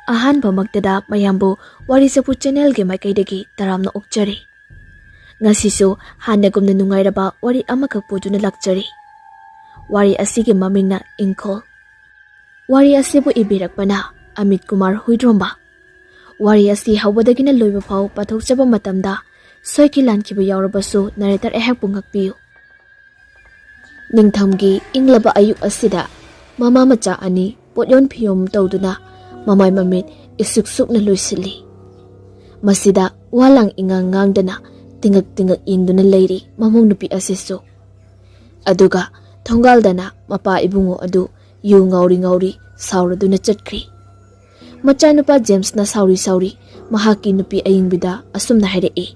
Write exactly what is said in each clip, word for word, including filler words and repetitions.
ꯑꯍꯥꯟꯕꯃꯛꯇꯗ ꯃꯌꯥꯝꯕꯨ ꯋꯥꯔꯤ ꯆꯐꯨ ꯆꯦꯅꯦꯜꯒꯤ ꯃꯥꯏꯀꯩꯗꯒꯤ ꯇꯔꯥꯝꯅ ꯑꯣꯛꯆꯔꯤ꯫ ꯉꯁꯤꯁꯨ ꯍꯥꯟꯅꯒꯨꯝꯅ ꯅꯨꯡꯉꯥꯏꯔꯕ ꯋꯥꯔꯤ ꯑꯃꯈꯛ ꯄꯨꯗꯨꯅ ꯂꯥꯛꯆꯔꯤ꯫ ꯋꯥꯔꯤ ꯑꯁꯤꯒꯤ ꯃꯃꯤꯡꯅ ꯏꯪꯈꯣꯜ꯫ ꯋꯥꯔꯤ ꯑꯁꯤꯕꯨ ꯏꯕꯤꯔꯛꯄꯅ ꯑꯃꯤꯠ ꯀꯨꯃꯥꯔ ꯍꯨꯏꯗ꯭ꯔꯣꯝꯕ꯫ ꯋꯥꯔꯤ ꯑꯁꯤ ꯍꯧꯕꯗꯒꯤꯅ ꯂꯣꯏꯕ ꯐꯥꯎ ꯄꯥꯊꯣꯛꯆꯕ ꯃꯇꯝꯗ ꯁꯣꯏꯈꯤ ꯂꯥꯟꯈꯤꯕ ꯌꯥꯎꯔꯕꯁꯨ ꯅꯔꯦꯇꯔ ꯑꯩꯍꯥꯛꯄꯨ ꯉꯥꯛꯄꯤꯌꯨ꯫ ꯅꯤꯡꯊꯝꯒꯤ ꯏꯪꯂꯕ ꯑꯌꯨꯛ ꯑꯁꯤꯗ ꯃꯃꯥ ꯃꯆꯥ ꯑꯅꯤ ꯄꯣꯠꯌꯣꯟ ꯐꯤꯌꯣꯝ ꯇꯧꯗꯨꯅ ꯃꯃꯥꯏ ꯃꯃꯤꯠ ꯏꯁꯨꯛ ꯁꯨꯛꯅ ꯂꯣꯏꯁꯤꯜꯂꯤ꯫ ꯃꯁꯤꯗ ꯋꯥ ꯂꯥꯡ ꯏꯉꯥꯡ ꯉꯥꯡꯗꯅ ꯇꯤꯡꯉꯛ ꯇꯤꯡꯉꯛ ꯌꯦꯡꯗꯨꯅ ꯂꯩꯔꯤ ꯃꯃꯧ ꯅꯨꯄꯤ ꯑꯁꯤꯁꯨ꯫ ꯑꯗꯨꯒ ꯊꯣꯡꯒꯥꯜꯗꯅ ꯃꯄꯥ ꯏꯕꯨꯡꯉꯣ ꯑꯗꯨ ꯌꯨ ꯉꯥꯎꯔꯤ ꯉꯥꯎꯔꯤ ꯁꯥꯎꯔꯗꯨꯅ ꯆꯠꯈ꯭ꯔꯤ꯫ ꯃꯆꯥꯅꯨꯄꯥ ꯖꯦꯝꯁꯅ ꯁꯥꯎꯔꯤ ꯁꯥꯎꯔꯤ ꯃꯍꯥꯛꯀꯤ ꯅꯨꯄꯤ ꯑꯌꯤꯡꯕꯤꯗ ꯑꯁꯨꯝꯅ ꯍꯥꯏꯔꯛꯏ,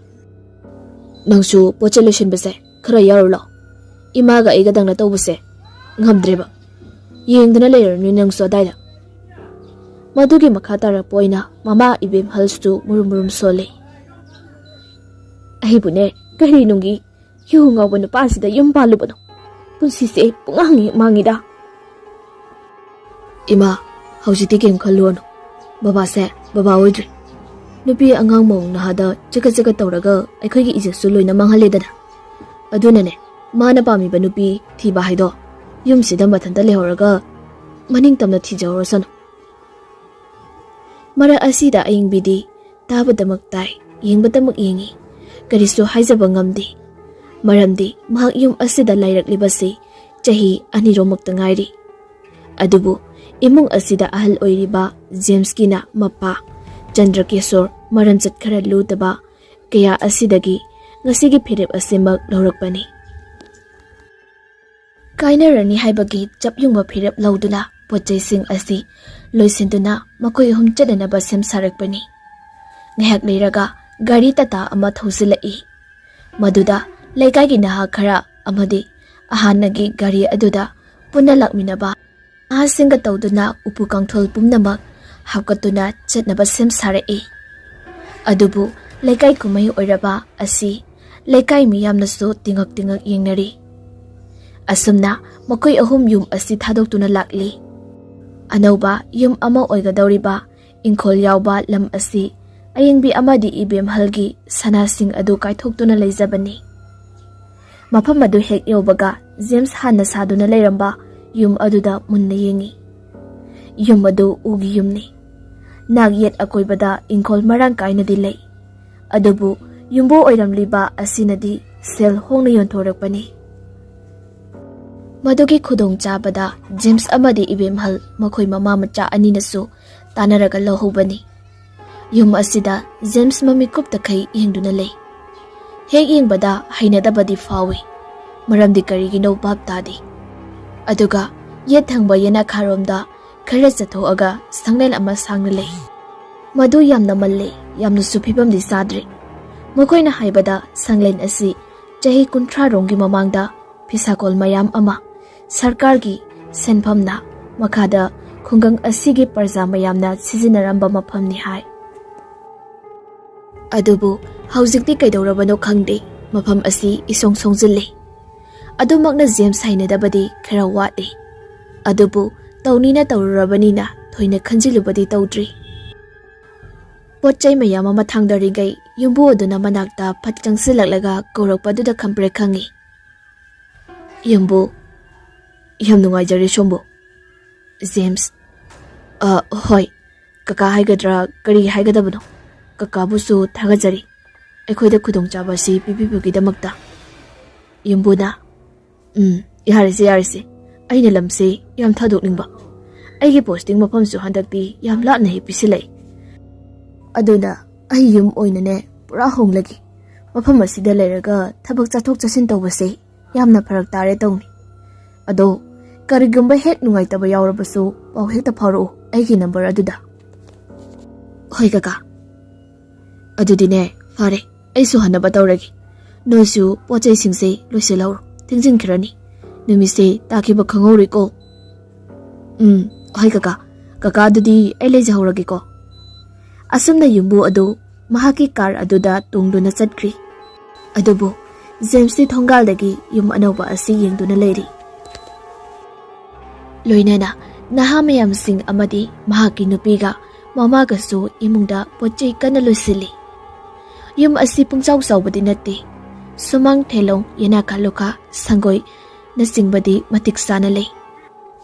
"ꯅꯪꯁꯨ ꯄꯣꯠ ꯆꯩ ꯂꯣꯏꯁꯤꯟꯕꯁꯦ ꯈꯔ ꯌꯥꯎꯔꯨ ꯂꯥꯎ꯫ ꯏꯃꯥꯒ ꯑꯩꯒꯗꯪꯅ ꯇꯧꯕꯁꯦ ꯉꯝꯗ꯭ꯔꯦꯕ꯫ ꯌꯦꯡꯗꯨꯅ ꯂꯩꯔꯅꯨ ꯅꯪꯁꯨ ꯑꯗꯥꯏꯗ꯫" ꯃꯗꯨꯒꯤ ꯃꯈꯥ ꯇꯥꯔꯛꯄ ꯑꯣꯏꯅ ꯃꯃꯥ ꯏꯕꯦꯝꯍꯜꯁꯨ ꯃꯨꯔꯨꯝ ꯃꯨꯔꯨꯝ ꯁꯣꯜꯂꯤ꯫ "ꯑꯩꯕꯨꯅꯦ, ꯀꯔꯤ ꯅꯨꯡꯒꯤ ꯌꯨ ꯉꯥꯎꯕ ꯅꯨꯄꯥꯁꯤꯗ ꯌꯨꯝ ꯄꯥꯜꯂꯨꯕꯅꯣ? ꯄꯨꯟꯁꯤꯁꯦ ꯄꯨꯡꯍꯥꯡ ꯍꯦꯛ ꯃꯥꯡꯉꯤꯗ꯫" "ꯏꯃꯥ, ꯍꯧꯖꯤꯛꯇꯤ ꯀꯩꯝ ꯈꯜꯂꯨꯔꯅꯨ꯫ ꯕꯕꯥꯁꯦ ꯕꯕꯥ ꯑꯣꯏꯗ꯭ꯔꯦ꯫ ꯅꯨꯄꯤ ꯑꯉꯥꯡ ꯃꯑꯣꯡ ꯅꯍꯥꯗ ꯆꯒꯠ ꯆꯒꯠ ꯇꯧꯔꯒ ꯑꯩꯈꯣꯏꯒꯤ ꯏꯖꯠꯁꯨ ꯂꯣꯏꯅ ꯃꯥꯡꯍꯜꯂꯦꯗꯅ꯫ ꯑꯗꯨꯅꯅꯦ, ꯃꯥꯅ ꯄꯥꯝꯃꯤꯕ ꯅꯨꯄꯤ ꯊꯤꯕ ꯍꯥꯏꯗꯣ ꯌꯨꯝꯁꯤꯗ ꯃꯊꯟꯇ ꯂꯩꯍꯧꯔꯒ ꯃꯅꯤꯡ ꯇꯝꯅ ꯊꯤꯖꯍꯧꯔꯁꯅꯨ꯫" ꯃꯔꯛ ꯑꯁꯤꯗ ꯑꯌꯤꯡꯕꯤꯗꯤ ꯇꯥꯕꯗꯃꯛ ꯇꯥꯏ, ꯌꯦꯡꯕꯗꯃꯛ ꯌꯦꯡꯉꯤ꯫ ꯀꯔꯤꯁꯨ ꯍꯥꯏꯖꯕ ꯉꯝꯗꯦ꯫ ꯃꯔꯝꯗꯤ ꯃꯍꯥꯛ ꯌꯨꯝ ꯑꯁꯤꯗ ꯂꯩꯔꯛꯂꯤꯕꯁꯤ ꯆꯍꯤ ꯑꯅꯤꯔꯣꯝꯃꯛꯇ ꯉꯥꯏꯔꯤ꯫ ꯑꯗꯨꯕꯨ ꯏꯃꯨꯡ ꯑꯁꯤꯗ ꯑꯍꯜ ꯑꯣꯏꯔꯤꯕ ꯖꯦꯝꯁꯀꯤꯅ ꯃꯄꯥ ꯆꯟꯗ꯭ꯔꯀꯦꯁꯣꯔ ꯃꯔꯝꯆꯠ ꯈꯔ ꯂꯨꯗꯕ ꯀꯌꯥ ꯑꯁꯤꯗꯒꯤ ꯉꯁꯤꯒꯤ ꯐꯤꯔꯦꯞ ꯑꯁꯤꯃꯛ ꯂꯧꯔꯛꯄꯅꯤ꯫ ꯀꯥꯏꯅꯔꯅꯤ ꯍꯥꯏꯕꯒꯤ ꯆꯞ ꯌꯨꯡꯕ ꯐꯤꯔꯦꯞ ꯂꯧꯗꯨꯅ ꯄꯣꯠ ꯆꯩꯁꯤꯡ ꯑꯁꯤ ꯂꯣꯏꯁꯤꯟꯗꯨꯅ ꯃꯈꯣꯏ ꯑꯍꯨꯝ ꯆꯠꯅꯅꯕ ꯁꯦꯝ ꯁꯥꯔꯛꯄꯅꯤ꯫ ꯉꯥꯏꯍꯥꯛ ꯂꯩꯔꯒ ꯒꯥꯔꯤ ꯇꯥꯇꯥ ꯑꯃ ꯊꯧꯖꯤꯜꯂꯛꯏ꯫ ꯃꯗꯨꯗ ꯂꯩꯀꯥꯏꯒꯤ ꯅꯍꯥ ꯈꯔ ꯑꯃꯗꯤ ꯑꯍꯥꯟꯅꯒꯤ ꯒꯥꯔꯤ ꯑꯗꯨꯗ ꯄꯨꯟꯅ ꯂꯥꯛꯃꯤꯟꯅꯕ ꯅꯍꯥꯁꯤꯡꯒ ꯇꯧꯗꯨꯅ ꯎꯄꯨ ꯀꯥꯡꯊꯣꯜ ꯄꯨꯝꯅꯃꯛ ꯍꯥꯞꯀꯠꯇꯨꯅ ꯆꯠꯅꯕ ꯁꯦꯝ ꯁꯥꯔꯛꯏ꯫ ꯑꯗꯨꯕꯨ ꯂꯩꯀꯥꯏ ꯀꯨꯝꯍꯩ ꯑꯣꯏꯔꯕ ꯑꯁꯤ ꯂꯩꯀꯥꯏ ꯃꯤꯌꯥꯝꯅꯁꯨ ꯇꯤꯉꯛ ꯇꯤꯉꯛ ꯌꯦꯡꯅꯔꯤ꯫ ꯑꯁꯨꯝꯅ ꯃꯈꯣꯏ ꯑꯍꯨꯝ ꯌꯨꯝ ꯑꯁꯤ ꯊꯥꯗꯣꯛꯇꯨꯅ ꯂꯥꯛꯂꯤ꯫ ꯑꯅꯧꯕ ꯌꯨꯝ ꯑꯃ ꯑꯣꯏꯒꯗꯧꯔꯤꯕ ꯏꯪꯈꯣꯜ ꯌꯥꯎꯕ ꯂꯝ ꯑꯁꯤ ꯑꯌꯤꯡꯕꯤ ꯑꯃꯗꯤ ꯏꯕꯦꯝꯍꯜꯒꯤ ꯁꯅꯥꯁꯤꯡ ꯑꯗꯨ ꯀꯥꯏꯊꯣꯛꯇꯨꯅ ꯂꯩꯖꯕꯅꯤ꯫ ꯃꯐꯝ ꯑꯗꯨ ꯍꯦꯛ ꯌꯧꯕꯒ ꯖꯦꯝꯁ ꯍꯥꯟꯅ ꯁꯥꯗꯨꯅ ꯂꯩꯔꯝꯕ ꯌꯨꯝ ꯑꯗꯨꯗ ꯃꯨꯟꯅ ꯌꯦꯡꯉꯤ꯫ ꯌꯨꯝ ꯑꯗꯨ ꯎꯒꯤ ꯌꯨꯝꯅꯤ꯫ ꯅꯥꯛ ꯌꯦꯠ ꯑꯀꯣꯏꯕꯗ ꯏꯪꯈꯣꯜ ꯃꯔꯥꯡ ꯀꯥꯏꯅꯗꯤ ꯂꯩ, ꯑꯗꯨꯕꯨ ꯌꯨꯝꯕꯨ ꯑꯣꯏꯔꯝꯂꯤꯕ ꯑꯁꯤꯅꯗꯤ ꯁꯦꯜ ꯍꯣꯡꯅ ꯌꯣꯟꯊꯣꯔꯛꯄꯅꯤ꯫ ꯃꯗꯨꯒꯤ ꯈꯨꯗꯣꯡꯆꯥꯕꯗ ꯖꯦꯝꯁ ꯑꯃꯗꯤ ꯏꯕꯦꯝꯍꯜ ꯃꯈꯣꯏ ꯃꯃꯥ ꯃꯆꯥ ꯑꯅꯤꯅꯁꯨ ꯇꯥꯟꯅꯔꯒ ꯂꯧꯍꯧꯕꯅꯤ꯫ ꯌꯨꯝ ꯑꯁꯤꯗ ꯖꯦꯝꯁ ꯃꯃꯤꯠ ꯀꯨꯞꯇꯈꯩ ꯌꯦꯡꯗꯨꯅ ꯂꯩ꯫ ꯍꯦꯛ ꯌꯦꯡꯕꯗ ꯍꯩꯅꯗꯕꯗꯤ ꯐꯥꯎꯏ, ꯃꯔꯝꯗꯤ ꯀꯔꯤꯒꯤꯅꯣ ꯚꯥꯞ ꯇꯥꯗꯦ꯫ ꯑꯗꯨꯒ ꯌꯦꯠ ꯊꯪꯕ ꯌꯦꯅꯥꯈꯥꯔꯣꯝꯗ ꯈꯔ ꯆꯠꯊꯣꯛꯑꯒ ꯁꯪꯂꯦꯟ ꯑꯃ ꯁꯥꯡꯅ ꯂꯩ꯫ ꯃꯗꯨ ꯌꯥꯝꯅ ꯃꯜꯂꯤ, ꯌꯥꯝꯅꯁꯨ ꯐꯤꯕꯝꯗꯤ ꯆꯥꯗ꯭ꯔꯤ꯫ ꯃꯈꯣꯏꯅ ꯍꯥꯏꯕꯗ ꯁꯪꯂꯦꯟ ꯑꯁꯤ ꯆꯍꯤ ꯀꯨꯟꯊ꯭ꯔꯥ ꯔꯣꯝꯒꯤ ꯃꯃꯥꯡꯗ ꯐꯤꯁꯥꯀꯣꯜ ꯃꯌꯥꯝ ꯑꯃ ꯁꯔꯀꯥꯔꯒꯤ ꯁꯦꯟꯐꯝꯅ ꯃꯈꯥꯗ ꯈꯨꯡꯒꯪ ꯑꯁꯤꯒꯤ ꯄ꯭ꯔꯖꯥ ꯃꯌꯥꯝꯅ ꯁꯤꯖꯤꯟꯅꯔꯝꯕ ꯃꯐꯝꯅꯤ ꯍꯥꯏ꯫ ꯑꯗꯨꯕꯨ ꯍꯧꯖꯤꯛꯇꯤ ꯀꯩꯗꯧꯔꯕꯅꯣ ꯈꯪꯗꯦ, ꯃꯐꯝ ꯑꯁꯤ ꯏꯁꯣꯡ ꯁꯣꯡꯖꯤꯜꯂꯦ꯫ ꯑꯗꯨꯃꯛꯅ ꯖꯦꯝꯁ ꯍꯩꯅꯗꯕꯗꯤ ꯈꯔ ꯋꯥꯠꯂꯤ꯫ ꯑꯗꯨꯕꯨ ꯇꯧꯅꯤꯅ ꯇꯧꯔꯨꯔꯕꯅꯤꯅ ꯊꯣꯏꯅ ꯈꯟꯖꯤꯜꯂꯨꯕꯗꯤ ꯇꯧꯗ꯭ꯔꯤ꯫ ꯄꯣꯠ ꯆꯩ ꯃꯌꯥꯝ ꯑꯃ ꯊꯥꯡꯗꯔꯤꯉꯩ ꯌꯨꯝꯕꯨ ꯑꯗꯨꯅ ꯃꯅꯥꯛꯇ ꯐꯠ ꯆꯪꯁꯤꯜꯂꯛꯂꯒ ꯀꯧꯔꯛꯄꯗꯨꯗ ꯈꯪꯄ꯭ꯔꯦꯛ ꯈꯪꯉꯤ꯫ "ꯌꯨꯝꯕꯨ, ꯌꯥꯝ ꯅꯨꯡꯉꯥꯏꯖꯔꯦ ꯁꯣꯝꯕꯨ꯫" "ꯖꯦꯝꯁ?" "ꯑ, ꯍꯣꯏ, ꯀꯀꯥ ꯍꯥꯏꯒꯗ꯭ꯔꯥ, ꯀꯔꯤ ꯍꯥꯏꯒꯗꯕꯅꯣ? ꯀꯀꯥꯕꯨꯁꯨ ꯊꯥꯒꯠꯆꯔꯤ, ꯑꯩꯈꯣꯏꯗ ꯈꯨꯗꯣꯡꯆꯥꯕ ꯑꯁꯤ ꯄꯤꯕꯤꯕꯒꯤꯗꯃꯛꯇ꯫" ꯌꯨꯝꯕꯨꯅ, "ꯎꯝ, ꯌꯥꯔꯦꯁꯦ, ꯌꯥꯔꯦꯁꯦ꯫ ꯑꯩꯅ ꯂꯝꯁꯦ ꯌꯥꯝ ꯊꯥꯗꯣꯛꯅꯤꯡꯕ꯫ ꯑꯩꯒꯤ ꯄꯣꯁꯇꯤꯡ ꯃꯐꯝꯁꯨ ꯍꯟꯗꯛꯇꯤ ꯌꯥꯝ ꯂꯥꯞꯅ ꯍꯦꯛ ꯄꯤꯁꯤꯜꯂꯛꯏ꯫ ꯑꯗꯨꯅ ꯑꯩ ꯌꯨꯝ ꯑꯣꯏꯅꯅꯦ ꯄꯨꯔꯥ ꯍꯣꯡꯂꯒꯦ꯫ ꯃꯐꯝ ꯑꯁꯤꯗ ꯂꯩꯔꯒ ꯊꯕꯛ ꯆꯠꯊꯣꯛ ꯆꯠꯁꯤꯟ ꯇꯧꯕꯁꯦ ꯌꯥꯝꯅ ꯐꯔꯛ ꯇꯥꯔꯦ ꯇꯧꯅꯤ꯫ ꯑꯗꯣ ꯀꯔꯤꯒꯨꯝꯕ ꯍꯦꯛ ꯅꯨꯡꯉꯥꯏꯇꯕ ꯌꯥꯎꯔꯕꯁꯨ ꯄꯥꯎ ꯍꯦꯛꯇ ꯐꯥꯎꯔꯛꯎ ꯑꯩꯒꯤ ꯅꯝꯕꯔ ꯑꯗꯨꯗ꯫" "ꯍꯣꯏ ꯀꯀꯥ꯫ ꯑꯗꯨꯗꯤꯅꯦ, ꯐꯔꯦ, ꯑꯩꯁꯨ ꯍꯟꯅꯕ ꯇꯧꯔꯒꯦ꯫ ꯅꯣꯏꯁꯨ ꯄꯣꯠ ꯆꯩꯁꯤꯡꯁꯦ ꯂꯣꯏꯁꯤꯜꯍꯧꯔꯣ, ꯊꯦꯡꯖꯤꯟꯈ꯭ꯔꯅꯤ꯫ ꯅꯨꯃꯤꯠꯁꯦ ꯇꯥꯈꯤꯕ ꯈꯪꯍꯧꯔꯣꯏꯀꯣ꯫" "ꯎꯝ, ꯍꯣꯏ ꯀꯀꯥ꯫ ꯀꯀꯥ, ꯑꯗꯨꯗꯤ ꯑꯩ ꯂꯩꯖꯍꯧꯔꯒꯦꯀꯣ꯫" ꯑꯁꯨꯝꯅ ꯌꯨꯝꯕꯨ ꯑꯗꯨ ꯃꯍꯥꯛꯀꯤ ꯀꯥꯔ ꯑꯗꯨꯗ ꯇꯣꯡꯗꯨꯅ ꯆꯠꯈ꯭ꯔꯤ꯫ ꯑꯗꯨꯕꯨ ꯖꯦꯝꯁꯇꯤ ꯊꯣꯡꯒꯥꯜꯗꯒꯤ ꯌꯨꯝ ꯑꯅꯧꯕ ꯑꯁꯤ ꯌꯦꯡꯗꯨꯅ ꯂꯩꯔꯤ꯫ ꯂꯣꯏꯅꯅ ꯅꯍꯥ ꯃꯌꯥꯝꯁꯤꯡ ꯑꯃꯗꯤ ꯃꯍꯥꯛꯀꯤ ꯅꯨꯄꯤꯒ ꯃꯃꯥꯒꯁꯨ ꯏꯃꯨꯡꯗ ꯄꯣꯠ ꯆꯩ ꯀꯟꯅ ꯂꯣꯏꯁꯤꯜꯂꯤ꯫ ꯌꯨꯝ ꯑꯁꯤ ꯄꯨꯡꯆꯥꯎ ꯆꯥꯎꯕꯗꯤ ꯅꯠꯇꯦ꯫ ꯁꯨꯃꯥꯡ, ꯊꯦꯂꯣꯡ, ꯌꯦꯅꯥꯈꯥ ꯂꯨꯈꯥ, ꯁꯪꯒꯣꯏꯅꯆꯤꯡꯕꯗꯤ ꯃꯇꯤꯛ ꯆꯥꯅ ꯂꯩ꯫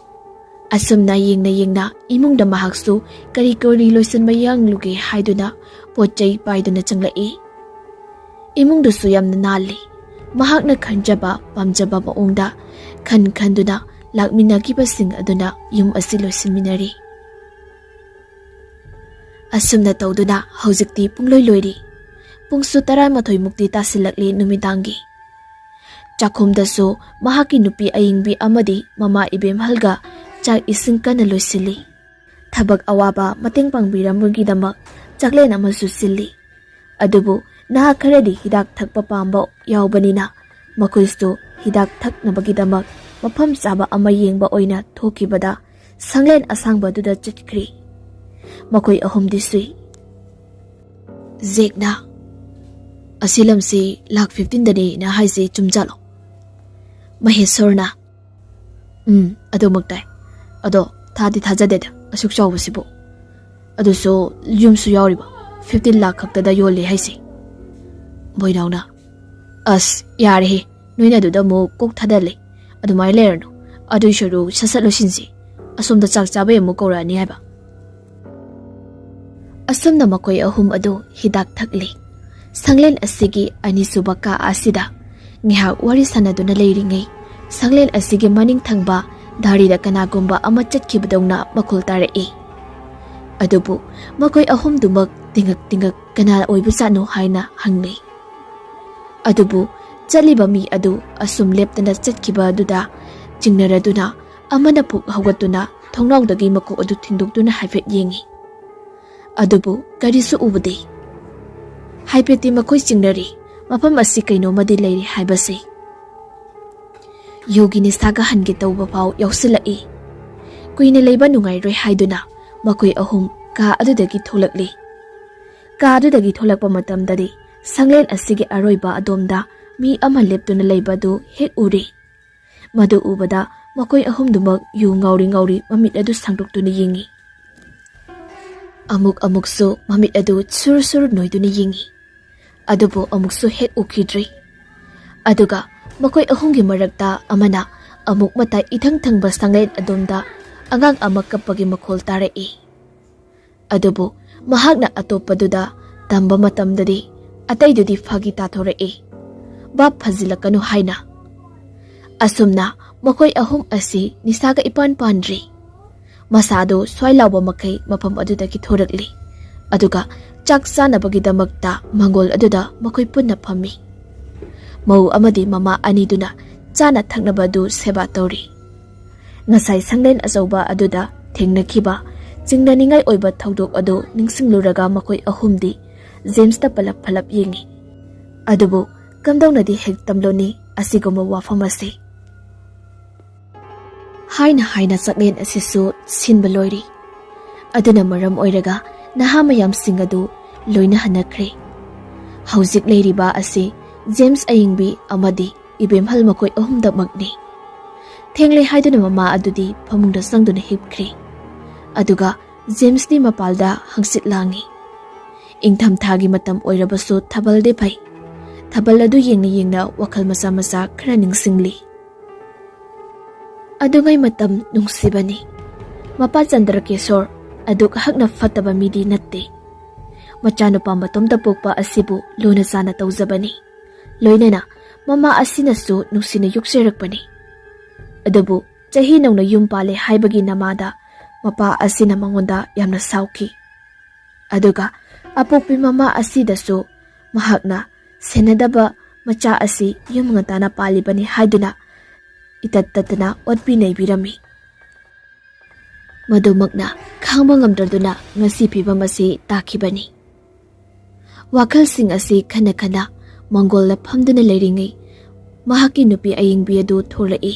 ꯑꯁꯨꯝꯅ ꯌꯦꯡꯅ ꯌꯦꯡꯅ ꯏꯃꯨꯡꯗ ꯃꯍꯥꯛꯁꯨ ꯀꯔꯤ ꯀꯔꯤ ꯂꯣꯏꯁꯤꯟꯕ ꯌꯥꯡꯂꯨꯒꯦ ꯍꯥꯏꯗꯨꯅ ꯄꯣꯠ ꯆꯩ ꯄꯥꯏꯗꯨꯅ ꯆꯪꯂꯛꯏ꯫ ꯏꯃꯨꯡꯗꯨꯁꯨ ꯌꯥꯝꯅ ꯅꯥꯜꯂꯤ꯫ ꯃꯍꯥꯛꯅ ꯈꯟꯖꯕ ꯄꯥꯝꯖꯕ ꯃꯑꯣꯡꯗ ꯈꯟ ꯈꯟꯗꯨꯅ ꯂꯥꯛꯃꯤꯟꯅꯈꯤꯕꯁꯤꯡ ꯑꯗꯨꯅ ꯌꯨꯝ ꯑꯁꯤ ꯂꯣꯏꯁꯤꯟꯃꯤꯟꯅꯔꯤ꯫ ꯑꯁꯨꯝꯅ ꯇꯧꯗꯨꯅ ꯍꯧꯖꯤꯛꯇꯤ ꯄꯨꯡꯂꯣꯏ ꯂꯣꯏꯔꯤ꯫ ꯄꯨꯡꯁꯨ ꯇꯔꯥꯃꯥꯊꯣꯏ ꯃꯨꯛꯇꯤ ꯇꯥꯁꯤꯜꯂꯛꯂꯤ ꯅꯨꯃꯤꯗꯥꯡꯒꯤ꯫ ꯆꯥꯛꯈꯨꯝꯗꯁꯨ ꯃꯍꯥꯛꯀꯤ ꯅꯨꯄꯤ ꯑꯏꯪꯕꯤ ꯑꯃꯗꯤ ꯃꯃꯥ ꯏꯕꯦꯝꯍꯜꯒ ꯆꯥꯛ ꯏꯁꯤꯡ ꯀꯟꯅ ꯂꯣꯏꯁꯤꯜꯂꯤ꯫ ꯊꯕꯛ ꯑꯋꯥꯕ ꯃꯇꯦꯡ ꯄꯥꯡꯕꯤꯔꯝꯕꯒꯤꯗꯃꯛ ꯆꯥꯛꯂꯦꯟ ꯑꯃꯁꯨ ꯁꯤꯜꯂꯤ꯫ ꯑꯗꯨꯕꯨ ꯅꯍꯥ ꯈꯔꯗꯤ ꯍꯤꯗꯥꯛ ꯊꯛꯄ ꯄꯥꯝꯕ ꯌꯥꯎꯕꯅꯤꯅ ꯃꯈꯣꯏꯁꯨ ꯍꯤꯗꯥꯛ ꯊꯛꯅꯕꯒꯤꯗꯃꯛ ꯃꯐꯝ ꯆꯥꯕ ꯑꯃ ꯌꯦꯡꯕ ꯑꯣꯏꯅ ꯊꯣꯛꯈꯤꯕꯗ ꯁꯪꯂꯦꯟ ꯑꯁꯥꯡꯕꯗꯨꯗ ꯆꯠꯈ꯭ꯔꯤ꯫ ꯃꯈꯣꯏ ꯑꯍꯨꯝꯗꯤ ꯁꯨꯏ꯫ ꯖꯦꯛꯅ, "ꯑꯁꯤ ꯂꯝꯁꯤ ꯂꯥꯛ ꯐꯤꯐꯇꯤꯟꯗꯅꯦꯅ ꯍꯥꯏꯁꯦ ꯆꯨꯝꯖꯥꯠꯂꯣ?" ꯃꯍꯦꯁꯣꯔꯅ, "ꯎꯝ, ꯑꯗꯨꯃꯛ ꯇꯥꯏ꯫ ꯑꯗꯣ ꯊꯥꯗꯤ ꯊꯥꯖꯗꯦꯗ, ꯑꯁꯨꯛ ꯆꯥꯎꯕꯁꯤꯕꯨ꯫ ꯑꯗꯨꯁꯨ ꯌꯨꯝꯁꯨ ꯌꯥꯎꯔꯤꯕ, ꯐꯤꯐꯇꯤꯟ ꯂꯥꯛ ꯈꯛꯇꯗ ꯌꯣꯜꯂꯤ ꯍꯥꯏꯁꯦ꯫" ꯕꯣꯏꯅꯥꯎꯅ, "ꯑꯁ, ꯌꯥꯔꯦꯍꯦ, ꯅꯣꯏꯅ ꯑꯗꯨꯗ ꯑꯃꯨꯛ ꯀꯣꯛ ꯊꯥꯗꯜꯂꯦ꯫ ꯑꯗꯨꯃꯥꯏꯅ ꯂꯩꯔꯅꯨ꯫ ꯑꯗꯨꯏ ꯁꯔꯨꯛ ꯁꯠ ꯁꯠ ꯂꯣꯏꯁꯤꯟꯁꯤ꯫ ꯑꯁꯣꯝꯗ ꯆꯥꯛ ꯆꯥꯕꯩ ꯑꯃꯨꯛ ꯀꯧꯔꯛꯑꯅꯤ ꯍꯥꯏꯕ꯫" ꯑꯁꯨꯝꯅ ꯃꯈꯣꯏ ꯑꯍꯨꯝ ꯑꯗꯨ ꯍꯤꯗꯥꯛ ꯊꯛꯂꯤ꯫ ꯁꯪꯂꯦꯟ ꯑꯁꯤꯒꯤ ꯑꯅꯤꯁꯨꯕ ꯀꯥ ꯑꯁꯤꯗ ꯉꯥꯏꯍꯥꯛ ꯋꯥꯔꯤ ꯁꯥꯟꯅꯗꯨꯅ ꯂꯩꯔꯤꯉꯩ, ꯁꯪꯂꯦꯟ ꯑꯁꯤꯒꯤ ꯃꯅꯤꯡ ꯊꯪꯕ ꯗꯥꯔꯤꯗ ꯀꯅꯥꯒꯨꯝꯕ ꯑꯃ ꯆꯠꯈꯤꯕꯗꯧꯅ ꯃꯈꯣꯜ ꯇꯥꯔꯛꯏ꯫ ꯑꯗꯨꯕꯨ ꯃꯈꯣꯏ ꯑꯍꯨꯝꯗꯨꯃꯛ ꯇꯤꯡꯉꯛ ꯇꯤꯡꯉꯛ ꯀꯅꯥ ꯑꯣꯏꯕꯖꯥꯠꯅꯣ ꯍꯥꯏꯅ ꯍꯪꯅꯩ꯫ ꯑꯗꯨꯕꯨ ꯆꯠꯂꯤꯕ ꯃꯤ ꯑꯗꯨ ꯑꯁꯨꯝ ꯂꯦꯞꯇꯅ ꯆꯠꯈꯤꯕ ꯑꯗꯨꯗ ꯆꯤꯡꯅꯔꯗꯨꯅ ꯑꯃꯅ ꯄꯨꯛ ꯍꯧꯒꯠꯇꯨꯅ ꯊꯣꯡꯅꯥꯎꯗꯒꯤ ꯃꯀꯣꯛ ꯑꯗꯨ ꯊꯤꯟꯗꯣꯛꯇꯨꯅ ꯍꯥꯏꯐꯦꯠ ꯌꯦꯡꯉꯤ꯫ ꯑꯗꯨꯕꯨ ꯀꯔꯤꯁꯨ ꯎꯕꯗꯦ꯫ ꯍꯥꯏꯐꯦꯠꯇꯤ ꯃꯈꯣꯏ ꯆꯤꯡꯅꯔꯤ, ꯃꯐꯝ ꯑꯁꯤ ꯀꯩꯅꯣꯝꯃꯗꯤ ꯂꯩꯔꯤ ꯍꯥꯏꯕꯁꯤ꯫ ꯌꯨꯒꯤ ꯅꯤꯁꯥꯒ ꯍꯟꯒꯦ ꯇꯧꯕ ꯐꯥꯎ ꯌꯥꯎꯁꯤꯜꯂꯛꯏ꯫ ꯀꯨꯏꯅ ꯂꯩꯕ ꯅꯨꯡꯉꯥꯏꯔꯣꯏ ꯍꯥꯏꯗꯨꯅ ꯃꯈꯣꯏ ꯑꯍꯨꯝ ꯀꯥ ꯑꯗꯨꯗꯒꯤ ꯊꯣꯛꯂꯛꯂꯤ꯫ ꯀꯥ ꯑꯗꯨꯗꯒꯤ ꯊꯣꯛꯂꯛꯄ ꯃꯇꯝꯗꯗꯤ ꯁꯪꯂꯦꯟ ꯑꯁꯤꯒꯤ ꯑꯔꯣꯏꯕ ꯑꯗꯣꯝꯗ ꯃꯤ ꯑꯃ ꯂꯦꯞꯇꯨꯅ ꯂꯩꯕ ꯑꯗꯨ ꯍꯦꯛ ꯎꯔꯦ꯫ ꯃꯗꯨ ꯎꯕꯗ ꯃꯈꯣꯏ ꯑꯍꯨꯝꯗꯨꯃꯛ ꯌꯨ ꯉꯥꯎꯔꯤ ꯉꯥꯎꯔꯤ ꯃꯃꯤꯠ ꯑꯗꯨ ꯁꯥꯡꯗꯣꯛꯇꯨꯅ ꯌꯦꯡꯉꯤ꯫ ꯑꯃꯨꯛ ꯑꯃꯨꯛꯁꯨ ꯃꯃꯤꯠ ꯑꯗꯨ ꯁꯨꯔ ꯁꯨꯔ ꯅꯣꯏꯗꯨꯅ ꯌꯦꯡꯏ꯫ ꯑꯗꯨꯕꯨ ꯑꯃꯨꯛꯁꯨ ꯍꯦꯛ ꯎꯈꯤꯗ꯭ꯔꯤ꯫ ꯑꯗꯨꯒ ꯃꯈꯣꯏ ꯑꯍꯨꯝꯒꯤ ꯃꯔꯛꯇ ꯑꯃꯅ ꯑꯃꯨꯛ ꯃꯇꯥꯏ ꯏꯊꯪ ꯊꯪꯕ ꯁꯪꯂꯦꯟ ꯑꯗꯣꯝꯗ ꯑꯉꯥꯡ ꯑꯃ ꯀꯞꯄꯒꯤ ꯃꯈꯣꯜ ꯇꯥꯔꯛꯏ꯫ ꯑꯗꯨꯕꯨ ꯃꯍꯥꯛꯅ ꯑꯇꯣꯞꯄꯗꯨꯗ ꯇꯝꯕ ꯃꯇꯝꯗꯗꯤ ꯑꯇꯩꯗꯨꯗꯤ ꯐꯥꯒꯤ ꯇꯥꯊꯣꯔꯛꯏ, ꯚꯥꯞ ꯐꯖꯤꯜꯂꯛꯀꯅꯨ ꯍꯥꯏꯅ꯫ ꯑꯁꯨꯝꯅ ꯃꯈꯣꯏ ꯑꯍꯨꯝ ꯑꯁꯤ ꯅꯤꯁꯥꯒ ꯏꯄꯥꯟ ꯄꯥꯟꯗ꯭ꯔꯤ꯫ ꯃꯁꯥꯗꯨ ꯁ꯭ꯋꯥꯏ ꯂꯥꯎꯕ ꯃꯈꯩ ꯃꯐꯝ ꯑꯗꯨꯗꯒꯤ ꯊꯣꯔꯛꯂꯤ꯫ ꯑꯗꯨꯒ ꯆꯥꯛ ꯆꯥꯅꯕꯒꯤꯗꯃꯛꯇ ꯃꯪꯒꯣꯜ ꯑꯗꯨꯗ ꯃꯈꯣꯏ ꯄꯨꯟꯅ ꯐꯝꯃꯤ꯫ ꯃꯧ ꯑꯃꯗꯤ ꯃꯃꯥ ꯑꯅꯤꯗꯨꯅ ꯆꯥꯅ ꯊꯛꯅꯕ ꯑꯗꯨ ꯁꯦꯕꯥ ꯇꯧꯔꯤ꯫ ꯉꯁꯥꯏ ꯁꯪꯂꯦꯟ ꯑꯆꯧꯕ ꯑꯗꯨꯗ ꯊꯦꯡꯅꯈꯤꯕ ꯆꯤꯡꯅꯅꯤꯡꯉꯥꯏ ꯑꯣꯏꯕ ꯊꯧꯗꯣꯛ ꯑꯗꯨ ꯅꯤꯡꯁꯤꯡꯂꯨꯔꯒ ꯃꯈꯣꯏ ꯑꯍꯨꯝꯗꯤ ꯖꯦꯝꯁꯇ ꯄꯂꯞ ꯄꯂꯞ ꯌꯦꯡꯏ꯫ ꯑꯗꯨꯕꯨ ꯀꯝꯗꯧꯅꯗꯤ ꯍꯦꯛ ꯇꯝꯂꯨꯅꯤ ꯑꯁꯤꯒꯨꯝꯕ ꯋꯥꯐꯝ ꯑꯁꯤ? ꯍꯥꯏꯅ ꯍꯥꯏꯅ ꯆꯥꯛꯂꯦꯟ ꯑꯁꯤꯁꯨ ꯁꯤꯟꯕ ꯂꯣꯏꯔꯤ꯫ ꯑꯗꯨꯅ ꯃꯔꯝ ꯑꯣꯏꯔꯒ ꯅꯍꯥ ꯃꯌꯥꯝꯁꯤꯡ ꯑꯗꯨ ꯂꯣꯏꯅ ꯍꯟꯅꯈ꯭ꯔꯦ꯫ ꯍꯧꯖꯤꯛ ꯂꯩꯔꯤꯕ ꯑꯁꯤ ꯖꯦꯝꯁ ꯑꯌꯤꯡꯕꯤ ꯑꯃꯗꯤ ꯏꯕꯦꯝꯍꯜ ꯃꯈꯣꯏ ꯑꯍꯨꯝꯗꯃꯛꯅꯤ꯫ ꯊꯦꯡꯂꯦ ꯍꯥꯏꯗꯨꯅ ꯃꯃꯥ ꯑꯗꯨꯗꯤ ꯐꯃꯨꯡꯗ ꯆꯪꯗꯨꯅ ꯍꯤꯞꯈ꯭ꯔꯦ꯫ ꯑꯗꯨꯒ ꯖꯦꯝꯁꯇꯤ ꯃꯄꯥꯜꯗ ꯍꯪꯆꯤꯠ ꯂꯥꯡꯏ꯫ ꯏꯪꯊꯝꯊꯥꯒꯤ ꯃꯇꯝ ꯑꯣꯏꯔꯕꯁꯨ ꯊꯥꯕꯜꯗꯤ ꯐꯩ꯫ ꯊꯥꯕꯜ ꯑꯗꯨ ꯌꯦꯡꯅ ꯌꯦꯡꯅ ꯋꯥꯈꯜ ꯃꯆꯥ ꯃꯆꯥ ꯈꯔ ꯅꯤꯡꯁꯤꯡꯂꯤ꯫ ꯑꯗꯨꯉꯩ ꯃꯇꯝ ꯅꯨꯡꯁꯤꯕꯅꯤ꯫ ꯃꯄꯥ ꯆꯟꯗ꯭ꯔꯀꯦꯁꯣꯔ ꯑꯗꯨꯛ ꯍꯛꯅ ꯐꯠꯇꯕ ꯃꯤꯗꯤ ꯅꯠꯇꯦ꯫ ꯃꯆꯥꯅꯨꯄꯥ ꯃꯇꯣꯝꯇ ꯄꯣꯛꯄ ꯑꯁꯤꯕꯨ ꯂꯨꯅ ꯆꯥꯅ ꯇꯧꯖꯕꯅꯤ꯫ ꯂꯣꯏꯅꯅ ꯃꯃꯥ ꯑꯁꯤꯅꯁꯨ ꯅꯨꯡꯁꯤꯅ ꯌꯣꯛꯆꯔꯛꯄꯅꯤ꯫ ꯑꯗꯨꯕꯨ ꯆꯍꯤ ꯅꯧꯅ ꯌꯨꯝ ꯄꯥꯜꯂꯦ ꯍꯥꯏꯕꯒꯤ ꯅꯃꯥꯗ ꯃꯄꯥ ꯑꯁꯤꯅ ꯃꯉꯣꯟꯗ ꯌꯥꯝꯅ ꯁꯥꯎꯈꯤ꯫ ꯑꯗꯨꯒ ꯑꯄꯣꯛꯄꯤ ꯃꯃꯥ ꯑꯁꯤꯗꯁꯨ ꯃꯍꯥꯛꯅ ꯁꯦꯟꯅꯗꯕ ꯃꯆꯥ ꯑꯁꯤ ꯌꯨꯝ ꯉꯟꯇꯥꯅ ꯄꯥꯜꯂꯤꯕꯅꯤ ꯍꯥꯏꯗꯨꯅ ꯏꯇꯠ ꯇꯠꯇꯅ ꯑꯣꯠꯄꯤ ꯅꯩꯕꯤꯔꯝꯃꯤ꯫ ꯃꯗꯨꯃꯛꯅ ꯈꯥꯡꯕ ꯉꯝꯗ꯭ꯔꯗꯨꯅ ꯉꯁꯤ ꯐꯤꯕꯝ ꯑꯁꯤ ꯇꯥꯈꯤꯕꯅꯤ꯫ ꯋꯥꯈꯜꯁꯤꯡ ꯑꯁꯤ ꯈꯟꯅ ꯈꯟꯅ ꯃꯪꯒꯣꯜꯗ ꯐꯝꯗꯨꯅ ꯂꯩꯔꯤꯉꯩ ꯃꯍꯥꯛꯀꯤ ꯅꯨꯄꯤ ꯑꯌꯤꯡꯕꯤ ꯑꯗꯨ ꯊꯣꯔꯛꯏ꯫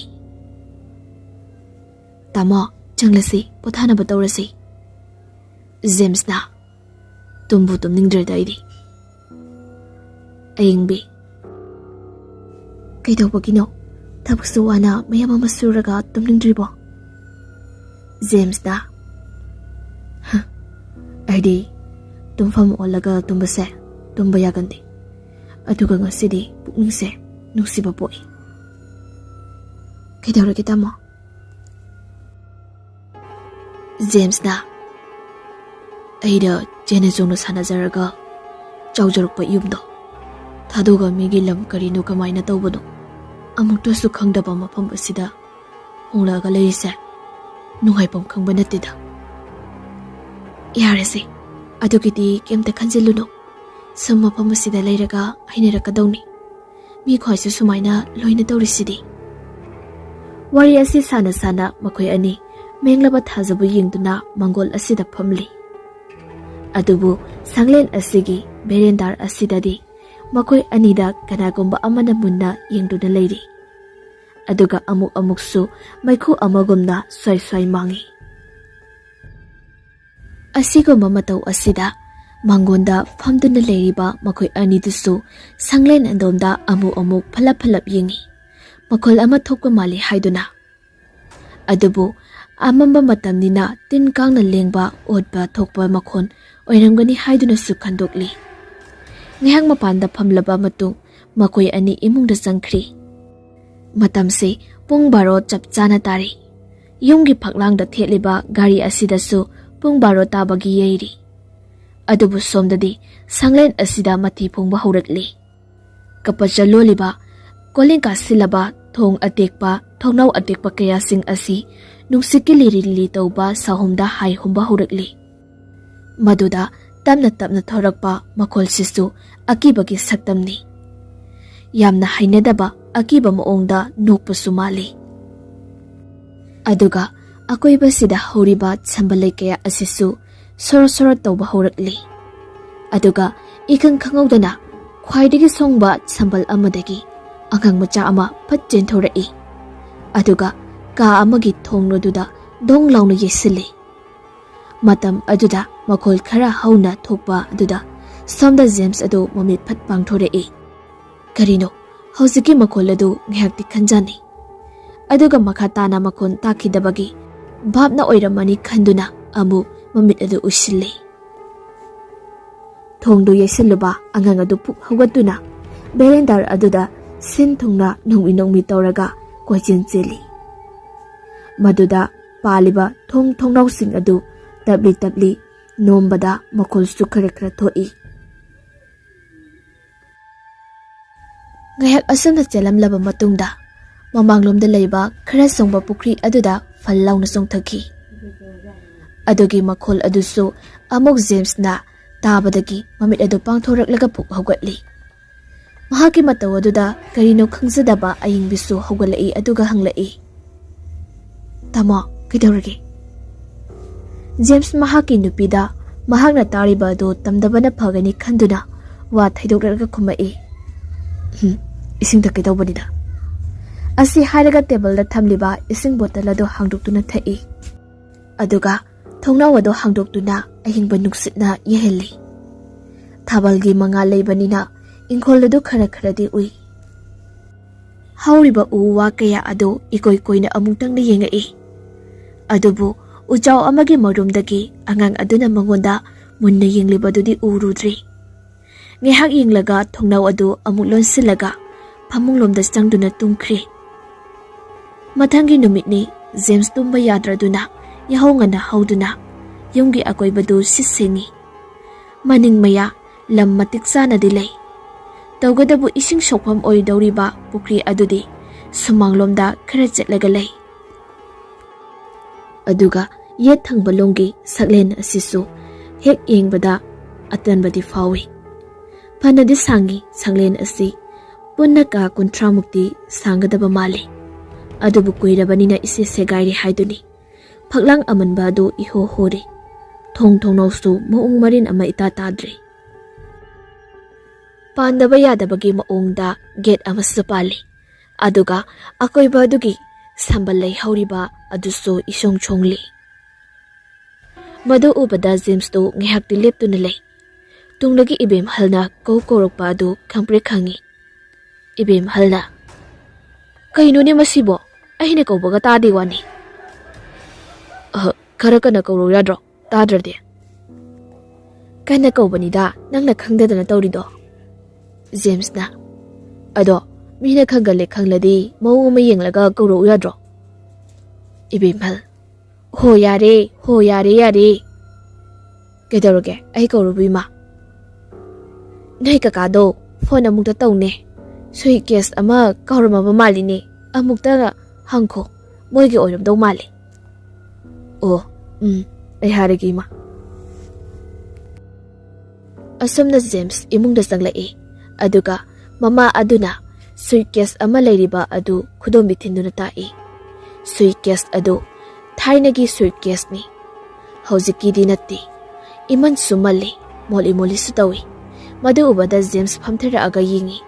"ꯇꯥꯃꯣ, ꯆꯪꯂꯁꯤ, ꯄꯣꯊꯥꯅꯕ ꯇꯧꯔꯁꯤ꯫" ꯖꯦꯝꯁꯅ, "ꯇꯨꯝꯕꯨ ꯇꯨꯝꯅꯤꯡꯗ꯭ꯔꯦꯗ ꯑꯩꯗꯤ꯫" ꯑꯌꯤꯡꯕꯤ, "ꯀꯩꯗꯧꯕꯒꯤꯅꯣ? ꯊꯕꯛꯁꯨ ꯋꯥꯅ ꯃꯌꯥꯝ ꯑꯃ ꯁꯨꯔꯒ ꯇꯨꯝꯅꯤꯡꯗ꯭ꯔꯤꯕꯣ?" ꯖꯦꯝꯁꯅ, "ꯍ, ꯑꯩꯗꯤ ꯇꯨꯝꯐꯝ ꯑꯣꯜꯂꯒ ꯇꯨꯝꯕꯁꯦ ꯇꯨꯝꯕ ꯌꯥꯒꯟꯗꯦ꯫ ꯑꯗꯨꯒ ꯉꯁꯤꯗꯤ ꯄꯨꯛꯅꯤꯡꯁꯦ ꯅꯨꯡꯁꯤꯕ ꯄꯣꯛꯏ꯫ ꯀꯩꯗꯧꯔꯒꯦ, ꯇꯥꯃꯣ? ꯖꯦꯝꯁꯅ ꯑꯩꯅ ꯆꯦꯟꯅ ꯆꯣꯡꯅ ꯁꯥꯟꯅꯖꯔꯒ ꯆꯥꯎꯖꯔꯛꯄ ꯌꯨꯝꯗꯣ ꯊꯥꯗꯣꯛꯑꯒ ꯃꯤꯒꯤ ꯂꯝ ꯀꯔꯤꯅꯣ ꯀꯃꯥꯏꯅ ꯇꯧꯕꯅꯣ ꯑꯃꯨꯛꯇꯁꯨ ꯈꯪꯗꯕ ꯃꯐꯝ ꯑꯁꯤꯗ ꯍꯣꯡꯂꯛꯑꯒ ꯂꯩꯔꯤꯁꯦ ꯅꯨꯡꯉꯥꯏꯐꯝ ꯈꯪꯕ ꯅꯠꯇꯦꯗ꯫ ꯌꯥꯔꯦꯁꯦ, ꯑꯗꯨꯒꯤꯗꯤ ꯀꯩꯝꯇ ꯈꯟꯖꯤꯜꯂꯨꯅꯨ꯫ ꯁꯨꯝ ꯃꯐꯝ ꯑꯁꯤꯗ ꯂꯩꯔꯒ ꯍꯩꯅꯔꯛꯀꯗꯧꯅꯤ꯫ ꯃꯤ ꯈ꯭ꯋꯥꯏꯁꯨ ꯁꯨꯃꯥꯏꯅ ꯂꯣꯏꯅ ꯇꯧꯔꯤꯁꯤꯗꯤ꯫ ꯋꯥꯔꯤ ꯑꯁꯤ ꯁꯥꯅ ꯁꯥꯅ ꯃꯈꯣꯏ ꯑꯅꯤ ꯃꯦꯡꯂꯕ ꯊꯥꯖꯕꯨ ꯌꯦꯡꯗꯨꯅ ꯃꯪꯒꯣꯜ ꯑꯁꯤꯗ ꯐꯝꯂꯤ꯫ ꯑꯗꯨꯕꯨ ꯁꯪꯂꯦꯟ ꯑꯁꯤꯒꯤ ꯕꯦꯔꯦꯟꯗꯥꯔ ꯑꯁꯤꯗꯗꯤ ꯃꯈꯣꯏ ꯑꯅꯤꯗ ꯀꯅꯥꯒꯨꯝꯕ ꯑꯃꯅ ꯃꯨꯟꯅ ꯌꯦꯡꯗꯨꯅ ꯂꯩꯔꯤ꯫ ꯑꯗꯨꯒ ꯑꯃꯨꯛ ꯑꯃꯨꯛꯁꯨ ꯃꯩꯈꯨ ꯑꯃꯒꯨꯝꯅ ꯁ꯭ꯋꯥꯏ ꯁ꯭ꯋꯥꯏ ꯃꯥꯡꯏ꯫ ꯑꯁꯤꯒꯨꯝꯕ ꯃꯇꯧ ꯑꯁꯤꯗ ꯃꯪꯒꯣꯟꯗ ꯐꯝꯗꯨꯅ ꯂꯩꯔꯤꯕ ꯃꯈꯣꯏ ꯑꯅꯤꯗꯨꯁꯨ ꯁꯪꯂꯦꯟ ꯑꯗꯣꯝꯗ ꯑꯃꯨꯛ ꯑꯃꯨꯛ ꯐꯠꯂꯞ ꯐꯠꯂꯞ ꯌꯦꯡꯏ, ꯃꯈꯣꯜ ꯑꯃ ꯊꯣꯛꯄ ꯃꯥꯜꯂꯤ ꯍꯥꯏꯗꯨꯅ꯫ ꯑꯗꯨꯕꯨ ꯑꯃꯝꯕ ꯃꯇꯝꯅꯤꯅ ꯇꯤꯟ ꯀꯥꯡꯅ ꯂꯦꯡꯕ ꯑꯣꯠꯄ ꯊꯣꯛꯄ ꯃꯈꯣꯟ ꯑꯣꯏꯔꯝꯒꯅꯤ ꯍꯥꯏꯗꯨꯅꯁꯨ ꯈꯟꯗꯣꯛꯂꯤ꯫ ꯉꯥꯏꯍꯥꯛ ꯃꯄꯥꯟꯗ ꯐꯝꯂꯕ ꯃꯇꯨꯡ ꯃꯈꯣꯏ ꯑꯅꯤ ꯏꯃꯨꯡꯗ ꯆꯪꯈ꯭ꯔꯤ꯫ ꯃꯇꯝꯁꯤ ꯄꯨꯡ ꯕꯥꯔꯣ ꯆꯞ ꯆꯥꯅ ꯇꯥꯔꯤ꯫ ꯌꯨꯝꯒꯤ ꯐꯛꯂꯥꯡꯗ ꯊꯦꯠꯂꯤꯕ ꯒꯥꯔꯤ ꯑꯁꯤꯗꯁꯨ ꯄꯨꯡ ꯕꯥꯔꯣ ꯇꯥꯕꯒꯤ ꯌꯩꯔꯤ꯫ ꯑꯗꯨꯕꯨ ꯁꯣꯝꯗꯗꯤ ꯁꯪꯂꯦꯟ ꯑꯁꯤꯗ ꯃꯊꯤ ꯐꯣꯡꯕ ꯍꯧꯔꯛꯂꯤ꯫ ꯀꯄꯆ ꯂꯣꯜꯂꯤꯕ, ꯀꯣꯂꯤꯡ ꯀꯥꯁꯤꯜꯂꯕ ꯊꯣꯡ ꯑꯇꯦꯛꯄ, ꯊꯣꯡꯅꯥꯎ ꯑꯇꯦꯛꯄ ꯀꯌꯥꯁꯤꯡ ꯑꯁꯤ ꯅꯨꯡꯁꯤꯠꯀꯤ ꯂꯤꯔꯤ ꯂꯤꯔꯤ ꯇꯧꯕ ꯁꯥꯍꯨꯝꯗ ꯍꯥꯏ ꯍꯨꯝꯕ ꯍꯧꯔꯛꯂꯤ꯫ ꯃꯗꯨꯗ ꯇꯞꯅ ꯇꯞꯅ ꯊꯣꯔꯛꯄ ꯃꯈꯣꯜꯁꯤꯁꯨ ꯑꯀꯤꯕꯒꯤ ꯁꯛꯇꯝꯅꯤ꯫ ꯌꯥꯝꯅ ꯍꯩꯅꯗꯕ ꯑꯀꯤꯕ ꯃꯑꯣꯡꯗ ꯅꯣꯛꯄꯁꯨ ꯃꯥꯜꯂꯤ꯫ ꯑꯗꯨꯒ ꯑꯀꯣꯏꯕꯁꯤꯗ ꯍꯧꯔꯤꯕ ꯁꯝꯕꯜ ꯂꯩ ꯀꯌꯥ ꯑꯁꯤꯁꯨ ꯁꯣꯔꯣ ꯁꯣꯔꯣ ꯇꯧꯕ ꯍꯧꯔꯛꯂꯤ꯫ ꯑꯗꯨꯒ ꯏꯈꯪ ꯈꯪꯍꯧꯗꯅ ꯈ꯭ꯋꯥꯏꯗꯒꯤ ꯁꯣꯡꯕ ꯁꯝꯕꯜ ꯑꯃꯗꯒꯤ ꯑꯉꯥꯡ ꯃꯆꯥ ꯑꯃ ꯐꯠ ꯆꯦꯟꯊꯣꯔꯛꯏ꯫ ꯑꯗꯨꯒ ꯀꯥ ꯑꯃꯒꯤ ꯊꯣꯡ ꯑꯗꯨꯗ ꯗꯣꯡ ꯂꯥꯎꯅ ꯌꯩꯁꯤꯜꯂꯤ꯫ ꯃꯇꯝ ꯑꯗꯨꯗ ꯃꯈꯣꯜ ꯈꯔ ꯍꯧꯅ ꯊꯣꯛꯄ ꯑꯗꯨꯗ ꯁꯣꯝꯗ ꯖꯦꯝꯁ ꯑꯗꯨ ꯃꯃꯤꯠ ꯐꯠ ꯄꯥꯡꯊꯣꯔꯛꯏ꯫ ꯀꯔꯤꯅꯣ ꯍꯧꯖꯤꯛꯀꯤ ꯃꯈꯣꯜ ꯑꯗꯨ? ꯉꯥꯏꯍꯥꯛꯇꯤ ꯈꯟꯖꯥꯟꯅꯩ꯫ ꯑꯗꯨꯒ ꯃꯈꯥ ꯇꯥꯅ ꯃꯈꯣꯜ ꯇꯥꯈꯤꯗꯕꯒꯤ ꯚꯥꯞꯅ ꯑꯣꯏꯔꯝꯃꯅꯤ ꯈꯟꯗꯨꯅ ꯑꯃꯨꯛ ꯃꯃꯤꯠ ꯑꯗꯨ ꯎꯏꯁꯤꯜꯂꯤ꯫ ꯊꯣꯡꯗꯨ ꯌꯩꯁꯤꯜꯂꯨꯕ ꯑꯉꯥꯡ ꯑꯗꯨ ꯄꯨꯛ ꯍꯧꯒꯠꯇꯨꯅ ꯚꯦꯔꯦꯟꯗꯥꯔ ꯑꯗꯨꯗ ꯁꯤꯟ ꯊꯨꯡꯅ ꯅꯣꯡꯃꯤ ꯅꯣꯡꯃꯤ ꯇꯧꯔꯒ ꯀꯣꯏꯆꯦꯟ ꯆꯦꯜꯂꯤ꯫ ꯃꯗꯨꯗ ꯄꯥꯜꯂꯤꯕ ꯊꯣꯡ ꯊꯣꯡꯅꯥꯎꯁꯤꯡ ꯑꯗꯨ ꯇꯞꯂꯤ ꯇꯞꯂꯤ ꯅꯣꯝꯕꯗ ꯃꯈꯣꯜꯁꯨ ꯈꯔ ꯈꯔ ꯊꯣꯛꯏ꯫ ꯉꯥꯏꯍꯥꯛ ꯑꯁꯨꯝꯅ ꯆꯦꯜꯂꯝꯂꯕ ꯃꯇꯨꯡꯗ ꯃꯃꯥꯡꯂꯣꯝꯗ ꯂꯩꯕ ꯈꯔ ꯆꯪꯕ ꯄꯨꯈ꯭ꯔꯤ ꯑꯗꯨꯗ ꯐꯜ ꯂꯥꯎꯅ ꯆꯣꯡꯊꯈꯤ꯫ ꯑꯗꯨꯒꯤ ꯃꯈꯣꯜ ꯑꯗꯨꯁꯨ ꯑꯃꯨꯛ ꯖꯦꯝꯁꯅ ꯇꯥꯕꯗꯒꯤ ꯃꯃꯤꯠ ꯑꯗꯨ ꯄꯥꯡꯊꯣꯔꯛꯂꯒ ꯄꯨꯛ ꯍꯧꯒꯠꯂꯤ꯫ ꯃꯍꯥꯛꯀꯤ ꯃꯇꯧ ꯑꯗꯨꯗ ꯀꯔꯤꯅꯣ ꯈꯪꯖꯗꯕ ꯑꯌꯤꯡꯕꯤꯁꯨ ꯍꯧꯒꯠꯂꯛꯏ ꯑꯗꯨꯒ ꯍꯪꯂꯛꯏ, "ꯇꯥꯃꯣ, ꯀꯩꯗꯧꯔꯒꯦ?" ꯖꯦꯝꯁ ꯃꯍꯥꯛꯀꯤ ꯅꯨꯄꯤꯗ ꯃꯍꯥꯛꯅ ꯇꯥꯔꯤꯕ ꯑꯗꯨ ꯇꯝꯗꯕꯅ ꯐꯒꯅꯤ ꯈꯟꯗꯨꯅ ꯋꯥ ꯊꯩꯗꯣꯛꯂꯒ ꯈꯨꯝꯃꯛꯏ, "ꯎꯝ, ꯏꯁꯤꯡ ꯊꯛꯀꯦ ꯇꯧꯕꯅꯤꯗ"꯫ ꯑꯁꯤ ꯍꯥꯏꯔꯒ ꯇꯦꯕꯜꯗ ꯊꯝꯂꯤꯕ ꯏꯁꯤꯡ ꯕꯣꯇꯜ ꯑꯗꯨ ꯍꯥꯡꯗꯣꯛꯇꯨꯅ ꯊꯛꯏ꯫ ꯑꯗꯨꯒ ꯊꯣꯡꯅꯥꯎ ꯑꯗꯨ ꯍꯥꯡꯗꯣꯛꯇꯨꯅ ꯑꯌꯤꯡꯕ ꯅꯨꯡꯁꯤꯠꯅ ꯌꯩꯍꯜꯂꯤ꯫ ꯊꯥꯕꯜꯒꯤ ꯃꯉꯥꯜ ꯂꯩꯕꯅꯤꯅ ꯏꯪꯈꯣꯜ ꯑꯗꯨ ꯈꯔ ꯈꯔꯗꯤ ꯎꯏ꯫ ꯍꯧꯔꯤꯕ ꯎ ꯋꯥ ꯀꯌꯥ ꯑꯗꯨ ꯏꯀꯣꯏ ꯀꯣꯏꯅ ꯑꯃꯨꯛꯇꯪꯗ ꯌꯦꯡꯉꯛꯏ꯫ ꯑꯗꯨꯕꯨ ꯎꯖꯥꯎ ꯑꯃꯒꯤ ꯃꯔꯨꯝꯗꯒꯤ ꯑꯉꯥꯡ ꯑꯗꯨꯅ ꯃꯉꯣꯟꯗ ꯃꯨꯟꯅ ꯌꯦꯡꯂꯤꯕꯗꯨꯗꯤ ꯎꯔꯨꯗ꯭ꯔꯤ꯫ ꯉꯥꯏꯍꯥꯛ ꯌꯦꯡꯂꯒ ꯊꯣꯡꯅꯥꯎ ꯑꯗꯨ ꯑꯃꯨꯛ ꯂꯣꯟꯁꯤꯜꯂꯒ ꯐꯃꯨꯡꯂꯣꯝꯗ ꯆꯪꯗꯨꯅ ꯇꯨꯝꯈ꯭ꯔꯦ꯫ ꯃꯊꯪꯒꯤ ꯅꯨꯃꯤꯠꯅꯤ꯫ ꯖꯦꯝꯁ ꯇꯨꯝꯕ ꯌꯥꯗ꯭ꯔꯗꯨꯅ ꯌꯥꯍꯧ ꯉꯟꯅ ꯍꯧꯗꯨꯅ ꯌꯨꯝꯒꯤ ꯑꯀꯣꯏꯕꯗꯨ ꯁꯤꯠ ꯁꯦꯡꯉꯤ꯫ ꯃꯅꯤꯡ ꯃꯌꯥ ꯂꯝ ꯃꯇꯤꯛ ꯆꯥꯅꯗꯤ ꯂꯩ꯫ ꯇꯧꯒꯗꯕꯨ ꯏꯁꯤꯡ ꯁꯣꯛꯐꯝ ꯑꯣꯏꯗꯧꯔꯤꯕ ꯄꯨꯈ꯭ꯔꯤ ꯑꯗꯨꯗꯤ ꯁꯨꯃꯥꯡꯂꯣꯝꯗ ꯈꯔ ꯆꯠꯂꯒ ꯂꯩ꯫ ꯑꯗꯨꯒ ꯌꯦꯠ ꯊꯪꯕ ꯂꯣꯝꯒꯤ ꯁꯛꯂꯦꯟ ꯑꯁꯤꯁꯨ ꯍꯦꯛ ꯌꯦꯡꯕꯗ ꯑꯇꯟꯕꯗꯤ ꯐꯥꯎꯏ꯫ ꯐꯅꯗꯤ ꯁꯥꯡꯉꯤ ꯁꯛꯂꯦꯟ ꯑꯁꯤ, ꯄꯨꯟꯅ ꯀꯥ ꯀꯨꯟꯊ꯭ꯔꯥꯃꯨꯛꯇꯤ ꯁꯥꯡꯒꯗꯕ ꯃꯥꯜꯂꯤ꯫ ꯑꯗꯨꯕꯨ ꯀꯨꯏꯔꯕꯅꯤꯅ ꯏꯁꯦ ꯁꯦꯒꯥꯏꯔꯦ ꯍꯥꯏꯗꯨꯅꯤ꯫ ꯐꯛꯂꯥꯡ ꯑꯃꯟꯕ ꯑꯗꯨ ꯏꯍꯣ ꯍꯣꯔꯦ꯫ ꯊꯣꯡ ꯊꯣꯡꯅꯥꯎꯁꯨ ꯃꯑꯣꯡ ꯃꯔꯤꯟ ꯑꯃ ꯏꯇꯥ ꯇꯥꯗ꯭ꯔꯦ꯫ ꯄꯥꯟꯗꯕ ꯌꯥꯗꯕꯒꯤ ꯃꯑꯣꯡꯗ ꯒꯦꯠ ꯑꯃꯁꯨ ꯄꯥꯜꯂꯤ꯫ ꯑꯗꯨꯒ ꯑꯀꯣꯏꯕ ꯑꯗꯨꯒꯤ ꯁꯝꯕꯜ ꯂꯩꯍꯧꯔꯤꯕ ꯑꯗꯨꯁꯨ ꯏꯁꯣꯡ ꯁꯣꯡꯂꯤ꯫ ꯃꯗꯨ ꯎꯕꯗ ꯖꯦꯝꯁꯇꯨ ꯉꯥꯏꯍꯥꯛꯇꯤ ꯂꯦꯞꯇꯨꯅ ꯂꯩ꯫ ꯇꯨꯡꯗꯒꯤ ꯏꯕꯦꯝꯍꯜꯅ ꯀꯧ ꯀꯧꯔꯛꯄ ꯑꯗꯨ ꯈꯪꯄ꯭ꯔꯦꯛ ꯈꯪꯉꯤ꯫ ꯏꯕꯦꯝꯍꯜꯅ, "ꯀꯩꯅꯣꯅꯦ ꯃꯁꯤꯕꯣ? ꯑꯩꯅ ꯀꯧꯕꯒ ꯇꯥꯗꯦ ꯋꯥꯅꯤ꯫ ꯑꯍ, ꯈꯔ ꯀꯟꯅ ꯀꯧꯔꯧ ꯌꯥꯗ꯭ꯔꯣ? ꯇꯥꯗ꯭ꯔꯗꯤ?" ꯑꯩꯅ ꯀꯧꯕꯅꯤꯗ, ꯅꯪꯅ ꯈꯪꯗꯗꯅ ꯇꯧꯔꯤꯗꯣ꯫ ꯖꯦꯝꯁꯅ, "ꯑꯗꯣ ꯃꯤꯅ ꯈꯪꯒꯜꯂꯦ ꯈꯪꯂꯗꯤ ꯃꯑꯣꯡ ꯑꯃ ꯌꯦꯡꯂꯒ ꯀꯧꯔꯛꯎ ꯌꯥꯗ꯭ꯔꯣ?" ꯏꯕꯦꯝꯍꯜ, "ꯍꯣ ꯌꯥꯔꯦ, ꯍꯣ ꯌꯥꯔꯦ, ꯌꯥꯔꯦ꯫ ꯀꯩꯗꯧꯔꯒꯦ, ꯑꯩ ꯀꯧꯔꯨꯕ ꯏꯃꯥ?" "ꯅꯣꯏ ꯀꯀꯥꯗꯣ ꯐꯣꯟ ꯑꯃꯨꯛꯇ ꯇꯧꯅꯦ꯫ ꯁꯨꯏꯠ ꯀꯦꯁ ꯑꯃ ꯀꯥꯎꯔꯝꯃꯕ ꯃꯥꯜꯂꯤꯅꯦ꯫ ꯑꯃꯨꯛꯇ ꯍꯪꯈꯣ, ꯃꯣꯏꯒꯤ ꯑꯣꯏꯔꯝꯗꯧ ꯃꯥꯜꯂꯦ꯫" "ꯑꯣ, ꯎꯝ, ꯑꯩ ꯍꯥꯏꯔꯒꯦ ꯏꯃꯥ꯫" ꯑꯁꯨꯝꯅ ꯖꯦꯝꯁ ꯏꯃꯨꯡꯗ ꯆꯪꯂꯛꯏ꯫ ꯑꯗꯨꯒ ꯃꯃꯥ ꯑꯗꯨꯅ ꯁꯨꯏꯠ ꯀꯦꯁ ꯑꯃ ꯂꯩꯔꯤꯕ ꯑꯗꯨ ꯈꯨꯗꯣꯝꯕꯤ ꯊꯤꯟꯗꯨꯅ ꯇꯥꯛꯏ꯫ ꯁꯨꯏꯠ ꯀꯦꯁ ꯑꯗꯨ ꯊꯥꯏꯅꯒꯤ ꯁꯨꯏꯠ ꯀꯦꯁꯅꯤ, ꯍꯧꯖꯤꯛꯀꯤꯗꯤ ꯅꯠꯇꯦ꯫ ꯏꯃꯟꯁꯨ ꯃꯜꯂꯤ, ꯃꯣꯂꯤ ꯃꯣꯂꯤꯁꯨ ꯇꯧꯏ꯫ ꯃꯗꯨ ꯎꯕꯗ ꯖꯦꯝꯁ ꯐꯝꯊꯔꯛꯑꯒ ꯌꯦꯡꯏ꯫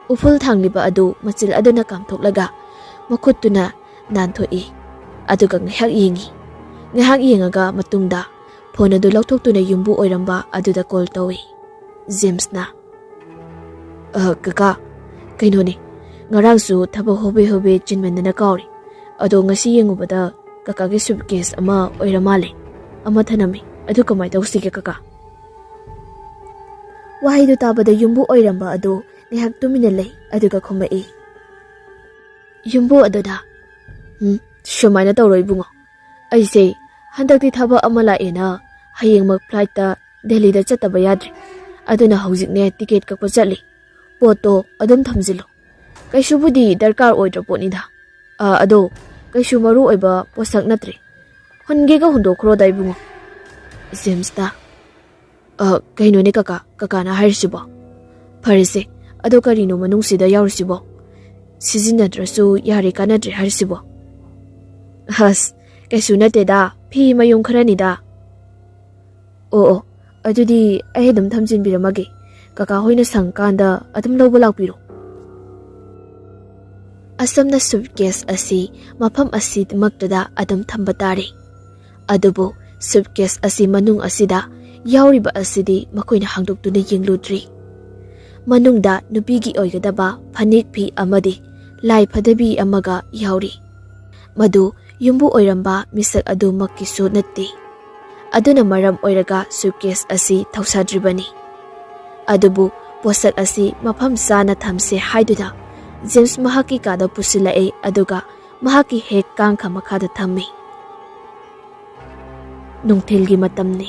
ꯎꯐꯨꯜ ꯊꯥꯡꯂꯤꯕ ꯑꯗꯨ ꯃꯆꯤꯜ ꯑꯗꯨꯅ ꯀꯥꯝꯊꯣꯛꯂꯒ ꯃꯈꯨꯠꯇꯨꯅ ꯅꯥꯟꯊꯣꯛꯏ꯫ ꯑꯗꯨꯒ ꯉꯥꯏꯍꯥꯛ ꯌꯦꯡꯏ꯫ ꯉꯥꯏꯍꯥꯛ ꯌꯦꯡꯉꯒ ꯃꯇꯨꯡꯗ ꯐꯣꯟ ꯑꯗꯨ ꯂꯧꯊꯣꯛꯇꯨꯅ ꯌꯨꯝꯕꯨ ꯑꯣꯏꯔꯝꯕ ꯑꯗꯨꯗ ꯀꯣꯜ ꯇꯧꯏ꯫ ꯖꯦꯝꯁꯅ, "ꯑ, ꯀꯀꯥ, ꯀꯩꯅꯣꯅꯦ, ꯉꯔꯥꯡꯁꯨ ꯊꯕꯛ ꯍꯣꯕꯦ ꯍꯣꯕꯦ ꯆꯤꯟꯃꯟꯗꯅ ꯀꯥꯎꯔꯦ꯫ ꯑꯗꯣ ꯉꯁꯤ ꯌꯦꯡꯉꯨꯕꯗ ꯀꯀꯥꯒꯤ ꯁꯨꯠ ꯀꯦꯁ ꯑꯃ ꯑꯣꯏꯔ ꯃꯥꯜꯂꯦ꯫ ꯑꯃ ꯊꯅꯝꯃꯤ꯫ ꯑꯗꯨ ꯀꯃꯥꯏ ꯇꯧꯁꯤꯒꯦ, ꯀꯀꯥ?" ꯋꯥꯍꯩꯗꯨ ꯇꯥꯕꯗ ꯌꯨꯝꯕꯨ ꯑꯣꯏꯔꯝꯕ ꯑꯗꯨ ꯉꯥꯏꯍꯥꯛ ꯇꯨꯃꯤꯟꯅ ꯂꯩ, ꯑꯗꯨꯒ ꯈꯨꯝꯃꯛꯏ꯫ ꯌꯨꯝꯕꯨ ꯑꯗꯨꯅ, "ꯎꯝ, ꯁꯨꯃꯥꯏꯅ ꯇꯧꯔꯣ ꯏꯕꯨꯡꯉꯣ꯫ ꯑꯩꯁꯦ ꯍꯟꯗꯛꯇꯤ ꯊꯕꯛ ꯑꯃ ꯂꯥꯛꯑꯦꯅ ꯍꯌꯦꯡꯃꯛ ꯐ꯭ꯂꯥꯏꯠꯇ ꯗꯦꯜꯂꯤꯗ ꯆꯠꯇꯕ ꯌꯥꯗ꯭ꯔꯦ꯫ ꯑꯗꯨꯅ ꯍꯧꯖꯤꯛꯅꯦ ꯇꯤꯀꯦꯠ ꯀꯛꯄ ꯆꯠꯂꯤ꯫ ꯄꯣꯠꯇꯣ ꯑꯗꯨꯝ ꯊꯝꯖꯤꯜꯂꯨ꯫ ꯀꯩꯁꯨꯕꯨꯗꯤ ꯗꯔꯀꯥꯔ ꯑꯣꯏꯗ꯭ꯔ ꯄꯣꯠꯅꯤꯗ꯫ ꯑ, ꯑꯗꯣ ꯀꯩꯁꯨ ꯃꯔꯨ ꯑꯣꯏꯕ ꯄꯣꯠꯁꯛ ꯅꯠꯇ꯭ꯔꯦ꯫ ꯍꯨꯟꯒꯦꯒ ꯍꯨꯟꯗꯣꯛꯈ꯭ꯔꯣꯗ ꯏꯕꯨꯡꯉꯣ꯫" ꯖꯦꯝꯁꯇ, "ꯑ, ꯀꯩꯅꯣꯅꯦ ꯀꯀꯥ, ꯀꯀꯥꯅ ꯍꯥꯏꯔꯤꯁꯤꯕꯣ? ꯐꯔꯦꯁꯦ, ꯑꯗꯣ ꯀꯔꯤꯅꯣ ꯃꯅꯨꯡꯁꯤꯗ ꯌꯥꯎꯔꯤꯁꯤꯕꯣ? ꯁꯤꯖꯤꯟꯅꯗ꯭ꯔꯁꯨ ꯌꯥꯔꯦ, ꯀꯥꯟꯅꯗ꯭ꯔꯦ ꯍꯥꯏꯔꯤꯁꯤꯕꯣ?" "ꯑꯁ, ꯀꯩꯁꯨ ꯅꯠꯇꯦꯗ, ꯐꯤ ꯃꯌꯨꯝ ꯈꯔꯅꯤꯗ꯫" "ꯑꯣ, ꯑꯣ, ꯑꯗꯨꯗꯤ ꯑꯩ ꯑꯗꯨꯝ ꯊꯝꯖꯤꯟꯕꯤꯔꯝꯃꯒꯦ꯫ ꯀꯀꯥ ꯍꯣꯏꯅ ꯁꯪꯀꯥꯟꯗ ꯑꯗꯨꯝ ꯂꯧꯕ ꯂꯥꯛꯄꯤꯔꯣ꯫" ꯑꯁꯨꯝꯅ ꯁꯨꯠ ꯀꯦꯁ ꯑꯁꯤ ꯃꯐꯝ ꯑꯁꯤꯃꯛꯇꯗ ꯑꯗꯨꯝ ꯊꯝꯕ ꯇꯥꯔꯦ꯫ ꯑꯗꯨꯕꯨ ꯁꯨꯠ ꯀꯦꯁ ꯑꯁꯤ ꯃꯅꯨꯡ ꯑꯁꯤꯗ ꯌꯥꯎꯔꯤꯕ ꯑꯁꯤꯗꯤ ꯃꯈꯣꯏꯅ ꯍꯥꯡꯗꯣꯛꯇꯨꯅ ꯌꯦꯡꯂꯨꯗ꯭ꯔꯤ꯫ ꯃꯅꯨꯡꯗ ꯅꯨꯄꯤꯒꯤ ꯑꯣꯏꯒꯗꯕ ꯐꯅꯦꯛ ꯐꯤ ꯑꯃꯗꯤ ꯂꯥꯏ ꯐꯗꯕꯤ ꯑꯃꯒ ꯌꯥꯎꯔꯤ꯫ ꯃꯗꯨ ꯌꯨꯝꯕꯨ ꯑꯣꯏꯔꯝꯕ ꯃꯤꯁꯛ ꯑꯗꯨꯃꯛꯀꯤꯁꯨ ꯅꯠꯇꯦ꯫ ꯑꯗꯨꯅ ꯃꯔꯝ ꯑꯣꯏꯔꯒ ꯁꯨꯠꯀꯦꯁ ꯑꯁꯤ ꯊꯧꯁꯥꯗ꯭ꯔꯤꯕꯅꯤ꯫ ꯑꯗꯨꯕꯨ ꯄꯣꯠꯁꯛ ꯑꯁꯤ ꯃꯐꯝ ꯆꯥꯅ ꯊꯝꯁꯦ ꯍꯥꯏꯗꯨꯅ ꯖꯦꯝꯁ ꯃꯍꯥꯛꯀꯤ ꯀꯥꯗ ꯄꯨꯁꯤꯜꯂꯛꯏ, ꯑꯗꯨꯒ ꯃꯍꯥꯛꯀꯤ ꯍꯦꯛ ꯀꯥꯡꯈ ꯃꯈꯥꯗ ꯊꯝꯃꯤ꯫ ꯅꯨꯡꯊꯤꯜꯒꯤ ꯃꯇꯝꯅꯤ꯫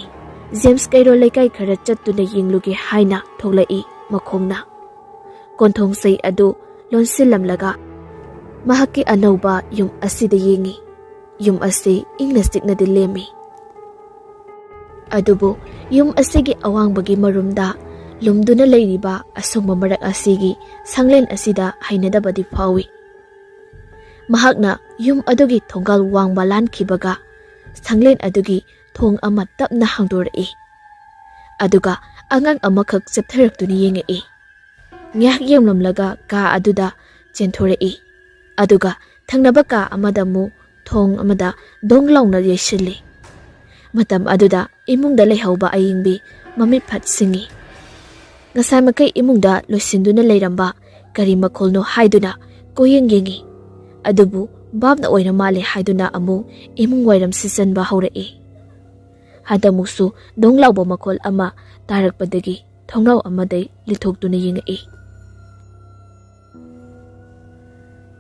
ꯖꯦꯝꯁ ꯀꯩꯔꯣꯜ ꯂꯩꯀꯥꯏ ꯈꯔ ꯆꯠꯇꯨꯅ ꯌꯦꯡꯂꯨꯒꯦ ꯍꯥꯏꯅ ꯊꯣꯛꯂꯛꯏ ꯃꯈꯣꯡꯅ꯫ ꯀꯣꯟꯊꯣꯡ ꯆꯩ ꯑꯗꯨ ꯂꯣꯟꯁꯤꯜꯂꯝꯂꯒ ꯃꯍꯥꯛꯀꯤ ꯑꯅꯧꯕ ꯌꯨꯝ ꯑꯁꯤꯗ ꯌꯦꯡꯉꯤ꯫ ꯌꯨꯝ ꯑꯁꯤ ꯏꯪꯅ ꯆꯤꯛꯅꯗꯤ ꯂꯦꯝꯃꯤ꯫ ꯑꯗꯨꯕꯨ ꯌꯨꯝ ꯑꯁꯤꯒꯤ ꯑꯋꯥꯡꯕꯒꯤ ꯃꯔꯨꯝꯗ ꯂꯨꯝꯗꯨꯅ ꯂꯩꯔꯤꯕ ꯑꯁꯨꯡꯕ ꯃꯔꯛ ꯑꯁꯤꯒꯤ ꯁꯪꯂꯦꯟ ꯑꯁꯤꯗ ꯍꯩꯅꯗꯕꯗꯤ ꯐꯥꯎꯏ꯫ ꯃꯍꯥꯛꯅ ꯌꯨꯝ ꯑꯗꯨꯒꯤ ꯊꯣꯡꯒꯥꯜ ꯋꯥꯡꯃ ꯂꯥꯟꯈꯤꯕꯒ ꯁꯪꯂꯦꯟ ꯑꯗꯨꯒꯤ ꯊꯣꯡ ꯑꯃ ꯇꯞꯅ ꯍꯥꯡꯗꯣꯔꯛꯏ꯫ ꯑꯗꯨꯒ ꯑꯉꯥꯡ ꯑꯃꯈꯛ ꯆꯦꯞꯊꯔꯛꯇꯨꯅ ꯌꯦꯡꯉꯛꯏ꯫ ꯉꯥꯏꯍꯥꯛ ꯌꯦꯡꯂꯝꯂꯒ ꯀꯥ ꯑꯗꯨꯗ ꯆꯦꯟꯊꯣꯔꯛꯏ꯫ ꯑꯗꯨꯒ ꯊꯪꯅꯕ ꯀꯥ ꯑꯃꯗ ꯑꯃꯨꯛ ꯊꯣꯡ ꯑꯃꯗ ꯗꯣꯡ ꯂꯥꯎꯅ ꯌꯩꯁꯤꯜꯂꯤ꯫ ꯃꯇꯝ ꯑꯗꯨꯗ ꯏꯃꯨꯡꯗ ꯂꯩꯍꯧꯕ ꯑꯌꯤꯡꯕꯤ ꯃꯃꯤꯠ ꯐꯠ ꯁꯤꯡꯉꯤ꯫ ꯉꯁꯥꯏ ꯃꯈꯩ ꯏꯃꯨꯡꯗ ꯂꯣꯏꯁꯤꯟꯗꯨꯅ ꯂꯩꯔꯝꯕ ꯀꯔꯤ ꯃꯈꯣꯜꯅꯣ ꯍꯥꯏꯗꯨꯅ ꯀꯣꯏꯌꯦꯡ ꯌꯦꯡꯉꯤ꯫ ꯑꯗꯨꯕꯨ ꯚꯥꯞꯅ ꯑꯣꯏꯔ ꯃꯥꯜꯂꯦ ꯍꯥꯏꯗꯨꯅ ꯑꯃꯨꯛ ꯏꯃꯨꯡ ꯋꯥꯏꯔꯝ ꯁꯤꯠꯆꯟꯕ ꯍꯧꯔꯛꯏ꯫ ꯍꯟꯗꯛꯃꯨꯛꯁꯨ ꯗꯣꯡ ꯂꯥꯎꯕ ꯃꯈꯣꯜ ꯑꯃ ꯇꯥꯔꯛꯄꯗꯒꯤ ꯊꯣꯡꯅꯥꯎ ꯑꯃꯗꯩ ꯂꯤꯊꯣꯛꯇꯨꯅ ꯌꯦꯡꯉꯛꯏ꯫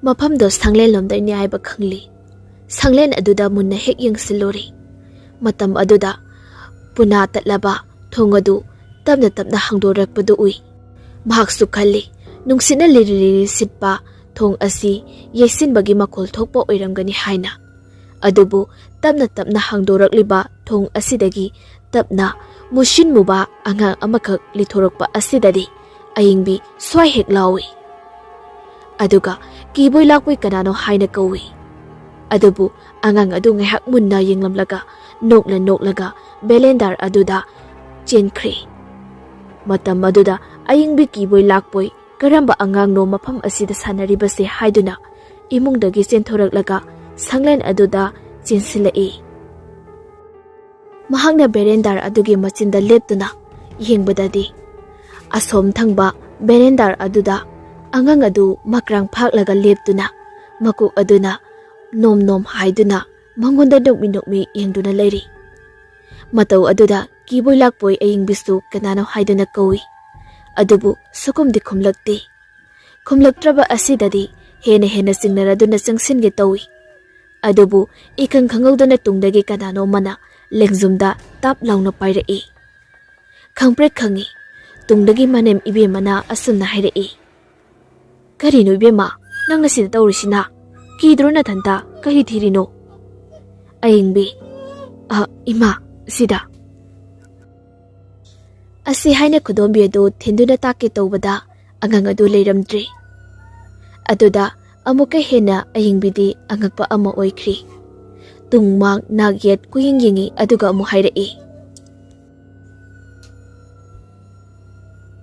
ꯃꯐꯝꯗꯣ ꯁꯪꯂꯦꯟ ꯂꯣꯝꯗꯩꯅꯤ ꯍꯥꯏꯕ ꯈꯪꯂꯤ꯫ ꯁꯪꯂꯦꯟ ꯑꯗꯨꯗ ꯃꯨꯟꯅ ꯍꯦꯛ ꯌꯦꯡꯁꯤꯜꯂꯨꯔꯦ꯫ ꯃꯇꯝ ꯑꯗꯨꯗ ꯄꯨꯅꯥ ꯇꯠꯂꯕ ꯊꯣꯡ ꯑꯗꯨ ꯇꯞꯅ ꯇꯞꯅ ꯍꯥꯡꯗꯣꯔꯛꯄꯗꯨ ꯎꯏ꯫ ꯃꯍꯥꯛꯁꯨ ꯈꯜꯂꯤ, ꯅꯨꯡꯁꯤꯠꯅ ꯂꯤꯔꯤ ꯂꯤꯔꯤ ꯁꯤꯠꯄ ꯊꯣꯡ ꯑꯁꯤ ꯌꯩꯁꯤꯟꯕꯒꯤ ꯃꯈꯣꯜ ꯊꯣꯛꯄ ꯑꯣꯏꯔꯝꯒꯅꯤ ꯍꯥꯏꯅ꯫ ꯑꯗꯨꯕꯨ ꯇꯞꯅ ꯇꯞꯅ ꯍꯥꯡꯗꯣꯔꯛꯂꯤꯕ ꯊꯣꯡ ꯑꯁꯤꯗꯒꯤ ꯇꯞꯅ ꯃꯨꯁꯤꯟ ꯃꯨꯕ ꯑꯉꯥꯡ ꯑꯃꯈꯛ ꯂꯤꯊꯣꯔꯛꯄ ꯑꯁꯤꯗꯗꯤ ꯑꯌꯤꯡꯕꯤ ꯁ꯭ꯋꯥꯏ ꯍꯦꯛ ꯂꯥꯎꯏ꯫ ꯑꯗꯨꯒ ꯀꯤꯕꯣꯏ ꯂꯥꯛꯄꯣꯏ ꯀꯅꯥꯅꯣ ꯍꯥꯏꯅ ꯀꯧꯏ꯫ ꯑꯗꯨꯕꯨ ꯑꯉꯥꯡ ꯑꯗꯨ ꯉꯥꯏꯍꯥꯛ ꯃꯨꯟꯅ ꯌꯦꯡꯂꯝꯂꯒ ꯅꯣꯛꯂ ꯅꯣꯛꯂꯒ ꯕꯦꯂꯦꯟꯗꯥꯔ ꯑꯗꯨꯗ ꯆꯦꯟꯈ꯭ꯔꯦ꯫ ꯃꯇꯝ ꯑꯗꯨꯗ ꯑꯌꯤꯡꯕꯤ ꯀꯤꯕꯣꯏ ꯂꯥꯛꯄꯣꯏ ꯀꯔꯝꯕ ꯑꯉꯥꯡꯅꯣ ꯃꯐꯝ ꯑꯁꯤꯗ ꯁꯥꯟꯅꯔꯤꯕꯁꯦ ꯍꯥꯏꯗꯨꯅ ꯏꯃꯨꯡꯗꯒꯤ ꯆꯦꯟꯊꯣꯔꯛꯂꯒ ꯁꯪꯂꯦꯟ ꯑꯗꯨꯗ ꯆꯦꯟꯁꯤꯜꯂꯛꯏ꯫ ꯃꯍꯥꯛꯅ ꯕꯦꯔꯦꯟꯗꯥꯔ ꯑꯗꯨꯒꯤ ꯃꯆꯤꯟꯗ ꯂꯦꯞꯇꯨꯅ ꯌꯦꯡꯕꯗꯗꯤ ꯑꯁꯣꯝ ꯊꯪꯕ ꯕꯦꯔꯦꯟꯗꯥꯔ ꯑꯗꯨꯗ ꯑꯉꯥꯡ ꯑꯗꯨ ꯃꯀ꯭ꯔꯥꯡ ꯐꯥꯛꯂꯒ ꯂꯦꯞꯇꯨꯅ ꯃꯀꯣꯛ ꯑꯗꯨꯅ ꯅꯣꯝ ꯅꯣꯝ ꯍꯥꯏꯗꯨꯅ ꯃꯉꯣꯟꯗ ꯅꯣꯛꯃꯤ ꯅꯣꯛꯃꯤ ꯌꯦꯡꯗꯨꯅ ꯂꯩꯔꯤ꯫ ꯃꯇꯧ ꯑꯗꯨꯗ ꯀꯤꯕꯣꯏ ꯂꯥꯛꯄꯣꯏ ꯑꯌꯤꯡꯕꯤꯁꯨ ꯀꯅꯥꯅꯣ ꯍꯥꯏꯗꯨꯅ ꯀꯧꯏ꯫ ꯑꯗꯨꯕꯨ ꯁꯨꯈꯨꯝꯗꯤ ꯈꯨꯝꯂꯛꯇꯦ꯫ ꯈꯨꯝꯂꯛꯇ꯭ꯔꯕ ꯑꯁꯤꯗꯗꯤ ꯍꯦꯟꯅ ꯍꯦꯟꯅ ꯆꯤꯡꯅꯔꯗꯨꯅ ꯆꯪꯁꯤꯟꯒꯦ ꯇꯧꯏ꯫ ꯑꯗꯨꯕꯨ ꯏꯈꯪ ꯈꯪꯍꯧꯗꯅ ꯇꯨꯡꯗꯒꯤ ꯀꯅꯥꯅꯣ ꯑꯃꯅ ꯂꯦꯡꯖꯨꯝꯗ ꯇꯥꯞ ꯂꯥꯎꯅ ꯄꯥꯏꯔꯛꯏ꯫ ꯈꯪꯄ꯭ꯔꯦꯛ ꯈꯪꯏ꯫ ꯇꯨꯡꯗꯒꯤ ꯃꯅꯦꯝ ꯏꯕꯦꯝꯃꯅ ꯑꯁꯨꯝꯅ ꯍꯥꯏꯔꯛꯏ, "ꯀꯔꯤꯅꯣ ꯏꯕꯦꯝꯃ, ꯅꯪꯅ ꯁꯤꯗ ꯇꯧꯔꯤꯁꯤꯅ? ꯀꯤꯗ꯭ꯔꯣ ꯅꯊꯟꯇ? ꯀꯔꯤ ꯊꯤꯔꯤꯅꯣ?" ꯑꯌꯤꯡꯕꯤ, "ꯑ, ꯏꯃꯥ, ꯁꯤꯗ꯫" ꯑꯁꯤ ꯍꯥꯏꯅ ꯈꯨꯗꯣꯝꯕꯤ ꯑꯗꯨ ꯊꯤꯟꯗꯨꯅ ꯇꯥꯛꯀꯦ ꯇꯧꯕꯗ ꯑꯉꯥꯡ ꯑꯗꯨ ꯂꯩꯔꯝꯗ꯭ꯔꯦ꯫ ꯑꯗꯨꯗ ꯑꯃꯨꯛꯀ ꯍꯦꯟꯅ ꯑꯌꯤꯡꯕꯤꯗꯤ ꯑꯉꯛꯄ ꯑꯃ ꯑꯣꯏꯈ꯭ꯔꯤ꯫ ꯇꯨꯡ ꯃꯥꯡ ꯅꯥꯛ ꯌꯦꯠ ꯀꯨꯌꯦꯡ ꯌꯦꯡꯉꯤ, ꯑꯗꯨꯒ ꯑꯃꯨꯛ ꯍꯥꯏꯔꯛꯏ,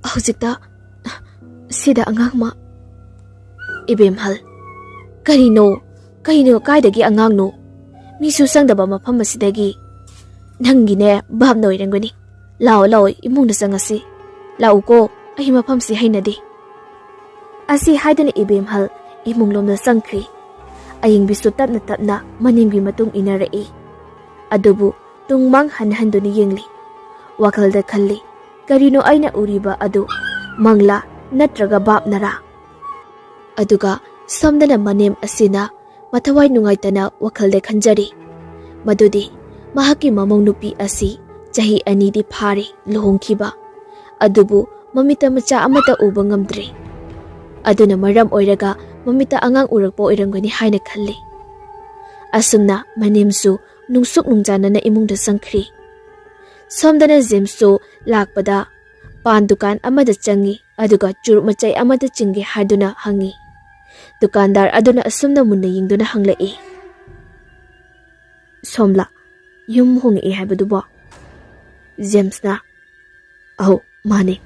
"ꯍꯧꯖꯤꯛꯇ ꯁꯤꯗ ꯑꯉꯥꯡ ꯑꯃ꯫" "ꯏꯕꯦꯝꯍꯜ, ꯀꯔꯤꯅꯣ? ꯀꯩꯅꯣ? ꯀꯥꯏꯗꯒꯤ ꯑꯉꯥꯡꯅꯣ? ꯃꯤꯁꯨ ꯆꯪꯗꯕ ꯃꯐꯝ ꯑꯁꯤꯗꯒꯤ꯫ ꯅꯪꯒꯤꯅꯦ ꯚꯥꯞꯅ ꯑꯣꯏꯔꯝꯒꯅꯤ꯫ ꯂꯥꯛꯑꯣ, ꯂꯥꯛꯑꯣ, ꯏꯃꯨꯡꯗ ꯆꯪꯉꯁꯤ꯫ ꯂꯥꯛꯎꯀꯣ, ꯑꯩ ꯃꯐꯝꯁꯤ ꯍꯩꯅꯗꯦ꯫" ꯑꯁꯤ ꯍꯥꯏꯗꯨꯅ ꯏꯕꯦꯝꯍꯜ ꯏꯃꯨꯡꯂꯣꯝꯗ ꯆꯪꯈ꯭ꯔꯤ꯫ ꯑꯌꯤꯡꯕꯤꯁꯨ ꯇꯞꯅ ꯇꯞꯅ ꯃꯅꯦꯝꯒꯤ ꯃꯇꯨꯡ ꯏꯟꯅꯔꯛꯏ꯫ ꯑꯗꯨꯕꯨ ꯇꯨꯡ ꯃꯥꯡ ꯍꯟ ꯍꯟꯗꯨꯅ ꯌꯦꯡꯂꯤ꯫ ꯋꯥꯈꯜꯗ ꯈꯜꯂꯤ, "ꯀꯔꯤꯅꯣ ꯑꯩꯅ ꯎꯔꯤꯕ ꯑꯗꯨ? ꯃꯪꯂꯥ ꯅꯠꯇ꯭ꯔꯒ ꯚꯥꯞꯅꯔꯥ?" ꯑꯗꯨꯒ ꯁꯣꯝꯗꯅ ꯃꯅꯦꯝ ꯑꯁꯤꯅ ꯃꯊꯋꯥꯏ ꯅꯨꯡꯉꯥꯏꯇꯅ ꯋꯥꯈꯜꯗ ꯈꯟꯖꯔꯤ ꯃꯗꯨꯗꯤ ꯃꯍꯥꯛꯀꯤ ꯃꯃꯧ ꯅꯨꯄꯤ ꯑꯁꯤ ꯆꯍꯤ ꯑꯅꯤꯗꯤ ꯐꯥꯔꯦ ꯂꯨꯍꯣꯡꯈꯤꯕ, ꯑꯗꯨꯕꯨ ꯃꯃꯤꯠꯇ ꯃꯆꯥ ꯑꯃꯠꯇ ꯎꯕ ꯉꯝꯗ꯭ꯔꯦ꯫ ꯑꯗꯨꯅ ꯃꯔꯝ ꯑꯣꯏꯔꯒ ꯃꯃꯤꯠꯇ ꯑꯉꯥꯡ ꯎꯔꯛꯄ ꯑꯣꯏꯔꯝꯒꯅꯤ ꯍꯥꯏꯅ ꯈꯜꯂꯤ꯫ ꯑꯁꯨꯝꯅ ꯃꯅꯦꯝꯁꯨ ꯅꯨꯡꯁꯨꯛ ꯅꯨꯡꯖꯥꯅꯅ ꯏꯃꯨꯡꯗ ꯆꯪꯈ꯭ꯔꯤ꯫ ꯁꯣꯝꯗꯅ ꯖꯦꯝꯁꯁꯨ ꯂꯥꯛꯄꯗ ꯄꯥꯟ ꯗꯨꯀꯥꯟ ꯑꯃꯗ ꯆꯪꯉꯤ, ꯑꯗꯨꯒ ꯆꯨꯔꯨꯞ ꯃꯆꯩ ꯑꯃꯗ ꯆꯤꯡꯒꯦ ꯍꯥꯏꯗꯨꯅ ꯍꯪꯉꯤ꯫ ꯗꯨꯀꯥꯟꯗꯥꯔ ꯑꯗꯨꯅ ꯑꯁꯨꯝꯅ ꯃꯨꯟꯅ ꯌꯦꯡꯗꯨꯅ ꯍꯪꯂꯛꯏ, "ꯁꯣꯝꯂꯥ, ꯌꯨꯝ ꯍꯣꯡꯉꯛꯑꯦ ꯍꯥꯏꯕꯗꯨꯕꯣ?" ꯖꯦꯝꯁꯅ, "ꯑꯧ, ꯃꯥꯅꯦ꯫"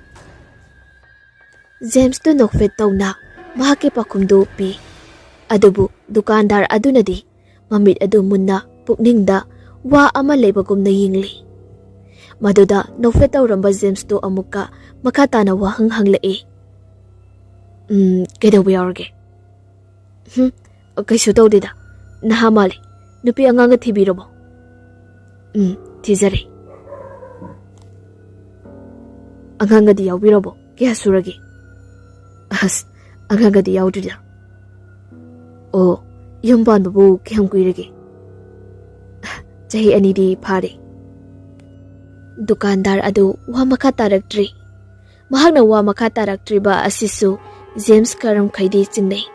ꯖꯦꯝꯁꯇꯨ ꯅꯣꯛꯐꯦꯠ ꯇꯧꯅ ꯃꯍꯥꯛꯀꯤ ꯄꯥꯎꯈꯨꯝꯗꯨ ꯄꯤ꯫ ꯑꯗꯨꯕꯨ ꯗꯨꯀꯥꯟꯗꯥꯔ ꯑꯗꯨꯅꯗꯤ ꯃꯃꯤꯠ ꯑꯗꯨ ꯃꯨꯟꯅ ꯄꯨꯛꯅꯤꯡꯗ ꯋꯥ ꯑꯃ ꯂꯩꯕꯒꯨꯝꯅ ꯌꯦꯡꯂꯤ꯫ ꯃꯗꯨꯗ ꯅꯣꯛꯐꯦꯠ ꯇꯧꯔꯝꯕ ꯖꯦꯝꯁꯇꯨ ꯑꯃꯨꯛꯀ ꯃꯈꯥ ꯇꯥꯅ ꯋꯥꯍꯪ ꯍꯪꯂꯛꯏ, "ꯎꯝ, ꯀꯩꯗꯧꯕ ꯌꯥꯎꯔꯒꯦ?" "ꯍꯨꯝ, ꯀꯩꯁꯨ ꯇꯧꯗꯦꯗ꯫ ꯅꯍꯥ ꯃꯥꯜꯂꯤ꯫ ꯅꯨꯄꯤ ꯑꯉꯥꯡꯒ ꯊꯤꯕꯤꯔꯕꯣ?" "ꯎꯝ, ꯊꯤꯖꯔꯦ꯫" ꯑꯉꯥꯡꯒꯗꯤ ꯌꯥꯎꯕꯤꯔꯕꯣ? ꯀꯌꯥ ꯁꯨꯔꯒꯦ? ꯑꯁ, ꯑꯉꯥꯡꯒꯗꯤ ꯌꯥꯎꯗ꯭ꯔꯤꯗ꯫ ꯑꯣ, ꯌꯨꯝ ꯄꯥꯟꯕꯕꯨ ꯀꯌꯥꯝ ꯀꯨꯏꯔꯒꯦ? ꯆꯍꯤ ꯑꯅꯤꯗꯤ ꯐꯥꯔꯦ꯫ ꯗꯨꯀꯥꯟꯗꯥꯔ ꯑꯗꯨ ꯋꯥ ꯃꯈꯥ ꯇꯥꯔꯛꯇ꯭ꯔꯤ꯫ ꯃꯍꯥꯛꯅ ꯋꯥ ꯃꯈꯥ ꯇꯥꯔꯛꯇ꯭ꯔꯤꯕ ꯑꯁꯤꯁꯨ ꯖꯦꯝꯁ ꯀꯔꯝꯈꯩꯗꯤ ꯆꯤꯡꯅꯩ꯫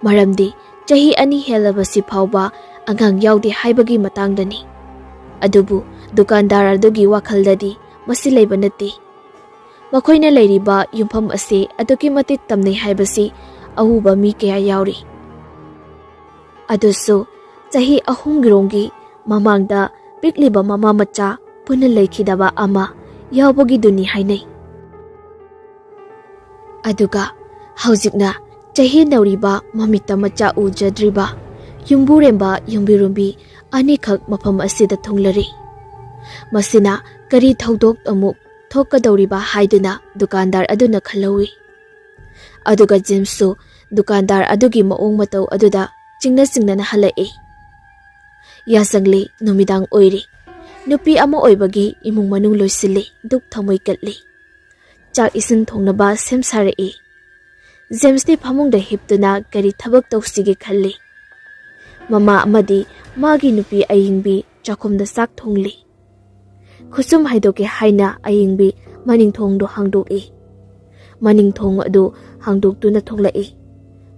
ꯃꯔꯝꯗꯤ ꯆꯍꯤ ꯑꯅꯤ ꯍꯦꯜꯂꯕꯁꯤ ꯐꯥꯎꯕ ꯑꯉꯥꯡ ꯌꯥꯎꯗꯦ ꯍꯥꯏꯕꯒꯤ ꯃꯇꯥꯡꯗꯅꯤ꯫ ꯑꯗꯨꯕꯨ ꯗꯨꯀꯥꯟꯗꯥꯔ ꯑꯗꯨꯒꯤ ꯋꯥꯈꯜꯗꯗꯤ ꯃꯁꯤ ꯂꯩꯕ ꯅꯠꯇꯦ꯫ ꯃꯈꯣꯏꯅ ꯂꯩꯔꯤꯕ ꯌꯨꯝꯐꯝ ꯑꯁꯤ ꯑꯗꯨꯛꯀꯤ ꯃꯇꯤꯛ ꯇꯝꯅꯩ ꯍꯥꯏꯕꯁꯤ ꯑꯎꯕ ꯃꯤ ꯀꯌꯥ ꯌꯥꯎꯔꯤ꯫ ꯑꯗꯨꯁꯨ ꯆꯍꯤ ꯑꯍꯨꯝꯒꯤꯔꯣꯝꯒꯤ ꯃꯃꯥꯡꯗ ꯄꯤꯛꯂꯤꯕ ꯃꯃꯥ ꯃꯆꯥ ꯄꯨꯟꯅ ꯂꯩꯈꯤꯗꯕ ꯑꯃ ꯌꯥꯎꯕꯒꯤꯗꯨꯅꯤ ꯍꯥꯏꯅꯩ꯫ ꯑꯗꯨꯒ ꯍꯧꯖꯤꯛꯅ ꯆꯍꯤ ꯅꯧꯔꯤꯕ ꯃꯃꯤꯠꯇ ꯃꯆꯥ ꯎꯖꯗ꯭ꯔꯤꯕ ꯌꯨꯝꯕꯨꯔꯦꯝꯕ ꯌꯨꯝꯕꯤꯔꯨꯝꯕꯤ ꯑꯅꯤꯈꯛ ꯃꯐꯝ ꯑꯁꯤꯗ ꯊꯨꯡꯂꯔꯤ꯫ ꯃꯁꯤꯅ ꯀꯔꯤ ꯊꯧꯗꯣꯛ ꯑꯃꯨꯛ ꯊꯣꯛꯀꯗꯧꯔꯤꯕ ꯍꯥꯏꯗꯨꯅ ꯗꯨꯀꯥꯟꯗꯥꯔ ꯑꯗꯨꯅ ꯈꯜꯍꯧꯏ꯫ ꯑꯗꯨꯒ ꯖꯦꯝꯁꯁꯨ ꯗꯨꯀꯥꯟꯗꯥꯔ ꯑꯗꯨꯒꯤ ꯃꯑꯣꯡ ꯃꯇꯧ ꯑꯗꯨꯗ ꯆꯤꯡꯅ ꯆꯤꯡꯅꯅ ꯍꯜꯂꯛꯏ꯫ ꯌꯥꯆꯪꯂꯤ, ꯅꯨꯃꯤꯗꯥꯡ ꯑꯣꯏꯔꯤ꯫ ꯅꯨꯄꯤ ꯑꯃ ꯑꯣꯏꯕꯒꯤ ꯏꯃꯨꯡ ꯃꯅꯨꯡ ꯂꯣꯏꯁꯤꯜꯂꯤ, ꯗꯨꯛ ꯊꯃꯣꯏ ꯀꯠꯂꯤ꯫ ꯆꯥꯛ ꯏꯁꯤꯡ ꯊꯣꯡꯅꯕ ꯁꯦꯝ ꯁꯥꯔꯛꯏ꯫ ꯖꯦꯝꯁꯇꯤ ꯐꯃꯨꯡꯗ ꯍꯤꯞꯇꯨꯅ ꯀꯔꯤ ꯊꯕꯛ ꯇꯧꯁꯤꯒꯦ ꯈꯜꯂꯤ꯫ ꯃꯃꯥ ꯑꯃꯗꯤ ꯃꯥꯒꯤ ꯅꯨꯄꯤ ꯑꯌꯤꯡꯕꯤ ꯆꯥꯛꯈꯨꯝꯗ ꯆꯥꯛ ꯊꯣꯡꯂꯤ꯫ ꯈꯨꯁꯨꯝ ꯍꯥꯏꯗꯣꯛꯀꯦ ꯍꯥꯏꯅ ꯑꯌꯤꯡꯕꯤ ꯃꯅꯤꯡ ꯊꯣꯡꯗꯣ ꯍꯥꯡꯗꯣꯛꯏ꯫ ꯃꯅꯤꯡ ꯊꯣꯡ ꯑꯗꯨ ꯍꯥꯡꯗꯣꯛꯇꯨꯅ ꯊꯣꯛꯂꯛꯏ꯫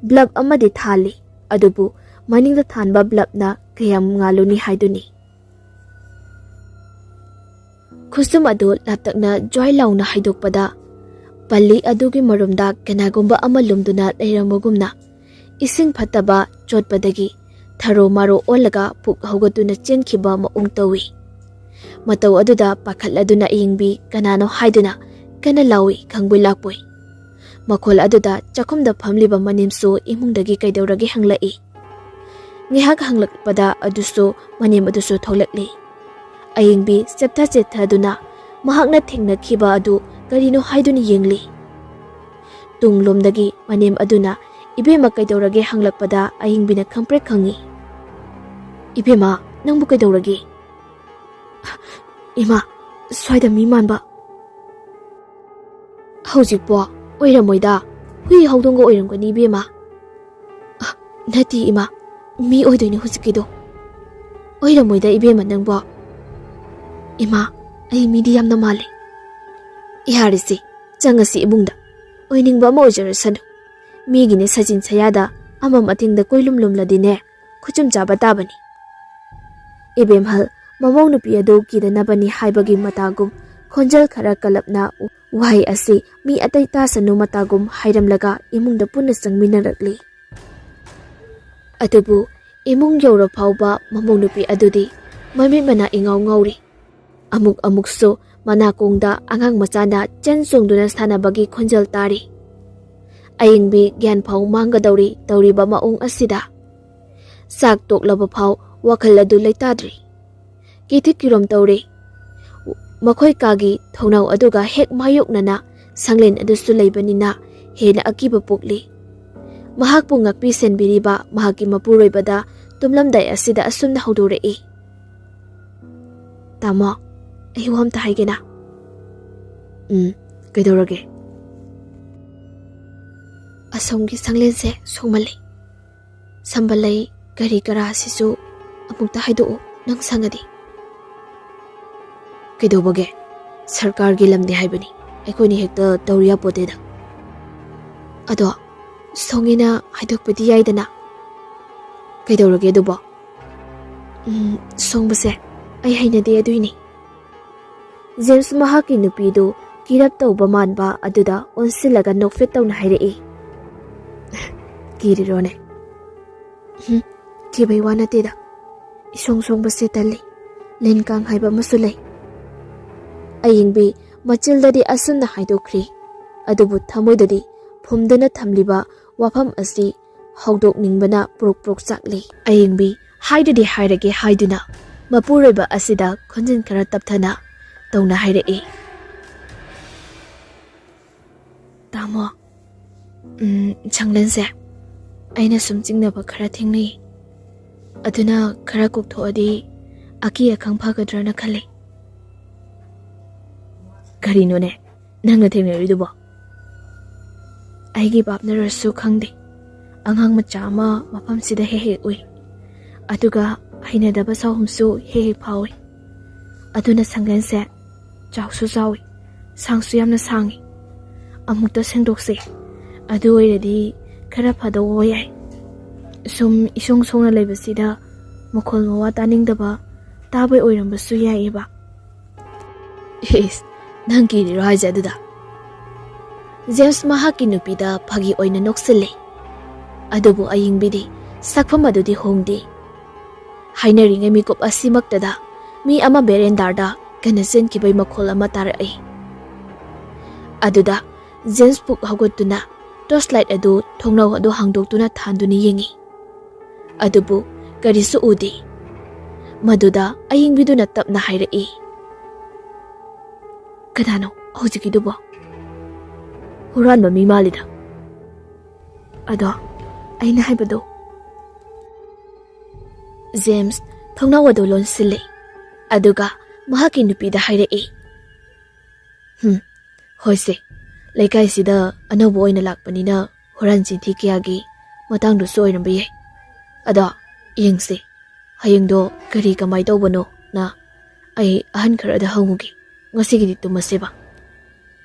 ꯕ꯭ꯂꯕ ꯑꯃꯗꯤ ꯊꯥꯜꯂꯤ, ꯑꯗꯨꯕꯨ ꯃꯅꯤꯡꯗ ꯊꯥꯟꯕ ꯕ꯭ꯂꯕꯅ ꯀꯌꯥꯝ ꯉꯥꯜꯂꯨꯅꯤ ꯍꯥꯏꯗꯨꯅꯤ꯫ ꯈꯨꯁꯨꯝ ꯑꯗꯨ ꯂꯥꯞꯇꯛꯅ ꯖ꯭ꯋꯥꯏ ꯂꯥꯎꯅ ꯍꯥꯏꯗꯣꯛꯄꯗ, ꯄꯜꯂꯤ ꯑꯗꯨꯒꯤ ꯃꯔꯨꯝꯗ ꯀꯅꯥꯒꯨꯝꯕ ꯑꯃ ꯂꯨꯝꯗꯨꯅ ꯂꯩꯔꯝꯕꯒꯨꯝꯅ, ꯏꯁꯤꯡ ꯐꯠꯇꯕ ꯆꯣꯠꯄꯗꯒꯤ ꯊꯔꯣ ꯃꯥꯔꯣ ꯑꯣꯜꯂꯒ ꯄꯨꯛ ꯍꯧꯒꯠꯇꯨꯅ ꯆꯦꯟꯈꯤꯕ ꯃꯑꯣꯡ ꯇꯧꯏ꯫ ꯃꯇꯧ ꯑꯗꯨꯗ ꯄꯥꯈꯠꯂꯗꯨꯅ ꯑꯌꯤꯡꯕꯤ ꯀꯅꯥꯅꯣ ꯍꯥꯏꯗꯨꯅ ꯀꯟꯅ ꯂꯥꯎꯏ, ꯈꯪꯕꯣꯏ ꯂꯥꯛꯄꯣꯏ꯫ ꯃꯈꯣꯜ ꯑꯗꯨꯗ ꯆꯥꯛꯈꯨꯝꯗ ꯐꯝꯂꯤꯕ ꯃꯅꯦꯝꯁꯨ ꯏꯃꯨꯡꯗꯒꯤ ꯀꯩꯗꯧꯔꯒꯦ ꯍꯪꯂꯛꯏ꯫ ꯉꯥꯏꯍꯥꯛ ꯍꯪꯂꯛꯄꯗ ꯑꯗꯨꯁꯨ, ꯃꯅꯦꯝ ꯑꯗꯨꯁꯨ ꯊꯣꯛꯂꯛꯂꯤ꯫ ꯑꯌꯤꯡꯕꯤ ꯆꯦꯞꯊ ꯆꯦꯠꯊꯗꯨꯅ ꯃꯍꯥꯛꯅ ꯊꯦꯡꯅꯈꯤꯕ ꯑꯗꯨ ꯀꯔꯤꯅꯣ ꯍꯥꯏꯗꯨꯅ ꯌꯦꯡꯂꯤ꯫ ꯇꯨꯡꯂꯣꯝꯗꯒꯤ ꯃꯅꯦꯝ ꯑꯗꯨꯅ, "ꯏꯕꯦꯝꯃ, ꯀꯩꯗꯧꯔꯒꯦ?" ꯍꯪꯂꯛꯄꯗ ꯑꯌꯤꯡꯕꯤꯅ ꯈꯪꯄ꯭ꯔꯦꯛ ꯈꯪꯉꯤ꯫ "ꯏꯕꯦꯝꯃ, ꯅꯪꯕꯨ ꯀꯩꯗꯧꯔꯒꯦ?" "ꯏꯃꯥ, ꯁ꯭ꯋꯥꯏꯗ ꯃꯤ ꯃꯥꯟꯕ!" ꯍꯧꯖꯤꯛꯄꯣ? ꯑꯣꯏꯔꯝꯃꯣꯏꯗ꯫ ꯍꯨꯏ ꯍꯧꯗꯣꯡꯒ ꯑꯣꯏꯔꯝꯒꯅꯤ, ꯏꯕꯦꯝꯃ꯫ ꯑ, ꯅꯠꯇꯦ, ꯏꯃꯥ꯫ ꯃꯤ ꯑꯣꯏꯗꯣꯏꯅꯦ ꯍꯧꯖꯤꯛꯀꯤꯗꯣ꯫ ꯑꯣꯏꯔꯝꯃꯣꯏꯗ, ꯏꯕꯦꯝꯃ, ꯅꯪꯕꯣ꯫ ꯏꯃꯥ, ꯑꯩ ꯃꯤꯗꯤ ꯌꯥꯝꯅ ꯃꯥꯜꯂꯦ꯫ ꯌꯥꯔꯦꯁꯦ, ꯆꯪꯉꯁꯤ ꯏꯃꯨꯡꯗ꯫ ꯑꯣꯏꯅꯤꯡꯕ ꯑꯃ ꯑꯣꯏꯖꯔꯁꯅꯨ꯫ ꯃꯤꯒꯤꯅꯦ ꯁꯖꯤꯟ ꯁꯌꯥꯗ ꯑꯃ ꯃꯇꯤꯡꯗ ꯀꯣꯏꯂꯨꯝ ꯂꯨꯝꯂꯗꯤꯅꯦ, ꯈꯨꯆꯨꯝ ꯆꯥꯕ ꯇꯥꯕꯅꯤ꯫ ꯏꯕꯦꯝꯍꯜ, ꯃꯃꯧ ꯅꯨꯄꯤ ꯑꯗꯨ ꯀꯤꯗꯅꯕꯅꯤ ꯍꯥꯏꯕꯒꯤ ꯃꯇꯥꯒꯨꯝ ꯈꯣꯟꯖꯦꯜ ꯈꯔ ꯀꯜꯂꯞꯅ ꯋꯥꯍꯩ ꯑꯁꯤ ꯃꯤ ꯑꯇꯩ ꯇꯥꯁꯅꯨ ꯃꯇꯥꯒꯨꯝ ꯍꯥꯏꯔꯝꯂꯒ ꯏꯃꯨꯡꯗ ꯄꯨꯟꯅ ꯆꯪꯃꯤꯟꯅꯔꯛꯂꯤ꯫ ꯑꯗꯨꯕꯨ ꯏꯃꯨꯡ ꯌꯧꯔ ꯐꯥꯎꯕ ꯃꯃꯧ ꯅꯨꯄꯤ ꯑꯗꯨꯗꯤ ꯃꯃꯤꯠ ꯃꯅꯥ ꯏꯉꯥꯎ ꯉꯥꯎꯔꯤ꯫ ꯑꯃꯨꯛ ꯑꯃꯨꯛꯁꯨ ꯃꯅꯥꯀꯣꯡꯗ ꯑꯉꯥꯡ ꯃꯆꯥꯅ ꯆꯦꯟ ꯆꯣꯡꯗꯨꯅ ꯁꯥꯟꯅꯕꯒꯤ ꯈꯣꯟꯖꯦꯜ ꯇꯥꯔꯤ꯫ ꯑꯌꯤꯡꯕꯤ ꯒ꯭ꯌꯥꯟ ꯐꯥꯎ ꯃꯥꯡꯒꯗꯧꯔꯤ ꯇꯧꯔꯤꯕ ꯃꯑꯣꯡ ꯑꯁꯤꯗ꯫ ꯆꯥꯛ ꯇꯣꯛꯂꯕ ꯐꯥꯎ ꯋꯥꯈꯜ ꯑꯗꯨ ꯂꯩꯇꯥꯗ꯭ꯔꯤ꯫ ꯀꯤꯊꯤ ꯀꯤꯔꯣꯝ ꯇꯧꯔꯤ꯫ ꯃꯈꯣꯏ ꯀꯥꯒꯤ ꯊꯣꯡꯅꯥꯎ ꯑꯗꯨꯒ ꯍꯦꯛ ꯃꯥꯌꯣꯛꯅꯅ ꯁꯪꯂꯦꯟ ꯑꯗꯨꯁꯨ ꯂꯩꯕꯅꯤꯅ ꯍꯦꯟꯅ ꯑꯀꯤꯕ ꯄꯣꯛꯂꯤ꯫ ꯃꯍꯥꯛꯄꯨ ꯉꯥꯛꯄꯤ ꯁꯦꯟꯕꯤꯔꯤꯕ ꯃꯍꯥꯛꯀꯤ ꯃꯄꯨꯔꯣꯏꯕꯗ ꯇꯨꯝꯂꯝꯗꯥꯏ ꯑꯁꯤꯗ ꯑꯁꯨꯝꯅ ꯍꯧꯗꯣꯔꯛꯏ꯫ "ꯇꯥꯃꯣ, ꯑꯩ ꯋꯥ ꯑꯝꯇ ꯍꯥꯏꯒꯦꯅ?" "ꯎꯝ, ꯀꯩꯗꯧꯔꯒꯦ?" "ꯑꯁꯣꯝꯒꯤ ꯁꯪꯂꯦꯟꯁꯦ ꯁꯣꯡꯃꯜꯂꯤ꯫ ꯁꯝꯕꯜ ꯂꯩ, ꯀꯔꯤ ꯀꯔꯥꯁꯤꯁꯨ ꯑꯃꯨꯛꯇ ꯍꯥꯏꯗꯣꯛꯎ, ꯅꯪ ꯁꯪꯉꯗꯤ꯫" "ꯀꯩꯗꯧꯕꯒꯦ? ꯁꯔꯀꯥꯔꯒꯤ ꯂꯝꯅꯦ ꯍꯥꯏꯕꯅꯤ, ꯑꯩꯈꯣꯏꯅ ꯍꯦꯛꯇ ꯇꯧꯔꯨ ꯌꯥꯄꯣꯠꯇꯦꯗ꯫" "ꯑꯗꯣ ꯁꯣꯡꯉꯦꯅ ꯍꯥꯏꯗꯣꯛꯄꯗꯤ ꯌꯥꯏꯗꯅ꯫" "ꯀꯩꯗꯧꯔꯒꯦ ꯑꯗꯨꯕꯣ?" "ꯎꯝ, ꯁꯣꯡꯕꯁꯦ ꯑꯩ ꯍꯩꯅꯗꯦ, ꯑꯗꯨꯏꯅꯤ꯫" ꯖꯦꯝꯁ ꯃꯍꯥꯛꯀꯤ ꯅꯨꯄꯤꯗꯨ ꯀꯤꯔꯞ ꯇꯧꯕ ꯃꯥꯟꯕ ꯑꯗꯨꯗ ꯑꯣꯟꯁꯤꯜꯂꯒ ꯅꯣꯛꯐꯦꯠ ꯇꯧꯅ ꯍꯥꯏꯔꯛꯏ꯫ "ꯀꯤꯔꯤꯔꯣꯅꯦ?" "ꯎꯝ, ꯀꯤꯕꯩ ꯋꯥ ꯅꯠꯇꯦꯗ꯫ ꯏꯁꯣꯡ ꯁꯣꯡꯕꯁꯦ ꯇꯜꯂꯤ꯫ ꯂꯤꯟ ꯀꯥꯡ ꯍꯥꯏꯕ ꯑꯃꯁꯨ ꯂꯩ꯫" ꯑꯌꯤꯡꯕꯤ ꯃꯆꯤꯜꯗꯗꯤ ꯑꯁꯨꯝꯅ ꯍꯥꯏꯗꯣꯛꯈ꯭ꯔꯤ꯫ ꯑꯗꯨꯕꯨ ꯊꯃꯣꯏꯗꯗꯤ ꯐꯨꯝꯗꯨꯅ ꯊꯝꯂꯤꯕ ꯋꯥꯐꯝ ꯑꯁꯤ ꯍꯧꯗꯣꯛꯅꯤꯡꯕꯅ ꯄ꯭ꯔꯣꯛ ꯄ꯭ꯔꯣꯛ ꯆꯥꯛꯂꯤ꯫ ꯑꯌꯤꯡꯕꯤ ꯍꯥꯏꯗꯨꯗꯤ ꯍꯥꯏꯔꯒꯦ ꯍꯥꯏꯗꯨꯅ ꯃꯄꯨꯔꯣꯏꯕ ꯑꯁꯤꯗ ꯈꯣꯟꯖꯦꯜ ꯈꯔ ꯇꯞꯊꯅ ꯇꯧꯅ ꯍꯥꯏꯔꯛꯏ꯫ "ꯇꯥꯃꯣ, ꯎꯝ, ꯁꯪꯂꯦꯟꯁꯦ ꯑꯩꯅ ꯁꯨꯝ ꯆꯤꯡꯅꯕ ꯈꯔ ꯊꯦꯡꯅꯩ꯫ ꯑꯗꯨꯅ ꯈꯔ ꯀꯣꯛꯊꯣꯛꯑꯗꯤ ꯑꯀꯤ ꯑꯈꯪ ꯐꯒꯗ꯭ꯔꯅ ꯈꯜꯂꯤ꯫" "ꯀꯔꯤꯅꯣꯅꯦ ꯅꯪꯅ ꯊꯦꯡꯅꯔꯤꯗꯨꯕꯣ? ꯑꯩꯒꯤ ꯚꯥꯞꯅꯔꯁꯨ ꯈꯪꯗꯦ, ꯑꯉꯥꯡ ꯃꯆꯥ ꯑꯃ ꯃꯐꯝꯁꯤꯗ ꯍꯦꯛ ꯍꯦꯛ ꯎꯏ꯫ ꯑꯗꯨꯒ ꯍꯩꯅꯗꯕ ꯁꯥꯎꯍꯨꯝꯁꯨ ꯍꯦꯛ ꯍꯦꯛ ꯐꯥꯎꯏ꯫ ꯑꯗꯨꯅ ꯁꯪꯂꯦꯟꯁꯦ ꯆꯥꯎꯁꯨ ꯆꯥꯎꯏ, ꯁꯥꯡꯁꯨ ꯌꯥꯝꯅ ꯁꯥꯡꯏ꯫ ꯑꯃꯨꯛꯇ ꯁꯦꯡꯗꯣꯛꯁꯦ, ꯑꯗꯨ ꯑꯣꯏꯔꯗꯤ ꯈꯔ ꯐꯗꯧꯕ ꯌꯥꯏ꯫ ꯁꯨꯝ ꯏꯁꯣꯡ ꯁꯣꯡꯅ ꯂꯩꯕꯁꯤꯗ ꯃꯈꯣꯜ ꯃꯋꯥ ꯇꯥꯅꯤꯡꯗꯕ ꯇꯥꯕꯩ ꯑꯣꯏꯔꯝꯕꯁꯨ ꯌꯥꯏꯌꯦꯕ꯫ ꯏꯁ, ꯅꯪ ꯀꯤꯔꯤꯔꯣ ꯍꯥꯏꯁꯦ ꯑꯗꯨꯗ? ꯖꯦꯝꯁ ꯃꯍꯥꯛꯀꯤ ꯅꯨꯄꯤꯗ ꯐꯥꯒꯤ ꯑꯣꯏꯅ ꯅꯣꯛꯁꯤꯜꯂꯦ꯫ ꯑꯗꯨꯕꯨ ꯑꯌꯤꯡꯕꯤꯗꯤ ꯁꯛꯐꯝ ꯑꯗꯨꯗꯤ ꯍꯣꯡꯗꯦ꯫ ꯍꯥꯏꯅꯔꯤꯉꯩ ꯃꯤꯀꯨꯞ ꯑꯁꯤꯃꯛꯇꯗ ꯃꯤ ꯑꯃ ꯕꯦꯔꯦꯟꯗꯥꯔꯗ ꯀꯟꯅ ꯆꯦꯟꯈꯤꯕꯒꯤ ꯃꯈꯣꯜ ꯑꯃ ꯇꯥꯔꯛꯏ꯫ ꯑꯗꯨꯗ ꯖꯦꯝꯁ ꯄꯨꯛ ꯍꯧꯒꯠꯇꯨꯅ ꯇꯣꯔꯆ ꯂꯥꯏꯠ ꯑꯗꯨ ꯊꯣꯡꯅꯥꯎ ꯑꯗꯨ ꯍꯥꯡꯗꯣꯛꯇꯨꯅ ꯊꯥꯟꯗꯨꯅ ꯌꯦꯡꯉꯤ꯫ ꯑꯗꯨꯕꯨ ꯀꯔꯤꯁꯨ ꯎꯗꯦ꯫ ꯃꯗꯨꯗ ꯑꯌꯤꯡꯕꯤꯗꯨꯅ ꯇꯞꯅ ꯍꯥꯏꯔꯛꯏ, "ꯀꯅꯥꯅꯣ ꯍꯧꯖꯤꯛꯀꯤꯗꯨꯕꯣ? ꯍꯨꯔꯥꯟꯕ ꯃꯤ ꯃꯥꯜꯂꯤꯗ꯫ ꯑꯗꯣ ꯑꯩꯅ ꯍꯥꯏꯕꯗꯣ?" ꯖꯦꯝꯁ ꯊꯣꯡꯅꯥꯎ ꯑꯗꯨ ꯂꯣꯟꯁꯤꯜꯂꯦ, ꯑꯗꯨꯒ ꯃꯍꯥꯛꯀꯤ ꯅꯨꯄꯤꯗ ꯍꯥꯏꯔꯛꯏ, "ꯍꯝ, ꯍꯣꯏꯁꯦ, ꯂꯩꯀꯥꯏꯁꯤꯗ ꯑꯅꯧꯕ ꯑꯣꯏꯅ ꯂꯥꯛꯄꯅꯤꯅ ꯍꯨꯔꯥꯟ ꯆꯤꯟꯊꯤ ꯀꯌꯥꯒꯤ ꯃꯇꯥꯡꯗꯨꯁꯨ ꯑꯣꯏꯔꯝꯕ ꯌꯥꯏ꯫ ꯑꯗꯣ ꯌꯦꯡꯁꯦ, ꯍꯌꯦꯡꯗꯣ ꯀꯔꯤ ꯀꯃꯥꯏ ꯇꯧꯕꯅꯣꯅ ꯑꯩ ꯑꯍꯟ ꯈꯔꯗ ꯍꯪꯉꯨꯒꯦ꯫ ꯉꯁꯤꯒꯤꯗꯤ ꯇꯨꯝꯃꯁꯦꯕ꯫"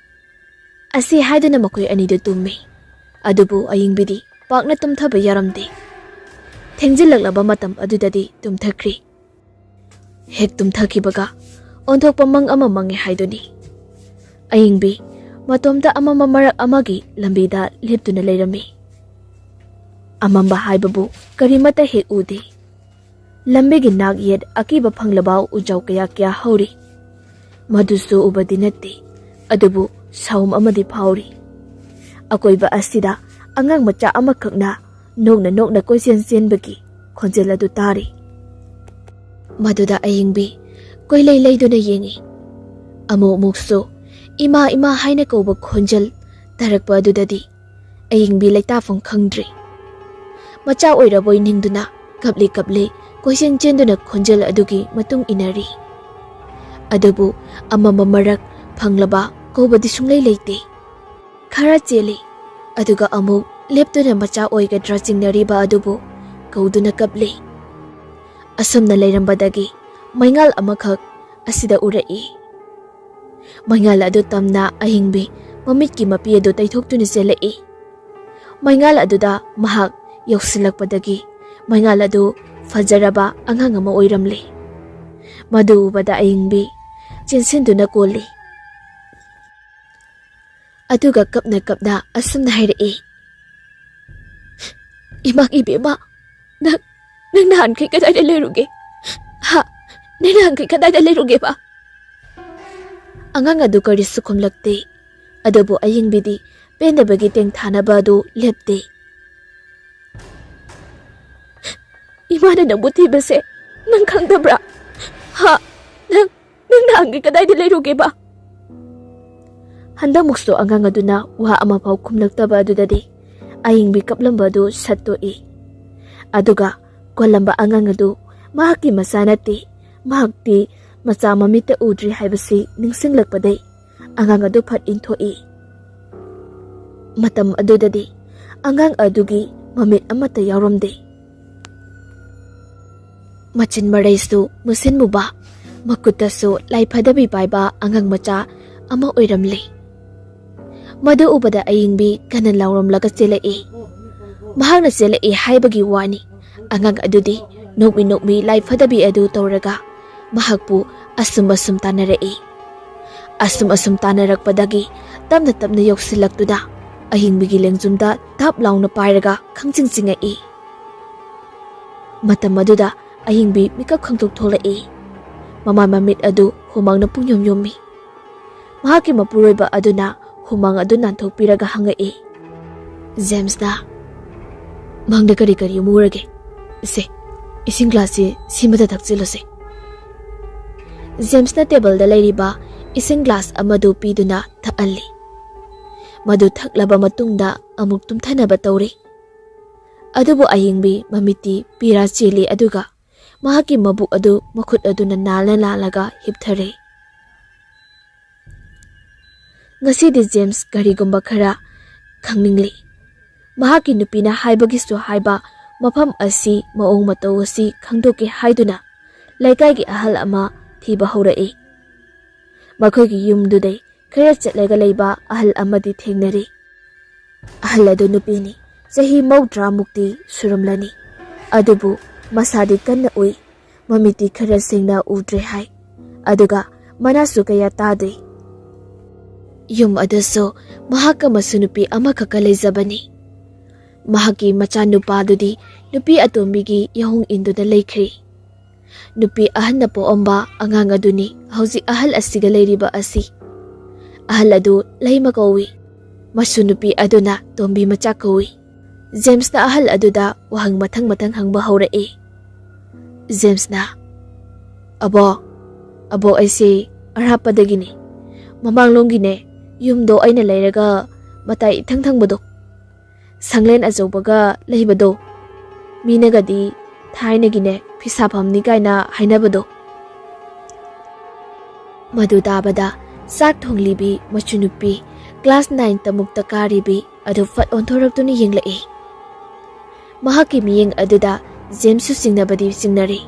ꯑꯁꯤ ꯍꯥꯏꯗꯨꯅ ꯃꯈꯣꯏ ꯑꯅꯤꯗꯨ ꯇꯨꯝꯃꯤ꯫ ꯑꯗꯨꯕꯨ ꯑꯌꯤꯡꯕꯤꯗꯤ ꯄꯥꯛꯅ ꯇꯨꯝꯊꯕ ꯌꯥꯔꯝꯗꯦ꯫ ꯊꯦꯡꯖꯤꯜꯂꯛꯂꯕ ꯃꯇꯝ ꯑꯗꯨꯗꯗꯤ ꯇꯨꯝꯊꯈ꯭ꯔꯤ꯫ ꯍꯦꯛ ꯇꯨꯝꯊꯈꯤꯕꯒ ꯑꯣꯟꯊꯣꯛꯄ ꯃꯪ ꯑꯃ ꯃꯪꯉꯦ ꯍꯥꯏꯗꯨꯅꯤ꯫ ꯑꯌꯤꯡꯕꯤ ꯃꯇꯣꯝꯇ ꯑꯃꯝꯕ ꯃꯔꯛ ꯑꯃꯒꯤ ꯂꯝꯕꯤꯗ ꯂꯦꯞꯇꯨꯅ ꯂꯩꯔꯝꯃꯤ꯫ ꯑꯃꯝꯕ ꯍꯥꯏꯕꯕꯨ ꯀꯔꯤꯃꯠꯇ ꯍꯦꯛ ꯎꯗꯦ꯫ ꯂꯝꯕꯤꯒꯤ ꯅꯥꯛ ꯌꯦꯠ ꯑꯀꯤꯕ ꯐꯪꯂꯕ ꯎꯖꯥꯎ ꯀꯌꯥ ꯀꯌꯥ ꯍꯧꯔꯤ꯫ ꯃꯗꯨꯁꯨ ꯎꯕꯗꯤ ꯅꯠꯇꯦ, ꯑꯗꯨꯕꯨ ꯁꯥꯎꯝ ꯑꯃꯗꯤ ꯐꯥꯎꯔꯤ꯫ ꯑꯀꯣꯏꯕ ꯑꯁꯤꯗ ꯑꯉꯥꯡ ꯃꯆꯥ ꯑꯃꯈꯛꯅ ꯅꯣꯛꯅ ꯅꯣꯛꯅ ꯀꯣꯏꯆꯦꯟ ꯆꯦꯟꯕꯒꯤ ꯈꯣꯟꯖꯦꯜ ꯑꯗꯨ ꯇꯥꯔꯤ꯫ ꯃꯗꯨꯗ ꯑꯌꯤꯡꯕꯤ ꯀꯣꯏꯂꯩ ꯂꯩꯗꯨꯅ ꯌꯦꯡꯉꯤ꯫ ꯑꯃꯨꯛ ꯑꯃꯨꯛꯁꯨ "ꯏꯃꯥ, ꯏꯃꯥ" ꯍꯥꯏꯅ ꯀꯧꯕ ꯈꯣꯟꯖꯦꯜ ꯇꯥꯔꯛꯄ ꯑꯗꯨꯗꯗꯤ ꯑꯌꯤꯡꯕꯤ ꯂꯩꯇꯥꯐꯝ ꯈꯪꯗ꯭ꯔꯦ꯫ ꯃꯆꯥ ꯑꯣꯏꯔꯕꯣꯏ ꯅꯤꯡꯗꯨꯅ ꯀꯞꯂꯤ ꯀꯞꯂꯤ ꯀꯣꯏꯆꯦꯟ ꯆꯦꯟꯗꯨꯅ ꯈꯣꯟꯖꯦꯜ ꯑꯗꯨꯒꯤ ꯃꯇꯨꯡ ꯏꯟꯅꯔꯤ꯫ ꯑꯗꯨꯕꯨ ꯑꯃꯝꯕ ꯃꯔꯛ ꯐꯪꯂꯕ ꯀꯧꯕꯗꯤ ꯁꯨꯡꯂꯩ ꯂꯩꯇꯦ꯫ ꯈꯔ ꯆꯦꯜꯂꯤ꯫ ꯑꯗꯨꯒ ꯑꯃꯨꯛ ꯂꯦꯞꯇꯨꯅ ꯃꯆꯥ ꯑꯣꯏꯒꯗ꯭ꯔꯥ ꯆꯤꯡꯅꯔꯤꯕ ꯑꯗꯨꯕꯨ ꯀꯧꯗꯨꯅ ꯀꯞꯂꯤ꯫ ꯑꯁꯨꯝꯅ ꯂꯩꯔꯝꯕꯗꯒꯤ ꯃꯩꯉꯥꯜ ꯑꯃꯈꯛ ꯑꯁꯤꯗ ꯎꯔꯛꯏ꯫ ꯃꯩꯉꯥꯜ ꯑꯗꯨ ꯇꯝꯅ ꯑꯍꯤꯡꯕꯤ ꯃꯃꯤꯠꯀꯤ ꯃꯄꯤ ꯑꯗꯨ ꯇꯩꯊꯣꯛꯇꯨꯅ ꯆꯦꯜꯂꯛꯏ꯫ ꯃꯩꯉꯥꯜ ꯑꯗꯨꯗ ꯃꯍꯥꯛ ꯌꯧꯁꯤꯜꯂꯛꯄꯗꯒꯤ ꯃꯩꯉꯥꯜ ꯑꯗꯨ ꯐꯖꯔꯕ ꯑꯉꯥꯡ ꯑꯃ ꯑꯣꯏꯔꯝꯂꯦ꯫ ꯃꯗꯨ ꯎꯕꯗ ꯑꯍꯤꯡꯕꯤ ꯆꯦꯟꯁꯤꯟꯗꯨꯅ ꯀꯣꯜꯂꯤ꯫ ꯑꯗꯨꯒ ꯀꯞꯅ ꯀꯞꯅ ꯑꯁꯨꯝꯅ ꯍꯥꯏꯔꯛꯏ, "ꯏꯃꯥ ꯏꯕꯦꯝꯃ, ꯅꯪ, ꯅꯪ ꯅꯍꯥꯟꯈꯩ ꯀꯗꯥꯏꯗ ꯂꯩꯔꯨꯒꯦ? ꯍꯥ? ꯅꯪ ꯅꯍꯥꯟꯈꯩ ꯀꯗꯥꯏꯗ ꯂꯩꯔꯨꯒꯦꯕ?" ꯑꯉꯥꯡ ꯑꯗꯨ ꯀꯔꯤꯁꯨ ꯈꯨꯝꯂꯛꯇꯦ꯫ ꯑꯗꯨꯕꯨ ꯑꯌꯤꯡꯕꯤꯗꯤ ꯄꯦꯟꯗꯕꯒꯤ ꯇꯦꯡꯊꯥꯅꯕ ꯑꯗꯨ ꯂꯦꯞꯇꯦ꯫ "ꯏꯃꯥꯅ ꯅꯪꯕꯨ ꯊꯤꯕꯁꯦ ꯅꯪ ꯈꯪꯗꯕ꯭ꯔꯥ? ꯍꯥ? ꯅꯪ, ꯅꯪ ꯅꯍꯥꯟꯒꯩ ꯀꯗꯥꯏꯗ ꯂꯩꯔꯨꯒꯦꯕ?" ꯍꯟꯗꯛꯃꯨꯛꯁꯨ ꯑꯉꯥꯡ ꯑꯗꯨꯅ ꯋꯥ ꯑꯃꯐꯥꯎ ꯈꯨꯝꯂꯛꯇꯕ ꯑꯗꯨꯗꯗꯤ ꯑꯌꯤꯡꯕꯤ ꯀꯞꯂꯝꯕ ꯑꯗꯨ ꯁꯠꯇꯣꯛꯏ꯫ ꯑꯗꯨꯒ ꯀꯣꯜꯂꯝꯕ ꯑꯉꯥꯡ ꯑꯗꯨ ꯃꯍꯥꯛꯀꯤ ꯃꯆꯥ ꯅꯠꯇꯦ, ꯃꯍꯥꯛꯇꯤ ꯃꯆꯥ ꯃꯃꯤꯠꯇ ꯎꯗ꯭ꯔꯤ ꯍꯥꯏꯕꯁꯤ ꯅꯤꯡꯁꯤꯡꯂꯛꯄꯗꯩ ꯑꯉꯥꯡ ꯑꯗꯨ ꯐꯠ ꯏꯟꯊꯣꯛꯏ꯫ ꯃꯇꯝ ꯑꯗꯨꯗꯗꯤ ꯑꯉꯥꯡ ꯑꯗꯨꯒꯤ ꯃꯃꯤꯠ ꯑꯃꯠꯇ ꯌꯥꯎꯔꯝꯗꯦ꯫ ꯃꯆꯤꯟ ꯃꯔꯩꯁꯨ ꯃꯨꯁꯤꯟ ꯃꯨꯕ, ꯃꯈꯨꯠꯇꯁꯨ ꯂꯥꯏ ꯐꯗꯕꯤ ꯄꯥꯏꯕ ꯑꯉꯥꯡ ꯃꯆꯥ ꯑꯃ ꯑꯣꯏꯔꯝꯂꯦ꯫ ꯃꯗꯨ ꯎꯕꯗ ꯑꯌꯤꯡꯕꯤ ꯀꯟꯅ ꯂꯥꯎꯔꯝꯂꯒ ꯆꯦꯜꯂꯛꯏ꯫ ꯃꯍꯥꯛꯅ ꯆꯦꯜꯂꯛꯏ ꯍꯥꯏꯕꯒꯤ ꯋꯥꯅꯤ, ꯑꯉꯥꯡ ꯑꯗꯨꯗꯤ ꯅꯣꯛꯃꯤ ꯅꯣꯛꯃꯤ ꯂꯥꯏ ꯐꯗꯕꯤ ꯑꯗꯨ ꯇꯧꯔꯒ ꯃꯍꯥꯛꯄꯨ ꯑꯁꯨꯝ ꯑꯁꯨꯝ ꯇꯥꯟꯅꯔꯛꯏ꯫ ꯑꯁꯨꯝ ꯑꯁꯨꯝ ꯇꯥꯟꯅꯔꯛꯄꯗꯒꯤ ꯇꯞꯅ ꯇꯞꯅ ꯌꯧꯁꯤꯜꯂꯛꯇꯨꯅ ꯑꯍꯤꯡꯕꯤꯒꯤ ꯂꯦꯡꯖꯨꯝꯗ ꯇꯞ ꯂꯥꯎꯅ ꯄꯥꯏꯔꯒ ꯈꯪꯆꯤꯡ ꯆꯤꯡꯉꯛꯏ꯫ ꯃꯇꯝ ꯑꯗꯨꯗ ꯑꯍꯤꯡꯕꯤ ꯃꯤꯀꯞ ꯈꯪꯊꯣꯛ ꯊꯣꯛꯂꯛꯏ꯫ ꯃꯃꯥꯏ ꯃꯃꯤꯠ ꯑꯗꯨ ꯍꯨꯃꯥꯡꯅ ꯄꯨꯡꯌꯣꯝ ꯌꯣꯝꯃꯤ꯫ ꯃꯍꯥꯛꯀꯤ ꯃꯄꯨꯔꯣꯏꯕ ꯑꯗꯨꯅ ꯍꯨꯃꯥꯡ ꯑꯗꯨ ꯅꯥꯟꯊꯣꯛꯄꯤꯔꯒ ꯍꯪꯉꯛꯏ, "ꯖꯦꯝꯁꯅ ꯃꯪꯗ ꯀꯔꯤ ꯀꯔꯤ ꯑꯃꯨꯛ ꯎꯔꯒꯦ? ꯏꯁꯦ, ꯏꯁꯤꯡ ꯒ꯭ꯂꯥꯁꯁꯤ ꯁꯤꯃꯗ ꯊꯛꯆꯤꯜꯂꯨꯁꯦ꯫" ꯖꯦꯝꯁꯅ ꯇꯦꯕꯜꯗ ꯂꯩꯔꯤꯕ ꯏꯁꯤꯡ ꯒ꯭ꯂꯥꯁ ꯑꯃꯗꯨ ꯄꯤꯗꯨꯅ ꯊꯛꯍꯜꯂꯤ꯫ ꯃꯗꯨ ꯊꯛꯂꯕ ꯃꯇꯨꯡꯗ ꯑꯃꯨꯛ ꯇꯨꯝꯊꯅꯕ ꯇꯧꯔꯤ꯫ ꯑꯗꯨꯕꯨ ꯑꯌꯤꯡꯕꯤ ꯃꯃꯤꯠꯇꯤ ꯄꯤꯔꯥ ꯆꯦꯜꯂꯤ, ꯑꯗꯨꯒ ꯃꯍꯥꯛꯀꯤ ꯃꯕꯨꯛ ꯑꯗꯨ ꯃꯈꯨꯠ ꯑꯗꯨꯅ ꯅꯥꯜꯅ ꯂꯥꯜꯂꯒ ꯍꯤꯞꯊꯔꯦ꯫ ꯉꯁꯤꯗꯤ ꯖꯦꯝꯁ ꯀꯔꯤꯒꯨꯝꯕ ꯈꯔ ꯈꯪꯅꯤꯡꯂꯤ꯫ ꯃꯍꯥꯛꯀꯤ ꯅꯨꯄꯤꯅ ꯍꯥꯏꯕꯒꯤꯁꯨ ꯍꯥꯏꯕ, ꯃꯐꯝ ꯑꯁꯤ, ꯃꯑꯣꯡ ꯃꯇꯧ ꯑꯁꯤ ꯈꯪꯗꯣꯛꯀꯦ ꯍꯥꯏꯗꯨꯅ ꯂꯩꯀꯥꯏꯒꯤ ꯑꯍꯜ ꯑꯃ ꯊꯤꯕ ꯍꯧꯔꯛꯏ꯫ ꯃꯈꯣꯏꯒꯤ ꯌꯨꯝꯗꯨꯗꯩ ꯈꯔ ꯆꯠꯂꯒ ꯂꯩꯕ ꯑꯍꯜ ꯑꯃꯗꯤ ꯊꯦꯡꯅꯔꯤ꯫ ꯑꯍꯜ ꯑꯗꯨ ꯅꯨꯄꯤꯅꯤ, ꯆꯍꯤ ꯃꯧꯗ꯭ꯔꯥ ꯃꯨꯛꯇꯤ ꯁꯨꯔꯝꯂꯅꯤ, ꯑꯗꯨꯕꯨ ꯃꯁꯥꯗꯤ ꯀꯟꯅ ꯎꯏ꯫ ꯃꯃꯤꯠꯇꯤ ꯈꯔ ꯁꯦꯡꯅ ꯎꯗ꯭ꯔꯦ ꯍꯥꯏ, ꯑꯗꯨꯒ ꯃꯅꯥꯁꯨ ꯀꯌꯥ ꯇꯥꯗꯦ꯫ ꯌꯨꯝ ꯑꯗꯨꯁꯨ ꯃꯍꯥꯛꯀ ꯃꯁꯨ ꯅꯨꯄꯤ ꯑꯃꯈꯛꯀ ꯂꯩꯖꯕꯅꯤ꯫ ꯃꯍꯥꯛꯀꯤ ꯃꯆꯥꯅꯨꯄꯥꯗꯨꯗꯤ ꯅꯨꯄꯤ ꯑꯇꯣꯝꯕꯤꯒꯤ ꯌꯥꯍꯣꯡ ꯏꯟꯗꯨꯅ ꯂꯩꯈ꯭ꯔꯤ꯫ ꯅꯨꯄꯤ ꯑꯍꯟꯅ ꯄꯣꯛꯑꯝꯕ ꯑꯉꯥꯡ ꯑꯗꯨꯅꯤ ꯍꯧꯖꯤꯛ ꯑꯍꯜ ꯑꯁꯤꯒ ꯂꯩꯔꯤꯕ ꯑꯁꯤ꯫ ꯑꯍꯜ ꯑꯗꯨ ꯂꯩꯃ ꯀꯧꯏ꯫ ꯃꯁꯨ ꯅꯨꯄꯤ ꯑꯗꯨꯅ ꯇꯣꯝꯕꯤ ꯃꯆꯥ ꯀꯧꯏ꯫ ꯖꯦꯝꯁꯅ ꯑꯍꯜ ꯑꯗꯨꯗ ꯋꯥꯍꯪ ꯃꯊꯪ ꯃꯊꯪ ꯍꯪꯕ ꯍꯧꯔꯛꯏ꯫ ꯖꯦꯝꯁꯅ, "ꯑꯕꯣ, ꯑꯕꯣ, ꯑꯩꯁꯦ ꯑꯔꯥꯞꯄꯗꯒꯤꯅꯤ꯫ ꯃꯃꯥꯡꯂꯣꯝꯒꯤꯅꯦ, ꯌꯨꯝꯗꯣ ꯑꯩꯅ ꯂꯩꯔꯒ ꯃꯇꯥꯏ ꯏꯊꯪ ꯊꯪꯕꯗꯣ, ꯁꯪꯂꯦꯟ ꯑꯆꯧꯕꯒ ꯂꯩꯕꯗꯣ, ꯃꯤꯅꯒꯗꯤ ꯊꯥꯏꯅꯒꯤꯅꯦ ꯐꯤꯁꯥꯐꯝꯅꯤ ꯀꯥꯏꯅ ꯍꯥꯏꯅꯕꯗꯣ꯫" ꯃꯗꯨ ꯇꯥꯕꯗ ꯆꯥꯛ ꯊꯣꯡꯂꯤꯕꯤ ꯃꯆꯨꯅꯨꯄꯤ, ꯀ꯭ꯂꯥꯁ ꯅꯥꯏꯟ ꯇꯃꯨꯛꯇ ꯀꯥꯔꯤꯕꯤ ꯑꯗꯨ ꯐꯠ ꯑꯣꯟꯊꯣꯔꯛꯇꯨꯅ ꯌꯦꯡꯂꯛꯏ꯫ ꯃꯍꯥꯛꯀꯤ ꯃꯤꯠꯌꯦꯡ ꯑꯗꯨꯗ ꯖꯦꯝꯁꯁꯨ ꯆꯤꯡꯅꯕꯗꯤ ꯆꯤꯡꯅꯔꯤ,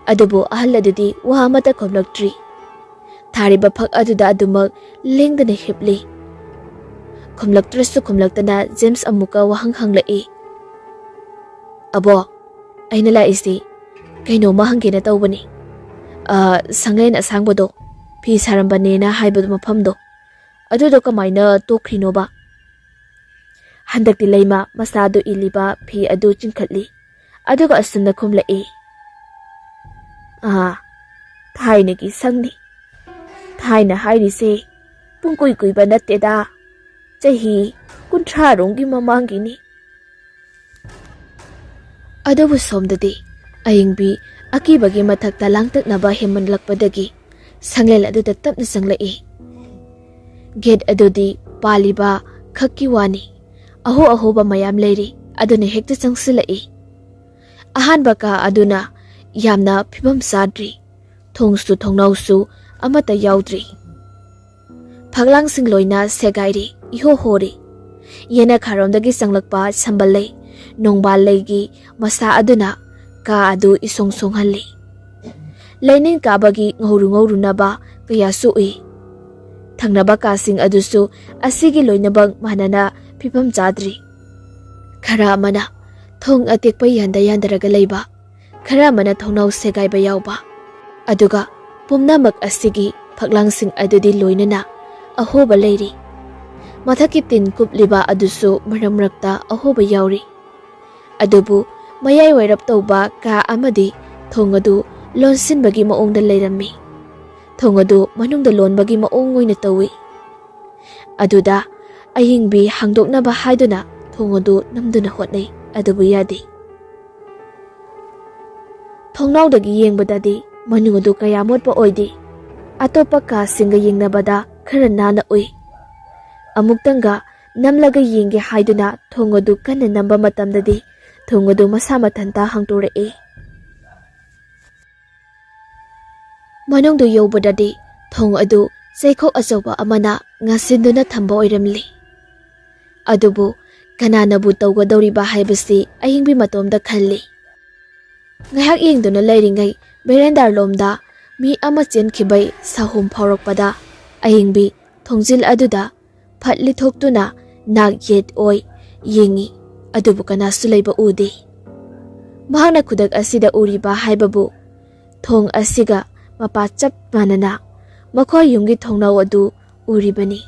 ꯑꯗꯨꯕꯨ ꯑꯍꯜ ꯑꯗꯨꯗꯤ ꯋꯥ ꯑꯃꯠꯇ ꯈꯨꯝꯂꯛꯇ꯭ꯔꯤ꯫ ꯊꯥꯔꯤꯕ ꯐꯛ ꯑꯗꯨꯗ ꯑꯗꯨꯃꯛ ꯂꯦꯡꯗꯅ ꯍꯤꯞꯂꯤ꯫ ꯈꯨꯝꯂꯛꯇ꯭ꯔꯁꯨ ꯈꯨꯝꯂꯛꯇꯅ ꯖꯦꯝꯁ ꯑꯃꯨꯛꯀ ꯋꯥꯍꯪ ꯍꯪꯂꯛꯏ꯫ "ꯑꯕꯣ, ꯑꯩꯅ ꯂꯥꯛꯏꯁꯤ ꯀꯩꯅꯣꯝꯃ ꯍꯪꯒꯦꯅ ꯇꯧꯕꯅꯤ꯫ ꯑ, ꯁꯪꯂꯦꯟ ꯑꯁꯥꯡꯕꯗꯣ, ꯐꯤ ꯁꯥꯔꯝꯕꯅꯦꯅ ꯍꯥꯏꯕ ꯃꯐꯝꯗꯣ, ꯑꯗꯨꯗꯣ ꯀꯃꯥꯏꯅ ꯇꯣꯛꯈ꯭ꯔꯤꯅꯣꯕ?" ꯍꯟꯗꯛꯇꯤ ꯂꯩꯃ ꯃꯁꯥꯗꯨ ꯏꯜꯂꯤꯕ ꯐꯤ ꯑꯗꯨ ꯆꯤꯡꯈꯠꯂꯤ, ꯑꯗꯨꯒ ꯑꯁꯨꯝꯅ ꯈꯨꯝꯂꯛꯏ꯫ "ꯑꯥ, ꯊꯥꯏꯅꯒꯤ ꯁꯪꯅꯤ꯫ ꯊꯥꯏꯅ ꯍꯥꯏꯔꯤꯁꯦ ꯄꯨꯡꯀꯨꯏ ꯀꯨꯏꯕ ꯅꯠꯇꯦꯗ, ꯆꯍꯤ ꯀꯨꯟꯊ꯭ꯔꯥ ꯔꯣꯝꯒꯤ ꯃꯃꯥꯡꯒꯤꯅꯤ꯫" ꯑꯗꯨꯕꯨ ꯁꯣꯝꯗꯗꯤ ꯑꯌꯤꯡꯕꯤ ꯑꯀꯤꯕꯒꯤ ꯃꯊꯛꯇ ꯂꯥꯡꯇꯛꯅꯕ ꯍꯦꯟꯃꯟꯂꯛꯄꯗꯒꯤ ꯁꯪꯂꯦꯟ ꯑꯗꯨꯗ ꯇꯞꯅ ꯆꯪꯂꯛꯏ꯫ ꯒꯦꯠ ꯑꯗꯨꯗꯤ ꯄꯥꯜꯂꯤꯕ ꯈꯛꯀꯤ ꯋꯥꯅꯤ, ꯑꯍꯣ ꯑꯍꯣꯕ ꯃꯌꯥꯝ ꯂꯩꯔꯤ, ꯑꯗꯨꯅ ꯍꯦꯛꯇ ꯆꯪꯁꯤꯜꯂꯛꯏ꯫ ꯑꯍꯥꯟꯕ ꯀꯥ ꯑꯗꯨꯅ ꯌꯥꯝꯅ ꯐꯤꯕꯝ ꯆꯥꯗ꯭ꯔꯤ, ꯊꯣꯡꯁꯨ ꯊꯣꯡꯅꯥꯎꯁꯨ ꯑꯃꯠꯇ ꯌꯥꯎꯗ꯭ꯔꯤ꯫ ꯐꯛꯂꯥꯡꯁꯤꯡ ꯂꯣꯏꯅ ꯁꯦꯒꯥꯏꯔꯤ, ꯏꯍꯣ ꯍꯣꯔꯤ꯫ ꯌꯦꯅꯈꯥꯔꯣꯝꯗꯒꯤ ꯆꯪꯂꯛꯄ ꯁꯝꯕꯜ ꯂꯩ, ꯅꯣꯡꯕꯥꯜ ꯂꯩꯒꯤ ꯃꯁꯥ ꯑꯗꯨꯅ ꯀꯥ ꯑꯗꯨ ꯏꯁꯣꯡ ꯁꯣꯡꯍꯜꯂꯤ꯫ ꯂꯩꯅꯤꯟ ꯀꯥꯕꯒꯤ ꯉꯧꯔꯨ ꯉꯧꯔꯨꯅꯕ ꯀꯌꯥꯁꯨ ꯎꯏ꯫ ꯊꯪꯅꯕ ꯀꯥꯁꯤꯡ ꯑꯗꯨꯁꯨ ꯑꯁꯤꯒꯤ ꯂꯣꯏꯅꯃꯛ ꯃꯥꯟꯅꯅ ꯐꯤꯕꯝ ꯆꯥꯗ꯭ꯔꯤ꯫ ꯈꯔ ꯑꯃꯅ ꯊꯣꯡ ꯑꯇꯦꯛꯄ ꯌꯥꯟꯗ ꯌꯥꯟꯗꯔꯒ ꯂꯩꯕ, ꯈꯔ ꯑꯃꯅ ꯊꯣꯡꯅꯥꯎ ꯁꯦꯒꯥꯏꯕ ꯌꯥꯎꯕ, ꯑꯗꯨꯒ ꯄꯨꯝꯅꯃꯛ ꯑꯁꯤꯒꯤ ꯐꯛꯂꯥꯡꯁꯤꯡ ꯑꯗꯨꯗꯤ ꯂꯣꯏꯅꯅ ꯑꯍꯣꯕ ꯂꯩꯔꯤ꯫ ꯃꯊꯛꯀꯤ ꯇꯤꯟ ꯀꯨꯞꯂꯤꯕ ꯑꯗꯨꯁꯨ ꯃꯔꯛ ꯃꯔꯛꯇ ꯑꯍꯣꯕ ꯌꯥꯎꯔꯤ꯫ ꯑꯗꯨꯕꯨ ꯃꯌꯥꯏ ꯋꯥꯏꯔꯞ ꯇꯧꯕ ꯀꯥ ꯑꯃꯗꯤ ꯊꯣꯡ ꯑꯗꯨ ꯂꯣꯟꯁꯤꯟꯕꯒꯤ ꯃꯑꯣꯡꯗ ꯂꯩꯔꯝꯃꯤ꯫ ꯊꯣꯡ ꯑꯗꯨ ꯃꯅꯨꯡꯗ ꯂꯣꯟꯕꯒꯤ ꯃꯑꯣꯡ ꯑꯣꯏꯅ ꯇꯧꯏ꯫ ꯑꯗꯨꯗ ꯑꯍꯤꯡꯕꯤ ꯍꯥꯡꯗꯣꯛꯅꯕ ꯍꯥꯏꯗꯨꯅ ꯊꯣꯡ ꯑꯗꯨ ꯅꯝꯗꯨꯅ ꯍꯣꯠꯅꯩ, ꯑꯗꯨꯕꯨ ꯌꯥꯗꯦ꯫ ꯊꯣꯡꯅꯥꯎꯗꯒꯤ ꯌꯦꯡꯕꯗꯗꯤ ꯃꯅꯨꯡ ꯑꯗꯨ ꯀꯌꯥ ꯃꯣꯠꯄ ꯑꯣꯏꯗꯦ꯫ ꯑꯇꯣꯞꯄ ꯀꯥꯁꯤꯡꯒ ꯌꯦꯡꯅꯕꯗ ꯈꯔ ꯅꯥꯟꯅ ꯎꯏ꯫ ꯑꯃꯨꯛꯇꯪꯒ ꯅꯝꯂꯒ ꯌꯦꯡꯒꯦ ꯍꯥꯏꯗꯨꯅ ꯊꯣꯡ ꯑꯗꯨ ꯀꯟꯅ ꯅꯝꯕ ꯃꯇꯝꯗꯗꯤ ꯊꯣꯡ ꯑꯗꯨ ꯃꯁꯥ ꯃꯊꯟꯇ ꯍꯥꯡꯗꯣꯔꯛꯏ꯫ ꯃꯅꯨꯡꯗ ꯌꯧꯕꯗꯗꯤ ꯊꯣꯡ ꯑꯗꯨ ꯆꯩꯈꯣꯛ ꯑꯆꯧꯕ ꯑꯃꯅ ꯉꯥꯁꯤꯟꯗꯨꯅ ꯊꯝꯕ ꯑꯣꯏꯔꯝꯂꯤ꯫ ꯑꯗꯨꯕꯨ ꯀꯅꯥꯅꯕꯨ ꯇꯧꯒꯗꯧꯔꯤꯕ ꯍꯥꯏꯕꯁꯤ ꯑꯍꯤꯡꯕꯤ ꯃꯇꯣꯝꯗ ꯈꯜꯂꯤ꯫ ꯉꯥꯏꯍꯥꯛ ꯌꯦꯡꯗꯨꯅ ꯂꯩꯔꯤꯉꯩ ꯕꯦꯔꯦꯟꯗꯥꯔꯂꯣꯝꯗ ꯃꯤ ꯑꯃ ꯆꯦꯟꯈꯤꯕꯩ ꯁꯥꯍꯨꯝ ꯐꯥꯎꯔꯛꯄꯗ ꯑꯍꯤꯡꯕꯤ ꯊꯣꯡꯖꯤꯜ ꯑꯗꯨꯗ ꯐꯠ ꯂꯤꯊꯣꯛꯇꯨꯅ ꯅꯥꯛ ꯌꯦꯠ ꯑꯣꯏ ꯌꯦꯡꯉꯤ, ꯑꯗꯨꯕꯨ ꯀꯅꯥꯁꯨ ꯂꯩꯕ ꯎꯗꯦ꯫ ꯃꯍꯥꯛꯅ ꯈꯨꯗꯛ ꯑꯁꯤꯗ ꯎꯔꯤꯕ ꯍꯥꯏꯕꯕꯨ ꯊꯣꯡ ꯑꯁꯤꯒ ꯃꯄꯥ ꯆꯞ ꯃꯥꯟꯅꯅ ꯃꯈꯣꯏ ꯌꯨꯝꯒꯤ ꯊꯣꯡꯅꯥꯎ ꯑꯗꯨ ꯎꯔꯤꯕꯅꯤ꯫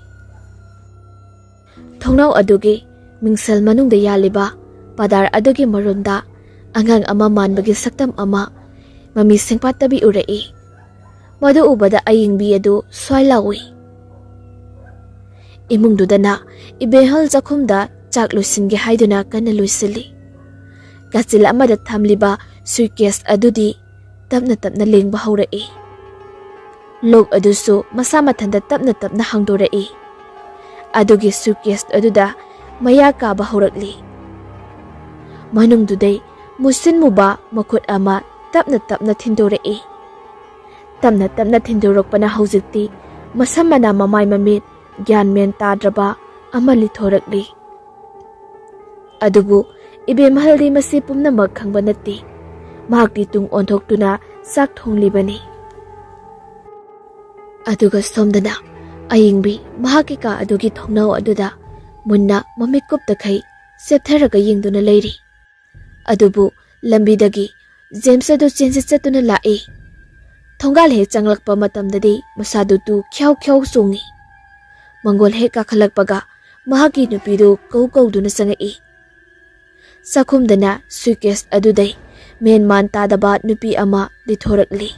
ꯊꯣꯡꯅꯥꯎ ꯑꯗꯨꯒꯤ ꯃꯤꯡꯁꯦꯜ ꯃꯅꯨꯡꯗ ꯌꯥꯜꯂꯤꯕ ꯄꯥꯗꯥꯔ ꯑꯗꯨꯒꯤ ꯃꯔꯨꯝꯗ ꯑꯉꯥꯡ ꯑꯃ ꯃꯥꯟꯕꯒꯤ ꯁꯛꯇꯝ ꯑꯃ ꯃꯃꯤ ꯁꯦꯡꯄꯥꯠꯇꯕꯤ ꯎꯔꯛꯏ꯫ ꯃꯗꯨ ꯎꯕꯗ ꯑꯌꯤꯡꯕꯤ ꯑꯗꯨ ꯁ꯭ꯋꯥꯏ ꯂꯥꯎꯏ꯫ ꯏꯃꯨꯡꯗꯨꯗꯅ ꯏꯕꯦꯍꯜ ꯆꯥꯛꯈꯨꯝꯗ ꯆꯥꯛ ꯂꯣꯏꯁꯤꯟꯒꯦ ꯍꯥꯏꯗꯨꯅ ꯀꯟꯅ ꯂꯣꯏꯁꯤꯜꯂꯤ꯫ ꯀꯥꯆꯤꯜ ꯑꯃꯗ ꯊꯝꯂꯤꯕ ꯁꯨꯏꯀꯦꯁ ꯑꯗꯨꯗꯤ ꯇꯞꯅ ꯇꯞꯅ ꯂꯦꯡꯕ ꯍꯧꯔꯛꯏ꯫ ꯂꯣꯛ ꯑꯗꯨꯁꯨ ꯃꯁꯥ ꯃꯊꯟꯇ ꯇꯞꯅ ꯇꯞꯅ ꯍꯥꯡꯗꯣꯔꯛꯏ꯫ ꯑꯗꯨꯒꯤ ꯁꯨꯏꯀꯦꯁ ꯑꯗꯨꯗ ꯃꯌꯥ ꯀꯥꯕ ꯍꯧꯔꯛꯂꯤ꯫ ꯃꯅꯨꯡꯗꯨꯗꯩ ꯃꯨꯁꯤꯟ ꯃꯨꯕ ꯃꯈꯨꯠ ꯑꯃ ꯇꯞꯅ ꯇꯞꯅ ꯊꯤꯟꯗꯣꯔꯛꯏ꯫ ꯇꯞꯅ ꯇꯞꯅ ꯊꯤꯟꯗꯣꯔꯛꯄꯅ ꯍꯧꯖꯤꯛꯇꯤ ꯃꯁꯝ ꯃꯅꯥ ꯃꯃꯥꯏ ꯃꯃꯤꯠ ꯒ꯭ꯌꯥꯟ ꯃꯦꯟ ꯇꯥꯗ꯭ꯔꯕ ꯑꯃ ꯂꯤꯊꯣꯔꯛꯂꯤ꯫ ꯑꯗꯨꯕꯨ ꯏꯕꯦꯝꯍꯜꯗꯤ ꯃꯁꯤ ꯄꯨꯝꯅꯃꯛ ꯈꯪꯕ ꯅꯠꯇꯦ꯫ ꯃꯍꯥꯛꯇꯤ ꯇꯨꯡ ꯑꯣꯟꯊꯣꯛꯇꯨꯅ ꯆꯥꯛ ꯊꯣꯡꯂꯤꯕꯅꯤ꯫ ꯑꯗꯨꯒ ꯁꯣꯝꯗꯅ ꯑꯌꯤꯡꯕꯤ ꯃꯍꯥꯛꯀꯤ ꯀꯥ ꯑꯗꯨꯒꯤ ꯊꯣꯡꯅꯥꯎ ꯑꯗꯨꯗ ꯃꯨꯟꯅ ꯃꯃꯤꯠ ꯀꯨꯞꯇꯈꯩ ꯆꯦꯞꯊꯔꯒ ꯌꯦꯡꯗꯨꯅ ꯂꯩꯔꯤ꯫ ꯑꯗꯨꯕꯨ ꯂꯝꯕꯤꯗꯒꯤ ꯖꯦꯝꯁ ꯑꯗꯨ ꯆꯦꯟꯖ ꯆꯠꯇꯨꯅ ꯂꯥꯛꯏ꯫ ꯊꯣꯡꯒꯥꯜ ꯍꯦꯛ ꯆꯪꯂꯛꯄ ꯃꯇꯝꯗꯗꯤ ꯃꯁꯥꯗꯨ ꯇꯨ ꯈ꯭ꯌꯥꯎ ꯈ꯭ꯌꯥꯎ ꯆꯣꯡꯏ꯫ ꯃꯪꯒꯣꯜ ꯍꯦꯛ ꯀꯥꯈꯠꯂꯛꯄꯒ ꯃꯍꯥꯛꯀꯤ ꯅꯨꯄꯤꯗꯨ ꯀꯧ ꯀꯧꯗꯨꯅ ꯆꯪꯉꯛꯏ꯫ ꯆꯥꯛꯈꯨꯝꯗꯅ ꯁꯨꯏꯀꯦꯁ ꯑꯗꯨꯗꯩ ꯃꯦꯟ ꯃꯥꯟ ꯇꯥꯗꯕ ꯅꯨꯄꯤ ꯑꯃ ꯂꯤꯊꯣꯔꯛꯂꯤ꯫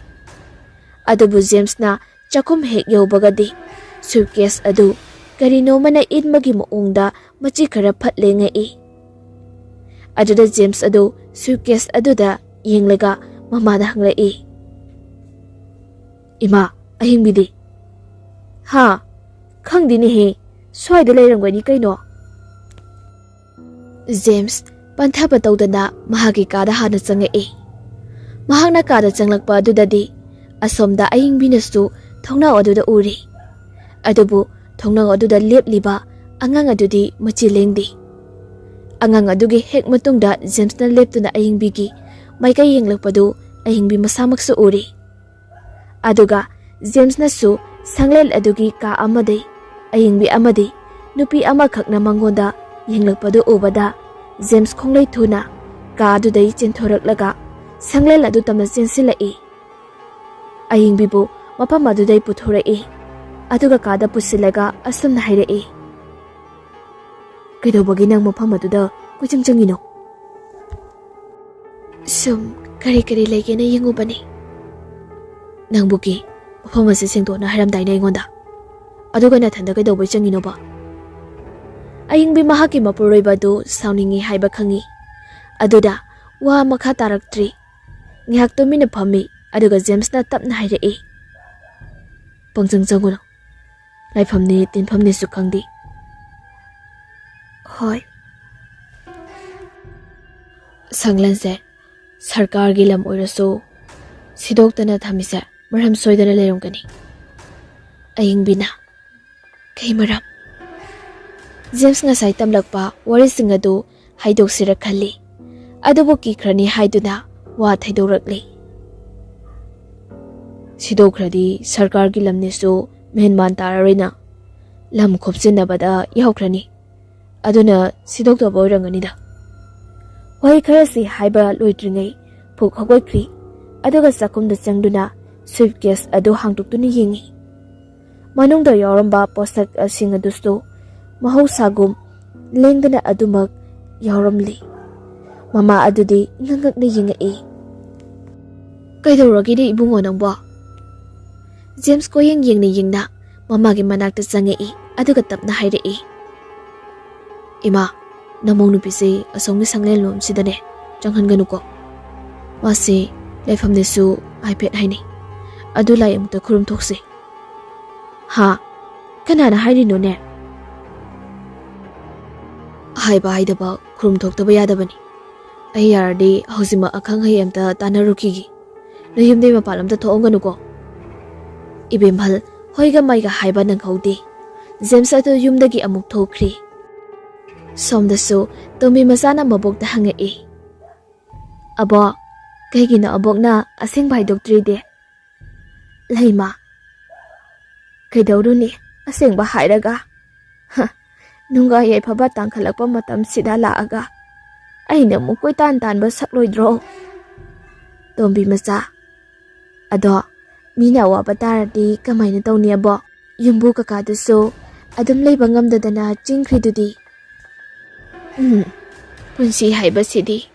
ꯑꯗꯨꯕꯨ ꯖꯦꯝꯁꯅ ꯆꯥꯛꯈꯨꯝ ꯍꯦꯛ ꯌꯧꯕꯒꯗꯤ ꯁꯨꯏꯀꯦꯁ ꯑꯗꯨ ꯀꯔꯤꯅꯣꯃꯅ ꯏꯟꯕꯒꯤ ꯃꯑꯣꯡꯗ ꯃꯆꯤ ꯈꯔ ꯐꯠ ꯂꯦꯡꯉꯛꯏ꯫ ꯑꯗꯨꯗ ꯖꯦꯝꯁ ꯑꯗꯨ ꯁꯨꯏꯀꯦꯁ ꯑꯗꯨꯗ ꯌꯦꯡꯂꯒ ꯃꯃꯥꯗ ꯍꯪꯂꯛꯏ, "ꯏꯃꯥ, ꯑꯍꯤꯡꯕꯤꯗꯤ?" "ꯍꯥ? ꯈꯪꯗꯦꯅꯦꯍꯦ, ꯁ꯭ꯋꯥꯏꯗ ꯂꯩꯔꯝꯒꯅꯤ ꯀꯩꯅꯣ꯫" ꯖꯦꯝꯁ ꯄꯟꯊꯕ ꯇꯧꯗꯅ ꯃꯍꯥꯛꯀꯤ ꯀꯥꯗ ꯍꯥꯟꯅ ꯆꯪꯉꯛꯏ꯫ ꯃꯍꯥꯛꯅ ꯀꯥꯗ ꯆꯪꯂꯛꯄ ꯑꯗꯨꯗꯗꯤ ꯑꯁꯣꯝꯗ ꯑꯌꯤꯡꯕꯤꯅꯁꯨ ꯊꯣꯡꯅꯥꯎ ꯑꯗꯨꯗ ꯎꯔꯤ꯫ ꯑꯗꯨꯕꯨ ꯊꯣꯡꯅꯥꯎ ꯑꯗꯨꯗ ꯂꯦꯞꯂꯤꯕ ꯑꯉꯥꯡ ꯑꯗꯨꯗꯤ ꯃꯆꯤ ꯂꯦꯡꯗꯦ꯫ ꯑꯉꯥꯡ ꯑꯗꯨꯒꯤ ꯍꯦꯛ ꯃꯇꯨꯡꯗ ꯖꯦꯝꯁꯅ ꯂꯦꯞꯇꯨꯅ ꯑꯌꯤꯡꯕꯤꯒꯤ ꯃꯥꯏꯀꯩ ꯌꯦꯡꯂꯛꯄꯗꯨ ꯑꯌꯤꯡꯕꯤ ꯃꯁꯥꯃꯛꯁꯨ ꯎꯔꯤ꯫ ꯑꯗꯨꯒ ꯖꯦꯝꯁꯅꯁꯨ ꯁꯪꯂꯦꯟ ꯑꯗꯨꯒꯤ ꯀꯥ ꯑꯃꯗꯩ ꯑꯌꯤꯡꯕꯤ ꯑꯃꯗꯤ ꯅꯨꯄꯤ ꯑꯃꯈꯛꯅ ꯃꯉꯣꯟꯗ ꯌꯦꯡꯂꯛꯄꯗꯨ ꯎꯕꯗ ꯖꯦꯝꯁ ꯈꯣꯡꯂꯩ ꯊꯨꯅ ꯀꯥ ꯑꯗꯨꯗꯩ ꯆꯦꯟꯊꯣꯔꯛꯂꯒ ꯁꯪꯂꯦꯟ ꯑꯗꯨ ꯇꯝꯅ ꯆꯦꯟꯁꯤꯜꯂꯛꯏ꯫ ꯑꯌꯤꯡꯕꯤꯕꯨ ꯃꯐꯝ ꯑꯗꯨꯗꯩ ꯄꯨꯊꯣꯔꯛꯏ꯫ ꯑꯗꯨꯒ ꯀꯥꯗ ꯄꯨꯁꯤꯜꯂꯒ ꯑꯁꯨꯝꯅ ꯍꯥꯏꯔꯛꯏ, "ꯀꯩꯗꯧꯕꯒꯤ ꯅꯪ ꯃꯐꯝ ꯑꯗꯨꯗ ꯀꯣꯏꯆꯪ ꯆꯪꯉꯤꯅꯣ?" "ꯁꯨꯝ ꯀꯔꯤ ꯀꯔꯤ ꯂꯩꯒꯦꯅ ꯌꯦꯡꯉꯨꯕꯅꯤ꯫" "ꯅꯪꯕꯨ ꯀꯤ ꯃꯐꯝ ꯑꯁꯤ ꯁꯦꯡꯗꯣꯛꯅ ꯍꯥꯏꯔꯝꯗꯥꯏꯅꯦ ꯑꯩꯉꯣꯟꯗ? ꯑꯗꯨꯒ ꯅꯊꯟꯗ ꯀꯩꯗꯧꯕꯩ ꯆꯪꯉꯤꯅꯣꯕ?" ꯑꯌꯤꯡꯕꯤ ꯃꯍꯥꯛꯀꯤ ꯃꯄꯨꯔꯣꯏꯕ ꯑꯗꯨ ꯁꯥꯎꯅꯤꯡꯉꯤ ꯍꯥꯏꯕ ꯈꯪꯉꯤ꯫ ꯑꯗꯨꯗ ꯋꯥ ꯃꯈꯥ ꯇꯥꯔꯛꯇ꯭ꯔꯤ꯫ ꯉꯥꯏꯍꯥꯛ ꯇꯨꯃꯤꯟꯅ ꯐꯝꯃꯤ, ꯑꯗꯨꯒ ꯖꯦꯝꯁꯅ ꯇꯞꯅ ꯍꯥꯏꯔꯛꯏ, "ꯄꯪꯆꯪ ꯆꯪꯒꯅꯨ꯫ ꯂꯥꯏꯐꯝꯅꯤ ꯇꯤꯟꯐꯝꯅꯤꯁꯨ ꯈꯪꯗꯦ꯫" "ꯍꯣꯏ꯫" "ꯁꯪꯂꯦꯟꯁꯦ ꯁꯔꯀꯥꯔꯒꯤ ꯂꯝ ꯑꯣꯏꯔꯁꯨ ꯁꯤꯗꯣꯛꯇꯅ ꯊꯝꯃꯤꯁꯦ ꯃꯔꯝ ꯁꯣꯏꯗꯅ ꯂꯩꯔꯝꯒꯅꯤ꯫" ꯑꯌꯤꯡꯕꯤꯅ, "ꯀꯩ ꯃꯔꯝ?" ꯖꯦꯝꯁ ꯉꯁꯥꯏ ꯇꯝꯂꯛꯄ ꯋꯥꯔꯤꯁꯤꯡ ꯑꯗꯨ ꯍꯥꯏꯗꯣꯛꯁꯤꯔ ꯈꯜꯂꯤ, ꯑꯗꯨꯕꯨ ꯀꯤꯈ꯭ꯔꯅꯤ ꯍꯥꯏꯗꯨꯅ ꯋꯥ ꯊꯩꯗꯣꯔꯛꯂꯤ꯫ "ꯁꯤꯗꯣꯛꯈ꯭ꯔꯗꯤ ꯁꯔꯀꯥꯔꯒꯤ ꯂꯝꯅꯦꯁꯨ ꯃꯦꯟꯃꯥꯟ ꯇꯥꯔꯔꯣꯏꯅ, ꯂꯝ ꯈꯣꯞꯆꯤꯟꯅꯕꯗ ꯌꯥꯎꯈ꯭ꯔꯅꯤ꯫ ꯑꯗꯨꯅ ꯁꯤꯗꯣꯛꯇꯕ ꯑꯣꯏꯔꯝꯒꯅꯤꯗ꯫" ꯋꯥꯍꯩ ꯈꯔꯁꯤ ꯍꯥꯏꯕ ꯂꯣꯏꯗ꯭ꯔꯤꯉꯩ ꯐꯨꯛ ꯍꯧꯒꯠꯈ꯭ꯔꯤ, ꯑꯗꯨꯒ ꯆꯥꯛꯈꯨꯝꯗ ꯆꯪꯗꯨꯅ ꯁ꯭ꯋꯤꯞ ꯀꯦꯁ ꯑꯗꯨ ꯍꯥꯡꯗꯣꯛꯇꯨꯅ ꯌꯦꯡꯉꯤ꯫ ꯃꯅꯨꯡꯗ ꯌꯥꯎꯔꯝꯕ ꯄꯣꯠꯁꯛꯁꯤꯡ ꯑꯗꯨꯁꯨ ꯃꯍꯧꯁꯥꯒꯨꯝ ꯂꯦꯡꯗꯅ ꯑꯗꯨꯃꯛ ꯌꯥꯎꯔꯝꯂꯤ꯫ ꯃꯃꯥ ꯑꯗꯨꯗꯤ ꯉꯛꯉꯛꯅ ꯌꯦꯡꯉꯛꯏ꯫ "ꯀꯩꯗꯧꯔꯒꯦꯅꯦ ꯏꯕꯨꯡꯉꯣ ꯅꯪꯕꯣ?" ꯖꯦꯝꯁ ꯀꯣꯌꯦꯡ ꯌꯦꯡꯅ ꯌꯦꯡꯅ ꯃꯃꯥꯒꯤ ꯃꯅꯥꯛꯇ ꯆꯪꯉꯛꯏ, ꯑꯗꯨꯒ ꯇꯞꯅ ꯍꯥꯏꯔꯛꯏ, "ꯏꯃꯥ, ꯅꯃꯧ ꯅꯨꯄꯤꯁꯦ ꯑꯁꯣꯝꯒꯤ ꯁꯪꯂꯦꯟ ꯂꯣꯝꯁꯤꯗꯅꯦ ꯆꯪꯍꯟꯒꯅꯨꯀꯣ꯫ ꯃꯥꯁꯦ ꯂꯩꯐꯝꯗꯁꯨ ꯍꯥꯏꯐꯦꯠ ꯍꯥꯏꯅꯩ꯫ ꯑꯗꯨ ꯂꯥꯏ ꯑꯃꯨꯛꯇ ꯈꯨꯔꯨꯝ ꯊꯣꯛꯁꯤ꯫" "ꯍꯥ? ꯀꯅꯥꯅ ꯍꯥꯏꯔꯤꯅꯣꯅꯦ?" "ꯍꯥꯏꯕ ꯍꯥꯏꯗꯕ ꯈꯨꯔꯨꯝ ꯊꯣꯛꯇꯕ ꯌꯥꯗꯕꯅꯤ꯫ ꯑꯩ ꯌꯥꯔꯗꯤ ꯍꯧꯖꯤꯛꯃꯛ ꯑꯈꯪ ꯑꯍꯩ ꯑꯝꯇ ꯇꯥꯟꯅꯔꯨꯈꯤꯒꯦ꯫ ꯅꯌꯨꯝꯗꯩ ꯃꯄꯥꯟ ꯑꯝꯇ ꯊꯣꯛꯑꯝꯒꯅꯨꯀꯣ꯫" ꯏꯕꯦꯝꯍꯜ ꯍꯣꯏꯒ ꯃꯩꯒ ꯍꯥꯏꯕ ꯅꯪꯍꯧꯗꯦ꯫ ꯖꯦꯝꯁ ꯑꯗꯨ ꯌꯨꯝꯗꯒꯤ ꯑꯃꯨꯛ ꯊꯣꯛꯈ꯭ꯔꯤ꯫ ꯁꯣꯝꯗꯁꯨ ꯇꯣꯝꯕꯤ ꯃꯆꯥꯅ ꯃꯕꯣꯛꯇ ꯍꯪꯉꯛꯏ, "ꯑꯕꯣꯛ, ꯀꯩꯒꯤꯅꯣ ꯑꯕꯣꯛꯅ ꯑꯁꯦꯡꯕ ꯍꯥꯏꯗꯣꯛꯇ꯭ꯔꯤꯗꯤ?" "ꯂꯩꯃ, ꯀꯩꯗꯧꯔꯨꯅꯤ ꯑꯁꯦꯡꯕ ꯍꯥꯏꯔꯒ? ꯍ, ꯅꯨꯡꯒꯥ ꯌꯥꯏꯐꯕ ꯇꯥꯡꯈꯠꯂꯛꯄ ꯃꯇꯝꯁꯤꯗ ꯂꯥꯛꯑꯒ ꯑꯩꯅ ꯑꯃꯨꯛ ꯀꯣꯏꯇꯥꯟ ꯇꯥꯟꯕ ꯁꯛꯂꯣꯏꯗ꯭ꯔꯣ?" "ꯇꯣꯝꯕꯤ ꯃꯆꯥ, ꯑꯗꯣ ꯃꯤꯅ ꯑꯋꯥꯕ ꯇꯥꯔꯗꯤ ꯀꯃꯥꯏꯅ ꯇꯧꯅꯤ ꯑꯕꯣꯛ? ꯌꯨꯝꯕꯨ ꯀꯀꯥꯗꯨꯁꯨ ꯑꯗꯨꯝ ꯂꯩꯕ ꯉꯝꯗꯗꯅ ꯆꯦꯟꯈ꯭ꯔꯤꯗꯨꯗꯤ꯫ ꯎꯝ, ꯄꯨꯟꯁꯤ ꯍꯥꯏꯕꯁꯤꯗꯤ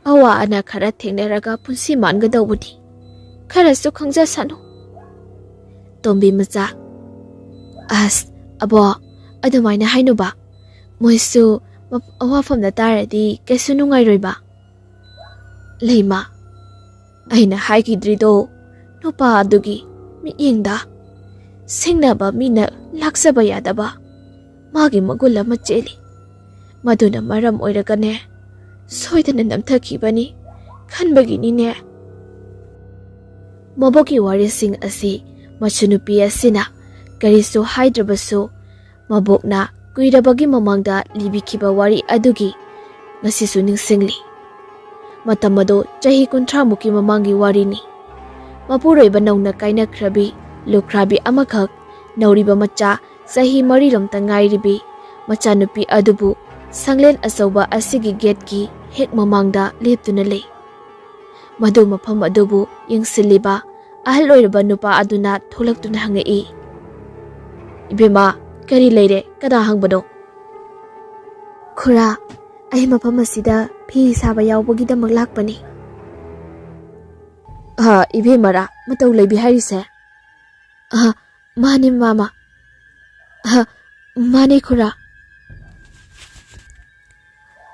ꯑꯋꯥ ꯑꯅꯥ ꯈꯔ ꯊꯦꯡꯅꯔꯒ ꯄꯨꯟꯁꯤ ꯃꯥꯟꯒꯗꯧꯕꯅꯤ꯫ ꯈꯔꯁꯨ ꯈꯪꯖꯁꯅꯨ꯫" "ꯇꯣꯝꯕꯤ ꯃꯆꯥ, ꯑꯁ, ꯑꯕꯣꯛ, ꯑꯗꯨꯃꯥꯏꯅ ꯍꯥꯏꯅꯨꯕ꯫ ꯃꯣꯏꯁꯨ ꯃ-, ꯑꯋꯥꯐꯝꯗ ꯇꯥꯔꯗꯤ ꯀꯩꯁꯨ ꯅꯨꯡꯉꯥꯏꯔꯣꯏꯕ꯫" "ꯂꯩꯃ, ꯑꯩꯅ ꯍꯥꯏꯈꯤꯗ꯭ꯔꯤꯗꯣ ꯅꯨꯄꯥ ꯑꯗꯨꯒꯤ ꯃꯤꯠꯌꯦꯡꯗ ꯁꯤꯡꯅꯕ ꯃꯤꯅ ꯂꯥꯛꯆꯕ ꯌꯥꯗꯕ ꯃꯥꯒꯤ ꯃꯒꯨꯟ ꯑꯃ ꯆꯦꯜꯂꯤ꯫ ꯃꯗꯨꯅ ꯃꯔꯝ ꯑꯣꯏꯔꯒꯅꯦ ꯁꯣꯏꯗꯅ ꯅꯝꯊꯈꯤꯕꯅꯤ ꯈꯟꯕꯒꯤꯅꯤꯅꯦ꯫" ꯃꯕꯣꯛꯀꯤ ꯋꯥꯔꯤꯁꯤꯡ ꯑꯁꯤ ꯃꯆꯨꯅꯨꯄꯤ ꯑꯁꯤꯅ ꯀꯔꯤꯁꯨ ꯍꯥꯏꯗ꯭ꯔꯕꯁꯨ ꯃꯕꯣꯛꯅ ꯀꯨꯏꯔꯕꯒꯤ ꯃꯃꯥꯡꯗ ꯂꯤꯕꯤꯈꯤꯕ ꯋꯥꯔꯤ ꯑꯗꯨꯒꯤ ꯉꯁꯤꯁꯨ ꯅꯤꯡꯁꯤꯡꯂꯤ꯫ ꯃꯇꯝ ꯑꯗꯨ ꯆꯍꯤ ꯀꯨꯟꯊ꯭ꯔꯥ ꯃꯨꯛꯀꯤ ꯃꯃꯥꯡꯒꯤ ꯋꯥꯔꯤꯅꯤ꯫ ꯃꯄꯨꯔꯣꯏꯕ ꯅꯧꯅ ꯀꯥꯏꯅꯈ꯭ꯔꯕꯤ ꯂꯨꯈ꯭ꯔꯥꯕꯤ ꯑꯃꯈꯛ ꯅꯧꯔꯤꯕ ꯃꯆꯥ ꯆꯍꯤ ꯃꯔꯤꯔꯣꯝꯇ ꯉꯥꯏꯔꯤꯕꯤ ꯃꯆꯥꯅꯨꯄꯤ ꯑꯗꯨꯕꯨ ꯁꯪꯂꯦꯟ ꯑꯆꯧꯕ ꯑꯁꯤꯒꯤ ꯒꯦꯠꯀꯤ ꯍꯦꯛ ꯃꯃꯥꯡꯗ ꯂꯦꯞꯇꯨꯅ ꯂꯩ꯫ ꯃꯗꯨ ꯃꯐꯝ ꯑꯗꯨꯕꯨ ꯌꯦꯡꯁꯤꯜꯂꯤꯕ ꯑꯍꯜ ꯑꯣꯏꯔꯕ ꯅꯨꯄꯥ ꯑꯗꯨꯅ ꯊꯣꯛꯂꯛꯇꯨꯅ ꯍꯪꯉꯛꯏ, "ꯏꯕꯦꯝꯃ, ꯀꯔꯤ ꯂꯩꯔꯦ? ꯀꯅꯥ ꯍꯪꯕꯅꯣ?" "ꯈꯨꯔꯥ, ꯑꯩ ꯃꯐꯝ ꯑꯁꯤꯗ ꯐꯤ ꯁꯥꯕ ꯌꯥꯎꯕꯒꯤꯗꯃꯛ ꯂꯥꯛꯄꯅꯤ꯫" "ꯑ, ꯏꯕꯦꯝꯃꯔꯥ ꯃꯇꯧ ꯂꯩꯕꯤ ꯍꯥꯏꯔꯤꯁꯦ?" "ꯑ, ꯃꯥꯅꯦ ꯃꯥꯃ꯫" "ꯑ, ꯃꯥꯅꯦ ꯈꯨꯔꯥ꯫"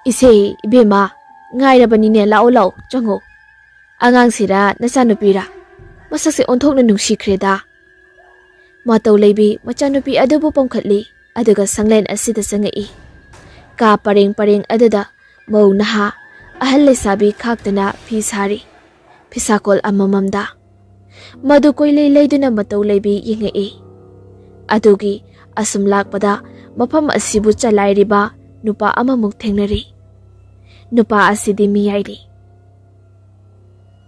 "ꯏꯁꯦ, ꯏꯕꯦꯝꯃ, ꯉꯥꯏꯔꯕꯅꯤꯅꯦ, ꯂꯥꯛꯑꯣ ꯂꯥꯛꯑꯣ, ꯆꯪꯉꯣ꯫ ꯑꯉꯥꯡꯁꯤꯔ ꯅꯆꯥꯅꯨꯄꯤꯔ? ꯃꯁꯛꯁꯦ ꯑꯣꯟꯊꯣꯛꯅ ꯅꯨꯡꯁꯤꯈ꯭ꯔꯦꯗ꯫" ꯃꯇꯧ ꯂꯩꯕꯤ ꯃꯆꯥꯅꯨꯄꯤ ꯑꯗꯨꯕꯨ ꯄꯣꯝꯈꯠꯂꯤ, ꯑꯗꯨꯒ ꯁꯪꯂꯦꯟ ꯑꯁꯤꯗ ꯆꯪꯉꯛꯏ꯫ ꯀꯥ ꯄꯔꯦꯡ ꯄꯔꯦꯡ ꯑꯗꯨꯗ ꯃꯧ ꯅꯍꯥ, ꯑꯍꯜ ꯂꯩꯁꯥꯕꯤ ꯈꯥꯛꯇꯅ ꯐꯤ ꯁꯥꯔꯤ꯫ ꯐꯤꯁꯥꯀꯣꯜ ꯑꯃꯃꯝꯗ꯫ ꯃꯗꯨ ꯀꯣꯏꯂꯩ ꯂꯩꯗꯨꯅ ꯃꯇꯧ ꯂꯩꯕꯤ ꯌꯦꯡꯉꯛꯏ꯫ ꯑꯗꯨꯒꯤ ꯑꯁꯨꯝ ꯂꯥꯛꯄꯗ ꯃꯐꯝ ꯑꯁꯤꯕꯨ ꯆꯂꯥꯏꯔꯤꯕ ꯅꯨꯄꯥ ꯑꯃꯃꯨꯛ ꯊꯦꯡꯅꯔꯤ꯫ ꯅꯨꯄꯥ ꯑꯁꯤꯗꯤ ꯃꯤꯌꯥꯏꯅꯤ꯫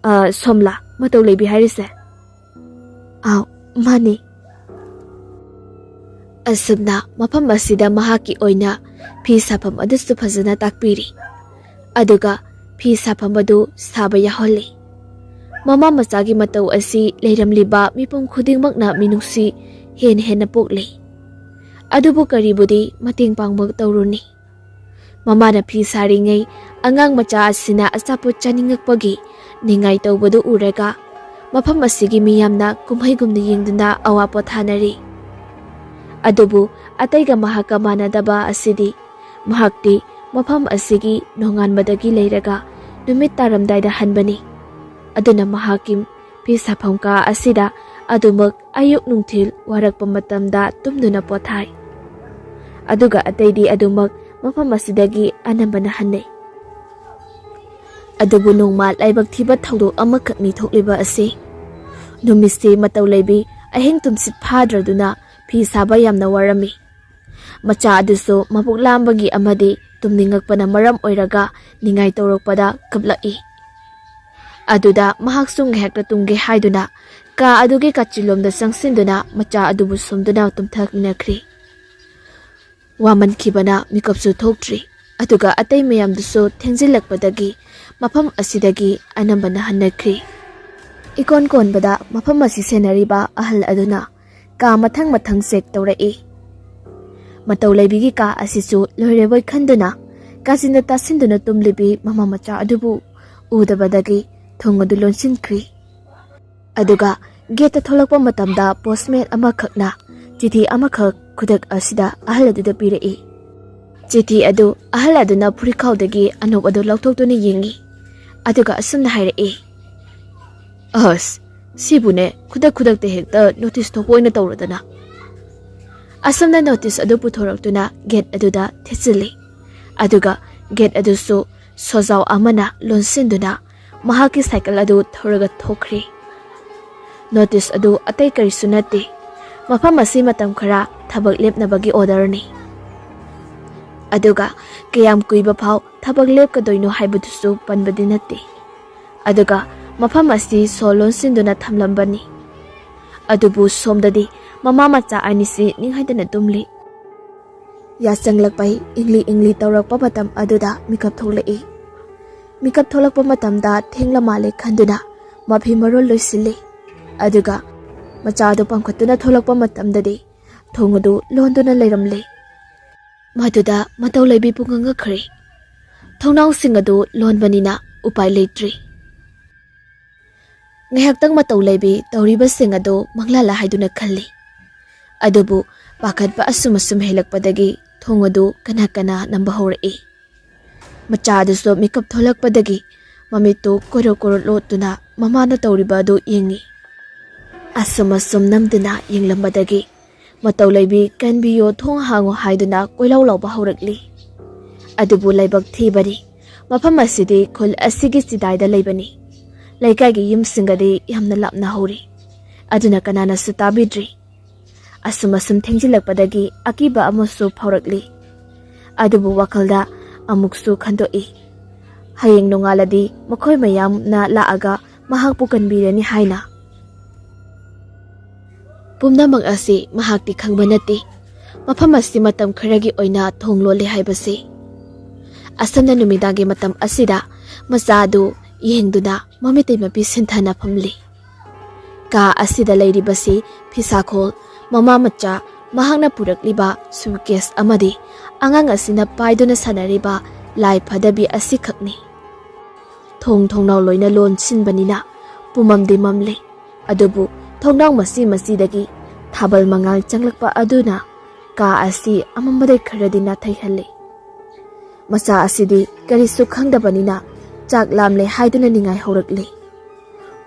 "ꯑ, ꯁꯣꯝꯂꯥ ꯃꯇꯧ ꯂꯩꯕꯤ ꯍꯥꯏꯔꯤꯁꯦ?" "ꯑꯥꯎ, ꯃꯥꯅꯤ꯫" ꯑꯁꯨꯝꯅ ꯃꯐꯝ ꯑꯁꯤꯗ ꯃꯍꯥꯛꯀꯤ ꯑꯣꯏꯅ ꯐꯤ ꯁꯥꯐꯝ ꯑꯗꯨꯁꯨ ꯐꯖꯅ ꯇꯥꯛꯄꯤꯔꯤ꯫ ꯑꯗꯨꯒ ꯐꯤ ꯁꯥꯐꯝ ꯑꯗꯨ ꯁꯥꯕ ꯌꯥꯍꯜꯂꯤ꯫ ꯃꯃꯥ ꯃꯆꯥꯒꯤ ꯃꯇꯧ ꯑꯁꯤ ꯂꯩꯔꯝꯂꯤꯕ ꯃꯤꯄꯨꯝ ꯈꯨꯗꯤꯡꯃꯛꯅ ꯃꯤꯅꯨꯡꯁꯤ ꯍꯦꯟꯅ ꯍꯦꯟꯅ ꯄꯣꯛꯂꯤ꯫ ꯑꯗꯨꯕꯨ ꯀꯔꯤꯕꯨꯗꯤ ꯃꯇꯦꯡ ꯄꯥꯡꯕ ꯇꯧꯔꯨꯅꯤ? ꯃꯃꯥꯅ ꯐꯤ ꯁꯥꯔꯤꯉꯩ ꯑꯉꯥꯡ ꯃꯆꯥ ꯑꯁꯤꯅ ꯑꯆꯥꯄꯣꯠ ꯆꯥꯅꯤꯡꯉꯛꯄꯒꯤ ꯅꯤꯡꯉꯥꯏ ꯇꯧꯕꯗꯨ ꯎꯔꯒ ꯃꯐꯝ ꯑꯁꯤꯒꯤ ꯃꯤꯌꯥꯝꯅ ꯀꯨꯝꯍꯩꯒꯨꯝꯅ ꯌꯦꯡꯗꯨꯅ ꯑꯋꯥ ꯄꯣꯊꯥꯅꯔꯤ꯫ ꯑꯗꯨꯕꯨ ꯑꯇꯩꯒ ꯃꯍꯥꯛꯀ ꯃꯥꯟꯅꯗꯕ ꯑꯁꯤꯗꯤ ꯃꯍꯥꯛꯇꯤ ꯃꯐꯝ ꯑꯁꯤꯒꯤ ꯅꯣꯡꯉꯥꯟꯕꯗꯒꯤ ꯂꯩꯔꯒ ꯅꯨꯃꯤꯠ ꯇꯥꯔꯝꯗꯥꯏꯗ ꯍꯟꯕꯅꯤ꯫ ꯑꯗꯨꯅ ꯃꯍꯥꯛꯀꯤ ꯐꯤ ꯁꯥꯐꯝ ꯀꯥ ꯑꯁꯤꯗ ꯑꯗꯨꯃꯛ ꯑꯌꯨꯛ ꯅꯨꯡꯊꯤꯜ ꯋꯥꯔꯛꯄ ꯃꯇꯝꯗ ꯇꯨꯝꯗꯨꯅ ꯄꯣꯊꯥꯏ꯫ ꯑꯗꯨꯒ ꯑꯇꯩꯗꯤ ꯑꯗꯨꯃꯛ ꯃꯐꯝ ꯑꯁꯤꯗꯒꯤ ꯑꯅꯝꯕꯅ ꯍꯟꯅꯩ꯫ ꯑꯗꯨꯕꯨ ꯅꯣꯡꯃ ꯂꯥꯏꯕꯛ ꯊꯤꯕ ꯊꯧꯗꯣꯛ ꯑꯃꯈꯛꯅꯤ ꯊꯣꯛꯂꯤꯕ ꯑꯁꯤ꯫ ꯅꯨꯃꯤꯠꯁꯤ ꯃꯇꯧ ꯂꯩꯕꯤ ꯑꯍꯤꯡ ꯇꯨꯝꯁꯤꯠ ꯐꯥꯗ꯭ꯔꯗꯨꯅ ꯐꯤ ꯁꯥꯕ ꯌꯥꯝꯅ ꯋꯥꯔꯝꯃꯤ꯫ ꯃꯆꯥ ꯑꯗꯨꯁꯨ ꯃꯕꯨꯛ ꯂꯥꯝꯕꯒꯤ ꯑꯃꯗꯤ ꯇꯨꯝꯅꯤꯡꯉꯛꯄꯅ ꯃꯔꯝ ꯑꯣꯏꯔꯒ ꯅꯤꯡꯉꯥꯏ ꯇꯧꯔꯛꯄꯗ ꯀꯞꯂꯛꯏ꯫ ꯑꯗꯨꯗ ꯃꯍꯥꯛꯁꯨ ꯉꯥꯏꯍꯥꯛꯇ ꯇꯨꯝꯒꯦ ꯍꯥꯏꯗꯨꯅ ꯀꯥ ꯑꯗꯨꯒꯤ ꯀꯥꯆꯤꯟꯂꯣꯝꯗ ꯆꯪꯁꯤꯟꯗꯨꯅ ꯃꯆꯥ ꯑꯗꯨꯕꯨ ꯁꯨꯝꯗꯨꯅ ꯇꯨꯝꯊꯃꯤꯟꯅꯈ꯭ꯔꯤ꯫ ꯋꯥꯃꯟꯈꯤꯕꯅ ꯃꯤꯀꯞꯁꯨ ꯊꯣꯛꯇ꯭ꯔꯤ꯫ ꯑꯗꯨꯒ ꯑꯇꯩ ꯃꯌꯥꯝꯗꯨꯁꯨ ꯊꯦꯡꯖꯤꯜꯂꯛꯄꯗꯒꯤ ꯃꯐꯝ ꯑꯁꯤꯗꯒꯤ ꯑꯅꯝꯕꯅ ꯍꯟꯅꯈ꯭ꯔꯤ꯫ ꯏꯀꯣꯟ ꯀꯣꯟꯕꯗ ꯃꯐꯝ ꯑꯁꯤ ꯁꯦꯟꯅꯔꯤꯕ ꯑꯍꯜ ꯑꯗꯨꯅ ꯀꯥ ꯃꯊꯪ ꯃꯊꯪ ꯆꯦꯛ ꯇꯧꯔꯛꯏ꯫ ꯃꯇꯧ ꯂꯩꯕꯤꯒꯤ ꯀꯥ ꯑꯁꯤꯁꯨ ꯂꯣꯏꯔꯕꯣꯏ ꯈꯟꯗꯨꯅ ꯀꯥꯆꯤꯟꯗ ꯇꯥꯁꯤꯟꯗꯨꯅ ꯇꯨꯝꯂꯤꯕꯤ ꯃꯃꯥ ꯃꯆꯥ ꯑꯗꯨꯕꯨ ꯎꯗꯕꯗꯒꯤ ꯊꯣꯡ ꯑꯗꯨ ꯂꯣꯟꯁꯤꯟꯈ꯭ꯔꯤ꯫ ꯑꯗꯨꯒ ꯒꯦꯠꯇ ꯊꯣꯛꯂꯛꯄ ꯃꯇꯝꯗ ꯄꯣꯁꯃꯦꯟ ꯑꯃꯈꯛꯅ ꯆꯤꯊꯤ ꯑꯃꯈꯛ ꯈꯨꯗꯛ ꯑꯁꯤꯗ ꯑꯍꯜ ꯑꯗꯨꯗ ꯄꯤꯔꯛꯏ꯫ ꯆꯤꯊꯤ ꯑꯗꯨ ꯑꯍꯜ ꯑꯗꯨꯅ ꯐꯨꯔꯤꯠꯈꯥꯎꯗꯒꯤ ꯑꯅꯣꯞ ꯑꯗꯨ ꯂꯧꯊꯣꯛꯇꯨꯅ ꯌꯦꯡꯉꯤ꯫ ꯑꯗꯨꯒ ꯑꯁꯨꯝꯅ ꯍꯥꯏꯔꯛꯏ, "ꯑꯁ, ꯁꯤꯕꯨꯅꯦ ꯈꯨꯗꯛ ꯈꯨꯗꯛꯇ ꯍꯦꯛꯇ ꯅꯣꯇꯤꯁ ꯊꯣꯛꯄ ꯑꯣꯏꯅ ꯇꯧꯔꯗꯅ꯫" ꯑꯁꯨꯝꯅ ꯅꯣꯇꯤꯁ ꯑꯗꯨ ꯄꯨꯊꯣꯔꯛꯇꯨꯅ ꯒꯦꯠ ꯑꯗꯨꯗ ꯊꯦꯠꯆꯤꯜꯂꯤ꯫ ꯑꯗꯨꯒ ꯒꯦꯠ ꯑꯗꯨꯁꯨ ꯁꯣꯖꯥꯎ ꯑꯃꯅ ꯂꯣꯟꯁꯤꯟꯗꯨꯅ ꯃꯍꯥꯛꯀꯤ ꯁꯥꯏꯀꯜ ꯑꯗꯨ ꯊꯧꯔꯒ ꯊꯣꯛꯈ꯭ꯔꯤ꯫ ꯅꯣꯇꯤꯁ ꯑꯗꯨ ꯑꯇꯩ ꯀꯔꯤꯁꯨ ꯅꯠꯇꯦ, ꯃꯐꯝ ꯑꯁꯤ ꯃꯇꯝ ꯈꯔ ꯊꯕꯛ ꯂꯦꯞꯅꯕꯒꯤ ꯑꯣꯔꯗꯔꯅꯤ꯫ ꯑꯗꯨꯒ ꯀꯌꯥꯝ ꯀꯨꯏꯕ ꯐꯥꯎ ꯊꯕꯛ ꯂꯦꯞꯀꯗꯣꯏꯅꯣ ꯍꯥꯏꯕꯗꯨꯁꯨ ꯄꯟꯕꯗꯤ ꯅꯠꯇꯦ꯫ ꯑꯗꯨꯒ ꯃꯐꯝ ꯑꯁꯤ ꯁꯣ ꯂꯣꯟꯁꯤꯟꯗꯨꯅ ꯊꯝꯂꯝꯕꯅꯤ꯫ ꯑꯗꯨꯕꯨ ꯁꯣꯝꯗꯗꯤ ꯃꯃꯥ ꯃꯆꯥ ꯑꯅꯤꯁꯤ ꯅꯤꯡꯍꯩꯗꯅ ꯇꯨꯝꯂꯤ꯫ ꯌꯥꯆꯪꯂꯛꯄꯩ ꯏꯪꯂꯤ ꯏꯪꯂꯤ ꯇꯧꯔꯛꯄ ꯃꯇꯝ ꯑꯗꯨꯗ ꯃꯤꯀꯞ ꯊꯣꯛꯂꯛꯏ꯫ ꯃꯤꯀꯞ ꯊꯣꯛꯂꯛꯄ ꯃꯇꯝꯗ ꯊꯦꯡꯂ ꯃꯥꯜꯂꯦ ꯈꯟꯗꯨꯅ ꯃꯐꯤ ꯃꯔꯣꯜ ꯂꯣꯏꯁꯤꯜꯂꯤ꯫ ꯑꯗꯨꯒ ꯃꯆꯥꯗꯨ ꯄꯥꯡꯈꯠꯇꯨꯅ ꯊꯣꯛꯂꯛꯄ ꯃꯇꯝꯗꯗꯤ ꯊꯣꯡ ꯑꯗꯨ ꯂꯣꯟꯗꯨꯅ ꯂꯩꯔꯝꯂꯦ꯫ ꯃꯗꯨꯗ ꯃꯇꯧ ꯂꯩꯕꯤ ꯄꯨꯡꯉꯛ ꯉꯛꯈ꯭ꯔꯦ꯫ ꯊꯣꯡꯅꯥꯎꯁꯤꯡ ꯑꯗꯨ ꯂꯣꯟꯕꯅꯤꯅ ꯎꯄꯥꯏ ꯂꯩꯇ꯭ꯔꯤ꯫ ꯉꯥꯏꯍꯥꯛꯇꯪ ꯃꯇꯧ ꯂꯩꯕꯤ ꯇꯧꯔꯤꯕꯁꯤꯡ ꯑꯗꯨ ꯃꯪꯂꯥꯂ ꯍꯥꯏꯗꯨꯅ ꯈꯜꯂꯤ꯫ ꯑꯗꯨꯕꯨ ꯄꯥꯈꯠꯄ ꯑꯁꯨꯝ ꯑꯁꯨꯝ ꯍꯦꯜꯂꯛꯄꯗꯒꯤ ꯊꯣꯡ ꯑꯗꯨ ꯀꯅꯥ ꯀꯅꯥ ꯅꯝꯕ ꯍꯧꯔꯛꯏ꯫ ꯃꯆꯥ ꯑꯗꯨꯁꯨ ꯃꯤꯀꯞ ꯊꯣꯛꯂꯛꯄꯗꯒꯤ ꯃꯃꯤꯠꯇꯨ ꯀꯣꯔꯣ ꯀꯣꯔꯣ ꯂꯣꯠꯇꯨꯅ ꯃꯃꯥꯅ ꯇꯧꯔꯤꯕ ꯑꯗꯨ ꯌꯦꯡꯉꯤ꯫ ꯑꯁꯨꯝ ꯑꯁꯨꯝ ꯅꯝꯗꯨꯅ ꯌꯦꯡꯂꯝꯕꯗꯒꯤ ꯃꯇꯧ ꯂꯩꯕꯤ "ꯀꯟꯕꯤꯌꯣ, ꯊꯣꯡ ꯍꯥꯡꯉꯣ" ꯍꯥꯏꯗꯨꯅ ꯀꯣꯏꯂꯥꯎ ꯂꯥꯎꯕ ꯍꯧꯔꯛꯂꯤ꯫ ꯑꯗꯨꯕꯨ ꯂꯥꯏꯕꯛ ꯊꯤꯕꯅꯤ, ꯃꯐꯝ ꯑꯁꯤꯗꯤ ꯈꯨꯜ ꯑꯁꯤꯒꯤ ꯆꯤꯗꯥꯏꯗ ꯂꯩꯕꯅꯤ꯫ ꯂꯩꯀꯥꯏꯒꯤ ꯌꯨꯝꯁꯤꯡꯒꯗꯤ ꯌꯥꯝꯅ ꯂꯥꯞꯅ ꯍꯧꯔꯤ꯫ ꯑꯗꯨꯅ ꯀꯅꯥꯅꯁꯨ ꯇꯥꯕꯤꯗ꯭ꯔꯤ꯫ ꯑꯁꯨꯝ ꯑꯁꯨꯝ ꯊꯦꯡꯖꯤꯜꯂꯛꯄꯗꯒꯤ ꯑꯀꯤꯕ ꯑꯃꯁꯨ ꯐꯥꯎꯔꯛꯂꯤ꯫ ꯑꯗꯨꯕꯨ ꯋꯥꯈꯜꯗ ꯑꯃꯨꯛꯁꯨ ꯈꯟꯗꯣꯛꯏ, ꯍꯌꯦꯡ ꯅꯣꯡꯉꯥꯜꯂꯗꯤ ꯃꯈꯣꯏ ꯃꯌꯥꯝꯅ ꯂꯥꯛꯑꯒ ꯃꯍꯥꯛꯄꯨ ꯀꯟꯕꯤꯔꯅꯤ ꯍꯥꯏꯅ꯫ ꯄꯨꯝꯅꯃꯛ ꯑꯁꯤ ꯃꯍꯥꯛꯇꯤ ꯈꯪꯕ ꯅꯠꯇꯦ꯫ ꯃꯐꯝ ꯑꯁꯤ ꯃꯇꯝ ꯈꯔꯒꯤ ꯑꯣꯏꯅ ꯊꯣꯡ ꯂꯣꯜꯂꯤ ꯍꯥꯏꯕꯁꯤ꯫ ꯑꯁꯨꯝꯅ ꯅꯨꯃꯤꯗꯥꯡꯒꯤ ꯃꯇꯝ ꯑꯁꯤꯗ ꯃꯆꯥ ꯑꯗꯨ ꯌꯦꯡꯗꯨꯅ ꯃꯃꯤꯇꯩ ꯃꯄꯤ ꯁꯤꯟꯊꯅ ꯐꯝꯂꯤ꯫ ꯀꯥ ꯑꯁꯤꯗ ꯂꯩꯔꯤꯕꯁꯤ ꯐꯤꯁꯥꯈꯣꯜ, ꯃꯃꯥ ꯃꯆꯥ, ꯃꯍꯥꯛꯅ ꯄꯨꯔꯛꯂꯤꯕ ꯁꯨꯠꯀꯦꯁ ꯑꯃꯗꯤ ꯑꯉꯥꯡ ꯑꯁꯤꯅ ꯄꯥꯏꯗꯨꯅ ꯁꯥꯟꯅꯔꯤꯕ ꯂꯥꯏ ꯐꯗꯕꯤ ꯑꯁꯤꯈꯛꯅꯤ꯫ ꯊꯣꯡ ꯊꯣꯡꯅꯥꯎ ꯂꯣꯏꯅ ꯂꯣꯟꯁꯤꯟꯕꯅꯤꯅ ꯄꯨꯝꯃꯝꯗꯤ ꯃꯝꯂꯤ꯫ ꯑꯗꯨꯕꯨ ꯊꯣꯡꯅꯥꯎ ꯃꯆꯤ ꯃꯆꯤꯗꯒꯤ ꯊꯥꯕꯜ ꯃꯉꯥꯜ ꯆꯪꯂꯛꯄ ꯑꯗꯨꯅ ꯀꯥ ꯑꯁꯤ ꯑꯃꯝꯕꯗꯩ ꯈꯔꯗꯤ ꯅꯥꯊꯩꯍꯜꯂꯤ꯫ ꯃꯆꯥ ꯑꯁꯤꯗꯤ ꯀꯔꯤꯁꯨ ꯈꯪꯗꯕꯅꯤꯅ ꯆꯥꯛ ꯂꯥꯝꯂꯦ ꯍꯥꯏꯗꯨꯅ ꯅꯤꯡꯉꯥꯏ ꯍꯧꯔꯛꯂꯤ꯫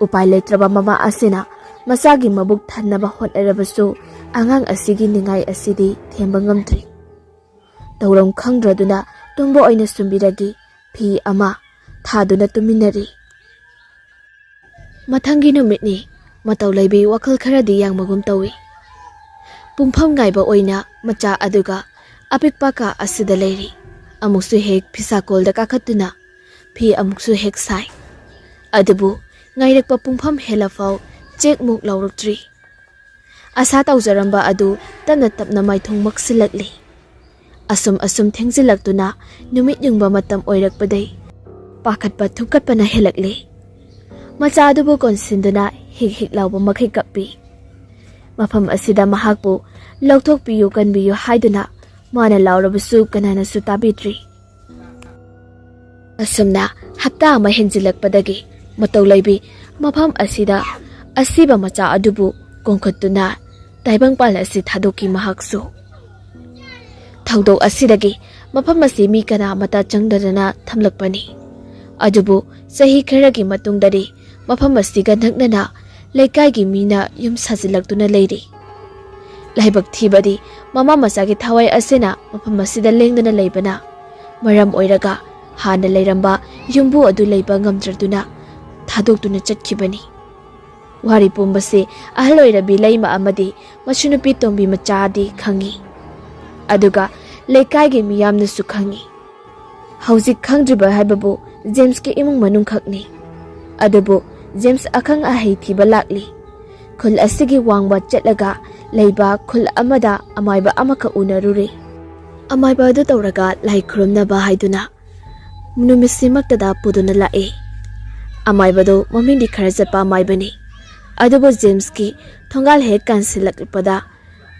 ꯎꯄꯥꯏ ꯂꯩꯇ꯭ꯔꯕ ꯃꯃꯥ ꯑꯁꯤꯅ ꯃꯆꯥꯒꯤ ꯃꯕꯨꯛ ꯊꯟꯅꯕ ꯍꯣꯠꯅꯔꯕꯁꯨ ꯑꯉꯥꯡ ꯑꯁꯤꯒꯤ ꯅꯤꯡꯉꯥꯏ ꯑꯁꯤꯗꯤ ꯊꯦꯝꯕ ꯉꯝꯗ꯭ꯔꯤ꯫ ꯇꯧꯔꯝ ꯈꯪꯗ꯭ꯔꯗꯨꯅ ꯇꯨꯝꯕ ꯑꯣꯏꯅ ꯁꯨꯝꯕꯤꯔꯒꯤ ꯐꯤ ꯑꯃ ꯊꯥꯗꯨꯅ ꯇꯨꯝꯃꯤꯟꯅꯔꯤ꯫ ꯃꯊꯪꯒꯤ ꯅꯨꯃꯤꯠꯅꯤ꯫ ꯃꯇꯧ ꯂꯩꯕꯤ ꯋꯥꯈꯜ ꯈꯔꯗꯤ ꯌꯥꯡꯕꯒꯨꯝ ꯇꯧꯏ꯫ ꯄꯨꯡꯐꯝ ꯉꯥꯏꯕ ꯑꯣꯏꯅ ꯃꯆꯥ ꯑꯗꯨꯒ ꯑꯄꯤꯛꯄ ꯀꯥ ꯑꯁꯤꯗ ꯂꯩꯔꯤ꯫ ꯑꯃꯨꯛꯁꯨ ꯍꯦꯛ ꯐꯤꯁꯥꯀꯣꯜꯗ ꯀꯥꯈꯠꯇꯨꯅ ꯐꯤ ꯑꯃꯨꯛꯁꯨ ꯍꯦꯛ ꯁꯥꯏ꯫ ꯑꯗꯨꯕꯨ ꯉꯥꯏꯔꯛꯄ ꯄꯨꯡꯐꯝ ꯍꯦꯜꯂꯐꯥꯎ ꯆꯦꯛꯃꯨꯛ ꯂꯥꯎꯔꯛꯇ꯭ꯔꯤ꯫ ꯑꯁꯥ ꯇꯧꯖꯔꯝꯕ ꯑꯗꯨ ꯇꯞꯅ ꯇꯞꯅ ꯃꯥꯏꯊꯣꯡ ꯃꯛꯁꯤꯜꯂꯛꯂꯤ꯫ ꯑꯁꯨꯝ ꯑꯁꯨꯝ ꯊꯦꯡꯖꯤꯜꯂꯛꯇꯨꯅ ꯅꯨꯃꯤꯠ ꯌꯨꯡꯕ ꯃꯇꯝ ꯑꯣꯏꯔꯛꯄꯗꯩ ꯄꯥꯈꯠꯄ ꯊꯨꯛꯀꯠꯄꯅ ꯍꯦꯜꯂꯛꯂꯤ꯫ ꯃꯆꯥ ꯑꯗꯨꯕꯨ ꯀꯣꯟꯁꯤꯟꯗꯨꯅ ꯍꯤꯛ ꯍꯤꯛ ꯂꯥꯎꯕ ꯃꯈꯩ ꯀꯞꯄꯤ꯫ ꯃꯐꯝ ꯑꯁꯤꯗ ꯃꯍꯥꯛꯄꯨ ꯂꯧꯊꯣꯛꯄꯤꯌꯨ, ꯀꯟꯕꯤꯌꯨ ꯍꯥꯏꯗꯨꯅ ꯃꯥꯅ ꯂꯥꯎꯔꯕꯁꯨ ꯀꯅꯥꯅꯁꯨ ꯇꯥꯕꯤꯗ꯭ꯔꯤ꯫ ꯑꯁꯨꯝꯅ ꯍꯞꯇꯥ ꯑꯃ ꯍꯦꯟꯖꯤꯜꯂꯛꯄꯗꯒꯤ ꯃꯇꯧ ꯂꯩꯕꯤ ꯃꯐꯝ ꯑꯁꯤꯗ ꯑꯁꯤꯕ ꯃꯆꯥ ꯑꯗꯨꯕꯨ ꯀꯣꯡꯈꯠꯇꯨꯅ ꯇꯥꯏꯕꯪꯄꯥꯜ ꯑꯁꯤ ꯊꯥꯗꯣꯛꯈꯤ ꯃꯍꯥꯛꯁꯨ꯫ ꯊꯧꯗꯣꯛ ꯑꯁꯤꯗꯒꯤ ꯃꯐꯝ ꯑꯁꯤ ꯃꯤ ꯀꯅꯥ ꯑꯃꯠꯇ ꯆꯪꯗꯗꯅ ꯊꯝꯂꯛꯄꯅꯤ꯫ ꯑꯗꯨꯕꯨ ꯆꯍꯤ ꯈꯔꯒꯤ ꯃꯇꯨꯡꯗꯗꯤ ꯃꯐꯝ ꯑꯁꯤꯒ ꯅꯛꯅꯅ ꯂꯩꯀꯥꯏꯒꯤ ꯃꯤꯅ ꯌꯨꯝ ꯁꯥꯖꯤꯜꯂꯛꯇꯨꯅ ꯂꯩꯔꯤ꯫ ꯂꯥꯏꯕꯛ ꯊꯤꯕꯗꯤ ꯃꯃꯥ ꯃꯆꯥꯒꯤ ꯊꯋꯥꯏ ꯑꯁꯤꯅ ꯃꯐꯝ ꯑꯁꯤꯗ ꯂꯦꯡꯗꯅ ꯂꯩꯕꯅ ꯃꯔꯝ ꯑꯣꯏꯔꯒ ꯍꯥꯟꯅ ꯂꯩꯔꯝꯕ ꯌꯨꯝꯕꯨ ꯑꯗꯨ ꯂꯩꯕ ꯉꯝꯗ꯭ꯔꯗꯨꯅ ꯊꯥꯗꯣꯛꯇꯨꯅ ꯆꯠꯈꯤꯕꯅꯤ꯫ ꯋꯥꯔꯤ ꯄꯨꯝꯕꯁꯤ ꯑꯍꯜ ꯑꯣꯏꯔꯕꯤ ꯂꯩꯃ ꯑꯃꯗꯤ ꯃꯁꯨꯅꯨꯄꯤ ꯇꯣꯝꯕꯤ ꯃꯆꯥꯗꯤ ꯈꯪꯉꯤ, ꯑꯗꯨꯒ ꯂꯩꯀꯥꯏꯒꯤ ꯃꯤꯌꯥꯝꯅꯁꯨ ꯈꯪꯉꯤ꯫ ꯍꯧꯖꯤꯛ ꯈꯪꯗ꯭ꯔꯤꯕ ꯍꯥꯏꯕꯕꯨ ꯖꯦꯝꯁꯀꯤ ꯏꯃꯨꯡ ꯃꯅꯨꯡ ꯈꯛꯅꯤ꯫ ꯑꯗꯨꯕꯨ ꯖꯦꯝꯁ ꯑꯈꯪ ꯑꯍꯩ ꯊꯤꯕ ꯂꯥꯛꯂꯤ꯫ ꯈꯨꯜ ꯑꯁꯤꯒꯤ ꯋꯥꯡꯃ ꯆꯠꯂꯒ ꯂꯩꯕ ꯈꯨꯜ ꯑꯃꯗ ꯑꯃꯥꯏꯕ ꯑꯃꯈꯛ ꯎꯅꯔꯨꯔꯦ꯫ ꯑꯃꯥꯏꯕ ꯑꯗꯨ ꯇꯧꯔꯒ ꯂꯥꯏ ꯈꯨꯔꯨꯝꯅꯕ ꯍꯥꯏꯗꯨꯅ ꯅꯨꯃꯤꯠꯁꯤꯃꯛꯇꯗ ꯄꯨꯗꯨꯅ ꯂꯥꯛꯑꯦ꯫ ꯑꯃꯥꯏꯕꯗꯨ ꯃꯃꯤꯡꯗꯤ ꯈꯔ ꯆꯠꯄ ꯑꯃꯥꯏꯕꯅꯤ꯫ ꯑꯗꯨꯕꯨ ꯖꯦꯝꯁꯀꯤ ꯊꯣꯡꯒꯥꯜ ꯍꯦꯛ ꯀꯥꯟꯁꯤꯜꯂꯛꯄꯗ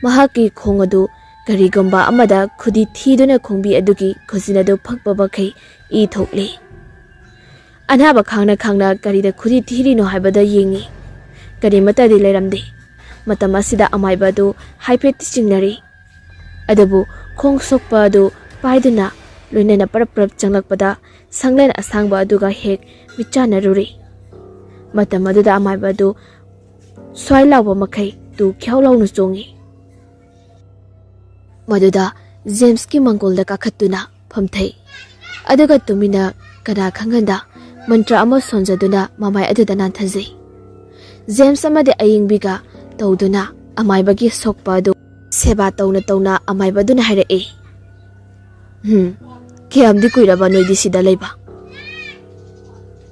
ꯃꯍꯥꯛꯀꯤ ꯈꯣꯡ ꯑꯗꯨ ꯀꯔꯤꯒꯨꯝꯕ ꯑꯃꯗ ꯈꯨꯗꯤ ꯊꯤꯗꯨꯅ ꯈꯣꯡꯕꯤ ꯑꯗꯨꯒꯤ ꯈꯨꯖꯤꯟ ꯑꯗꯨ ꯐꯛꯄ ꯃꯈꯩ ꯏ ꯊꯣꯛꯂꯤ꯫ ꯑꯅꯥꯕ ꯈꯥꯡꯅ ꯈꯥꯡꯅ ꯀꯔꯤꯗ ꯈꯨꯗꯤ ꯊꯤꯔꯤꯅꯣ ꯍꯥꯏꯕꯗ ꯌꯦꯡꯉꯤ꯫ ꯀꯔꯤꯃꯠꯇꯗꯤ ꯂꯩꯔꯝꯗꯦ꯫ ꯃꯇꯝ ꯑꯁꯤꯗ ꯑꯃꯥꯏꯕ ꯑꯗꯨ ꯍꯥꯏꯐꯦꯠꯇꯤ ꯆꯤꯡꯅꯔꯤ꯫ ꯑꯗꯨꯕꯨ ꯈꯣꯡ ꯁꯣꯛꯄ ꯑꯗꯨ ꯄꯥꯏꯗꯨꯅ ꯂꯣꯏꯅꯅ ꯄꯔꯞ ꯄꯔꯞ ꯆꯪꯂꯛꯄꯗ ꯁꯪꯂꯦꯟ ꯑꯁꯥꯡꯕ ꯑꯗꯨꯒ ꯍꯦꯛ ꯃꯤꯠꯆꯥꯟꯅꯔꯨꯔꯤ꯫ ꯃꯇꯝ ꯑꯗꯨꯗ ꯑꯃꯥꯏꯕ ꯑꯗꯨ ꯁ꯭ꯋꯥꯏ ꯂꯥꯎꯕ ꯃꯈꯩ ꯇꯨ ꯈ꯭ꯌꯥꯎ ꯂꯥꯎꯅ ꯆꯣꯡꯉꯤ꯫ ꯃꯗꯨꯗ ꯖꯦꯝꯁꯀꯤ ꯃꯪꯒꯣꯜꯗ ꯀꯥꯈꯠꯇꯨꯅ ꯐꯝꯊꯩ꯫ ꯑꯗꯨꯒ ꯇꯨꯃꯤꯟꯅ ꯀꯅꯥ ꯈꯪꯍꯟꯗ ꯃꯟꯇ꯭ꯔ ꯑꯃ ꯁꯣꯟꯖꯗꯨꯅ ꯃꯃꯥꯏ ꯑꯗꯨꯗ ꯅꯥꯟꯊꯖꯩ꯫ ꯖꯦꯝꯁ ꯑꯃꯗꯤ ꯑꯌꯤꯡꯕꯤꯒ ꯇꯧꯗꯨꯅ ꯑꯃꯥꯏꯕꯒꯤ ꯁꯣꯛꯄ ꯑꯗꯨ ꯁꯦꯕꯥ ꯇꯧꯅ ꯇꯧꯅ ꯑꯃꯥꯏꯕ ꯑꯗꯨꯅ ꯍꯥꯏꯔꯛꯏ, "ꯎꯝ, ꯀꯌꯥꯝꯗꯤ ꯀꯨꯏꯔꯕ ꯅꯣꯏꯗꯤ ꯁꯤꯗ ꯂꯩꯕ?"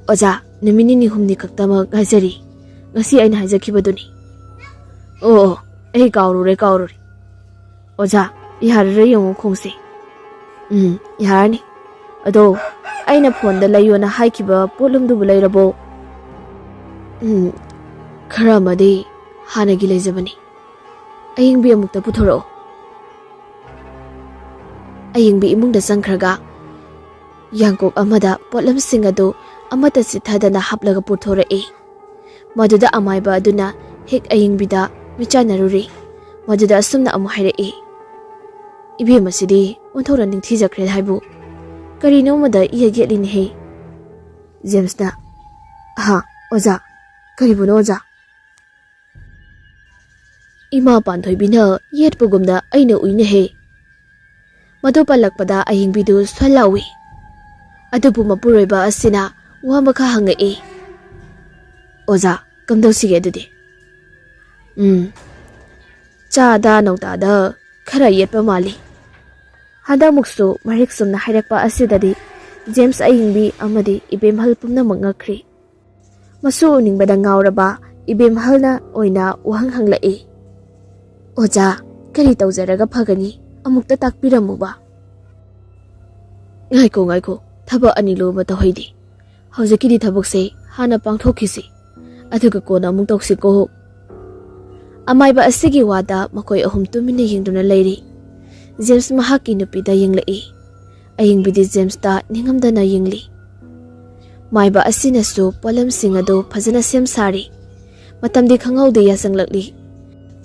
"ꯑꯣꯖꯥ, ꯅꯨꯃꯤꯠ ꯅꯤꯅꯤ ꯍꯨꯝꯅꯤ ꯈꯛꯇꯃꯛ ꯉꯥꯏꯖꯔꯤ꯫ ꯉꯁꯤ ꯑꯩꯅ ꯍꯥꯏꯖꯈꯤꯕꯗꯨꯅꯤ꯫" "ꯑꯣ, ꯑꯣ, ꯑꯩ ꯀꯥꯎꯔꯨꯔꯦ, ꯀꯥꯎꯔꯨꯔꯦ꯫ ꯑꯣꯖꯥ, ꯌꯥꯔꯔꯣꯏ ꯌꯦꯡꯉꯨ ꯈꯣꯡꯁꯦ꯫" "ꯎꯝ, ꯌꯥꯔꯅꯤ꯫ ꯑꯗꯣ, ꯑꯩꯅ ꯐꯣꯟꯗ ꯂꯩꯌꯣꯅ ꯍꯥꯏꯈꯤꯕ ꯄꯣꯠꯂꯨꯝꯗꯨꯕꯨ ꯂꯩꯔꯕꯣ?" "ꯎꯝ, ꯈꯔ ꯑꯃꯗꯤ ꯍꯥꯟꯅꯒꯤ ꯂꯩꯖꯕꯅꯤ꯫ ꯑꯌꯤꯡꯕꯤ ꯑꯃꯨꯛꯇ ꯄꯨꯊꯣꯔꯛꯑꯣ꯫" ꯑꯌꯤꯡꯕꯤ ꯏꯃꯨꯡꯗ ꯆꯪꯈ꯭ꯔꯒ ꯌꯥꯡꯀꯣꯛ ꯑꯃꯗ ꯄꯣꯠꯂꯝꯁꯤꯡ ꯑꯗꯨ ꯑꯃꯠꯇ ꯆꯤꯠꯊꯗꯅ ꯍꯥꯞꯂꯒ ꯄꯨꯊꯣꯔꯛꯏ꯫ ꯃꯗꯨꯗ ꯑꯃꯥꯏꯕ ꯑꯗꯨꯅ ꯍꯦꯛ ꯑꯌꯤꯡꯕꯤꯗ ꯃꯤꯠꯆꯥꯟꯅꯔꯨꯔꯤ꯫ ꯃꯗꯨꯗ ꯑꯁꯨꯝꯅ ꯑꯃꯨꯛ ꯍꯥꯏꯔꯛꯏ, "ꯏꯕꯦꯝꯃꯁꯤꯗꯤ ꯑꯣꯟꯊꯣꯛꯅ ꯅꯤꯡꯊꯤꯖꯈ꯭ꯔꯦ ꯍꯥꯏꯕꯨ꯫ ꯀꯔꯤꯅꯣ ꯑꯃꯗ ꯏꯍꯦꯛ ꯌꯦꯠꯂꯤꯅꯦꯍꯦ꯫" ꯖꯦꯝꯁꯅ, "ꯍꯥ, ꯑꯣꯖꯥ? ꯀꯔꯤꯕꯨꯅꯣ, ꯑꯣꯖꯥ?" "ꯏꯃꯥ ꯄꯥꯟꯊꯣꯏꯕꯤꯅ ꯌꯦꯠꯄꯒꯨꯝꯅ ꯑꯩꯅ ꯎꯏꯅꯦꯍꯦ꯫" ꯃꯗꯨ ꯄꯜꯂꯛꯄꯗ ꯑꯌꯤꯡꯕꯤꯗꯨ ꯁ꯭ꯋꯥꯏ ꯂꯥꯎꯏ꯫ ꯑꯗꯨꯕꯨ ꯃꯄꯨꯔꯣꯏꯕ ꯑꯁꯤꯅ ꯋꯥ ꯃꯈꯥ ꯍꯪꯉꯛꯏ, "ꯑꯣꯖꯥ, ꯀꯝꯗꯧꯁꯤꯒꯦ ꯑꯗꯨꯗꯤ? ꯎꯝ, ꯆꯥꯗ ꯅꯧꯇꯥꯗ ꯈꯔ ꯌꯦꯠꯄ ꯃꯥꯜꯂꯤ꯫ ꯍꯟꯗꯛꯃꯨꯛꯁꯨ ꯃꯔꯤꯛ ꯆꯨꯝꯅ ꯍꯥꯏꯔꯛꯄ ꯑꯁꯤꯗꯗꯤ ꯖꯦꯝꯁ ꯑꯌꯤꯡꯕꯤ ꯑꯃꯗꯤ ꯏꯕꯦꯝꯍꯜ ꯄꯨꯝꯅꯃꯛ ꯉꯛꯈ꯭ꯔꯤ꯫ ꯃꯁꯨ ꯎꯅꯤꯡꯕꯗ ꯉꯥꯎꯔꯕ ꯏꯕꯦꯝꯍꯜꯅ ꯑꯣꯏꯅ ꯋꯥꯍꯪ ꯍꯪꯂꯛꯏ, "ꯑꯣꯖꯥ, ꯀꯔꯤ ꯇꯧꯖꯔꯒ ꯐꯒꯅꯤ? ꯑꯃꯨꯛꯇ ꯇꯥꯛꯄꯤꯔꯝꯃꯨꯕ꯫" "ꯉꯥꯏꯈꯣ, ꯉꯥꯏꯈꯣ, ꯊꯕꯛ ꯑꯅꯤ ꯂꯣꯝꯕ ꯇꯧꯍꯩꯗꯦ꯫ ꯍꯧꯖꯤꯛꯀꯤꯗꯤ ꯊꯕꯛꯁꯦ ꯍꯥꯟꯅ ꯄꯥꯡꯊꯣꯛꯈꯤꯁꯤ, ꯑꯗꯨꯒ ꯀꯣꯟꯅ ꯑꯃꯨꯛ ꯇꯧꯁꯤꯀꯣ꯫" ꯑꯃꯥꯏꯕ ꯑꯁꯤꯒꯤ ꯋꯥꯗ ꯃꯈꯣꯏ ꯑꯍꯨꯝ ꯇꯨꯃꯤꯟꯅ ꯌꯦꯡꯗꯨꯅ ꯂꯩꯔꯤ꯫ ꯖꯦꯝꯁ ꯃꯍꯥꯛꯀꯤ ꯅꯨꯄꯤꯗ ꯌꯦꯡꯂꯛꯏ꯫ ꯑꯌꯤꯡꯕꯤꯗꯤ ꯖꯦꯝꯁꯇ ꯅꯤꯡꯉꯝꯗꯅ ꯌꯦꯡꯂꯤ꯫ ꯃꯥꯏꯕ ꯑꯁꯤꯅꯁꯨ ꯄꯣꯠꯂꯝꯁꯤꯡ ꯑꯗꯨ ꯐꯖꯅ ꯁꯦꯝ ꯁꯥꯔꯤ꯫ ꯃꯇꯝꯗꯤ ꯈꯪꯍꯧꯗꯦ ꯌꯥꯆꯪꯂꯛꯂꯤ꯫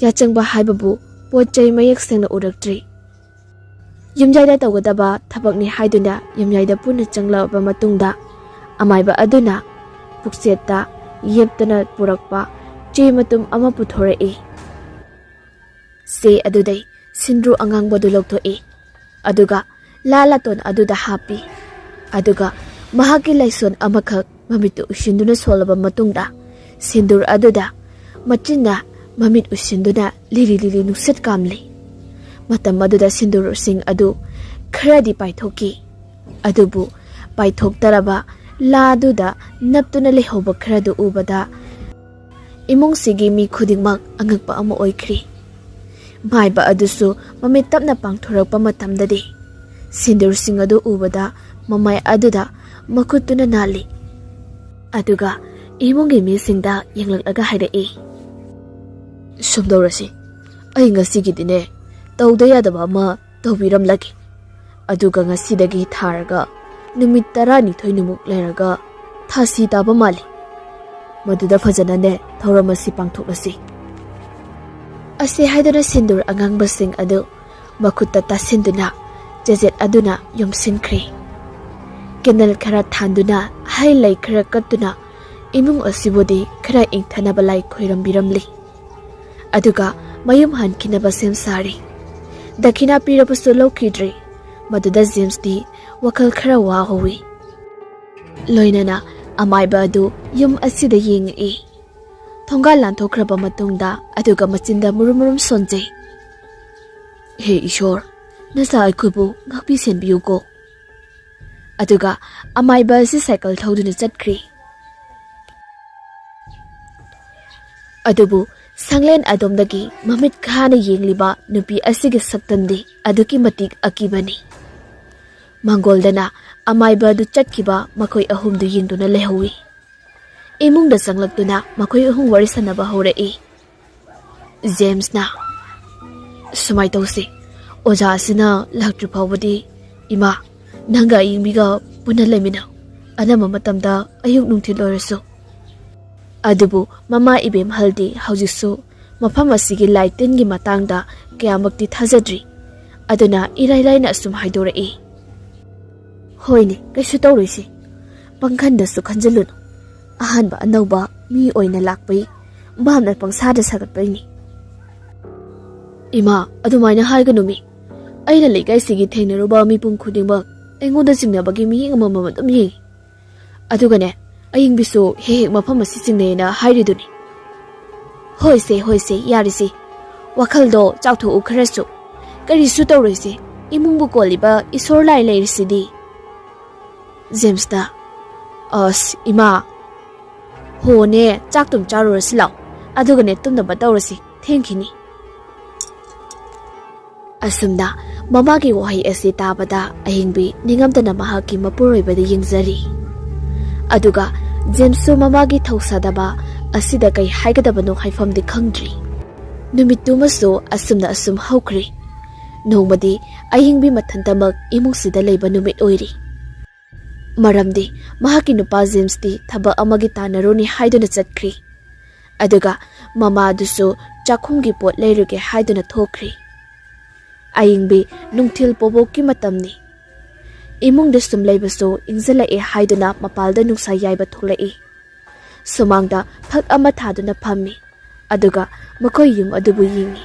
ꯌꯥꯆꯪꯕ ꯍꯥꯏꯕꯕꯨ ꯄꯣꯠ ꯆꯩ ꯃꯌꯦꯛ ꯁꯦꯡꯅ ꯎꯔꯛꯇ꯭ꯔꯤ꯫ ꯌꯨꯝꯌꯥꯏꯗ ꯇꯧꯒꯗꯕ ꯊꯕꯛꯅꯤ ꯍꯥꯏꯗꯨꯅ ꯌꯨꯝꯌꯥꯏꯗ ꯄꯨꯟꯅ ꯆꯪꯂꯕ ꯃꯇꯨꯡꯗ, ꯑꯃꯥꯏꯕ ꯑꯗꯨꯅ ꯄꯨꯛꯆꯦꯠꯇ ꯌꯦꯞꯇꯨꯅ ꯄꯨꯔꯛꯄ ꯆꯦ ꯃꯇꯨꯝ ꯑꯃ ꯄꯨꯊꯣꯔꯛꯏ꯫ ꯆꯦ ꯑꯗꯨꯗꯩ ꯁꯤꯟꯗ꯭ꯔꯨ ꯑꯉꯥꯡꯕꯗꯨ ꯂꯧꯊꯣꯛꯏ, ꯑꯗꯨꯒ ꯂꯥ ꯂꯥꯇꯣꯟ ꯑꯗꯨꯗ ꯍꯥꯞꯄꯤ꯫ ꯑꯗꯨꯒ ꯃꯍꯥꯛꯀꯤ ꯂꯥꯏꯁꯣꯟ ꯑꯃꯈꯛ ꯃꯃꯤꯠꯇꯨ ꯎꯏꯁꯤꯟꯗꯨꯅ ꯁꯣꯜꯂꯕ ꯃꯇꯨꯡꯗ, ꯁꯤꯟꯗꯨꯔ ꯑꯗꯨꯗ ꯃꯆꯤꯟꯅ ꯃꯃꯤꯠ ꯎꯏꯁꯤꯟꯗꯨꯅ ꯂꯤꯔꯤ ꯂꯤꯔꯤ ꯅꯨꯡꯁꯤꯠ ꯀꯥꯝꯂꯤ꯫ ꯃꯇꯝ ꯑꯗꯨꯗ ꯁꯤꯟꯗꯨꯔꯁꯤꯡ ꯑꯗꯨ ꯈꯔꯗꯤ ꯄꯥꯏꯊꯣꯛꯈꯤ꯫ ꯑꯗꯨꯕꯨ ꯄꯥꯏꯊꯣꯛꯇꯔꯕ ꯂꯥꯗꯨꯗ ꯅꯞꯇꯨꯅ ꯂꯩꯍꯧꯕ ꯈꯔꯗꯨ ꯎꯕꯗ, ꯏꯃꯨꯡꯁꯤꯒꯤ ꯃꯤ ꯈꯨꯗꯤꯡꯃꯛ ꯑꯉꯛꯄ ꯑꯃ ꯑꯣꯏꯈ꯭ꯔꯤ꯫ ꯃꯥꯏꯕ ꯑꯗꯨꯁꯨ ꯃꯃꯤꯠ ꯇꯞꯅ ꯄꯥꯡꯊꯣꯔꯛꯄ ꯃꯇꯝꯗꯗꯤ, ꯁꯤꯟꯗꯨꯔꯁꯤꯡ ꯑꯗꯨ ꯎꯕꯗ ꯃꯃꯥꯏ ꯑꯗꯨꯗ ꯃꯈꯨꯠꯇꯨꯅ ꯅꯥꯜꯂꯤ꯫ ꯑꯗꯨꯒ ꯏꯃꯨꯡꯒꯤ ꯃꯤꯁꯤꯡꯗ ꯌꯦꯡꯂꯛꯂꯒ ꯍꯥꯏꯔꯛꯏ, "ꯁꯨꯝꯗꯧꯔꯁꯤ, ꯑꯩ ꯉꯁꯤꯒꯤꯗꯤꯅꯦ, ꯇꯧꯗ ꯌꯥꯗꯕ ꯑꯃ ꯇꯧꯕꯤꯔꯝꯂꯒꯦ꯫ ꯑꯗꯨꯒ ꯉꯁꯤꯗꯒꯤ ꯊꯥꯔꯒ ꯅꯨꯃꯤꯠ ꯇꯔꯥꯅꯤꯊꯣꯏꯅꯤꯃꯨꯛ ꯂꯩꯔꯒ ꯊꯥꯁꯤ ꯇꯥꯕ ꯃꯥꯜꯂꯤ꯫ ꯃꯗꯨꯗ ꯐꯖꯅꯅꯦ ꯊꯧꯔꯝ ꯑꯁꯤ ꯄꯥꯡꯊꯣꯛꯂꯁꯤ꯫" ꯑꯁꯤ ꯍꯥꯏꯗꯨꯅ ꯁꯤꯟꯗꯨꯔ ꯑꯉꯥꯡꯕꯁꯤꯡ ꯑꯗꯨ ꯃꯈꯨꯠꯇ ꯇꯥꯁꯤꯟꯗꯨꯅ ꯆꯦꯖꯦꯠ ꯑꯗꯨꯅ ꯌꯣꯝꯁꯤꯟꯈ꯭ꯔꯦ꯫ ꯀꯦꯟꯗꯜ ꯈꯔ ꯊꯥꯟꯗꯨꯅ, ꯍꯩ ꯂꯩ ꯈꯔ ꯀꯠꯇꯨꯅ, ꯏꯃꯨꯡ ꯑꯁꯤꯕꯨꯗꯤ ꯈꯔ ꯏꯪꯊꯅꯕ ꯂꯥꯏ ꯈꯣꯏꯔꯝꯕꯤꯔꯝꯂꯤ꯫ ꯑꯗꯨꯒ ꯃꯌꯨꯝ ꯍꯟꯈꯤꯅꯕ ꯁꯦꯝ ꯁꯥꯔꯤ꯫ ꯗꯈꯤꯅꯥ ꯄꯤꯔꯕꯁꯨ ꯂꯧꯈꯤꯗ꯭ꯔꯤ꯫ ꯃꯗꯨꯗ ꯖꯦꯝꯁꯇꯤ ꯋꯥꯈꯜ ꯈꯔ ꯋꯥꯍꯧꯋꯤ꯫ ꯂꯣꯏꯅꯅ ꯑꯃꯥꯏꯕ ꯑꯗꯨ ꯌꯨꯝ ꯑꯁꯤꯗ ꯌꯦꯡꯉꯛꯏ꯫ ꯊꯣꯡꯒꯥꯜ ꯂꯥꯟꯊꯣꯛꯈ꯭ꯔꯕ ꯃꯇꯨꯡꯗ, ꯑꯗꯨꯒ ꯃꯆꯤꯟꯗ ꯃꯨꯔꯨꯝ ꯃꯨꯔꯨꯝ ꯁꯣꯟꯖꯩ꯫ "ꯍꯦ ꯏꯁꯣꯔ, ꯅꯆꯥ ꯑꯩꯈꯣꯏꯕꯨ ꯉꯥꯛꯄꯤ ꯁꯦꯟꯕꯤꯌꯨꯀꯣ"꯫ ꯑꯗꯨꯒ ꯑꯃꯥꯏꯕ ꯑꯁꯤ ꯁꯥꯏꯀꯜ ꯊꯧꯗꯨꯅ ꯆꯠꯈ꯭ꯔꯤ꯫ ꯑꯗꯨꯕꯨ ꯁꯪꯂꯦꯟ ꯑꯗꯣꯝꯗꯒꯤ ꯃꯃꯤꯠ ꯈꯥꯅ ꯌꯦꯡꯂꯤꯕ ꯅꯨꯄꯤ ꯑꯁꯤꯒꯤ ꯁꯛꯇꯝꯗꯤ ꯑꯗꯨꯛꯀꯤ ꯃꯇꯤꯛ ꯑꯀꯤꯕꯅꯤ꯫ ꯃꯪꯒꯣꯜꯗꯅ ꯑꯃꯥꯏꯕ ꯑꯗꯨ ꯆꯠꯈꯤꯕ ꯃꯈꯣꯏ ꯑꯍꯨꯝꯗꯨ ꯌꯦꯡꯗꯨꯅ ꯂꯩꯍꯧꯏ꯫ ꯏꯃꯨꯡꯗ ꯆꯪꯂꯛꯇꯨꯅ ꯃꯈꯣꯏ ꯑꯍꯨꯝ ꯋꯥꯔꯤ ꯁꯥꯟꯅꯕ ꯍꯧꯔꯛꯏ꯫ ꯖꯦꯝꯁꯅ, "ꯁꯨꯃꯥꯏ ꯇꯧꯁꯤ, ꯑꯣꯖꯥ ꯑꯁꯤꯅ ꯂꯥꯛꯇ꯭ꯔꯤ ꯐꯥꯎꯕꯗꯤ ꯏꯃꯥ, ꯅꯪꯒ ꯑꯌꯤꯡꯕꯤꯒ ꯄꯨꯟꯅ ꯂꯩꯃꯤꯟꯅꯧ, ꯑꯅꯝꯕ ꯃꯇꯝꯗ ꯑꯌꯨꯛ ꯅꯨꯡꯊꯤꯜ ꯑꯣꯏꯔꯁꯨ"꯫ ꯑꯗꯨꯕꯨ ꯃꯃꯥ ꯏꯕꯦꯝꯍꯜꯗꯤ ꯍꯧꯖꯤꯛꯁꯨ ꯃꯐꯝ ꯑꯁꯤꯒꯤ ꯂꯥꯏ ꯇꯤꯟꯒꯤ ꯃꯇꯥꯡꯗ ꯀꯌꯥꯃꯛꯇꯤ ꯊꯥꯖꯗ꯭ꯔꯤ꯫ ꯑꯗꯨꯅ ꯏꯔꯥꯏ ꯂꯥꯏꯅ ꯑꯁꯨꯝ ꯍꯥꯏꯗꯣꯔꯛꯏ꯫ "ꯍꯣꯏꯅꯦ, ꯀꯩꯁꯨ ꯇꯧꯔꯣꯏꯁꯦ꯫ ꯄꯪꯈꯟꯗꯁꯨ ꯈꯟꯖꯤꯜꯂꯨꯅꯨ꯫ ꯑꯍꯥꯟꯕ ꯑꯅꯧꯕ ꯃꯤ ꯑꯣꯏꯅ ꯂꯥꯛꯄꯩ ꯚꯥꯞꯅ ꯄꯪꯁꯥꯗ ꯁꯥꯒꯠꯄꯩꯅꯤ"꯫ "ꯏꯃꯥ, ꯑꯗꯨꯃꯥꯏꯅ ꯍꯥꯏꯒꯅꯨ ꯃꯤ꯫ ꯑꯩꯅ ꯂꯩꯀꯥꯏꯁꯤꯒꯤ ꯊꯦꯡꯅꯔꯨꯕ ꯃꯤꯄꯨꯝ ꯈꯨꯗꯤꯡꯃꯛ ꯑꯩꯉꯣꯟꯗ ꯆꯤꯡꯅꯕꯒꯤ ꯃꯤꯠꯌꯦꯡ ꯑꯃꯃꯝ ꯑꯗꯨꯝ ꯌꯦꯡꯉꯤ꯫ ꯑꯗꯨꯒꯅꯦ, ꯑꯌꯤꯡꯕꯤꯁꯨ ꯍꯦꯛ ꯍꯦꯛ ꯃꯐꯝ ꯑꯁꯤ ꯆꯤꯡꯅꯩꯅ ꯍꯥꯏꯔꯤꯗꯨꯅꯤ"꯫ "ꯍꯣꯏꯁꯦ, ꯍꯣꯏꯁꯦ, ꯌꯥꯔꯦꯁꯦ꯫ ꯋꯥꯈꯜꯗꯣ ꯆꯥꯎꯊꯣꯛꯎ ꯈꯔꯁꯨ꯫ ꯀꯔꯤꯁꯨ ꯇꯧꯔꯣꯏꯁꯦ꯫ ꯏꯃꯨꯡꯕꯨ ꯀꯣꯜꯂꯤꯕ ꯏꯁꯣꯔ ꯂꯥꯏ ꯂꯩꯔꯤꯁꯤꯗꯤ"꯫ ꯖꯦꯝꯁꯇ, "ꯑꯁ, ꯏꯃꯥ, ꯍꯣꯅꯦ, ꯆꯥꯛꯇꯨꯝ ꯆꯥꯔꯨꯔꯁꯤ ꯂꯥꯎ꯫ ꯑꯗꯨꯒꯅꯦ, ꯇꯨꯝꯅꯕ ꯇꯧꯔꯁꯤ, ꯊꯦꯡꯈꯤꯅꯤ"꯫ ꯑꯁꯨꯝꯅ ꯃꯃꯥꯒꯤ ꯋꯥꯍꯩ ꯑꯁꯤ ꯇꯥꯕꯗ ꯑꯍꯤꯡꯕꯤ ꯅꯤꯡꯉꯝꯗꯅ ꯃꯍꯥꯛꯀꯤ ꯃꯄꯨꯔꯣꯏꯕꯗ ꯌꯦꯡꯖꯔꯤ꯫ ꯑꯗꯨꯒ ꯖꯦꯝꯁꯁꯨ ꯃꯃꯥꯒꯤ ꯊꯧꯁꯥꯗꯕ ꯑꯁꯤꯗ ꯀꯩ ꯍꯥꯏꯒꯗꯕꯅꯣ ꯍꯥꯏꯐꯝꯗꯤ ꯈꯪꯗ꯭ꯔꯤ꯫ ꯅꯨꯃꯤꯠꯇꯨꯃꯁꯨ ꯑꯁꯨꯝꯅ ꯑꯁꯨꯝ ꯍꯧꯈ꯭ꯔꯤ꯫ ꯅꯣꯡꯃꯗꯤ ꯑꯍꯤꯡꯕꯤ ꯃꯊꯟꯇꯃꯛ ꯏꯃꯨꯡꯁꯤꯗ ꯂꯩꯕ ꯅꯨꯃꯤꯠ ꯑꯣꯏꯔꯤ꯫ ꯃꯔꯝꯗꯤ ꯃꯍꯥꯛꯀꯤ ꯅꯨꯄꯥ ꯖꯦꯝꯁꯇꯤ ꯊꯕꯛ ꯑꯃꯒꯤ ꯇꯥꯟꯅꯔꯨꯅꯤ ꯍꯥꯏꯗꯨꯅ ꯆꯠꯈ꯭ꯔꯤ꯫ ꯑꯗꯨꯒ ꯃꯃꯥꯗꯨꯁꯨ ꯆꯥꯛꯈꯨꯝꯒꯤ ꯄꯣꯠ ꯂꯩꯔꯨꯒꯦ ꯍꯥꯏꯗꯨꯅ ꯊꯣꯛꯈ꯭ꯔꯤ꯫ ꯑꯌꯤꯡꯕꯤ ꯅꯨꯡꯊꯤꯜ ꯄꯣꯕꯣꯛꯀꯤ ꯃꯇꯝꯅꯤ꯫ ꯏꯃꯨꯡꯗ ꯁꯨꯝ ꯂꯩꯕꯁꯨ ꯏꯪꯖꯜꯂꯛꯑꯦ ꯍꯥꯏꯗꯨꯅ ꯃꯄꯥꯜꯗ ꯅꯨꯡꯁꯥ ꯌꯥꯏꯕ ꯊꯣꯛꯂꯛꯏ꯫ ꯁꯨꯃꯥꯡꯗ ꯐꯛ ꯑꯃ ꯊꯥꯗꯨꯅ ꯐꯝꯃꯤ꯫ ꯑꯗꯨꯒ ꯃꯈꯣꯏ ꯌꯨꯝ ꯑꯗꯨꯕꯨ ꯌꯦꯡꯉꯤ꯫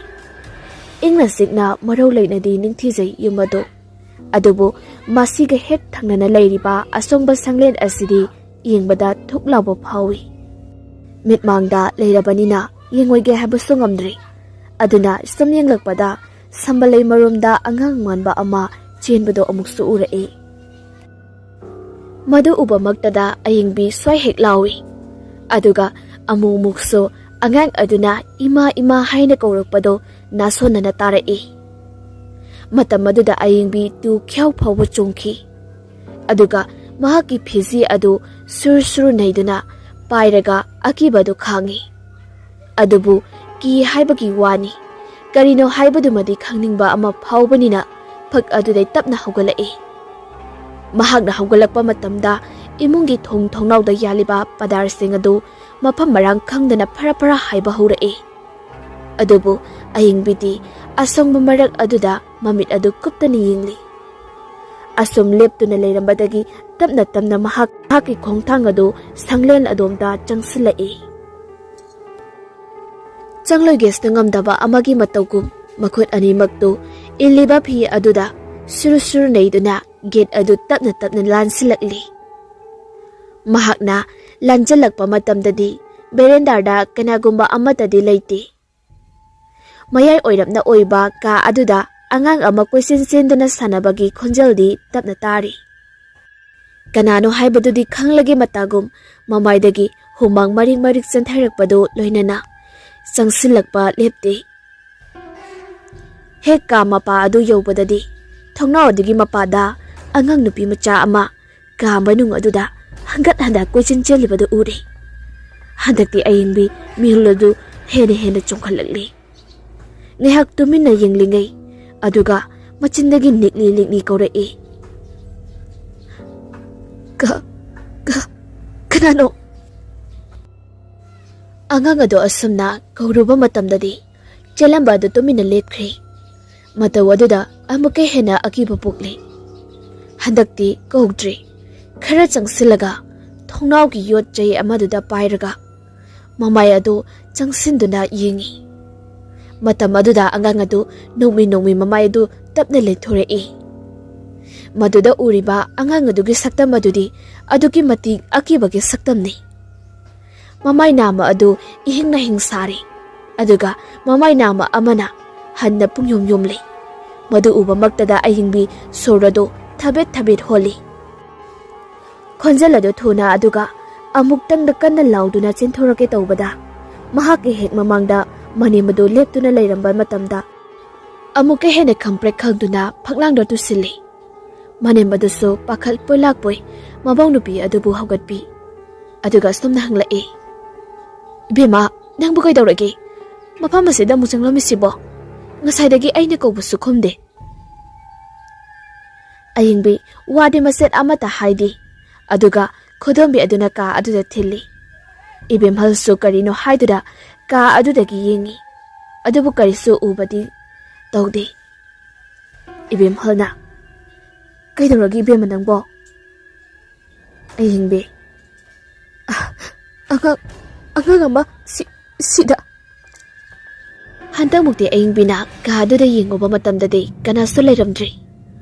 ꯏꯪꯅ ꯆꯤꯛꯅ ꯃꯔꯧ ꯂꯩꯅꯗꯤ ꯅꯤꯡꯊꯤꯖꯩ ꯌꯨꯝ ꯑꯗꯨ꯫ ꯑꯗꯨꯕꯨ ꯃꯁꯤꯒ ꯍꯦꯛ ꯊꯪꯅꯅ ꯂꯩꯔꯤꯕ ꯑꯁꯣꯡꯕ ꯁꯪꯂꯦꯟ ꯑꯁꯤꯗꯤ ꯌꯦꯡꯕꯗ ꯊꯨꯛ ꯂꯥꯎꯕ ꯐꯥꯎꯏ꯫ ꯃꯤꯠꯃꯥꯡꯗ ꯂꯩꯔꯕꯅꯤꯅ ꯌꯦꯡꯉꯣꯏꯒꯦ ꯍꯥꯏꯕꯁꯨ ꯉꯝꯗ꯭ꯔꯤ꯫ ꯑꯗꯨꯅ ꯁꯨꯝ ꯌꯦꯡꯂꯛꯄꯗ ꯁꯝꯕꯂꯩ ꯃꯔꯨꯝꯗ ꯑꯉꯥꯡ ꯃꯥꯟꯕ ꯑꯃ ꯆꯦꯟꯕꯗꯣ ꯑꯃꯨꯛꯁꯨ ꯎꯔꯛꯏ꯫ ꯃꯗꯨ ꯎꯕꯃꯛꯇꯗ ꯑꯌꯤꯡꯕꯤ ꯁ꯭ꯋꯥꯏ ꯍꯦꯛ ꯂꯥꯎꯏ꯫ ꯑꯗꯨꯒ ꯑꯃꯨꯛ ꯑꯃꯨꯛꯁꯨ ꯑꯉꯥꯡ ꯑꯗꯨꯅ "ꯏꯃꯥ, ꯏꯃꯥ" ꯍꯥꯏꯅ ꯀꯧꯔꯛꯄꯗꯣ ꯅꯥꯁꯣꯟꯅꯅ ꯇꯥꯔꯛꯏ꯫ ꯃꯇꯝ ꯑꯗꯨꯗ ꯑꯌꯤꯡꯕꯤ ꯇꯨ ꯈ꯭ꯌꯥꯎ ꯐꯥꯎꯕ ꯆꯣꯡꯈꯤ꯫ ꯑꯗꯨꯒ ꯃꯍꯥꯛꯀꯤ ꯐꯤꯖꯤ ꯑꯗꯨ ꯁꯨꯔ ꯁꯨꯔ ꯅꯩꯗꯨꯅ ꯄꯥꯏꯔꯒ ꯑꯀꯤꯕ ꯑꯗꯨ ꯈꯥꯡꯉꯤ꯫ ꯑꯗꯨꯕꯨ ꯀꯤ ꯍꯥꯏꯕꯒꯤ ꯋꯥꯅꯤ, ꯀꯔꯤꯅꯣ ꯍꯥꯏꯕꯗꯨꯃꯗꯤ ꯈꯪꯅꯤꯡꯕ ꯑꯃ ꯐꯥꯎꯕꯅꯤꯅ ꯐꯛ ꯑꯗꯨꯗꯩ ꯇꯞꯅ ꯍꯧꯒꯠꯂꯛꯏ꯫ ꯃꯍꯥꯛꯅ ꯍꯧꯒꯠꯂꯛꯄ ꯃꯇꯝꯗ ꯏꯃꯨꯡꯒꯤ ꯊꯣꯡ ꯊꯣꯡꯅꯥꯎꯗ ꯌꯥꯜꯂꯤꯕ ꯄꯗꯥꯔꯁꯤꯡ ꯑꯗꯨ ꯃꯐꯝ ꯃꯔꯥꯡ ꯈꯪꯗꯅ ꯐꯔꯥ ꯐꯔꯥ ꯍꯥꯏꯕ ꯍꯧꯔꯛꯏ꯫ ꯑꯗꯨꯕꯨ ꯑꯌꯤꯡꯕꯤꯗꯤ ꯑꯁꯣꯡꯕ ꯃꯔꯛ ꯑꯗꯨꯗ ꯃꯃꯤꯠ ꯑꯗꯨ ꯀꯨꯞꯇꯅ ꯌꯦꯡꯂꯤ꯫ ꯑꯁꯨꯝ ꯂꯦꯞꯇꯨꯅ ꯂꯩꯔꯝꯕꯗꯒꯤ ꯇꯞꯅ ꯇꯞꯅ ꯃꯍꯥꯛ, ꯃꯍꯥꯛꯀꯤ ꯈꯣꯡꯊꯥꯡ ꯑꯗꯨ ꯁꯪꯂꯦꯟ ꯑꯗꯣꯝꯗ ꯆꯪꯁꯤꯜꯂꯛꯏ꯫ ꯆꯪꯂꯣꯏꯒꯦꯁꯨ ꯉꯝꯗꯕ ꯑꯃꯒꯤ ꯃꯇꯧꯒꯨꯝ ꯃꯈꯨꯠ ꯑꯅꯤꯃꯛꯇꯨ ꯏꯜꯂꯤꯕ ꯐꯤ ꯑꯗꯨꯗ ꯁꯨꯔꯨ ꯁꯨꯔꯨ ꯅꯩꯗꯨꯅ ꯒꯦꯠ ꯑꯗꯨ ꯇꯞꯅ ꯇꯞꯅ ꯂꯥꯟꯁꯤꯜꯂꯛꯂꯤ꯫ ꯃꯍꯥꯛꯅ ꯂꯥꯟꯖꯜꯂꯛꯄ ꯃꯇꯝꯗꯗꯤ ꯕꯦꯔꯦꯟꯗꯥꯗ ꯀꯅꯥꯒꯨꯝꯕ ꯑꯃꯠꯇꯗꯤ ꯂꯩꯇꯦ꯫ ꯃꯌꯥꯏ ꯑꯣꯏꯔꯞꯅ ꯑꯣꯏꯕ ꯀꯥ ꯑꯗꯨꯗ ꯑꯉꯥꯡ ꯑꯃ ꯀꯣꯏꯆꯦꯟ ꯆꯦꯟꯗꯨꯅ ꯁꯥꯟꯅꯕꯒꯤ ꯈꯣꯟꯖꯦꯜꯗꯤ ꯇꯞꯅ ꯇꯥꯔꯤ꯫ ꯀꯅꯥꯅꯣ ꯍꯥꯏꯕꯗꯨꯗꯤ ꯈꯪꯂꯒꯦ ꯃꯇꯥꯒꯨꯝ ꯃꯃꯥꯏꯗꯒꯤ ꯍꯨꯃꯥꯡ ꯃꯔꯤꯛ ꯃꯔꯤꯛ ꯆꯦꯟꯊꯔꯛꯄꯗꯨ ꯂꯣꯏꯅꯅ ꯆꯪꯁꯤꯜꯂꯛꯄ ꯂꯦꯞꯇꯦ꯫ ꯍꯦꯛ ꯀꯥ ꯃꯄꯥ ꯑꯗꯨ ꯌꯧꯕꯗꯗꯤ ꯊꯣꯡꯅꯥꯎ ꯑꯗꯨꯒꯤ ꯃꯄꯥꯗ ꯑꯉꯥꯡ ꯅꯨꯄꯤ ꯃꯆꯥ ꯑꯃ ꯀꯥ ꯃꯅꯨꯡ ꯑꯗꯨꯗ ꯍꯟꯒꯠ ꯍꯟꯗ ꯀꯣꯏꯆꯦꯟ ꯆꯦꯜꯂꯤꯕꯗꯨ ꯎꯔꯦ꯫ ꯍꯟꯗꯛꯇꯤ ꯑꯌꯤꯡꯕꯤ ꯃꯤꯍꯨꯜ ꯑꯗꯨ ꯍꯦꯟꯅ ꯍꯦꯟꯅ ꯆꯣꯡꯈꯠꯂꯛꯂꯤ꯫ ꯉꯥꯏꯍꯥꯛ ꯇꯨꯃꯤꯟꯅ ꯌꯦꯡꯂꯤꯉꯩ ꯑꯗꯨꯒ ꯃꯆꯤꯟꯗꯒꯤ ꯅꯤꯛꯂꯤ ꯅꯤꯛꯂꯤ ꯀꯧꯔꯛꯏ, "ꯀ-, ꯀ-, ꯀꯅꯥꯅꯣ?" ꯑꯉꯥꯡ ꯑꯗꯨ ꯑꯁꯨꯝꯅ ꯀꯧꯔꯨꯕ ꯃꯇꯝꯗꯗꯤ ꯆꯦꯜꯂꯝꯕ ꯑꯗꯨ ꯇꯨꯃꯤꯟꯅ ꯂꯦꯞꯈ꯭ꯔꯦ꯫ ꯃꯇꯧ ꯑꯗꯨꯗ ꯑꯃꯨꯛꯀ ꯍꯦꯟꯅ ꯑꯀꯤꯕ ꯄꯣꯛꯂꯦ꯫ ꯍꯟꯗꯛꯇꯤ ꯀꯧꯗ꯭ꯔꯦ꯫ ꯈꯔ ꯆꯪꯁꯤꯜꯂꯒ ꯊꯣꯡꯅꯥꯎꯒꯤ ꯌꯣꯠ ꯆꯩ ꯑꯃꯗꯨꯗ ꯄꯥꯏꯔꯒ ꯃꯃꯥꯏ ꯑꯗꯨ ꯆꯪꯁꯤꯟꯗꯨꯅ ꯌꯦꯡꯉꯤ꯫ ꯃꯇꯝ ꯑꯗꯨꯗ ꯑꯉꯥꯡ ꯑꯗꯨ ꯅꯣꯡꯃꯤ ꯅꯣꯡꯃꯤ ꯃꯃꯥꯏ ꯑꯗꯨ ꯇꯞꯅ ꯂꯦꯟꯊꯣꯔꯛꯏ꯫ ꯃꯗꯨꯗ ꯎꯔꯤꯕ ꯑꯉꯥꯡ ꯑꯗꯨꯒꯤ ꯁꯛꯇꯝ ꯑꯗꯨꯗꯤ ꯑꯗꯨꯛꯀꯤ ꯃꯇꯤꯛ ꯑꯀꯤꯕꯒꯤ ꯁꯛꯇꯝꯅꯤ꯫ ꯃꯃꯥꯏ ꯅꯥꯝꯃ ꯑꯗꯨ ꯏꯍꯤꯡꯅ ꯍꯤꯡ ꯁꯥꯔꯤ, ꯑꯗꯨꯒ ꯃꯃꯥꯏ ꯅꯥꯝꯃ ꯑꯃꯅ ꯍꯟꯅ ꯄꯨꯡꯌꯣꯝ ꯌꯣꯝꯂꯤ꯫ ꯃꯗꯨ ꯎꯕꯃꯛꯇꯗ ꯑꯌꯤꯡꯕꯤ ꯁꯣꯔ ꯑꯗꯨ ꯊꯕꯦꯠ ꯊꯕꯦꯠ ꯍꯣꯜꯂꯤ꯫ ꯈꯣꯟꯖꯦꯜ ꯑꯗꯨ ꯊꯨꯅ ꯑꯗꯨꯒ ꯑꯃꯨꯛꯇꯪꯗ ꯀꯟꯅ ꯂꯥꯎꯗꯨꯅ ꯆꯦꯟꯊꯣꯔꯛꯀꯦ ꯇꯧꯕꯗ, ꯃꯍꯥꯛꯀꯤ ꯍꯦꯛ ꯃꯃꯥꯡꯗ ꯃꯅꯦꯝ ꯑꯗꯨ ꯂꯦꯞꯇꯨꯅ ꯂꯩꯔꯝꯕ ꯃꯇꯝꯗ, ꯑꯃꯨꯛꯀ ꯍꯦꯟꯅ ꯈꯪꯄ꯭ꯔꯦꯛ ꯈꯪꯗꯨꯅ ꯐꯛꯂꯥꯡꯗ ꯇꯨꯁꯤꯜꯂꯤ꯫ ꯃꯅꯦꯝ ꯑꯗꯨꯁꯨ ꯄꯥꯈꯠ ꯄꯣꯏꯂꯥꯛꯄꯣꯏ ꯃꯃꯧ ꯅꯨꯄꯤ ꯑꯗꯨꯕꯨ ꯍꯧꯒꯠꯄꯤ꯫ ꯑꯗꯨꯒ ꯑꯁꯨꯝꯅ ꯍꯪꯂꯛꯏ, "ꯏꯕꯦꯝꯃ, ꯅꯪꯕꯨ ꯀꯩꯗꯧꯔꯒꯦ? ꯃꯐꯝ ꯑꯁꯤꯗ ꯑꯃꯨꯛ ꯆꯪꯂꯝꯃꯤꯁꯤꯕꯣ? ꯉꯁꯥꯏꯗꯒꯤ ꯑꯩꯅ ꯀꯧꯕꯁꯨ ꯈꯨꯝꯗꯦ꯫" ꯑꯌꯤꯡꯕꯤ ꯋꯥꯗꯤ ꯃꯆꯦꯠ ꯑꯃꯠꯇ ꯍꯥꯏꯗꯦ꯫ ꯑꯗꯨꯒ ꯈꯨꯗꯣꯝꯕꯤ ꯑꯗꯨꯅ ꯀꯥ ꯑꯗꯨꯗ ꯊꯤꯜꯂꯤ꯫ ꯏꯕꯦꯝꯍꯜꯁꯨ ꯀꯔꯤꯅꯣ ꯍꯥꯏꯗꯨꯅ ꯀꯥ ꯑꯗꯨꯗꯒꯤ ꯌꯦꯡꯉꯤ, ꯑꯗꯨꯕꯨ ꯀꯔꯤꯁꯨ ꯎꯕꯗꯤ ꯇꯧꯗꯦ꯫ ꯏꯕꯦꯝꯍꯜꯅ, "ꯀꯩꯗꯧꯔꯒꯦ ꯏꯕꯦꯝꯃ ꯅꯪꯕꯣ?" ꯑꯌꯤꯡꯕꯤ, "ꯑ, ꯑꯉꯥꯡ, ꯑꯉꯥꯡ ꯑꯃ ꯁꯤ-, ꯁꯤꯗ꯫" ꯍꯟꯗꯛꯃꯨꯛꯇꯤ ꯑꯌꯤꯡꯕꯤꯅ ꯀꯥꯗꯨꯗ ꯌꯦꯡꯉꯨꯕ ꯃꯇꯝꯗꯗꯤ ꯀꯅꯥꯁꯨ ꯂꯩꯔꯝꯗ꯭ꯔꯤ꯫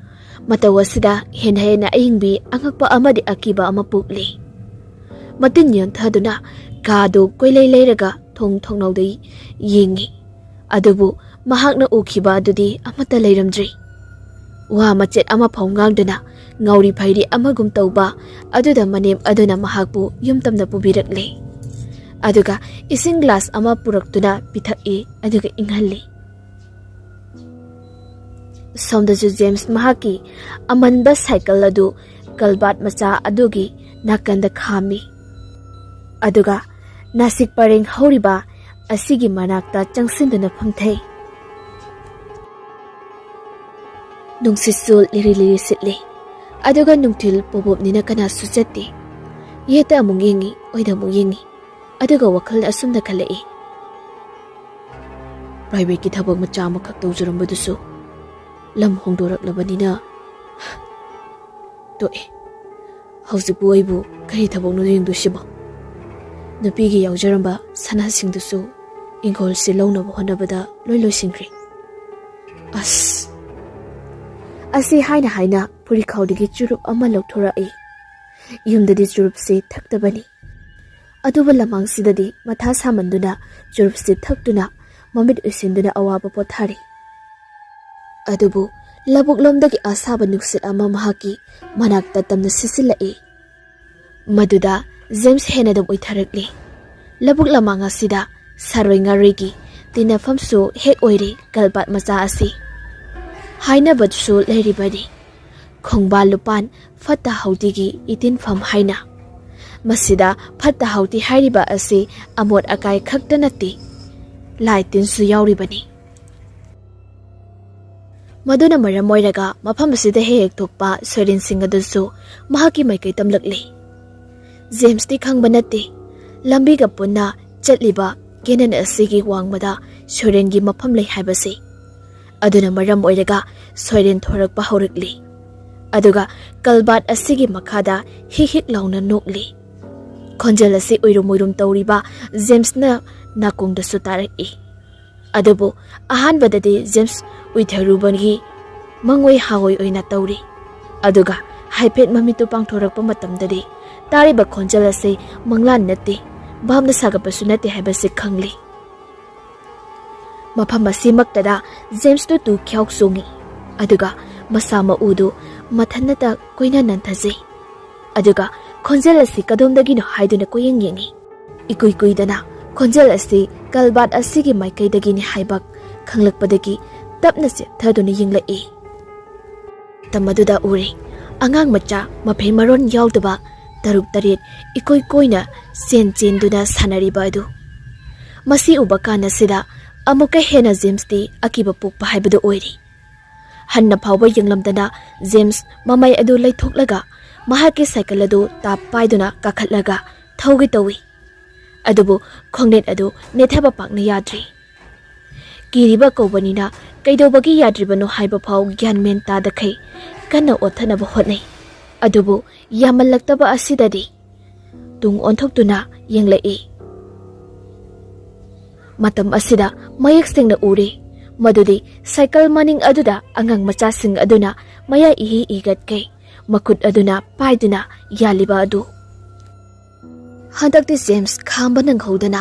ꯃꯇꯧ ꯑꯁꯤꯗ ꯍꯦꯟꯅ ꯍꯦꯟꯅ ꯑꯌꯤꯡꯕꯤ ꯑꯉꯛꯄ ꯑꯃꯗꯤ ꯑꯀꯤꯕ ꯑꯃ ꯄꯣꯛꯂꯤ꯫ ꯃꯇꯤꯟ ꯌꯣꯟꯊꯗꯨꯅ ꯀꯥꯗꯨ ꯀꯣꯏꯂꯩ ꯂꯩꯔꯒ ꯊꯣꯡ ꯊꯣꯡꯅꯧꯗ ꯌꯦꯡꯉꯤ꯫ ꯑꯗꯨꯕꯨ ꯃꯍꯥꯛꯅ ꯎꯈꯤꯕ ꯑꯗꯨꯗꯤ ꯑꯃꯠꯇ ꯂꯩꯔꯝꯗ꯭ꯔꯤ꯫ ꯋꯥ ꯃꯆꯦꯠ ꯑꯃ ꯐꯥꯎ ꯉꯥꯡꯗꯅ ꯉꯥꯎꯔꯤ ꯐꯩꯔꯤ ꯑꯃꯒꯨꯝ ꯇꯧꯕ ꯑꯗꯨꯗ ꯃꯅꯦꯝ ꯑꯗꯨꯅ ꯃꯍꯥꯛꯄꯨ ꯌꯨꯝ ꯇꯝꯅ ꯄꯨꯕꯤꯔꯛꯂꯦ꯫ ꯑꯗꯨꯒ ꯏꯁꯤꯡ ꯒ꯭ꯂꯥꯁ ꯑꯃ ꯄꯨꯔꯛꯇꯨꯅ ꯄꯤꯊꯛꯏ, ꯑꯗꯨꯒ ꯏꯪꯍꯜꯂꯤ꯫ ꯁꯣꯝꯗꯁꯨ ꯖꯦꯝꯁ ꯃꯍꯥꯛꯀꯤ ꯑꯃꯟꯕ ꯁꯥꯏꯀꯜ ꯑꯗꯨ ꯀꯜꯕꯥꯠ ꯃꯆꯥ ꯑꯗꯨꯒꯤ ꯅꯥꯀꯟꯗ ꯈꯥꯝꯃꯤ꯫ ꯑꯗꯨꯒ ꯅꯥꯁꯤꯛ ꯄꯔꯦꯡ ꯍꯧꯔꯤꯕ ꯑꯁꯤꯒꯤ ꯃꯅꯥꯛꯇ ꯆꯪꯁꯤꯟꯗꯨꯅ ꯐꯝꯊꯩ꯫ ꯅꯨꯡꯁꯤꯠꯁꯨ ꯂꯤꯔꯤ ꯂꯤꯔꯤ ꯁꯤꯠꯂꯤ꯫ ꯑꯗꯨꯒ ꯅꯨꯡꯊꯤꯜ ꯄꯣꯕꯣꯞꯅꯤꯅ ꯀꯅꯥꯁꯨ ꯆꯠꯇꯦ꯫ ꯌꯦꯠꯇ ꯑꯃꯨꯛ ꯌꯦꯡꯉꯤ, ꯑꯣꯏꯗ ꯑꯃꯨꯛ ꯌꯦꯡꯉꯤ, ꯑꯗꯨꯒ ꯋꯥꯈꯜ ꯑꯁꯨꯝꯅ ꯈꯜꯂꯛꯏ, "ꯄ꯭ꯔꯥꯏꯚꯦꯠꯀꯤ ꯊꯕꯛ ꯃꯆꯥ ꯑꯃꯈꯛ ꯇꯧꯖꯔꯝꯕꯗꯨꯁꯨ ꯂꯝ ꯍꯣꯡꯗꯣꯔꯛꯂꯕꯅꯤꯅ ꯇꯣꯛꯑꯦ꯫ ꯍꯧꯖꯤꯛꯄꯨ ꯑꯩꯕꯨ ꯀꯔꯤ ꯊꯕꯛꯅꯣ ꯌꯦꯡꯗꯣꯏꯁꯤꯕꯣ? ꯅꯨꯄꯤꯒꯤ ꯌꯥꯎꯖꯔꯝꯕ ꯁꯅꯥꯁꯤꯡꯗꯨꯁꯨ ꯏꯪꯈꯣꯜꯁꯤ ꯂꯧꯅꯕ ꯍꯣꯠꯅꯕꯗ ꯂꯣꯏ ꯂꯣꯏꯁꯤꯟꯈ꯭ꯔꯦ꯫ ꯑꯁ!" ꯑꯁꯤ ꯍꯥꯏꯅ ꯍꯥꯏꯅ ꯐꯨꯔꯤꯈꯥꯎꯗꯒꯤ ꯆꯨꯔꯨꯞ ꯑꯃ ꯂꯧꯊꯣꯔꯛꯏ꯫ ꯌꯨꯝꯗꯗꯤ ꯆꯨꯔꯨꯞꯁꯤ ꯊꯛꯇꯕꯅꯤ꯫ ꯑꯗꯨꯕꯨ ꯂꯃꯥꯡꯁꯤꯗꯗꯤ ꯃꯊꯥ ꯁꯥꯃꯟꯗꯨꯅ ꯆꯨꯔꯨꯞꯁꯤ ꯊꯛꯇꯨꯅ ꯃꯃꯤꯠ ꯎꯏꯁꯤꯟꯗꯨꯅ ꯑꯋꯥꯕ ꯄꯣꯊꯥꯔꯤ꯫ ꯑꯗꯨꯕꯨ ꯂꯧꯕꯨꯛꯂꯣꯝꯗꯒꯤ ꯑꯁꯥꯕ ꯅꯨꯡꯁꯤꯠ ꯑꯃ ꯃꯍꯥꯛꯀꯤ ꯃꯅꯥꯛꯇ ꯇꯝꯅ ꯁꯤꯠꯆꯤꯜꯂꯛꯏ꯫ ꯃꯗꯨꯗ ꯖꯦꯝꯁ ꯍꯦꯟꯅ ꯑꯗꯨꯝ ꯎꯏꯊꯔꯛꯂꯤ꯫ ꯂꯧꯕꯨꯛ ꯂꯃꯥꯡ ꯑꯁꯤꯗ ꯁꯥꯔꯣꯏ ꯉꯥꯔꯣꯏꯒꯤ ꯇꯤꯟꯅꯐꯝꯁꯨ ꯍꯦꯛ ꯑꯣꯏꯔꯤ ꯀꯜꯕꯥꯠ ꯃꯆꯥ ꯑꯁꯤ꯫ ꯍꯥꯏꯅꯕꯁꯨ ꯂꯩꯔꯤꯕꯅꯤ, ꯈꯣꯡꯕꯥꯜ ꯂꯨꯄꯥꯟ ꯐꯠꯇ ꯍꯥꯎꯗꯤꯒꯤ ꯏꯇꯤꯟꯐꯝ ꯍꯥꯏꯅ꯫ ꯃꯁꯤꯗ ꯐꯠꯇ ꯍꯥꯎꯗꯤ ꯍꯥꯏꯔꯤꯕ ꯑꯁꯤ ꯑꯃꯣꯠ ꯑꯀꯥꯏ ꯈꯛꯇ ꯅꯠꯇꯦ, ꯂꯥꯏ ꯇꯤꯟꯁꯨ ꯌꯥꯎꯔꯤꯕꯅꯤ꯫ ꯃꯗꯨꯅ ꯃꯔꯝ ꯑꯣꯏꯔꯒ ꯃꯐꯝ ꯑꯁꯤꯗ ꯍꯦꯛ ꯍꯦꯛ ꯊꯣꯛꯄ ꯁꯣꯏꯔꯦꯟꯁꯤꯡ ꯑꯗꯨꯁꯨ ꯃꯍꯥꯛꯀꯤ ꯃꯥꯏꯀꯩ ꯇꯝꯂꯛꯂꯤ꯫ ꯖꯦꯝꯁꯇꯤ ꯈꯪꯕ ꯅꯠꯇꯦ, ꯂꯝꯕꯤꯒ ꯄꯨꯟꯅ ꯆꯠꯂꯤꯕ ꯀꯦꯅꯟ ꯑꯁꯤꯒꯤ ꯋꯥꯡꯃꯗ ꯁꯣꯏꯔꯦꯟꯒꯤ ꯃꯐꯝ ꯂꯩ ꯍꯥꯏꯕꯁꯤ꯫ ꯑꯗꯨꯅ ꯃꯔꯝ ꯑꯣꯏꯔꯒ ꯁꯣꯏꯔꯦꯟ ꯊꯣꯔꯛꯄ ꯍꯧꯔꯛꯂꯤ꯫ ꯑꯗꯨꯒ ꯀꯜꯕꯥꯠ ꯑꯁꯤꯒꯤ ꯃꯈꯥꯗ ꯍꯤꯛ ꯍꯤꯛ ꯂꯥꯎꯅ ꯅꯣꯛꯂꯤ꯫ ꯈꯣꯟꯖꯦꯜ ꯑꯁꯤ ꯎꯏꯔꯨꯝ ꯎꯏꯔꯨꯝ ꯇꯧꯔꯤꯕ ꯖꯦꯝꯁꯅ ꯅꯥꯀꯣꯡꯗꯁꯨ ꯇꯥꯔꯛꯏ꯫ ꯑꯗꯨꯕꯨ ꯑꯍꯥꯟꯕꯗꯗꯤ ꯖꯦꯝꯁ ꯎꯏꯊꯔꯨꯕꯒꯤ ꯃꯪꯑꯣꯏ ꯍꯥꯑꯣꯏ ꯑꯣꯏꯅ ꯇꯧꯔꯤ꯫ ꯑꯗꯨꯒ ꯍꯥꯏꯐꯦꯠ ꯃꯃꯤꯠꯇꯨ ꯄꯥꯡꯊꯣꯔꯛꯄ ꯃꯇꯝꯗꯗꯤ ꯇꯥꯔꯤꯕ ꯈꯣꯟꯖꯦꯜ ꯑꯁꯤ ꯃꯪꯂꯥꯟ ꯅꯠꯇꯦ, ꯚꯥꯞꯅ ꯁꯥꯒꯠꯄꯁꯨ ꯅꯠꯇꯦ ꯍꯥꯏꯕꯁꯤ ꯈꯪꯂꯤ꯫ ꯃꯐꯝ ꯑꯁꯤꯃꯛꯇꯗ ꯖꯦꯝꯁꯇꯨ ꯇꯨ ꯈ꯭ꯌꯥꯎ ꯆꯣꯡꯏ, ꯑꯗꯨꯒ ꯃꯁꯥ ꯃꯎꯗꯨ ꯃꯊꯟꯇ ꯀꯣꯏꯅ ꯅꯟꯊꯖꯩ꯫ ꯑꯗꯨꯒ ꯈꯣꯟꯖꯦꯜ ꯑꯁꯤ ꯀꯗꯣꯝꯗꯒꯤꯅꯣ ꯍꯥꯏꯗꯨꯅ ꯀꯣꯏꯌꯦꯡ ꯌꯦꯡꯏ꯫ ꯏꯀꯨꯏ ꯀꯨꯏꯗꯅ ꯈꯣꯟꯖꯦꯜ ꯑꯁꯤ ꯀꯜꯕꯥꯠ ꯑꯁꯤꯒꯤ ꯃꯥꯏꯀꯩꯗꯒꯤꯅꯤ ꯍꯥꯏꯕ ꯈꯪꯂꯛꯄꯗꯒꯤ ꯇꯞꯅ ꯆꯦꯞꯊꯗꯨꯅ ꯌꯦꯡꯂꯛꯏ꯫ ꯃꯇꯝ ꯑꯗꯨꯗ ꯎꯔꯦ, ꯑꯉꯥꯡ ꯃꯆꯥ ꯃꯐꯩ ꯃꯔꯣꯟ ꯌꯥꯎꯗꯕ ꯇꯔꯨꯛ ꯇꯔꯦꯠ ꯏꯀꯣꯏ ꯀꯣꯏꯅ ꯆꯦꯟ ꯆꯦꯟꯗꯨꯅ ꯁꯥꯟꯅꯔꯤꯕ ꯑꯗꯨ꯫ ꯃꯁꯤ ꯎꯕ ꯀꯥꯟ ꯑꯁꯤꯗ ꯑꯃꯨꯛꯀ ꯍꯦꯟꯅ ꯖꯦꯝꯁꯇꯤ ꯑꯀꯤꯕ ꯄꯣꯛꯄ ꯍꯥꯏꯕꯗꯨ ꯑꯣꯏꯔꯤ꯫ ꯍꯟꯅ ꯐꯥꯎꯕ ꯌꯦꯡꯂꯝꯗꯅ ꯖꯦꯝꯁ ꯃꯃꯩ ꯑꯗꯨ ꯂꯩꯊꯣꯛꯂꯒ ꯃꯍꯥꯛꯀꯤ ꯁꯥꯏꯀꯜ ꯑꯗꯨ ꯇꯥꯞ ꯄꯥꯏꯗꯨꯅ ꯀꯥꯈꯠꯂꯒ ꯊꯧꯒꯦ ꯇꯧꯏ꯫ ꯑꯗꯨꯕꯨ ꯈꯣꯡꯅꯦꯠ ꯑꯗꯨ ꯅꯦꯠꯊꯕ ꯄꯥꯛꯅ ꯌꯥꯗ꯭ꯔꯤ꯫ ꯀꯤꯔꯤꯕ ꯀꯧꯕꯅꯤꯅ ꯀꯩꯗꯧꯕꯒꯤ ꯌꯥꯗ꯭ꯔꯤꯕꯅꯣ ꯍꯥꯏꯕ ꯐꯥꯎ ꯒ꯭ꯌꯥꯟ ꯃꯦꯟ ꯇꯥꯗꯈꯩ ꯀꯟꯅ ꯑꯣꯠꯊꯅꯕ ꯍꯣꯠꯅꯩ꯫ ꯑꯗꯨꯕꯨ ꯌꯥꯝꯃꯜꯂꯛꯇꯕ ꯑꯁꯤꯗꯗꯤ ꯇꯨꯡ ꯑꯣꯟꯊꯣꯛꯇꯨꯅ ꯌꯦꯡꯂꯛꯏ꯫ ꯃꯇꯝ ꯑꯁꯤꯗ ꯃꯌꯦꯛ ꯁꯦꯡꯅ ꯎꯔꯦ ꯃꯗꯨꯗꯤ ꯁꯥꯏꯀꯜ ꯃꯅꯤꯡ ꯑꯗꯨꯗ ꯑꯉꯥꯡ ꯃꯆꯥꯁꯤꯡ ꯑꯗꯨꯅ ꯃꯌꯥ ꯏꯍꯤ ꯏꯒꯠꯀꯩ ꯃꯈꯨꯠ ꯑꯗꯨꯅ ꯄꯥꯏꯗꯨꯅ ꯌꯥꯜꯂꯤꯕ ꯑꯗꯨ꯫ ꯍꯟꯗꯛꯇꯤ ꯖꯦꯝꯁ ꯈꯥꯝꯕ ꯅꯪꯍꯧꯗꯅ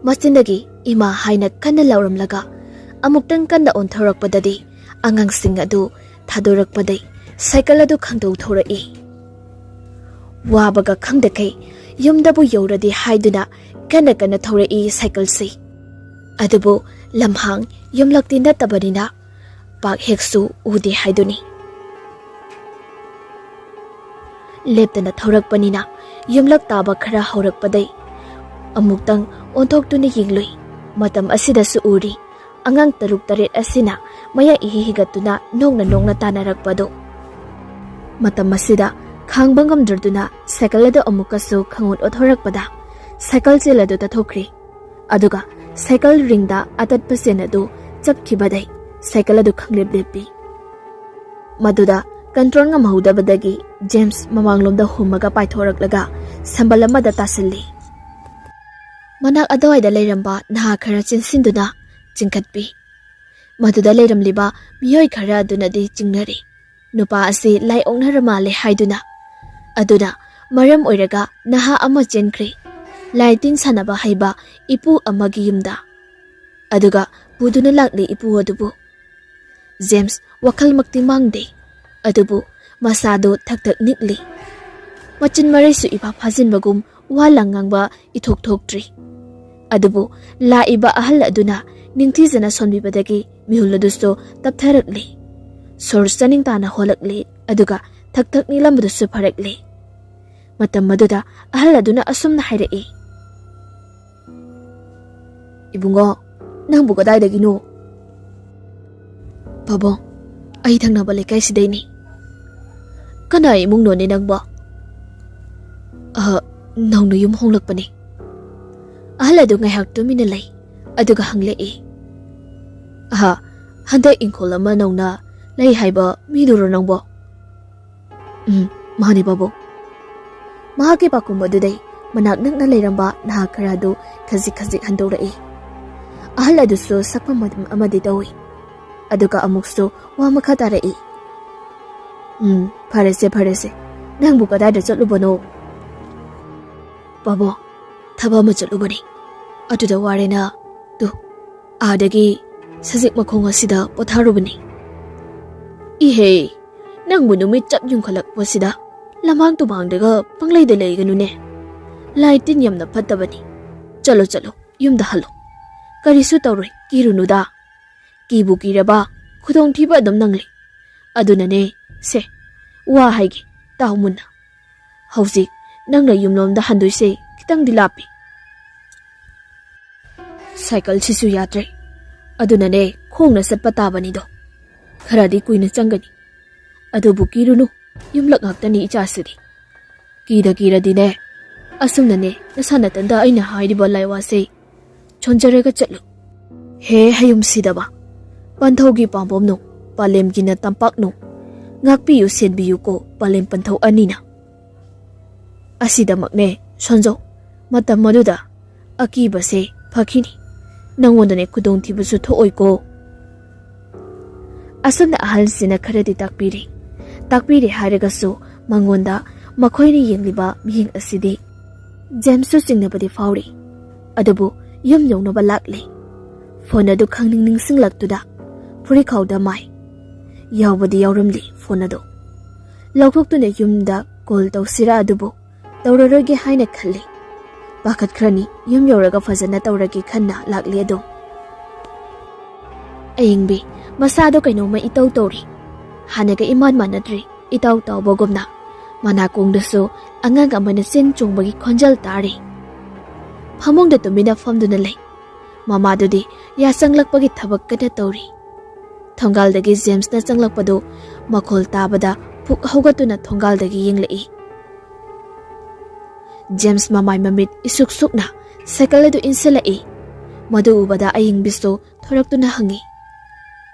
ꯃꯆꯤꯟꯗꯒꯤ "ꯏꯃꯥ" ꯍꯥꯏꯅ ꯀꯟꯅ ꯂꯥꯎꯔꯝꯂꯒ ꯑꯃꯨꯛꯇꯪ ꯀꯟꯅ ꯑꯣꯟꯊꯣꯔꯛꯄꯗꯗꯤ ꯑꯉꯥꯡꯁꯤꯡ ꯑꯗꯨ ꯊꯥꯗꯣꯔꯛꯄꯗꯩ ꯁꯥꯏꯀꯜ ꯑꯗꯨ ꯈꯪꯗꯧ ꯊꯧꯔꯛꯏ꯫ ꯋꯥꯕꯒ ꯈꯪꯗꯈꯩ ꯌꯨꯝꯗꯕꯨ ꯌꯧꯔꯗꯤ ꯍꯥꯏꯗꯨꯅ ꯀꯟꯅ ꯀꯟꯅ ꯊꯧꯔꯛꯏ ꯁꯥꯏꯀꯜꯁꯤ꯫ ꯑꯗꯨꯕꯨ ꯂꯝꯍꯥꯡ ꯌꯨꯝꯂꯛꯇꯤ ꯅꯠꯇꯕꯅꯤꯅ ꯄꯥꯛ ꯍꯦꯛꯁꯨ ꯎꯗꯦ ꯍꯥꯏꯗꯨꯅꯤ꯫ ꯂꯦꯞꯇꯅ ꯊꯧꯔꯛꯄꯅꯤꯅ ꯌꯨꯝꯂꯛ ꯇꯥꯕ ꯈꯔ ꯍꯧꯔꯛꯄꯗꯩ ꯑꯃꯨꯛꯇꯪ ꯑꯣꯟꯊꯣꯛꯇꯨꯅ ꯌꯦꯡꯂꯨꯏ꯫ ꯃꯇꯝ ꯑꯁꯤꯗꯁꯨ ꯎꯔꯤ ꯑꯉꯥꯡ ꯇꯔꯨꯛ ꯇꯔꯦꯠ ꯑꯁꯤꯅ ꯃꯌꯥ ꯏꯍꯤ ꯍꯤꯒꯠꯇꯨꯅ ꯅꯣꯛꯅ ꯅꯣꯛꯅ ꯇꯥꯟꯅꯔꯛꯄꯗꯨ꯫ ꯃꯇꯝ ꯑꯁꯤꯗ ꯈꯥꯡꯕ ꯉꯝꯗ꯭ꯔꯗꯨꯅ ꯁꯥꯏꯀꯜ ꯑꯗꯨ ꯑꯃꯨꯛꯀꯁꯨ ꯈꯪꯑꯣꯠ ꯑꯣꯠꯊꯣꯔꯛꯄꯗ ꯁꯥꯏꯀꯜ ꯆꯦꯜ ꯑꯗꯨ ꯇꯠꯊꯣꯛꯈ꯭ꯔꯤ꯫ ꯑꯗꯨꯒ ꯁꯥꯏꯀꯜ ꯔꯤꯡꯗ ꯑꯇꯠꯄ ꯆꯦꯟ ꯑꯗꯨ ꯆꯞꯈꯤꯕꯗꯩ ꯁꯥꯏꯀꯜ ꯑꯗꯨ ꯈꯪꯂꯦꯞ ꯂꯦꯞꯄꯤ꯫ ꯃꯗꯨꯗ ꯀꯟꯇ꯭ꯔꯣꯜ ꯉꯝꯍꯧꯗꯕꯗꯒꯤ ꯖꯦꯝꯁ ꯃꯃꯥꯡꯂꯣꯝꯗ ꯍꯨꯝꯃꯒ ꯄꯥꯏꯊꯣꯔꯛꯂꯒ ꯁꯝꯕꯜ ꯑꯃꯗ ꯇꯥꯁꯤꯜꯂꯤ꯫ ꯃꯅꯥꯛ ꯑꯗꯨꯋꯥꯏꯗ ꯂꯩꯔꯝꯕ ꯅꯍꯥ ꯈꯔ ꯆꯦꯟꯁꯤꯟꯗꯨꯅ ꯆꯤꯡꯈꯠꯄꯤ꯫ ꯃꯗꯨꯗ ꯂꯩꯔꯝꯂꯤꯕ ꯃꯤꯑꯣꯏ ꯈꯔ ꯑꯗꯨꯅꯗꯤ ꯆꯤꯡꯅꯔꯤ꯫ ꯅꯨꯄꯥ ꯑꯁꯤ ꯂꯥꯏ ꯑꯣꯛꯅꯔ ꯃꯥꯜꯂꯦ ꯍꯥꯏꯗꯨꯅ꯫ ꯑꯗꯨꯅ ꯃꯔꯝ ꯑꯣꯏꯔꯒ ꯅꯍꯥ ꯑꯃ ꯆꯦꯟꯈ꯭ꯔꯦ꯫ ꯂꯥꯏ ꯇꯤꯟ ꯁꯥꯟꯅꯕ ꯍꯩꯕ ꯏꯄꯨ ꯑꯃꯒꯤ ꯌꯨꯝꯗ꯫ ꯑꯗꯨꯒ ꯄꯨꯗꯨꯅ ꯂꯥꯛꯂꯤ ꯏꯄꯨ ꯑꯗꯨꯕꯨ꯫ ꯖꯦꯝꯁ ꯋꯥꯈꯜꯃꯛꯇꯤ ꯃꯥꯡꯗꯦ, ꯑꯗꯨꯕꯨ ꯃꯁꯥꯗꯨ ꯊꯛ ꯊꯛ ꯅꯤꯛꯂꯤ꯫ ꯃꯆꯤꯟ ꯃꯔꯩꯁꯨ ꯏꯐꯥ ꯐꯥꯖꯤꯟꯕꯒꯨꯝ ꯋꯥ ꯂꯥꯡ ꯉꯥꯡꯕ ꯏꯊꯣꯛ ꯊꯣꯛꯇ꯭ꯔꯤ꯫ ꯑꯗꯨꯕꯨ ꯂꯥꯛꯏꯕ ꯑꯍꯜ ꯑꯗꯨꯅ ꯅꯤꯡꯊꯤꯖꯅ ꯁꯣꯟꯕꯤꯕꯗꯒꯤ ꯃꯤꯍꯨꯜ ꯑꯗꯨꯁꯨ ꯇꯞꯊꯔꯛꯂꯤ꯫ ꯁꯣꯔ ꯆꯥꯅꯤꯡ ꯇꯥꯅ ꯍꯣꯜꯂꯛꯂꯤ, ꯑꯗꯨꯒ ꯊꯛ ꯊꯛ ꯅꯤꯛꯂꯝꯕꯗꯨꯁꯨ ꯐꯔꯛꯂꯤ꯫ ꯃꯇꯝ ꯑꯗꯨꯗ ꯑꯍꯜ ꯑꯗꯨꯅ ꯑꯁꯨꯝꯅ ꯍꯥꯏꯔꯛꯏ, "ꯏꯕꯨꯡꯉꯣ, ꯅꯪꯕꯨ ꯀꯗꯥꯏꯗꯒꯤꯅꯣ?" "ꯄꯥꯕꯨꯡ, ꯑꯩ ꯊꯪꯅꯕ ꯂꯩꯀꯥꯏꯁꯤꯗꯩꯅꯤ꯫" "ꯀꯅꯥ ꯏꯃꯨꯡꯅꯣꯅꯦ ꯅꯪꯕꯣ?" "ꯑ, ꯅꯧꯅ ꯌꯨꯝ ꯍꯣꯡꯂꯛꯄꯅꯤ꯫" ꯑꯍꯜ ꯑꯗꯨ ꯉꯥꯏꯍꯥꯛ ꯇꯨꯃꯤꯟꯅ ꯂꯩ, ꯑꯗꯨꯒ ꯍꯪꯂꯛꯏ, "ꯑꯍ, ꯍꯟꯗꯛ ꯏꯪꯈꯣꯜ ꯑꯃ ꯅꯧꯅ ꯂꯩ ꯍꯥꯏꯕ ꯃꯤꯗꯨꯔꯣ ꯅꯪꯕꯣ?" "ꯎꯝ, ꯃꯥꯅꯦ ꯄꯥꯕꯨꯡ꯫" ꯃꯍꯥꯛꯀꯤ ꯄꯥꯎꯈꯨꯝ ꯑꯗꯨꯗꯩ ꯃꯅꯥꯛ ꯅꯛꯅ ꯂꯩꯔꯝꯕ ꯅꯍꯥ ꯈꯔ ꯑꯗꯨ ꯈꯖꯤꯛ ꯈꯖꯤꯛ ꯍꯟꯗꯣꯔꯛꯏ꯫ ꯑꯍꯜ ꯑꯗꯨꯁꯨ ꯁꯛꯐꯝ ꯑꯃꯗꯤ ꯇꯧꯏ, ꯑꯗꯨꯒ ꯑꯃꯨꯛꯁꯨ ꯋꯥ ꯃꯈꯥ ꯇꯥꯔꯛꯏ, "ꯎꯝ, ꯐꯔꯦꯁꯦ, ꯐꯔꯦꯁꯦ, ꯅꯪꯕꯨ ꯀꯗꯥꯏꯗ ꯆꯠꯂꯨꯕꯅꯣ?" "ꯄꯥꯕꯨꯡ, ꯊꯕꯛ ꯑꯃ ꯆꯠꯂꯨꯕꯅꯤ꯫ ꯑꯗꯨꯗ ꯋꯥꯔꯦꯅ, ꯇꯨ, ꯑꯥꯗꯒꯤ ꯁꯖꯤꯛ ꯃꯈꯣꯡ ꯑꯁꯤꯗ ꯄꯣꯊꯥꯔꯨꯕꯅꯤ꯫" "ꯏꯍꯦ, ꯅꯪꯕꯨ ꯅꯨꯃꯤꯠ ꯆꯞ ꯌꯨꯡꯈꯠꯂꯛꯄꯁꯤꯗ ꯂꯃꯥꯡ ꯇꯨꯃꯥꯡꯗꯒ ꯄꯪꯂꯩꯗ ꯂꯩꯒꯅꯨꯅꯦ꯫ ꯂꯥꯏ ꯇꯤꯟ ꯌꯥꯝꯅ ꯐꯠꯇꯕꯅꯤ꯫ ꯆꯠꯂꯣ, ꯆꯠꯂꯣ, ꯌꯨꯝꯗ ꯍꯜꯂꯣ꯫ ꯀꯔꯤꯁꯨ ꯇꯧꯔꯣꯏ, ꯀꯤꯔꯨꯅꯨꯗ꯫ ꯀꯤꯕꯨ ꯀꯤꯔꯕ, ꯈꯨꯗꯣꯡꯊꯤꯕ ꯑꯗꯨꯝ ꯅꯪꯂꯤ꯫ ꯑꯗꯨꯅꯅꯦ, ꯁꯦ, ꯋꯥ ꯍꯥꯏꯒꯦ, ꯇꯥꯎ ꯃꯨꯟꯅ꯫ ꯍꯧꯖꯤꯛ ꯅꯪꯅ ꯌꯨꯝꯂꯣꯝꯗ ꯍꯟꯗꯣꯏꯁꯦ ꯈꯤꯇꯪꯗꯤ ꯂꯥꯞꯄꯤ꯫ ꯁꯥꯏꯀꯜꯁꯤꯁꯨ ꯌꯥꯗ꯭ꯔꯦ꯫ ꯑꯗꯨꯅꯅꯦ, ꯈꯣꯡꯅ ꯆꯠꯄ ꯇꯥꯕꯅꯤꯗꯣ꯫ ꯈꯔꯗꯤ ꯀꯨꯏꯅ ꯆꯪꯒꯅꯤ꯫ ꯑꯗꯨꯕꯨ ꯀꯤꯔꯨꯅꯨ, ꯌꯨꯝꯂꯛ ꯉꯥꯛꯇꯅꯤ ꯏꯆꯥꯁꯤꯗꯤ꯫ ꯀꯤꯗ ꯀꯤꯔꯗꯤꯅꯦ, ꯑꯁꯨꯝꯅꯅꯦ, ꯅꯁꯥ ꯅꯇꯟꯗ ꯑꯩꯅ ꯍꯥꯏꯔꯤꯕ ꯂꯥꯏꯋꯥꯁꯦ ꯁꯣꯟꯖꯔꯒ ꯆꯠꯂꯨ꯫ ꯍꯦ ꯍꯌꯨꯝ ꯁꯤꯗꯕ, ꯄꯟꯊꯧꯒꯤ ꯄꯥꯝꯕꯣꯝ ꯅꯨꯡ, ꯄꯥꯂꯦꯝꯒꯤꯅ ꯇꯝꯄꯥꯛ ꯅꯨꯡ, ꯉꯥꯛꯄꯤꯌꯨ ꯁꯦꯟꯕꯤꯌꯨꯀꯣ ꯄꯥꯂꯦꯝ ꯄꯟꯊꯧ ꯑꯅꯤꯅ꯫ ꯑꯁꯤꯗꯃꯛꯅꯦ ꯁꯣꯟꯖꯧ, ꯃꯇꯝ ꯑꯗꯨꯗ ꯑꯀꯤꯕꯁꯦ ꯐꯈꯤꯅꯤ꯫ ꯅꯪꯉꯣꯟꯗꯅꯦ ꯈꯨꯗꯣꯡꯊꯤꯕꯁꯨ ꯊꯣꯛꯑꯣꯏꯀꯣ꯫" ꯑꯁꯨꯝꯅ ꯑꯍꯜꯁꯤꯅ ꯈꯔꯗꯤ ꯇꯥꯛꯄꯤꯔꯤ꯫ ꯇꯥꯛꯄꯤꯔꯤ ꯍꯥꯏꯔꯒꯁꯨ ꯃꯉꯣꯟꯗ ꯃꯈꯣꯏꯅ ꯌꯦꯡꯂꯤꯕ ꯃꯤꯠꯌꯦꯡ ꯑꯁꯤꯗꯤ ꯖꯦꯝꯁꯁꯨ ꯆꯤꯡꯅꯕꯗꯤ ꯐꯥꯎꯔꯤ꯫ ꯑꯗꯨꯕꯨ ꯌꯨꯝ ꯌꯧꯅꯕ ꯂꯥꯛꯂꯤ꯫ ꯐꯣꯟ ꯑꯗꯨ ꯈꯪꯅꯤꯡ ꯅꯤꯡꯁꯤꯡꯂꯛꯇꯨꯅ ꯐꯨꯔꯤꯈꯥꯎꯗ ꯃꯥꯏ ꯌꯥꯎꯕꯗꯤ ꯌꯥꯎꯔꯝꯂꯤ ꯐꯣꯟ ꯑꯗꯨ꯫ ꯂꯧꯊꯣꯛꯇꯨꯅ ꯌꯨꯝꯗ ꯀꯣꯜ ꯇꯧꯁꯤꯔꯥ ꯑꯗꯨꯕꯨ ꯇꯧꯔꯔꯣꯏꯒꯦ ꯍꯥꯏꯅ ꯈꯜꯂꯤ꯫ ꯄꯥꯈꯠꯈ꯭ꯔꯅꯤ, ꯌꯨꯝ ꯌꯧꯔꯒ ꯐꯖꯅ ꯇꯧꯔꯒꯦ ꯈꯟꯅ ꯂꯥꯛꯂꯤ ꯑꯗꯨꯝ꯫ ꯑꯌꯤꯡꯕꯤ, ꯃꯁꯥꯗꯣ ꯀꯩꯅꯣꯝꯃ ꯏꯇꯧ ꯇꯧꯔꯤ꯫ ꯍꯥꯟꯅꯒ ꯏꯃꯥꯟ ꯃꯥꯟꯅꯗ꯭ꯔꯤ, ꯏꯇꯥꯎ ꯇꯥꯎꯕꯒꯨꯝꯅ꯫ ꯃꯅꯥꯀꯣꯡꯗꯁꯨ ꯑꯉꯥꯡ ꯑꯃꯅ ꯆꯦꯟ ꯆꯣꯡꯕꯒꯤ ꯈꯣꯟꯖꯦꯜ ꯇꯥꯔꯤ꯫ ꯐꯃꯨꯡꯗ ꯇꯨꯃꯤꯟꯅ ꯐꯝꯗꯨꯅ ꯂꯩ꯫ ꯃꯃꯥꯗꯨꯗꯤ ꯌꯥꯆꯪꯂꯛꯄꯒꯤ ꯊꯕꯛ ꯀꯟꯅ ꯇꯧꯔꯤ꯫ ꯊꯣꯡꯒꯥꯜꯗꯒꯤ ꯖꯦꯝꯁꯅ ꯆꯪꯂꯛꯄꯗꯨ ꯃꯈꯣꯜ ꯇꯥꯕꯗ ꯄꯨꯛ ꯍꯧꯒꯠꯇꯨꯅ ꯊꯣꯡꯒꯥꯜꯗꯒꯤ ꯌꯦꯡꯂꯛꯏ꯫ ꯖꯦꯝꯁ ꯃꯃꯥꯏ ꯃꯃꯤꯠ ꯏꯁꯨꯛ ꯁꯨꯛꯅ ꯁꯥꯏꯀꯜ ꯑꯗꯨ ꯏꯟꯁꯤꯜꯂꯛꯏ꯫ ꯃꯗꯨ ꯎꯕꯗ ꯑꯌꯤꯡꯕꯤꯁꯨ ꯊꯣꯔꯛꯇꯨꯅ ꯍꯪꯉꯤ,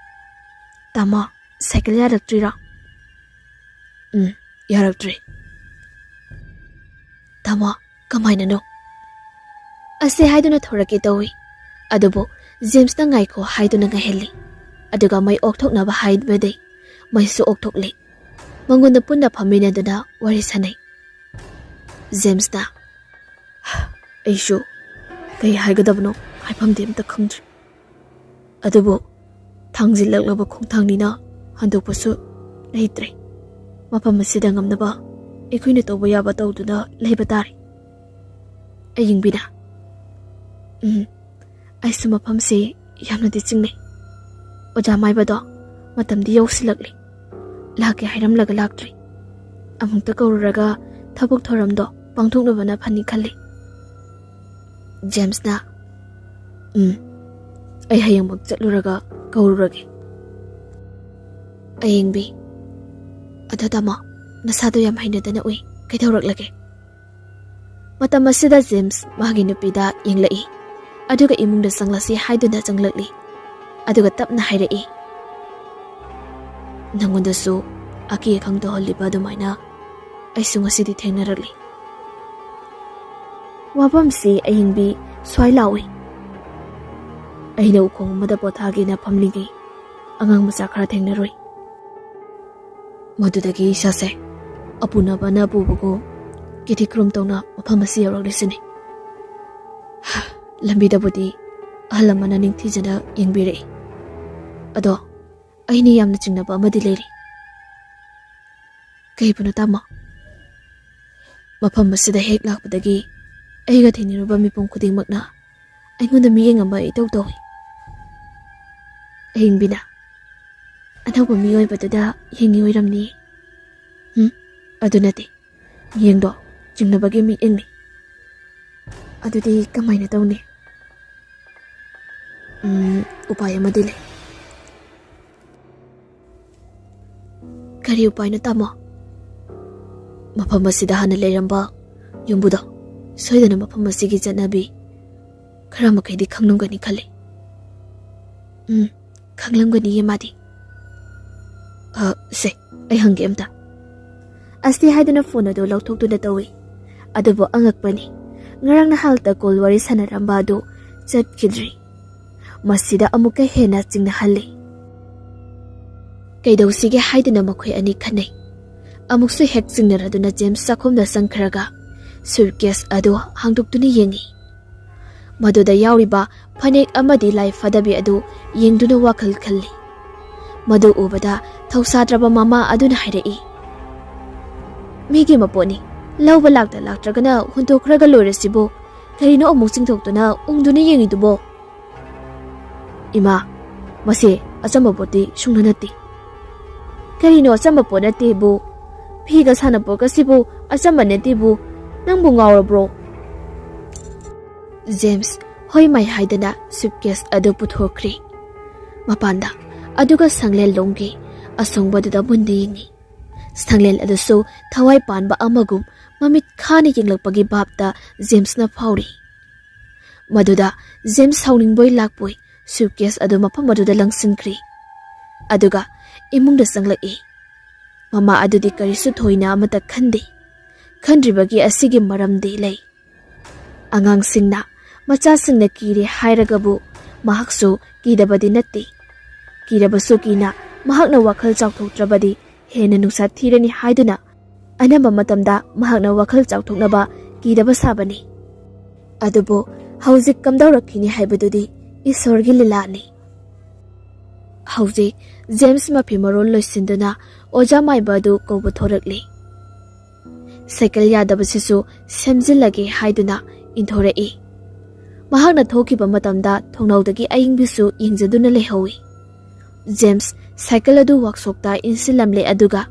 "ꯇꯥꯃꯣ, ꯁꯥꯏꯀꯜ ꯌꯥꯔꯛꯇ꯭ꯔꯤꯔꯣ?" "ꯎꯝ, ꯌꯥꯔꯛꯇ꯭ꯔꯤ꯫" "ꯇꯥꯃꯣ, ꯀꯃꯥꯏꯅꯅꯣ?" "ꯑꯁꯦ ꯍꯥꯏꯗꯨꯅ ꯊꯣꯔꯛꯀꯦ ꯇꯧꯏ, ꯑꯗꯨꯕꯨ ꯖꯦꯝꯁꯅ ꯉꯥꯏꯈꯣ ꯍꯥꯏꯗꯨꯅ ꯉꯥꯏꯍꯜꯂꯤ꯫ ꯑꯗꯨꯒ ꯃꯩ ꯑꯣꯛꯊꯣꯛꯅꯕ ꯍꯥꯏꯕꯗꯩ ꯃꯩꯁꯨ ꯑꯣꯛꯊꯣꯛꯂꯤ꯫ ꯃꯉꯣꯟꯗ ꯄꯨꯟꯅ ꯐꯝꯃꯤꯟꯅꯗꯨꯅ ꯋꯥꯔꯤ ꯁꯥꯟꯅꯩ꯫" ꯖꯦꯝꯁꯅ, ꯑꯩꯁꯨ ꯀꯩ ꯍꯥꯏꯒꯗꯕꯅꯣ ꯍꯥꯏꯐꯝꯗꯤ ꯑꯝꯇ ꯈꯪꯗ꯭ꯔꯦ꯫ ꯑꯗꯨꯕꯨ ꯊꯥꯡꯖꯤꯜꯂꯛꯂꯕ ꯈꯣꯡꯊꯥꯡꯅꯤꯅ ꯍꯟꯗꯣꯛꯄꯁꯨ ꯂꯩꯇ꯭ꯔꯦ꯫ ꯃꯐꯝ ꯑꯁꯤꯗ ꯉꯝꯅꯕ ꯑꯩꯈꯣꯏꯅ ꯇꯧꯕ ꯌꯥꯕ ꯇꯧꯗꯨꯅ ꯂꯩꯕ ꯇꯥꯔꯦ꯫ ꯑꯌꯤꯡꯕꯤꯅ, "ꯎꯝ, ꯑꯩꯁꯨ ꯃꯐꯝꯁꯦ ꯌꯥꯝꯅꯗꯤ ꯆꯤꯡꯅꯩ꯫ ꯑꯣꯖꯥ ꯃꯥꯏꯕꯗꯣ ꯃꯇꯝꯗꯤ ꯌꯧꯁꯤꯜꯂꯛꯂꯦ꯫ ꯂꯥꯛꯀꯦ ꯍꯥꯏꯔꯝꯂꯒ ꯂꯥꯛꯇ꯭ꯔꯤ꯫ ꯑꯃꯨꯛꯇ ꯀꯧꯔꯨꯔꯒ ꯊꯕꯛ ꯊꯧꯔꯝꯗꯣ ꯄꯥꯡꯊꯣꯛꯅꯕꯅ ꯐꯅꯤ ꯈꯜꯂꯤ꯫" ꯖꯦꯝꯁꯅ, "ꯎꯝ, ꯑꯩ ꯍꯌꯦꯡꯃꯛ ꯆꯠꯂꯨꯔꯒ ꯀꯧꯔꯨꯔꯒꯦ꯫" ꯑꯌꯤꯡꯕꯤ, "ꯑꯗꯣ ꯇꯥꯃꯣ, ꯅꯁꯥꯗꯣ ꯌꯥꯝ ꯍꯩꯅꯗꯅ ꯎꯏ, ꯀꯩꯗꯧꯔꯛꯂꯒꯦ?" ꯃꯇꯝ ꯑꯁꯤꯗ ꯖꯦꯝꯁ ꯃꯥꯒꯤ ꯅꯨꯄꯤꯗ ꯌꯦꯡꯂꯛꯏ, ꯑꯗꯨꯒ ꯏꯃꯨꯡꯗ ꯆꯪꯂꯁꯤ ꯍꯥꯏꯗꯨꯅ ꯆꯪꯂꯛꯂꯤ꯫ ꯑꯗꯨꯒ ꯇꯞꯅ ꯍꯥꯏꯔꯛꯏ, "ꯅꯪꯉꯣꯟꯗꯁꯨ ꯑꯀꯤ ꯑꯈꯪ ꯇꯧꯍꯜꯂꯤꯕ ꯑꯗꯨꯃꯥꯏꯅ ꯑꯩꯁꯨ ꯉꯁꯤꯗꯤ ꯊꯦꯡꯅꯔꯛꯂꯤ꯫" ꯋꯥꯐꯝꯁꯤ ꯑꯌꯤꯡꯕꯤ ꯁ꯭ꯋꯥꯏ ꯂꯥꯎꯏ꯫ ꯑꯩꯅ ꯎꯈꯣꯡ ꯑꯃꯗ ꯄꯣꯊꯥꯒꯦꯅ ꯐꯝꯂꯤꯉꯩ ꯑꯉꯥꯡ ꯃꯆꯥ ꯈꯔ ꯊꯦꯡꯅꯔꯨꯏ꯫ ꯃꯗꯨꯗꯒꯤ ꯏꯁꯥꯁꯦ ꯑꯄꯨꯅꯕꯅ ꯄꯨꯕꯒꯨꯝ ꯀꯤꯊꯤ ꯈꯨꯔꯨꯝ ꯇꯧꯅ ꯃꯐꯝ ꯑꯁꯤ ꯌꯧꯔꯛꯂꯤꯁꯤꯅꯤ꯫ ꯂꯝꯕꯤꯗꯕꯨꯗꯤ ꯑꯍꯜ ꯑꯃꯅ ꯅꯤꯡꯊꯤꯖꯅ ꯌꯦꯡꯕꯤꯔꯛꯏ꯫ ꯑꯗꯣ ꯑꯩꯅ ꯌꯥꯝꯅ ꯆꯤꯡꯅꯕ ꯑꯃꯗꯤ ꯂꯩꯔꯤ꯫ "ꯀꯩꯕꯨꯅꯣ ꯇꯥꯃꯣ?" "ꯃꯐꯝ ꯑꯁꯤꯗ ꯍꯦꯛ ꯂꯥꯛꯄꯗꯒꯤ ꯑꯩꯒ ꯊꯦꯡꯅꯔꯨꯕ ꯃꯤꯄꯨꯝ ꯈꯨꯗꯤꯡꯃꯛꯅ ꯑꯩꯉꯣꯟꯗ ꯃꯤꯠꯌꯦꯡ ꯑꯃ ꯏꯇꯧ ꯇꯧꯏ꯫" ꯑꯍꯤꯡꯕꯤꯅ, "ꯑꯅꯧꯕ ꯃꯤꯑꯣꯏꯕꯗꯨꯗ ꯌꯦꯡꯉꯤ ꯑꯣꯏꯔꯝꯅꯤ꯫" "ꯎꯝ, ꯑꯗꯨ ꯅꯠꯇꯦ꯫ ꯃꯤꯠꯌꯦꯡꯗꯣ ꯆꯤꯡꯅꯕꯒꯤ ꯃꯤꯠꯌꯦꯡꯅꯤ꯫" "ꯑꯗꯨꯗꯤ ꯀꯃꯥꯏꯅ ꯇꯧꯅꯤ?" "ꯎꯝ, ꯎꯄꯥꯏ ꯑꯃꯗꯤ ꯂꯩ꯫" "ꯀꯔꯤ ꯎꯄꯥꯏꯅꯣ ꯇꯥꯃꯣ?" "ꯃꯐꯝ ꯑꯁꯤꯗ ꯍꯥꯟꯅ ꯂꯩꯔꯝꯕ ꯌꯨꯝꯕꯨꯗꯣ ꯁꯣꯏꯗꯅ ꯃꯐꯝ ꯑꯁꯤꯒꯤ ꯆꯠꯅꯕꯤ ꯈꯔ ꯃꯈꯩꯗꯤ ꯈꯪꯂꯝꯒꯅꯤ ꯈꯜꯂꯤ꯫" "ꯎꯝ, ꯈꯪꯂꯝꯒꯅꯤꯌꯦ ꯃꯥꯗꯤ꯫" "ꯑ, ꯁꯦ, ꯑꯩ ꯍꯪꯒꯦ ꯑꯝꯇ꯫" ꯑꯁꯤ ꯍꯥꯏꯗꯨꯅ ꯐꯣꯟ ꯑꯗꯨ ꯂꯧꯊꯣꯛꯇꯨꯅ ꯇꯧꯏ꯫ ꯑꯗꯨꯕꯨ ꯑꯉꯛꯄꯅꯤ, ꯉꯔꯥꯡ ꯅꯍꯥꯜꯇ ꯀꯣꯜ ꯋꯥꯔꯤ ꯁꯥꯟꯅꯔꯝꯕ ꯑꯗꯨ ꯆꯠꯈꯤꯗ꯭ꯔꯤ꯫ ꯃꯁꯤꯗ ꯑꯃꯨꯛꯀ ꯍꯦꯟꯅ ꯆꯤꯡꯅꯍꯜꯂꯤ꯫ ꯀꯩꯗꯧꯁꯤꯒꯦ ꯍꯥꯏꯗꯨꯅ ꯃꯈꯣꯏ ꯑꯅꯤ ꯈꯟꯅꯩ꯫ ꯑꯃꯨꯛꯁꯨ ꯍꯦꯛ ꯆꯤꯡꯅꯔꯗꯨꯅ ꯖꯦꯝꯁ ꯆꯥꯛꯈꯨꯝꯗ ꯆꯪꯈ꯭ꯔꯒ ꯁꯨꯠꯀꯦꯁ ꯑꯗꯨ ꯍꯥꯡꯗꯣꯛꯇꯨꯅ ꯌꯦꯡꯉꯤ꯫ ꯃꯗꯨꯗ ꯌꯥꯎꯔꯤꯕ ꯐꯅꯦꯛ ꯑꯃꯗꯤ ꯂꯥꯏ ꯐꯗꯕꯤ ꯑꯗꯨ ꯌꯦꯡꯗꯨꯅ ꯋꯥꯈꯜ ꯈꯜꯂꯤ꯫ ꯃꯗꯨ ꯎꯕꯗ ꯊꯧꯁꯥꯗ꯭ꯔꯕ ꯃꯃꯥ ꯑꯗꯨꯅ ꯍꯥꯏꯔꯛꯏ, "ꯃꯤꯒꯤ ꯃꯄꯣꯠꯅꯤ, ꯂꯧꯕ ꯂꯥꯛꯇ ꯂꯥꯛꯇ꯭ꯔꯒꯅ ꯍꯨꯟꯗꯣꯛꯈ꯭ꯔꯒ ꯂꯣꯏꯔꯁꯤꯕꯨ, ꯀꯔꯤꯅꯣ ꯑꯃꯨꯛ ꯆꯤꯡꯊꯣꯛꯇꯨꯅ ꯎꯪꯗꯨꯅ ꯌꯦꯡꯉꯤꯗꯨꯕꯣ?" "ꯏꯃꯥ, ꯃꯁꯦ ꯑꯆꯝꯕ ꯄꯣꯠꯇꯤ ꯁꯨꯡꯅ ꯅꯠꯇꯦ꯫" "ꯀꯔꯤꯅꯣ ꯑꯆꯝꯕ ꯄꯣꯠ ꯅꯠꯇꯦꯕꯨ? ꯐꯤꯒ ꯁꯥꯟꯅꯄꯣꯠꯀꯁꯤꯕꯨ ꯑꯆꯝꯕ ꯅꯠꯇꯦꯕꯨ? ꯅꯪꯕꯨ ꯉꯥꯎꯔꯕ꯭ꯔꯣ?" ꯖꯦꯝꯁ ꯍꯣꯏ ꯃꯥꯏ ꯍꯥꯏꯗꯅ ꯁꯨꯠꯀꯦꯁ ꯑꯗꯨ ꯄꯨꯊꯣꯛꯈ꯭ꯔꯦ꯫ ꯃꯄꯥꯟꯗ ꯑꯗꯨꯒ ꯁꯪꯂꯦꯟ ꯂꯣꯝꯒꯤ ꯑꯁꯣꯡꯕꯗꯨꯗ ꯃꯨꯟꯅ ꯌꯦꯡꯉꯤ꯫ ꯁꯪꯂꯦꯟ ꯑꯗꯨꯁꯨ ꯊꯋꯥꯏ ꯄꯥꯟꯕ ꯑꯃꯒꯨꯝ ꯃꯃꯤꯠ ꯈꯥꯅ ꯌꯦꯡꯂꯛꯄꯒꯤ ꯚꯥꯞꯇ ꯖꯦꯝꯁꯅ ꯐꯥꯎꯔꯤ꯫ ꯃꯗꯨꯗ ꯖꯦꯝꯁ ꯁꯥꯎꯅꯤꯡꯕꯣꯏ ꯂꯥꯛꯄꯣꯏ ꯁꯨꯠꯀꯦꯁ ꯑꯗꯨ ꯃꯐꯝ ꯑꯗꯨꯗ ꯂꯪꯁꯤꯟꯈ꯭ꯔꯦ꯫ ꯑꯗꯨꯒ ꯏꯃꯨꯡꯗ ꯆꯪꯂꯛꯏ꯫ ꯃꯃꯥ ꯑꯗꯨꯗꯤ ꯀꯔꯤꯁꯨ ꯊꯣꯏꯅ ꯑꯃꯠꯇ ꯈꯟꯗꯦ꯫ ꯈꯟꯗ꯭ꯔꯤꯕꯒꯤ ꯑꯁꯤꯒꯤ ꯃꯔꯝꯗꯤ ꯂꯩ꯫ ꯑꯉꯥꯡꯁꯤꯡꯅ, ꯃꯆꯥꯁꯤꯡꯅ ꯀꯤꯔꯦ ꯍꯥꯏꯔꯒꯕꯨ ꯃꯍꯥꯛꯁꯨ ꯀꯤꯗꯕꯗꯤ ꯅꯠꯇꯦ꯫ ꯀꯤꯔꯕꯁꯨ ꯀꯤꯅ ꯃꯍꯥꯛꯅ ꯋꯥꯈꯜ ꯆꯥꯎꯊꯣꯛꯇ꯭ꯔꯕꯗꯤ ꯍꯦꯟꯅ ꯅꯨꯡꯁꯥ ꯊꯤꯔꯅꯤ ꯍꯥꯏꯗꯨꯅ ꯑꯅꯝꯕ ꯃꯇꯝꯗ ꯃꯍꯥꯛꯅ ꯋꯥꯈꯜ ꯆꯥꯎꯊꯣꯛꯅꯕ ꯀꯤꯗꯕ ꯁꯥꯕꯅꯤ꯫ ꯑꯗꯨꯕꯨ ꯍꯧꯖꯤꯛ ꯀꯝꯗꯧꯔꯛꯈꯤꯅꯤ ꯍꯥꯏꯕꯗꯨꯗꯤ ꯏꯁꯣꯔꯒꯤ ꯂꯤꯂꯥꯅꯤ꯫ ꯍꯧꯖꯤꯛ ꯖꯦꯝꯁ ꯃꯐꯤ ꯃꯔꯣꯜ ꯂꯣꯏꯁꯤꯟꯗꯨꯅ ꯑꯣꯖꯥ ꯃꯥꯏꯕ ꯑꯗꯨ ꯀꯧꯕ ꯊꯣꯔꯛꯂꯤ꯫ ꯁꯥꯏꯀꯜ ꯌꯥꯗꯕꯁꯤꯁꯨ ꯁꯦꯝꯖꯤꯜꯂꯒꯦ ꯍꯥꯏꯗꯨꯅ ꯏꯟꯊꯣꯔꯛꯏ꯫ ꯃꯍꯥꯛꯅ ꯊꯣꯛꯈꯤꯕ ꯃꯇꯝꯗ ꯊꯣꯡꯅꯥꯎꯗꯒꯤ ꯑꯏꯪꯕꯤꯁꯨ ꯌꯦꯡꯖꯗꯨꯅ ꯂꯩꯍꯧꯏ꯫ ꯖꯦꯝꯁ ꯁꯥꯏꯀꯜ ꯑꯗꯨ ꯋꯥꯛꯁꯣꯞꯇ ꯏꯟꯁꯤꯜꯂꯝꯂꯦ, ꯑꯗꯨꯒ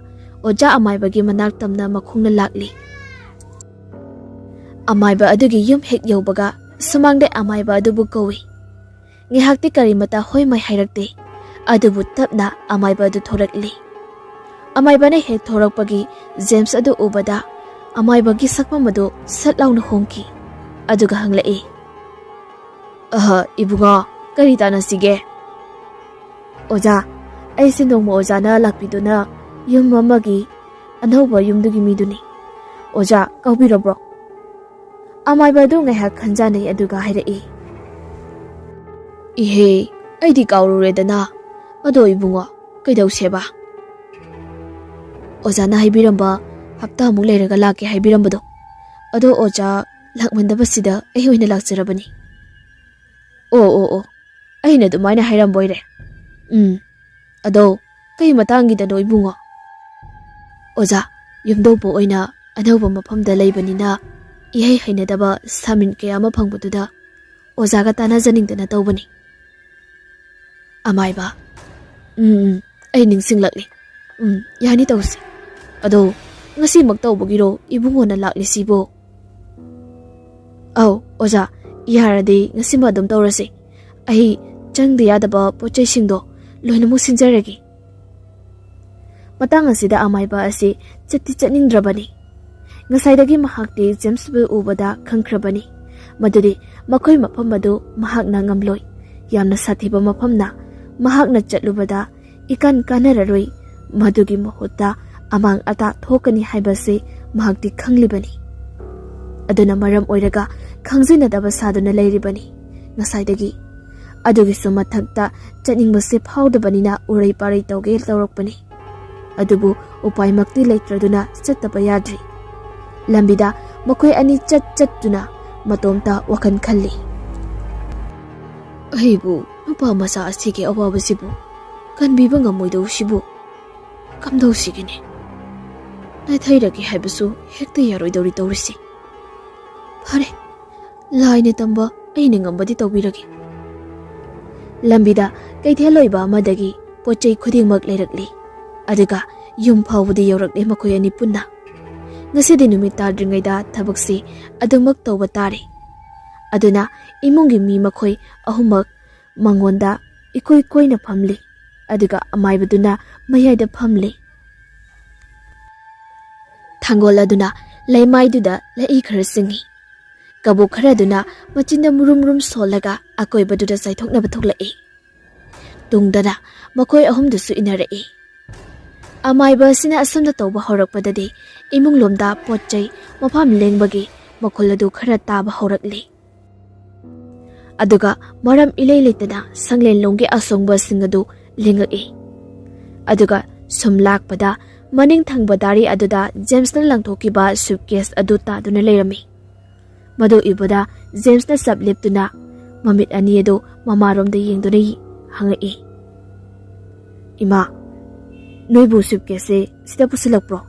ꯑꯣꯖꯥ ꯑꯃꯥꯏꯕꯒꯤ ꯃꯅꯥꯛ ꯇꯝꯅ ꯃꯈꯣꯡꯅ ꯂꯥꯛꯂꯤ꯫ ꯑꯃꯥꯏꯕ ꯑꯗꯨꯒꯤ ꯌꯨꯝ ꯍꯦꯛ ꯌꯧꯕꯒ ꯁꯨꯃꯥꯡꯗ ꯑꯃꯥꯏꯕ ꯑꯗꯨꯕꯨ ꯀꯧꯏ꯫ ꯉꯥꯏꯍꯥꯛꯇꯤ ꯀꯔꯤꯃꯇ ꯍꯣꯏ ꯃꯥꯏ ꯍꯥꯏꯔꯛꯇꯦ, ꯑꯗꯨꯕꯨ ꯇꯞꯅ ꯑꯃꯥꯏꯕ ꯑꯗꯨ ꯊꯣꯔꯛꯂꯤ꯫ ꯑꯃꯥꯏꯕꯅ ꯍꯦꯛ ꯊꯣꯔꯛꯄꯒꯤ ꯖꯦꯝꯁ ꯑꯗꯨ ꯎꯕꯗ ꯑꯃꯥꯏꯕꯒꯤ ꯁꯛꯐꯝ ꯑꯗꯨ ꯁꯠ ꯂꯥꯎꯅ ꯍꯣꯡꯈꯤ, ꯑꯗꯨꯒ ꯍꯪꯂꯛꯏ, "ꯑꯍ, ꯏꯕꯨꯡꯉꯣ, ꯀꯔꯤ ꯇꯥꯟꯅꯁꯤꯒꯦ?" "ꯑꯣꯖꯥ, ꯑꯩꯁꯦ ꯅꯣꯡꯃ ꯑꯣꯖꯥꯅ ꯂꯥꯛꯄꯤꯗꯨꯅ ꯌꯨꯝ ꯑꯃꯒꯤ ꯑꯅꯧꯕ ꯌꯨꯝꯗꯨꯒꯤ ꯃꯤꯗꯨꯅꯤ꯫ ꯑꯣꯖꯥ ꯀꯥꯎꯕꯤꯔꯕ꯭ꯔꯣ?" ꯑꯃꯥꯏꯕ ꯑꯗꯨ ꯉꯥꯏꯍꯥꯛ ꯈꯟꯖꯥꯅꯩ, ꯑꯗꯨꯒ ꯍꯥꯏꯔꯛꯏ, "ꯏꯍꯦ, ꯑꯩꯗꯤ ꯀꯥꯎꯔꯨꯔꯦꯗꯅ꯫ ꯑꯗꯣ ꯏꯕꯨꯡꯉꯣ, ꯀꯩꯗꯧꯁꯦꯕ?" "ꯑꯣꯖꯥꯅ ꯍꯥꯏꯕꯤꯔꯝꯕ ꯍꯞꯇꯥꯃꯨꯛ ꯂꯩꯔꯒ ꯂꯥꯛꯀꯦ ꯍꯥꯏꯕꯤꯔꯝꯕꯗꯣ, "ꯑꯗꯣ ꯑꯣꯖꯥ, ꯂꯥꯛꯃꯟꯗꯕꯁꯤꯗ ꯑꯩ ꯑꯣꯏꯅ ꯂꯥꯛꯆꯔꯕꯅꯤ꯫" "ꯑꯣ, ꯑꯣ, ꯑꯣ, ꯑꯩꯅ ꯑꯗꯨꯃꯥꯏꯅ ꯍꯥꯏꯔꯝꯕꯣꯏꯔꯦ꯫ ꯎꯝ, ꯑꯗꯣ ꯀꯩ ꯃꯇꯥꯡꯒꯤꯗꯅꯣ ꯏꯕꯨꯡꯉꯣ?" "ꯑꯣꯖꯥ, ꯌꯨꯝꯗꯧꯕ ꯑꯣꯏꯅ ꯑꯅꯧꯕ ꯃꯐꯝꯗ ꯂꯩꯕꯅꯤꯅ ꯏꯍꯩ ꯍꯩꯅꯗꯕ ꯁꯥꯃꯤꯟ ꯀꯌꯥ ꯑꯃ ꯐꯪꯕꯗꯨꯗ ꯑꯣꯖꯥꯒ ꯇꯥꯟꯅꯖꯅꯤꯡꯗꯅ ꯇꯧꯕꯅꯤ꯫" "ꯑꯃꯥꯏꯕ, ꯎꯝ, ꯎꯝ, ꯑꯩ ꯅꯤꯡꯁꯤꯡꯂꯛꯂꯤ꯫ ꯎꯝ, ꯌꯥꯅꯤ, ꯇꯧꯁꯤ꯫ ꯑꯗꯣ ꯉꯁꯤꯃꯛ ꯇꯧꯕꯒꯤꯔꯣ ꯏꯕꯨꯡꯉꯣꯅ ꯂꯥꯛꯂꯤꯁꯤꯕꯣ?" "ꯑꯧ, ꯑꯣꯖꯥ, ꯌꯥꯔꯗꯤ ꯉꯁꯤꯃꯛ ꯑꯗꯨꯝ ꯇꯧꯔꯁꯤ꯫ ꯑꯩ ꯆꯪꯗ ꯌꯥꯗꯕ ꯄꯣꯠ ꯆꯩꯁꯤꯡꯗꯣ ꯂꯣꯏꯅꯃꯛ ꯁꯤꯟꯖꯔꯒꯦ꯫" ꯃꯇꯥꯡ ꯑꯁꯤꯗ ꯑꯃꯥꯏꯕ ꯑꯁꯤ ꯆꯠꯇꯤ ꯆꯠꯅꯤꯡꯗ꯭ꯔꯕꯅꯤ꯫ ꯉꯁꯥꯏꯗꯒꯤ ꯃꯍꯥꯛꯇꯤ ꯖꯦꯝꯁꯕꯨ ꯎꯕꯗ ꯈꯪꯈ꯭ꯔꯕꯅꯤ ꯃꯗꯨꯗꯤ ꯃꯈꯣꯏ ꯃꯐꯝ ꯑꯗꯨ ꯃꯍꯥꯛꯅ ꯉꯝꯂꯣꯏ꯫ ꯌꯥꯝꯅ ꯁꯥꯊꯤꯕ ꯃꯐꯝꯅ ꯃꯍꯥꯛꯅ ꯆꯠꯂꯨꯕꯗ ꯏꯀꯥꯟ ꯀꯥꯟꯅꯔꯔꯣꯏ꯫ ꯃꯗꯨꯒꯤ ꯃꯍꯨꯠꯇ ꯑꯃꯥꯡ ꯑꯇꯥ ꯊꯣꯛꯀꯅꯤ ꯍꯥꯏꯕꯁꯤ ꯃꯍꯥꯛꯇꯤ ꯈꯪꯂꯤꯕꯅꯤ꯫ ꯑꯗꯨꯅ ꯃꯔꯝ ꯑꯣꯏꯔꯒ ꯈꯪꯖꯤꯟꯅꯗꯕ ꯁꯥꯗꯨꯅ ꯂꯩꯔꯤꯕꯅꯤ ꯉꯁꯥꯏꯗꯒꯤ꯫ ꯑꯗꯨꯒꯤꯁꯨ ꯃꯊꯛꯇ ꯆꯠꯅꯤꯡꯕꯁꯦ ꯐꯥꯎꯗꯕꯅꯤꯅ ꯎꯔꯩ ꯄꯥꯔꯩ ꯇꯧꯒꯦ ꯇꯧꯔꯛꯄꯅꯤ꯫ ꯑꯗꯨꯕꯨ ꯎꯄꯥꯏꯃꯛꯇꯤ ꯂꯩꯇ꯭ꯔꯗꯨꯅ ꯆꯠꯇꯕ ꯌꯥꯗ꯭ꯔꯤ꯫ ꯂꯝꯕꯤꯗ ꯃꯈꯣꯏ ꯑꯅꯤ ꯆꯠ ꯆꯠꯇꯨꯅ ꯃꯇꯣꯝꯇ ꯋꯥꯈꯜ ꯈꯜꯂꯤ꯫ "ꯑꯩꯕꯨ ꯅꯨꯄꯥ ꯃꯆꯥ ꯑꯁꯤꯒꯤ ꯑꯋꯥꯕꯁꯤꯕꯨ ꯀꯟꯕꯤꯕ ꯉꯝꯃꯣꯏꯗꯧꯁꯤꯕꯨ ꯀꯝꯗꯧꯁꯤꯒꯦꯅꯦ? ꯅꯥꯊꯩꯔꯒꯦ ꯍꯥꯏꯕꯁꯨ ꯍꯦꯛꯇ ꯌꯥꯔꯣꯏꯗꯧꯔꯤ ꯇꯧꯔꯤꯁꯦ꯫ ꯐꯔꯦ, ꯂꯥꯏꯅ ꯇꯝꯕ ꯑꯩꯅ ꯉꯝꯕꯗꯤ ꯇꯧꯕꯤꯔꯒꯦ꯫" ꯂꯝꯕꯤꯗ ꯀꯩꯊꯦꯜ ꯑꯣꯏꯕ ꯑꯃꯗꯒꯤ ꯄꯣꯠ ꯆꯩ ꯈꯨꯗꯤꯡꯃꯛ ꯂꯩꯔꯛꯂꯤ꯫ ꯑꯗꯨꯒ ꯌꯨꯝ ꯐꯥꯎꯕꯗꯤ ꯌꯧꯔꯛꯂꯦ ꯃꯈꯣꯏ ꯑꯅꯤ ꯄꯨꯟꯅ꯫ ꯉꯁꯤꯗꯤ ꯅꯨꯃꯤꯠ ꯇꯥꯗ꯭ꯔꯤꯉꯩꯗ ꯊꯕꯛꯁꯤ ꯑꯗꯨꯃꯛ ꯇꯧꯕ ꯇꯥꯔꯦ꯫ ꯑꯗꯨꯅ ꯏꯃꯨꯡꯒꯤ ꯃꯤ ꯃꯈꯣꯏ ꯑꯍꯨꯝꯃꯛ ꯃꯉꯣꯟꯗ ꯏꯀꯣꯏ ꯀꯣꯏꯅ ꯐꯝꯂꯤ꯫ ꯑꯗꯨꯒ ꯑꯃꯥꯏꯕꯗꯨꯅ ꯃꯌꯥꯏꯗ ꯐꯝꯂꯤ꯫ ꯊꯥꯡꯒꯣꯜ ꯑꯗꯨꯅ ꯂꯩꯃꯥꯏꯗꯨꯗ ꯂꯩꯏ ꯈꯔ ꯆꯤꯡꯏ꯫ ꯀꯕꯣꯛ ꯈꯔꯗꯨꯅ ꯃꯆꯤꯟꯗ ꯃꯨꯔꯨꯝ ꯃꯨꯔꯨꯝ ꯁꯣꯜꯂꯒ ꯑꯀꯣꯏꯕꯗꯨꯗ ꯆꯥꯏꯊꯣꯛꯅꯕ ꯊꯣꯛꯂꯛꯏ꯫ ꯇꯨꯡꯗꯅ ꯃꯈꯣꯏ ꯑꯍꯨꯝꯗꯨꯁꯨ ꯏꯟꯅꯔꯛꯏ꯫ ꯑꯃꯥꯏꯕ ꯑꯁꯤꯅ ꯑꯁꯨꯝꯅ ꯇꯧꯕ ꯍꯧꯔꯛꯄꯗꯗꯤ ꯏꯃꯨꯡ ꯂꯣꯝꯗ ꯄꯣꯠ ꯆꯩ ꯃꯐꯝ ꯂꯦꯡꯕꯒꯤ ꯃꯈꯣꯜ ꯑꯗꯨ ꯈꯔ ꯇꯥꯕ ꯍꯧꯔꯛꯂꯤ꯫ ꯑꯗꯨꯒ ꯃꯔꯝ ꯏꯂꯩ ꯂꯩꯇꯅ ꯁꯪꯂꯦꯟꯂꯣꯡꯒꯤ ꯑꯁꯣꯡꯕꯁꯤꯡ ꯑꯗꯨ ꯂꯦꯡꯉꯛꯏ꯫ ꯑꯗꯨꯒ ꯁꯨꯝ ꯂꯥꯛꯄꯗ ꯃꯅꯤꯡ ꯊꯪꯕ ꯗꯥꯔꯤ ꯑꯗꯨꯗ ꯖꯦꯝꯁꯅ ꯂꯪꯊꯣꯛꯈꯤꯕ ꯁꯨꯠꯀꯦꯁ ꯑꯗꯨ ꯇꯥꯗꯨꯅ ꯂꯩꯔꯝꯃꯤ꯫ ꯃꯗꯨ ꯎꯕꯗ ꯖꯦꯝꯁꯅ ꯆꯞ ꯂꯦꯞꯇꯨꯅ ꯃꯃꯤꯠ ꯑꯅꯤ ꯑꯗꯨ ꯃꯃꯥꯔꯣꯝꯗ ꯌꯦꯡꯗꯨꯅ ꯍꯪꯉꯛꯏ, "ꯏꯃꯥ, ꯅꯣꯏꯕꯨ ꯁꯨꯠꯀꯦꯁꯁꯦ ꯁꯤꯗ ꯄꯨꯁꯤꯜꯂꯛꯄ꯭ꯔꯣ?"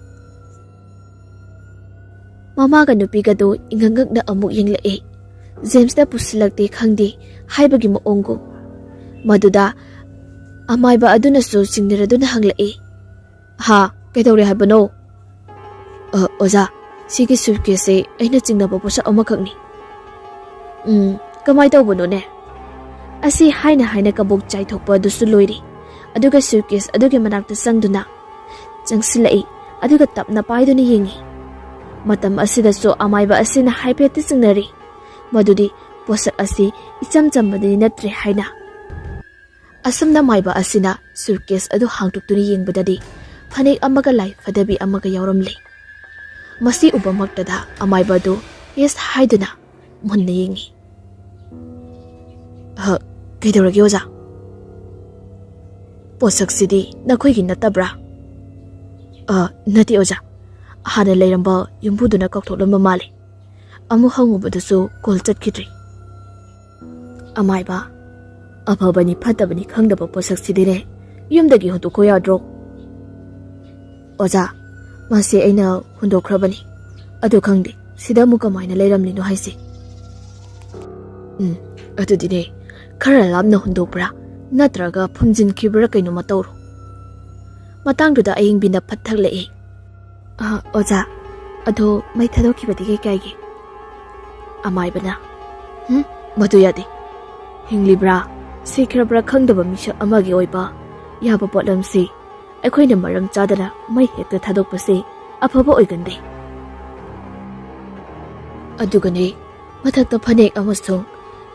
ꯃꯃꯥꯒ ꯅꯨꯄꯤꯒꯗꯨ ꯏꯉꯛꯉꯛꯅ ꯑꯃꯨꯛ ꯌꯦꯡꯂꯛꯏ꯫ ꯖꯦꯝꯁꯅ ꯄꯨꯁꯤꯜꯂꯛꯇꯦ ꯈꯪꯗꯦ ꯍꯥꯏꯕꯒꯤ ꯃꯑꯣꯡꯒꯨꯝ꯫ ꯃꯗꯨꯗ ꯑꯃꯥꯏꯕ ꯑꯗꯨꯅꯁꯨ ꯆꯤꯡꯅꯔꯗꯨꯅ ꯍꯪꯂꯛꯏ, "ꯍꯥ, ꯀꯩꯗꯧꯔꯦ ꯍꯥꯏꯕꯅꯣ?" "ꯑ, ꯑꯣꯖꯥ, ꯁꯤꯒꯤ ꯁꯨꯠꯀꯦꯁꯁꯦ ꯑꯩꯅ ꯆꯤꯡꯅꯕ ꯄꯣꯠꯁꯛ ꯑꯃꯈꯛꯅꯤ꯫" "ꯎꯝ, ꯀꯃꯥꯏ ꯇꯧꯕꯅꯣꯅꯦ?" ꯑꯁꯤ ꯍꯥꯏꯅ ꯍꯥꯏꯅ ꯀꯕꯣꯛ ꯆꯥꯏꯊꯣꯛꯄ ꯑꯗꯨꯁꯨ ꯂꯣꯏꯔꯦ꯫ ꯑꯗꯨꯒ ꯁꯨꯠꯀꯦꯁ ꯑꯗꯨꯒꯤ ꯃꯅꯥꯛꯇ ꯆꯪꯗꯨꯅ ꯆꯪꯁꯤꯜꯂꯛꯏ, ꯑꯗꯨꯒ ꯇꯞꯅ ꯄꯥꯏꯗꯨꯅ ꯌꯦꯡꯉꯤ꯫ ꯃꯇꯝ ꯑꯁꯤꯗꯁꯨ ꯑꯃꯥꯏꯕ ꯑꯁꯤꯅ ꯍꯥꯏꯐꯦꯠꯇꯤ ꯆꯤꯡꯅꯔꯤ, ꯃꯗꯨꯗꯤ ꯄꯣꯠꯁꯛ ꯑꯁꯤ ꯏꯆꯝ ꯆꯝꯕꯗꯤ ꯅꯠꯇ꯭ꯔꯦ ꯍꯥꯏꯅ꯫ ꯑꯁꯨꯝꯅ ꯃꯥꯏꯕ ꯑꯁꯤꯅ ꯁꯨꯠꯀꯦꯁ ꯑꯗꯨ ꯍꯥꯡꯗꯣꯛꯇꯨꯅ ꯌꯦꯡꯕꯗꯗꯤ ꯐꯅꯦꯛ ꯑꯃꯒ ꯂꯥꯏ ꯐꯗꯕꯤ ꯑꯃꯒ ꯌꯥꯎꯔꯝꯂꯦ꯫ ꯃꯁꯤ ꯎꯕꯃꯛꯇꯗ ꯑꯃꯥꯏꯕ ꯑꯗꯨ ꯌꯦꯁ ꯍꯥꯏꯗꯨꯅ ꯃꯨꯟꯅ ꯌꯦꯡꯉꯤ꯫ "ꯑ, ꯀꯩꯗꯧꯔꯒꯦ ꯑꯣꯖꯥ? ꯄꯣꯠꯁꯛꯁꯤꯗꯤ ꯅꯈꯣꯏꯒꯤ ꯅꯠꯇꯕ꯭ꯔꯥ?" "ꯑ, ꯅꯠꯇꯦ ꯑꯣꯖꯥ, ꯍꯥꯟꯅ ꯂꯩꯔꯝꯕ ꯌꯨꯝꯕꯨꯗꯨꯅ ꯀꯥꯎꯊꯣꯛꯂꯝꯕ ꯃꯥꯜꯂꯦ, ꯑꯃꯨꯛ ꯍꯪꯉꯨꯕꯗꯁꯨ ꯀꯣꯜ ꯆꯠꯈꯤꯗ꯭ꯔꯦ꯫" "ꯑꯃꯥꯏꯕ, ꯑꯐꯕꯅꯤ ꯐꯠꯇꯕꯅꯤ ꯈꯪꯗꯕ ꯄꯣꯠꯁꯛꯁꯤꯗꯤꯅꯦ, ꯌꯨꯝꯗꯒꯤ ꯍꯨꯟꯗꯣꯛꯈꯣ ꯌꯥꯗ꯭ꯔꯣ?" "ꯑꯣꯖꯥ, ꯃꯥꯁꯦ ꯑꯩꯅ ꯍꯨꯟꯗꯣꯛꯈ꯭ꯔꯕꯅꯤ꯫ ꯑꯗꯨ ꯈꯪꯗꯦ, ꯁꯤꯗ ꯑꯃꯨꯛ ꯀꯃꯥꯏꯅ ꯂꯩꯔꯝꯂꯤꯅꯣ ꯍꯥꯏꯁꯦ?" "ꯎꯝ, ꯑꯗꯨꯗꯤꯅꯦ, ꯈꯔ ꯂꯥꯞꯅ ꯍꯨꯟꯗꯣꯛꯄ꯭ꯔꯥ, ꯅꯠꯇ꯭ꯔꯒ ꯐꯨꯝꯖꯤꯟꯈꯤꯕ꯭ꯔꯥ ꯀꯩꯅꯣꯝꯃ ꯇꯧꯔꯣ꯫" ꯃꯇꯥꯡꯗꯨꯗ ꯑꯌꯤꯡꯕꯤꯅ ꯐꯠ ꯊꯛꯂꯛꯏ꯫ "ꯑ, ꯑꯣꯖꯥ, ꯑꯗꯣ ꯃꯩ ꯊꯥꯗꯣꯛꯈꯤꯕꯗꯤ ꯀꯩ ꯀꯥꯏꯒꯦ?" ꯑꯃꯥꯏꯕꯅ, "ꯍꯨꯝ, ꯃꯗꯨ ꯌꯥꯗꯦ꯫ ꯍꯤꯡꯂꯤꯕ꯭ꯔꯥ, ꯁꯤꯈ꯭ꯔꯕ꯭ꯔꯥ ꯈꯪꯗꯕ ꯃꯤꯁꯛ ꯑꯃꯒꯤ ꯑꯣꯏꯕ ꯌꯥꯕ ꯄꯣꯠꯂꯝꯁꯤ ꯑꯩꯈꯣꯏꯅ ꯃꯔꯝ ꯆꯥꯗꯅ ꯃꯩ ꯍꯦꯛꯇ ꯊꯥꯗꯣꯛꯄꯁꯤ ꯑꯐꯕ ꯑꯣꯏꯒꯟꯗꯦ꯫ ꯑꯗꯨꯒꯅꯦ, ꯃꯊꯛꯇ ꯐꯅꯦꯛ ꯑꯃꯁꯨꯡ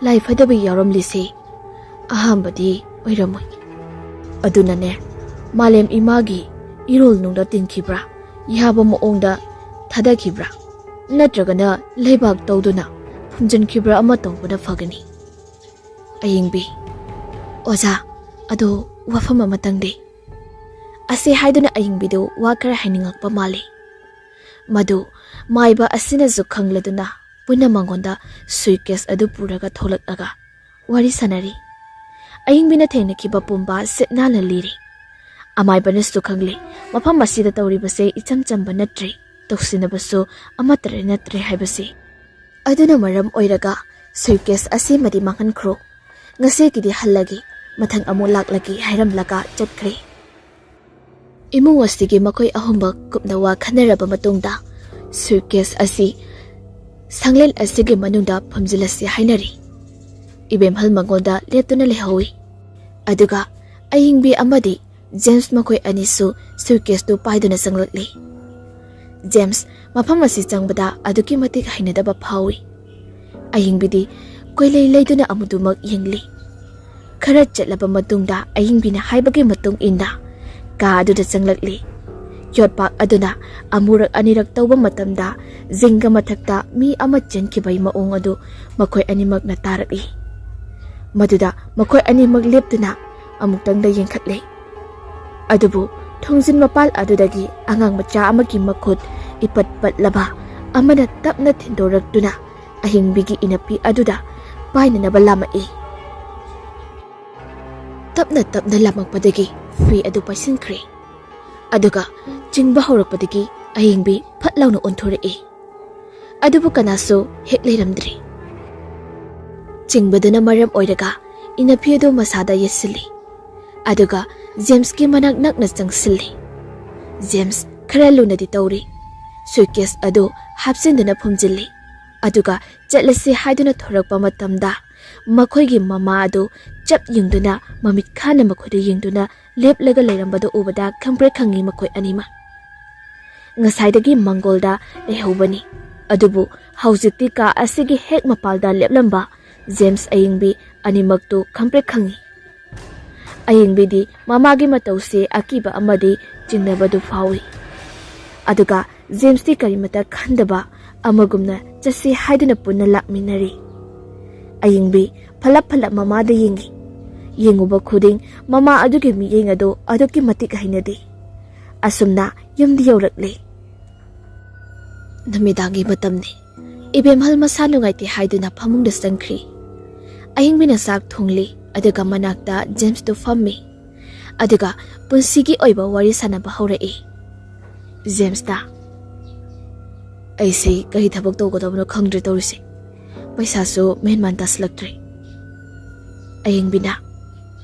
ꯂꯥꯏ ꯐꯗꯕꯤ ꯌꯥꯎꯔꯝꯂꯤꯁꯤ ꯑꯍꯥꯟꯕꯗꯤ ꯑꯣꯏꯔꯝꯃꯣꯏ꯫ ꯑꯗꯨꯅꯅꯦ, ꯃꯥꯂꯦꯝ ꯏꯃꯥꯒꯤ ꯏꯔꯣꯜ ꯅꯨꯡꯗ ꯇꯤꯟꯈꯤꯕ꯭ꯔꯥ, ꯌꯥꯕ ꯃꯑꯣꯡꯗ ꯊꯥꯗꯈꯤꯕ꯭ꯔꯥ, ꯅꯠꯇ꯭ꯔꯒꯅ ꯂꯩꯕꯥꯛ ꯇꯧꯗꯨꯅ ꯐꯨꯝꯖꯤꯟꯈꯤꯕ꯭ꯔꯥ ꯑꯃ ꯇꯧꯕꯅ ꯐꯒꯅꯤ꯫" ꯑꯌꯤꯡꯕꯤ, "ꯑꯣꯖꯥ, ꯑꯗꯣ ꯋꯥꯐꯝ ꯑꯃꯇꯪꯗꯤ?" ꯑꯁꯤ ꯍꯥꯏꯗꯨꯅ ꯑꯌꯤꯡꯕꯤꯗꯨ ꯋꯥ ꯈꯔ ꯍꯥꯏꯅꯤꯡꯂꯛꯄ ꯃꯥꯜꯂꯤ꯫ ꯃꯗꯨ ꯃꯥꯏꯕ ꯑꯁꯤꯅꯁꯨ ꯈꯪꯂꯗꯨꯅ ꯄꯨꯟꯅ ꯃꯉꯣꯟꯗ ꯁꯨꯏꯀꯦꯁ ꯑꯗꯨ ꯄꯨꯔꯒ ꯊꯣꯛꯂꯛꯂꯒ ꯋꯥꯔꯤ ꯁꯥꯟꯅꯔꯤ꯫ ꯑꯌꯤꯡꯕꯤꯅ ꯊꯦꯡꯅꯈꯤꯕ ꯄꯨꯝꯕ ꯁꯤꯠ ꯅꯥꯟꯅ ꯂꯤꯔꯤ꯫ ꯑꯃꯥꯏꯕꯅꯁꯨ ꯈꯪꯂꯦ, ꯃꯐꯝ ꯑꯁꯤꯗ ꯇꯧꯔꯤꯕꯁꯦ ꯏꯆꯝ ꯆꯝꯕ ꯅꯠꯇ꯭ꯔꯦ, ꯇꯧꯁꯤꯟꯅꯕꯁꯨ ꯑꯃꯠꯇ ꯅꯠꯇ꯭ꯔꯦ ꯍꯥꯏꯕꯁꯤ꯫ ꯑꯗꯨꯅ ꯃꯔꯝ ꯑꯣꯏꯔꯒ ꯁꯨꯏꯀꯦꯁ ꯑꯁꯤꯃꯗꯤ ꯃꯥꯡꯍꯟꯈ꯭ꯔꯣ, ꯉꯁꯤꯒꯤꯗꯤ ꯍꯜꯂꯒꯦ, ꯃꯊꯪ ꯑꯃꯨꯛ ꯂꯥꯛꯂꯒꯦ ꯍꯥꯏꯔꯝꯂꯒ ꯆꯠꯈ꯭ꯔꯦ꯫ ꯏꯃꯨꯡ ꯑꯁꯤꯒꯤ ꯃꯈꯣꯏ ꯑꯍꯨꯝꯃꯛ ꯀꯨꯞꯅ ꯋꯥ ꯈꯟꯅꯔꯕ ꯃꯇꯨꯡꯗ ꯁꯨꯏꯀꯦꯁ ꯑꯁꯤ ꯁꯪꯂꯦꯟ ꯑꯁꯤꯒꯤ ꯃꯅꯨꯡꯗ ꯐꯨꯝꯖꯤꯜꯂꯁꯤ ꯍꯥꯏꯅꯔꯤ꯫ ꯏꯕꯦꯝꯍꯜ ꯃꯉꯣꯟꯗ ꯂꯦꯞꯇꯨꯅ ꯂꯩꯍꯧꯏ꯫ ꯑꯗꯨꯒ ꯑꯌꯤꯡꯕꯤ ꯑꯃꯗꯤ ꯖꯦꯝꯁ ꯃꯈꯣꯏ ꯑꯅꯤꯁꯨ ꯁꯨꯏꯀꯦꯁꯇꯨ ꯄꯥꯏꯗꯨꯅ ꯆꯪꯂꯛꯂꯤ꯫ ꯖꯦꯝꯁ ꯃꯐꯝ ꯑꯁꯤ ꯆꯪꯕꯗ ꯑꯗꯨꯛꯀꯤ ꯃꯇꯤꯛ ꯍꯩꯅꯗꯕ ꯐꯥꯎꯏ꯫ ꯑꯌꯤꯡꯕꯤꯗꯤ ꯀꯣꯏꯂꯩ ꯂꯩꯗꯨꯅ ꯑꯃꯗꯨꯃꯛ ꯌꯦꯡꯂꯤ꯫ ꯈꯔ ꯆꯠꯂꯕ ꯃꯇꯨꯡꯗ ꯑꯌꯤꯡꯕꯤꯅ ꯍꯥꯏꯕꯒꯤ ꯃꯇꯨꯡ ꯏꯟꯅ ꯀꯥ ꯑꯗꯨꯗ ꯆꯪꯂꯛꯂꯤ꯫ ꯌꯣꯠꯄꯥꯛ ꯑꯗꯨꯅ ꯑꯃꯨꯔꯛ ꯑꯅꯤꯔꯛ ꯇꯧꯕ ꯃꯇꯝꯗ ꯖꯤꯡꯒ ꯃꯊꯛꯇ ꯃꯤ ꯑꯃ ꯆꯦꯟꯈꯤꯕꯒꯤ ꯃꯑꯣꯡ ꯑꯗꯨ ꯃꯈꯣꯏ ꯑꯅꯤꯃꯛꯅ ꯇꯥꯔꯛꯏ꯫ ꯃꯗꯨꯗ ꯃꯈꯣꯏ ꯑꯅꯤꯃꯛ ꯂꯦꯞꯇꯨꯅ ꯑꯃꯨꯛꯇꯪꯗ ꯌꯦꯡꯈꯠꯂꯦ꯫ ꯑꯗꯨꯕꯨ ꯊꯣꯡꯖꯤꯟ ꯃꯄꯥꯜ ꯑꯗꯨꯗꯒꯤ ꯑꯉꯥꯡ ꯃꯆꯥ ꯑꯃꯒꯤ ꯃꯈꯨꯠ ꯏꯄꯠ ꯄꯠꯂꯕ ꯑꯃꯅ ꯇꯞꯅ ꯊꯤꯟꯗꯣꯔꯛꯇꯨꯅ ꯑꯍꯤꯡꯕꯤꯒꯤ ꯏꯅꯞꯄꯤ ꯑꯗꯨꯗ ꯄꯥꯏꯅꯅꯕ ꯂꯥꯝꯃꯛꯏ꯫ ꯇꯞꯅ ꯇꯞꯅ ꯂꯥꯝꯃꯛꯄꯗꯒꯤ ꯐꯤ ꯑꯗꯨ ꯄꯥꯏꯁꯤꯟꯈ꯭ꯔꯦ꯫ ꯑꯗꯨꯒ ꯆꯤꯡꯕ ꯍꯧꯔꯛꯄꯗꯒꯤ ꯑꯍꯤꯡꯕꯤ ꯐꯠ ꯂꯥꯎꯅ ꯑꯣꯟꯊꯣꯔꯛꯏ꯫ ꯑꯗꯨꯕꯨ ꯀꯅꯥꯁꯨ ꯍꯦꯛ ꯂꯩꯔꯝꯗ꯭ꯔꯤ꯫ ꯆꯤꯡꯕꯗꯨꯅ ꯃꯔꯝ ꯑꯣꯏꯔꯒ ꯏꯅꯞꯄꯤ ꯑꯗꯨ ꯃꯁꯥꯗ ꯌꯦꯠꯁꯤꯜꯂꯤ꯫ ꯑꯗꯨꯒ ꯖꯦꯝꯁꯀꯤ ꯃꯅꯥꯛ ꯅꯛꯅ ꯆꯪꯁꯤꯜꯂꯤ꯫ ꯖꯦꯝꯁ ꯈꯔ ꯂꯨꯅꯗꯤ ꯇꯧꯔꯤ꯫ ꯁꯨꯏꯀꯦꯁ ꯑꯗꯨ ꯍꯥꯞꯆꯤꯟꯗꯨꯅ ꯐꯨꯝꯖꯤꯜꯂꯤ꯫ ꯑꯗꯨꯒ ꯆꯠꯂꯁꯤ ꯍꯥꯏꯗꯨꯅ ꯊꯣꯔꯛꯄ ꯃꯇꯝꯗ ꯃꯈꯣꯏꯒꯤ ꯃꯃꯥ ꯑꯗꯨ ꯆꯞ ꯌꯨꯡꯗꯨꯅ ꯃꯃꯤꯠ ꯈꯥꯅ ꯃꯈꯣꯏꯗ ꯌꯦꯡꯗꯨꯅ ꯂꯦꯞꯂꯒ ꯂꯩꯔꯝꯕꯗꯨ ꯎꯕꯗ ꯈꯪꯄ꯭ꯔꯦꯛ ꯈꯪꯉꯤ ꯃꯈꯣꯏ ꯑꯅꯤꯃꯛ꯫ ꯉꯁꯥꯏꯗꯒꯤ ꯃꯪꯒꯣꯜꯗ ꯂꯩꯍꯧꯕꯅꯤ꯫ ꯑꯗꯨꯕꯨ ꯍꯧꯖꯤꯛꯇꯤ ꯀꯥ ꯑꯁꯤꯒꯤ ꯍꯦꯛ ꯃꯄꯥꯜꯗ ꯂꯦꯞꯂꯝꯕ ꯖꯦꯝꯁ ꯑꯌꯤꯡꯕꯤ ꯑꯅꯤꯃꯛꯇꯨ ꯈꯪꯄ꯭ꯔꯦꯛ ꯈꯪꯉꯤ꯫ ꯑꯌꯤꯡꯕꯤꯗꯤ ꯃꯃꯥꯒꯤ ꯃꯇꯧꯁꯦ ꯑꯀꯤꯕ ꯑꯃꯗꯤ ꯆꯤꯡꯅꯕꯗꯨ ꯐꯥꯎꯏ꯫ ꯑꯗꯨꯒ ꯖꯦꯝꯁꯇꯤ ꯀꯔꯤꯃꯇ ꯈꯟꯗꯕ ꯑꯃꯒꯨꯝꯅ ꯆꯠꯁꯤ ꯍꯥꯏꯗꯨꯅ ꯄꯨꯟꯅ ꯂꯥꯛꯃꯤꯟꯅꯔꯤ꯫ ꯑꯌꯤꯡꯕꯤ ꯐꯂꯞ ꯐꯂꯞ ꯃꯃꯥꯗ ꯌꯦꯡꯉꯤ꯫ ꯌꯦꯡꯉꯨꯕ ꯈꯨꯗꯤꯡ ꯃꯃꯥ ꯑꯗꯨꯒꯤ ꯃꯤꯠꯌꯦꯡ ꯑꯗꯨ ꯑꯗꯨꯛꯀꯤ ꯃꯇꯤꯛ ꯍꯩꯅꯗꯦ꯫ ꯑꯁꯨꯝꯅ ꯌꯨꯝꯗ ꯌꯧꯔꯛꯂꯦ꯫ ꯅꯨꯃꯤꯗꯥꯡꯒꯤ ꯃꯇꯝꯅꯤ꯫ ꯏꯕꯦꯝꯍꯜ ꯃꯁꯥ ꯅꯨꯡꯉꯥꯏꯇꯦ ꯍꯥꯏꯗꯨꯅ ꯐꯃꯨꯡꯗ ꯆꯪꯈ꯭ꯔꯤ꯫ ꯑꯌꯤꯡꯕꯤꯅ ꯆꯥꯛ ꯊꯣꯡꯂꯤ, ꯑꯗꯨꯒ ꯃꯅꯥꯛꯇ ꯖꯦꯝꯁꯇꯨ ꯐꯝꯃꯤ꯫ ꯑꯗꯨꯒ ꯄꯨꯟꯁꯤꯒꯤ ꯑꯣꯏꯕ ꯋꯥꯔꯤ ꯁꯥꯟꯅꯕ ꯍꯧꯔꯛꯏ꯫ ꯖꯦꯝꯁꯇ, "ꯑꯩꯁꯦ ꯀꯔꯤ ꯊꯕꯛ ꯇꯧꯒꯗꯕꯅꯣ ꯈꯪꯗ꯭ꯔꯦ ꯇꯧꯔꯤꯁꯦ꯫ ꯄꯩꯁꯥꯁꯨ ꯃꯦꯟ ꯃꯥꯟ ꯇꯥꯁꯤꯜꯂꯛꯇ꯭ꯔꯦ꯫" ꯑꯌꯤꯡꯕꯤꯅ,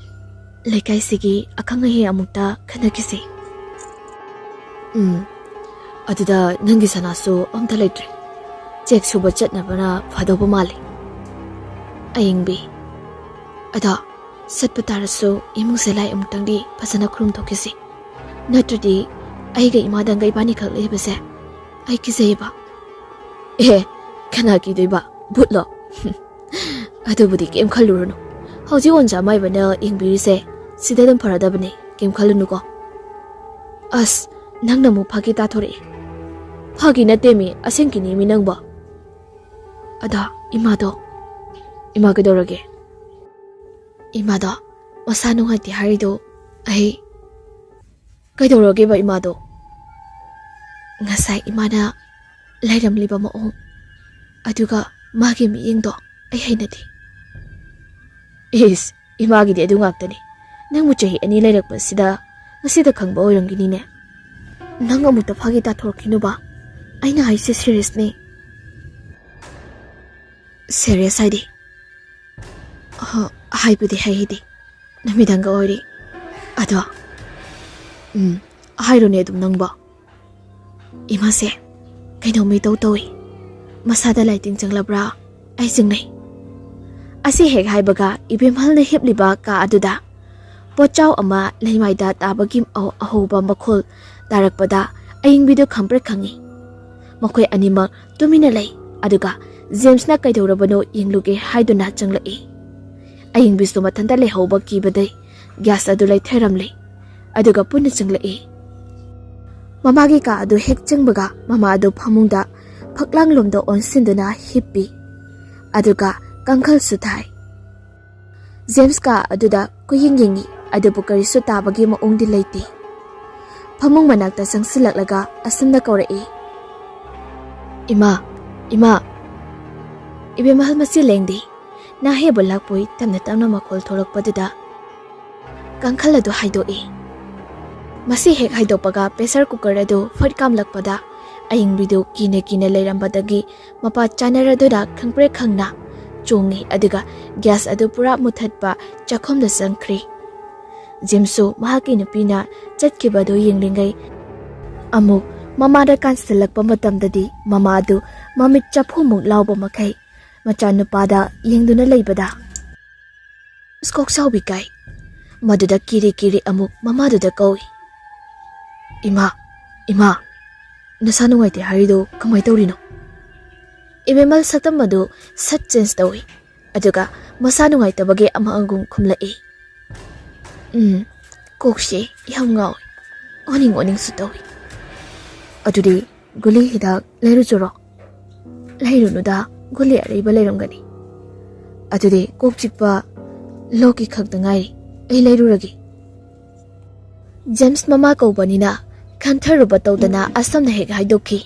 "ꯂꯩꯀꯥꯏꯁꯤꯒꯤ ꯑꯈꯪ ꯑꯍꯩ ꯑꯃꯨꯛꯇ ꯈꯟꯅꯈꯤꯁꯤ꯫" "ꯎꯝ, ꯑꯗꯨꯗ ꯅꯪꯒꯤ ꯁꯅꯥꯁꯨ ꯑꯝꯇ ꯂꯩꯇ꯭ꯔꯦ꯫ ꯆꯦꯛ ꯁꯨꯕ ꯆꯠꯅꯕꯅ ꯐꯗꯧꯕ ꯃꯥꯜꯂꯦ꯫" ꯑꯌꯤꯡꯕꯤ, "ꯑꯗꯣ ꯆꯠꯄ ꯇꯥꯔꯁꯨ ꯏꯃꯨꯡꯁꯦ ꯂꯥꯏ ꯑꯃꯨꯛꯇꯪꯗꯤ ꯐꯖꯅ ꯈꯨꯔꯨꯝꯊꯣꯛꯈꯤꯁꯤ꯫ ꯅꯠꯇ꯭ꯔꯗꯤ ꯑꯩꯒ ꯏꯃꯥꯗꯪꯒ ꯏꯕꯥꯅꯤꯈꯛ ꯂꯩꯕꯁꯦ ꯑꯩ ꯀꯤꯖꯩꯌꯦꯕ꯫" "ꯑꯦ, ꯀꯅꯥ ꯀꯤꯗꯣꯏꯕ? ꯚꯨꯠꯂꯣ?" "ꯑꯗꯨꯕꯨꯗꯤ ꯀꯩꯝ ꯈꯜꯂꯨꯔꯅꯨ꯫ ꯍꯧꯖꯤꯛ ꯑꯣꯟꯖꯥ ꯃꯥꯏꯕꯅ ꯌꯦꯡꯕꯤꯔꯤꯁꯦ ꯁꯤꯗ ꯑꯗꯨꯝ ꯐꯔꯗꯕꯅꯦ, ꯀꯩꯝ ꯈꯜꯂꯨꯅꯨꯀꯣ꯫" "ꯑꯁ, ꯅꯪꯅ ꯑꯃꯨꯛ ꯐꯥꯒꯤ ꯇꯥꯊꯣꯔꯛꯑꯦ꯫" "ꯐꯥꯒꯤ ꯅꯠꯇꯦꯃꯤ, ꯑꯁꯦꯡꯀꯤꯅꯦꯃꯤ ꯅꯪꯕꯣ꯫" "ꯑꯗꯣ ꯏꯃꯥꯗꯣ?" "ꯏꯃꯥ ꯀꯩꯗꯧꯔꯒꯦ?" "ꯏꯃꯥꯗꯣ ꯃꯁꯥ ꯅꯨꯡꯉꯥꯏꯇꯦ ꯍꯥꯏꯔꯤꯗꯣ ꯑꯩ..." "ꯀꯩꯗꯧꯔꯒꯦꯕ ꯏꯃꯥꯗꯣ?" "ꯉꯁꯥꯏ ꯏꯃꯥꯅ ꯂꯩꯔꯝꯂꯤꯕ ꯃꯑꯣꯡ, ꯑꯗꯨꯒ ꯃꯥꯒꯤ ꯃꯤꯠꯌꯦꯡꯗꯣ ꯑꯩ ꯍꯩꯅꯗꯦ꯫" "ꯏꯁ, ꯏꯃꯥꯒꯤꯗꯤ ꯑꯗꯨ ꯉꯥꯛꯇꯅꯤ꯫ ꯅꯪꯕꯨ ꯆꯍꯤ ꯑꯅꯤ ꯂꯩꯔꯛꯄꯁꯤꯗ ꯉꯁꯤꯗ ꯈꯪꯕ ꯑꯣꯏꯔꯝꯒꯅꯤꯅꯦ꯫ ꯅꯪ ꯑꯃꯨꯛꯇ ꯐꯥꯒꯤ ꯇꯥꯊꯣꯔꯛꯈꯤꯅꯨꯕ꯫ ꯑꯩꯅ ꯍꯥꯏꯁꯦ ꯁꯤꯔꯤꯌꯁꯅꯤ꯫" "ꯁꯤꯔꯤꯌꯁ ꯍꯥꯏꯗꯤ?" "ꯑꯍ, ꯍꯥꯏꯕꯨꯗꯤ ꯍꯥꯏꯗꯤ ꯅꯨꯃꯤꯗꯥꯡꯒ ꯑꯣꯏꯔꯤ꯫ ꯑꯗꯣ..." "ꯎꯝ, ꯍꯥꯏꯔꯨꯅꯦ ꯑꯗꯨꯝ ꯅꯪꯕꯣ꯫" "ꯏꯃꯥꯁꯦ ꯀꯩꯅꯣꯝꯃ ꯏꯇꯧ ꯇꯧꯏ꯫ ꯃꯁꯥꯗ ꯂꯥꯏꯇꯤꯡ ꯆꯪꯂꯕ꯭ꯔꯥ ꯑꯩ ꯆꯤꯡꯅꯩ꯫" ꯑꯁꯤ ꯍꯦꯛ ꯍꯥꯏꯕꯒ ꯏꯕꯦꯝꯍꯜꯅ ꯍꯤꯞꯂꯤꯕ ꯀꯥ ꯑꯗꯨꯗ ꯄꯣꯠꯆꯥꯎ ꯑꯃ ꯂꯩꯃꯥꯏꯗ ꯇꯥꯕꯒꯤ ꯑꯍꯧ-, ꯑꯍꯧꯕ ꯃꯈꯣꯜ ꯇꯥꯔꯛꯄꯗ ꯑꯌꯤꯡꯕꯤꯗꯨ ꯈꯪꯄ꯭ꯔꯦꯛ ꯈꯪꯏ꯫ ꯃꯈꯣꯏ ꯑꯅꯤꯃꯛ ꯇꯨꯃꯤꯟꯅ ꯂꯩ, ꯑꯗꯨꯒ ꯖꯦꯝꯁꯅ ꯀꯩꯗꯧꯔꯕꯅꯣ ꯌꯦꯡꯂꯨꯒꯦ ꯍꯥꯏꯗꯨꯅ ꯆꯪꯂꯛꯏ꯫ ꯑꯌꯤꯡꯕꯤꯁꯨ ꯃꯊꯟꯇ ꯂꯩꯍꯧꯕ ꯀꯤꯕꯗꯩ ꯒ꯭ꯌꯥꯁ ꯑꯗꯨ ꯂꯩꯊꯔꯝꯂꯦ, ꯑꯗꯨꯒ ꯄꯨꯟꯅ ꯆꯪꯂꯛꯏ꯫ ꯃꯃꯥꯒꯤ ꯀꯥ ꯑꯗꯨ ꯍꯦꯛ ꯆꯪꯕꯒ ꯃꯃꯥ ꯑꯗꯨ ꯐꯃꯨꯡꯗ ꯐꯛꯂꯥꯡꯂꯣꯝꯗ ꯑꯣꯟꯁꯤꯟꯗꯨꯅ ꯍꯤꯞꯄꯤ, ꯑꯗꯨꯒ ꯀꯥꯡꯈꯜꯁꯨ ꯊꯥꯏ꯫ ꯖꯦꯝꯁ ꯀꯥ ꯑꯗꯨꯗ ꯀꯣꯏꯌꯦꯡ ꯌꯦꯡꯉꯤ, ꯑꯗꯨꯕꯨ ꯀꯔꯤꯁꯨ ꯇꯥꯕꯒꯤ ꯃꯑꯣꯡꯗꯤ ꯂꯩꯇꯦ꯫ ꯐꯃꯨꯡ ꯃꯅꯥꯛꯇ ꯆꯪꯁꯤꯜꯂꯛꯂꯒ ꯑꯁꯨꯝꯅ ꯀꯧꯔꯛꯏ, "ꯏꯃꯥ, ꯏꯃꯥ!" ꯏꯕꯦꯝꯃ ꯃꯁꯤ ꯂꯦꯡꯗꯦ꯫ ꯅꯥꯍꯦꯕ ꯂꯥꯛꯄꯣꯏ ꯇꯞꯅ ꯇꯞꯅ ꯃꯈꯣꯜ ꯊꯣꯛꯂꯛꯄꯗꯨꯗ ꯀꯥꯡꯈꯜ ꯑꯗꯨ ꯍꯥꯏꯗꯣꯛꯏ꯫ ꯃꯁꯤ ꯍꯦꯛ ꯍꯥꯏꯗꯣꯛꯄꯒ ꯄ꯭ꯔꯦꯁꯔ ꯀꯨꯀꯔ ꯑꯗꯨ ꯐꯠ ꯀꯥꯝꯂꯛꯄꯗ ꯑꯌꯤꯡꯕꯤꯗꯨ ꯀꯤꯅ ꯀꯤꯅ ꯂꯩꯔꯝꯕꯗꯒꯤ ꯃꯄꯥ ꯆꯥꯅꯔꯗꯨꯅ ꯈꯪꯄ꯭ꯔꯦꯛ ꯈꯪꯅ ꯆꯣꯡꯉꯤ, ꯑꯗꯨꯒ ꯒ꯭ꯌꯥꯁ ꯑꯗꯨ ꯄꯨꯔꯥ ꯃꯨꯊꯠꯄ ꯆꯥꯛꯈꯨꯝꯗ ꯆꯪꯈ꯭ꯔꯤ꯫ ꯖꯤꯝꯁꯨ ꯃꯍꯥꯛꯀꯤ ꯅꯨꯄꯤꯅ ꯆꯠꯈꯤꯕꯗꯨ ꯌꯦꯡꯂꯤꯉꯩ ꯑꯃꯨꯛ ꯃꯃꯥꯗ ꯀꯥꯟꯁꯤꯜꯂꯛꯄ ꯃꯇꯝꯗꯗꯤ ꯃꯃꯥ ꯑꯗꯨ ꯃꯃꯤꯠ ꯆꯐꯨꯃꯨꯛ ꯂꯥꯎꯕ ꯃꯈꯩ ꯃꯆꯥꯅꯨꯄꯥꯗ ꯌꯦꯡꯗꯨꯅ ꯂꯩꯕꯗ ꯀꯣꯛ ꯁꯥꯎꯕꯤ ꯀꯥꯏ꯫ ꯃꯗꯨꯗ ꯀꯤꯔꯤ ꯀꯤꯔꯤ ꯑꯃꯨꯛ ꯃꯃꯥꯗꯨꯗ ꯀꯧꯏ, "ꯏꯃꯥ, ꯏꯃꯥ, ꯅꯁꯥ ꯅꯨꯡꯉꯥꯏꯇꯦ ꯍꯥꯏꯔꯤꯗꯣ ꯀꯃꯥꯏ ꯇꯧꯔꯤꯅꯣ?" ꯏꯕꯦꯝꯃ ꯁꯛꯇꯝ ꯑꯗꯨ ꯁꯠ ꯆꯦꯟꯖ ꯇꯧꯏ, ꯑꯗꯨꯒ ꯃꯁꯥ ꯅꯨꯡꯉꯥꯏꯇꯕꯒꯤ ꯑꯃ ꯑꯒꯨꯝ ꯈꯨꯝꯂꯛꯏ, "ꯎꯝ, ꯀꯣꯛꯁꯦ ꯌꯥꯝ ꯉꯥꯎꯏ, ꯑꯣꯅꯤꯡ ꯑꯣꯅꯤꯡꯁꯨ ꯇꯧꯏ꯫ ꯑꯗꯨꯗꯤ ꯒꯨꯂꯤ ꯍꯤꯗꯥꯛ ꯂꯩꯔꯨꯆꯣꯔꯣ?" "ꯂꯩꯔꯨꯅꯨꯗ, ꯒꯨꯂꯤ ꯑꯔꯩꯕ ꯂꯩꯔꯝꯒꯅꯤ꯫ ꯑꯗꯨꯗꯤ ꯀꯣꯛ ꯆꯤꯛꯄ ꯂꯣꯛꯀꯤ ꯈꯛꯇ ꯉꯥꯏꯔꯤ, ꯑꯩ ꯂꯩꯔꯨꯔꯒꯦ꯫" ꯖꯦꯝꯁ ꯃꯃꯥ ꯀꯧꯕꯅꯤꯅ ꯈꯟꯊꯔꯨꯕ ꯇꯧꯗꯅ ꯑꯁꯝꯅ ꯍꯦꯛ ꯍꯥꯏꯗꯣꯛꯈꯤ꯫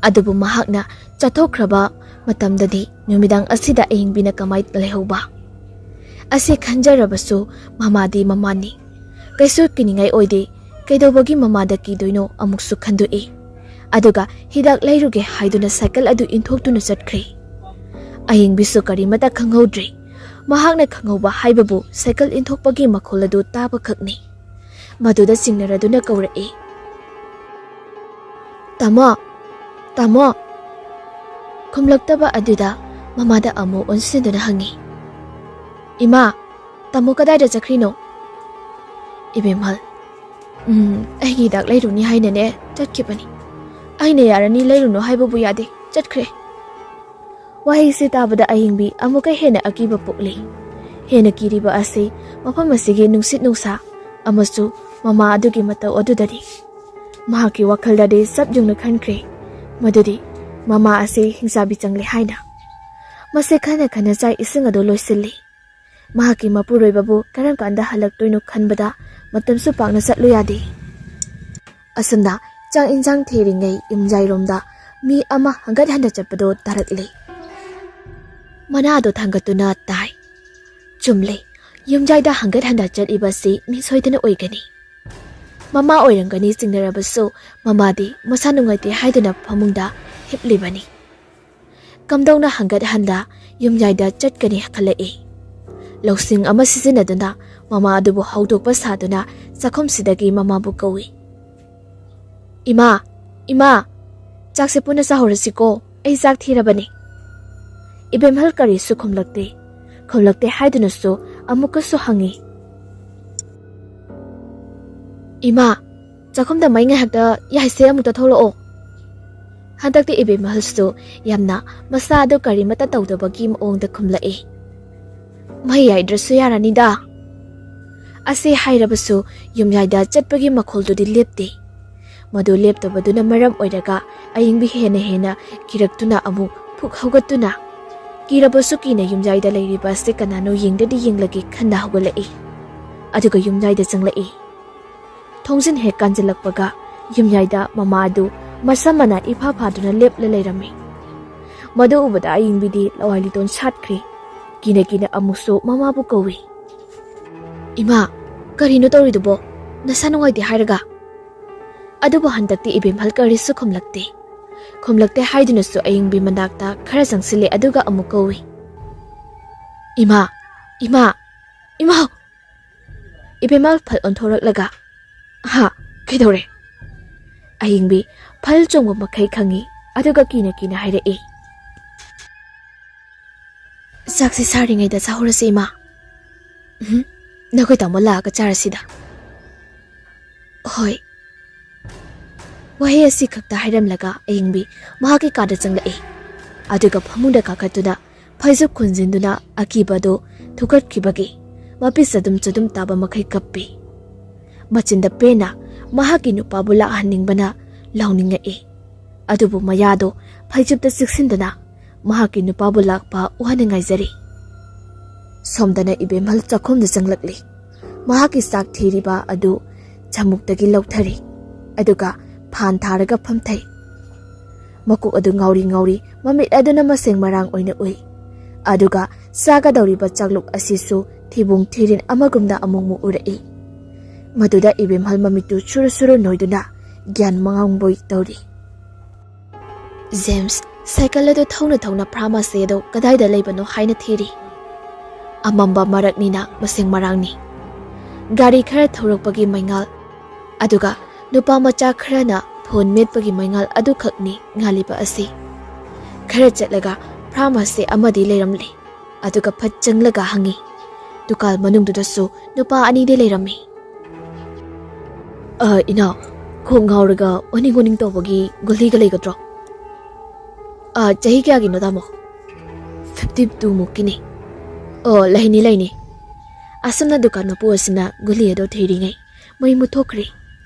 ꯑꯗꯨꯕꯨ ꯃꯍꯥꯛꯅ ꯆꯠꯊꯣꯛꯈ꯭ꯔꯕ ꯃꯇꯝꯗꯗꯤ ꯅꯨꯃꯤꯗꯥꯡ ꯑꯁꯤꯗ ꯑꯌꯤꯡꯕꯤꯅ ꯀꯃꯥꯏ ꯂꯩꯍꯧꯕ? ꯑꯁꯤ ꯈꯟꯖꯔꯕꯁꯨ ꯃꯃꯥꯗꯤ ꯃꯃꯥꯅꯤ꯫ ꯀꯩꯁꯨ ꯀꯤꯅꯤꯡꯉꯥꯏ ꯑꯣꯏꯗꯦ꯫ ꯀꯩꯗꯧꯕꯒꯤ ꯃꯃꯥꯗ ꯀꯤꯗꯣꯏꯅꯣ ꯑꯃꯨꯛꯁꯨ ꯈꯟꯗꯣꯛꯏ꯫ ꯑꯗꯨꯒ ꯍꯤꯗꯥꯛ ꯂꯩꯔꯨꯒꯦ ꯍꯥꯏꯗꯨꯅ ꯁꯥꯏꯀꯜ ꯑꯗꯨ ꯏꯟꯊꯣꯛꯇꯨꯅ ꯆꯠꯈ꯭ꯔꯦ꯫ ꯑꯌꯤꯡꯕꯤꯁꯨ ꯀꯔꯤꯃꯠꯇ ꯈꯪꯍꯧꯗ꯭ꯔꯦ꯫ ꯃꯍꯥꯛꯅ ꯈꯪꯍꯧꯕ ꯍꯥꯏꯕꯕꯨ ꯁꯥꯏꯀꯜ ꯏꯟꯊꯣꯛꯄꯒꯤ ꯃꯈꯣꯜ ꯑꯗꯨ ꯇꯥꯕ ꯈꯛꯅꯤ꯫ ꯃꯗꯨꯗ ꯆꯤꯡꯅꯔꯗꯨꯅ ꯀꯧꯔꯛꯏ, "ꯇꯥꯃꯣ! ꯇꯥꯃꯣ!" ꯈꯨꯝꯂꯛꯇꯕ ꯑꯗꯨꯗ ꯃꯃꯥꯗ ꯑꯃꯨꯛ ꯑꯣꯟꯁꯤꯟꯗꯨꯅ ꯍꯪꯉꯤ, "ꯏꯃꯥ, ꯇꯥꯃꯣ ꯀꯗꯥꯏꯗ ꯆꯠꯈ꯭ꯔꯤꯅꯣ?" "ꯏꯕꯦꯝꯍꯜ, ꯎꯝ, ꯑꯩꯒꯤ ꯍꯤꯗꯥꯛ ꯂꯩꯔꯨꯅꯤ ꯍꯥꯏꯅꯅꯦ ꯆꯠꯈꯤꯕꯅꯤ꯫ ꯑꯩꯅ ꯌꯥꯔꯅꯤ ꯂꯩꯔꯨꯅꯨ ꯍꯥꯏꯕꯕꯨ ꯌꯥꯗꯦ, ꯆꯠꯈ꯭ꯔꯦ꯫" ꯋꯥꯍꯩꯁꯤ ꯇꯥꯕꯗ ꯑꯌꯤꯡꯕꯤ ꯑꯃꯨꯛꯀ ꯍꯦꯟꯅ ꯑꯀꯤꯕ ꯄꯣꯛꯂꯤ꯫ ꯍꯦꯟꯅ ꯀꯤꯔꯤꯕ ꯑꯁꯤ ꯃꯐꯝ ꯑꯁꯤꯒꯤ ꯅꯨꯡꯁꯤꯠ ꯅꯨꯡꯁꯥ ꯑꯃꯁꯨꯡ ꯃꯃꯥ ꯑꯗꯨꯒꯤ ꯃꯇꯧ ꯑꯗꯨꯗꯅꯤ꯫ ꯃꯍꯥꯛꯀꯤ ꯋꯥꯈꯜꯗꯗꯤ ꯆꯞ ꯌꯨꯡꯅ ꯈꯟꯈ꯭ꯔꯦ ꯃꯗꯨꯗꯤ ꯃꯃꯥ ꯑꯁꯤ ꯍꯤꯡꯆꯥꯕꯤ ꯆꯪꯂꯦ ꯍꯥꯏꯅ꯫ ꯃꯁꯤ ꯈꯟꯅ ꯈꯟꯅ ꯆꯥꯛ ꯏꯁꯤꯡ ꯑꯗꯨ ꯂꯣꯏꯁꯤꯜꯂꯤ꯫ ꯃꯍꯥꯛꯀꯤ ꯃꯄꯨꯔꯣꯏꯕꯕꯨ ꯀꯔꯝ ꯀꯥꯟꯗ ꯍꯜꯂꯛꯇꯣꯏꯅꯣ ꯈꯟꯕꯗ ꯃꯇꯝꯁꯨ ꯄꯥꯛꯅ ꯆꯠꯂꯨ ꯌꯥꯗꯦ꯫ ꯑꯁꯨꯝꯅ ꯆꯥꯛ ꯏꯟꯁꯥꯡ ꯊꯤꯔꯤꯉꯩ ꯌꯨꯝꯖꯥꯏꯔꯣꯝꯗ ꯃꯤ ꯑꯃ ꯍꯪꯒꯠ ꯍꯟꯗ ꯆꯠꯄꯗꯣ ꯇꯥꯔꯛꯂꯦ꯫ ꯃꯅꯥꯗꯣ ꯊꯥꯡꯒꯠꯇꯨꯅ ꯇꯥꯏ꯫ ꯆꯨꯝꯂꯦ, ꯌꯨꯝꯖꯥꯏꯗ ꯍꯪꯒꯠ ꯍꯟꯗ ꯆꯠꯂꯤꯕ ꯑꯁꯤ ꯃꯤ ꯁꯣꯏꯗꯅ ꯑꯣꯏꯒꯅꯤ꯫ ꯃꯃꯥ ꯑꯣꯏꯔꯝꯒꯅꯤ ꯆꯤꯡꯅꯔꯕꯁꯨ, ꯃꯃꯥꯗꯤ ꯃꯁꯥ ꯅꯨꯡꯉꯥꯏꯇꯦ ꯍꯥꯏꯗꯨꯅ ꯐꯃꯨꯡꯗ ꯍꯤꯞꯂꯤꯕꯅꯤ꯫ ꯀꯝꯗꯧꯅ ꯍꯪꯒꯠ ꯍꯟꯗ ꯌꯨꯝꯌꯥꯏꯗ ꯆꯠꯀꯅꯤ ꯈꯜꯂꯛꯏ꯫ ꯂꯧꯁꯤꯡ ꯑꯃ ꯁꯤꯖꯤꯟꯅꯗꯨꯅ ꯃꯃꯥ ꯑꯗꯨꯕꯨ ꯍꯧꯗꯣꯛꯄ ꯁꯥꯗꯨꯅ ꯆꯥꯛꯈꯨꯝꯁꯤꯗꯒꯤ ꯃꯃꯥꯕꯨ ꯀꯧꯏ꯫ "ꯏꯃꯥ, ꯏꯃꯥ, ꯆꯥꯛꯁꯦ ꯄꯨꯟꯅ ꯆꯥꯍꯧꯔꯁꯤꯀꯣ, ꯑꯩ ꯆꯥꯛ ꯊꯤꯔꯕꯅꯤ꯫" ꯏꯕꯦꯝꯍꯜ ꯀꯔꯤꯁꯨ ꯈꯨꯝꯂꯛꯇꯦ꯫ ꯈꯨꯝꯂꯛꯇꯦ ꯍꯥꯏꯗꯨꯅꯁꯨ ꯑꯃꯨꯛꯀꯁꯨ ꯍꯪꯉꯤ, "ꯏꯃꯥ, ꯆꯥꯛꯈꯨꯝꯗ ꯃꯩ ꯉꯥꯏꯍꯥꯛꯇ ꯌꯥꯏꯁꯦ, ꯑꯃꯨꯛꯇ ꯊꯣꯛꯂꯛꯑꯣ꯫" ꯍꯟꯗꯛꯇꯤ ꯏꯕꯦꯝꯃꯍꯜꯁꯨ ꯌꯥꯝꯅ ꯃꯁꯥ ꯑꯗꯨ ꯀꯔꯤꯃꯠꯇ ꯇꯧꯗꯕꯒꯤ ꯃꯑꯣꯡꯗ ꯈꯨꯝꯂꯛꯏ꯫ "ꯃꯩ ꯌꯥꯏꯗ꯭ꯔꯁꯨ ꯌꯥꯔꯅꯤꯗ꯫" ꯑꯁꯤ ꯍꯥꯏꯔꯕꯁꯨ ꯌꯨꯝꯌꯥꯏꯗ ꯆꯠꯄꯒꯤ ꯃꯈꯣꯜꯗꯨꯗꯤ ꯂꯦꯞꯇꯦ꯫ ꯃꯗꯨ ꯂꯦꯞꯇꯕꯗꯨꯅ ꯃꯔꯝ ꯑꯣꯏꯔꯒ ꯑꯌꯤꯡꯕꯤ ꯍꯦꯟꯅ ꯍꯦꯟꯅ ꯀꯤꯔꯛꯇꯨꯅ ꯑꯃꯨꯛ ꯐꯨꯛ ꯍꯧꯒꯠꯇꯨꯅ, ꯀꯤꯔꯕꯁꯨ ꯀꯤꯅ ꯌꯨꯝꯌꯥꯏꯗ ꯂꯩꯔꯤꯕ ꯑꯁꯤ ꯀꯅꯥꯅꯣ ꯌꯦꯡꯗꯗꯤ ꯌꯦꯡꯂꯒꯦ ꯈꯟꯅ ꯍꯧꯒꯠꯂꯛꯏ꯫ ꯑꯗꯨꯒ ꯌꯨꯝꯌꯥꯏꯗ ꯆꯪꯂꯛꯏ꯫ ꯊꯣꯡꯖꯤꯟ ꯍꯦꯛ ꯀꯥꯟꯖꯤꯜꯂꯛꯄꯒ ꯌꯨꯝꯌꯥꯏꯗ ꯃꯃꯥ ꯑꯗꯨ ꯃꯁꯝ ꯃꯅꯥ ꯏꯐꯥ ꯐꯥꯗꯨꯅ ꯂꯦꯞꯂ ꯂꯩꯔꯝꯃꯤ꯫ ꯃꯗꯨ ꯎꯕꯗ ꯑꯌꯤꯡꯕꯤꯗꯤ ꯂꯋꯥꯏ ꯂꯤꯇꯣꯟ ꯁꯥꯠꯈ꯭ꯔꯦ꯫ ꯀꯤꯅ ꯀꯤꯅ ꯑꯃꯨꯛꯁꯨ ꯃꯃꯥꯕꯨ ꯀꯧꯏ꯫ "ꯏꯃꯥ, ꯀꯔꯤꯅꯣ ꯇꯧꯔꯤꯗꯨꯕꯣ? ꯅꯁꯥ ꯅꯨꯡꯉꯥꯏꯇꯦ ꯍꯥꯏꯔꯒ?" ꯑꯗꯨꯕꯨ ꯍꯟꯗꯛꯇꯤ ꯏꯕꯦꯝꯍꯜ ꯀꯔꯤꯁꯨ ꯈꯨꯝꯂꯛꯇꯦ꯫ ꯈꯨꯝꯂꯛꯇꯦ ꯍꯥꯏꯗꯨꯅꯁꯨ ꯑꯌꯤꯡꯕꯤ ꯃꯅꯥꯛꯇ ꯈꯔ ꯆꯪꯁꯤꯜꯂꯦ, ꯑꯗꯨꯒ ꯑꯃꯨꯛ ꯀꯧꯏ, "ꯏꯃꯥ, ꯏꯃꯥ, ꯏꯃꯥ!" ꯏꯕꯦꯝꯃ ꯐꯠ ꯑꯣꯟꯊꯣꯔꯛꯂꯒ, "ꯍꯥ? ꯀꯩꯗꯧꯔꯦ?" ꯑꯍꯤꯡꯕꯤ ꯐꯜ ꯆꯣꯡꯕ ꯃꯈꯩ ꯈꯪꯏ, ꯑꯗꯨꯒ ꯀꯤꯅ ꯀꯤꯅ ꯍꯥꯏꯔꯛꯏ, "ꯆꯥꯛꯁꯤ ꯁꯥꯔꯤꯉꯩꯗ ꯆꯥꯍꯧꯔꯁꯤ, ꯏꯃꯥ꯫ ꯎꯝ, ꯅꯈꯣꯏ ꯇꯥꯃꯣ ꯂꯥꯛꯑꯒ ꯆꯥꯔꯁꯤꯗ꯫" "ꯍꯣꯏ꯫" ꯋꯥꯍꯩ ꯑꯁꯤ ꯈꯛꯇ ꯍꯥꯏꯔꯝꯂꯒ ꯑꯌꯤꯡꯕꯤ ꯃꯍꯥꯛꯀꯤ ꯀꯥꯗ ꯆꯪꯂꯛꯏ꯫ ꯑꯗꯨꯒ ꯐꯃꯨꯡꯗ ꯀꯥꯈꯠꯇꯨꯅ ꯐꯩꯖꯨꯞ ꯈꯨꯟꯖꯤꯟꯗꯨꯅ ꯑꯀꯤꯕꯗꯨ ꯊꯨꯀꯠꯈꯤꯕꯒꯤ ꯃꯄꯤ ꯆꯗꯨꯝ ꯆꯗꯨꯝ ꯇꯥꯕ ꯃꯈꯩ ꯀꯞꯄꯤ꯫ ꯃꯆꯤꯟꯗ ꯄꯦꯟꯅ ꯃꯍꯥꯛꯀꯤ ꯅꯨꯄꯥꯕꯨ ꯂꯥꯛꯍꯟꯅꯤꯡꯕꯅ ꯂꯥꯎꯅꯤꯡꯉꯛꯏ꯫ ꯑꯗꯨꯕꯨ ꯃꯌꯥꯗꯣ ꯐꯩꯖꯨꯞꯇ ꯆꯤꯛꯁꯤꯟꯗꯨꯅ ꯃꯍꯥꯛꯀꯤ ꯅꯨꯄꯥꯕꯨ ꯂꯥꯛꯄ ꯎꯍꯟꯅ ꯉꯥꯏꯖꯔꯤ꯫ ꯁꯣꯝꯗꯅ ꯏꯕꯦꯝꯍꯜ ꯆꯥꯛꯈꯨꯝꯗ ꯆꯪꯂꯛꯂꯤ꯫ ꯃꯍꯥꯛꯀꯤ ꯆꯥꯛ ꯊꯤꯔꯤꯕ ꯑꯗꯨ ꯆꯥꯃꯨꯛꯇꯒꯤ ꯂꯧꯊꯔꯤ, ꯑꯗꯨꯒ ꯐꯥꯟ ꯊꯥꯔꯒ ꯐꯝꯊꯩ꯫ ꯃꯀꯣꯛ ꯑꯗꯨ ꯉꯥꯎꯔꯤ ꯉꯥꯎꯔꯤ ꯃꯃꯤꯠ ꯑꯗꯨꯅ ꯃꯁꯦꯡ ꯃꯔꯥꯡ ꯑꯣꯏꯅ ꯎꯏ, ꯑꯗꯨꯒ ꯆꯥꯒꯗꯧꯔꯤꯕ ꯆꯥꯛꯂꯨꯛ ꯑꯁꯤꯁꯨ ꯊꯤꯕꯣꯡ ꯊꯤꯔꯤꯟ ꯑꯃꯒꯨꯝꯅ ꯑꯃꯨꯛꯃꯨꯛ ꯎꯔꯛꯏ꯫ ꯃꯗꯨꯗ ꯏꯕꯦꯝꯍꯜ ꯃꯃꯤꯠꯇꯨ ꯁꯨꯔꯨ ꯁꯨꯔꯨ ꯅꯣꯏꯗꯨꯅ ꯒ꯭ꯌꯥꯟ ꯃꯥꯡꯕꯣꯏ ꯇꯧꯔꯤ꯫ ꯖꯦꯝꯁ ꯁꯥꯏꯀꯜ ꯑꯗꯨ ꯊꯧꯅ ꯊꯧꯅ ꯐꯥꯔꯃꯥꯁꯤ ꯑꯗꯨ ꯀꯗꯥꯏꯗ ꯂꯩꯕꯅꯣ ꯍꯥꯏꯅ ꯊꯤꯔꯤ꯫ ꯑꯃꯝꯕ ꯃꯔꯛꯅꯤꯅ ꯃꯁꯦꯡ ꯃꯔꯥꯡꯅꯤ꯫ ꯒꯥꯔꯤ ꯈꯔ ꯊꯧꯔꯛꯄꯒꯤ ꯃꯩꯉꯥꯜ, ꯑꯗꯨꯒ ꯅꯨꯄꯥ ꯃꯆꯥ ꯈꯔꯅ ꯐꯣꯟ ꯃꯦꯠꯄꯒꯤ ꯃꯩꯉꯥꯜ ꯑꯗꯨꯈꯛꯅꯤ ꯉꯥꯜꯂꯤꯕ ꯑꯁꯤ꯫ ꯈꯔ ꯆꯠꯂꯒ ꯐꯥꯔꯃꯥꯁꯤ ꯑꯃꯗꯤ ꯂꯩꯔꯝꯂꯦ, ꯑꯗꯨꯒ ꯐꯠ ꯆꯪꯂꯒ ꯍꯪꯉꯤ꯫ ꯗꯨꯀꯥꯟ ꯃꯅꯨꯡꯗꯨꯗꯁꯨ ꯅꯨꯄꯥ ꯑꯅꯤꯗꯤ ꯂꯩꯔꯝꯃꯤ꯫ "ꯑ, ꯏꯅꯥꯎ, ꯀꯣꯛ ꯉꯥꯎꯔꯒ ꯑꯣꯅꯤꯡ ꯑꯣꯅꯤꯡ ꯇꯧꯕꯒꯤ ꯒꯨꯂꯤꯒ ꯂꯩꯒꯗ꯭ꯔꯣ?" "ꯑ, ꯆꯍꯤ ꯀꯌꯥꯒꯤꯅꯣ, ꯇꯥꯃꯣ?" "ꯐꯤꯐꯇꯤ ꯇꯨ ꯃꯨꯛꯀꯤꯅꯤ꯫" "ꯑꯣ, ꯂꯩꯅꯤ, ꯂꯩꯅꯤ꯫" ꯑꯁꯨꯝꯅ ꯗꯨꯀꯥꯟ ꯃꯄꯨ ꯑꯁꯤꯅ ꯒꯨꯂꯤ ꯑꯗꯨ ꯊꯤꯔꯤꯉꯩ ꯃꯩ ꯃꯨꯠꯊꯣꯛꯈ꯭ꯔꯦ꯫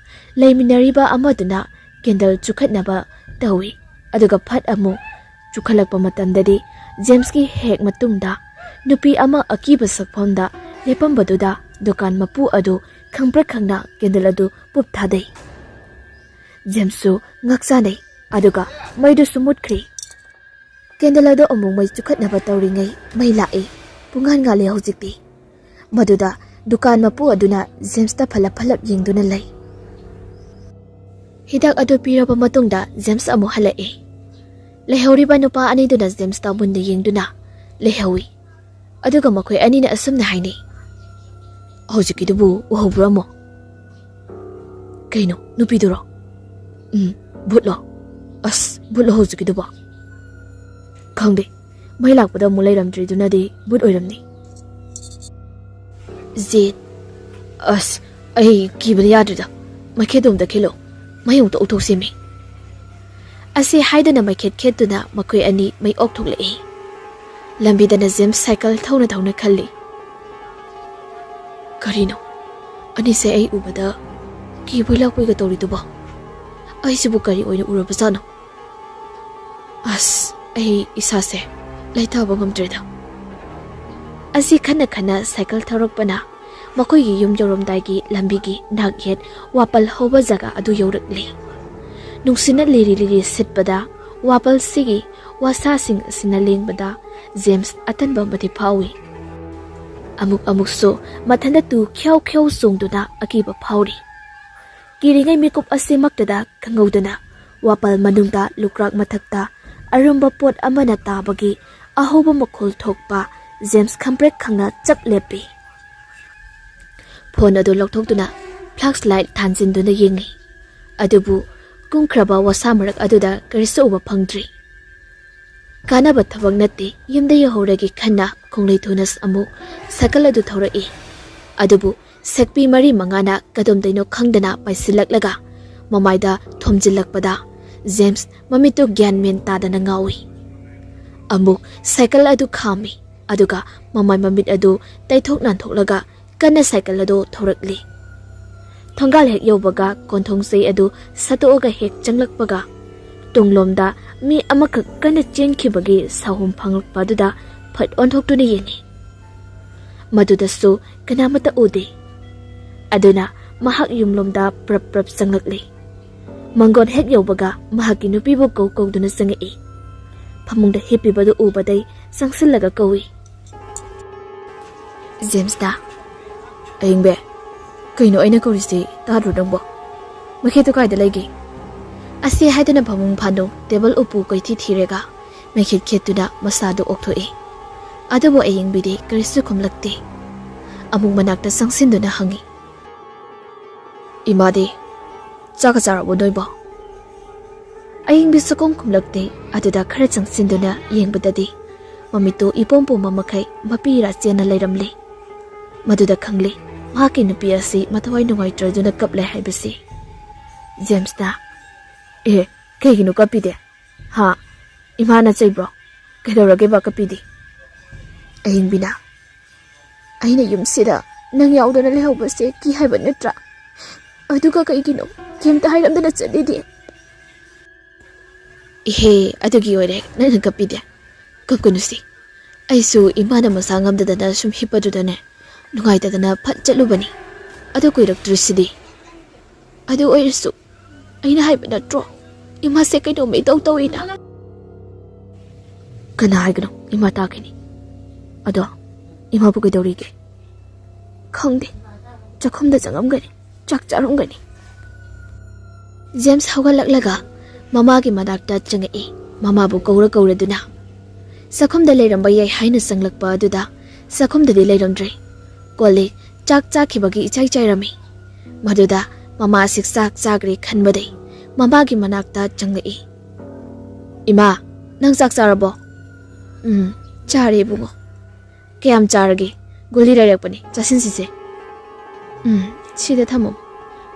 ꯂꯩꯃꯤꯟꯅꯔꯤꯕ ꯑꯃꯗꯨꯅ ꯀꯦꯟꯗꯜ ꯆꯨꯈꯠꯅꯕ ꯇꯧꯏ, ꯑꯗꯨꯒ ꯐꯠ ꯑꯃꯨꯛ ꯆꯨꯈꯠꯂꯛꯄ ꯃꯇꯝꯗꯗꯤ ꯖꯦꯝꯁꯀꯤ ꯍꯦꯛ ꯃꯇꯨꯡꯗ ꯅꯨꯄꯤ ꯑꯃ ꯑꯀꯤꯕ ꯁꯛꯐꯝꯗ ꯂꯦꯞꯄꯝꯕꯗꯨꯗ ꯗꯨꯀꯥꯟ ꯃꯄꯨ ꯑꯗꯨ ꯈꯪꯄ꯭ꯔꯦꯛ ꯈꯪꯅ ꯀꯦꯟꯗꯜ ꯑꯗꯨ ꯄꯨꯞ ꯊꯥꯗꯩ꯫ ꯖꯦꯝꯁꯁꯨ ꯉꯛ ꯆꯥꯅꯩ, ꯑꯗꯨꯒ ꯃꯩꯗꯨꯁꯨ ꯃꯨꯠꯈ꯭ꯔꯦ꯫ ꯀꯦꯟꯗꯜ ꯑꯗꯨ ꯑꯃꯨꯛ ꯃꯩ ꯆꯨꯈꯠꯅꯕ ꯇꯧꯔꯤꯉꯩ ꯃꯩ ꯂꯥꯛꯏ꯫ ꯄꯨꯡꯉꯥꯟ ꯉꯥꯜꯂꯦ ꯍꯧꯖꯤꯛꯇꯤ꯫ ꯃꯗꯨꯗ ꯗꯨꯀꯥꯟ ꯃꯄꯨ ꯑꯗꯨꯅ ꯖꯦꯝꯁꯇ ꯐꯠꯂꯞ ꯐꯠꯂꯞ ꯌꯦꯡꯗꯨꯅ ꯂꯩ꯫ ꯍꯤꯗꯥꯛ ꯑꯗꯨ ꯄꯤꯔꯕ ꯃꯇꯨꯡꯗ ꯖꯦꯝꯁ ꯑꯃꯨꯛ ꯍꯜꯂꯛꯏ꯫ ꯂꯩꯍꯧꯔꯤꯕ ꯅꯨꯄꯥ ꯑꯅꯤꯗꯨꯅ ꯖꯦꯝꯁꯇ ꯃꯨꯟꯅ ꯌꯦꯡꯗꯨꯅ ꯂꯩꯍꯧꯏ꯫ ꯑꯗꯨꯒ ꯃꯈꯣꯏ ꯑꯅꯤꯅ ꯑꯁꯨꯝꯅ ꯍꯥꯏꯅꯩ, "ꯍꯧꯖꯤꯛꯀꯤꯗꯨꯕꯨ ꯎꯍꯧꯕ꯭ꯔꯣ ꯑꯃꯨꯛ?" "ꯀꯩꯅꯣ, ꯅꯨꯄꯤꯗꯨꯔꯣ?" "ꯎꯝ, ꯚꯨꯠꯂꯣ? ꯑꯁ, ꯚꯨꯠꯂꯣ ꯍꯧꯖꯤꯛꯀꯤꯗꯨꯕꯣ?" "ꯈꯪꯗꯦ, ꯃꯩ ꯂꯥꯛꯄꯗ ꯑꯃꯨꯛ ꯂꯩꯔꯝꯗ꯭ꯔꯤꯗꯨꯅꯗꯤ ꯚꯨꯠ ꯑꯣꯏꯔꯝꯅꯤ꯫" "ꯖꯦꯠ, ꯑꯁ, ꯑꯩ ꯀꯤꯕꯅ ꯌꯥꯗ꯭ꯔꯦꯗ꯫ ꯃꯩꯈꯦꯠꯇꯣ ꯑꯝꯇ ꯈꯦꯠꯂꯣ, ꯃꯩ ꯑꯃꯨꯛꯇ ꯎꯊꯣꯛꯁꯦꯃꯤ꯫" ꯑꯁꯤ ꯍꯥꯏꯗꯨꯅ ꯃꯩꯈꯦꯠ ꯈꯦꯠꯇꯨꯅ ꯃꯈꯣꯏ ꯑꯅꯤ ꯃꯩ ꯑꯣꯛꯊꯣꯛꯂꯛꯏ꯫ ꯂꯝꯕꯤꯗꯅ ꯖꯦꯝꯁ ꯁꯥꯏꯀꯜ ꯊꯧꯅ ꯊꯧꯅ ꯈꯜꯂꯤ, "ꯀꯔꯤꯅꯣ? ꯑꯅꯤꯁꯦ ꯑꯩ ꯎꯕꯗ ꯀꯤꯕꯣꯏ ꯂꯥꯛꯄꯣꯏꯒ ꯇꯧꯔꯤꯗꯨꯕꯣ? ꯑꯩꯁꯤꯕꯨ ꯀꯔꯤ ꯑꯣꯏꯅ ꯎꯔꯕꯖꯥꯠꯅꯣ? ꯑꯁ, ꯑꯩ ꯏꯁꯥꯁꯦ ꯂꯩꯇꯥꯕ ꯉꯝꯗ꯭ꯔꯦꯗ꯫" ꯑꯁꯤ ꯈꯟꯅ ꯈꯟꯅ ꯁꯥꯏꯀꯜ ꯊꯧꯔꯛꯄꯅ ꯃꯈꯣꯏꯒꯤ ꯌꯨꯝ ꯌꯧꯔꯝꯗꯥꯏꯒꯤ ꯂꯝꯕꯤꯒꯤ ꯅꯥꯛ ꯌꯦꯠ ꯋꯥꯄꯜ ꯍꯧꯕ ꯖꯒꯥ ꯑꯗꯨ ꯌꯧꯔꯛꯂꯤ꯫ ꯅꯨꯡꯁꯤꯠꯅ ꯂꯤꯔꯤ ꯂꯤꯔꯤ ꯁꯤꯠꯄꯗ ꯋꯥꯄꯜꯁꯤꯒꯤ ꯋꯥꯁꯥꯁꯤꯡ ꯑꯁꯤꯅ ꯂꯦꯡꯕꯗ ꯖꯦꯝꯁ ꯑꯇꯟꯕ ꯑꯃꯗꯤ ꯐꯥꯎꯏ꯫ ꯑꯃꯨꯛ ꯑꯃꯨꯛꯁꯨ ꯃꯊꯟꯇ ꯇꯨ ꯈ꯭ꯌꯥꯎ ꯈ꯭ꯌꯥꯎ ꯆꯣꯡꯗꯨꯅ ꯑꯀꯤꯕ ꯐꯥꯎꯔꯤ꯫ ꯀꯤꯔꯤꯉꯩ ꯃꯤꯀꯨꯞ ꯑꯁꯤꯃꯛꯇꯗ ꯈꯪꯍꯧꯗꯅ ꯋꯥꯄꯜ ꯃꯅꯨꯡꯗ ꯂꯨꯀ꯭ꯔꯥꯛ ꯃꯊꯛꯇ ꯑꯔꯨꯝꯕ ꯄꯣꯠ ꯑꯃꯅ ꯇꯥꯕꯒꯤ ꯑꯍꯧꯕ ꯃꯈꯣꯜ ꯊꯣꯛꯄ ꯖꯦꯝꯁ ꯈꯝꯄ꯭ꯔꯦꯛ ꯈꯪꯅ ꯆꯞ ꯂꯦꯞꯄꯤ꯫ ꯐꯣꯟ ꯑꯗꯨ ꯂꯧꯊꯣꯛꯇꯨꯅ ꯐ꯭ꯂꯥꯁ ꯂꯥꯏꯠ ꯊꯥꯟꯖꯤꯟꯗꯨꯅ ꯌꯦꯡꯉꯤ꯫ ꯑꯗꯨꯕꯨ ꯀꯨꯝꯈ꯭ꯔꯕ ꯋꯥꯁꯥ ꯃꯔꯛ ꯑꯗꯨꯗ ꯀꯔꯤꯁꯨ ꯎꯕ ꯐꯪꯗ꯭ꯔꯤ꯫ ꯀꯥꯟꯅꯕ ꯊꯕꯛ ꯅꯠꯇꯦ, ꯌꯨꯝꯗ ꯌꯧꯍꯧꯔꯒꯦ ꯈꯟꯅ ꯈꯣꯡꯂꯩ ꯊꯨꯅ ꯑꯃꯨꯛ ꯁꯥꯏꯀꯜ ꯑꯗꯨ ꯊꯧꯔꯛꯏ꯫ ꯑꯗꯨꯕꯨ ꯁꯛꯄꯤ ꯃꯔꯤ ꯃꯉꯥꯅ ꯀꯗꯣꯝꯗꯩꯅꯣ ꯈꯪꯗꯅ ꯄꯥꯏꯁꯤꯜꯂꯛꯂꯒ ꯃꯃꯥꯏꯗ ꯊꯣꯝꯖꯤꯜꯂꯛꯄꯗ ꯖꯦꯝꯁ ꯃꯃꯤꯠꯇꯨ ꯒ꯭ꯌꯥꯟ ꯃꯦꯟ ꯇꯥꯗꯅ ꯉꯥꯎꯏ꯫ ꯑꯃꯨꯛ ꯁꯥꯏꯀꯜ ꯑꯗꯨ ꯈꯥꯝꯃꯤ, ꯑꯗꯨꯒ ꯃꯃꯥꯏ ꯃꯃꯤꯠ ꯑꯗꯨ ꯇꯩꯊꯣꯛ ꯅꯥꯟꯊꯣꯛꯂꯒ ꯀꯟꯅ ꯁꯥꯏꯀꯜ ꯑꯗꯨ ꯊꯧꯔꯛꯂꯤ꯫ ꯊꯣꯡꯒꯥꯜ ꯍꯦꯛ ꯌꯧꯕꯒ ꯀꯣꯟꯊꯣꯡ ꯆꯩ ꯑꯗꯨ ꯁꯠꯇꯣꯛꯑꯒ ꯍꯦꯛ ꯆꯪꯂꯛꯄꯒ ꯇꯨꯡꯂꯣꯝꯗ ꯃꯤ ꯑꯃꯈꯛ ꯀꯟꯅ ꯆꯦꯟꯈꯤꯕꯒꯤ ꯁꯥꯍꯨꯝ ꯐꯪꯂꯛꯄ ꯑꯗꯨꯗ ꯐꯠ ꯑꯣꯟꯊꯣꯛꯇꯨꯅ ꯌꯦꯡꯉꯤ꯫ ꯃꯗꯨꯗꯁꯨ ꯀꯅꯥꯃꯠꯇ ꯎꯗꯦ꯫ ꯑꯗꯨꯅ ꯃꯍꯥꯛ ꯌꯨꯝꯂꯣꯝꯗ ꯄ꯭ꯔꯞ ꯄ꯭ꯔꯞ ꯆꯪꯂꯛꯂꯤ꯫ ꯃꯪꯒꯣꯟ ꯍꯦꯛ ꯌꯧꯕꯒ ꯃꯍꯥꯛꯀꯤ ꯅꯨꯄꯤꯕꯨ ꯀꯧ ꯀꯧꯗꯨꯅ ꯆꯪꯉꯛꯏ꯫ ꯐꯃꯨꯡꯗ ꯍꯤꯞꯄꯤꯕꯗꯨ ꯎꯕꯗꯩ ꯆꯪꯁꯤꯜꯂꯒ ꯀꯧꯏ꯫ ꯖꯦꯝꯁꯇ, "ꯑꯌꯤꯡꯕꯦ, ꯀꯩꯅꯣ ꯑꯩꯅ ꯀꯧꯔꯤꯁꯤ ꯇꯥꯗ꯭ꯔꯣ ꯅꯪꯕꯣ? ꯃꯩꯈꯦꯠꯇꯨ ꯀꯥꯏꯗ ꯂꯩꯒꯦ?" ꯑꯁꯤ ꯍꯥꯏꯗꯨꯅ ꯐꯃꯨꯡ ꯐꯥꯅꯨ ꯇꯦꯕꯜ ꯎꯄꯨ ꯀꯣꯏꯊꯤ ꯊꯤꯔꯒ ꯃꯩꯈꯦꯠ ꯈꯦꯠꯇꯨꯅ ꯃꯁꯥꯗꯨ ꯑꯣꯛꯊꯣꯛꯏ꯫ ꯑꯗꯨꯕꯨ ꯑꯌꯤꯡꯕꯤꯗꯤ ꯀꯔꯤꯁꯨ ꯈꯨꯝꯂꯛꯇꯦ꯫ ꯑꯃꯨꯛ ꯃꯅꯥꯛꯇ ꯆꯪꯁꯤꯟꯗꯨꯅ ꯍꯪꯉꯤ, "ꯏꯃꯥꯗꯤ ꯆꯥꯛꯀ ꯆꯥꯔꯕꯣ ꯅꯣꯏꯕꯣ?" ꯑꯌꯤꯡꯕꯤ ꯁꯨꯈꯨꯝ ꯈꯨꯝꯂꯛꯇꯦ꯫ ꯑꯗꯨꯗ ꯈꯔ ꯆꯪꯁꯤꯟꯗꯨꯅ ꯌꯦꯡꯕꯗꯗꯤ ꯃꯃꯤꯠꯇꯨ ꯏꯄꯣꯝ ꯄꯣꯝꯕ ꯃꯈꯩ ꯃꯄꯤ ꯏꯔꯥ ꯆꯦꯟꯅ ꯂꯩꯔꯝꯂꯦ꯫ ꯃꯗꯨꯗ ꯈꯪꯂꯦ ꯃꯍꯥꯛꯀꯤ ꯅꯨꯄꯤ ꯑꯁꯤ ꯃꯊꯋꯥꯏ ꯅꯨꯡꯉꯥꯏꯇ꯭ꯔꯗꯨꯅ ꯀꯞꯂꯦ ꯍꯥꯏꯕꯁꯤ꯫ ꯖꯦꯝꯁꯅ, "ꯑꯦ, ꯀꯩꯒꯤꯅꯣ ꯀꯞꯄꯤꯗꯦ? ꯍꯥ? ꯏꯃꯥꯅ ꯆꯩꯕ꯭ꯔꯣ? ꯀꯩꯗꯧꯔꯒꯦꯕ ꯀꯞꯄꯤꯗꯤ?" ꯑꯌꯤꯡꯕꯤꯅ, "ꯑꯩꯅ ꯌꯨꯝꯁꯤꯗ ꯅꯪ ꯌꯥꯎꯗꯅ ꯂꯩꯍꯧꯕꯁꯦ ꯀꯤ ꯍꯥꯏꯕ ꯅꯠꯇ꯭ꯔꯥ? ꯑꯗꯨꯒ ꯀꯩꯒꯤꯅꯣ ꯀꯩꯝꯇ ꯍꯥꯏꯔꯝꯗꯅ ꯆꯠꯂꯤꯗꯤ?" "ꯏꯍꯦ, ꯑꯗꯨꯒꯤ ꯑꯣꯏꯔꯦ ꯅꯪꯅ ꯀꯞꯄꯤꯗꯦ꯫ ꯀꯞꯀꯅꯨꯁꯤ꯫ ꯑꯩꯁꯨ ꯏꯃꯥꯅ ꯃꯁꯥ ꯉꯝꯗꯗꯅ ꯁꯨꯝ ꯍꯤꯞꯄꯗꯨꯗꯅꯦ, ꯅꯨꯡꯉꯥꯏꯇꯗꯅ ꯐꯠ ꯆꯠꯂꯨꯕꯅꯤ꯫ ꯑꯗꯨ ꯀꯨꯏꯔꯛꯇ꯭ꯔꯤꯁꯤꯗꯤ꯫ ꯑꯗꯨ ꯑꯣꯏꯔꯁꯨ ꯑꯩꯅ ꯍꯥꯏꯕ ꯅꯠꯇ꯭ꯔꯣ, ꯏꯃꯥꯁꯦ ꯀꯩꯅꯣꯝꯃ ꯏꯇꯧ ꯇꯧꯏꯅ? ꯀꯅꯥ ꯍꯥꯏꯒꯅꯣ? ꯏꯃꯥ ꯇꯥꯈꯤꯅꯤ꯫ ꯑꯗꯣ ꯏꯃꯥꯕꯨ ꯀꯩꯗꯧꯔꯤꯒꯦ? ꯈꯪꯗꯦ꯫ ꯆꯥꯛꯈꯨꯝꯗ ꯆꯪꯉꯝꯒꯅꯤ, ꯆꯥꯛ ꯆꯥꯔꯝꯒꯅꯤ꯫ ꯖꯦꯝꯁ ꯍꯧꯒꯠꯂꯛꯂꯒ ꯃꯃꯥꯒꯤ ꯃꯅꯥꯛꯇ ꯆꯪꯉꯛꯏ꯫ ꯃꯃꯥꯕꯨ ꯀꯧꯔ ꯀꯧꯔꯗꯨꯅ꯫ ꯆꯥꯛꯈꯨꯝꯗ ꯂꯩꯔꯝꯕ ꯌꯥꯏ ꯍꯥꯏꯅ ꯆꯪꯂꯛꯄ ꯑꯗꯨꯗ ꯆꯥꯛꯈꯨꯝꯗꯗꯤ ꯂꯩꯔꯝꯗ꯭ꯔꯦ꯫ ꯀꯣꯜꯂꯤꯛ, ꯆꯥꯛ ꯆꯥꯈꯤꯕꯒꯤ ꯏꯆꯥꯏ ꯆꯥꯏꯔꯝꯃꯤ꯫ ꯃꯗꯨꯗ ꯃꯃꯥꯁꯤ ꯆꯥꯛ ꯆꯥꯈ꯭ꯔꯦ ꯈꯟꯕꯗꯩ ꯃꯃꯥꯒꯤ ꯃꯅꯥꯛꯇ ꯆꯪꯂꯛꯏ꯫ "ꯏꯃꯥ, ꯅꯪ ꯆꯥꯛ ꯆꯥꯔꯕꯣ?" "ꯎꯝ, ꯆꯥꯔꯦ ꯏꯕꯨꯡꯉꯣ꯫ ꯀꯌꯥꯝ ꯆꯥꯔꯒꯦ? ꯒꯨꯂꯤ ꯂꯩꯔꯛꯄꯅꯦ, ꯆꯥꯁꯤꯟꯁꯤꯁꯦ꯫" "ꯎꯝ, ꯁꯤꯗ ꯊꯝꯃꯣ,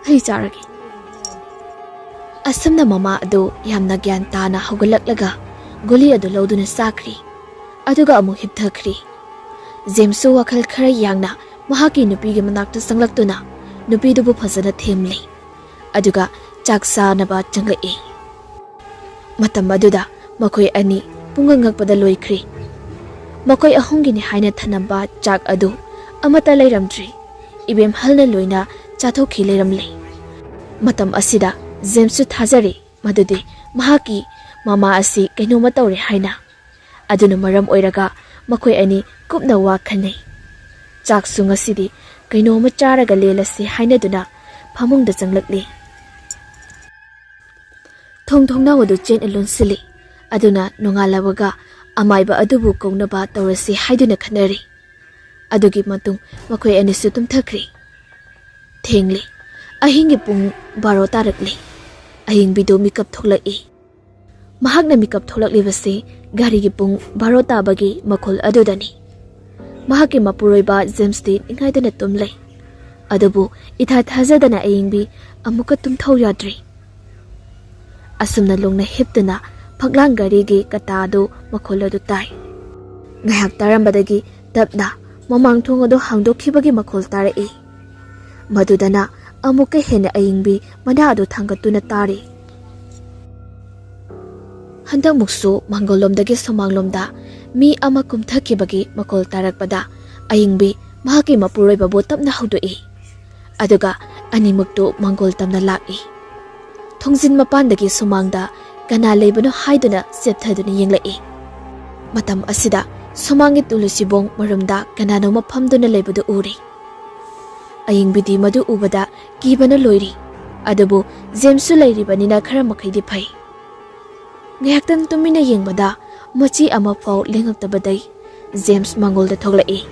ꯑꯩ ꯆꯥꯔꯒꯦ꯫" ꯑꯁꯨꯝꯅ ꯃꯃꯥ ꯑꯗꯨ ꯌꯥꯝꯅ ꯒ꯭ꯌꯥꯟ ꯇꯥꯅ ꯍꯧꯒꯠꯂꯛꯂꯒ ꯒꯨꯂꯤ ꯑꯗꯨ ꯂꯧꯗꯨꯅ ꯆꯥꯈ꯭ꯔꯦ꯫ ꯑꯗꯨꯒ ꯑꯃꯨꯛ ꯍꯤꯞꯊꯈ꯭ꯔꯦ꯫ ꯖꯦꯝꯁꯁꯨ ꯋꯥꯈꯜ ꯈꯔ ꯌꯥꯡꯅ ꯃꯍꯥꯛꯀꯤ ꯅꯨꯄꯤꯒꯤ ꯃꯅꯥꯛꯇ ꯆꯪꯂꯛꯇꯨꯅ ꯅꯨꯄꯤꯗꯨꯕꯨ ꯐꯖꯅ ꯊꯦꯝꯂꯦ꯫ ꯑꯗꯨꯒ ꯆꯥꯛ ꯆꯥꯅꯕ ꯆꯪꯂꯛꯏ꯫ ꯃꯇꯝ ꯑꯗꯨꯗ ꯃꯈꯣꯏ ꯑꯅꯤ ꯄꯨꯡꯉꯛ ꯉꯛꯄꯗ ꯂꯣꯏꯈ꯭ꯔꯦ꯫ ꯃꯈꯣꯏ ꯑꯍꯨꯝꯒꯤꯅꯤ ꯍꯥꯏꯅ ꯊꯅꯝꯕ ꯆꯥꯛ ꯑꯗꯨ ꯑꯃꯠꯇ ꯂꯩꯔꯝꯗ꯭ꯔꯦ꯫ ꯏꯕꯦꯝꯍꯜꯅ ꯂꯣꯏꯅ ꯆꯥꯊꯣꯛꯈꯤ ꯂꯩꯔꯝꯂꯦ꯫ ꯃꯇꯝ ꯑꯁꯤꯗ ꯖꯦꯝꯁꯁꯨ ꯊꯥꯖꯔꯦ ꯃꯗꯨꯗꯤ ꯃꯍꯥꯛꯀꯤ ꯃꯃꯥ ꯑꯁꯤ ꯀꯩꯅꯣꯝꯃ ꯇꯧꯔꯦ ꯍꯥꯏꯅ꯫ ꯑꯗꯨꯅ ꯃꯔꯝ ꯑꯣꯏꯔꯒ ꯃꯈꯣꯏ ꯑꯅꯤ ꯀꯨꯞꯅ ꯋꯥ ꯈꯟꯅꯩ꯫ ꯆꯥꯛꯁꯨ ꯉꯁꯤꯗꯤ ꯀꯩꯅꯣꯝꯃ ꯆꯥꯔꯒ ꯂꯦꯜꯂꯁꯤ ꯍꯥꯏꯅꯗꯨꯅ ꯐꯃꯨꯡꯗ ꯆꯪꯂꯛꯂꯤ꯫ ꯊꯣꯡ ꯊꯣꯡꯅꯥꯎ ꯑꯗꯨ ꯆꯦꯠꯅ ꯂꯣꯟꯁꯤꯜꯂꯤ꯫ ꯑꯗꯨꯅ ꯅꯣꯡꯉꯥꯜꯂꯕꯒ ꯑꯃꯥꯏꯕ ꯑꯗꯨꯕꯨ ꯀꯧꯅꯕ ꯇꯧꯔꯁꯤ ꯍꯥꯏꯗꯨꯅ ꯈꯟꯅꯔꯤ꯫ ꯑꯗꯨꯒꯤ ꯃꯇꯨꯡ ꯃꯈꯣꯏ ꯑꯅꯤꯁꯨ ꯇꯨꯝꯊꯈ꯭ꯔꯦ꯫ ꯊꯦꯡꯂꯦ꯫ ꯑꯍꯤꯡꯒꯤ ꯄꯨꯡ ꯕꯥꯔꯣ ꯇꯥꯔꯛꯂꯦ꯫ ꯑꯌꯤꯡꯕꯤꯗꯨ ꯃꯤꯀꯞ ꯊꯣꯛꯂꯛꯏ꯫ ꯃꯍꯥꯛꯅ ꯃꯤꯀꯞ ꯊꯣꯛꯂꯛꯂꯤꯕꯁꯤ ꯒꯥꯔꯤꯒꯤ ꯄꯨꯡ ꯕꯥꯔꯣ ꯇꯥꯕꯒꯤ ꯃꯈꯣꯜ ꯑꯗꯨꯗꯅꯤ꯫ ꯃꯍꯥꯛꯀꯤ ꯃꯄꯨꯔꯣꯏꯕ ꯖꯦꯝꯁꯇꯤ ꯅꯤꯡꯉꯥꯏꯗꯅ ꯇꯨꯝ ꯂꯩ꯫ ꯑꯗꯨꯕꯨ ꯏꯊꯥ ꯊꯥꯖꯗꯅ ꯑꯌꯤꯡꯕꯤ ꯑꯃꯨꯛꯀ ꯇꯨꯝꯊꯧ ꯌꯥꯗ꯭ꯔꯤ꯫ ꯑꯁꯨꯝꯅ ꯂꯣꯡꯅ ꯍꯤꯞꯇꯨꯅ ꯐꯛꯂꯥꯡ ꯒꯥꯔꯤꯒꯤ ꯀꯇꯥ ꯑꯗꯨ ꯃꯈꯣꯜ ꯑꯗꯨ ꯇꯥꯏ꯫ ꯉꯥꯏꯍꯥꯛ ꯇꯥꯔꯝꯕꯗꯒꯤ ꯇꯞꯅ ꯃꯃꯥꯡ ꯊꯣꯡ ꯑꯗꯨ ꯍꯥꯡꯗꯣꯛꯈꯤꯕꯒꯤ ꯃꯈꯣꯜ ꯇꯥꯔꯛꯏ꯫ ꯃꯗꯨꯗꯅ ꯑꯃꯨꯛꯀ ꯍꯦꯟꯅ ꯑꯌꯤꯡꯕꯤ ꯃꯅꯥ ꯑꯗꯨ ꯊꯥꯡꯒꯠꯇꯨꯅ ꯇꯥꯔꯤ꯫ ꯍꯟꯗꯛꯃꯨꯛꯁꯨ ꯃꯥꯡꯒꯣꯜꯂꯣꯝꯗꯒꯤ ꯁꯨꯃꯥꯡꯂꯣꯝꯗ ꯃꯤ ꯑꯃ ꯀꯨꯝꯊꯈꯤꯕꯒꯤ ꯃꯈꯣꯜ ꯇꯥꯔꯛꯄꯗ ꯑꯌꯤꯡꯕꯤ ꯃꯍꯥꯛꯀꯤ ꯃꯄꯨꯔꯣꯏꯕꯕꯨ ꯇꯞꯅ ꯍꯧꯗꯣꯛꯏ꯫ ꯑꯗꯨꯒ ꯑꯅꯤꯃꯛꯇꯨ ꯃꯥꯡꯒꯣꯜ ꯇꯝꯅ ꯂꯥꯛꯏ꯫ ꯊꯣꯡꯖꯤꯟ ꯃꯄꯥꯟꯗꯒꯤ ꯁꯨꯃꯥꯡꯗ ꯀꯅꯥ ꯂꯩꯕꯅꯣ ꯍꯥꯏꯗꯨꯅ ꯆꯦꯞꯊꯗꯨꯅ ꯌꯦꯡꯂꯛꯏ꯫ ꯃꯇꯝ ꯑꯁꯤꯗ ꯁꯨꯃꯥꯡꯒꯤ ꯇꯨꯂꯨꯁꯤꯕꯣꯡ ꯃꯔꯨꯝꯗ ꯀꯅꯥꯅꯣꯃ ꯐꯝꯗꯨꯅ ꯂꯩꯕꯗꯨ ꯎꯔꯤ꯫ ꯑꯌꯤꯡꯕꯤꯗꯤ ꯃꯗꯨ ꯎꯕꯗ ꯀꯤꯕꯅ ꯂꯣꯏꯔꯤ꯫ ꯑꯗꯨꯕꯨ ꯖꯦꯝꯁꯁꯨ ꯂꯩꯔꯤꯕꯅꯤꯅ ꯈꯔ ꯃꯈꯩꯗꯤ ꯐꯩ꯫ ꯉꯥꯏꯍꯥꯛꯇꯪ ꯇꯨꯃꯤꯟꯅ ꯌꯦꯡꯕꯗ ꯃꯆꯤ ꯑꯃꯐꯥꯎ ꯂꯦꯡꯉꯛꯇꯕꯗꯩ ꯖꯦꯝꯁ ꯃꯉꯣꯜꯗ ꯊꯣꯛꯂꯛꯏ꯫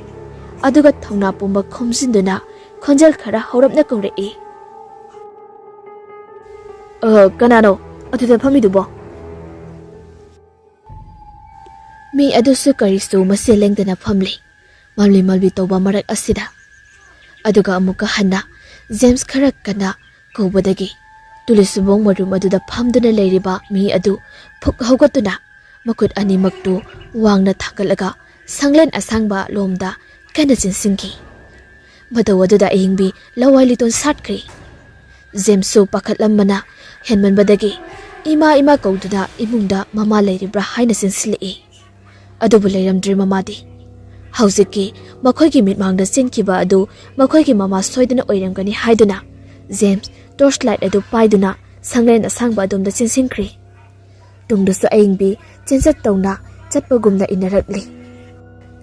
ꯑꯗꯨꯒ ꯊꯧꯅꯥ ꯄꯨꯝꯕ ꯈꯣꯝꯖꯤꯟꯗꯨꯅ ꯈꯣꯟꯖꯦꯜ ꯈꯔ ꯍꯧꯔꯞꯅ ꯀꯧꯔꯛꯏ꯫ "ꯑ, ꯀꯅꯥꯅꯣ ꯑꯗꯨꯗ ꯐꯝꯃꯤꯗꯨꯕꯣ?" ꯃꯤ ꯑꯗꯨꯁꯨ ꯀꯔꯤꯁꯨ ꯃꯁꯦ ꯂꯦꯡꯗꯅ ꯐꯝꯂꯤ, ꯃꯝꯂꯤ ꯃꯝꯂꯤ ꯇꯧꯕ ꯃꯔꯛ ꯑꯁꯤꯗ꯫ ꯑꯗꯨꯒ ꯑꯃꯨꯛꯀ ꯍꯟꯅ ꯖꯦꯝꯁ ꯈꯔ ꯀꯟꯅ ꯀꯧꯕꯗꯒꯤ ꯇꯨꯂꯨꯁꯤꯕꯣꯡ ꯃꯔꯨꯝ ꯑꯗꯨꯗ ꯐꯝꯗꯨꯅ ꯂꯩꯔꯤꯕ ꯃꯤ ꯑꯗꯨ ꯐꯨꯛ ꯍꯧꯒꯠꯇꯨꯅ ꯃꯈꯨꯠ ꯑꯅꯤꯃꯛꯇꯨ ꯋꯥꯡꯅ ꯊꯥꯡꯒꯠꯂꯒ ꯁꯪꯂꯦꯟ ꯑꯁꯥꯡꯕ ꯂꯣꯝꯗ ꯀꯟꯅ ꯆꯤꯟꯁꯤꯟꯈꯤ꯫ ꯃꯇꯧ ꯑꯗꯨꯗ ꯑꯌꯤꯡꯕꯤ ꯂꯋꯥꯏ ꯂꯤꯇꯣꯟ ꯁꯥꯠꯈ꯭ꯔꯤ꯫ ꯖꯦꯝꯁꯁꯨ ꯄꯥꯈꯠꯂꯝꯕꯅ ꯍꯦꯟꯃꯟꯕꯗꯒꯤ ꯏꯃꯥ ꯏꯃꯥ ꯀꯧꯗꯨꯅ ꯏꯃꯨꯡꯗ ꯃꯃꯥ ꯂꯩꯔꯤꯕ꯭ꯔꯥ ꯍꯥꯏꯅ ꯆꯦꯟꯁꯤꯜꯂꯛꯏ꯫ ꯑꯗꯨꯕꯨ ꯂꯩꯔꯝꯗ꯭ꯔꯦ ꯃꯃꯥꯗꯤ꯫ ꯍꯧꯖꯤꯛꯀꯤ ꯃꯈꯣꯏꯒꯤ ꯃꯤꯠꯃꯥꯡꯗ ꯆꯦꯟꯈꯤꯕ ꯑꯗꯨ ꯃꯈꯣꯏꯒꯤ ꯃꯃꯥ ꯁꯣꯏꯗꯅ ꯑꯣꯏꯔꯝꯒꯅꯤ ꯍꯥꯏꯗꯨꯅ ꯖꯦꯝꯁ ꯇꯣꯔꯆ ꯂꯥꯏꯠ ꯑꯗꯨ ꯄꯥꯏꯗꯨꯅ ꯁꯪꯂꯦꯟ ꯑꯁꯥꯡꯕ ꯑꯗꯣꯝꯗ ꯆꯦꯟꯁꯤꯟꯈ꯭ꯔꯤ꯫ ꯇꯨꯡꯗꯁꯨ ꯑꯌꯤꯡꯕꯤ ꯆꯦꯟꯆꯠ ꯇꯧꯅ ꯆꯠꯄꯒꯨꯝꯅ ꯏꯟꯅꯔꯛꯂꯤ꯫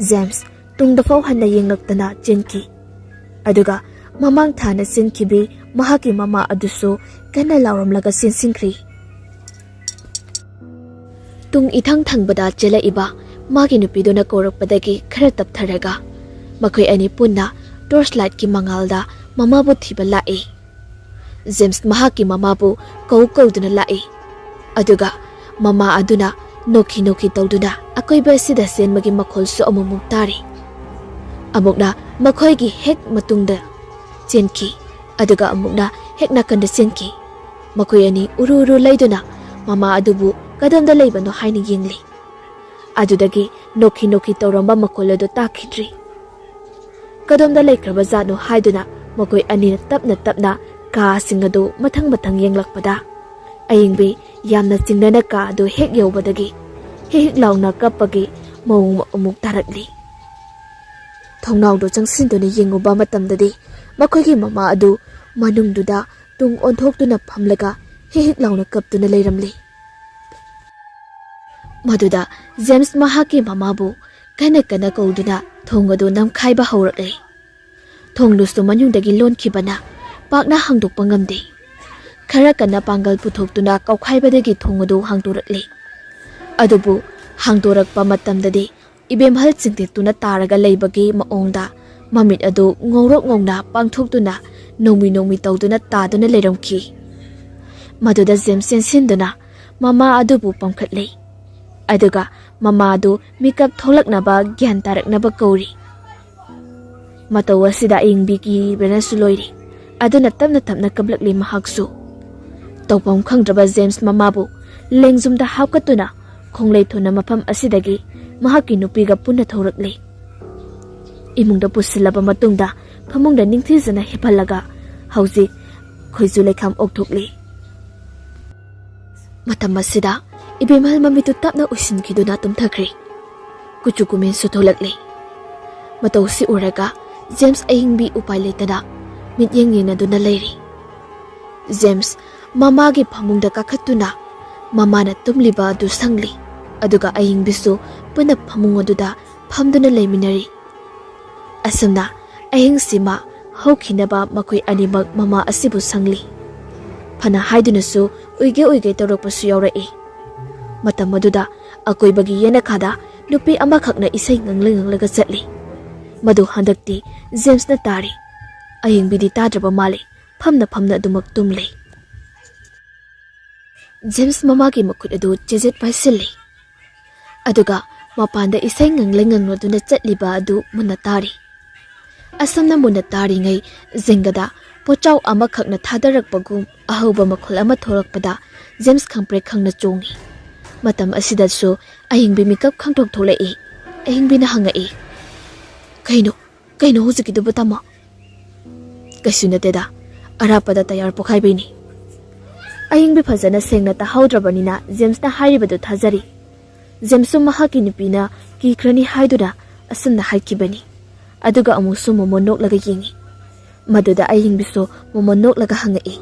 ꯖꯦꯝꯁ ꯇꯨꯡꯗ ꯐꯥꯎ ꯍꯟꯅ ꯌꯦꯡꯂꯛꯇꯅ ꯆꯦꯟꯈꯤ꯫ ꯑꯗꯨꯒ ꯃꯃꯥꯡ ꯊꯥꯅ ꯆꯦꯟꯈꯤꯕꯤ ꯃꯍꯥꯛꯀꯤ ꯃꯃꯥ ꯑꯗꯨꯁꯨ ꯀꯟꯅ ꯂꯥꯎꯔꯝꯂꯒ ꯆꯦꯟꯁꯤꯟꯈ꯭ꯔꯤ꯫ ꯇꯨꯡ ꯏꯊꯪ ꯊꯪꯕꯗ ꯆꯦꯜꯂꯛꯏꯕ ꯃꯥꯒꯤ ꯅꯨꯄꯤꯗꯨꯅ ꯀꯧꯔꯛꯄꯗꯒꯤ ꯈꯔ ꯇꯞꯊꯔꯒ ꯃꯈꯣꯏ ꯑꯅꯤ ꯄꯨꯟꯅ ꯇꯣꯔꯆ ꯂꯥꯏꯠꯀꯤ ꯃꯉꯥꯜꯗ ꯃꯃꯥꯕꯨ ꯊꯤꯕ ꯂꯥꯛꯏ꯫ ꯖꯦꯝꯁ ꯃꯍꯥꯛꯀꯤ ꯃꯃꯥꯕꯨ ꯀꯧ ꯀꯧꯗꯨꯅ ꯂꯥꯛꯏ꯫ ꯑꯗꯨꯒ ꯃꯃꯥ ꯑꯗꯨꯅ ꯅꯣꯛꯈꯤ ꯅꯣꯛꯈꯤ ꯇꯧꯗꯨꯅ ꯑꯀꯣꯏꯕ ꯑꯁꯤꯗ ꯆꯦꯟꯕꯒꯤ ꯃꯈꯣꯜꯁꯨ ꯑꯃꯨꯛꯃꯨꯛ ꯇꯥꯔꯤ꯫ ꯑꯃꯨꯛꯅ ꯃꯈꯣꯏꯒꯤ ꯍꯦꯛ ꯃꯇꯨꯡꯗ ꯆꯦꯟꯈꯤ, ꯑꯗꯨꯒ ꯑꯃꯨꯛꯅ ꯍꯦꯛ ꯅꯥꯀꯟꯗ ꯆꯦꯟꯈꯤ꯫ ꯃꯈꯣꯏ ꯑꯅꯤ ꯎꯔꯨ ꯎꯔꯨ ꯂꯩꯗꯨꯅ ꯃꯃꯥ ꯑꯗꯨꯕꯨ ꯀꯗꯣꯝꯗ ꯂꯩꯕꯅꯣ ꯍꯥꯏꯅ ꯌꯦꯡꯂꯤ꯫ ꯑꯗꯨꯗꯒꯤ ꯅꯣꯛꯈꯤ ꯅꯣꯛꯈꯤ ꯇꯧꯔꯝꯕ ꯃꯈꯣꯜ ꯑꯗꯨ ꯇꯥꯈꯤꯗ꯭ꯔꯤ꯫ ꯀꯗꯣꯝꯗ ꯂꯩꯈ꯭ꯔꯕ ꯖꯥꯠꯅꯣ ꯍꯥꯏꯗꯨꯅ ꯃꯈꯣꯏ ꯑꯅꯤꯅ ꯇꯞꯅ ꯇꯞꯅ ꯀꯥꯁꯤꯡ ꯑꯗꯨ ꯃꯊꯪ ꯃꯊꯪ ꯌꯦꯡꯂꯛꯄꯗ, ꯑꯌꯤꯡꯕꯤ ꯌꯥꯝꯅ ꯆꯤꯡꯅꯅ ꯀꯥ ꯑꯗꯨ ꯍꯦꯛ ꯌꯧꯕꯗꯒꯤ ꯍꯤꯛ ꯍꯤꯛ ꯂꯥꯎꯅ ꯀꯞꯄꯒꯤ ꯃꯑꯣꯡ ꯑꯃꯨꯛ ꯇꯥꯔꯛꯂꯤ꯫ ꯊꯣꯡꯅꯥꯎꯗꯨ ꯆꯪꯁꯤꯟꯗꯨꯅ ꯌꯦꯡꯉꯨꯕ ꯃꯇꯝꯗꯗꯤ ꯃꯈꯣꯏꯒꯤ ꯃꯃꯥ ꯑꯗꯨ ꯃꯅꯨꯡꯗꯨꯗ ꯇꯨꯡ ꯑꯣꯟꯊꯣꯛꯇꯨꯅ ꯐꯝꯂꯒ ꯍꯤꯛ ꯍꯤꯛ ꯂꯥꯎꯅ ꯀꯞꯇꯨꯅ ꯂꯩꯔꯝꯂꯤ꯫ ꯃꯗꯨꯗ ꯖꯦꯝꯁ ꯃꯍꯥꯛꯀꯤ ꯃꯃꯥꯕꯨ ꯀꯟꯅ ꯀꯟꯅ ꯀꯧꯗꯨꯅ ꯊꯣꯡ ꯑꯗꯨ ꯅꯝꯈꯥꯏꯕ ꯍꯧꯔꯛꯂꯦ꯫ ꯊꯣꯡꯗꯨꯁꯨ ꯃꯅꯨꯡꯗꯒꯤ ꯂꯣꯟꯈꯤꯕꯅ ꯄꯥꯛꯅ ꯍꯥꯡꯗꯣꯛꯄ ꯉꯝꯗꯦ꯫ ꯈꯔ ꯀꯟꯅ ꯄꯥꯡꯒꯜ ꯄꯨꯊꯣꯛꯇꯨꯅ ꯀꯧꯈꯥꯏꯕꯗꯒꯤ ꯊꯣꯡ ꯑꯗꯨ ꯍꯥꯡꯗꯣꯔꯛꯂꯦ꯫ ꯑꯗꯨꯕꯨ ꯍꯥꯡꯗꯣꯔꯛꯄ ꯃꯇꯝꯗꯗꯤ ꯏꯕꯦꯝꯍꯜ ꯆꯤꯡꯊꯤꯠꯇꯨꯅ ꯇꯥꯔꯒ ꯂꯩꯕꯒꯤ ꯃꯑꯣꯡꯗ ꯃꯃꯤꯠ ꯑꯗꯨ ꯉꯧꯔꯣꯛ ꯉꯧꯅ ꯄꯥꯡꯊꯣꯛꯇꯨꯅ ꯅꯣꯡꯃꯤ ꯅꯣꯡꯃꯤ ꯇꯧꯗꯨꯅ ꯇꯥꯗꯨꯅ ꯂꯩꯔꯝꯈꯤ꯫ ꯃꯗꯨꯗ ꯖꯦꯝꯁ ꯆꯦꯟꯁꯤꯟꯗꯨꯅ ꯃꯃꯥ ꯑꯗꯨꯕꯨ ꯄꯝꯈꯠꯂꯦ꯫ ꯑꯗꯨꯒ ꯃꯃꯥ ꯑꯗꯨ ꯃꯤꯀꯞ ꯊꯣꯛꯂꯛꯅꯕ ꯒ꯭ꯌꯥꯟ ꯇꯥꯔꯛꯅꯕ ꯀꯧꯔꯤ꯫ ꯃꯇꯧ ꯑꯁꯤꯗ ꯑꯏꯪꯕꯤ ꯀꯤꯕꯅꯁꯨ ꯂꯣꯏꯔꯤ꯫ ꯑꯗꯨꯅ ꯇꯞꯅ ꯇꯞꯅ ꯀꯞꯂꯛꯂꯤ ꯃꯍꯥꯛꯁꯨ꯫ ꯇꯧꯐꯝ ꯈꯪꯗ꯭ꯔꯕ ꯖꯦꯝꯁ ꯃꯃꯥꯕꯨ ꯂꯦꯡꯖꯨꯝꯗ ꯍꯥꯞꯀꯠꯇꯨꯅ ꯈꯣꯡꯂꯩ ꯊꯨꯅ ꯃꯐꯝ ꯑꯁꯤꯗꯒꯤ ꯃꯍꯥꯛꯀꯤ ꯅꯨꯄꯤꯒ ꯄꯨꯟꯅ ꯊꯧꯔꯛꯂꯤ꯫ ꯏꯃꯨꯡꯗ ꯄꯨꯁꯤꯜꯂꯕ ꯃꯇꯨꯡꯗ ꯐꯃꯨꯡꯗ ꯅꯤꯡꯊꯤꯖꯅ ꯍꯤꯞꯍꯜꯂꯒ ꯍꯧꯖꯤꯛ ꯈꯣꯏꯖꯨ ꯂꯩꯈꯥꯝ ꯑꯣꯛꯊꯣꯛꯂꯤ꯫ ꯃꯇꯝ ꯑꯁꯤꯗ ꯏꯕꯦꯝꯍꯜ ꯃꯃꯤꯠꯇꯨ ꯇꯞꯅ ꯎꯏꯁꯤꯟꯈꯤꯗꯨꯅ ꯇꯨꯝꯊꯈ꯭ꯔꯦ꯫ ꯀꯨꯆꯨ ꯀꯨꯃꯦꯟꯁꯨ ꯊꯣꯛꯂꯛꯂꯦ꯫ ꯃꯇꯧꯁꯤ ꯎꯔꯒ ꯖꯦꯝꯁ ꯑꯏꯪꯕꯤ ꯎꯄꯥꯏ ꯂꯩꯇꯅ ꯃꯤꯠꯌꯦꯡ ꯌꯦꯡꯅꯗꯨꯅ ꯂꯩꯔꯤ꯫ ꯖꯦꯝꯁ ꯃꯃꯥꯒꯤ ꯐꯃꯨꯡꯗ ꯀꯥꯈꯠꯇꯨꯅ ꯃꯃꯥꯅ ꯇꯨꯝꯂꯤꯕ ꯑꯗꯨ ꯁꯪꯂꯤ꯫ ꯑꯗꯨꯒ ꯑꯏꯪꯕꯤꯁꯨ ꯄꯨꯟꯅ ꯐꯃꯨꯡ ꯑꯗꯨꯗ ꯐꯝꯗꯨꯅ ꯂꯩꯃꯤꯟꯅꯔꯤ꯫ ꯑꯁꯨꯝꯅ ꯑꯍꯤꯡꯁꯤꯃ ꯍꯧꯈꯤꯅꯕ ꯃꯈꯣꯏ ꯑꯅꯤꯃꯛ ꯃꯃꯥ ꯑꯁꯤꯕꯨ ꯁꯪꯂꯤ꯫ ꯐꯅ ꯍꯥꯏꯗꯨꯅꯁꯨ ꯎꯏꯒꯦ ꯎꯏꯒꯦ ꯇꯧꯔꯛꯄꯁꯨ ꯌꯥꯎꯔꯛꯏ꯫ ꯃꯇꯝ ꯑꯗꯨꯗ ꯑꯀꯣꯏꯕꯒꯤ ꯌꯦꯅꯈꯥꯗ ꯅꯨꯄꯤ ꯑꯃꯈꯛꯅ ꯏꯁꯩ ꯉꯪꯂ ꯉꯪꯂꯒ ꯆꯠꯂꯤ꯫ ꯃꯗꯨ ꯍꯟꯗꯛꯇꯤ ꯖꯦꯝꯁꯅ ꯇꯥꯔꯤ꯫ ꯑꯌꯤꯡꯕꯤꯗꯤ ꯇꯥꯗ꯭ꯔꯕ ꯃꯥꯜꯂꯤ꯫ ꯐꯝꯅ ꯐꯝꯅ ꯑꯗꯨꯃꯛ ꯇꯨꯝꯂꯤ꯫ ꯖꯦꯝꯁ ꯃꯃꯥꯒꯤ ꯃꯈꯨꯠ ꯑꯗꯨ ꯆꯦꯖꯦꯠ ꯄꯥꯏꯁꯤꯜꯂꯤ꯫ ꯑꯗꯨꯒ ꯃꯄꯥꯟꯗ ꯏꯁꯩ ꯉꯪꯂ ꯉꯪꯂꯗꯨꯅ ꯆꯠꯂꯤꯕ ꯑꯗꯨ ꯃꯨꯟꯅ ꯇꯥꯔꯤ꯫ ꯑꯁꯨꯝꯅ ꯃꯨꯟꯅ ꯇꯥꯔꯤꯉꯩ ꯖꯤꯡꯒꯗ ꯄꯣꯠꯆꯥꯎ ꯑꯃꯈꯛꯅ ꯊꯥꯗꯔꯛꯄꯒꯨꯝ ꯑꯍꯧꯕ ꯃꯈꯣꯜ ꯑꯃ ꯊꯣꯛꯂꯛꯄꯗ ꯖꯦꯝꯁ ꯈꯪꯄ꯭ꯔꯦꯛ ꯈꯪꯅ ꯆꯣꯡꯉꯤ꯫ ꯃꯇꯝ ꯑꯁꯤꯗꯁꯨ ꯑꯍꯤꯡꯕꯤ ꯃꯤꯀꯞ ꯈꯪꯊꯣꯛ ꯊꯣꯛꯂꯛꯏ꯫ ꯑꯍꯤꯡꯕꯤꯅ ꯍꯪꯉꯛꯏ, "ꯀꯩꯅꯣ? ꯀꯩꯅꯣ ꯍꯧꯖꯤꯛꯀꯤꯗꯨꯕꯨ, ꯇꯥꯃꯣ?" "ꯀꯩꯁꯨ ꯅꯠꯇꯦꯗ, ꯑꯔꯥꯞꯄꯗ ꯇꯌꯥꯔ ꯄꯣꯈꯥꯏꯕꯩꯅꯤ꯫" ꯑꯍꯤꯡꯕꯤ ꯐꯖꯅ ꯁꯦꯡꯅ ꯇꯥꯍꯧꯗ꯭ꯔꯕꯅꯤꯅ ꯖꯦꯝꯁꯅ ꯍꯥꯏꯔꯤꯕꯗꯨ ꯊꯥꯖꯔꯤ꯫ ꯖꯦꯝꯁꯁꯨ ꯃꯍꯥꯛꯀꯤ ꯅꯨꯄꯤꯅ ꯀꯤꯈ꯭ꯔꯅꯤ ꯍꯥꯏꯗꯨꯅ ꯑꯁꯨꯝꯅ ꯍꯥꯏꯈꯤꯕꯅꯤ꯫ ꯑꯗꯨꯒ ꯑꯃꯨꯛꯁꯨ ꯃꯣꯃꯣꯟ ꯅꯣꯛꯂꯒ ꯌꯦꯡꯏ꯫ ꯃꯗꯨꯗ ꯑꯌꯤꯡꯕꯤꯁꯨ ꯃꯣꯃꯣꯟ ꯅꯣꯛꯂꯒ ꯍꯪꯉꯛꯏ,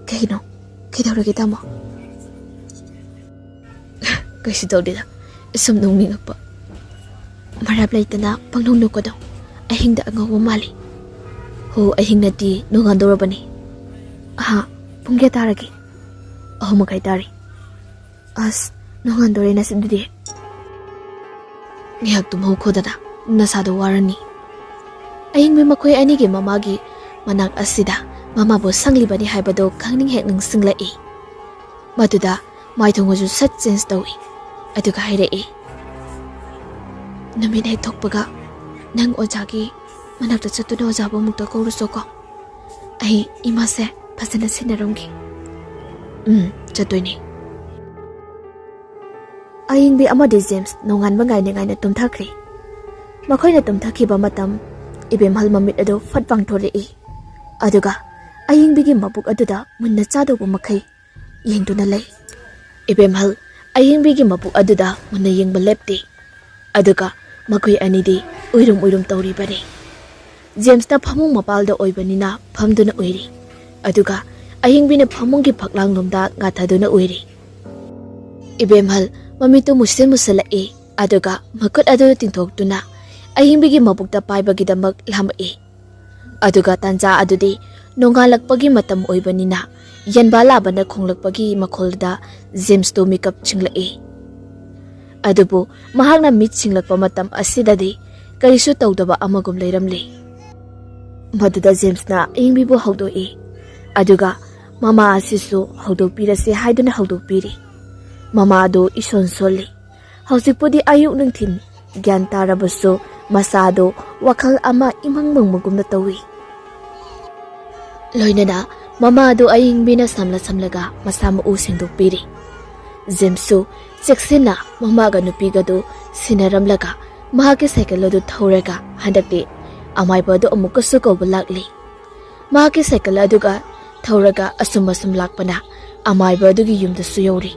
"ꯀꯩꯅꯣ? ꯀꯩꯗꯧꯔꯒꯦ, ꯇꯥꯃꯣ?" "ꯀꯩꯁꯨ ꯇꯧꯗꯦꯗ, ꯁꯨꯝ ꯅꯣꯛꯅꯤꯡꯉꯛꯄ꯫ ꯃꯔꯝ ꯂꯩꯇꯅ ꯄꯪꯅꯣꯛ ꯅꯣꯛꯀꯅꯨ꯫ ꯑꯍꯤꯡꯗ ꯑꯉꯧꯕ ꯃꯥꯜꯂꯤ꯫ ꯍꯣ, ꯑꯍꯤꯡ ꯅꯠꯇꯦ, ꯅꯣꯡꯉꯥꯟꯗꯧꯔꯕꯅꯤ꯫ ꯑꯍꯥ, ꯄꯨꯡ ꯀꯌꯥ ꯇꯥꯔꯒꯦ?" "ꯑꯍꯨꯝ ꯃꯈꯥꯏ ꯇꯥꯔꯦ꯫" "ꯑꯁ, ꯅꯣꯡꯉꯥꯟꯗꯣꯔꯦꯅ ꯑꯗꯨꯗꯤ꯫ ꯉꯥꯏꯍꯥꯛ ꯇꯨꯝꯍꯧꯈꯣꯗꯅ, ꯅꯁꯥꯗꯣ ꯋꯥꯔꯅꯤ꯫" ꯑꯌꯤꯡꯕꯤ ꯃꯈꯣꯏ ꯑꯅꯤꯒꯤ ꯃꯃꯥꯒꯤ ꯃꯅꯥꯛ ꯑꯁꯤꯗ ꯃꯃꯥꯕꯨ ꯁꯪꯂꯤꯕꯅꯤ ꯍꯥꯏꯕꯗꯨ ꯈꯪꯅꯤꯡ ꯍꯦꯛ ꯅꯤꯡꯁꯤꯡꯂꯛꯏ꯫ ꯃꯗꯨꯗ ꯃꯥꯏꯊꯣꯡ ꯑꯗꯨ ꯁꯠ ꯆꯦꯟꯖ ꯇꯧꯏ꯫ ꯑꯗꯨꯒ ꯍꯥꯏꯔꯛꯏ, "ꯅꯨꯃꯤꯠ ꯍꯦꯛ ꯊꯣꯛꯄꯒ ꯅꯪ ꯑꯣꯖꯥꯒꯤ ꯃꯅꯥꯛꯇ ꯆꯠꯇꯨꯅ ꯑꯣꯖꯥꯕꯨ ꯑꯃꯨꯛꯇ ꯀꯧꯔꯨꯆꯣꯀꯣ꯫ ꯑꯩ ꯏꯃꯥꯁꯦ ꯐꯖꯅ ꯁꯤꯟꯅꯔꯝꯒꯦ꯫" "ꯎꯝ, ꯆꯠꯇꯣꯏꯅꯦ꯫" ꯑꯌꯤꯡꯕꯤ ꯑꯃꯗꯤ ꯖꯦꯝꯁ ꯅꯣꯡꯉꯥꯟꯕ ꯉꯥꯏꯅ ꯉꯥꯏꯅ ꯇꯨꯝꯊꯈ꯭ꯔꯦ꯫ ꯃꯈꯣꯏꯅ ꯇꯨꯝꯊꯈꯤꯕ ꯃꯇꯝ, ꯏꯕꯦꯝꯍꯜ ꯃꯃꯤꯠ ꯑꯗꯨ ꯐꯠ ꯄꯥꯡꯊꯣꯔꯛꯏ꯫ ꯑꯗꯨꯒ ꯑꯌꯤꯡꯕꯤꯒꯤ ꯃꯕꯨꯛ ꯑꯗꯨꯗ ꯃꯨꯟꯅ ꯆꯥꯗꯧꯕ ꯃꯈꯩ ꯌꯦꯡꯗꯨꯅ ꯂꯩ꯫ ꯏꯕꯦꯝꯍꯜ ꯑꯌꯤꯡꯕꯤꯒꯤ ꯃꯕꯨꯛ ꯑꯗꯨꯗ ꯃꯨꯟꯅ ꯌꯦꯡꯕ ꯂꯦꯞꯇꯦ꯫ ꯑꯗꯨꯒ ꯃꯈꯣꯏ ꯑꯅꯤꯗꯤ ꯎꯏꯔꯨꯝ ꯎꯏꯔꯨꯝ ꯇꯧꯔꯤꯕꯅꯤ꯫ ꯖꯦꯝꯁꯅ ꯐꯃꯨꯡ ꯃꯄꯥꯜꯗ ꯑꯣꯏꯕꯅꯤꯅ ꯐꯝꯗꯨꯅ ꯎꯏꯔꯤ꯫ ꯑꯗꯨꯒ ꯑꯌꯤꯡꯕꯤꯅ ꯐꯃꯨꯡꯒꯤ ꯐꯛꯂꯥꯡꯂꯣꯝꯗ ꯉꯥꯊꯗꯨꯅ ꯎꯏꯔꯤ꯫ ꯏꯕꯦꯝꯍꯜ ꯃꯃꯤꯠꯇꯨ ꯃꯨꯁꯤꯟ ꯃꯨꯁꯤꯜꯂꯛꯏ꯫ ꯑꯗꯨꯒ ꯃꯈꯨꯠ ꯑꯗꯨ ꯇꯤꯡꯊꯣꯛꯇꯨꯅ ꯑꯌꯤꯡꯕꯤꯒꯤ ꯃꯕꯨꯛꯇ ꯄꯥꯏꯕꯒꯤꯗꯃꯛ ꯂꯥꯝꯃꯛꯏ꯫ ꯑꯗꯨꯒ ꯇꯥꯟꯖꯥ ꯑꯗꯨꯗꯤ ꯅꯣꯡꯉꯥꯜꯂꯛꯄꯒꯤ ꯃꯇꯝ ꯑꯣꯏꯕꯅꯤꯅ ꯌꯦꯟꯕꯥ ꯂꯥꯕꯅ ꯈꯣꯡꯂꯛꯄꯒꯤ ꯃꯈꯣꯜꯗ ꯖꯦꯝꯁꯇꯨ ꯃꯤꯀꯞ ꯁꯤꯡꯂꯛꯏ꯫ ꯑꯗꯨꯕꯨ ꯃꯍꯥꯛꯅ ꯃꯤꯠ ꯁꯤꯡꯂꯛꯄ ꯃꯇꯝ ꯑꯁꯤꯗꯗꯤ ꯀꯔꯤꯁꯨ ꯇꯧꯗꯕ ꯑꯃꯒꯨꯝ ꯂꯩꯔꯝꯂꯤ꯫ ꯃꯗꯨꯗ ꯖꯦꯝꯁꯅ ꯑꯌꯤꯡꯕꯤꯕꯨ ꯍꯧꯗꯣꯛꯏ꯫ ꯑꯗꯨꯒ ꯃꯃꯥ ꯑꯁꯤꯁꯨ ꯍꯧꯗꯣꯛꯄꯤꯔꯁꯤ ꯍꯥꯏꯗꯨꯅ ꯍꯧꯗꯣꯛꯄꯤꯔꯤ꯫ ꯃꯃꯥ ꯑꯗꯨ ꯏꯁꯣꯟ ꯁꯣꯜꯂꯤ꯫ ꯍꯧꯖꯤꯛꯄꯨꯗꯤ ꯑꯌꯨꯛ ꯅꯨꯡꯊꯤꯜ ꯒ꯭ꯌꯥꯟ ꯇꯥꯔꯕꯁꯨ ꯃꯁꯥꯗꯨ ꯋꯥꯈꯜ ꯑꯃ ꯏꯃꯪ ꯃꯪꯕꯒꯨꯝꯅ ꯇꯧꯏ꯫ ꯂꯣꯏꯅꯅ ꯃꯃꯥ ꯑꯗꯨ ꯑꯌꯤꯡꯕꯤꯅ ꯁꯝꯂ ꯁꯝꯂꯒ ꯃꯁꯥ ꯃꯎ ꯁꯦꯡꯗꯣꯛꯄꯤꯔꯤ꯫ ꯖꯦꯝꯁꯁꯨ ꯆꯦꯛꯁꯤꯟꯅ ꯃꯃꯥꯒ ꯅꯨꯄꯤꯒꯗꯨ ꯁꯤꯟꯅꯔꯝꯂꯒ ꯃꯍꯥꯛꯀꯤ ꯁꯥꯏꯀꯜ ꯑꯗꯨ ꯊꯧꯔꯒ ꯍꯟꯗꯛꯇꯤ ꯑꯃꯥꯏꯕ ꯑꯗꯨ ꯑꯃꯨꯛꯀꯁꯨ ꯀꯧꯕ ꯂꯥꯛꯂꯤ꯫ ꯃꯍꯥꯛꯀꯤ ꯁꯥꯏꯀꯜ ꯑꯗꯨꯒ ꯊꯧꯔꯒ ꯑꯁꯨꯝ ꯑꯁꯨꯝ ꯂꯥꯛꯄꯅ ꯑꯃꯥꯏꯕ ꯑꯗꯨꯒꯤ ꯌꯨꯝꯗꯁꯨ ꯌꯧꯔꯤ꯫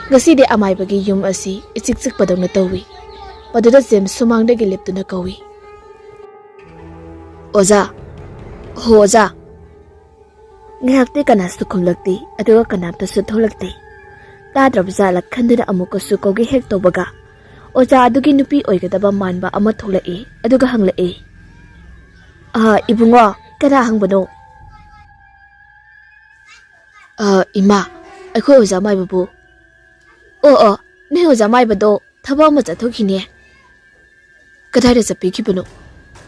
ꯉꯁꯤꯗꯤ ꯑꯃꯥꯏꯕꯒꯤ ꯌꯨꯝ ꯑꯁꯤ ꯏꯆꯤꯛ ꯆꯤꯛꯄꯗꯧꯅ ꯇꯧꯏ꯫ ꯃꯗꯨꯗ ꯖꯦꯝꯁ ꯁꯨꯃꯥꯡꯗꯒꯤ ꯂꯦꯞꯇꯨꯅ ꯀꯧꯏ, "ꯑꯣꯖꯥ! ꯍꯣ ꯑꯣꯖꯥ!" ꯉꯥꯏꯍꯥꯛꯇꯤ ꯀꯅꯥꯁꯨ ꯈꯨꯝꯂꯛꯇꯦ, ꯑꯗꯨꯒ ꯀꯅꯥꯝꯇꯁꯨ ꯊꯣꯛꯂꯛꯇꯦ꯫ ꯇꯥꯗ꯭ꯔꯕ ꯖꯥꯠꯂ ꯈꯟꯗꯨꯅ ꯑꯃꯨꯛꯀꯁꯨ ꯀꯧꯒꯦ ꯍꯦꯛ ꯇꯧꯕꯒ, ꯑꯣꯖꯥ ꯑꯗꯨꯒꯤ ꯅꯨꯄꯤ ꯑꯣꯏꯒꯗꯕ ꯃꯥꯟꯕ ꯑꯃ ꯊꯣꯛꯂꯛꯏ, ꯑꯗꯨꯒ ꯍꯪꯂꯛꯏ, "ꯑ, ꯏꯕꯨꯡꯉꯣ, ꯀꯅꯥ ꯍꯪꯕꯅꯣ?" "ꯑ, ꯏꯃꯥ, ꯑꯩꯈꯣꯏ ꯑꯣꯖꯥ ꯃꯥꯏꯕꯕꯨ꯫" "ꯑꯣ, ꯑꯣ, ꯅꯣꯏ ꯑꯣꯖꯥ ꯃꯥꯏꯕꯗꯣ ꯊꯕꯛ ꯑꯃ ꯆꯠꯊꯣꯛꯈꯤꯅꯦ꯫" "ꯀꯗꯥꯏꯗ ꯆꯠꯄꯤꯈꯤꯕꯅꯣ?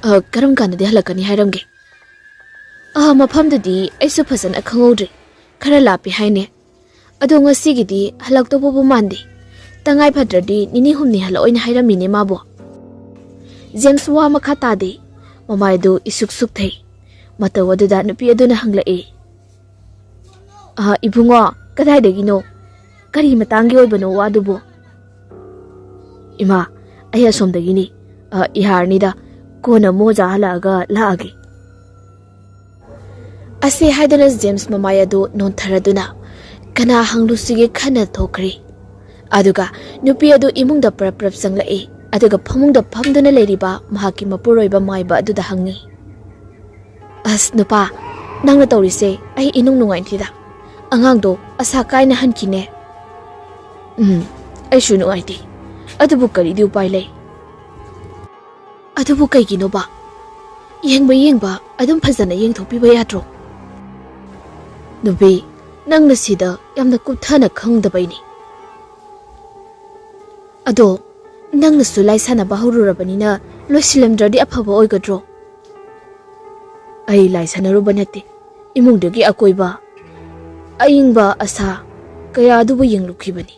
ꯑ, ꯀꯔꯝ ꯀꯥꯟꯗꯗꯤ ꯍꯜꯂꯛꯀꯅꯤ ꯍꯥꯏꯔꯝꯒꯦ?" "ꯑ, ꯃꯐꯝꯗꯨꯗꯤ ꯑꯩꯁꯨ ꯐꯖꯅ ꯈꯪꯍꯧꯗ꯭ꯔꯦ꯫ ꯈꯔ ꯂꯥꯞꯄꯤ ꯍꯥꯏꯅꯦ꯫ ꯑꯗꯣ ꯉꯁꯤꯒꯤꯗꯤ ꯍꯜꯂꯛꯇꯧꯕꯕꯨ ꯃꯥꯟꯗꯦ꯫ ꯇꯉꯥꯏ ꯐꯗ꯭ꯔꯗꯤ ꯅꯤꯅꯤ ꯍꯨꯝꯅꯤ ꯍꯜꯂꯛꯑꯣꯏꯅ ꯍꯥꯏꯔꯝꯃꯤꯅꯦ ꯃꯥꯕꯨ꯫" ꯖꯦꯝꯁ ꯋꯥ ꯃꯈꯥ ꯇꯥꯗꯦ꯫ ꯃꯃꯥꯏꯗꯨ ꯏꯁꯨꯛ ꯁꯨꯛꯊꯩ꯫ ꯃꯇꯧ ꯑꯗꯨꯗ ꯅꯨꯄꯤ ꯑꯗꯨꯅ ꯍꯪꯂꯛꯏ, "ꯑ, ꯏꯕꯨꯡꯉꯣ, ꯀꯗꯥꯏꯗꯒꯤꯅꯣ? ꯀꯔꯤ ꯃꯇꯥꯡꯒꯤ ꯑꯣꯏꯕꯅꯣ ꯋꯥꯗꯨꯕꯨ?" "ꯏꯃꯥ, ꯑꯩ ꯑꯁꯣꯝꯗꯒꯤꯅꯤ꯫ ꯑ, ꯏꯍꯥꯔꯅꯤꯗ꯫ ꯀꯣꯟꯅ ꯃꯣꯖꯥ ꯍꯜꯂꯛꯑꯒ ꯂꯥꯛꯑꯒꯦ꯫" ꯑꯁꯤ ꯍꯥꯏꯗꯨꯅ ꯖꯦꯝꯁ ꯃꯃꯥꯏ ꯑꯗꯨ ꯅꯣꯟꯊꯔꯗꯨꯅ ꯀꯅꯥ ꯍꯪꯂꯨꯁꯤꯒꯦ ꯈꯟꯅ ꯊꯣꯛꯈ꯭ꯔꯦ꯫ ꯑꯗꯨꯒ ꯅꯨꯄꯤ ꯑꯗꯨ ꯏꯃꯨꯡꯗ ꯄ꯭ꯔꯞ ꯄ꯭ꯔꯞ ꯆꯪꯂꯛꯏ, ꯑꯗꯨꯒ ꯐꯃꯨꯡꯗ ꯐꯝꯗꯨꯅ ꯂꯩꯔꯤꯕ ꯃꯍꯥꯛꯀꯤ ꯃꯄꯨꯔꯣꯏꯕ ꯃꯥꯏꯕ ꯑꯗꯨꯗ ꯍꯪꯉꯤ, "ꯑꯁ ꯅꯨꯄꯥ, ꯅꯪꯅ ꯇꯧꯔꯤꯁꯦ ꯑꯩ ꯏꯅꯨꯡ ꯅꯨꯡꯉꯥꯏꯇꯦꯗ꯫ ꯑꯉꯥꯡꯗꯣ ꯑꯁꯥ ꯀꯥꯏꯅ ꯍꯟꯈꯤꯅꯦ꯫" "ꯎꯝ, ꯑꯩꯁꯨ ꯅꯨꯡꯉꯥꯏꯇꯦ꯫ ꯑꯗꯨꯕꯨ ꯀꯔꯤꯗꯤ ꯎꯄꯥꯏ ꯂꯩ?" "ꯑꯗꯨꯕꯨ ꯀꯩꯒꯤꯅꯣꯕ? ꯌꯦꯡꯕ ꯌꯦꯡꯕ ꯑꯗꯨꯝ ꯐꯖꯅ ꯌꯦꯡꯊꯣꯛꯄꯤꯕ ꯌꯥꯗ꯭ꯔꯣ?" "ꯅꯨꯄꯤ, ꯅꯪꯅ ꯁꯤꯗ ꯌꯥꯝꯅ ꯀꯨꯞꯊꯅ ꯈꯪꯗꯕꯩꯅꯤ꯫ ꯑꯗꯣ ꯅꯪꯅꯁꯨ ꯂꯥꯏ ꯁꯥꯟꯅꯕ ꯍꯧꯔꯨꯔꯕꯅꯤꯅ ꯂꯣꯏꯁꯤꯜꯂꯝꯗ꯭ꯔꯗꯤ ꯑꯐꯕ ꯑꯣꯏꯒꯗ꯭ꯔꯣ?" "ꯑꯩ ꯂꯥꯏ ꯁꯥꯟꯅꯔꯨꯕ ꯅꯠꯇꯦ꯫ ꯏꯃꯨꯡꯗꯒꯤ ꯑꯀꯣꯏꯕ ꯑꯏꯪꯕ ꯑꯁꯥ ꯀꯌꯥ ꯑꯗꯨꯕꯨ ꯌꯦꯡꯂꯨꯈꯤꯕꯅꯤ꯫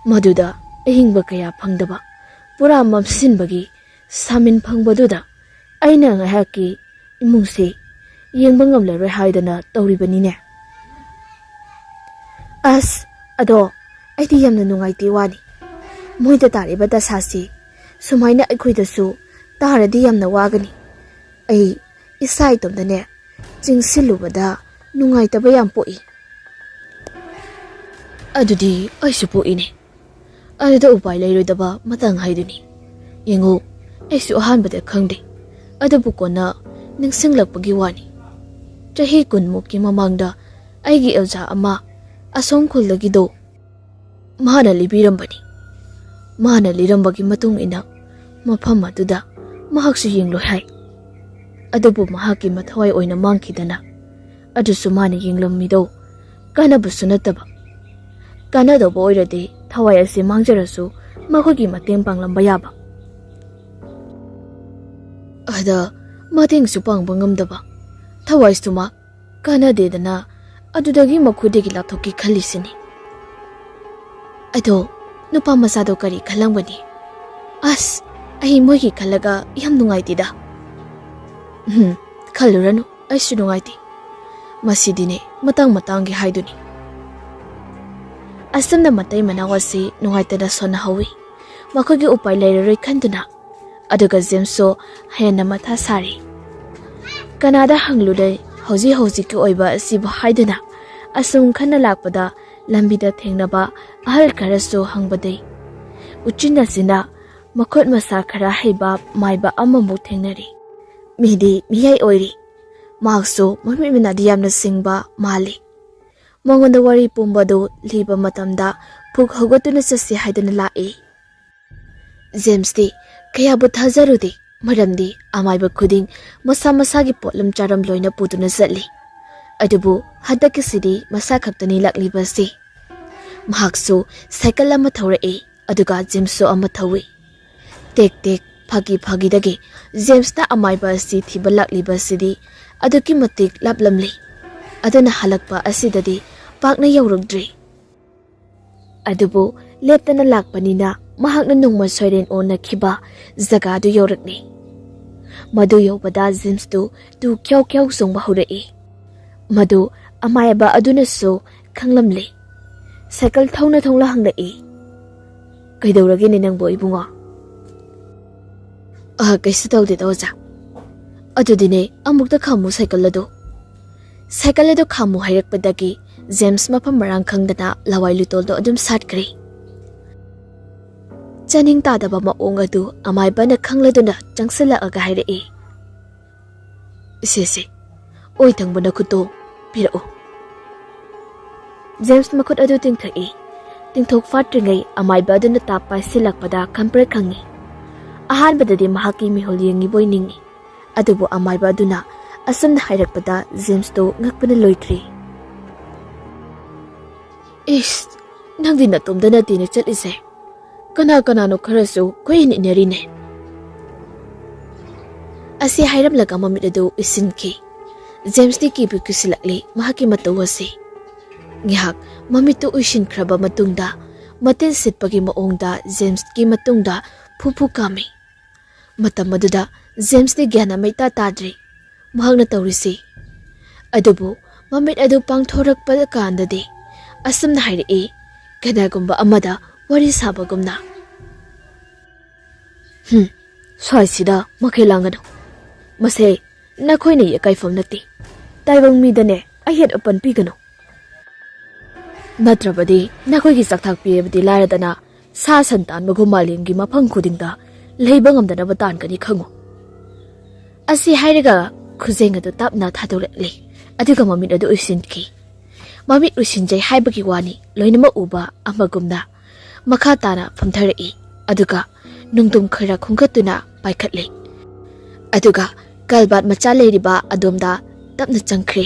ꯃꯗꯨꯗ ꯑꯍꯤꯡꯕ ꯀꯌꯥ ꯐꯪꯗꯕ, ꯄꯨꯔꯥ ꯃꯝꯁꯤꯟꯕꯒꯤ ꯁꯥꯃꯤꯟ ꯐꯪꯕꯗꯨꯗ ꯑꯩꯅ ꯉꯥꯏꯍꯥꯛꯀꯤ ꯏꯃꯨꯡꯁꯤ ꯌꯦꯡꯕ ꯉꯝꯂꯔꯣꯏ ꯍꯥꯏꯗꯅ ꯇꯧꯔꯤꯕꯅꯤꯅꯦ꯫" "ꯑꯁ, ꯑꯗꯣ ꯑꯩꯗꯤ ꯌꯥꯝꯅ ꯅꯨꯡꯉꯥꯏꯇꯦ ꯋꯥꯅꯤ꯫ ꯃꯣꯏꯗ ꯇꯥꯔꯤꯕ ꯗꯁꯥꯁꯤ ꯁꯨꯃꯥꯏꯅ ꯑꯩꯈꯣꯏꯗꯁꯨ ꯇꯥꯔꯗꯤ ꯌꯥꯝꯅ ꯋꯥꯒꯅꯤ꯫ ꯑꯩ ꯏꯁꯥ ꯏꯇꯣꯝꯇꯅꯦ ꯆꯤꯡꯁꯤꯜꯂꯨꯕꯗ ꯅꯨꯡꯉꯥꯏꯇꯕ ꯌꯥꯝ ꯄꯣꯛꯏ꯫" ꯑꯗꯨꯗꯤ ꯑꯩꯁꯨ ꯄꯣꯛꯏꯅꯦ꯫ ꯑꯗꯨꯗ ꯎꯄꯥꯏ ꯂꯩꯔꯣꯏꯗꯕ ꯃꯇꯥꯡ ꯍꯥꯏꯗꯨꯅꯤ꯫ ꯌꯦꯡꯉꯨ, ꯑꯩꯁꯨ ꯑꯍꯥꯟꯕꯗ ꯈꯪꯗꯦ, ꯑꯗꯨꯕꯨ ꯀꯣꯟꯅ ꯅꯤꯡꯁꯤꯡꯂꯛꯄꯒꯤ ꯋꯥꯅꯤ꯫ ꯆꯍꯤ ꯀꯨꯟꯃꯨꯛꯀꯤ ꯃꯃꯥꯡꯗ ꯑꯩꯒꯤ ꯑꯣꯖꯥ ꯑꯃ ꯑꯁꯣꯝ ꯈꯨꯜꯗꯒꯤꯗꯣ ꯃꯥꯅ ꯂꯤꯕꯤꯔꯝꯕꯅꯤ꯫ ꯃꯥꯅ ꯂꯤꯔꯝꯕꯒꯤ ꯃꯇꯨꯡ ꯏꯟꯅ ꯃꯐꯝ ꯑꯗꯨꯗ ꯃꯍꯥꯛꯁꯨ ꯌꯦꯡꯂꯣꯏ ꯍꯥꯏ꯫ ꯑꯗꯨꯕꯨ ꯃꯍꯥꯛꯀꯤ ꯃꯊꯋꯥꯏ ꯑꯣꯏꯅ ꯃꯥꯡꯈꯤꯗꯅ, ꯑꯗꯨꯁꯨ ꯃꯥꯅ ꯌꯦꯡꯂꯝꯃꯤꯗꯣ ꯀꯥꯟꯅꯕꯁꯨ ꯅꯠꯇꯕ꯫ ꯀꯥꯟꯅꯗꯧꯕ ꯑꯣꯏꯔꯗꯤ ꯊꯋꯥꯏ ꯑꯁꯤ ꯃꯥꯡꯖꯔꯁꯨ ꯃꯈꯣꯏꯒꯤ ꯃꯇꯦꯡ ꯄꯥꯡꯂꯝꯕ ꯌꯥꯕ꯫ ꯑꯗ ꯃꯇꯦꯡꯁꯨ ꯄꯥꯡꯕ ꯉꯝꯗꯕ꯫ ꯊꯋꯥꯏꯁꯨꯃꯛ ꯀꯥꯟꯅꯗꯦꯗꯅ ꯑꯗꯨꯗꯒꯤ ꯃꯈꯣꯏꯗꯒꯤ ꯂꯥꯞꯊꯣꯛꯀꯦ ꯈꯜꯂꯤꯁꯤꯅꯤ꯫ ꯑꯗꯣ ꯅꯨꯄꯥ ꯃꯆꯥꯗꯣ ꯀꯔꯤ ꯈꯜꯂꯝꯒꯅꯤ? ꯑꯁ, ꯑꯩ ꯃꯣꯏꯒꯤ ꯈꯜꯂꯒ ꯌꯥꯝ ꯅꯨꯡꯉꯥꯏꯇꯦꯗ꯫ ꯎꯝ, ꯈꯜꯂꯨꯔꯅꯨ, ꯑꯩꯁꯨ ꯅꯨꯡꯉꯥꯏꯇꯦ꯫ ꯃꯁꯤꯗꯤꯅꯦ, ꯃꯇꯥꯡ ꯃꯇꯥꯡꯒꯤ ꯍꯥꯏꯗꯨꯅꯤ꯫ ꯑꯁꯨꯝꯅ ꯃꯇꯩ ꯃꯅꯥꯎ ꯑꯁꯤ ꯅꯨꯡꯉꯥꯏꯇꯅ ꯁꯣꯟꯅꯍꯧꯏ꯫ ꯃꯈꯣꯏꯒꯤ ꯎꯄꯥꯏ ꯂꯩꯔꯔꯣꯏ ꯈꯟꯗꯨꯅ, ꯑꯗꯨꯒ ꯖꯦꯝꯁꯁꯨ ꯍꯦꯟꯅ ꯃꯊꯥ ꯁꯥꯔꯤ꯫ ꯀꯅꯥꯗ ꯍꯪꯂꯨꯗꯦ, ꯍꯧꯖꯤꯛ ꯍꯧꯖꯤꯛꯀꯤ ꯑꯣꯏꯕ ꯑꯁꯤꯕꯨ ꯍꯥꯏꯗꯨꯅ ꯑꯁꯨꯝ ꯈꯟꯅ ꯂꯥꯛꯄꯗ ꯂꯝꯕꯤꯗ ꯊꯦꯡꯅꯕ ꯑꯍꯜ ꯈꯔꯁꯨ ꯍꯪꯕꯗꯩ ꯎꯆꯤꯟ ꯅꯥꯆꯤꯟꯅ ꯃꯈꯨꯠ ꯃꯁꯥ ꯈꯔ ꯍꯩꯕ ꯃꯥꯏꯕ ꯑꯃꯃꯨꯛ ꯊꯦꯡꯅꯔꯤ꯫ ꯃꯤꯗꯤ ꯃꯤꯌꯥꯏ ꯑꯣꯏꯔꯤ꯫ ꯃꯍꯥꯛꯁꯨ ꯃꯃꯤꯠ ꯃꯅꯥꯗꯤ ꯌꯥꯝꯅ ꯁꯤꯡꯕ ꯃꯥꯜꯂꯤ꯫ ꯃꯉꯣꯟꯗ ꯋꯥꯔꯤ ꯄꯨꯝꯕꯗꯨ ꯂꯤꯕ ꯃꯇꯝꯗ ꯄꯨꯛ ꯍꯧꯒꯠꯇꯨꯅ ꯆꯠꯁꯤ ꯍꯥꯏꯗꯨꯅ ꯂꯥꯛꯏ꯫ ꯖꯦꯝꯁꯇꯤ ꯀꯌꯥꯕꯨ ꯊꯥꯖꯔꯨꯗꯦ, ꯃꯔꯝꯗꯤ ꯑꯃꯥꯏꯕ ꯈꯨꯗꯤꯡ ꯃꯁꯥ ꯃꯁꯥꯒꯤ ꯄꯣꯠꯂꯝ ꯆꯥꯔꯝ ꯂꯣꯏꯅ ꯄꯨꯗꯨꯅ ꯆꯠꯂꯤ꯫ ꯑꯗꯨꯕꯨ ꯍꯟꯗꯛꯀꯤꯁꯤꯗꯤ ꯃꯁꯥ ꯈꯛꯇꯅꯤ ꯂꯥꯛꯂꯤꯕꯁꯤ꯫ ꯃꯍꯥꯛꯁꯨ ꯁꯥꯏꯀꯜ ꯑꯃ ꯊꯧꯔꯛꯏ, ꯑꯗꯨꯒ ꯖꯦꯝꯁꯁꯨ ꯑꯃ ꯊꯧꯏ꯫ ꯇꯦꯛ ꯇꯦꯛ, ꯐꯥꯒꯤ ꯐꯥꯒꯤꯗꯒꯤ ꯖꯦꯝꯁꯅ ꯑꯃꯥꯏꯕ ꯑꯁꯤ ꯊꯤꯕ ꯂꯥꯛꯂꯤꯕ ꯑꯁꯤꯗꯤ ꯑꯗꯨꯛꯀꯤ ꯃꯇꯤꯛ ꯂꯥꯞꯂꯝꯂꯤ꯫ ꯑꯗꯨꯅ ꯍꯜꯂꯛꯄ ꯑꯁꯤꯗꯗꯤ ꯄꯥꯛꯅ ꯌꯧꯔꯛꯇ꯭ꯔꯤ꯫ ꯑꯗꯨꯕꯨ ꯂꯦꯞꯇꯅ ꯂꯥꯛꯄꯅꯤꯅ ꯃꯍꯥꯛꯅ ꯅꯣꯡꯃ ꯁꯣꯏꯔꯦꯟ ꯑꯣꯟꯅꯈꯤꯕ ꯖꯒꯥꯗꯨ ꯌꯧꯔꯛꯂꯤ꯫ ꯃꯗꯨ ꯌꯧꯕꯗ ꯖꯦꯝꯁꯇꯨ ꯇꯨ ꯈ꯭ꯌꯥꯎ ꯈ꯭ꯌꯥꯎ ꯆꯣꯡꯕ ꯍꯧꯔꯛꯏ꯫ ꯃꯗꯨ ꯑꯃꯥꯏꯕ ꯑꯗꯨꯅꯁꯨ ꯈꯪꯂꯝꯂꯦ꯫ ꯁꯥꯏꯀꯜ ꯊꯧꯅ ꯊꯧꯅ ꯍꯪꯂꯛꯏ, "ꯀꯩꯗꯧꯔꯒꯦꯅꯦ ꯅꯪꯕꯨ, ꯏꯕꯨꯡꯉꯣ?" "ꯑ, ꯀꯩꯁꯨ ꯇꯧꯗꯦꯗ, ꯑꯣꯖꯥ꯫ ꯑꯗꯨꯗꯤꯅꯦ, ꯑꯃꯨꯛꯇ ꯈꯥꯝꯃꯨ ꯁꯥꯏꯀꯜ ꯑꯗꯨ꯫" ꯁꯥꯏꯀꯜ ꯑꯗꯨ ꯈꯥꯝꯃꯨ ꯍꯥꯏꯔꯛꯄꯗꯒꯤ ꯖꯦꯝꯁ ꯃꯐꯝ ꯃꯔꯥꯡ ꯈꯪꯗꯅ ꯂꯋꯥꯏ ꯂꯨꯇꯣꯜꯗꯣ ꯑꯗꯨꯝ ꯁꯥꯠꯈ꯭ꯔꯦ꯫ ꯆꯥꯅꯤꯡ ꯇꯥꯗꯕ ꯃꯑꯣꯡ ꯑꯗꯨ ꯑꯃꯥꯏꯕꯅ ꯈꯪꯂꯗꯨꯅ ꯆꯪꯁꯤꯜꯂꯛꯑꯒ ꯍꯥꯏꯔꯛꯏ, "ꯏꯆꯦꯁꯦ, ꯑꯣꯏ ꯊꯪꯕ ꯅꯈꯨꯠꯇꯣ ꯄꯤꯔꯛꯎ꯫" ꯖꯦꯝꯁ ꯃꯈꯨꯠ ꯑꯗꯨ ꯇꯤꯡꯊꯣꯛꯏ꯫ ꯇꯤꯡꯊꯣꯛ ꯐꯥꯠꯇ꯭ꯔꯤꯉꯩ ꯑꯃꯥꯏꯕ ꯑꯗꯨꯅ ꯇꯥꯞ ꯄꯥꯏꯁꯤꯜꯂꯛꯄꯗ ꯈꯝꯄ꯭ꯔꯦꯛ ꯈꯪꯉꯤ꯫ ꯑꯍꯥꯟꯕꯗꯗꯤ ꯃꯍꯥꯛꯀꯤ ꯃꯤꯍꯨꯜ ꯌꯦꯡꯉꯤꯕꯣꯏ ꯅꯤꯡꯉꯤ꯫ ꯑꯗꯨꯕꯨ ꯑꯃꯥꯏꯕ ꯑꯗꯨꯅ ꯑꯁꯨꯝꯅ ꯍꯥꯏꯔꯛꯄꯗ ꯖꯦꯝꯁꯇꯨ ꯉꯛꯄꯅ ꯂꯣꯏꯈ꯭ꯔꯦ꯫ "ꯏꯁ, ꯅꯪꯗꯤ ꯅꯇꯣꯝꯗ ꯅꯠꯇꯦꯅꯦ ꯆꯠꯂꯤꯁꯦ꯫ ꯀꯅꯥ ꯀꯅꯥꯅꯣ ꯈꯔꯁꯨ ꯀꯣꯏꯏꯟ ꯏꯟꯅꯔꯤꯅꯦ꯫" ꯑꯁꯤ ꯍꯥꯏꯔꯝꯂꯒ ꯃꯃꯤꯠ ꯑꯗꯨ ꯎꯏꯁꯤꯟꯈꯤ꯫ ꯖꯦꯝꯁꯇꯤ ꯀꯤꯕꯨ ꯀꯤꯁꯤꯜꯂꯛꯂꯤ ꯃꯍꯥꯛꯀꯤ ꯃꯇꯧ ꯑꯁꯤ꯫ ꯉꯥꯏꯍꯥꯛ ꯃꯃꯤꯠꯇꯨ ꯎꯏꯁꯤꯟꯈ꯭ꯔꯕ ꯃꯇꯨꯡꯗ ꯃꯇꯤꯟ ꯁꯤꯠꯄꯒꯤ ꯃꯑꯣꯡꯗ ꯖꯦꯝꯁꯀꯤ ꯃꯇꯨꯡꯗ ꯐꯨ ꯐꯨ ꯀꯥꯝꯃꯤ꯫ ꯃꯇꯝ ꯑꯗꯨꯗ ꯖꯦꯝꯁꯇꯤ ꯒ꯭ꯌꯥꯟ ꯑꯃ ꯏꯇꯥ ꯇꯥꯗ꯭ꯔꯦ ꯃꯍꯥꯛꯅ ꯇꯧꯔꯤꯁꯤ꯫ ꯑꯗꯨꯕꯨ ꯃꯃꯤꯠ ꯑꯗꯨ ꯄꯥꯡꯊꯣꯔꯛꯄ ꯀꯥꯟꯗꯗꯤ ꯑꯁꯨꯝꯅ ꯍꯥꯏꯔꯛꯏ, ꯀꯅꯥꯒꯨꯝꯕ ꯑꯃꯗ ꯋꯥꯔꯤ ꯁꯥꯕꯒꯨꯝꯅ, "ꯍꯨꯝ, ꯁ꯭ꯋꯥꯏꯁꯤꯗ ꯃꯈꯩ ꯂꯥꯡꯒꯅꯨ꯫ ꯃꯁꯦ ꯅꯈꯣꯏꯅ ꯌꯦꯛꯀꯥꯏꯐꯝ ꯅꯠꯇꯦ꯫ ꯇꯥꯏꯕꯪ ꯃꯤꯗꯅꯦ ꯑꯌꯦꯠ ꯑꯄꯟ ꯄꯤꯒꯅꯨ꯫ ꯅꯠꯇ꯭ꯔꯕꯗꯤ ꯅꯈꯣꯏꯒꯤ ꯆꯥꯛꯊꯥꯛ ꯄꯤꯕꯗꯤ ꯂꯥꯏꯔꯗꯅ ꯁꯥ ꯁꯟ ꯇꯥꯟꯕꯒꯨꯝ ꯃꯥꯂꯦꯝꯒꯤ ꯃꯐꯝ ꯈꯨꯗꯤꯡꯗ ꯂꯩꯕ ꯉꯝꯗꯅꯕ ꯇꯥꯟꯒꯅꯤ ꯈꯪꯉꯨ꯫" ꯑꯁꯤ ꯍꯥꯏꯔꯒ ꯈꯨꯖꯦꯡ ꯑꯗꯨ ꯇꯞꯅ ꯊꯥꯗꯣꯔꯛꯂꯤ꯫ ꯑꯗꯨꯒ ꯃꯃꯤꯠ ꯑꯗꯨ ꯎꯏꯁꯤꯟꯈꯤ꯫ ꯃꯃꯤꯠ ꯎꯏꯁꯤꯟꯖꯩ ꯍꯥꯏꯕꯒꯤ ꯋꯥꯅꯤ, ꯂꯣꯏꯅꯃꯛ ꯎꯕ ꯑꯃꯒꯨꯝꯅ ꯃꯈꯥ ꯇꯥꯅ ꯐꯝꯊꯔꯛꯏ꯫ ꯑꯗꯨꯒ ꯅꯨꯡꯗꯨꯝ ꯈꯔ ꯈꯨꯝꯒꯠꯇꯨꯅ ꯄꯥꯏꯈꯠꯂꯤ꯫ ꯑꯗꯨꯒ ꯀꯜꯕꯥꯠ ꯃꯆꯥ ꯂꯩꯔꯤꯕ ꯑꯗꯣꯝꯗ ꯇꯞꯅ ꯆꯪꯈ꯭ꯔꯦ꯫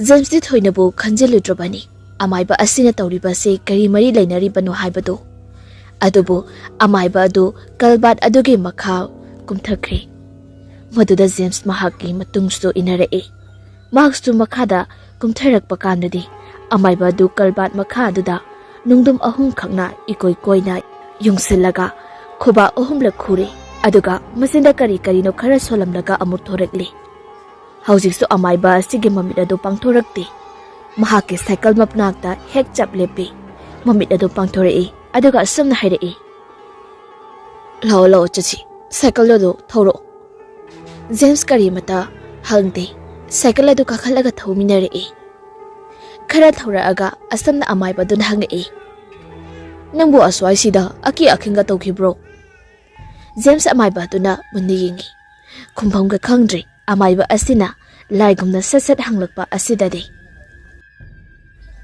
ꯖꯦꯝꯁꯇꯤ ꯊꯣꯏꯅꯕꯨ ꯈꯟꯖꯤꯜꯂꯨꯗ꯭ꯔꯕꯅꯤ ꯑꯃꯥꯏꯕ ꯑꯁꯤꯅ ꯇꯧꯔꯤꯕ ꯑꯁꯤ ꯀꯔꯤ ꯃꯔꯤ ꯂꯩꯅꯔꯤꯕꯅꯣ ꯍꯥꯏꯕꯗꯨ꯫ ꯑꯗꯨꯕꯨ ꯑꯃꯥꯏꯕ ꯑꯗꯨ ꯀꯜꯕꯥꯠ ꯑꯗꯨꯒꯤ ꯃꯈꯥ ꯀꯨꯝꯊꯈ꯭ꯔꯦ꯫ ꯃꯗꯨꯗ ꯖꯦꯝꯁ ꯃꯍꯥꯛꯀꯤ ꯃꯇꯨꯡꯁꯨ ꯏꯟꯅꯔꯛꯏ꯫ ꯃꯍꯥꯛꯁꯨ ꯃꯈꯥꯗ ꯀꯨꯝꯊꯔꯛꯄ ꯀꯥꯟꯗꯗꯤ ꯑꯃꯥꯏꯕ ꯑꯗꯨ ꯀꯜꯕꯥꯠ ꯃꯈꯥ ꯑꯗꯨꯗ ꯅꯨꯡꯗꯨꯝ ꯑꯍꯨꯝꯈꯛꯅ ꯏꯀꯣꯏ ꯀꯣꯏꯅ ꯌꯨꯡꯁꯤꯜꯂꯒ ꯈꯨꯕꯥꯛ ꯑꯍꯨꯝꯂꯛ ꯈꯨꯔꯦ꯫ ꯑꯗꯨꯒ ꯃꯆꯤꯟꯗ ꯀꯔꯤ ꯀꯔꯤꯅꯣ ꯈꯔ ꯁꯣꯜꯂꯝꯂꯒ ꯑꯃꯨꯛ ꯊꯣꯔꯛꯂꯤ꯫ ꯍꯧꯖꯤꯛꯁꯨ ꯑꯃꯥꯏꯕ ꯑꯁꯤꯒꯤ ꯃꯃꯤꯠ ꯑꯗꯨ ꯄꯥꯡꯊꯣꯔꯛꯇꯦ꯫ ꯃꯍꯥꯛꯀꯤ ꯁꯥꯏꯀꯜ ꯃꯅꯥꯛꯇ ꯍꯦꯛ ꯆꯞ ꯂꯦꯞꯄꯤ꯫ ꯃꯃꯤꯠ ꯑꯗꯨ ꯄꯥꯡꯊꯣꯔꯛꯏ꯫ ꯑꯗꯨꯒ ꯑꯁꯨꯝꯅ ꯍꯥꯏꯔꯛꯏ, "ꯂꯥꯛꯑꯣ, ꯂꯥꯛꯑꯣ, ꯆꯠꯁꯤ꯫ ꯁꯥꯏꯀꯜ ꯑꯗꯨ ꯊꯧꯔꯛꯑꯣ꯫" ꯖꯦꯝꯁ ꯀꯔꯤꯃꯇ ꯍꯪꯗꯦ꯫ ꯁꯥꯏꯀꯜ ꯑꯗꯨ ꯀꯥꯈꯠꯂꯒ ꯊꯧꯃꯤꯟꯅꯔꯛꯏ꯫ ꯈꯔ ꯊꯧꯔꯛꯑꯒ ꯑꯁꯝꯅ ꯑꯃꯥꯏꯕꯗꯨꯅ ꯍꯪꯉꯛꯏ, "ꯅꯪꯕꯨ ꯑꯁ꯭ꯋꯥꯏꯁꯤꯗ ꯑꯀꯤ ꯑꯈꯪꯒ ꯇꯧꯈꯤꯕ꯭ꯔꯣ?" ꯖꯦꯝꯁ ꯑꯃꯥꯏꯕꯗꯨꯅ ꯃꯨꯟꯅ ꯌꯦꯡꯉꯤ꯫ ꯈꯨꯝꯐꯝꯒ ꯈꯪꯗ꯭ꯔꯤ ꯑꯃꯥꯏꯕ ꯑꯁꯤꯅ ꯂꯥꯏꯒꯨꯝꯅ ꯁꯠ ꯁꯠ ꯍꯪꯂꯛꯄ ꯑꯁꯤꯗꯗꯤ꯫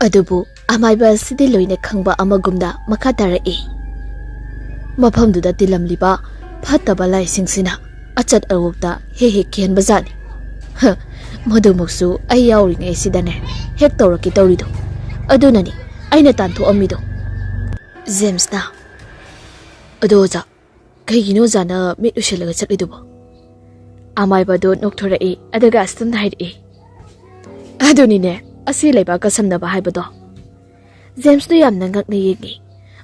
ꯑꯗꯨꯕꯨ ꯑꯃꯥꯏꯕ ꯑꯁꯤꯗꯤ ꯂꯣꯏꯅ ꯈꯪꯕ ꯑꯃꯒꯨꯝꯅ ꯃꯈꯥ ꯇꯥꯔꯛꯏ, "ꯃꯐꯝꯗꯨꯗ ꯇꯤꯜꯂꯝꯂꯤꯕ ꯐꯠꯇꯕ ꯂꯥꯏꯁꯤꯡꯁꯤꯅ ꯑꯆꯠ ꯑꯋꯣꯛꯇ ꯍꯦꯛ ꯍꯦꯛ ꯀꯤꯍꯟꯕꯖꯥꯠꯅꯤ꯫ ꯍ, ꯃꯗꯨꯃꯛꯁꯨ ꯑꯩ ꯌꯥꯎꯔꯤꯉꯩꯁꯤꯗꯅꯦ ꯍꯦꯛ ꯇꯧꯔꯛꯀꯦ ꯇꯧꯔꯤꯗꯣ꯫ ꯑꯗꯨꯅꯅꯤ ꯑꯩꯅ ꯇꯥꯟꯊꯣꯛꯑꯝꯃꯤꯗꯣ꯫" ꯖꯦꯝꯁꯅ, "ꯑꯗꯣ ꯑꯣꯖꯥ, ꯀꯩꯒꯤꯅꯣ ꯑꯣꯖꯥꯅ ꯃꯤꯠ ꯎꯏꯁꯤꯜꯂꯒ ꯆꯠꯂꯤꯗꯨꯕꯣ?" ꯑꯃꯥꯏꯕꯗꯨ ꯅꯣꯛꯊꯣꯔꯛꯏ, ꯑꯗꯨꯒ ꯑꯁꯨꯝꯅ ꯍꯥꯏꯔꯛꯏ, "ꯑꯗꯨꯅꯤꯅꯦ, ꯑꯁꯤ ꯂꯩꯕꯥꯛꯀ ꯁꯝꯅꯕ ꯍꯥꯏꯕꯗꯣ꯫" ꯖꯦꯝꯁꯇꯨ ꯌꯥꯝꯅ ꯉꯛꯅ ꯌꯦꯡꯉꯤ꯫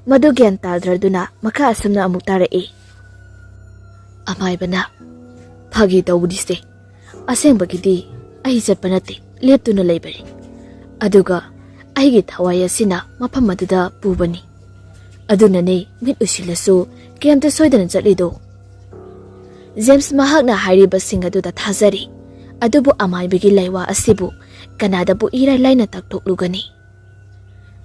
ꯃꯗꯨ ꯒ꯭ꯌꯥꯟ ꯇꯥꯗ꯭ꯔꯗꯨꯅ ꯃꯈꯥ ꯑꯁꯨꯝꯅ ꯑꯃꯨꯛ ꯇꯥꯔꯛꯏ꯫ ꯑꯃꯥꯏꯕꯅ, "ꯐꯥꯒꯤ ꯇꯧꯕꯅꯤꯁꯦ꯫ ꯑꯁꯦꯡꯕꯒꯤꯗꯤ ꯑꯩ ꯆꯠꯄ ꯅꯠꯇꯦ, ꯂꯦꯞꯇꯨꯅ ꯂꯩꯕꯅꯤ꯫ ꯑꯗꯨꯒ ꯑꯩꯒꯤ ꯊꯋꯥꯏ ꯑꯁꯤꯅ ꯃꯐꯝ ꯑꯗꯨꯗ ꯄꯨꯕꯅꯤ꯫ ꯑꯗꯨꯅꯅꯦ ꯃꯤꯠ ꯎꯏꯁꯤꯜꯂꯁꯨ ꯀꯩꯝꯇ ꯁꯣꯏꯗꯅ ꯆꯠꯂꯤꯗꯣ꯫" ꯖꯦꯝꯁ ꯃꯍꯥꯛꯅ ꯍꯥꯏꯔꯤꯕꯁꯤꯡ ꯑꯗꯨꯗ ꯊꯥꯖꯔꯤ, ꯑꯗꯨꯕꯨ ꯑꯃꯥꯏꯕꯒꯤ ꯂꯥꯏꯋꯥ ꯑꯁꯤꯕꯨ ꯀꯅꯥꯗꯕꯨ ꯏꯔꯥꯏ ꯂꯥꯏꯅ ꯇꯥꯛꯊꯣꯛꯂꯨꯒꯅꯤ?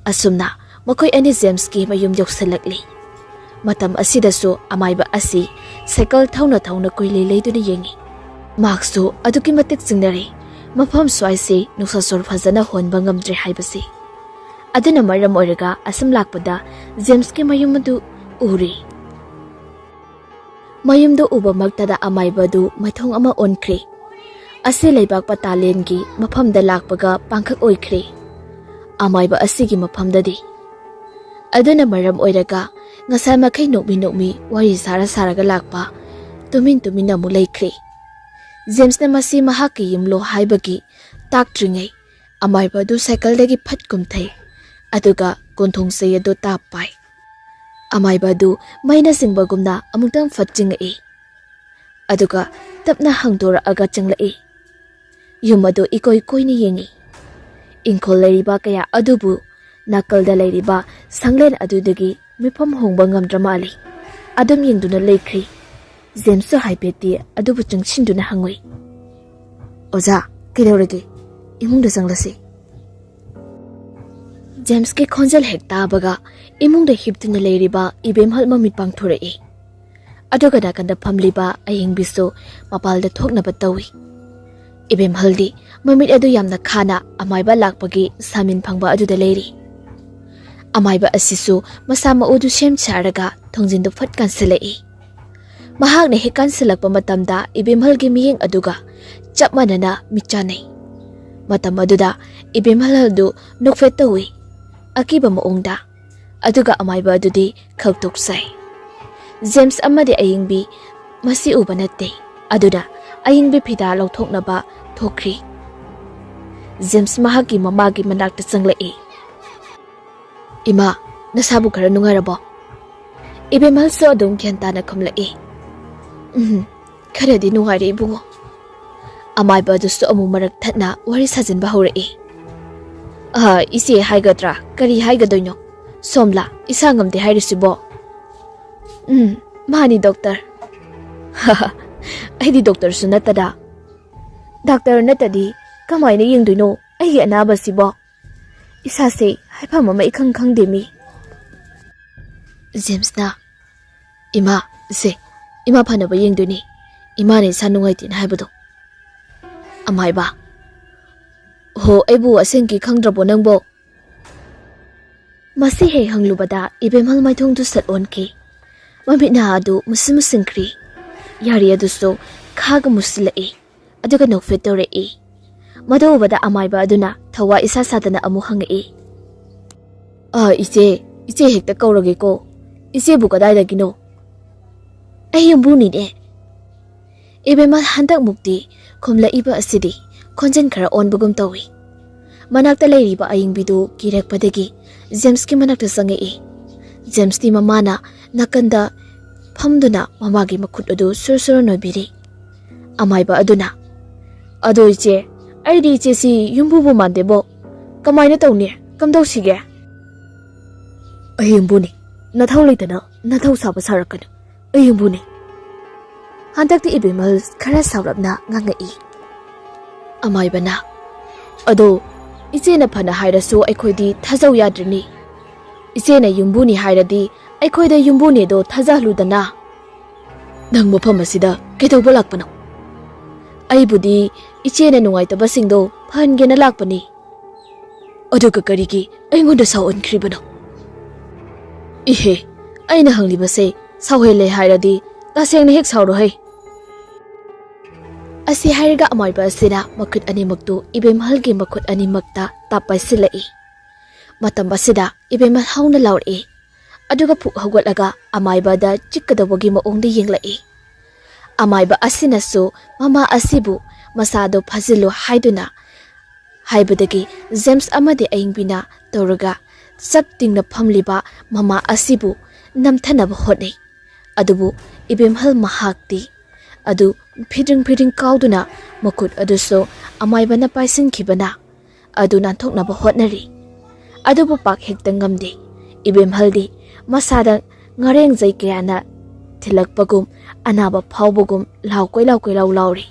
ꯑꯁꯨꯝꯅ ꯃꯈꯣꯏ ꯑꯅꯤ ꯖꯦꯝꯁꯀꯤ ꯃꯌꯨꯝ ꯌꯧꯁꯤꯜꯂꯛꯂꯤ꯫ ꯃꯇꯝ ꯑꯁꯤꯗꯁꯨ ꯑꯃꯥꯏꯕ ꯑꯁꯤ ꯁꯥꯏꯀꯜ ꯊꯧꯅ ꯊꯧꯅ ꯀꯣꯏꯂꯩ ꯂꯩꯗꯨꯅ ꯌꯦꯡꯉꯤ꯫ ꯃꯍꯥꯛꯁꯨ ꯑꯗꯨꯛꯀꯤ ꯃꯇꯤꯛ ꯆꯤꯡꯅꯔꯦ꯫ ꯃꯐꯝ ꯁ꯭ꯋꯥꯏꯁꯤ ꯅꯨꯡꯁꯥ ꯁꯣꯔ ꯐꯖꯅ ꯍꯣꯟꯕ ꯉꯝꯗ꯭ꯔꯦ ꯍꯥꯏꯕꯁꯤ꯫ ꯑꯗꯨꯅ ꯃꯔꯝ ꯑꯣꯏꯔꯒ ꯑꯁꯨꯝ ꯂꯥꯛꯄꯗ ꯖꯦꯝꯁꯀꯤ ꯃꯌꯨꯝ ꯑꯗꯨ ꯎꯔꯤ꯫ ꯃꯌꯨꯝꯗꯨ ꯎꯕꯃꯛꯇꯗ ꯑꯃꯥꯏꯕꯗꯨ ꯃꯥꯏꯊꯣꯡ ꯑꯃ ꯑꯣꯟꯈ꯭ꯔꯦ꯫ ꯑꯁꯤ ꯂꯩꯕꯥꯛ ꯄꯇꯥꯂꯦꯟꯒꯤ ꯃꯐꯝꯗ ꯂꯥꯛꯄꯒ ꯄꯥꯡꯈꯛ ꯑꯣꯏꯈ꯭ꯔꯦ꯫ ꯑꯃꯥꯏꯕ ꯑꯁꯤꯒꯤ ꯃꯐꯝꯗꯗꯤ꯫ ꯑꯗꯨꯅ ꯃꯔꯝ ꯑꯣꯏꯔꯒ ꯉꯁꯥꯏ ꯃꯈꯩ ꯅꯣꯛꯃꯤ ꯅꯣꯛꯃꯤ ꯋꯥꯔꯤ ꯁꯥꯔ ꯁꯥꯔꯒ ꯂꯥꯛꯄ ꯇꯨꯃꯤꯟ ꯇꯨꯃꯤꯟꯅ ꯑꯃꯨꯛ ꯂꯩꯈ꯭ꯔꯦ꯫ ꯖꯦꯝꯁꯅ ꯃꯁꯤ ꯃꯍꯥꯛꯀꯤ ꯌꯨꯝꯂꯣ ꯍꯥꯏꯕꯒꯤ ꯇꯥꯛꯇ꯭ꯔꯤꯉꯩ ꯑꯃꯥꯏꯕ ꯑꯗꯨ ꯁꯥꯏꯀꯜꯗꯒꯤ ꯐꯠ ꯀꯨꯝꯊꯩ, ꯑꯗꯨꯒ ꯀꯣꯟꯊꯣꯡ ꯆꯩ ꯑꯗꯨ ꯇꯥꯞ ꯄꯥꯏ꯫ ꯑꯃꯥꯏꯕ ꯑꯗꯨ ꯃꯩꯅ ꯆꯤꯡꯕꯒꯨꯝꯅ ꯑꯃꯨꯛꯇꯪ ꯐꯠ ꯆꯤꯡꯉꯛꯏ, ꯑꯗꯨꯒ ꯇꯞꯅ ꯍꯥꯡꯗꯣꯔꯛꯑꯒ ꯆꯪꯂꯛꯏ꯫ ꯌꯨꯝ ꯑꯗꯨ ꯏꯀꯣꯏ ꯀꯣꯏꯅ ꯌꯦꯡꯉꯤ꯫ ꯏꯪꯈꯣꯜ ꯂꯩꯔꯤꯕ ꯀꯌꯥ ꯑꯗꯨꯕꯨ ꯅꯥꯀꯜꯗ ꯂꯩꯔꯤꯕ ꯁꯪꯂꯦꯟ ꯑꯗꯨꯗꯒꯤ ꯃꯤꯐꯝ ꯍꯣꯡꯕ ꯉꯝꯗ꯭ꯔ ꯃꯥꯜꯂꯤ꯫ ꯑꯗꯨꯝ ꯌꯦꯡꯗꯨꯅ ꯂꯩꯈ꯭ꯔꯤ꯫ ꯖꯦꯝꯁꯁꯨ ꯍꯥꯏꯐꯦꯠꯇꯤ ꯑꯗꯨꯕꯨ ꯆꯪꯁꯤꯟꯗꯨꯅ ꯍꯪꯉꯨꯏ, "ꯑꯣꯖꯥ, ꯀꯩꯗꯧꯔꯒꯦ? ꯏꯃꯨꯡꯗ ꯆꯪꯂꯁꯤ꯫" ꯖꯦꯝꯁꯀꯤ ꯈꯣꯟꯖꯦꯜ ꯍꯦꯛ ꯇꯥꯕꯒ ꯏꯃꯨꯡꯗ ꯍꯤꯞꯇꯨꯅ ꯂꯩꯔꯤꯕ ꯏꯕꯦꯝꯍꯜ ꯃꯃꯤꯠ ꯄꯥꯡꯊꯣꯔꯛꯏ꯫ ꯑꯗꯨꯒ ꯅꯥꯀꯟꯗ ꯐꯝꯂꯤꯕ ꯑꯌꯤꯡꯕꯤꯁꯨ ꯃꯄꯥꯜꯗ ꯊꯣꯛꯅꯕ ꯇꯧꯏ꯫ ꯏꯕꯦꯝꯍꯜꯗꯤ ꯃꯃꯤꯠ ꯑꯗꯨ ꯌꯥꯝꯅ ꯈꯥꯅ ꯑꯃꯥꯏꯕ ꯂꯥꯛꯄꯒꯤ ꯁꯥꯃꯤꯟ ꯐꯪꯕ ꯑꯗꯨꯗ ꯂꯩꯔꯤ꯫ ꯑꯃꯥꯏꯕ ꯑꯁꯤꯁꯨ ꯃꯁꯥ ꯃꯎꯗꯨ ꯁꯦꯝ ꯁꯥꯔꯒ ꯊꯣꯡꯖꯤꯟꯗꯨ ꯐꯠ ꯀꯥꯟꯁꯤꯜꯂꯛꯏ꯫ ꯃꯍꯥꯛꯅ ꯍꯦꯛ ꯀꯥꯟꯁꯤꯜꯂꯛꯄ ꯃꯇꯝꯗ ꯏꯕꯦꯝꯍꯜꯒꯤ ꯃꯤꯠꯌꯦꯡ ꯑꯗꯨꯒ ꯆꯞ ꯃꯥꯟꯅꯅ ꯃꯤꯠ ꯆꯥꯟꯅꯩ꯫ ꯃꯇꯝ ꯑꯗꯨꯗ ꯏꯕꯦꯝꯍꯜ ꯑꯗꯨ ꯅꯣꯛꯐꯦꯠ ꯇꯧꯏ, ꯑꯀꯤꯕ ꯃꯑꯣꯡꯗ꯫ ꯑꯗꯨꯒ ꯑꯃꯥꯏꯕ ꯑꯗꯨꯗꯤ ꯈꯧꯇꯣꯛꯆꯩ꯫ ꯖꯦꯝꯁ ꯑꯃꯗꯤ ꯑꯌꯤꯡꯕꯤ ꯃꯁꯤ ꯎꯕ ꯅꯠꯇꯦ꯫ ꯑꯗꯨꯅ ꯑꯌꯤꯡꯕꯤ ꯐꯤꯗꯥ ꯂꯧꯊꯣꯛꯅꯕ ꯊꯣꯛꯈ꯭ꯔꯤ꯫ ꯖꯦꯝꯁ ꯃꯍꯥꯛꯀꯤ ꯃꯃꯥꯒꯤ ꯃꯅꯥꯛꯇ ꯆꯪꯂꯛꯏ꯫ "ꯏꯃꯥ, ꯅꯁꯥꯕꯨ ꯈꯔ ꯅꯨꯡꯉꯥꯏꯔꯕꯣ?" ꯏꯕꯦꯝꯍꯜꯁꯨ ꯑꯗꯨꯝ ꯒ꯭ꯌꯥꯟ ꯇꯥꯅ ꯈꯨꯝꯂꯛꯏ꯫ "ꯎꯝ, ꯈꯔꯗꯤ ꯅꯨꯡꯉꯥꯏꯔꯦ, ꯏꯕꯨꯡꯉꯣ꯫" ꯑꯃꯥꯏꯕ ꯑꯗꯨꯁꯨ ꯑꯃꯨꯛ ꯃꯔꯛ ꯊꯠꯅ ꯋꯥꯔꯤ ꯁꯥꯖꯤꯟꯕ ꯍꯧꯔꯛꯏ꯫ "ꯑ, ꯏꯆꯦ ꯍꯥꯏꯒꯗ꯭ꯔꯥ, ꯀꯔꯤ ꯍꯥꯏꯒꯗꯣꯏꯅꯣ? ꯁꯣꯝꯂꯥ, ꯏꯁꯥ ꯉꯝꯗꯦ ꯍꯥꯏꯔꯤꯁꯤꯕꯣ?" "ꯎꯝ, ꯃꯥꯅꯤ, ꯗꯣꯛꯇꯔ꯫" "ꯑꯩꯗꯤ ꯗꯣꯛꯇꯔꯁꯨ ꯅꯠꯇꯅ꯫" "ꯗꯥꯛꯇꯔ ꯅꯠꯇꯗꯤ ꯀꯃꯥꯏꯅ ꯌꯦꯡꯗꯣꯏꯅꯣ ꯑꯩꯒꯤ ꯑꯅꯥꯕꯁꯤꯕꯣ? ꯏꯁꯥꯁꯦ ꯍꯥꯏꯐꯝ ꯑꯃ ꯏꯈꯪ ꯈꯪꯗꯦ, ꯃꯤ꯫" ꯖꯦꯝꯁꯅ, "ꯏꯃꯥ, ꯁꯦ, ꯏꯃꯥ ꯐꯅꯕ ꯌꯦꯡꯗꯣꯏꯅꯤ꯫ ꯏꯃꯥꯅ ꯏꯁꯥ ꯅꯨꯡꯉꯥꯏꯇꯦꯅ ꯍꯥꯏꯕꯗꯣ꯫" ꯑꯃꯥꯏꯕ, "ꯍꯣ, ꯑꯩꯕꯨ ꯑꯁꯦꯡꯀꯤ ꯈꯪꯗ꯭ꯔꯕꯣ ꯅꯪꯕꯣ?" ꯃꯁꯤ ꯍꯦꯛ ꯍꯪꯂꯨꯕꯗ ꯏꯕꯦꯝꯍꯜ ꯃꯥꯏꯊꯣꯡꯗꯨ ꯁꯠ ꯑꯣꯟꯈꯤ꯫ ꯃꯃꯤꯠ ꯅꯥ ꯑꯗꯨ ꯃꯨꯁꯤꯟ ꯃꯨꯁꯤꯟꯈ꯭ꯔꯤ꯫ ꯌꯥꯔꯤ ꯑꯗꯨꯁꯨ ꯈꯥꯒ ꯃꯨꯁꯤꯜꯂꯛꯏ꯫ ꯑꯗꯨꯒ ꯅꯣꯛꯐꯦꯠ ꯇꯧꯔꯛꯏ꯫ ꯃꯗꯨ ꯎꯕꯗ ꯑꯃꯥꯏꯕ ꯑꯗꯨꯅ ꯊꯋꯥ ꯏꯁꯥ ꯁꯥꯗꯅ ꯑꯃꯨꯛ ꯍꯪꯉꯛꯏ꯫ "ꯑ, ꯏꯆꯦ, ꯏꯆꯦ ꯍꯦꯛꯇ ꯀꯧꯔꯒꯦꯀꯣ꯫ ꯏꯆꯦꯕꯨ ꯀꯗꯥꯏꯗꯒꯤꯅꯣ?" "ꯑꯩ ꯌꯨꯝꯕꯨꯅꯤꯅꯦ꯫" ꯏꯕꯦꯝꯃ ꯍꯟꯗꯛꯃꯨꯛꯇꯤ ꯈꯨꯝꯂꯛꯏꯕ ꯑꯁꯤꯗꯤ ꯈꯣꯟꯖꯦꯜ ꯈꯔ ꯑꯣꯟꯕꯒꯨꯝ ꯇꯧꯏ꯫ ꯃꯅꯥꯛꯇ ꯂꯩꯔꯤꯕ ꯑꯌꯤꯡꯕꯤꯗꯨ ꯀꯤꯔꯛꯄꯗꯒꯤ ꯖꯦꯝꯁꯀꯤ ꯃꯅꯥꯛꯇ ꯆꯪꯉꯛꯏ꯫ ꯖꯦꯝꯁꯇꯤ ꯃꯃꯥꯅ ꯅꯥꯀꯟꯗ ꯐꯝꯗꯨꯅ ꯃꯃꯥꯒꯤ ꯃꯈꯨꯠ ꯑꯗꯨ ꯁꯨꯔ ꯁꯨꯔ ꯅꯣꯏꯕꯤꯔꯤ꯫ ꯑꯃꯥꯏꯕ ꯑꯗꯨꯅ, "ꯑꯗꯣ ꯏꯆꯦ, ꯑꯩꯗꯤ ꯏꯆꯦꯁꯤ ꯌꯨꯝꯕꯨꯕꯨ ꯃꯥꯟꯗꯦꯕꯣ꯫ ꯀꯃꯥꯏꯅ ꯇꯧꯅꯤ? ꯀꯝꯗꯧꯁꯤꯒꯦ?" "ꯑꯍꯤꯡꯕꯨꯅꯤ, ꯅꯊꯧ ꯂꯩꯇꯅ ꯅꯊꯧ ꯁꯥꯕ ꯁꯥꯔꯛꯀꯅꯨ꯫ ꯑꯍꯤꯡꯕꯨꯅꯤ꯫" ꯍꯟꯗꯛꯇꯤ ꯏꯕꯦꯝꯃꯜ ꯈꯔ ꯁꯥꯎꯔꯞꯅ ꯉꯥꯡꯉꯛꯏ꯫ ꯑꯃꯥꯏꯕꯅ, "ꯑꯗꯣ "ꯏꯆꯦꯅ ꯐꯅ ꯍꯥꯏꯔꯁꯨ ꯑꯩꯈꯣꯏꯗꯤ ꯊꯥꯖꯧ ꯌꯥꯗ꯭ꯔꯤꯅꯤ꯫ ꯏꯆꯦꯅ ꯌꯨꯝꯕꯨꯅꯤ ꯍꯥꯏꯔꯗꯤ ꯑꯩꯈꯣꯏꯗ ꯌꯨꯝꯕꯨꯅꯦꯗꯣ ꯊꯥꯖꯍꯜꯂꯨꯗꯅ꯫ ꯅꯪ ꯃꯐꯝ ꯑꯁꯤꯗ ꯀꯩꯗꯧꯕ ꯂꯥꯛꯄꯅꯣ?" "ꯑꯩꯕꯨꯗꯤ ꯏꯆꯦꯅ ꯅꯨꯡꯉꯥꯏꯇꯕꯁꯤꯡꯗꯣ ꯐꯍꯟꯒꯦꯅ ꯂꯥꯛꯄꯅꯤ꯫ ꯑꯗꯨꯒ ꯀꯔꯤꯒꯤ ꯑꯩꯉꯣꯟꯗ ꯁꯥꯎꯍꯟꯈ꯭ꯔꯤꯕꯅꯣ?" "ꯏꯍꯦ, ꯑꯩꯅ ꯍꯪꯂꯤꯕꯁꯦ ꯁꯥꯎꯍꯜꯂꯦ ꯍꯥꯏꯔꯗꯤ ꯇꯁꯦꯡꯅ ꯍꯦꯛ ꯁꯥꯎꯔꯣꯍꯦ꯫" ꯑꯁꯤ ꯍꯥꯏꯔꯒ ꯑꯃꯥꯏꯕ ꯑꯁꯤꯅ ꯃꯈꯨꯠ ꯑꯅꯤꯃꯛꯇꯨ ꯏꯕꯦꯝꯍꯜꯒꯤ ꯃꯈꯨꯠ ꯑꯅꯤꯃꯛꯇ ꯇꯥꯞ ꯄꯥꯏꯁꯤꯜꯂꯛꯏ꯫ ꯃꯇꯝ ꯑꯁꯤꯗ ꯏꯕꯦꯝꯍꯜ ꯍꯧꯅ ꯂꯥꯎꯔꯛꯏ꯫ ꯑꯗꯨꯒ ꯐꯨꯛ ꯍꯧꯒꯠꯂꯒ ꯑꯃꯥꯏꯕꯗ ꯆꯤꯛꯀꯗꯧꯕꯒꯤ ꯃꯑꯣꯡꯗ ꯌꯦꯡꯂꯛꯏ꯫ ꯑꯃꯥꯏꯕ ꯑꯁꯤꯅꯁꯨ ꯃꯃꯥ ꯑꯁꯤꯕꯨ ꯃꯁꯥꯗꯣ ꯐꯥꯖꯤꯜꯂꯨ ꯍꯥꯏꯗꯨꯅ ꯍꯥꯏꯕꯗꯒꯤ ꯖꯦꯝꯁ ꯑꯃꯗꯤ ꯑꯌꯤꯡꯕꯤꯅ ꯇꯧꯔꯒ ꯆꯞ ꯇꯤꯡꯅ ꯐꯝꯂꯤꯕ ꯃꯃꯥ ꯑꯁꯤꯕꯨ ꯅꯝꯊꯅꯕ ꯍꯣꯠꯅꯩ꯫ ꯑꯗꯨꯕꯨ ꯏꯕꯦꯝꯍꯜ ꯃꯍꯥꯛꯇꯤ ꯑꯗꯨ ꯐꯤꯗ꯭ꯔꯤꯡ ꯐꯤꯗ꯭ꯔꯤꯡ ꯀꯥꯎꯗꯨꯅ ꯃꯈꯨꯠ ꯑꯗꯨꯁꯨ ꯑꯃꯥꯏꯕꯅ ꯄꯥꯏꯁꯤꯟꯈꯤꯕꯅ ꯑꯗꯨ ꯅꯥꯟꯊꯣꯛꯅꯕ ꯍꯣꯠꯅꯔꯤ꯫ ꯑꯗꯨꯕꯨ ꯄꯥꯛ ꯍꯦꯛꯇ ꯉꯝꯗꯦ꯫ ꯏꯕꯦꯝꯍꯜꯗꯤ ꯃꯁꯥꯗ ꯉꯥꯔꯦꯡꯖꯩ ꯀꯌꯥꯅ ꯊꯤꯜꯂꯛꯄꯒꯨꯝ, ꯑꯅꯥꯕ ꯐꯥꯎꯕꯒꯨꯝ ꯂꯥꯎ ꯀꯣꯏꯂꯥꯎ ꯀꯣꯏꯂꯥꯎ ꯂꯥꯎꯔꯤ꯫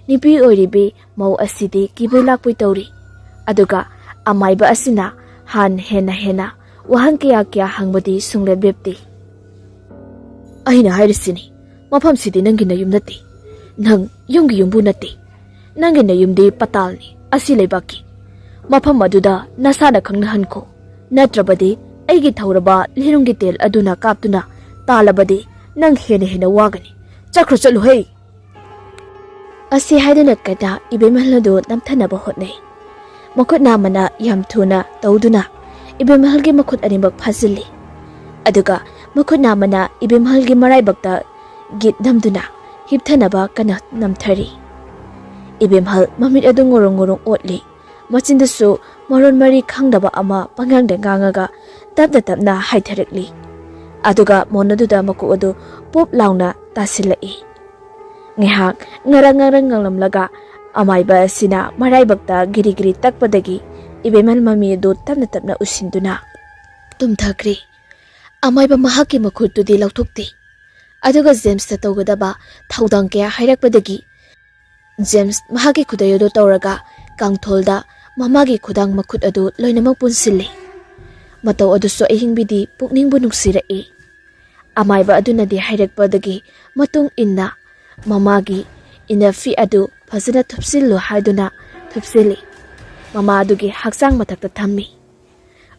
ꯅꯨꯄꯤ ꯑꯣꯏꯔꯤꯕꯤ ꯃꯧ ꯑꯁꯤꯗꯤ ꯀꯤꯕꯣꯏ ꯂꯥꯛꯄꯣꯏ ꯇꯧꯔꯤ꯫ ꯑꯗꯨꯒ ꯑꯃꯥꯏꯕ ꯑꯁꯤꯅ ꯍꯥꯟ ꯍꯦꯟꯅ ꯍꯦꯟꯅ ꯋꯥꯍꯪ ꯀꯌꯥ ꯀꯌꯥ ꯍꯪꯕꯗꯤ ꯁꯨꯡꯂꯦꯞ ꯂꯦꯞꯇꯦ꯫ "ꯑꯩꯅ ꯍꯥꯏꯔꯤꯁꯤꯅꯤ, ꯃꯐꯝꯁꯤꯗꯤ ꯅꯪꯒꯤ ꯅꯌꯨꯝ ꯅꯠꯇꯦ꯫ ꯅꯪ ꯌꯨꯝꯒꯤ ꯌꯨꯝꯕꯨ ꯅꯠꯇꯦ꯫ ꯅꯪꯒꯤ ꯅꯌꯨꯝꯗꯤ ꯄꯇꯥꯜꯅꯤ, ꯑꯁꯤ ꯂꯩꯕꯥꯛꯀꯤ꯫ ꯃꯐꯝ ꯑꯗꯨꯗ ꯅꯁꯥꯅ ꯈꯪꯅꯍꯟꯈꯣ꯫ ꯅꯠꯇ꯭ꯔꯕꯗꯤ ꯑꯩꯒꯤ ꯊꯧꯔꯕ ꯂꯤꯔꯨꯡꯒꯤ ꯇꯦꯜ ꯑꯗꯨꯅ ꯀꯥꯞꯇꯨꯅ ꯇꯥꯜꯂꯕꯗꯤ ꯅꯪ ꯍꯦꯟꯅ ꯍꯦꯟꯅ ꯋꯥꯒꯅꯤ꯫ ꯆꯠꯈ꯭ꯔꯣ, ꯆꯠꯂꯨꯍꯦ!" ꯑꯁꯤ ꯍꯥꯏꯗꯨꯅ ꯀꯟꯅ ꯏꯕꯦꯝꯍꯜ ꯑꯗꯨ ꯅꯝꯊꯅꯕ ꯍꯣꯠꯅꯩ꯫ ꯃꯈꯨꯠ ꯅꯥꯝꯃꯅ ꯌꯥꯝ ꯊꯨꯅ ꯇꯧꯗꯨꯅ ꯏꯕꯦꯝꯍꯜꯒꯤ ꯃꯈꯨꯠ ꯑꯅꯤꯃꯛ ꯐꯥꯖꯤꯜꯂꯤ꯫ ꯑꯗꯨꯒ ꯃꯈꯨꯠ ꯅꯥꯝꯃꯅ ꯏꯕꯦꯝꯍꯜꯒꯤ ꯃꯔꯥꯏꯕꯛꯇ ꯒꯤꯠ ꯅꯝꯗꯨꯅ ꯍꯤꯞꯊꯅꯕ ꯀꯟꯅ ꯅꯝꯊꯔꯤ꯫ ꯏꯕꯦꯝꯍꯜ ꯃꯃꯤꯠ ꯑꯗꯨ ꯉꯨꯔꯨꯡ ꯉꯨꯔꯨꯡ ꯑꯣꯠꯂꯤ꯫ ꯃꯆꯤꯟꯗꯁꯨ ꯃꯔꯣꯟ ꯃꯔꯤ ꯈꯪꯗꯕ ꯑꯃ ꯄꯉꯥꯡꯗ ꯉꯥꯡꯉꯒ ꯇꯞꯅ ꯇꯞꯅ ꯍꯥꯏꯊꯔꯛꯂꯤ꯫ ꯑꯗꯨꯒ ꯃꯣꯟ ꯑꯗꯨꯗ ꯃꯀꯣꯛ ꯑꯗꯨ ꯄꯣꯞ ꯂꯥꯎꯅ ꯇꯥꯁꯤꯜꯂꯛꯏ꯫ ꯉꯥꯏꯍꯥꯛ ꯉꯔꯪ ꯉꯔꯪ ꯉꯪꯂꯝꯂꯒ ꯑꯃꯥꯏꯕ ꯑꯁꯤꯅ ꯃꯔꯥꯏꯕꯛꯇ ꯒꯤꯔꯤ ꯒꯤꯔꯤ ꯇꯛꯄꯗꯒꯤ ꯏꯕꯦꯝꯍꯜ ꯃꯃꯤ ꯑꯗꯨ ꯇꯞꯅ ꯇꯞꯅ ꯎꯁꯤꯟꯗꯨꯅ ꯇꯨꯝꯊꯈ꯭ꯔꯦ꯫ ꯑꯃꯥꯏꯕ ꯃꯍꯥꯛꯀꯤ ꯃꯈꯨꯠꯇꯨꯗꯤ ꯂꯧꯊꯣꯛꯇꯦ꯫ ꯑꯗꯨꯒ ꯖꯦꯝꯁꯇ ꯇꯧꯒꯗꯕ ꯊꯧꯗꯥꯡ ꯀꯌꯥ ꯍꯥꯏꯔꯛꯄꯗꯒꯤ ꯖꯦꯝꯁ ꯃꯍꯥꯛꯀꯤ ꯈꯨꯗꯩ ꯑꯗꯨ ꯇꯧꯔꯒ ꯀꯥꯡꯊꯣꯜꯗ ꯃꯃꯥꯒꯤ ꯈꯨꯗꯥꯡ ꯃꯈꯨꯠ ꯑꯗꯨ ꯂꯣꯏꯅꯃꯛ ꯄꯨꯟꯁꯤꯜꯂꯤ꯫ ꯃꯇꯧ ꯑꯗꯨꯁꯨ ꯑꯍꯤꯡꯕꯤꯗꯤ ꯄꯨꯛꯅꯤꯡꯕꯨ ꯅꯨꯡꯁꯤꯔꯛꯏ꯫ ꯑꯃꯥꯏꯕ ꯑꯗꯨꯅꯗꯤ ꯍꯥꯏꯔꯛꯄꯗꯒꯤ ꯃꯇꯨꯡ ꯏꯟꯅ ꯃꯃꯥꯒꯤ ꯏꯅꯐꯤ ꯑꯗꯨ ꯐꯖꯅ ꯊꯨꯞꯆꯤꯜꯂꯨ ꯍꯥꯏꯗꯨꯅ ꯊꯨꯞꯆꯤꯜꯂꯤ꯫ ꯃꯃꯥ ꯑꯗꯨꯒꯤ ꯍꯛꯆꯥꯡ ꯃꯊꯛꯇ ꯊꯝꯃꯤ꯫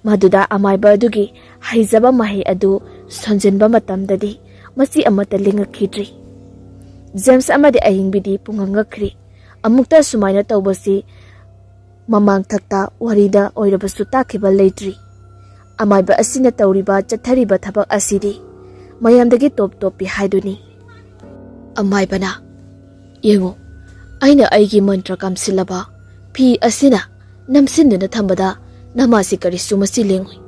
ꯃꯗꯨꯗ ꯑꯃꯥꯏꯕ ꯑꯗꯨꯒꯤ ꯍꯩꯖꯕ ꯃꯍꯩ ꯑꯗꯨ ꯁꯣꯟꯖꯤꯟꯕ ꯃꯇꯝꯗꯗꯤ ꯃꯆꯤ ꯑꯃꯠꯇ ꯂꯦꯡꯉꯛꯈꯤꯗ꯭ꯔꯤ꯫ ꯖꯦꯝꯁ ꯑꯃꯗꯤ ꯑꯍꯤꯡꯕꯤꯗꯤ ꯄꯨꯡꯉꯛ ꯉꯛꯈ꯭ꯔꯤ꯫ ꯑꯃꯨꯛꯇ ꯑꯁꯨꯃꯥꯏꯅ ꯇꯧꯕꯁꯤ ꯃꯃꯥꯡꯊꯛꯇ ꯋꯥꯔꯤꯗ ꯑꯣꯏꯔꯕꯁꯨ ꯇꯥꯈꯤꯕ ꯂꯩꯇ꯭ꯔꯤ꯫ ꯑꯃꯥꯏꯕ ꯑꯁꯤꯅ ꯇꯧꯔꯤꯕ ꯆꯠꯊꯔꯤꯕ ꯊꯕꯛ ꯑꯁꯤꯗꯤ ꯃꯌꯥꯝꯗꯒꯤ ꯇꯣꯞ ꯇꯣꯞꯄꯤ ꯍꯥꯏꯗꯨꯅꯤ꯫ ꯑꯃꯥꯏꯕꯅ, "ꯌꯦꯡꯉꯨ, ꯑꯩꯅ ꯑꯩꯒꯤ ꯃꯟꯇ꯭ꯔ ꯀꯥꯝꯁꯤꯜꯂꯕ ꯐꯤ ꯑꯁꯤꯅ ꯅꯝꯁꯤꯟꯗꯨꯅ ꯊꯝꯕꯗ ꯅꯃꯥꯁꯤ ꯀꯔꯤꯁꯨ ꯃꯁꯤ ꯂꯦꯡꯉꯨꯏ꯫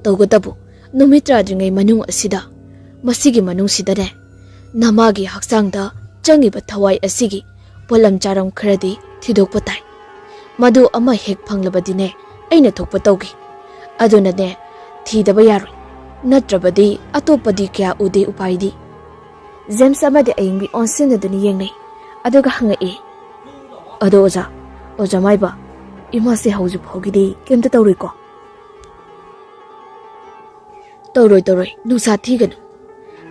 ꯇꯧꯕꯇꯕꯨ ꯅꯨꯃꯤꯠ ꯇꯔꯥꯗ꯭ꯔꯤꯉꯩ ꯃꯅꯨꯡ ꯑꯁꯤꯗ, ꯃꯁꯤꯒꯤ ꯃꯅꯨꯡꯁꯤꯗꯅꯦ, ꯅꯃꯥꯒꯤ ꯍꯛꯆꯥꯡꯗ ꯆꯪꯉꯤꯕ ꯊꯋꯥꯏ ꯑꯁꯤꯒꯤ ꯄꯣꯠꯂꯝ ꯆꯥꯔꯝ ꯈꯔꯗꯤ ꯊꯤꯗꯣꯛꯄ ꯇꯥꯏ꯫ ꯃꯗꯨ ꯑꯃ ꯍꯦꯛ ꯐꯪꯂꯕꯗꯤꯅꯦ, ꯑꯩꯅ ꯊꯣꯛꯄ ꯇꯧꯒꯦ꯫ ꯑꯗꯨꯅꯅꯦ, ꯊꯤꯗꯕ ꯌꯥꯔꯣꯏ꯫ ꯅꯠꯇ꯭ꯔꯕꯗꯤ ꯑꯇꯣꯞꯄꯗꯤ ꯀꯌꯥ ꯎꯗꯦ ꯎꯄꯥꯏꯗꯤ꯫" ꯖꯦꯝꯁ ꯑꯃꯗꯤ ꯑꯌꯤꯡꯕꯤ ꯑꯣꯟꯁꯤꯟꯅꯗꯨꯅ ꯌꯦꯡꯅꯩ꯫ ꯑꯗꯨꯒ ꯍꯪꯉꯛꯏ, "ꯑꯗꯣ ꯑꯣꯖꯥ, ꯑꯣꯖꯥ ꯃꯥꯏꯕ, ꯏꯃꯥꯁꯦ ꯍꯧꯖꯤꯛ ꯐꯥꯎꯒꯤꯗꯤ ꯀꯩꯝꯇ ꯇꯧꯔꯣꯏꯀꯣ?" "ꯇꯧꯔꯣꯏ, ꯇꯧꯔꯣꯏ, ꯅꯨꯡꯁꯥ ꯊꯤꯒꯅꯨ꯫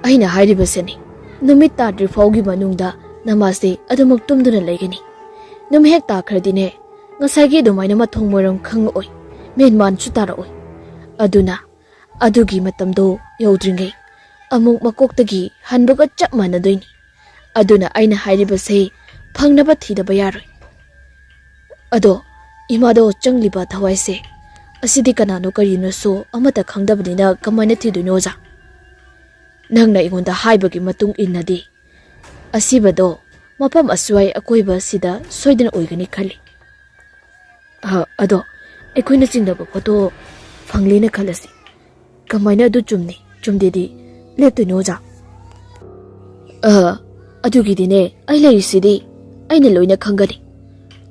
ꯑꯩꯅ ꯍꯥꯏꯔꯤꯕꯁꯤꯅꯤ, ꯅꯨꯃꯤꯠ ꯇꯥꯗ꯭ꯔꯤ ꯐꯥꯎꯒꯤ ꯃꯅꯨꯡꯗ ꯅꯃꯥꯁꯦ ꯑꯗꯨꯃꯛ ꯇꯨꯝꯗꯨꯅ ꯂꯩꯒꯅꯤ꯫ ꯅꯨꯃꯤꯠ ꯍꯦꯛ ꯇꯥꯈ꯭ꯔꯗꯤꯅꯦ, ꯉꯁꯥꯏꯒꯤ ꯑꯗꯨꯃꯥꯏꯅ ꯃꯊꯣꯡ ꯃꯔꯝ ꯈꯪꯉꯛꯑꯣꯏ, ꯃꯦꯟꯃꯥꯟꯁꯨ ꯇꯥꯔꯛꯑꯣꯏ꯫ ꯑꯗꯨꯅ ꯑꯗꯨꯒꯤ ꯃꯇꯝꯗꯣ ꯌꯧꯗ꯭ꯔꯤꯉꯩ ꯑꯃꯨꯛ ꯃꯀꯣꯛꯇꯒꯤ ꯍꯟꯕꯒ ꯆꯞ ꯃꯥꯟꯅꯗꯣꯏꯅꯤ꯫ ꯑꯗꯨꯅ ꯑꯩꯅ ꯍꯥꯏꯔꯤꯕꯁꯦ ꯐꯪꯅꯕ ꯊꯤꯗꯕ ꯌꯥꯔꯣꯏ꯫ ꯑꯗꯣ ꯏꯃꯥꯗꯣ ꯆꯪꯂꯤꯕ ꯊꯋꯥꯏꯁꯦ ꯑꯁꯤꯗꯤ ꯀꯅꯥꯅꯣ ꯀꯔꯤꯅꯣꯁꯨ ꯑꯃꯠꯇ ꯈꯪꯗꯕꯅꯤꯅ ꯀꯃꯥꯏꯅ ꯊꯤꯗꯣꯏꯅꯣ ꯑꯣꯖꯥ? ꯅꯪꯅ ꯑꯩꯉꯣꯟꯗ ꯍꯥꯏꯕꯒꯤ ꯃꯇꯨꯡ ꯏꯟꯅꯗꯤ ꯑꯁꯤꯕꯗꯣ ꯃꯐꯝ ꯑꯁ꯭ꯋꯥꯏ ꯑꯀꯣꯏꯕ ꯑꯁꯤꯗ ꯁꯣꯏꯗꯅ ꯑꯣꯏꯒꯅꯤ ꯈꯜꯂꯤ꯫ ꯑ, ꯑꯗꯣ ꯑꯩꯈꯣꯏꯅ ꯆꯤꯡꯅꯕ ꯄꯣꯠꯇꯣ ꯐꯪꯂꯦꯅ ꯈꯜꯂꯁꯤ꯫ ꯀꯃꯥꯏꯅ ꯑꯗꯨ ꯆꯨꯝꯅꯤ ꯆꯨꯝꯗꯦꯗꯤ ꯂꯦꯞꯇꯣꯏꯅꯣ ꯑꯣꯖꯥ?" "ꯑ, ꯑꯗꯨꯒꯤꯗꯤꯅꯦ, ꯑꯩ ꯂꯩꯔꯤꯁꯤꯗꯤ꯫ ꯑꯩꯅ ꯂꯣꯏꯅ ꯈꯪꯒꯅꯤ꯫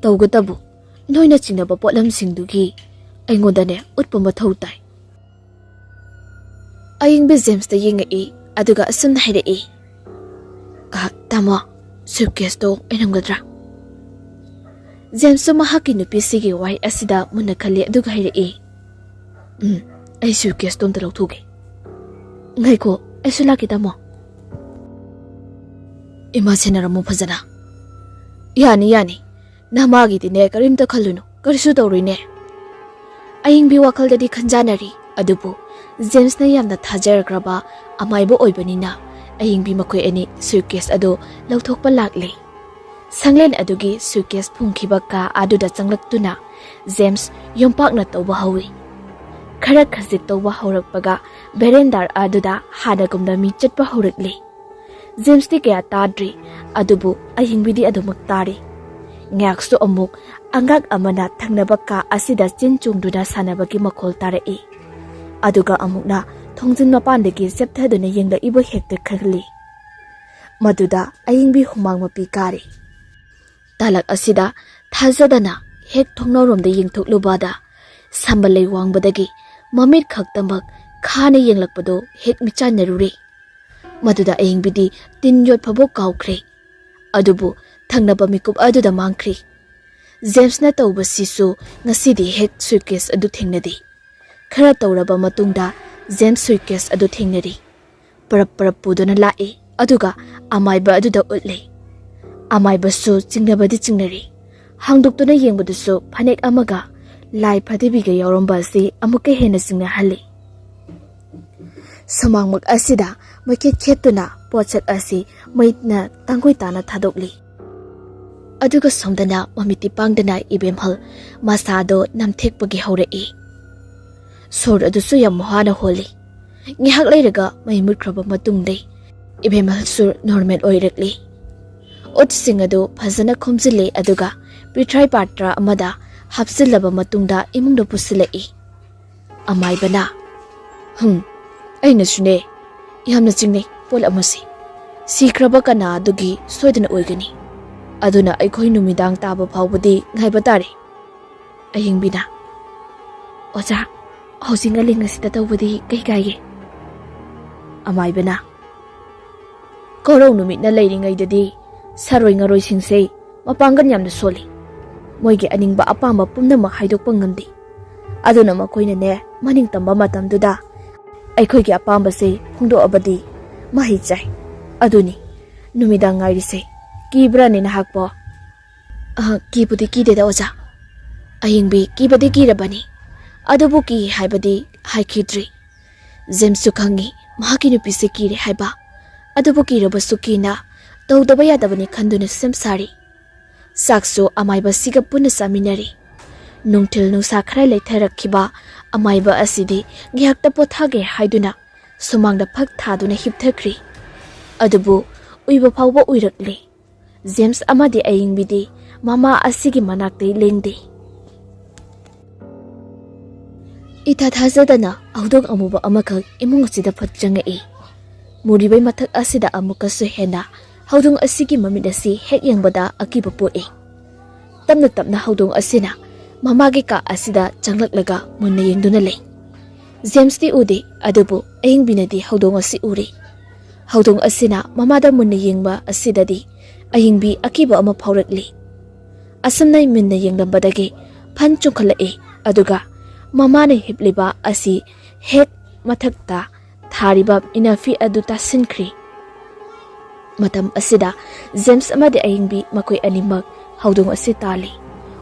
ꯇꯧꯕꯇꯕꯨ ꯅꯣꯏꯅ ꯆꯤꯡꯅꯕ ꯄꯣꯠꯂꯝꯁꯤꯡꯗꯨꯒꯤ ꯑꯩꯉꯣꯟꯗꯅꯦ ꯎꯠꯄ ꯃꯊꯧ ꯇꯥꯏ꯫" ꯑꯌꯤꯡꯕꯤ ꯖꯦꯝꯁꯇ ꯌꯦꯡꯉꯛꯏ, ꯑꯗꯨꯒ ꯑꯁꯨꯝꯅ ꯍꯥꯏꯔꯛꯏ, "ꯑ, ꯇꯥꯃꯣ, ꯁꯨꯠꯀꯦꯁꯇꯣ ꯑꯣꯏꯔꯝꯒꯗ꯭ꯔꯥ?" ꯖꯦꯝꯁꯁꯨ ꯃꯍꯥꯛꯀꯤ ꯅꯨꯄꯤꯁꯤꯒꯤ ꯋꯥꯍꯩ ꯑꯁꯤꯗ ꯃꯨꯟꯅ ꯈꯜꯂꯤ, ꯑꯗꯨꯒ ꯍꯥꯏꯔꯛꯏ, "ꯎꯝ, ꯑꯩ ꯁꯨꯠꯀꯦꯁꯇꯣ ꯑꯝꯇ ꯂꯧꯊꯣꯛꯀꯦ꯫ ꯉꯥꯏꯈꯣ, ꯑꯩꯁꯨ ꯂꯥꯛꯀꯦ, ꯇꯥꯃꯣ꯫" "ꯏꯃꯥ, ꯁꯦꯟꯅꯔꯝꯃꯨ ꯐꯖꯅ꯫" "ꯌꯥꯅꯤ, ꯌꯥꯅꯤ꯫ ꯅꯃꯥꯒꯤꯗꯤꯅꯦ, ꯀꯔꯤꯝꯇ ꯈꯜꯂꯨꯅꯨ, ꯀꯔꯤꯁꯨ ꯇꯧꯔꯣꯏꯅꯦ꯫" ꯑꯌꯤꯡꯕꯤ ꯋꯥꯈꯜꯗꯗꯤ ꯈꯟꯖꯥꯅꯔꯤ, ꯑꯗꯨꯕꯨ ꯖꯦꯝꯁꯅ ꯌꯥꯝꯅ ꯊꯥꯖꯔꯈ꯭ꯔꯕ ꯑꯃꯥꯏꯕ ꯑꯣꯏꯕꯅꯤꯅ, ꯑꯌꯤꯡꯕꯤ ꯃꯈꯣꯏ ꯑꯅꯤ ꯁꯨꯠꯀꯦꯁ ꯑꯗꯨ ꯂꯧꯊꯣꯛꯄ ꯂꯥꯛꯂꯦ꯫ ꯁꯪꯂꯦꯟ ꯑꯗꯨꯒꯤ ꯁꯨꯠꯀꯦꯁ ꯐꯨꯝꯈꯤꯕ ꯀꯥ ꯑꯗꯨꯗ ꯆꯪꯂꯛꯇꯨꯅ ꯖꯦꯝꯁ ꯌꯣꯝꯄꯥꯛꯅ ꯇꯧꯕ ꯍꯧꯏ꯫ ꯈꯔ ꯈꯖꯤꯛ ꯇꯧꯕ ꯍꯧꯔꯛꯄꯒ ꯚꯦꯔꯦꯟꯗꯥ ꯑꯗꯨꯗ ꯍꯥꯟꯅꯒꯨꯝꯅ ꯃꯤ ꯆꯠꯄ ꯍꯧꯔꯛꯂꯤ꯫ ꯖꯦꯝꯁꯇꯤ ꯀꯌꯥ ꯇꯥꯗ꯭ꯔꯤ, ꯑꯗꯨꯕꯨ ꯑꯍꯤꯡꯕꯤꯗꯤ ꯑꯗꯨꯃꯛ ꯇꯥꯔꯤ꯫ ꯉꯥꯏꯍꯥꯛꯁꯨ ꯑꯃꯨꯛ ꯑꯉꯥꯡ ꯑꯃꯅ ꯊꯪꯅꯕ ꯀꯥ ꯑꯁꯤꯗ ꯆꯦꯟ ꯆꯣꯡꯗꯨꯅ ꯁꯥꯟꯅꯕꯒꯤ ꯃꯈꯣꯜ ꯇꯥꯔꯛꯏ꯫ ꯑꯗꯨꯒ ꯑꯃꯨꯛꯅ ꯊꯣꯡꯖꯤꯟ ꯃꯄꯥꯟꯗꯒꯤ ꯆꯦꯞꯊꯗꯨꯅ ꯌꯦꯡꯂꯛꯏꯕ ꯍꯦꯛꯇ ꯈꯜꯂꯤ꯫ ꯃꯗꯨꯗ ꯑꯌꯤꯡꯕꯤ ꯍꯨꯃꯥꯡ ꯃꯄꯤ ꯀꯥꯔꯤ꯫ ꯇꯥꯂꯛ ꯑꯁꯤꯗ ꯊꯥꯖꯗꯅ ꯍꯦꯛ ꯊꯣꯡꯅꯥꯎꯔꯣꯝꯗ ꯌꯦꯡꯊꯣꯛꯂꯨꯕꯗ, ꯁꯝꯕꯜ ꯂꯩ ꯋꯥꯡꯕꯗꯒꯤ ꯃꯃꯤꯠ ꯈꯛꯇꯃꯛ ꯈꯥꯅ ꯌꯦꯡꯂꯛꯄꯗꯨ ꯍꯦꯛ ꯃꯤꯠꯆꯥꯟꯅꯔꯨꯔꯦ꯫ ꯃꯗꯨꯗ ꯑꯌꯤꯡꯕꯤꯗꯤ ꯇꯤꯟ ꯌꯣꯠꯐꯥꯎꯕ ꯀꯥꯎꯈ꯭ꯔꯦ꯫ ꯑꯗꯨꯕꯨ ꯊꯪꯅꯕ ꯃꯤꯀꯨꯞ ꯑꯗꯨꯗ ꯃꯥꯡꯈ꯭ꯔꯦ꯫ ꯖꯦꯝꯁꯅ ꯇꯧꯕꯁꯤꯁꯨ ꯉꯁꯤꯗꯤ ꯍꯦꯛ ꯁꯨꯠꯀꯦꯁ ꯑꯗꯨ ꯊꯦꯡꯅꯗꯦ꯫ ꯈꯔ ꯇꯧꯔꯕ ꯃꯇꯨꯡꯗ ꯖꯦꯝꯁ ꯁꯨꯠꯀꯦꯁ ꯑꯗꯨ ꯊꯦꯡꯅꯔꯤ꯫ ꯄꯔꯞ ꯄꯔꯞ ꯄꯨꯗꯨꯅ ꯂꯥꯛꯏ, ꯑꯗꯨꯒ ꯑꯃꯥꯏꯕ ꯑꯗꯨꯗ ꯎꯠꯂꯤ꯫ ꯑꯃꯥꯏꯕꯁꯨ ꯆꯤꯡꯅꯕꯗꯤ ꯆꯤꯡꯅꯔꯤ꯫ ꯍꯥꯡꯗꯣꯛꯇꯨꯅ ꯌꯦꯡꯕꯗꯨꯁꯨ ꯐꯅꯦꯛ ꯑꯃꯒ ꯂꯥꯏ ꯐꯗꯤꯕꯤꯒ ꯌꯥꯎꯔꯝꯕ ꯑꯁꯤ ꯑꯃꯨꯛꯀ ꯍꯦꯟꯅ ꯆꯤꯡꯅꯍꯜꯂꯤ꯫ ꯁꯨꯃꯥꯡꯃꯛ ꯑꯁꯤꯗ ꯃꯩꯈꯦꯠ ꯈꯦꯠꯇꯨꯅ ꯄꯣꯠꯁꯛ ꯑꯁꯤ ꯃꯩꯅ ꯇꯥꯡꯒꯣꯏ ꯇꯥꯅ ꯊꯥꯗꯣꯛꯂꯤ꯫ ꯑꯗꯨꯒ ꯁꯣꯝꯗꯅ ꯃꯃꯤꯠꯇꯤ ꯄꯥꯡꯗꯅ ꯏꯕꯦꯝꯍꯜ ꯃꯁꯥꯗꯣ ꯅꯝꯊꯦꯛꯄꯒꯤ ꯍꯧꯔꯛꯏ꯫ ꯁꯣꯔ ꯑꯗꯨꯁꯨ ꯌꯥꯝ ꯋꯥꯅ ꯍꯣꯜꯂꯤ꯫ ꯉꯥꯏꯍꯥꯛ ꯂꯩꯔꯒ ꯃꯩ ꯃꯨꯠꯈ꯭ꯔꯕ ꯃꯇꯨꯡꯗ ꯏꯕꯦꯝꯍꯜꯁꯨ ꯅꯣꯔꯃꯦꯜ ꯑꯣꯏꯔꯛꯂꯤ꯫ ꯑꯣꯠꯁꯤꯡ ꯑꯗꯨ ꯐꯖꯅ ꯈꯣꯝꯖꯤꯜꯂꯤ, ꯑꯗꯨꯒ ꯄꯤꯊ꯭ꯔꯥꯏ ꯄꯥꯇ꯭ꯔ ꯑꯃꯗ ꯍꯥꯞꯆꯤꯜꯂꯕ ꯃꯇꯨꯡꯗ ꯏꯃꯨꯡꯗ ꯄꯨꯁꯤꯜꯂꯛꯏ꯫ ꯑꯃꯥꯏꯕꯅ, "ꯍꯨꯝ, ꯑꯩꯅꯁꯨꯅꯦ, ꯌꯥꯝꯅ ꯆꯤꯡꯅꯩ ꯄꯣꯠ ꯑꯃꯁꯤ꯫ ꯁꯤꯈ꯭ꯔꯕ ꯀꯅꯥ ꯑꯗꯨꯒꯤ ꯁꯣꯏꯗꯅ ꯑꯣꯏꯒꯅꯤ꯫ ꯑꯗꯨꯅ ꯑꯩꯈꯣꯏ ꯅꯨꯃꯤꯗꯥꯡ ꯇꯥꯕ ꯐꯥꯎꯕꯗꯤ ꯉꯥꯏꯕ ꯇꯥꯔꯦ꯫" ꯑꯌꯤꯡꯕꯤꯅ, "ꯑꯣꯖꯥ, ꯍꯧꯖꯤꯛ ꯉꯜꯂꯤꯉꯩꯁꯤꯗ ꯇꯧꯕꯗꯤ ꯀꯩ ꯀꯥꯏꯒꯦ?" ꯑꯃꯥꯏꯕꯅ, "ꯀꯣꯔꯧ ꯅꯨꯃꯤꯠꯅ ꯂꯩꯔꯤꯉꯩꯗꯗꯤ ꯁꯥꯔꯣꯏ ꯉꯥꯔꯣꯏꯁꯤꯡꯁꯦ ꯃꯄꯥꯡꯒꯜ ꯌꯥꯝꯅ ꯁꯣꯜꯂꯤ꯫ ꯃꯣꯏꯒꯤ ꯑꯅꯤꯡꯕ ꯑꯄꯥꯝꯕ ꯄꯨꯝꯅꯃꯛ ꯍꯥꯏꯗꯣꯛꯄ ꯉꯝꯗꯦ꯫ ꯑꯗꯨꯅ ꯃꯈꯣꯏꯅꯅꯦ, ꯃꯅꯤꯡ ꯇꯝꯕ ꯃꯇꯝꯗꯨꯗ ꯑꯩꯈꯣꯏꯒꯤ ꯑꯄꯥꯝꯕꯁꯦ ꯐꯣꯡꯗꯣꯛꯑꯕꯗꯤ ꯃꯍꯩ ꯆꯥꯏ꯫ ꯑꯗꯨꯅꯤ ꯅꯨꯃꯤꯗꯥꯡ ꯉꯥꯏꯔꯤꯁꯦ꯫ ꯀꯤꯕ꯭ꯔꯥꯅꯦ ꯅꯍꯥꯛꯄꯣ? ꯑ, ꯀꯤꯕꯨꯗꯤ ꯀꯤꯗꯦꯗ, ꯑꯣꯖꯥ꯫ ꯑꯍꯤꯡꯕꯤ ꯀꯤꯕꯗꯤ ꯀꯤꯔꯕꯅꯤ, ꯑꯗꯨꯕꯨ ꯀꯤ ꯍꯥꯏꯕꯗꯤ ꯍꯥꯏꯈꯤꯗ꯭ꯔꯤ꯫ ꯖꯦꯝꯁꯁꯨ ꯈꯪꯉꯤ ꯃꯍꯥꯛꯀꯤ ꯅꯨꯄꯤꯁꯦ ꯀꯤꯔꯦ ꯍꯥꯏꯕ, ꯑꯗꯨꯕꯨ ꯀꯤꯔꯕꯁꯨ ꯀꯤꯅ ꯇꯧꯗꯕ ꯌꯥꯗꯕꯅꯤ ꯈꯟꯗꯨꯅ ꯁꯦꯝ ꯁꯥꯔꯤ꯫ ꯆꯥꯛꯁꯨ ꯑꯃꯥꯏꯕꯁꯤꯒ ꯄꯨꯟꯅ ꯆꯥꯃꯤꯟꯅꯔꯤ꯫ ꯅꯨꯡꯊꯤꯜ ꯅꯨꯡꯁꯥ ꯈꯔ ꯂꯩꯊꯔꯛꯈꯤꯕ ꯑꯃꯥꯏꯕ ꯑꯁꯤꯗꯤ ꯉꯥꯏꯍꯥꯛꯇ ꯄꯣꯊꯥꯒꯦ ꯍꯥꯏꯗꯨꯅ ꯁꯨꯃꯥꯡꯗ ꯐꯛ ꯊꯥꯗꯨꯅ ꯍꯤꯞꯊꯈ꯭ꯔꯤ꯫ ꯑꯗꯨꯕꯨ ꯎꯏꯕ ꯐꯥꯎꯕ ꯎꯏꯔꯛꯂꯦ꯫ ꯖꯦꯝꯁ ꯑꯃꯗꯤ ꯑꯌꯤꯡꯕꯤꯗꯤ ꯃꯃꯥ ꯑꯁꯤꯒꯤ ꯃꯅꯥꯛꯇꯩ ꯂꯦꯡꯗꯦ꯫ ꯏꯊꯥ ꯊꯥꯖꯗꯅ ꯍꯧꯗꯣꯡ ꯑꯃꯨꯕ ꯑꯃꯈꯛ ꯏꯃꯨꯡ ꯑꯁꯤꯗ ꯐꯠ ꯆꯪꯉꯛꯏ꯫ ꯃꯨꯔꯤꯕꯩ ꯃꯊꯛ ꯑꯁꯤꯗ ꯑꯃꯨꯛꯀꯁꯨ ꯍꯦꯟꯅ ꯍꯧꯗꯣꯡ ꯑꯁꯤꯒꯤ ꯃꯃꯤꯠ ꯑꯁꯤ ꯍꯦꯛ ꯌꯦꯡꯕꯗ ꯑꯀꯤꯕ ꯄꯣꯛꯏ꯫ ꯇꯞꯅ ꯇꯞꯅ ꯍꯧꯗꯣꯡ ꯑꯁꯤꯅ ꯃꯃꯥꯒꯤ ꯀꯥ ꯑꯁꯤꯗ ꯆꯪꯂꯛꯂꯒ ꯃꯨꯟꯅ ꯌꯦꯡꯗꯨꯅ ꯂꯩ꯫ ꯖꯦꯝꯁꯇꯤ ꯎꯗꯦ, ꯑꯗꯨꯕꯨ ꯑꯌꯤꯡꯕꯤꯅꯗꯤ ꯍꯧꯗꯣꯡ ꯑꯁꯤ ꯎꯔꯦ꯫ ꯍꯧꯗꯣꯡ ꯑꯁꯤꯅ ꯃꯃꯥꯗ ꯃꯨꯟꯅ ꯌꯦꯡꯕ ꯑꯁꯤꯗꯗꯤ ꯑꯌꯤꯡꯕꯤ ꯑꯀꯤꯕ ꯑꯃ ꯐꯥꯎꯔꯛꯂꯤ꯫ ꯑꯁꯨꯝꯅ ꯃꯨꯟꯅ ꯌꯦꯡꯂꯝꯕꯗꯒꯤ ꯐꯟ ꯆꯣꯡꯈꯠꯂꯛꯏ, ꯑꯗꯨꯒ ꯃꯃꯥꯅ ꯍꯤꯞꯂꯤꯕ ꯑꯁꯤ ꯍꯦꯛ ꯃꯊꯛꯇ ꯊꯥꯔꯤꯕ ꯏꯅꯐꯤ ꯑꯗꯨ ꯇꯥꯁꯤꯟꯈ꯭ꯔꯤ꯫ ꯃꯇꯝ ꯑꯁꯤꯗ ꯖꯦꯝꯁ ꯑꯃꯗꯤ ꯑꯌꯤꯡꯕꯤ ꯃꯈꯣꯏ ꯑꯅꯤꯃꯛ ꯍꯧꯗꯣꯡ ꯑꯁꯤ ꯇꯥꯜꯂꯤ꯫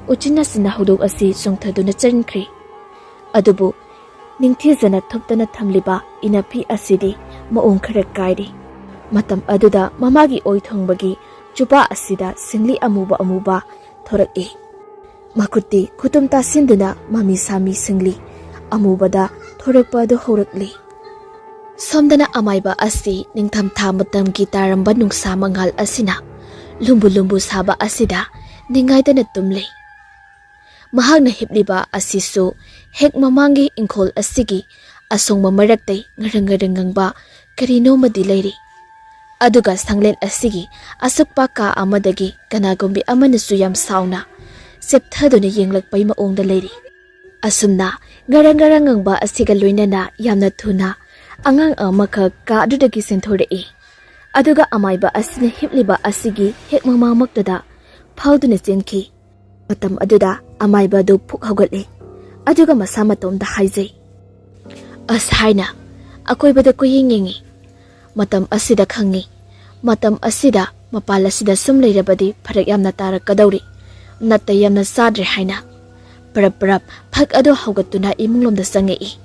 ꯎꯆꯤꯟ ꯅꯥꯆꯤꯟꯅ ꯍꯧꯗꯣꯡ ꯑꯁꯤ ꯆꯣꯡꯊꯗꯨꯅ ꯆꯦꯟꯈ꯭ꯔꯤ꯫ ꯑꯗꯨꯕꯨ ꯅꯤꯡꯊꯤꯖꯅ ꯊꯨꯞꯇꯅ ꯊꯝꯂꯤꯕ ꯏꯅꯐꯤ ꯑꯁꯤꯗꯤ ꯃꯑꯣꯡ ꯈꯔ ꯀꯥꯏꯔꯤ꯫ ꯃꯇꯝ ꯑꯗꯨꯗ ꯃꯃꯥꯒꯤ ꯑꯣꯏ ꯊꯣꯡꯕꯒꯤ ꯆꯨꯄꯥ ꯑꯁꯤꯗ ꯁꯤꯡꯂꯤ ꯑꯃꯨꯕ ꯑꯃꯨꯕ ꯊꯣꯔꯛꯏ꯫ ꯃꯈꯨꯠꯇꯤ ꯈꯨꯇꯨꯝ ꯇꯥꯁꯤꯟꯗꯨꯅ ꯃꯃꯤ ꯁꯥꯃꯤ ꯁꯤꯡꯂꯤ ꯑꯃꯨꯕꯗ ꯊꯣꯔꯛꯄ ꯑꯗꯨ ꯍꯧꯔꯛꯂꯤ꯫ ꯁꯣꯝꯗꯅ ꯑꯃꯥꯏꯕ ꯑꯁꯤ ꯅꯤꯡꯊꯝꯊꯥ ꯃꯇꯝꯒꯤ ꯇꯥꯔꯝꯕ ꯅꯨꯡꯁꯥ ꯃꯉꯥꯜ ꯑꯁꯤꯅ ꯂꯨꯝꯕꯨ ꯂꯨꯝꯕꯨ ꯁꯥꯕ ꯑꯁꯤꯗ ꯅꯤꯡꯉꯥꯏꯗꯅ ꯇꯨꯝꯂꯤ꯫ ꯃꯍꯥꯛꯅ ꯍꯤꯞꯂꯤꯕ ꯑꯁꯤꯁꯨ ꯍꯦꯛ ꯃꯃꯥꯡꯒꯤ ꯏꯪꯈꯣꯜ ꯑꯁꯤꯒꯤ ꯑꯁꯣꯡꯕ ꯃꯔꯛꯇꯩ ꯉꯔꯪ ꯉꯔꯪ ꯉꯪꯕ ꯀꯔꯤꯅꯣꯃꯗꯤ ꯂꯩꯔꯤ꯫ ꯑꯗꯨꯒ ꯁꯪꯂꯦꯟ ꯑꯁꯤꯒꯤ ꯑꯁꯨꯛꯄ ꯀꯥ ꯑꯃꯗꯒꯤ ꯀꯅꯥꯒꯨꯝꯕꯤ ꯑꯃꯅꯁꯨ ꯌꯥꯝ ꯁꯥꯎꯅ ꯆꯦꯞꯊꯗꯨꯅ ꯌꯦꯡꯂꯛꯄꯩ ꯃꯑꯣꯡꯗ ꯂꯩꯔꯤ꯫ ꯑꯁꯨꯝꯅ ꯉꯔꯪ ꯉꯔꯪ ꯉꯪꯕ ꯑꯁꯤꯒ ꯂꯣꯏꯅꯅ ꯌꯥꯝꯅ ꯊꯨꯅ ꯑꯉꯥꯡ ꯑꯃꯈꯛ ꯀꯥ ꯑꯗꯨꯗꯒꯤ ꯆꯦꯟꯊꯣꯔꯛꯏ꯫ ꯑꯗꯨꯒ ꯑꯃꯥꯏꯕ ꯑꯁꯤꯅ ꯍꯤꯞꯂꯤꯕ ꯑꯁꯤꯒꯤ ꯍꯦꯛ ꯃꯃꯥꯡꯃꯛꯇꯗ ꯐꯥꯎꯗꯨꯅ ꯆꯦꯟꯈꯤ꯫ ꯃꯇꯝ ꯑꯗꯨꯗ ꯑꯃꯥꯏꯕ ꯑꯗꯨ ꯐꯨꯛ ꯍꯧꯒꯠꯂꯤ꯫ ꯑꯗꯨꯒ ꯃꯁꯥ ꯃꯇꯣꯝꯗ ꯍꯥꯏꯖꯩ, "ꯑꯁ" ꯍꯥꯏꯅ ꯑꯀꯣꯏꯕꯗ ꯀꯨꯌꯦꯡ ꯌꯦꯡꯉꯤ꯫ ꯃꯇꯝ ꯑꯁꯤꯗ ꯈꯪꯉꯤ, ꯃꯇꯝ ꯑꯁꯤꯗ ꯃꯄꯥꯜ ꯑꯁꯤꯗ ꯁꯨꯝ ꯂꯩꯔꯕꯗꯤ ꯐꯔꯛ ꯌꯥꯝꯅ ꯇꯥꯔꯛꯀꯗꯧꯔꯤ, ꯅꯥꯇꯩ ꯌꯥꯝꯅ ꯆꯥꯗ꯭ꯔꯦ ꯍꯥꯏꯅ꯫ ꯄꯔꯞ ꯄꯔꯞ ꯐꯛ ꯑꯗꯨ ꯍꯧꯒꯠꯇꯨꯅ ꯏꯃꯨꯡꯂꯣꯝꯗ ꯆꯪꯉꯛꯏ꯫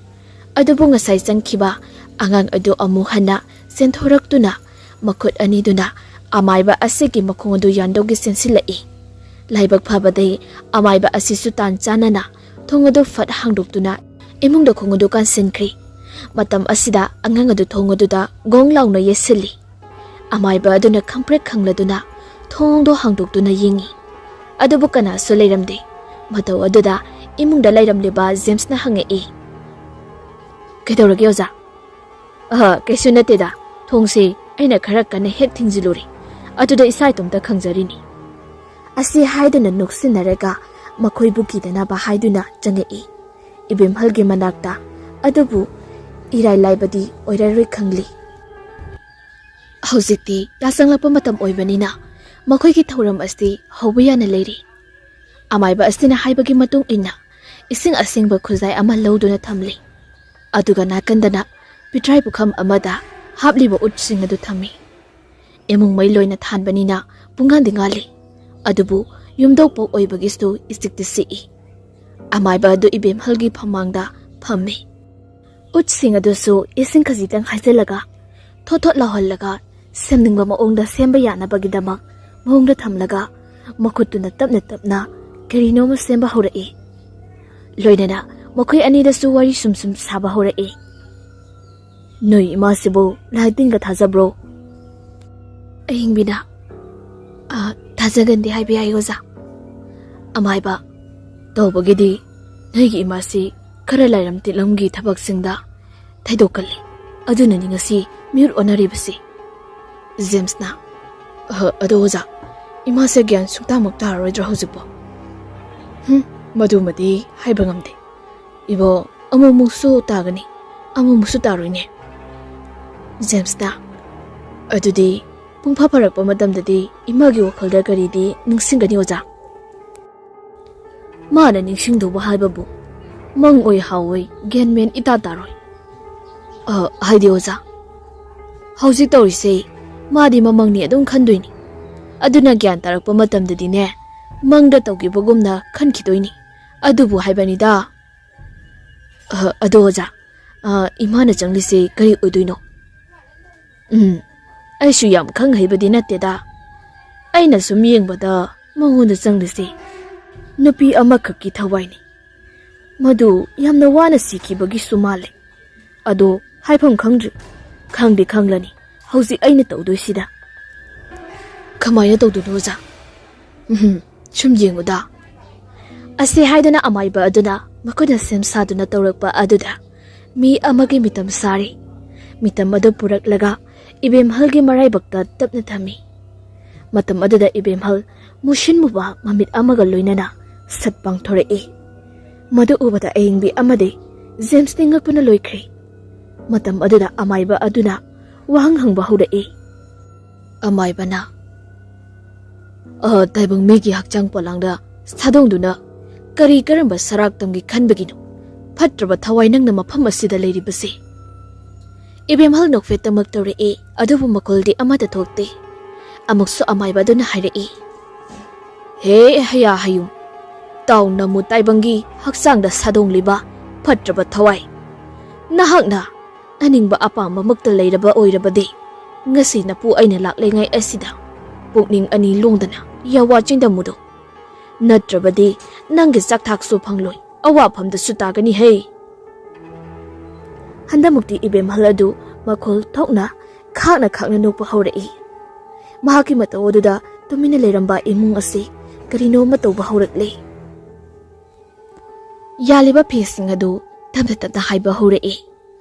ꯑꯗꯨꯕꯨ ꯉꯁꯥꯏ ꯆꯪꯈꯤꯕ ꯑꯉꯥꯡ ꯑꯗꯨ ꯑꯃꯨꯛ ꯍꯟꯅ ꯆꯦꯟꯊꯣꯔꯛꯇꯨꯅ ꯃꯈꯨꯠ ꯑꯅꯤꯗꯨꯅ ꯑꯃꯥꯏꯕ ꯑꯁꯤꯒꯤ ꯃꯈꯣꯡ ꯑꯗꯨ ꯌꯥꯟꯗꯧꯒꯤ ꯆꯦꯟꯁꯤꯜꯂꯛꯏ꯫ ꯂꯥꯏꯕꯛ ꯐꯕꯗꯤ ꯑꯃꯥꯏꯕ ꯑꯁꯤꯁꯨ ꯇꯥꯟ ꯆꯥꯅꯅ ꯊꯣꯡ ꯑꯗꯨ ꯐꯠ ꯍꯥꯡꯗꯣꯛꯇꯨꯅ ꯏꯃꯨꯡꯗ ꯈꯣꯡ ꯑꯗꯨ ꯀꯥꯟꯁꯤꯟꯈ꯭ꯔꯤ꯫ ꯃꯇꯝ ꯑꯁꯤꯗ ꯑꯉꯥꯡ ꯑꯗꯨ ꯊꯣꯡ ꯑꯗꯨꯗ ꯒꯣꯡ ꯂꯥꯎꯅ ꯌꯦꯠꯁꯤꯜꯂꯤ꯫ ꯑꯃꯥꯏꯕ ꯑꯗꯨꯅ ꯈꯪꯄ꯭ꯔꯦꯛ ꯈꯪꯂꯗꯨꯅ ꯊꯣꯡꯗꯣ ꯍꯥꯡꯗꯣꯛꯇꯨꯅ ꯌꯦꯡꯉꯤ꯫ ꯑꯗꯨꯕꯨ ꯀꯅꯥꯁꯨ ꯂꯩꯔꯝꯗꯦ꯫ ꯃꯇꯧ ꯑꯗꯨꯗ ꯏꯃꯨꯡꯗ ꯂꯩꯔꯝꯂꯤꯕ ꯖꯦꯝꯁꯅ ꯍꯪꯉꯛꯏ, "ꯀꯩꯗꯧꯔꯒꯦ ꯑꯣꯖꯥ?" "ꯑꯍ, ꯀꯩꯁꯨ ꯅꯠꯇꯦꯗ꯫ ꯊꯣꯡꯁꯤ ꯑꯩꯅ ꯈꯔ ꯀꯟꯅ ꯍꯦꯛ ꯊꯤꯡꯖꯤꯜꯂꯨꯔꯦ꯫ ꯑꯗꯨꯗ ꯏꯁꯥ ꯏꯇꯣꯝꯇ ꯈꯪꯖꯔꯤꯅꯤ꯫" ꯑꯁꯤ ꯍꯥꯏꯗꯨꯅ ꯅꯣꯛꯁꯤꯟꯅꯔꯒ ꯃꯈꯣꯏꯕꯨ ꯀꯤꯗꯅꯕ ꯍꯥꯏꯗꯨꯅ ꯆꯪꯉꯛꯏ ꯏꯕꯦꯝꯍꯜꯒꯤ ꯃꯅꯥꯛꯇ꯫ ꯑꯗꯨꯕꯨ ꯏꯔꯥꯏ ꯂꯥꯏꯕꯗꯤ ꯑꯣꯏꯔꯔꯣꯏ ꯈꯪꯂꯤ꯫ ꯍꯧꯖꯤꯛꯇꯤ ꯌꯥꯆꯪꯂꯛꯄ ꯃꯇꯝ ꯑꯣꯏꯕꯅꯤꯅ ꯃꯈꯣꯏꯒꯤ ꯊꯧꯔꯝ ꯑꯁꯤ ꯍꯧꯕ ꯌꯥꯅ ꯂꯩꯔꯤ꯫ ꯑꯃꯥꯏꯕ ꯑꯁꯤꯅ ꯍꯥꯏꯕꯒꯤ ꯃꯇꯨꯡ ꯏꯟꯅ ꯏꯁꯤꯡ ꯑꯁꯦꯡꯕ ꯈꯨꯖꯥꯏ ꯑꯃ ꯂꯧꯗꯨꯅ ꯊꯝꯂꯤ꯫ ꯑꯗꯨꯒ ꯅꯥꯀꯟꯗꯅ ꯄꯤꯊ꯭ꯔꯥꯏ ꯄꯨꯈꯝ ꯑꯃꯗ ꯍꯥꯞꯂꯤꯕ ꯎꯠꯁꯤꯡ ꯑꯗꯨ ꯊꯝꯃꯤ꯫ ꯏꯃꯨꯡ ꯃꯩ ꯂꯣꯏꯅ ꯊꯥꯟꯕꯅꯤꯅ ꯄꯨꯡꯉꯥꯟꯗꯤ ꯉꯥꯜꯂꯤ, ꯑꯗꯨꯕꯨ ꯌꯨꯝꯗꯧꯄꯣꯛ ꯑꯣꯏꯕꯒꯤꯁꯨ ꯏꯆꯤꯛꯇꯤ ꯆꯤꯛꯏ꯫ ꯑꯃꯥꯏꯕ ꯑꯗꯨ ꯏꯕꯦꯝꯍꯜꯒꯤ ꯐꯝꯃꯥꯡꯗ ꯐꯝꯃꯤ꯫ ꯎꯠꯁꯤꯡ ꯑꯗꯨꯁꯨ ꯏꯁꯤꯡ ꯈꯖꯤꯛꯇꯪ ꯍꯩꯖꯤꯜꯂꯒ ꯊꯣꯠ ꯊꯣꯠ ꯂꯥꯎꯍꯜꯂꯒ ꯁꯦꯝꯅꯤꯡꯕ ꯃꯑꯣꯡꯗ ꯁꯦꯝꯕ ꯌꯥꯅꯕꯒꯤꯗꯃꯛ ꯃꯑꯣꯡꯗ ꯊꯝꯂꯒ ꯃꯈꯨꯠꯇꯨꯅ ꯇꯞꯅ ꯇꯞꯅ ꯀꯔꯤꯅꯣꯃ ꯁꯦꯝꯕ ꯍꯧꯔꯛꯏ꯫ ꯂꯣꯏꯅꯅ ꯃꯈꯣꯏ ꯑꯅꯤꯗꯁꯨ ꯋꯥꯔꯤ ꯁꯨꯝ ꯁꯨꯝ ꯁꯥꯕ ꯍꯧꯔꯛꯏ꯫ "ꯅꯣꯏ ꯏꯃꯥꯁꯤꯕꯨ ꯂꯥꯏ ꯇꯤꯟꯒ ꯊꯥꯖꯕ꯭ꯔꯣ?" ꯑꯏꯪꯕꯤꯅ, "ꯑ, ꯊꯥꯖꯒꯟꯗꯦ ꯍꯥꯏꯕ ꯌꯥꯏ ꯑꯣꯖꯥ꯫" ꯑꯃꯥꯏꯕ, "ꯇꯧꯕꯒꯤꯗꯤ ꯅꯣꯏꯒꯤ ꯏꯃꯥꯁꯤ ꯈꯔ ꯂꯥꯏꯔꯝ ꯇꯤꯠꯂꯝꯒꯤ ꯊꯕꯛꯁꯤꯡꯗ ꯊꯩꯗꯣꯛꯀꯜꯂꯤ, ꯑꯗꯨꯅꯅꯤ ꯉꯁꯤ ꯃꯤꯍꯨꯠ ꯑꯣꯟꯅꯔꯤꯕꯁꯤ꯫" ꯖꯦꯝꯁꯅ, "ꯑ, ꯑꯗꯣ ꯑꯣꯖꯥ, ꯏꯃꯥꯁꯦ ꯒ꯭ꯌꯥꯟ ꯁꯨꯡꯇꯥꯃꯛ ꯇꯥꯔꯔꯣꯏꯗ꯭ꯔꯣ ꯍꯧꯖꯤꯛꯄꯣ?" "ꯍꯨꯝ, ꯃꯗꯨꯃꯗꯤ ꯍꯥꯏꯕ ꯉꯝꯗꯦ꯫ ꯏꯕꯣ, ꯑꯃꯨꯛꯃꯨꯛꯁꯨ ꯇꯥꯒꯅꯤ, ꯑꯃꯨꯛꯃꯨꯛꯁꯨ ꯇꯥꯔꯣꯏꯅꯦ꯫" ꯖꯦꯝꯁꯅ, "ꯑꯗꯨꯗꯤ ꯄꯨꯡ ꯐꯥ ꯐꯥꯔꯛꯄ ꯃꯇꯝꯗꯗꯤ ꯏꯃꯥꯒꯤ ꯋꯥꯈꯜꯗ ꯀꯔꯤꯗꯤ ꯅꯤꯡꯁꯤꯡꯒꯅꯤ ꯑꯣꯖꯥ?" ꯃꯥꯅ ꯅꯤꯡꯁꯤꯡꯗꯧꯕ ꯍꯥꯏꯕꯕꯨ ꯃꯪ ꯑꯣꯏ ꯍꯥꯎ ꯑꯣꯏ, ꯒ꯭ꯌꯥꯟ ꯃꯦꯟ ꯏꯇꯥ ꯇꯥꯔꯣꯏ꯫ ꯑ, ꯍꯥꯏꯗꯤ ꯑꯣꯖꯥ, ꯍꯧꯖꯤꯛ ꯇꯧꯔꯤꯁꯦ ꯃꯥꯗꯤ ꯃꯃꯪꯅꯤ ꯑꯗꯨꯝ ꯈꯟꯗꯣꯏꯅꯤ꯫ ꯑꯗꯨꯅ ꯒ꯭ꯌꯥꯟ ꯇꯥꯔꯛꯄ ꯃꯇꯝꯗꯗꯤꯅꯦ, ꯃꯪꯗ ꯇꯧꯈꯤꯕꯒꯨꯝꯅ ꯈꯟꯈꯤꯗꯣꯏꯅꯤ꯫ ꯑꯗꯨꯕꯨ ꯍꯥꯏꯕꯅꯤꯗ꯫ ꯑ, ꯑꯗꯣ ꯑꯣꯖꯥ, ꯑ, ꯏꯃꯥꯅ ꯆꯪꯂꯤꯁꯦ ꯀꯔꯤ ꯑꯣꯏꯗꯣꯏꯅꯣ? ꯎꯝ, ꯑꯩꯁꯨ ꯌꯥꯝ ꯈꯪ ꯍꯩꯕꯗꯤ ꯅꯠꯇꯦꯗ꯫ ꯑꯩꯅ ꯁꯨꯝ ꯌꯦꯡꯕꯗ ꯃꯉꯣꯟꯗ ꯆꯪꯂꯤꯁꯦ ꯅꯨꯄꯤ ꯑꯃꯈꯛꯀꯤ ꯊꯋꯥꯏꯅꯤ꯫ ꯃꯗꯨ ꯌꯥꯝꯅ ꯋꯥꯅ ꯁꯤꯈꯤꯕꯒꯤꯁꯨ ꯃꯥꯜꯂꯦ꯫ ꯑꯗꯣ ꯍꯥꯏꯐꯝ ꯈꯪꯗ꯭ꯔꯤ꯫ ꯈꯪꯗꯤ ꯈꯪꯂꯅꯤ ꯍꯧꯖꯤꯛ ꯑꯩꯅ ꯇꯧꯗꯣꯏꯁꯤꯗ꯫ ꯀꯃꯥꯏꯅ ꯇꯧꯗꯣꯏꯅꯣ ꯑꯣꯖꯥ? ꯎꯝ, ꯁꯨꯝ ꯌꯦꯡꯉꯨꯗ꯫ ꯑꯁꯤ ꯍꯥꯏꯗꯨꯅ ꯑꯃꯥꯏꯕ ꯑꯗꯨꯅ ꯃꯈꯨꯠꯅ ꯁꯦꯝ ꯁꯥꯗꯨꯅ ꯇꯧꯔꯛꯄ ꯑꯗꯨꯗ ꯃꯤ ꯑꯃꯒꯤ ꯃꯤꯇꯝ ꯁꯥꯔꯤ꯫ ꯃꯤꯇꯝ ꯑꯗꯨ ꯄꯨꯔꯛꯂꯒ ꯏꯕꯦꯝꯍꯜꯒꯤ ꯃꯔꯥꯏꯕꯛꯇ ꯇꯞꯅ ꯊꯝꯃꯤ꯫ ꯃꯇꯝ ꯑꯗꯨꯗ ꯏꯕꯦꯝꯍꯜ ꯃꯨꯁꯤꯟ ꯃꯨꯕ ꯃꯃꯤꯠ ꯑꯃꯒ ꯂꯣꯏꯅꯅ ꯁꯠ ꯄꯥꯡꯊꯣꯔꯛꯏ꯫ ꯃꯗꯨ ꯎꯕꯗ ꯑꯌꯦꯡꯕꯤ ꯑꯃꯗꯤ ꯖꯦꯝꯁꯇꯤ ꯉꯛꯄꯅ ꯂꯣꯏꯈ꯭ꯔꯦ꯫ ꯃꯇꯝ ꯑꯗꯨꯗ ꯑꯃꯥꯏꯕ ꯑꯗꯨꯅ ꯋꯥꯍꯪ ꯍꯪꯕ ꯍꯧꯔꯛꯏ꯫ ꯑꯃꯥꯏꯕꯅ, "ꯑ, ꯇꯥꯏꯕꯪ ꯃꯤꯒꯤ ꯍꯛꯆꯥꯡ ꯄꯣꯂꯥꯡꯗ ꯁꯥꯗꯣꯡꯗꯨꯅ ꯀꯔꯤ ꯀꯔꯝꯕ ꯁꯔꯥꯛ ꯇꯝꯒꯦ ꯈꯟꯕꯒꯤꯅꯣ? ꯐꯠꯇ꯭ꯔꯕ ꯊꯋꯥꯏ ꯅꯪꯅ ꯃꯐꯝ ꯑꯁꯤꯗ ꯂꯩꯔꯤꯕꯁꯦ?" ꯏꯕꯦꯝꯍꯜ ꯅꯣꯛꯐꯦꯠꯇꯃꯛ ꯇꯧꯔꯛꯏ, ꯑꯗꯨꯕꯨ ꯃꯈꯣꯜꯗꯤ ꯑꯃꯠꯇ ꯊꯣꯛꯇꯦ꯫ ꯑꯃꯨꯛꯁꯨ ꯑꯃꯥꯏꯕ ꯑꯗꯨꯅ ꯍꯥꯏꯔꯛꯏ, "ꯍꯦ ꯍꯌꯥ ꯍꯌꯨꯝ, ꯇꯥꯎ ꯅꯝꯃꯨ ꯇꯥꯏꯕꯪꯒꯤ ꯍꯛꯆꯥꯡꯗ ꯁꯥꯗꯣꯡꯂꯤꯕ ꯐꯠꯇ꯭ꯔꯕ ꯊꯋꯥꯏ꯫ ꯅꯍꯥꯛꯅ ꯑꯅꯤꯡꯕ ꯑꯄꯥꯝꯕꯃꯛꯇ ꯂꯩꯔꯕ ꯑꯣꯏꯔꯕꯗꯤ, ꯉꯁꯤ ꯅꯄꯨ ꯑꯩꯅ ꯂꯥꯛꯂꯤꯉꯩ ꯑꯁꯤꯗ ꯄꯨꯛꯅꯤꯡ ꯑꯅꯤ ꯂꯣꯡꯗꯅ ꯌꯥꯋꯥ ꯆꯤꯟꯗꯝꯃꯨꯗꯣ꯫ ꯅꯠꯇ꯭ꯔꯕꯗꯤ ꯅꯪꯒꯤ ꯆꯥꯛꯊꯥꯛꯁꯨ ꯐꯪꯂꯣꯏ, ꯑꯋꯥꯐꯝꯗꯁꯨ ꯇꯥꯒꯅꯤ ꯍꯦ꯫" ꯍꯟꯗꯃꯨꯛꯇꯤ ꯏꯕꯦꯝꯍꯜ ꯑꯗꯨ ꯃꯈꯣꯜ ꯊꯣꯛꯅ ꯈꯥꯛꯅ ꯈꯥꯛꯅ ꯅꯣꯛꯄ ꯍꯧꯔꯛꯏ꯫ ꯃꯍꯥꯛꯀꯤ ꯃꯇꯧ ꯑꯗꯨꯗ ꯇꯨꯃꯤꯟꯅ ꯂꯩꯔꯝꯕ ꯏꯃꯨꯡ ꯑꯁꯤ ꯀꯔꯤꯅꯣ ꯑꯃ ꯇꯧꯕ ꯍꯧꯔꯛꯂꯦ꯫ ꯌꯥꯜꯂꯤꯕ ꯐꯤꯁꯤꯡ ꯑꯗꯨ ꯇꯞꯅ ꯇꯞꯅ ꯍꯥꯏꯕ ꯍꯧꯔꯛꯏ꯫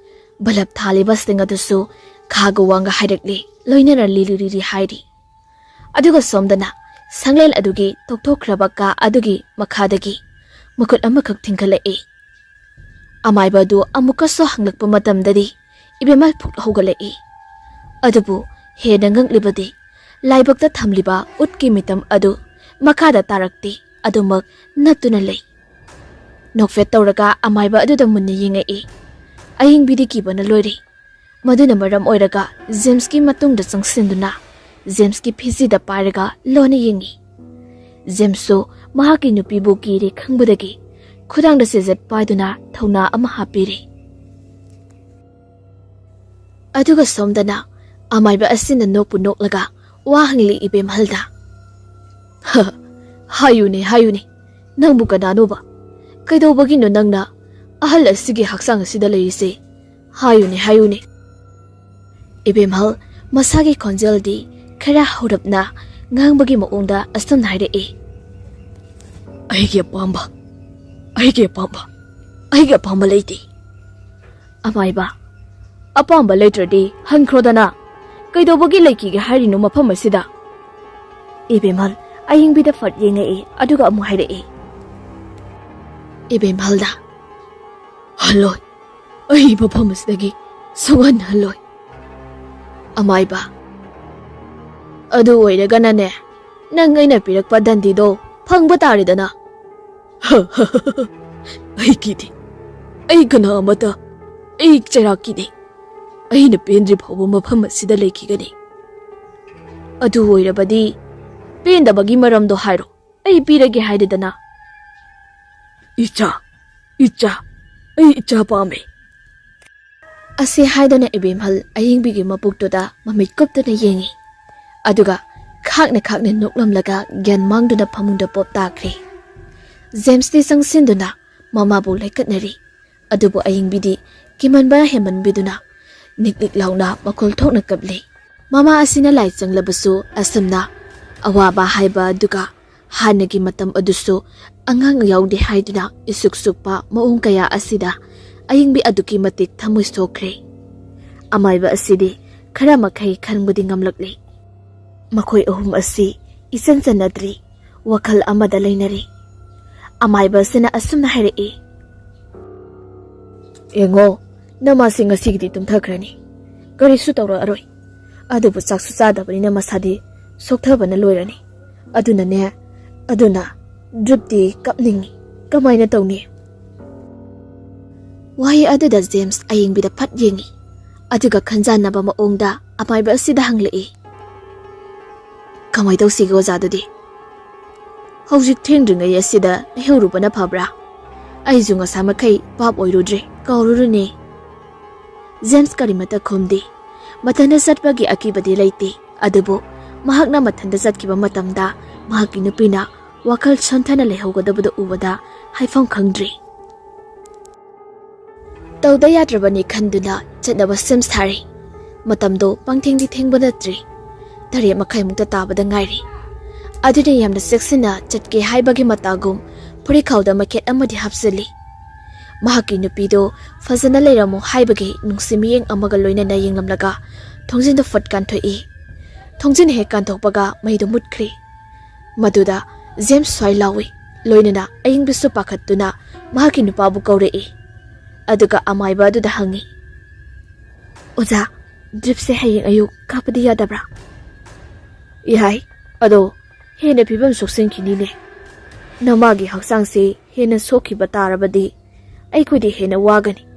ꯕꯂꯞ ꯊꯥꯜꯂꯤꯕꯁꯤꯡ ꯑꯗꯨꯁꯨ ꯈꯥꯒ ꯋꯥꯡꯒ ꯍꯥꯏꯔꯛꯂꯤ, ꯂꯣꯏꯅꯅ ꯂꯤꯔꯤ ꯂꯤꯔꯤ ꯍꯥꯏꯔꯤ꯫ ꯑꯗꯨꯒ ꯁꯣꯝꯗꯅ ꯁꯪꯂꯦꯟ ꯑꯗꯨꯒꯤ ꯇꯧꯊꯣꯛꯈ꯭ꯔꯕ ꯀꯥ ꯑꯗꯨꯒꯤ ꯃꯈꯥꯗꯒꯤ ꯃꯈꯨꯠ ꯑꯃꯈꯛ ꯊꯤꯡꯒꯠꯂꯛꯏ꯫ ꯑꯃꯥꯏꯕ ꯑꯗꯨ ꯑꯃꯨꯛꯀꯁꯨ ꯍꯪꯂꯛꯄ ꯃꯇꯝꯗꯗꯤ ꯏꯕꯦꯝꯃ ꯐꯨꯛ ꯍꯧꯒꯠꯂꯛꯏ꯫ ꯑꯗꯨꯕꯨ ꯍꯦꯟꯅ ꯉꯛꯂꯤꯕꯗꯤ ꯂꯥꯏꯕꯛꯇ ꯊꯝꯂꯤꯕ ꯎꯠꯀꯤ ꯃꯤꯇꯝ ꯑꯗꯨ ꯃꯈꯥꯗ ꯇꯥꯔꯛꯇꯦ꯫ ꯑꯗꯨꯃꯛ ꯅꯞꯇꯨꯅ ꯂꯩ꯫ ꯅꯣꯛꯐꯦꯠ ꯇꯧꯔꯒ ꯑꯃꯥꯏꯕ ꯑꯗꯨꯗ ꯃꯨꯟꯅ ꯌꯦꯡꯉꯛꯏ꯫ ꯑꯌꯤꯡꯕꯤꯗꯤ ꯀꯤꯕꯅ ꯂꯣꯏꯔꯦ꯫ ꯃꯗꯨꯅ ꯃꯔꯝ ꯑꯣꯏꯔꯒ ꯖꯦꯝꯁꯀꯤ ꯃꯇꯨꯡꯗ ꯆꯪꯁꯤꯟꯗꯨꯅ ꯖꯦꯝꯁꯀꯤ ꯐꯤꯖꯤꯗ ꯄꯥꯏꯔꯒ ꯂꯣꯟꯅ ꯌꯦꯡꯉꯤ꯫ ꯖꯦꯝꯁꯁꯨ ꯃꯍꯥꯛꯀꯤ ꯅꯨꯄꯤꯕꯨ ꯀꯤꯔꯦ ꯈꯪꯕꯗꯒꯤ ꯈꯨꯗꯥꯡꯗ ꯆꯦꯖꯠ ꯄꯥꯏꯗꯨꯅ ꯊꯧꯅꯥ ꯑꯃ ꯍꯥꯞꯄꯤꯔꯦ꯫ ꯑꯗꯨꯒ ꯁꯣꯝꯗꯅ ꯑꯃꯥꯏꯕ ꯑꯁꯤꯅ ꯅꯣꯛꯄꯨ ꯅꯣꯛꯂꯒ ꯋꯥ ꯍꯪꯂꯤ ꯏꯕꯦꯝꯍꯜꯗ꯫ "ꯍ, ꯍꯥꯏꯌꯨꯅꯦ, ꯍꯥꯏꯌꯨꯅꯦ, ꯅꯪꯕꯨ ꯀꯅꯥꯅꯣꯕ? ꯀꯩꯗꯧꯕꯒꯤꯅꯣ ꯅꯪꯅ ꯑꯍꯜ ꯑꯁꯤꯒꯤ ꯍꯛꯆꯥꯡ ꯑꯁꯤꯗ ꯂꯩꯔꯤꯁꯦ? ꯍꯥꯏꯌꯨꯅꯦ, ꯍꯥꯏꯌꯨꯅꯦ꯫" ꯏꯕꯦꯝꯍꯜ ꯃꯁꯥꯒꯤ ꯈꯣꯟꯖꯦꯜꯗꯤ ꯈꯔ ꯍꯧꯔꯞꯅ ꯉꯥꯡꯕꯒꯤ ꯃꯑꯣꯡꯗ ꯑꯁꯨꯝꯅ ꯍꯥꯏꯔꯛꯏ꯫ "ꯑꯩꯒꯤ ꯑꯄꯥꯝꯕ, ꯑꯩꯒꯤ ꯑꯄꯥꯝꯕ, ꯑꯩꯒꯤ ꯑꯄꯥꯝꯕ ꯂꯩꯇꯦ꯫" ꯑꯃꯥꯏꯕ, "ꯑꯄꯥꯝꯕ ꯂꯩꯇ꯭ꯔꯗꯤ ꯍꯟꯈ꯭ꯔꯣꯗꯅ꯫ ꯀꯩꯗꯧꯕꯒꯤ ꯂꯩꯈꯤꯒꯦ ꯍꯥꯏꯔꯤꯅꯣ ꯃꯐꯝ ꯑꯁꯤꯗ?" ꯏꯕꯦꯝꯍꯜ ꯑꯌꯤꯡꯕꯤꯗ ꯐꯠ ꯌꯦꯡꯉꯛꯏ, ꯑꯗꯨꯒ ꯑꯃꯨꯛ ꯍꯥꯏꯔꯛꯏ꯫ ꯏꯕꯦꯝꯍꯜꯗ, "ꯍꯜꯂꯣꯏ, ꯑꯩ ꯃꯐꯝ ꯑꯁꯤꯗꯒꯤ ꯁꯨꯡꯍꯟ ꯍꯜꯂꯣꯏ꯫" ꯑꯃꯥꯏꯕ, "ꯑꯗꯨ ꯑꯣꯏꯔꯒꯅꯅꯦ, ꯅꯪ ꯑꯩꯅ ꯄꯤꯔꯛꯄ ꯗꯟꯗꯤꯗꯣ ꯐꯪꯕ ꯇꯥꯔꯦꯗꯅ꯫" "ꯑꯩꯒꯤꯗꯤ, ꯑꯩ ꯀꯅꯥ ꯑꯃꯠꯇ, ꯑꯩ ꯆꯩꯔꯥꯛꯀꯤꯅꯤ꯫ ꯑꯩꯅ ꯄꯦꯟꯗ꯭ꯔꯤ ꯐꯥꯎꯕ ꯃꯐꯝ ꯑꯁꯤꯗ ꯂꯩꯈꯤꯒꯅꯤ꯫" "ꯑꯗꯨ ꯑꯣꯏꯔꯕꯗꯤ ꯄꯦꯟꯗꯕꯒꯤ ꯃꯔꯝꯗꯣ ꯍꯥꯏꯔꯣ, ꯑꯩ ꯄꯤꯔꯒꯦ ꯍꯥꯏꯔꯦꯗꯅ꯫" "ꯏꯆꯥ, ꯏꯆꯥ, ꯑꯩ ꯏꯆꯥ ꯄꯥꯝꯃꯦ꯫" ꯑꯁꯤ ꯍꯥꯏꯗꯨꯅ ꯏꯕꯦꯝꯍꯜ ꯑꯌꯤꯡꯕꯤꯒꯤ ꯃꯄꯨꯛꯇꯨꯗ ꯃꯃꯤꯠ ꯀꯨꯞꯇꯨꯅ ꯌꯦꯡꯉꯤ꯫ ꯑꯗꯨꯒ ꯈꯥꯛꯅ ꯈꯥꯛꯅ ꯅꯣꯛꯂꯝꯂꯒ ꯒ꯭ꯌꯥꯟ ꯃꯥꯡꯗꯨꯅ ꯐꯃꯨꯡꯗ ꯄꯣꯞ ꯇꯥꯈ꯭ꯔꯦ꯫ ꯖꯦꯝꯁꯇꯤ ꯆꯪꯁꯤꯟꯗꯨꯅ ꯃꯃꯥꯕꯨ ꯂꯩꯀꯠꯅꯔꯤ꯫ ꯑꯗꯨꯕꯨ ꯑꯌꯤꯡꯕꯤꯗꯤ ꯀꯤꯃꯟꯕ ꯍꯦꯟꯃꯟꯕꯤꯗꯨꯅ ꯅꯤꯛ ꯅꯤꯛ ꯂꯥꯎꯅ ꯃꯈꯣꯜ ꯊꯣꯛꯅ ꯀꯞꯂꯤ꯫ ꯃꯃꯥ ꯑꯁꯤꯅ ꯂꯥꯏ ꯆꯪꯂꯕꯁꯨ ꯑꯁꯨꯝꯅ ꯑꯋꯥꯕ ꯍꯥꯏꯕ ꯑꯗꯨꯒ ꯍꯥꯟꯅꯒꯤ ꯃꯇꯝ ꯑꯗꯨꯁꯨ ꯑꯉꯥꯡ ꯌꯥꯎꯗꯦ ꯍꯥꯏꯗꯨꯅ ꯏꯁꯨꯛ ꯁꯨꯛꯄ ꯃꯑꯣꯡ ꯀꯌꯥ ꯑꯁꯤꯗ ꯑꯌꯤꯡꯕꯤ ꯑꯗꯨꯛꯀꯤ ꯃꯇꯤꯛ ꯊꯃꯣꯏ ꯁꯣꯛꯈ꯭ꯔꯦ꯫ ꯑꯃꯥꯏꯕ ꯑꯁꯤꯗꯤ ꯈꯔ ꯃꯈꯩ ꯈꯟꯕꯗꯤ ꯉꯝꯂꯛꯂꯤ꯫ ꯃꯈꯣꯏ ꯑꯍꯨꯝ ꯑꯁꯤ ꯏꯆꯟ ꯆꯟꯅꯗ꯭ꯔꯤ, ꯋꯥꯈꯜ ꯑꯃꯗ ꯂꯩꯅꯔꯤ꯫ ꯑꯃꯥꯏꯕ ꯑꯁꯤꯅ ꯑꯁꯨꯝꯅ ꯍꯥꯏꯔꯛꯏ, "ꯌꯦꯡꯉꯣ, ꯅꯃꯥꯁꯤ ꯉꯁꯤꯒꯤꯗꯤ ꯇꯨꯝꯊꯈ꯭ꯔꯅꯤ, ꯀꯔꯤꯁꯨ ꯇꯧꯔꯛꯑꯔꯣꯏ꯫ ꯑꯗꯨꯕꯨ ꯆꯥꯛꯁꯨ ꯆꯥꯗꯕꯅꯤꯅ ꯃꯁꯥꯗꯤ ꯁꯣꯛꯊꯕꯅ ꯂꯣꯏꯔꯅꯤ꯫ ꯑꯗꯨꯅꯅꯦ, ꯑꯗꯨꯅ ꯗ꯭ꯔꯤꯞꯇꯤ ꯀꯞꯅꯤꯡꯉꯤ꯫ ꯀꯃꯥꯏꯅ ꯇꯧꯅꯤ? ꯋꯥꯍꯩ ꯑꯗꯨꯗ ꯖꯦꯝꯁ ꯑꯌꯤꯡꯕꯤꯗ ꯐꯠ ꯌꯦꯡꯉꯤ꯫ ꯑꯗꯨꯒ ꯈꯟꯖꯥꯟꯅꯕ ꯃꯑꯣꯡꯗ ꯑꯃꯥꯏꯕ ꯑꯁꯤꯗ ꯍꯪꯂꯛꯏ, "ꯀꯃꯥꯏ ꯇꯧꯁꯤꯒꯦ ꯑꯣꯖꯥꯗꯨꯗꯤ? ꯍꯧꯖꯤꯛ ꯊꯦꯡꯗ꯭ꯔꯤꯉꯩ ꯑꯁꯤꯗ ꯂꯩꯍꯧꯔꯨꯕꯅ ꯐꯕ꯭ꯔꯥ? ꯑꯩꯁꯨ ꯉꯁꯥꯏ ꯃꯈꯩ ꯚꯥꯞ ꯑꯣꯏꯔꯨꯗ꯭ꯔꯦ, ꯀꯥꯎꯔꯨꯔꯅꯤ꯫" ꯖꯦꯝꯁ ꯀꯔꯤꯃꯠꯇ ꯈꯨꯝꯗꯦ꯫ ꯃꯊꯟꯇ ꯆꯠꯄꯒꯤ ꯑꯀꯤꯕꯗꯤ ꯂꯩꯇꯦ, ꯑꯗꯨꯕꯨ ꯃꯍꯥꯛꯅ ꯃꯊꯟꯇ ꯆꯠꯈꯤꯕ ꯃꯇꯝꯗ ꯃꯍꯥꯛꯀꯤ ꯅꯨꯄꯤꯅ ꯋꯥꯈꯜ ꯁꯣꯟꯊꯅ ꯂꯩꯍꯧꯒꯗꯕꯗꯨ ꯎꯕꯗ ꯍꯥꯏꯐꯝ ꯈꯪꯗ꯭ꯔꯦ꯫ ꯇꯧꯗ ꯌꯥꯗ꯭ꯔꯕꯅꯤ ꯈꯟꯗꯨꯅ ꯆꯠꯅꯕ ꯁꯦꯝ ꯁꯥꯔꯦ꯫ ꯃꯇꯝꯗꯣ ꯄꯪꯊꯦꯡꯗꯤ ꯊꯦꯡꯕ ꯅꯠꯇ꯭ꯔꯤ꯫ ꯇꯔꯦꯠ ꯃꯈꯥꯏꯃꯨꯛꯇ ꯇꯥꯕꯗ ꯉꯥꯏꯔꯤ꯫ ꯑꯗꯨꯅ ꯌꯥꯝꯅ ꯆꯦꯛꯁꯤꯟꯅ ꯆꯠꯀꯦ ꯍꯥꯏꯕꯒꯤ ꯃꯇꯥꯒꯨꯝ ꯐꯨꯔꯤꯠꯈꯥꯎꯗ ꯃꯀꯦꯠ ꯑꯃꯗꯤ ꯍꯥꯞꯆꯤꯜꯂꯤ꯫ ꯃꯍꯥꯛꯀꯤ ꯅꯨꯄꯤꯗꯣ ꯐꯖꯅ ꯂꯩꯔꯝꯃꯣ ꯍꯥꯏꯕꯒꯤ ꯅꯨꯡꯁꯤ ꯃꯤꯠꯌꯦꯡ ꯑꯃꯒ ꯂꯣꯏꯅꯅ ꯌꯦꯡꯂꯝꯂꯒ ꯊꯣꯡꯖꯤꯟꯗ ꯐꯨꯠ ꯀꯥꯟꯊꯣꯛꯏ꯫ ꯊꯣꯡꯖꯤꯟ ꯍꯦꯛ ꯀꯥꯟꯊꯣꯛꯄꯒ ꯃꯩꯗꯣ ꯃꯨꯠꯈ꯭ꯔꯦ꯫ ꯃꯗꯨꯗ ꯖꯦꯝꯁ ꯁ꯭ꯋꯥꯏ ꯂꯥꯎꯏ, ꯂꯣꯏꯅꯅ ꯑꯌꯤꯡꯕꯁꯨ ꯄꯥꯈꯠꯇꯨꯅ ꯃꯍꯥꯛꯀꯤ ꯅꯨꯄꯥꯕꯨ ꯀꯧꯔꯛꯏ꯫ ꯑꯗꯨꯒ ꯑꯃꯥꯏꯕ ꯑꯗꯨꯗ ꯍꯪꯉꯤ, "ꯑꯣꯖꯥ, ꯗ꯭ꯔꯤꯞꯁꯦ ꯍꯌꯦꯡ ꯑꯌꯨꯛ ꯀꯥꯞꯄꯗꯤ ꯌꯥꯗꯕ꯭ꯔꯥ?" "ꯌꯥꯏ, ꯑꯗꯣ ꯍꯦꯟꯅ ꯐꯤꯕꯝ ꯁꯣꯛꯆꯟꯈꯤꯅꯤꯅꯦ꯫ ꯅꯃꯥꯒꯤ ꯍꯛꯆꯥꯡꯁꯤ ꯍꯦꯟꯅ ꯁꯣꯛꯈꯤꯕ ꯇꯥꯔꯕꯗꯤ ꯑꯩꯈꯣꯏꯗꯤ ꯍꯦꯟꯅ ꯋꯥꯒꯅꯤ꯫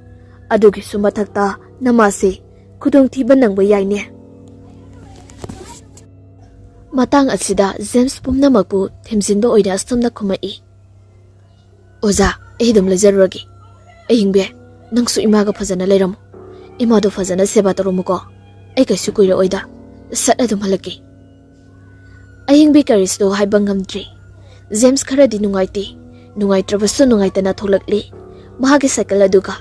ꯑꯗꯨꯒꯤꯁꯨ ꯃꯊꯛꯇ ꯅꯃꯥꯁꯦ ꯈꯨꯗꯣꯡꯊꯤꯕ ꯅꯪꯕ ꯌꯥꯏꯅꯦ꯫" ꯃꯇꯥꯡ ꯑꯁꯤꯗ ꯖꯦꯝꯁ ꯄꯨꯝꯅꯃꯛꯄꯨ ꯊꯦꯝꯖꯤꯟꯕ ꯑꯣꯏꯅ ꯑꯁꯨꯝꯅ ꯈꯨꯝꯃꯛꯏ, "ꯑꯣꯖꯥ, ꯑꯩ ꯑꯗꯨꯝ ꯂꯩꯖꯔꯨꯔꯒꯦ꯫ ꯑꯍꯤꯡꯕꯤ, ꯅꯪꯁꯨ ꯏꯃꯥꯒ ꯐꯖꯅ ꯂꯩꯔꯝꯃꯨ꯫ ꯏꯃꯥꯗꯣ ꯐꯖꯅ ꯁꯦꯕꯥ ꯇꯧꯔꯝꯃꯨꯀꯣ꯫ ꯑꯩ ꯀꯩꯁꯨ ꯀꯨꯏꯔꯛꯑꯣꯏꯗ꯫ ꯁꯠ ꯑꯗꯨꯝ ꯍꯜꯂꯛꯀꯦ꯫" ꯑꯍꯤꯡꯕꯤ ꯀꯔꯤꯁꯨ ꯍꯥꯏꯕ ꯉꯝꯗ꯭ꯔꯤ꯫ ꯖꯦꯝꯁ ꯈꯔꯗꯤ ꯅꯨꯡꯉꯥꯏꯇꯦ꯫ ꯅꯨꯡꯉꯥꯏꯇ꯭ꯔꯕꯁꯨ ꯅꯨꯡꯉꯥꯏꯇꯅ ꯊꯣꯛꯂꯛꯂꯤ ꯃꯍꯥꯛꯀꯤ ꯁꯥꯏꯀꯜ ꯑꯗꯨꯒ꯫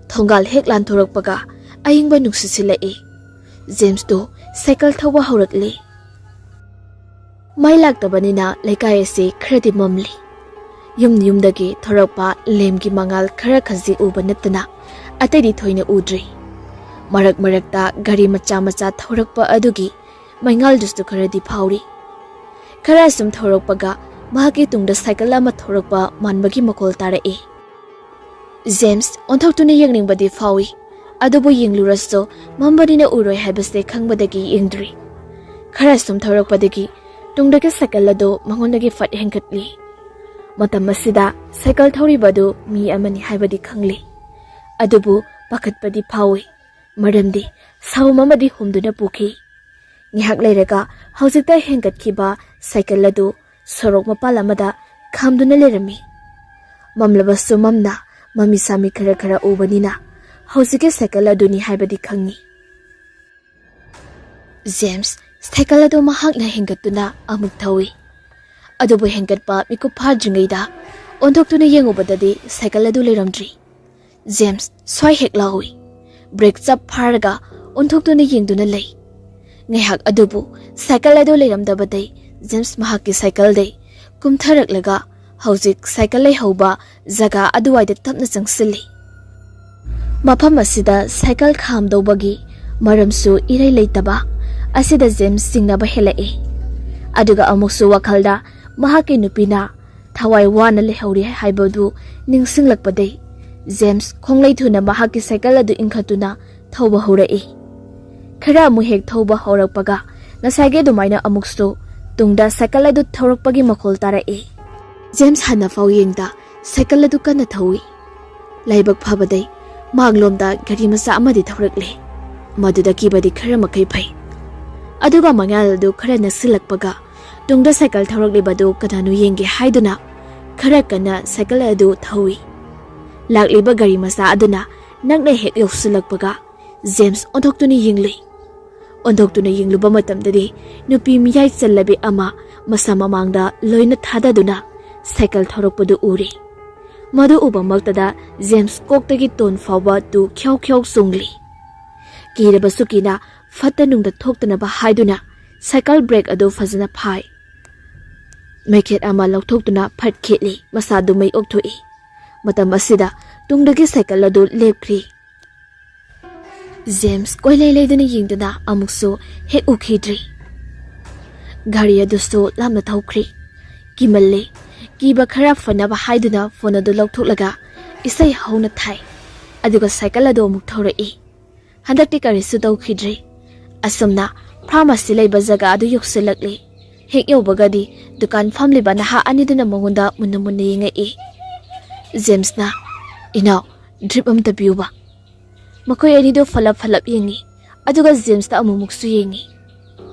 ꯊꯣꯡꯒꯥꯜ ꯍꯦꯛ ꯂꯥꯟꯊꯣꯔꯛꯄꯒ ꯑꯏꯪꯕ ꯅꯨꯡꯁꯤꯠ ꯁꯤꯜꯂꯛꯏ꯫ ꯖꯦꯝꯁꯇꯨ ꯁꯥꯏꯀꯜ ꯊꯧꯕ ꯍꯧꯔꯛꯂꯤ꯫ ꯃꯩ ꯂꯥꯛꯇꯕꯅꯤꯅ ꯂꯩꯀꯥꯏ ꯑꯁꯤ ꯈꯔꯗꯤ ꯃꯝꯂꯤ꯫ ꯌꯨꯝ ꯌꯨꯝꯗꯒꯤ ꯊꯣꯔꯛꯄ ꯂꯦꯝꯒꯤ ꯃꯉꯥꯜ ꯈꯔ ꯈꯖꯤꯛ ꯎꯕ ꯅꯠꯇꯅ ꯑꯇꯩꯗꯤ ꯊꯣꯏꯅ ꯎꯗ꯭ꯔꯤ꯫ ꯃꯔꯛ ꯃꯔꯛꯇ ꯒꯥꯔꯤ ꯃꯆꯥ ꯃꯆꯥ ꯊꯧꯔꯛꯄ ꯑꯗꯨꯒꯤ ꯃꯩꯉꯥꯜꯗꯨꯁꯨ ꯈꯔꯗꯤ ꯐꯥꯎꯔꯤ꯫ ꯈꯔ ꯑꯁꯨꯝ ꯊꯧꯔꯛꯄꯒ ꯃꯍꯥꯛꯀꯤ ꯇꯨꯡꯗ ꯁꯥꯏꯀꯜ ꯑꯃ ꯊꯧꯔꯛꯄ ꯃꯥꯟꯕꯒꯤ ꯃꯈꯣꯜ ꯇꯥꯔꯛꯏ꯫ ꯖꯦꯝꯁ ꯑꯣꯟꯊꯣꯛꯇꯨꯅ ꯌꯦꯡꯅꯤꯡꯕꯗꯤ ꯐꯥꯎꯏ, ꯑꯗꯨꯕꯨ ꯌꯦꯡꯂꯨꯔꯁꯨ ꯃꯝꯕꯅꯤꯅ ꯎꯔꯣꯏ ꯍꯥꯏꯕꯁꯦ ꯈꯪꯕꯗꯒꯤ ꯌꯦꯡꯗ꯭ꯔꯤ꯫ ꯈꯔ ꯁꯨꯝ ꯊꯧꯔꯛꯄꯗꯒꯤ ꯇꯨꯡꯗꯒꯤ ꯁꯥꯏꯀꯜ ꯑꯗꯨ ꯃꯉꯣꯟꯗꯒꯤ ꯐꯠ ꯍꯦꯟꯒꯠꯂꯤ꯫ ꯃꯇꯝ ꯑꯁꯤꯗ ꯁꯥꯏꯀꯜ ꯊꯧꯔꯤꯕ ꯑꯗꯨ ꯃꯤ ꯑꯃꯅꯤ ꯍꯥꯏꯕꯗꯤ ꯈꯪꯂꯤ, ꯑꯗꯨꯕꯨ ꯄꯥꯈꯠꯄꯗꯤ ꯐꯥꯎꯏ, ꯃꯔꯝꯗꯤ ꯁꯥꯎꯝ ꯑꯃꯗꯤ ꯍꯨꯝꯗꯨꯅ ꯄꯨꯈꯤ꯫ ꯉꯥꯏꯍꯥꯛ ꯂꯩꯔꯒ ꯍꯧꯖꯤꯛꯇ ꯍꯦꯟꯒꯠꯈꯤꯕ ꯁꯥꯏꯀꯜ ꯑꯗꯨ ꯁꯣꯔꯣꯛ ꯃꯄꯥꯜ ꯑꯃꯗ ꯈꯥꯝꯗꯨꯅ ꯂꯩꯔꯝꯃꯤ꯫ ꯃꯝꯂꯕꯁꯨ ꯃꯝꯅ ꯃꯃꯤ ꯁꯥꯃꯤ ꯈꯔ ꯈꯔ ꯎꯕꯅꯤꯅ ꯍꯧꯖꯤꯛꯀꯤ ꯁꯥꯏꯀꯜ ꯑꯗꯨꯅꯤ ꯍꯥꯏꯕꯗꯤ ꯈꯪꯉꯤ꯫ ꯖꯦꯝꯁ ꯁꯥꯏꯀꯜ ꯑꯗꯨ ꯃꯍꯥꯛꯅ ꯍꯦꯟꯒꯠꯇꯨꯅ ꯑꯃꯨꯛ ꯊꯧꯏ꯫ ꯑꯗꯨꯕꯨ ꯍꯦꯟꯒꯠꯄ ꯃꯤꯀꯨꯞ ꯐꯥꯗ꯭ꯔꯤꯉꯩꯗ ꯑꯣꯟꯊꯣꯛꯇꯨꯅ ꯌꯦꯡꯉꯨꯕꯗꯗꯤ ꯁꯥꯏꯀꯜ ꯑꯗꯨ ꯂꯩꯔꯝꯗ꯭ꯔꯤ꯫ ꯖꯦꯝꯁ ꯁ꯭ꯋꯥꯏ ꯍꯦꯛ ꯂꯥꯎꯏ꯫ ꯕ꯭ꯔꯦꯛ ꯆꯞ ꯐꯥꯔꯒ ꯑꯣꯟꯊꯣꯛꯇꯨꯅ ꯌꯦꯡꯗꯨꯅ ꯂꯩ꯫ ꯉꯥꯏꯍꯥꯛ ꯑꯗꯨꯕꯨ ꯁꯥꯏꯀꯜ ꯑꯗꯨ ꯂꯩꯔꯝꯗꯕꯗꯩ ꯖꯦꯝꯁ ꯃꯍꯥꯛꯀꯤ ꯁꯥꯏꯀꯜꯗꯩ ꯀꯨꯝꯊꯔꯛꯂꯒ ꯍꯧꯖꯤꯛ ꯁꯥꯏꯀꯜ ꯂꯩꯍꯧꯕ ꯖꯒꯥ ꯑꯗꯨꯋꯥꯏꯗ ꯇꯞꯅ ꯆꯪꯁꯤꯜꯂꯤ꯫ ꯃꯐꯝ ꯑꯁꯤꯗ ꯁꯥꯏꯀꯜ ꯈꯥꯝꯗꯧꯕꯒꯤ ꯃꯔꯝꯁꯨ ꯏꯔꯩ ꯂꯩꯇꯕ ꯑꯁꯤꯗ ꯖꯦꯝꯁ ꯆꯤꯡꯅꯕ ꯍꯦꯜꯂꯛꯏ꯫ ꯑꯗꯨꯒ ꯑꯃꯨꯛꯁꯨ ꯋꯥꯈꯜꯗ ꯃꯍꯥꯛꯀꯤ ꯅꯨꯄꯤꯅ ꯊꯋꯥꯏ ꯋꯥꯅ ꯂꯩꯍꯧꯔꯤ ꯍꯥꯏꯕꯗꯨ ꯅꯤꯡꯁꯤꯡꯂꯛꯄꯗꯩ ꯖꯦꯝꯁ ꯈꯣꯡꯂꯩ ꯊꯨꯅ ꯃꯍꯥꯛꯀꯤ ꯁꯥꯏꯀꯜ ꯑꯗꯨ ꯏꯟꯈꯠꯇꯨꯅ ꯊꯧꯕ ꯍꯧꯔꯛꯏ꯫ ꯈꯔ ꯑꯃꯨꯛ ꯍꯦꯛ ꯊꯧꯕ ꯍꯧꯔꯛꯄꯒ ꯉꯁꯥꯏꯒꯤ ꯑꯗꯨꯃꯥꯏꯅ ꯑꯃꯨꯛꯁꯨ ꯇꯨꯡꯗ ꯁꯥꯏꯀꯜ ꯑꯗꯨ ꯊꯧꯔꯛꯄꯒꯤ ꯃꯈꯣꯜ ꯇꯥꯔꯛꯏ꯫ ꯖꯦꯝꯁ ꯍꯥꯟꯅ ꯐꯥꯎ ꯌꯦꯡꯗ ꯁꯥꯏꯀꯜ ꯑꯗꯨ ꯀꯟꯅ ꯊꯧꯏ꯫ ꯂꯥꯏꯕꯛ ꯐꯕꯗꯩ ꯃꯥꯡꯂꯣꯝꯗ ꯒꯥꯔꯤ ꯃꯆꯥ ꯑꯃꯗꯤ ꯊꯧꯔꯛꯂꯦ꯫ ꯃꯗꯨꯗ ꯀꯤꯕꯗꯤ ꯈꯔ ꯃꯈꯩ ꯐꯩ꯫ ꯑꯗꯨꯒ ꯃꯉꯥꯜ ꯑꯗꯨ ꯈꯔ ꯅꯛꯁꯤꯜꯂꯛꯄꯒ ꯇꯨꯡꯗ ꯁꯥꯏꯀꯜ ꯊꯧꯔꯛꯂꯤꯕꯗꯨ ꯀꯅꯥꯅꯣ ꯌꯦꯡꯒꯦ ꯍꯥꯏꯗꯨꯅ ꯈꯔ ꯀꯟꯅ ꯁꯥꯏꯀꯜ ꯑꯗꯨ ꯊꯧꯏ꯫ ꯂꯥꯛꯂꯤꯕ ꯒꯥꯔꯤ ꯃꯆꯥ ꯑꯗꯨꯅ ꯅꯛꯅ ꯍꯦꯛ ꯌꯧꯁꯤꯜꯂꯛꯄꯒ ꯖꯦꯝꯁ ꯑꯣꯟꯊꯣꯛꯇꯨꯅ ꯌꯦꯡꯂꯨꯏ꯫ ꯑꯣꯟꯊꯣꯛꯇꯨꯅ ꯌꯦꯡꯂꯨꯕ ꯃꯇꯝꯗꯗꯤ ꯅꯨꯄꯤ ꯃꯤꯌꯥꯏ ꯆꯜꯂꯕꯤ ꯑꯃ ꯃꯁꯥ ꯃꯃꯥꯡꯗ ꯂꯣꯏꯅ ꯊꯥꯗꯗꯨꯅ ꯁꯥꯏꯀꯜ ꯊꯧꯔꯛꯄꯗꯨ ꯎꯔꯦ꯫ ꯃꯗꯨ ꯎꯕꯃꯛꯇꯗ ꯖꯦꯝꯁ ꯀꯣꯛꯇꯒꯤ ꯇꯣꯟ ꯐꯥꯎꯕ ꯇꯨ ꯈ꯭ꯌꯥꯎ ꯈ꯭ꯌꯥꯎ ꯆꯣꯡꯂꯤ꯫ ꯀꯤꯔꯕꯁꯨ ꯀꯤꯅ ꯐꯠꯇ ꯅꯨꯡꯗ ꯊꯣꯛꯇꯅꯕ ꯍꯥꯏꯗꯨꯅ ꯁꯥꯏꯀꯜ ꯕ꯭ꯔꯦꯛ ꯑꯗꯨ ꯐꯖꯅ ꯐꯥꯏ꯫ ꯃꯩꯈꯦꯠ ꯑꯃ ꯂꯧꯊꯣꯛꯇꯨꯅ ꯐꯠ ꯈꯦꯠꯂꯤ, ꯃꯁꯥꯗꯨ ꯃꯩ ꯑꯣꯛꯊꯣꯛꯏ꯫ ꯃꯇꯝ ꯑꯁꯤꯗ ꯇꯨꯡꯗꯒꯤ ꯁꯥꯏꯀꯜ ꯑꯗꯨ ꯂꯦꯞꯈ꯭ꯔꯤ꯫ ꯖꯦꯝꯁ ꯀꯣꯏꯂꯩ ꯂꯩꯗꯨꯅ ꯌꯦꯡꯗꯨꯅ ꯑꯃꯨꯛꯁꯨ ꯍꯦꯛ ꯎꯈꯤꯗ꯭ꯔꯤ꯫ ꯒꯥꯔꯤ ꯑꯗꯨꯁꯨ ꯂꯥꯞꯅ ꯊꯧꯈ꯭ꯔꯤ꯫ ꯀꯤꯃꯜꯂꯦ꯫ ꯀꯤꯕ ꯈꯔ ꯐꯅꯕ ꯍꯥꯏꯗꯨꯅ ꯐꯣꯟ ꯑꯗꯨ ꯂꯧꯊꯣꯛꯂꯒ ꯏꯁꯩ ꯍꯧꯅ ꯊꯥꯏ꯫ ꯑꯗꯨꯒ ꯁꯥꯏꯀꯜ ꯑꯗꯨ ꯑꯃꯨꯛ ꯊꯧꯔꯛꯏ꯫ ꯍꯟꯗꯛꯇꯤ ꯀꯔꯤꯁꯨ ꯇꯧꯈꯤꯗ꯭ꯔꯦ꯫ ꯑꯁꯨꯝꯅ ꯐꯥꯔꯃꯥꯁꯤ ꯂꯩꯕ ꯖꯒꯥ ꯑꯗꯨ ꯌꯧꯁꯤꯜꯂꯛꯂꯦ꯫ ꯍꯦꯛ ꯌꯧꯕꯒꯗꯤ ꯗꯨꯀꯥꯟ ꯐꯝꯂꯤꯕ ꯅꯍꯥ ꯑꯅꯤꯗꯨꯅ ꯃꯉꯣꯟꯗ ꯃꯨꯟꯅ ꯃꯨꯟꯅ ꯌꯦꯡꯉꯛꯏ꯫ ꯖꯦꯝꯁꯅ, "ꯏꯅꯥꯎ, ꯗ꯭ꯔꯤꯞ ꯑꯃꯇ ꯄꯤꯌꯨꯕ?" ꯃꯈꯣꯏ ꯑꯅꯤꯗꯨ ꯐꯂꯞ ꯐꯂꯞ ꯌꯦꯡꯉꯤ, ꯑꯗꯨꯒ ꯖꯦꯝꯁꯇ ꯑꯃꯨꯛꯃꯨꯛꯁꯨ ꯌꯦꯡꯉꯤ꯫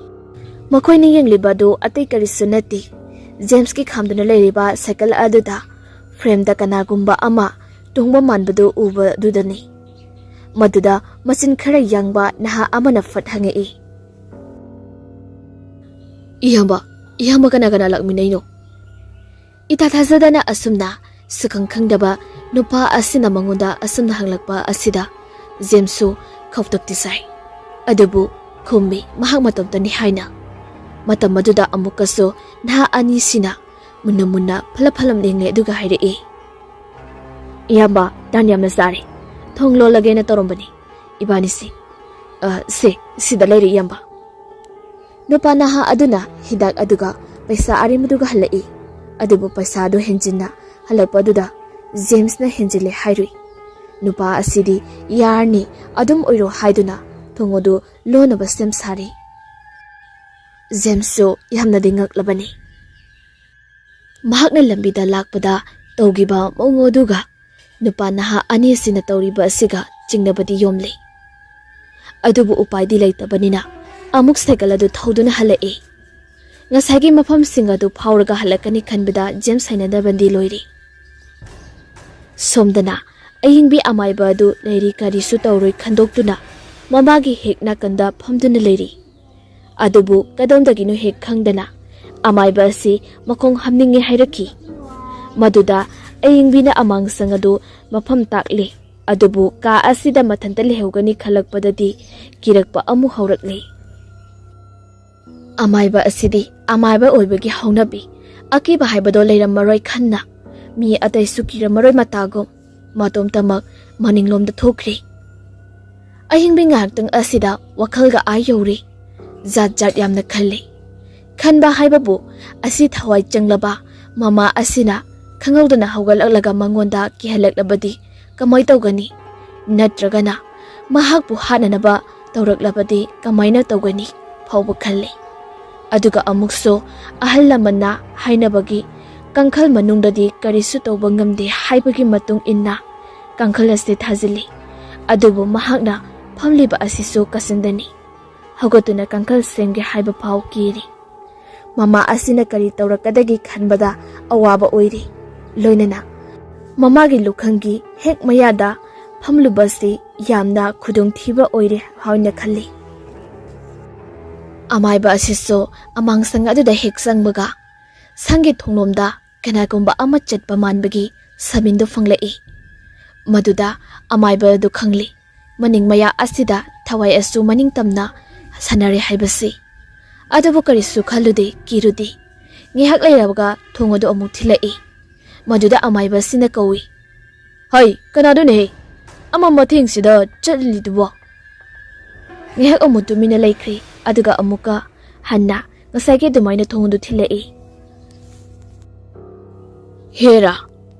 ꯃꯈꯣꯏꯅ ꯌꯦꯡꯂꯤꯕ ꯑꯗꯨ ꯑꯇꯩ ꯀꯔꯤꯁꯨ ꯅꯠꯇꯦ, ꯖꯦꯝꯁꯀꯤ ꯈꯥꯝꯗꯨꯅ ꯂꯩꯔꯤꯕ ꯁꯥꯏꯀꯜ ꯑꯗꯨꯗ ꯐ꯭ꯔꯦꯝꯗ ꯀꯅꯥꯒꯨꯝꯕ ꯑꯃ ꯇꯣꯡꯕ ꯃꯥꯟꯕꯗꯨ ꯎꯕꯗꯨꯗꯅꯤ꯫ ꯃꯗꯨꯗ ꯃꯆꯤꯟ ꯈꯔ ꯌꯥꯡꯕ ꯅꯍꯥ ꯑꯃꯅ ꯐꯠ ꯍꯪꯉꯛꯏ, "ꯏꯌꯥꯝꯕ, ꯏꯌꯥꯝꯕ ꯀꯅꯥ ꯀꯅꯥ ꯂꯥꯛꯃꯤꯟꯅꯩꯅꯣ?" ꯏꯊꯥ ꯊꯥꯖꯗꯅ ꯑꯁꯨꯝꯅ ꯁꯛꯈꯪ ꯈꯪꯗꯕ ꯅꯨꯄꯥ ꯑꯁꯤꯅ ꯃꯉꯣꯟꯗ ꯑꯁꯨꯝꯅ ꯍꯪꯂꯛꯄ ꯑꯁꯤꯗ ꯖꯦꯝꯁꯁꯨ ꯈꯧꯇꯛꯇꯤ ꯁꯥꯏ꯫ ꯑꯗꯨꯕꯨ ꯈꯨꯝꯃꯤ ꯃꯍꯥꯛ ꯃꯇꯣꯝꯇꯅꯤ ꯍꯥꯏꯅ꯫ ꯃꯇꯝ ꯑꯗꯨꯗ ꯑꯃꯨꯛꯀꯁꯨ ꯅꯍꯥ ꯑꯅꯤꯁꯤꯅ ꯃꯨꯟꯅ ꯃꯨꯟꯅ ꯐꯂꯞ ꯐꯂꯞ ꯌꯦꯡꯂꯦ, ꯑꯗꯨꯒ ꯍꯥꯏꯔꯛꯏ, "ꯏꯌꯥꯝꯕ, ꯇꯥꯟ ꯌꯥꯝꯅ ꯆꯥꯔꯦ꯫ ꯊꯣꯡ ꯂꯣꯜꯂꯒꯦꯅ ꯇꯧꯔꯝꯕꯅꯤ ꯏꯕꯥꯅꯤꯁꯤ꯫ ꯑ, ꯁꯦ, ꯁꯤꯗ ꯂꯩꯔꯦ ꯏꯌꯥꯝꯕ꯫" ꯅꯨꯄꯥ ꯅꯍꯥ ꯑꯗꯨꯅ ꯍꯤꯗꯥꯛ ꯑꯗꯨꯒ ꯄꯩꯁꯥ ꯑꯔꯦꯝꯕꯗꯨꯒ ꯍꯜꯂꯛꯏ꯫ ꯑꯗꯨꯕꯨ ꯄꯩꯁꯥꯗꯨ ꯍꯦꯟꯖꯤꯟꯅ ꯍꯜꯂꯛꯄꯗꯨꯗ ꯖꯦꯝꯁꯅ ꯍꯦꯟꯖꯤꯜꯂꯦ ꯍꯥꯏꯔꯨꯏ꯫ ꯅꯨꯄꯥ ꯑꯁꯤꯗꯤ ꯌꯥꯔꯅꯤ, ꯑꯗꯨꯝ ꯑꯣꯏꯔꯣ ꯍꯥꯏꯗꯨꯅ ꯊꯣꯡ ꯑꯗꯨ ꯂꯣꯟꯅꯕ ꯁꯦꯝ ꯁꯥꯔꯤ꯫ ꯖꯦꯝꯁꯁꯨ ꯌꯥꯝꯅꯗꯤ ꯉꯛꯂꯕꯅꯤ꯫ ꯃꯍꯥꯛꯅ ꯂꯝꯕꯤꯗ ꯂꯥꯛꯄꯗ ꯇꯧꯈꯤꯕ ꯃꯑꯣꯡ ꯑꯗꯨꯒ ꯅꯨꯄꯥ ꯅꯍꯥ ꯑꯅꯤ ꯑꯁꯤꯅ ꯇꯧꯔꯤꯕ ꯑꯁꯤꯒ ꯆꯤꯡꯅꯕꯗꯤ ꯌꯣꯝꯂꯤ꯫ ꯑꯗꯨꯕꯨ ꯎꯄꯥꯏꯗꯤ ꯂꯩꯇꯕꯅꯤꯅ ꯑꯃꯨꯛ ꯁꯥꯏꯀꯜ ꯑꯗꯨ ꯊꯧꯗꯨꯅ ꯍꯜꯂꯛꯏ꯫ ꯉꯁꯥꯏꯒꯤ ꯃꯐꯝꯁꯤꯡ ꯑꯗꯨ ꯐꯥꯎꯔꯒ ꯍꯜꯂꯛꯀꯅꯤ ꯈꯟꯕꯗ ꯖꯦꯝꯁ ꯍꯩꯅꯗꯕꯗꯤ ꯂꯣꯏꯔꯦ꯫ ꯁꯣꯝꯗꯅ ꯑꯌꯤꯡꯕꯤ ꯑꯃꯥꯏꯕ ꯑꯗꯨ ꯂꯩꯔꯤ ꯀꯔꯤꯁꯨ ꯇꯧꯔꯣꯏ ꯈꯟꯗꯣꯛꯇꯨꯅ ꯃꯃꯥꯒꯤ ꯍꯦꯛ ꯅꯥꯀꯟꯗ ꯐꯝꯗꯨꯅ ꯂꯩꯔꯤ꯫ ꯑꯗꯨꯕꯨ ꯀꯗꯣꯝꯗꯒꯤꯅꯣ ꯍꯦꯛ ꯈꯪꯗꯅ ꯑꯃꯥꯏꯕ ꯑꯁꯤ ꯃꯈꯣꯡ ꯍꯥꯝꯅꯤꯡꯉꯦ ꯍꯥꯏꯔꯛꯈꯤ꯫ ꯃꯗꯨꯗ ꯑꯌꯤꯡꯕꯤꯅ ꯑꯃꯥꯡꯁꯪ ꯑꯗꯨ ꯃꯐꯝ ꯇꯥꯛꯂꯦ꯫ ꯑꯗꯨꯕꯨ ꯀꯥ ꯑꯁꯤꯗ ꯃꯊꯟꯇ ꯂꯩꯍꯧꯒꯅꯤ ꯈꯜꯂꯛꯄꯗꯗꯤ ꯀꯤꯔꯛꯄ ꯑꯃꯨꯛ ꯍꯧꯔꯛꯂꯦ꯫ ꯑꯃꯥꯏꯕ ꯑꯁꯤꯗꯤ ꯑꯃꯥꯏꯕ ꯑꯣꯏꯕꯒꯤ ꯍꯧꯅꯕꯤ, ꯑꯀꯤꯕ ꯍꯥꯏꯕꯗꯣ ꯂꯩꯔꯝꯃꯔꯣꯏ ꯈꯟꯅ ꯃꯤ ꯑꯇꯩꯁꯨ ꯀꯤꯔꯝꯃꯔꯣꯏ ꯃꯇꯥꯒꯨꯝ ꯃꯇꯣꯝꯇꯃꯛ ꯃꯅꯤꯡꯂꯣꯝꯗ ꯊꯣꯛꯈ꯭ꯔꯦ꯫ ꯑꯍꯤꯡꯕꯤ ꯉꯥꯏꯍꯥꯛꯇꯪ ꯑꯁꯤꯗ ꯋꯥꯈꯜꯒ ꯑꯥ ꯌꯧꯔꯦ꯫ ꯖꯥꯠ ꯖꯥꯠ ꯌꯥꯝꯅ ꯈꯜꯂꯤ꯫ ꯈꯟꯕ ꯍꯥꯏꯕꯕꯨ ꯑꯁꯤ ꯊꯋꯥꯏ ꯆꯪꯂꯕ ꯃꯃꯥ ꯑꯁꯤꯅ ꯈꯪꯍꯧꯗꯅ ꯍꯧꯒꯠꯂꯛꯂꯒ ꯃꯉꯣꯟꯗ ꯀꯤꯍꯜꯂꯛꯂꯕꯗꯤ ꯀꯃꯥꯏ ꯇꯧꯒꯅꯤ? ꯅꯠꯇ꯭ꯔꯒꯅ ꯃꯍꯥꯛꯄꯨ ꯍꯥꯠꯅꯅꯕ ꯇꯧꯔꯛꯂꯕꯗꯤ ꯀꯃꯥꯏꯅ ꯇꯧꯒꯅꯤ ꯐꯥꯎꯕ ꯈꯜꯂꯤ꯫ ꯑꯗꯨꯒ ꯑꯃꯨꯛꯁꯨ ꯑꯍꯜ ꯂꯃꯟꯅ ꯍꯥꯏꯅꯕꯒꯤ ꯀꯥꯡꯈꯜ ꯃꯅꯨꯡꯗꯗꯤ ꯀꯔꯤꯁꯨ ꯇꯧꯕ ꯉꯝꯗꯦ ꯍꯥꯏꯕꯒꯤ ꯃꯇꯨꯡ ꯏꯟꯅ ꯀꯥꯡꯈꯜ ꯑꯁꯤ ꯊꯥꯖꯤꯜꯂꯤ꯫ ꯑꯗꯨꯕꯨ ꯃꯍꯥꯛꯅ ꯐꯝꯂꯤꯕ ꯑꯁꯤꯁꯨ ꯀꯥꯆꯤꯟꯗꯅꯤ꯫ ꯍꯧꯒꯠꯇꯨꯅ ꯀꯥꯡꯈꯜ ꯁꯦꯝꯒꯦ ꯍꯥꯏꯕ ꯐꯥꯎ ꯀꯤꯔꯤ꯫ ꯃꯃꯥ ꯑꯁꯤꯅ ꯀꯔꯤ ꯇꯧꯔꯛꯀꯗꯒꯦ ꯈꯟꯕꯗ ꯑꯋꯥꯕ ꯑꯣꯏꯔꯤ꯫ ꯂꯣꯏꯅꯅ ꯃꯃꯥꯒꯤ ꯂꯨꯈꯝꯒꯤ ꯍꯦꯛ ꯃꯌꯥꯗ ꯐꯝꯂꯨꯕꯁꯤ ꯌꯥꯝꯅ ꯈꯨꯗꯣꯡꯊꯤꯕ ꯑꯣꯏꯔꯦ ꯍꯥꯏꯅ ꯈꯜꯂꯤ꯫ ꯑꯃꯥꯏꯕ ꯑꯁꯤꯁꯨ ꯑꯃꯥꯡꯁꯪ ꯑꯗꯨꯗ ꯍꯦꯛ ꯆꯪꯕꯒ ꯁꯪꯒꯤ ꯊꯣꯡꯂꯣꯝꯗ ꯀꯅꯥꯒꯨꯝꯕ ꯑꯃ ꯆꯠꯄ ꯃꯥꯟꯕꯒꯤ ꯁꯃꯤꯟꯗꯨ ꯐꯪꯂꯛꯏ꯫ ꯃꯗꯨꯗ ꯑꯃꯥꯏꯕ ꯑꯗꯨ ꯈꯪꯂꯤ꯫ ꯃꯅꯤꯡ ꯃꯌꯥ ꯑꯁꯤꯗ ꯊꯋꯥꯏ ꯑꯁꯨ ꯃꯅꯤꯡ ꯇꯝꯅ ꯁꯥꯟꯅꯔꯦ ꯍꯥꯏꯕꯁꯤ꯫ ꯑꯗꯨꯕꯨ ꯀꯔꯤꯁꯨ ꯈꯜꯂꯨꯗꯦ, ꯀꯤꯔꯨꯗꯦ꯫ ꯉꯥꯏꯍꯥꯛ ꯂꯩꯔꯕꯒ ꯊꯣꯡ ꯑꯗꯨ ꯑꯃꯨꯛ ꯊꯤꯜꯂꯛꯏ꯫ ꯃꯗꯨꯗ ꯑꯃꯥꯏꯕ ꯑꯁꯤꯅ ꯀꯧꯏ, "ꯍꯩ, ꯀꯅꯥꯗꯨꯅꯍꯦ? ꯑꯃ ꯃꯊꯦꯡꯁꯤꯗ ꯆꯠꯂꯤꯗꯨꯕꯣ?" ꯉꯥꯏꯍꯥꯛ ꯑꯃꯨꯛ ꯇꯨꯃꯤꯟꯅ ꯂꯩꯈ꯭ꯔꯦ, ꯑꯗꯨꯒ ꯑꯃꯨꯛꯀ ꯍꯟꯅ ꯉꯁꯥꯏꯒꯤ ꯑꯗꯨꯃꯥꯏꯅ ꯊꯣꯡꯗꯨ ꯊꯤꯜꯂꯛꯏ꯫ "ꯍꯦꯔꯥ,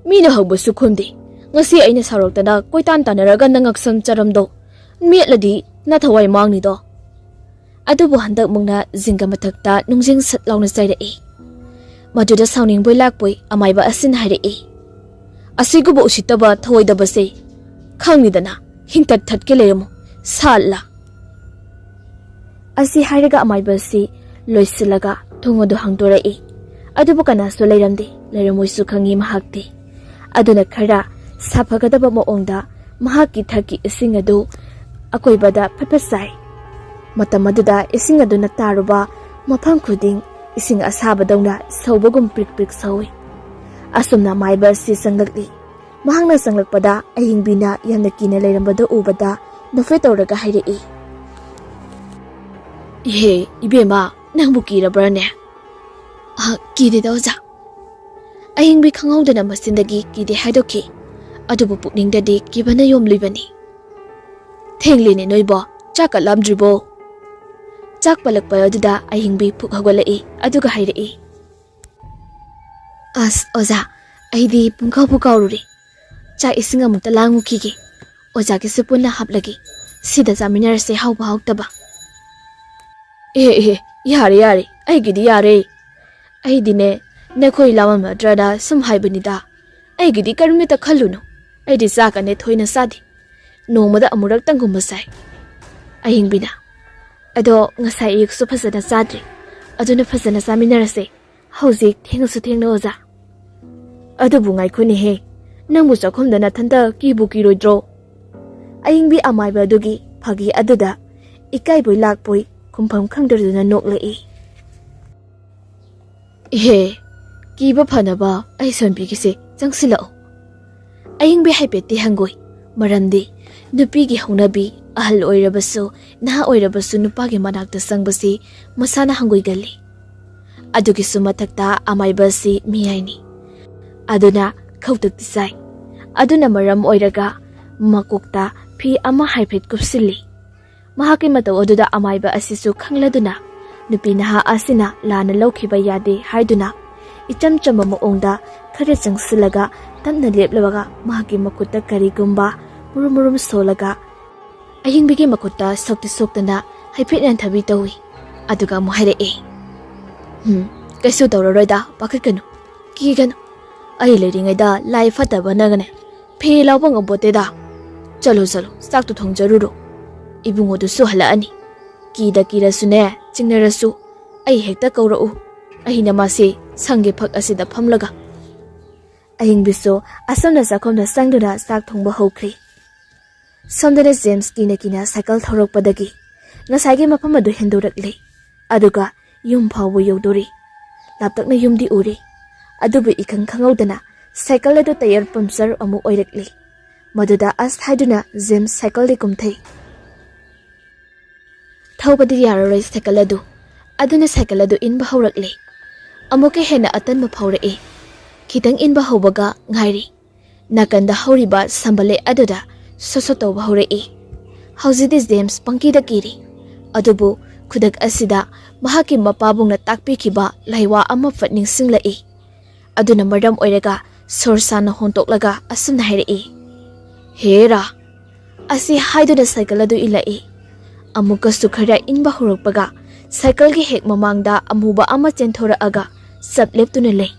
ꯃꯤꯅ ꯍꯧꯕꯁꯨ ꯈꯨꯝꯗꯦ꯫ ꯉꯁꯤ ꯑꯩꯅ ꯁꯥꯎꯔꯛꯇꯅ ꯀꯣꯏꯇꯥꯟ ꯇꯥꯟꯅꯔꯒ ꯅꯉꯛꯁꯝ ꯆꯔꯝꯗꯧ ꯃꯦꯠꯂꯗꯤ ꯅꯊꯋꯥꯏ ꯃꯥꯡꯅꯤꯗꯣ꯫" ꯑꯗꯨꯕꯨ ꯍꯟꯗꯛꯃꯨꯛꯅ ꯖꯤꯡꯒ ꯃꯊꯛꯇ ꯅꯨꯡꯖꯤꯡ ꯁꯠ ꯂꯥꯎꯅ ꯆꯩꯔꯛꯏ꯫ ꯃꯗꯨꯗ ꯁꯥꯎꯅꯤꯡꯕꯣꯏ ꯂꯥꯛꯄꯣꯏ ꯑꯃꯥꯏꯕ ꯑꯁꯤꯅ ꯍꯥꯏꯔꯛꯏ, "ꯑꯁꯤꯒꯨꯝꯕ ꯎꯁꯤꯠꯇꯕ ꯊꯧꯑꯣꯏꯗꯕꯁꯦ ꯈꯪꯉꯤꯗꯅ, ꯍꯤꯡꯇꯠ ꯊꯠꯀꯦ ꯂꯩꯔꯝꯃꯨ, ꯁꯥꯠꯂꯥ?" ꯑꯁꯤ ꯍꯥꯏꯔꯒ ꯑꯃꯥꯏꯕ ꯑꯁꯤ ꯂꯣꯏꯁꯤꯜꯂꯒ ꯊꯣꯡ ꯑꯗꯨ ꯍꯥꯡꯗꯣꯔꯛꯏ꯫ ꯑꯗꯨꯕꯨ ꯀꯅꯥꯁꯨ ꯂꯩꯔꯝꯗꯦ, ꯂꯩꯔꯝꯃꯣꯏꯁꯨ ꯈꯪꯉꯤ ꯃꯍꯥꯛꯇꯤ꯫ ꯑꯗꯨꯅ ꯈꯔ ꯁꯥꯐꯒꯗꯕ ꯃꯑꯣꯡꯗ ꯃꯍꯥꯛꯀꯤ ꯊꯛꯀꯤ ꯏꯁꯤꯡ ꯑꯗꯨ ꯑꯀꯣꯏꯕꯗ ꯐꯠ ꯐꯠ ꯆꯥꯏ꯫ ꯃꯇꯝ ꯑꯗꯨꯗ ꯏꯁꯤꯡ ꯑꯗꯨꯅ ꯇꯥꯔꯨꯕ ꯃꯐꯝ ꯈꯨꯗꯤꯡ ꯏꯁꯤꯡ ꯑꯁꯥꯕꯗꯧꯅ ꯁꯧꯕꯒꯨꯝ ꯄ꯭ꯔꯤꯛ ꯄ꯭ꯔꯤꯛ ꯁꯧꯏ꯫ ꯑꯁꯨꯝꯅ ꯑꯃꯥꯏꯕ ꯑꯁꯤ ꯆꯪꯂꯛꯂꯤ꯫ ꯃꯍꯥꯛꯅ ꯆꯪꯂꯛꯄꯗ ꯑꯍꯤꯡꯕꯤꯅ ꯌꯥꯝꯅ ꯀꯤꯅ ꯂꯩꯔꯝꯕꯗꯨ ꯎꯕꯗ ꯅꯣꯛꯐꯦꯠ ꯇꯧꯔꯒ ꯍꯥꯏꯔꯛꯏ, "ꯏꯍꯦ, ꯏꯕꯦꯝꯃ, ꯅꯪꯕꯨ ꯀꯤꯔꯕ꯭ꯔꯅꯦ?" "ꯑ, ꯀꯤꯗꯦꯗ, ꯑꯣꯖꯥ꯫" ꯑꯍꯤꯡꯕꯤ ꯈꯪꯍꯧꯗꯅ ꯃꯆꯤꯟꯗꯒꯤ ꯀꯤꯗꯦ ꯍꯥꯏꯗꯣꯛꯈꯤ꯫ ꯑꯗꯨꯕꯨ ꯄꯨꯛꯅꯤꯡꯗꯗꯤ ꯀꯤꯕꯅ ꯌꯣꯝꯂꯤꯕꯅꯤ꯫ "ꯊꯦꯡꯂꯦꯅꯦ ꯅꯣꯏꯕꯣ, ꯆꯥꯛꯀ ꯂꯥꯝꯗ꯭ꯔꯤꯕꯣ?" ꯆꯥꯛ ꯄꯜꯂꯛꯄ ꯑꯗꯨꯗ ꯑꯍꯤꯡꯕꯤ ꯐꯨꯛ ꯍꯧꯒꯠꯂꯛꯏ, ꯑꯗꯨꯒ ꯍꯥꯏꯔꯛꯏ, "ꯑꯁ, ꯑꯣꯖꯥ, ꯑꯩꯗꯤ ꯄꯨꯡꯀꯥꯎꯕꯨ ꯀꯥꯎꯔꯨꯔꯦ꯫ ꯆꯥꯛ ꯏꯁꯤꯡ ꯑꯃꯨꯛꯇ ꯂꯥꯡꯉꯨꯈꯤꯒꯦ꯫ ꯑꯣꯖꯥꯒꯤꯁꯨ ꯄꯨꯟꯅ ꯍꯥꯞꯂꯒꯦ꯫ ꯁꯤꯗ ꯆꯥꯃꯤꯟꯅꯔꯁꯦ, ꯍꯥꯎꯕ ꯍꯥꯎꯇꯕ꯫" "ꯑꯦ, ꯑꯦ, "ꯌꯥꯔꯦ, ꯌꯥꯔꯦ, ꯑꯩꯒꯤꯗꯤ ꯌꯥꯔꯦ꯫ ꯑꯩꯗꯤꯅꯦ, ꯅꯈꯣꯏ ꯂꯥꯝꯃꯝꯃꯗ꯭ꯔꯅ ꯁꯨꯝ ꯍꯥꯏꯕꯅꯤꯗ꯫ ꯑꯩꯒꯤꯗꯤ ꯀꯔꯤꯝꯇ ꯈꯜꯂꯨꯅꯨ꯫ ꯑꯩꯗꯤ ꯆꯥꯛꯀꯅꯦ ꯊꯣꯏꯅ ꯆꯥꯗꯦ꯫ ꯅꯣꯡꯃꯗ ꯑꯃꯨꯔꯛꯇꯪꯒꯨꯝꯕ ꯆꯥꯏ꯫" ꯑꯌꯤꯡꯕꯤꯅ, "ꯑꯗꯣ ꯉꯁꯥꯏ ꯑꯌꯨꯛꯁꯨ ꯐꯖꯅ ꯆꯥꯗ꯭ꯔꯤ꯫ ꯑꯗꯨꯅ ꯐꯖꯅ ꯆꯥꯃꯤꯟꯅꯔꯁꯦ꯫ ꯍꯧꯖꯤꯛ ꯊꯦꯡꯉꯁꯨ ꯊꯦꯡꯅ, ꯑꯣꯖꯥ꯫" "ꯑꯗꯨꯕꯨ ꯉꯥꯏꯈꯣꯅꯦꯍꯦ, ꯅꯪꯕꯨ ꯆꯥꯛꯈꯨꯝꯗ ꯅꯊꯟꯇ ꯀꯤꯕꯨ ꯀꯤꯔꯣꯏꯗ꯭ꯔꯣ?" ꯑꯌꯤꯡꯕꯤ ꯑꯃꯥꯏꯕ ꯑꯗꯨꯒꯤ ꯐꯥꯒꯤ ꯑꯗꯨꯗ ꯏꯀꯥꯏꯕꯣꯏ ꯂꯥꯛꯄꯣꯏ ꯈꯨꯝꯐꯝ ꯈꯪꯗꯗꯨꯅ ꯅꯣꯛꯂꯛꯏ꯫ "ꯏꯍꯦ, ꯀꯤꯕ ꯐꯅꯕ ꯑꯩ ꯁꯣꯟꯕꯤꯒꯦꯁꯦ, ꯆꯪꯁꯤꯜꯂꯛꯎ꯫" ꯑꯌꯤꯡꯕꯤ ꯍꯥꯏꯐꯦꯠꯇꯤ ꯍꯪꯒꯣꯏ, ꯃꯔꯝꯗꯤ ꯅꯨꯄꯤꯒꯤ ꯍꯧꯅꯕꯤ, ꯑꯍꯜ ꯑꯣꯏꯔꯕꯁꯨ ꯅꯍꯥ ꯑꯣꯏꯔꯕꯁꯨ ꯅꯨꯄꯥꯒꯤ ꯃꯅꯥꯛꯇ ꯆꯪꯕꯁꯤ ꯃꯁꯥꯅ ꯍꯪꯒꯣꯏꯒꯜꯂꯤ꯫ ꯑꯗꯨꯒꯤꯁꯨ ꯃꯊꯛꯇ ꯑꯃꯥꯏꯕ ꯑꯁꯤ ꯃꯤꯌꯥꯏꯅꯤ꯫ ꯑꯗꯨꯅ ꯈꯧꯇꯛꯇꯤ ꯆꯥꯏ꯫ ꯑꯗꯨꯅ ꯃꯔꯝ ꯑꯣꯏꯔꯒ ꯃꯀꯣꯛꯇ ꯐꯤ ꯑꯃ ꯍꯥꯏꯐꯦꯠ ꯀꯨꯞꯁꯤꯜꯂꯤ꯫ ꯃꯍꯥꯛꯀꯤ ꯃꯇꯧ ꯑꯗꯨꯗ ꯑꯃꯥꯏꯕ ꯑꯁꯤꯁꯨ ꯈꯪꯂꯗꯨꯅ ꯅꯨꯄꯤ ꯅꯍꯥ ꯑꯁꯤꯅ ꯂꯥꯟꯅ ꯂꯧꯈꯤꯕ ꯌꯥꯗꯦ ꯍꯥꯏꯗꯨꯅ ꯏꯆꯝ ꯆꯝꯕ ꯃꯑꯣꯡꯗ ꯈꯔ ꯆꯪꯁꯤꯜꯂꯒ ꯇꯞꯅ ꯂꯦꯞꯂꯒ ꯃꯍꯥꯛꯀꯤ ꯃꯈꯨꯠꯇ ꯀꯔꯤꯒꯨꯝꯕ ꯃꯨꯔꯨꯝ ꯃꯨꯔꯨꯝ ꯁꯣꯜꯂꯒ ꯑꯍꯤꯡꯕꯤꯒꯤ ꯃꯈꯨꯠꯇ ꯁꯣꯛꯇꯤ ꯁꯣꯛꯇꯅ ꯍꯥꯏꯐꯦꯠ ꯌꯥꯟꯊꯕꯤ ꯇꯧꯏ꯫ ꯑꯗꯨꯒ ꯑꯃꯨꯛ ꯍꯥꯏꯔꯛꯏ, "ꯎꯝ, ꯀꯩꯁꯨ ꯇꯧꯔꯔꯣꯏꯗ, ꯄꯥꯈꯠꯀꯅꯨ, ꯀꯤꯒꯅꯨ꯫ ꯑꯩ ꯂꯩꯔꯤꯉꯩꯗ ꯂꯥꯏ ꯐꯠꯇꯕꯅꯒꯅꯦ ꯐꯦ ꯂꯥꯎꯕ ꯉꯝꯄꯣꯠꯇꯦꯗ꯫ ꯆꯠꯂꯣ, ꯆꯠꯂꯣ, ꯆꯥꯛꯇꯨ ꯊꯣꯡꯖꯔꯨꯔꯣ꯫ ꯏꯕꯨꯡꯉꯣꯗꯨꯁꯨ ꯍꯜꯂꯛꯑꯅꯤ꯫ ꯀꯤꯗ ꯀꯤꯔꯁꯨꯅꯦ, ꯆꯤꯡꯅꯔꯁꯨ ꯑꯩ ꯍꯦꯛꯇ ꯀꯧꯔꯛꯎ꯫ ꯑꯩꯅ ꯃꯥꯁꯦ ꯁꯪꯒꯦ ꯐꯛ ꯑꯁꯤꯗ ꯐꯝꯂꯒ꯫" ꯑꯍꯤꯡꯕꯤꯁꯨ ꯑꯁꯣꯝꯗ ꯆꯥꯛꯈꯨꯝꯗ ꯆꯪꯗꯨꯅ ꯆꯥꯛ ꯊꯣꯡꯕ ꯍꯧꯈ꯭ꯔꯤ꯫ ꯁꯣꯝꯗꯅ ꯖꯦꯝꯁ ꯀꯤꯅ ꯀꯤꯅ ꯁꯥꯏꯀꯜ ꯊꯧꯔꯛꯄꯗꯒꯤ ꯉꯁꯥꯏꯒꯤ ꯃꯐꯝ ꯑꯗꯨ ꯍꯦꯟꯗꯣꯔꯛꯂꯦ꯫ ꯑꯗꯨꯒ ꯌꯨꯝ ꯐꯥꯎꯕ ꯌꯧꯗꯣꯔꯤ꯫ ꯂꯥꯞꯇꯛꯅ ꯌꯨꯝꯗꯤ ꯎꯔꯤ, ꯑꯗꯨꯕꯨ ꯏꯈꯪ ꯈꯪꯍꯧꯗꯅ ꯁꯥꯏꯀꯜ ꯑꯗꯨ ꯇꯌꯔ ꯄꯝꯆꯔ ꯑꯃꯨꯛ ꯑꯣꯏꯔꯛꯂꯤ꯫ ꯃꯗꯨꯗ ꯑꯁ ꯍꯥꯏꯗꯨꯅ ꯖꯦꯝꯁ ꯁꯥꯏꯀꯜꯗꯤ ꯀꯨꯝꯊꯩ꯫ ꯊꯧꯕꯗꯤ ꯌꯥꯔꯔꯣꯏ ꯁꯥꯏꯀꯜ ꯑꯗꯨ꯫ ꯑꯗꯨꯅ ꯁꯥꯏꯀꯜ ꯑꯗꯨ ꯏꯟꯕ ꯍꯧꯔꯛꯂꯦ꯫ ꯑꯃꯨꯛꯀ ꯍꯦꯟꯅ ꯑꯇꯟꯕ ꯐꯥꯎꯔꯛꯏ꯫ ꯈꯤꯇꯪ ꯏꯟꯕ ꯍꯧꯕꯒ ꯉꯥꯏꯔꯤ꯫ ꯅꯥꯀꯟꯗ ꯍꯧꯔꯤꯕ ꯁꯝꯕꯂꯦ ꯑꯗꯨꯗ ꯁꯣꯠ ꯁꯣꯠ ꯇꯧꯕ ꯍꯧꯔꯛꯏ꯫ ꯍꯧꯖꯤꯛꯇꯤ ꯖꯦꯝꯁ ꯄꯪꯀꯤꯗ ꯀꯤꯔꯤ꯫ ꯑꯗꯨꯕꯨ ꯈꯨꯗꯛ ꯑꯁꯤꯗ ꯃꯍꯥꯛꯀꯤ ꯃꯄꯥꯕꯨꯡꯅ ꯇꯥꯛꯄꯤꯈꯤꯕ ꯂꯥꯏꯋꯥ ꯑꯃ ꯐꯠ ꯅꯤꯡꯁꯤꯡꯂꯛꯏ꯫ ꯑꯗꯨꯅ ꯃꯔꯝ ꯑꯣꯏꯔꯒ ꯁꯣꯔ ꯁꯥꯟꯅ ꯍꯣꯟꯇꯣꯛꯂꯒ ꯑꯁꯨꯝꯅ ꯍꯥꯏꯔꯛꯏ, "ꯍꯦꯔꯥ!" ꯑꯁꯤ ꯍꯥꯏꯗꯨꯅ ꯁꯥꯏꯀꯜ ꯑꯗꯨ ꯏꯜꯂꯛꯏ꯫ ꯑꯃꯨꯛꯀꯁꯨ ꯈꯔ ꯏꯟꯕ ꯍꯧꯔꯛꯄꯒ ꯁꯥꯏꯀꯜꯒꯤ ꯍꯦꯛ ꯃꯃꯥꯡꯗ ꯑꯃꯨꯕ ꯑꯃ ꯆꯦꯟꯊꯣꯔꯛꯑꯒ ꯆꯞ ꯂꯦꯞꯇꯨꯅ ꯂꯩ꯫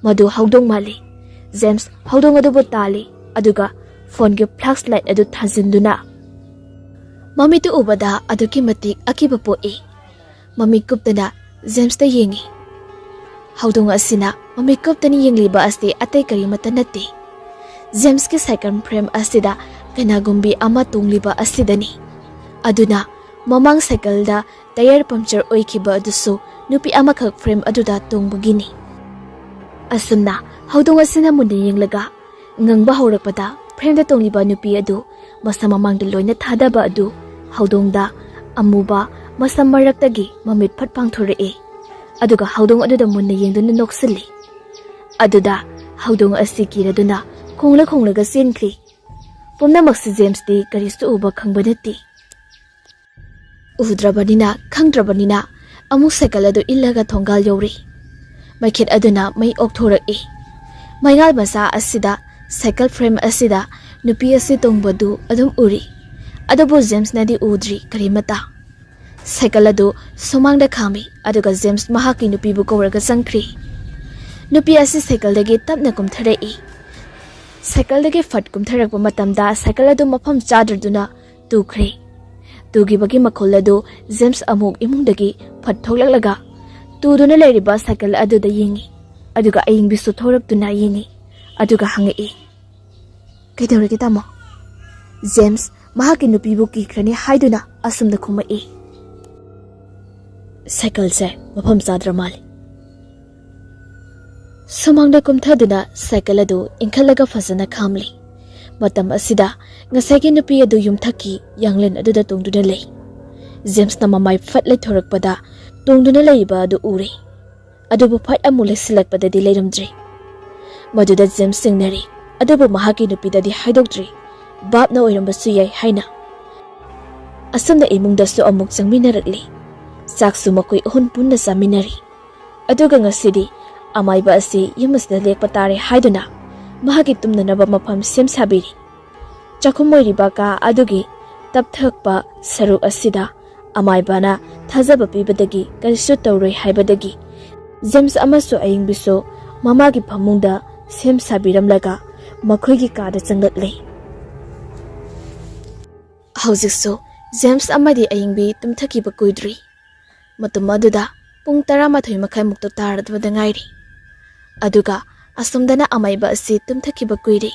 ꯃꯗꯨ ꯍꯧꯗꯣꯡ ꯃꯥꯜꯂꯤ꯫ ꯖꯦꯝꯁ ꯍꯧꯗꯣꯡ ꯑꯗꯨꯕꯨ ꯇꯥꯜꯂꯤ, ꯑꯗꯨꯒ ꯐꯣꯟꯒꯤ ꯐ꯭ꯂꯥꯁ ꯂꯥꯏꯠ ꯑꯗꯨ ꯊꯥꯟꯖꯤꯟꯗꯨꯅ꯫ ꯃꯃꯤꯠꯇꯨ ꯎꯕꯗ ꯑꯗꯨꯛꯀꯤ ꯃꯇꯤꯛ ꯑꯀꯤꯕ ꯄꯣꯛꯏ꯫ ꯃꯃꯤꯠ ꯀꯨꯞꯇꯅ ꯖꯦꯝꯁꯇ ꯌꯦꯡꯉꯤ꯫ ꯍꯧꯗꯣꯡ ꯑꯁꯤꯅ ꯃꯃꯤꯠ ꯀꯨꯞꯇꯅ ꯌꯦꯡꯂꯤꯕ ꯑꯁꯤ ꯑꯇꯩ ꯀꯔꯤꯃꯠꯇ ꯅꯠꯇꯦ, ꯖꯦꯝꯁꯀꯤ ꯁꯥꯏꯀꯜ ꯐ꯭ꯔꯦꯝ ꯑꯁꯤꯗ ꯀꯩꯅꯥꯒꯨꯝꯕꯤ ꯑꯃ ꯇꯣꯡꯂꯤꯕ ꯑꯁꯤꯗꯅꯤ꯫ ꯑꯗꯨꯅ ꯃꯃꯥꯡ ꯁꯥꯏꯀꯜꯗ ꯇꯌꯔ ꯄꯝꯆꯔ ꯑꯣꯏꯈꯤꯕ ꯑꯗꯨꯁꯨ ꯅꯨꯄꯤ ꯑꯃꯈꯛ ꯐ꯭ꯔꯦꯝ ꯑꯗꯨꯗ ꯇꯣꯡꯕꯒꯤꯅꯤ꯫ ꯑꯁꯨꯝꯅ ꯍꯧꯗꯣꯡ ꯑꯁꯤꯅ ꯃꯨꯟꯅ ꯌꯦꯡꯂꯒ ꯉꯪꯕ ꯍꯧꯔꯛꯄꯗ, ꯐ꯭ꯔꯦꯝꯗ ꯇꯣꯡꯂꯤꯕ ꯅꯨꯄꯤ ꯑꯗꯨ ꯃꯁꯝ ꯃꯃꯥꯡꯗ ꯂꯣꯏꯅ ꯊꯥꯗꯕ ꯑꯗꯨ ꯍꯧꯗꯣꯡꯗ ꯑꯃꯨꯕ ꯃꯁꯝ ꯃꯔꯛꯇꯒꯤ ꯃꯃꯤꯠ ꯐꯠ ꯄꯥꯡꯊꯣꯔꯛꯏ꯫ ꯑꯗꯨꯒ ꯍꯧꯗꯣꯡ ꯑꯗꯨꯗ ꯃꯨꯟꯅ ꯌꯦꯡꯗꯨꯅ ꯅꯣꯛꯁꯤꯜꯂꯤ꯫ ꯑꯗꯨꯗ ꯍꯧꯗꯣꯡ ꯑꯁꯤ ꯀꯤꯔꯗꯨꯅ ꯈꯣꯡꯂ ꯈꯣꯡꯂꯒ ꯆꯦꯟꯈ꯭ꯔꯤ꯫ ꯄꯨꯝꯅꯃꯛꯁꯤ ꯖꯦꯝꯁꯇꯤ ꯀꯔꯤꯁꯨ ꯎꯕ ꯈꯪꯕ ꯅꯠꯇꯦ꯫ ꯎꯗ꯭ꯔꯕꯅꯤꯅ, ꯈꯪꯗ꯭ꯔꯕꯅꯤꯅ, ꯑꯃꯨꯛ ꯁꯥꯏꯀꯜ ꯑꯗꯨ ꯏꯜꯂꯒ ꯊꯣꯡꯒꯥꯜ ꯌꯧꯔꯤ꯫ ꯃꯩꯈꯦꯠ ꯑꯗꯨꯅ ꯃꯩ ꯑꯣꯛꯊꯣꯔꯛꯏ꯫ ꯃꯩꯉꯥꯜ ꯃꯆꯥ ꯑꯁꯤꯗ ꯁꯥꯏꯀꯜ ꯐ꯭ꯔꯦꯝ ꯑꯁꯤꯗ ꯅꯨꯄꯤ ꯑꯁꯤ ꯇꯣꯡꯕꯗꯨ ꯑꯗꯨꯝ ꯎꯔꯤ꯫ ꯑꯗꯨꯕꯨ ꯖꯦꯝꯁꯅꯗꯤ ꯎꯗ꯭ꯔꯤ ꯀꯔꯤꯃꯠꯇ꯫ ꯁꯥꯏꯀꯜ ꯑꯗꯨ ꯁꯨꯃꯥꯡꯗ ꯈꯥꯝꯃꯤ, ꯑꯗꯨꯒ ꯖꯦꯝꯁ ꯃꯍꯥꯛꯀꯤ ꯅꯨꯄꯤꯕꯨ ꯀꯧꯔꯒ ꯆꯪꯈ꯭ꯔꯤ꯫ ꯅꯨꯄꯤ ꯑꯁꯤ ꯁꯥꯏꯀꯜꯗꯒꯤ ꯇꯞꯅ ꯀꯨꯝꯊꯔꯛꯏ꯫ ꯁꯥꯏꯀꯜꯗꯒꯤ ꯐꯠ ꯀꯨꯝꯊꯔꯛꯄ ꯃꯇꯝꯗ ꯁꯥꯏꯀꯜ ꯑꯗꯨ ꯃꯐꯝ ꯆꯥꯗ꯭ꯔꯗꯨꯅ ꯇꯨꯈ꯭ꯔꯦ꯫ ꯇꯨꯈꯤꯕꯒꯤ ꯃꯈꯣꯜ ꯑꯗꯨ ꯖꯦꯝꯁ ꯑꯃꯨꯛ ꯏꯃꯨꯡꯗꯒꯤ ꯐꯠ ꯊꯣꯛꯂꯛꯂꯒ ꯇꯨꯗꯨꯅ ꯂꯩꯔꯤꯕ ꯁꯥꯏꯀꯜ ꯑꯗꯨꯗ ꯌꯦꯡꯉꯤ꯫ ꯑꯗꯨꯒ ꯑꯌꯤꯡꯕꯤꯁꯨ ꯊꯣꯔꯛꯇꯨꯅ ꯌꯦꯡꯉꯤ꯫ ꯑꯗꯨꯒ ꯍꯪꯉꯛꯏ, "ꯀꯩꯗꯧꯔꯒꯦ, ꯇꯥꯃꯣ?" ꯖꯦꯝꯁ ꯃꯍꯥꯛꯀꯤ ꯅꯨꯄꯤꯕꯨ ꯀꯤꯈ꯭ꯔꯅꯤ ꯍꯥꯏꯗꯨꯅ ꯑꯁꯨꯝꯅ ꯈꯨꯝꯃꯛꯏ, "ꯁꯥꯏꯀꯜꯁꯦ ꯃꯐꯝ ꯆꯥꯗ꯭ꯔ ꯃꯥꯜꯂꯤ꯫" ꯁꯨꯃꯥꯡꯗ ꯀꯨꯝꯊꯗꯨꯅ ꯁꯥꯏꯀꯜ ꯑꯗꯨ ꯏꯟꯈꯠꯂꯒ ꯐꯖꯅ ꯈꯥꯝꯂꯤ꯫ ꯃꯇꯝ ꯑꯁꯤꯗ ꯉꯁꯥꯏꯒꯤ ꯅꯨꯄꯤ ꯑꯗꯨ ꯌꯨꯝꯊꯛꯀꯤ ꯌꯥꯡꯂꯦꯟ ꯑꯗꯨꯗ ꯇꯣꯡꯗꯨꯅ ꯂꯩ꯫ ꯖꯦꯝꯁꯅ ꯃꯃꯥꯏ ꯐꯠ ꯂꯩꯊꯣꯔꯛꯄꯗ ꯇꯣꯡꯗꯨꯅ ꯂꯩꯔꯤꯕ ꯑꯗꯨ ꯎꯔꯦ꯫ ꯑꯗꯨꯕꯨ ꯐꯠ ꯑꯃꯨꯛ ꯂꯩꯁꯤꯜꯂꯛꯄꯗꯗꯤ ꯂꯩꯔꯝꯗ꯭ꯔꯦ꯫ ꯃꯗꯨꯗ ꯖꯦꯝꯁ ꯆꯤꯡꯅꯔꯦ, ꯑꯗꯨꯕꯨ ꯃꯍꯥꯛꯀꯤ ꯅꯨꯄꯤꯗꯗꯤ ꯍꯥꯏꯗꯣꯛꯇ꯭ꯔꯤ꯫ ꯚꯥꯞꯅ ꯑꯣꯏꯔꯝꯕꯁꯨ ꯌꯥꯏ ꯍꯥꯏꯅ꯫ ꯑꯁꯨꯝꯅ ꯏꯃꯨꯡꯗꯁꯨ ꯑꯃꯨꯛ ꯆꯪꯃꯤꯟꯅꯔꯛꯂꯤ꯫ ꯆꯥꯛꯁꯨ ꯃꯈꯣꯏ ꯑꯍꯨꯝ ꯄꯨꯟꯅ ꯆꯥꯃꯤꯟꯅꯔꯤ꯫ ꯑꯗꯨꯒ ꯉꯁꯤꯗꯤ ꯑꯃꯥꯏꯕ ꯑꯁꯤ ꯌꯨꯝ ꯑꯁꯤꯗ ꯂꯦꯛꯄ ꯇꯥꯔꯦ ꯍꯥꯏꯗꯨꯅ ꯃꯍꯥꯛꯀꯤ ꯇꯨꯝꯅꯅꯕ ꯃꯐꯝ ꯁꯦꯝ ꯁꯥꯕꯤꯔꯤ꯫ ꯆꯥꯛꯈꯨꯝ ꯑꯣꯏꯔꯤꯕ ꯀꯥ ꯑꯗꯨꯒꯤ ꯇꯞꯊꯛꯄ ꯁꯔꯨꯛ ꯑꯁꯤꯗ ꯑꯃꯥꯏꯕꯅ ꯊꯥꯖꯕ ꯄꯤꯕꯗꯒꯤ ꯀꯔꯤꯁꯨ ꯇꯧꯔꯣꯏ ꯍꯥꯏꯕꯗꯒꯤ ꯖꯦꯝꯁ ꯑꯃꯁꯨ ꯑꯌꯤꯡꯕꯤꯁꯨ ꯃꯃꯥꯒꯤ ꯐꯃꯨꯡꯗ ꯁꯦꯝ ꯁꯥꯕꯤꯔꯝꯂꯒ ꯃꯈꯣꯏꯒꯤ ꯀꯥꯗ ꯆꯪꯂꯛꯂꯦ꯫ ꯍꯧꯖꯤꯛꯁꯨ ꯖꯦꯝꯁ ꯑꯃꯗꯤ ꯑꯌꯤꯡꯕꯤ ꯇꯨꯝꯊꯈꯤꯕ ꯀꯨꯏꯗ꯭ꯔꯤ꯫ ꯃꯇꯝ ꯑꯗꯨꯗ ꯄꯨꯡ ꯇꯔꯥꯃꯥꯊꯣꯏ ꯃꯈꯥꯏꯃꯨꯛꯇ ꯇꯥꯔꯕꯗ ꯉꯥꯏꯔꯤ꯫ ꯑꯗꯨꯒ ꯑꯁꯣꯝꯗꯅ ꯑꯃꯥꯏꯕ ꯑꯁꯤ ꯇꯨꯝꯊꯈꯤꯕ ꯀꯨꯏꯔꯦ,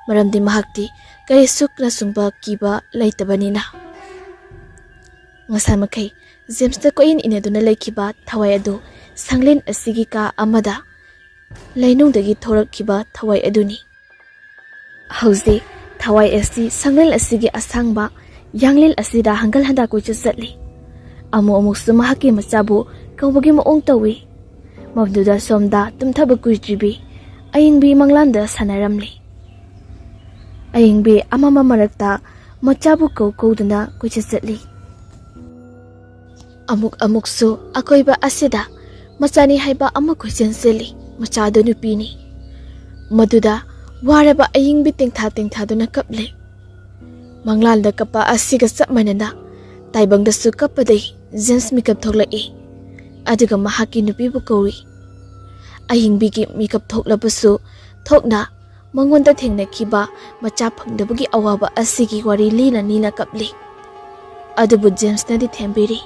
ꯃꯔꯝꯗꯤ ꯃꯍꯥꯛꯇꯤ ꯀꯔꯤꯁꯨ ꯅꯆꯨꯡꯕ ꯀꯤꯕ ꯂꯩꯇꯕꯅꯤꯅ꯫ ꯉꯁꯥꯏ ꯃꯈꯩ ꯖꯦꯝꯁꯇ ꯀꯣꯏꯏꯟ ꯏꯟꯅꯗꯨꯅ ꯂꯩꯈꯤꯕ ꯊꯋꯥꯏ ꯑꯗꯨ ꯁꯪꯂꯦꯟ ꯑꯁꯤꯒꯤ ꯀꯥ ꯑꯃꯗ ꯂꯩꯅꯨꯡꯗꯒꯤ ꯊꯣꯔꯛꯈꯤꯕ ꯊꯋꯥꯏ ꯑꯗꯨꯅꯤ꯫ ꯍꯧꯖꯤꯛ ꯊꯋꯥꯏ ꯑꯁꯤ ꯁꯪꯂꯦꯟ ꯑꯁꯤꯒꯤ ꯑꯁꯥꯡꯕ ꯌꯥꯡꯂꯦꯟ ꯑꯁꯤꯗ ꯍꯪꯒꯜ ꯍꯟꯗꯥ ꯀꯣꯏꯆꯠ ꯆꯠꯂꯤ꯫ ꯑꯃꯨꯛ ꯑꯃꯨꯛꯁꯨ ꯃꯍꯥꯛꯀꯤ ꯃꯆꯥꯕꯨ ꯀꯧꯕꯒꯤ ꯃꯑꯣꯡ ꯇꯧꯏ꯫ ꯃꯗꯨꯗ ꯁꯣꯝꯗ ꯇꯨꯝꯊꯕ ꯀꯨꯏꯗ꯭ꯔꯤꯕꯤ ꯑꯌꯤꯡꯕꯤ ꯃꯪꯂꯥꯟꯗ ꯁꯥꯟꯅꯔꯝꯂꯤ꯫ ꯑꯌꯤꯡꯕꯤ ꯑꯃꯝꯕ ꯃꯔꯛꯇ ꯃꯆꯥꯕꯨ ꯀꯧ ꯀꯧꯗꯨꯅ ꯀꯣꯏꯆꯠ ꯆꯠꯂꯤ꯫ ꯑꯃꯨꯛ ꯑꯃꯨꯛꯁꯨ ꯑꯀꯣꯏꯕ ꯑꯁꯤꯗ ꯃꯆꯥꯅꯤ ꯍꯥꯏꯕ ꯑꯃ ꯀꯣꯏꯆꯦꯟ ꯆꯦꯜꯂꯤ꯫ ꯃꯆꯥꯗꯨ ꯅꯨꯄꯤꯅꯤ꯫ ꯃꯗꯨꯗ ꯋꯥꯔꯕ ꯑꯌꯤꯡꯕꯤ ꯇꯦꯡꯊꯥ ꯇꯦꯡꯊꯥꯗꯨꯅ ꯀꯞꯂꯤ꯫ ꯃꯪꯂꯥꯟꯗ ꯀꯞꯄ ꯑꯁꯤꯒ ꯆꯞ ꯃꯥꯟꯅꯅ ꯇꯥꯏꯕꯪꯗꯁꯨ ꯀꯞꯄꯗꯩ ꯖꯦꯝꯁ ꯃꯤꯀꯞ ꯊꯣꯛꯂꯛꯏ꯫ ꯑꯗꯨꯒ ꯃꯍꯥꯛꯀꯤ ꯅꯨꯄꯤꯕꯨ ꯀꯧꯏ꯫ ꯑꯌꯤꯡꯕꯤꯒꯤ ꯃꯤꯀꯞ ꯊꯣꯛꯂꯕꯁꯨ ꯊꯣꯛꯅ ꯃꯉꯣꯟꯗ ꯊꯦꯡꯅꯈꯤꯕ ꯃꯆꯥ ꯐꯪꯗꯕꯒꯤ ꯑꯋꯥꯕ ꯑꯁꯤꯒꯤ ꯋꯥꯔꯤ ꯂꯤꯅ ꯂꯤꯅ ꯀꯞꯂꯤ꯫ ꯑꯗꯨꯕꯨ ꯖꯦꯝꯁꯅꯗꯤ ꯊꯦꯝꯕꯤꯔꯤ꯫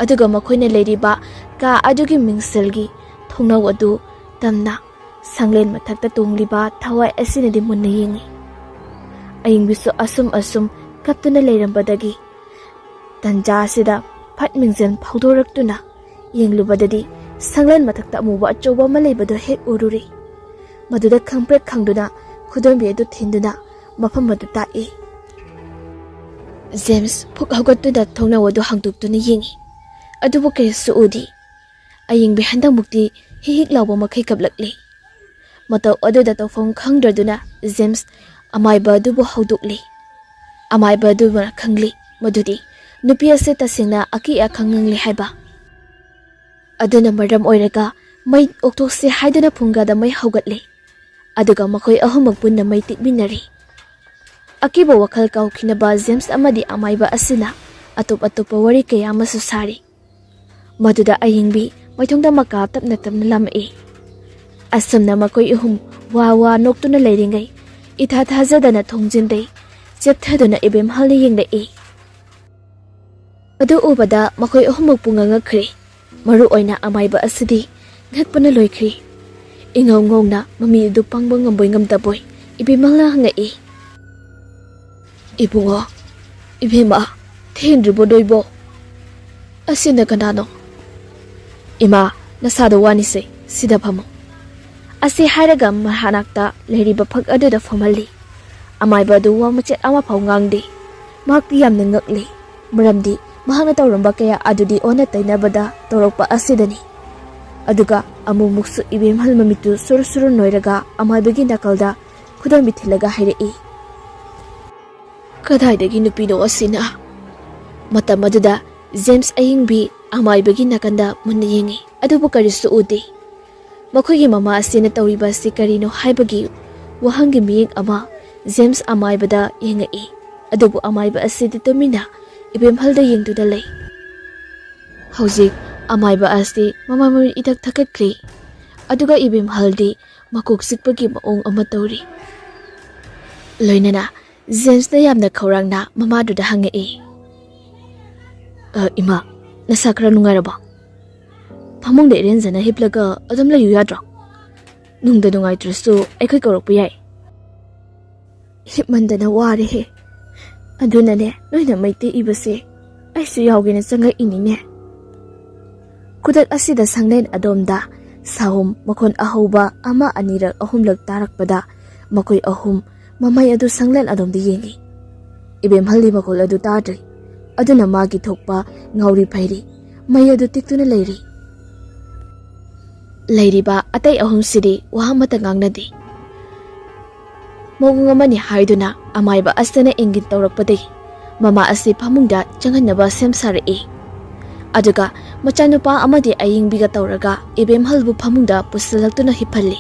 ꯑꯗꯨꯒ ꯃꯈꯣꯏꯅ ꯂꯩꯔꯤꯕ ꯀꯥ ꯑꯗꯨꯒꯤ ꯃꯤꯡꯁꯦꯜꯒꯤ ꯊꯣꯡꯅꯥꯎ ꯑꯗꯨ ꯇꯝꯅ ꯁꯪꯂꯦꯟ ꯃꯊꯛꯇ ꯇꯣꯡꯂꯤꯕ ꯊꯋꯥꯏ ꯑꯁꯤꯅꯗꯤ ꯃꯨꯟꯅ ꯌꯦꯡꯏ꯫ ꯑꯌꯤꯡꯕꯤꯁꯨ ꯑꯁꯨꯝ ꯑꯁꯨꯝ ꯀꯞꯇꯨꯅ ꯂꯩꯔꯝꯕꯗꯒꯤ ꯇꯟꯖꯥ ꯑꯁꯤꯗ ꯐꯠ ꯃꯤꯡꯖꯦꯜ ꯐꯥꯎꯗꯣꯔꯛꯇꯨꯅ ꯌꯦꯡꯂꯨꯕꯗꯗꯤ ꯁꯪꯂꯦꯟ ꯃꯊꯛꯇ ꯑꯃꯨꯕ ꯑꯆꯧꯕ ꯑꯃ ꯂꯩꯕꯗꯨ ꯍꯦꯛ ꯎꯔꯨꯔꯦ꯫ ꯃꯗꯨꯗ ꯈꯪꯄ꯭ꯔꯦꯛ ꯈꯪꯗꯨꯅ ꯈꯨꯗꯣꯝꯕꯤ ꯑꯗꯨ ꯊꯤꯟꯗꯨꯅ ꯃꯐꯝ ꯑꯗꯨ ꯇꯥꯛꯏ꯫ ꯖꯦꯝꯁ ꯐꯨꯛ ꯍꯧꯒꯠꯇꯨꯅ ꯊꯣꯡꯅꯥꯎ ꯑꯗꯨ ꯍꯥꯡꯗꯣꯛꯇꯨꯅ ꯌꯦꯡꯏ꯫ ꯑꯗꯨꯕꯨ ꯀꯔꯤꯁꯨ ꯎꯗꯦ꯫ ꯑꯌꯤꯡꯕꯤ ꯍꯟꯗꯛꯃꯨꯛꯇꯤ ꯍꯤꯛ ꯍꯤꯛ ꯂꯥꯎꯕ ꯃꯈꯩ ꯀꯞꯂꯛꯂꯤ꯫ ꯃꯇꯧ ꯑꯗꯨꯗ ꯇꯧꯐꯝ ꯈꯪꯗ꯭ꯔꯗꯨꯅ ꯖꯦꯝꯁ ꯑꯃꯥꯏꯕ ꯑꯗꯨꯕꯨ ꯍꯧꯗꯣꯛꯂꯤ꯫ ꯑꯃꯥꯏꯕ ꯑꯗꯨꯅ ꯈꯪꯂꯤ ꯃꯗꯨꯗꯤ ꯅꯨꯄꯤ ꯑꯁꯤ ꯇꯁꯦꯡꯅ ꯑꯀꯤ ꯑꯈꯪ ꯉꯪꯂꯤ ꯍꯥꯏꯕ꯫ ꯑꯗꯨꯅ ꯃꯔꯝ ꯑꯣꯏꯔꯒ ꯃꯩ ꯑꯣꯛꯊꯣꯛꯁꯤ ꯍꯥꯏꯗꯨꯅ ꯐꯨꯡꯒꯥꯗ ꯃꯩ ꯍꯧꯒꯠꯂꯤ꯫ ꯑꯗꯨꯒ ꯃꯈꯣꯏ ꯑꯍꯨꯝꯃꯛ ꯄꯨꯟꯅ ꯃꯩ ꯇꯤꯛꯃꯤꯟꯅꯔꯤ꯫ ꯑꯀꯤꯕ ꯋꯥꯈꯜ ꯀꯥꯎꯈꯤꯅꯕ ꯖꯦꯝꯁ ꯑꯃꯗꯤ ꯑꯃꯥꯏꯕ ꯑꯁꯤꯅ ꯑꯇꯣꯞ ꯑꯇꯣꯞꯄ ꯋꯥꯔꯤ ꯀꯌꯥ ꯑꯃꯁꯨ ꯁꯥꯔꯤ꯫ ꯃꯗꯨꯗ ꯑꯌꯤꯡꯕꯤ ꯃꯥꯏꯊꯣꯡꯗ ꯃꯀꯥ ꯇꯞꯅ ꯇꯞꯅ ꯂꯥꯝꯃꯛꯏ꯫ ꯑꯁꯨꯝꯅ ꯃꯈꯣꯏ ꯑꯍꯨꯝ ꯋꯥ ꯋꯥ ꯅꯣꯛꯇꯨꯅ ꯂꯩꯔꯤꯉꯩ, ꯏꯊꯥ ꯊꯥꯖꯗꯅ ꯊꯣꯡꯖꯤꯟꯗꯩ ꯆꯦꯞꯊꯗꯨꯅ ꯏꯕꯦꯝꯍꯜꯅ ꯌꯦꯡꯂꯛꯏ꯫ ꯑꯗꯨ ꯎꯕꯗ ꯃꯈꯣꯏ ꯑꯍꯨꯝꯃꯛ ꯄꯨꯡꯉꯛ ꯉꯛꯈ꯭ꯔꯦ꯫ ꯃꯔꯨ ꯑꯣꯏꯅ ꯑꯃꯥꯏꯕ ꯑꯁꯤꯗꯤ ꯉꯛꯄꯅ ꯂꯣꯏꯈ꯭ꯔꯦ꯫ ꯏꯉꯧ ꯉꯧꯅ ꯃꯃꯤ ꯑꯗꯨ ꯄꯥꯡꯕ ꯉꯝꯕꯣꯏ ꯉꯝꯗꯕꯣꯏ ꯏꯕꯦꯝꯃꯜꯅ ꯍꯪꯉꯛꯏ, "ꯏꯕꯨꯡꯉꯣ, ꯏꯕꯦꯝꯃ, ꯊꯦꯡꯗ꯭ꯔꯤꯕꯣ ꯅꯣꯏꯕꯣ? ꯑꯁꯤꯅ ꯀꯅꯥꯅꯣ? ꯏꯃꯥ, ꯅꯁꯥꯗꯣ ꯋꯥꯅꯤꯁꯦ, ꯁꯤꯗ ꯐꯝꯃꯣ꯫" ꯑꯁꯤ ꯍꯥꯏꯔꯒ ꯃꯍꯥꯛꯅꯥꯛꯇ ꯂꯩꯔꯤꯕ ꯐꯛ ꯑꯗꯨꯗ ꯐꯝꯍꯜꯂꯤ꯫ ꯑꯃꯥꯏꯕ ꯑꯗꯨ ꯋꯥ ꯃꯆꯦꯠ ꯑꯃꯐꯥꯎ ꯉꯥꯡꯗꯦ꯫ ꯃꯍꯥꯛꯇꯤ ꯌꯥꯝꯅ ꯉꯛꯂꯤ, ꯃꯔꯝꯗꯤ ꯃꯍꯥꯛꯅ ꯇꯧꯔꯝꯕ ꯀꯌꯥ ꯑꯗꯨꯗꯤ ꯑꯣꯟꯅ ꯇꯩꯅꯕꯗ ꯇꯧꯔꯛꯄ ꯑꯁꯤꯗꯅꯤ꯫ ꯑꯗꯨꯒ ꯑꯃꯨꯛꯃꯨꯛꯁꯨ ꯏꯕꯦꯝꯍꯜ ꯃꯃꯤꯠꯇꯨ ꯁꯨꯔꯨ ꯁꯨꯔꯨ ꯅꯣꯏꯔꯒ ꯑꯃꯥꯏꯕꯒꯤ ꯅꯥꯀꯜꯗ ꯈꯨꯗꯣꯝꯕꯤ ꯊꯤꯜꯂꯒ ꯍꯥꯏꯔꯛꯏ, "ꯀꯗꯥꯏꯗꯒꯤ ꯅꯨꯄꯤꯅꯣ ꯑꯁꯤꯅ?" ꯃꯇꯝ ꯑꯗꯨꯗ ꯖꯦꯝꯁ ꯑꯌꯤꯡꯕꯤ ꯑꯃꯥꯏꯕꯒꯤ ꯅꯥꯀꯟꯗ ꯃꯨꯟꯅ ꯌꯦꯡꯉꯤ, ꯑꯗꯨꯕꯨ ꯀꯔꯤꯁꯨ ꯎꯗꯦ꯫ ꯃꯈꯣꯏꯒꯤ ꯃꯃꯥ ꯑꯁꯤꯅ ꯇꯧꯔꯤꯕ ꯑꯁꯤ ꯀꯔꯤꯅꯣ ꯍꯥꯏꯕꯒꯤ ꯋꯥꯍꯪꯒꯤ ꯃꯤꯠꯌꯦꯡ ꯑꯃ ꯖꯦꯝꯁ ꯑꯃꯥꯏꯕꯗ ꯌꯦꯡꯉꯛꯏ, ꯑꯗꯨꯕꯨ ꯑꯃꯥꯏꯕ ꯑꯁꯤꯗꯤ ꯇꯨꯃꯤꯟꯅ ꯏꯕꯦꯝꯍꯜꯗ ꯌꯦꯡꯗꯨꯅ ꯂꯩ꯫ ꯍꯧꯖꯤꯛ ꯑꯃꯥꯏꯕ ꯑꯁꯤ ꯃꯃꯥꯏ ꯃꯃꯤꯠ ꯏꯊꯛ ꯊꯛꯀꯠꯈ꯭ꯔꯦ, ꯑꯗꯨꯒ ꯏꯕꯦꯝꯍꯜꯗꯤ ꯃꯀꯣꯛ ꯆꯤꯛꯄꯒꯤ ꯃꯑꯣꯡ ꯑꯃ ꯇꯧꯔꯤ꯫ ꯂꯣꯏꯅꯅ ꯖꯦꯝꯁꯅ ꯌꯥꯝꯅ ꯈꯧꯔꯥꯡꯅ ꯃꯃꯥꯗꯨꯗ ꯍꯪꯉꯛꯏ, "ꯑ, ꯏꯃꯥ, ꯅꯁꯥ ꯈꯔ ꯅꯨꯡꯉꯥꯏꯔꯕꯣ? ꯐꯃꯨꯡꯗ ꯏꯔꯦꯟꯖꯅ ꯍꯤꯞꯂꯒ ꯑꯗꯨꯝ ꯂꯩꯌꯨ ꯌꯥꯗ꯭ꯔꯣ? ꯅꯨꯡꯗ ꯅꯨꯡꯉꯥꯏꯇ꯭ꯔꯁꯨ ꯑꯩꯈꯣꯏ ꯀꯧꯔꯛꯄ ꯌꯥꯏ꯫" "ꯍꯤꯞꯃꯟꯗꯅ ꯋꯥꯔꯦꯍꯦ꯫ ꯑꯗꯨꯅꯅꯦ, ꯅꯣꯏꯅ ꯃꯩꯇꯩ ꯏꯕꯁꯦ ꯑꯩꯁꯨ ꯌꯥꯎꯒꯦꯅ ꯆꯪꯉꯛꯏꯅꯤꯅꯦ꯫" ꯈꯨꯗꯛ ꯑꯁꯤꯗ ꯁꯪꯂꯦꯟ ꯑꯗꯣꯝꯗ ꯁꯥꯍꯨꯝ ꯃꯈꯣꯟ ꯑꯍꯧꯕ ꯑꯃ ꯑꯅꯤꯔꯛ ꯑꯍꯨꯝꯂꯛ ꯇꯥꯔꯛꯄꯗ ꯃꯈꯣꯏ ꯑꯍꯨꯝ ꯃꯃꯩ ꯑꯗꯨ ꯁꯪꯂꯦꯟ ꯑꯗꯣꯝꯗ ꯌꯦꯡꯉꯤ꯫ ꯏꯕꯦꯝꯍꯜꯗꯤ ꯃꯈꯣꯜ ꯑꯗꯨ ꯇꯥꯗ꯭ꯔꯤ, ꯑꯗꯨꯅ ꯃꯥꯒꯤ ꯊꯣꯛꯄ ꯉꯥꯎꯔꯤ ꯐꯩꯔꯤ ꯃꯩ ꯑꯗꯨ ꯇꯤꯛꯇꯨꯅ ꯂꯩꯔꯤ꯫ ꯂꯩꯔꯤꯕ ꯑꯇꯩ ꯑꯍꯨꯝꯁꯤꯗꯤ ꯋꯥ ꯑꯃꯠꯇ ꯉꯥꯡꯅꯗꯦ꯫ ꯃꯑꯣꯡ ꯑꯃꯅꯤ ꯍꯥꯏꯗꯨꯅ ꯑꯃꯥꯏꯕ ꯑꯁꯤꯅ ꯏꯪꯒꯤꯠ ꯇꯧꯔꯛꯄꯗꯒꯤ ꯃꯃꯥ ꯑꯁꯤ ꯐꯃꯨꯡꯗ ꯆꯪꯍꯟꯅꯕ ꯁꯦꯝ ꯁꯥꯔꯛꯏ꯫ ꯑꯗꯨꯒ ꯃꯆꯥꯅꯨꯄꯥ ꯑꯃꯗꯤ ꯑꯌꯤꯡꯕꯤꯒ ꯇꯧꯔꯒ ꯏꯕꯦꯝꯍꯜꯕꯨ ꯐꯃꯨꯡꯗ ꯄꯨꯁꯤꯜꯂꯛꯇꯨꯅ ꯍꯤꯞꯍꯜꯂꯤ꯫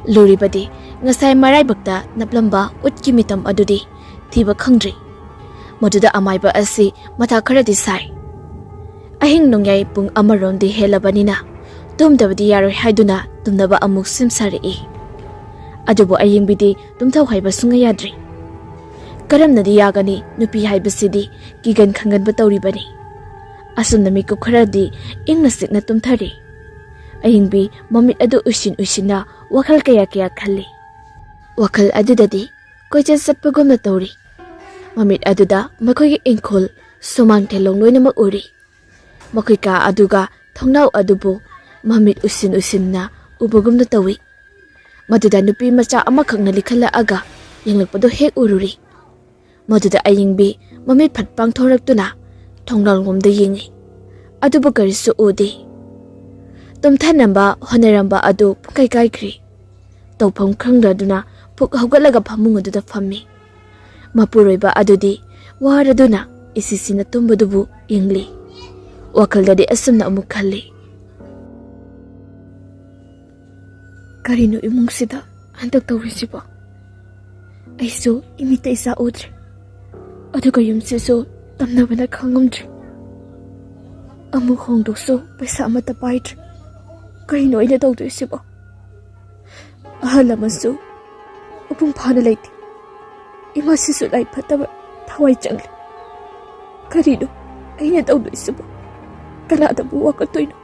ꯂꯨꯔꯤꯕꯗꯤ ꯉꯁꯥꯏ ꯃꯔꯥꯏꯕꯛꯇ ꯅꯞꯂꯝꯕ ꯎꯠꯀꯤ ꯃꯤꯇꯝ ꯑꯗꯨꯗꯤ ꯊꯤꯕ ꯈꯪꯗ꯭ꯔꯤ꯫ ꯃꯗꯨꯗ ꯑꯃꯥꯏꯕ ꯑꯁꯤ ꯃꯊꯥ ꯈꯔꯗꯤ ꯁꯥꯏ꯫ ꯑꯍꯤꯡ ꯅꯣꯡꯌꯥꯏ ꯄꯨꯡ ꯑꯃꯔꯣꯝꯗꯤ ꯍꯦꯜꯂꯕꯅꯤꯅ ꯇꯨꯝꯗꯕꯗꯤ ꯌꯥꯔꯣꯏ ꯍꯥꯏꯗꯨꯅ ꯇꯨꯝꯅꯕ ꯑꯃꯨꯛ ꯁꯦꯝ ꯁꯥꯔꯛꯏ꯫ ꯑꯗꯨꯕꯨ ꯑꯌꯤꯡꯕꯤꯗꯤ ꯇꯨꯝꯊꯧ ꯍꯥꯏꯕ ꯁꯨꯡꯌꯥ ꯌꯥꯗ꯭ꯔꯤ꯫ ꯀꯔꯝꯅꯗꯤ ꯌꯥꯒꯅꯤ? ꯅꯨꯄꯤ ꯍꯥꯏꯕꯁꯤꯗꯤ ꯀꯤꯒꯟ ꯈꯪꯒꯟꯕ ꯇꯧꯔꯤꯕꯅꯤ꯫ ꯑꯁꯨꯝꯅ ꯃꯤꯀꯨꯞ ꯈꯔꯗꯤ ꯏꯪꯅ ꯆꯤꯛꯅ ꯇꯨꯝꯊꯔꯤ꯫ ꯑꯌꯤꯡꯕꯤ ꯃꯃꯤꯠ ꯑꯗꯨ ꯎꯏꯁꯤꯟ ꯎꯏꯁꯤꯟꯅ ꯋꯥꯈꯜ ꯀꯌꯥ ꯀꯌꯥ ꯈꯜꯂꯤ꯫ ꯋꯥꯈꯜ ꯑꯗꯨꯗꯗꯤ ꯀꯣꯏꯆꯠ ꯆꯠꯄꯒꯨꯝꯅ ꯇꯧꯔꯤ꯫ ꯃꯃꯤꯠ ꯑꯗꯨꯗ ꯃꯈꯣꯏꯒꯤ ꯏꯪꯈꯣꯜ, ꯁꯨꯃꯥꯡ ꯊꯦꯂꯣꯡ ꯂꯣꯏꯅꯃꯛ ꯎꯔꯤ꯫ ꯃꯈꯣꯏ ꯀꯥ ꯑꯗꯨꯒ ꯊꯣꯡꯅꯥꯎ ꯑꯗꯨꯕꯨ ꯃꯃꯤꯠ ꯎꯁꯤꯟ ꯎꯁꯤꯟꯅ ꯎꯕꯒꯨꯝꯅ ꯇꯧꯏ꯫ ꯃꯗꯨꯗ ꯅꯨꯄꯤ ꯃꯆꯥ ꯑꯃꯈꯛꯅ ꯂꯤꯈꯠꯂꯛꯑꯒ ꯌꯦꯡꯂꯛꯄꯗꯨ ꯍꯦꯛ ꯎꯔꯨꯔꯤ꯫ ꯃꯗꯨꯗ ꯑꯌꯤꯡꯕꯤ ꯃꯃꯤꯠ ꯐꯠ ꯄꯥꯡꯊꯣꯔꯛꯇꯨꯅ ꯊꯣꯡꯅꯥꯎꯂꯣꯝꯗ ꯌꯦꯡꯉꯤ꯫ ꯑꯗꯨꯕꯨ ꯀꯔꯤꯁꯨ ꯎꯗꯦ꯫ ꯇꯨꯝꯊꯅꯕ ꯍꯣꯠꯅꯔꯝꯕ ꯑꯗꯨ ꯄꯨꯡꯀꯥꯏ ꯀꯥꯏꯈ꯭ꯔꯦ꯫ ꯇꯧꯐꯝ ꯈꯪꯗꯗꯨꯅ ꯐꯨꯛ ꯍꯧꯒꯠꯂꯒ ꯐꯃꯨꯡ ꯑꯗꯨꯗ ꯐꯝꯃꯤ꯫ ꯃꯄꯨꯔꯣꯏꯕ ꯑꯗꯨꯗꯤ ꯋꯥꯔꯗꯨꯅ ꯏꯁꯤꯁꯤꯅ ꯇꯨꯝꯕꯗꯨꯕꯨ ꯌꯦꯡꯂꯤ꯫ ꯋꯥꯈꯜꯗꯗꯤ ꯑꯁꯨꯝꯅ ꯑꯃꯨꯛ ꯈꯜꯂꯤ, "ꯀꯔꯤꯅꯣ ꯏꯃꯨꯡꯁꯤꯗ ꯍꯟꯗꯛ ꯇꯧꯔꯤꯁꯤꯕꯣ? ꯑꯩꯁꯨ ꯏꯃꯤꯠꯇ ꯏꯆꯥ ꯎꯗ꯭ꯔꯦ, ꯑꯗꯨꯒ ꯌꯨꯝꯁꯤꯁꯨ ꯇꯝꯅꯕꯅ ꯈꯪꯉꯝꯗ꯭ꯔꯦ꯫ ꯑꯃꯨꯛ ꯍꯣꯡꯗꯣꯛꯁꯨ ꯄꯩꯁꯥ ꯑꯃꯠꯇ ꯄꯥꯏꯗ꯭ꯔꯦ꯫ ꯀꯔꯤꯅꯣ ꯑꯩꯅ ꯇꯧꯗꯣꯏꯁꯤꯕꯣ? ꯑꯍꯜ ꯑꯃꯁꯨ ꯃꯄꯨꯡ ꯐꯥꯅ ꯂꯩꯇꯦ꯫ ꯏꯃꯥꯁꯤꯁꯨ ꯂꯥꯏ ꯐꯠꯇꯕ ꯊꯋꯥꯏ ꯆꯪꯂꯦ꯫ ꯀꯔꯤꯅꯣ ꯑꯩꯅ ꯇꯧꯗꯣꯏꯁꯤꯕꯣ? ꯀꯅꯥꯗꯕꯨ ꯋꯥꯀꯠꯇꯣꯏꯅꯣ?"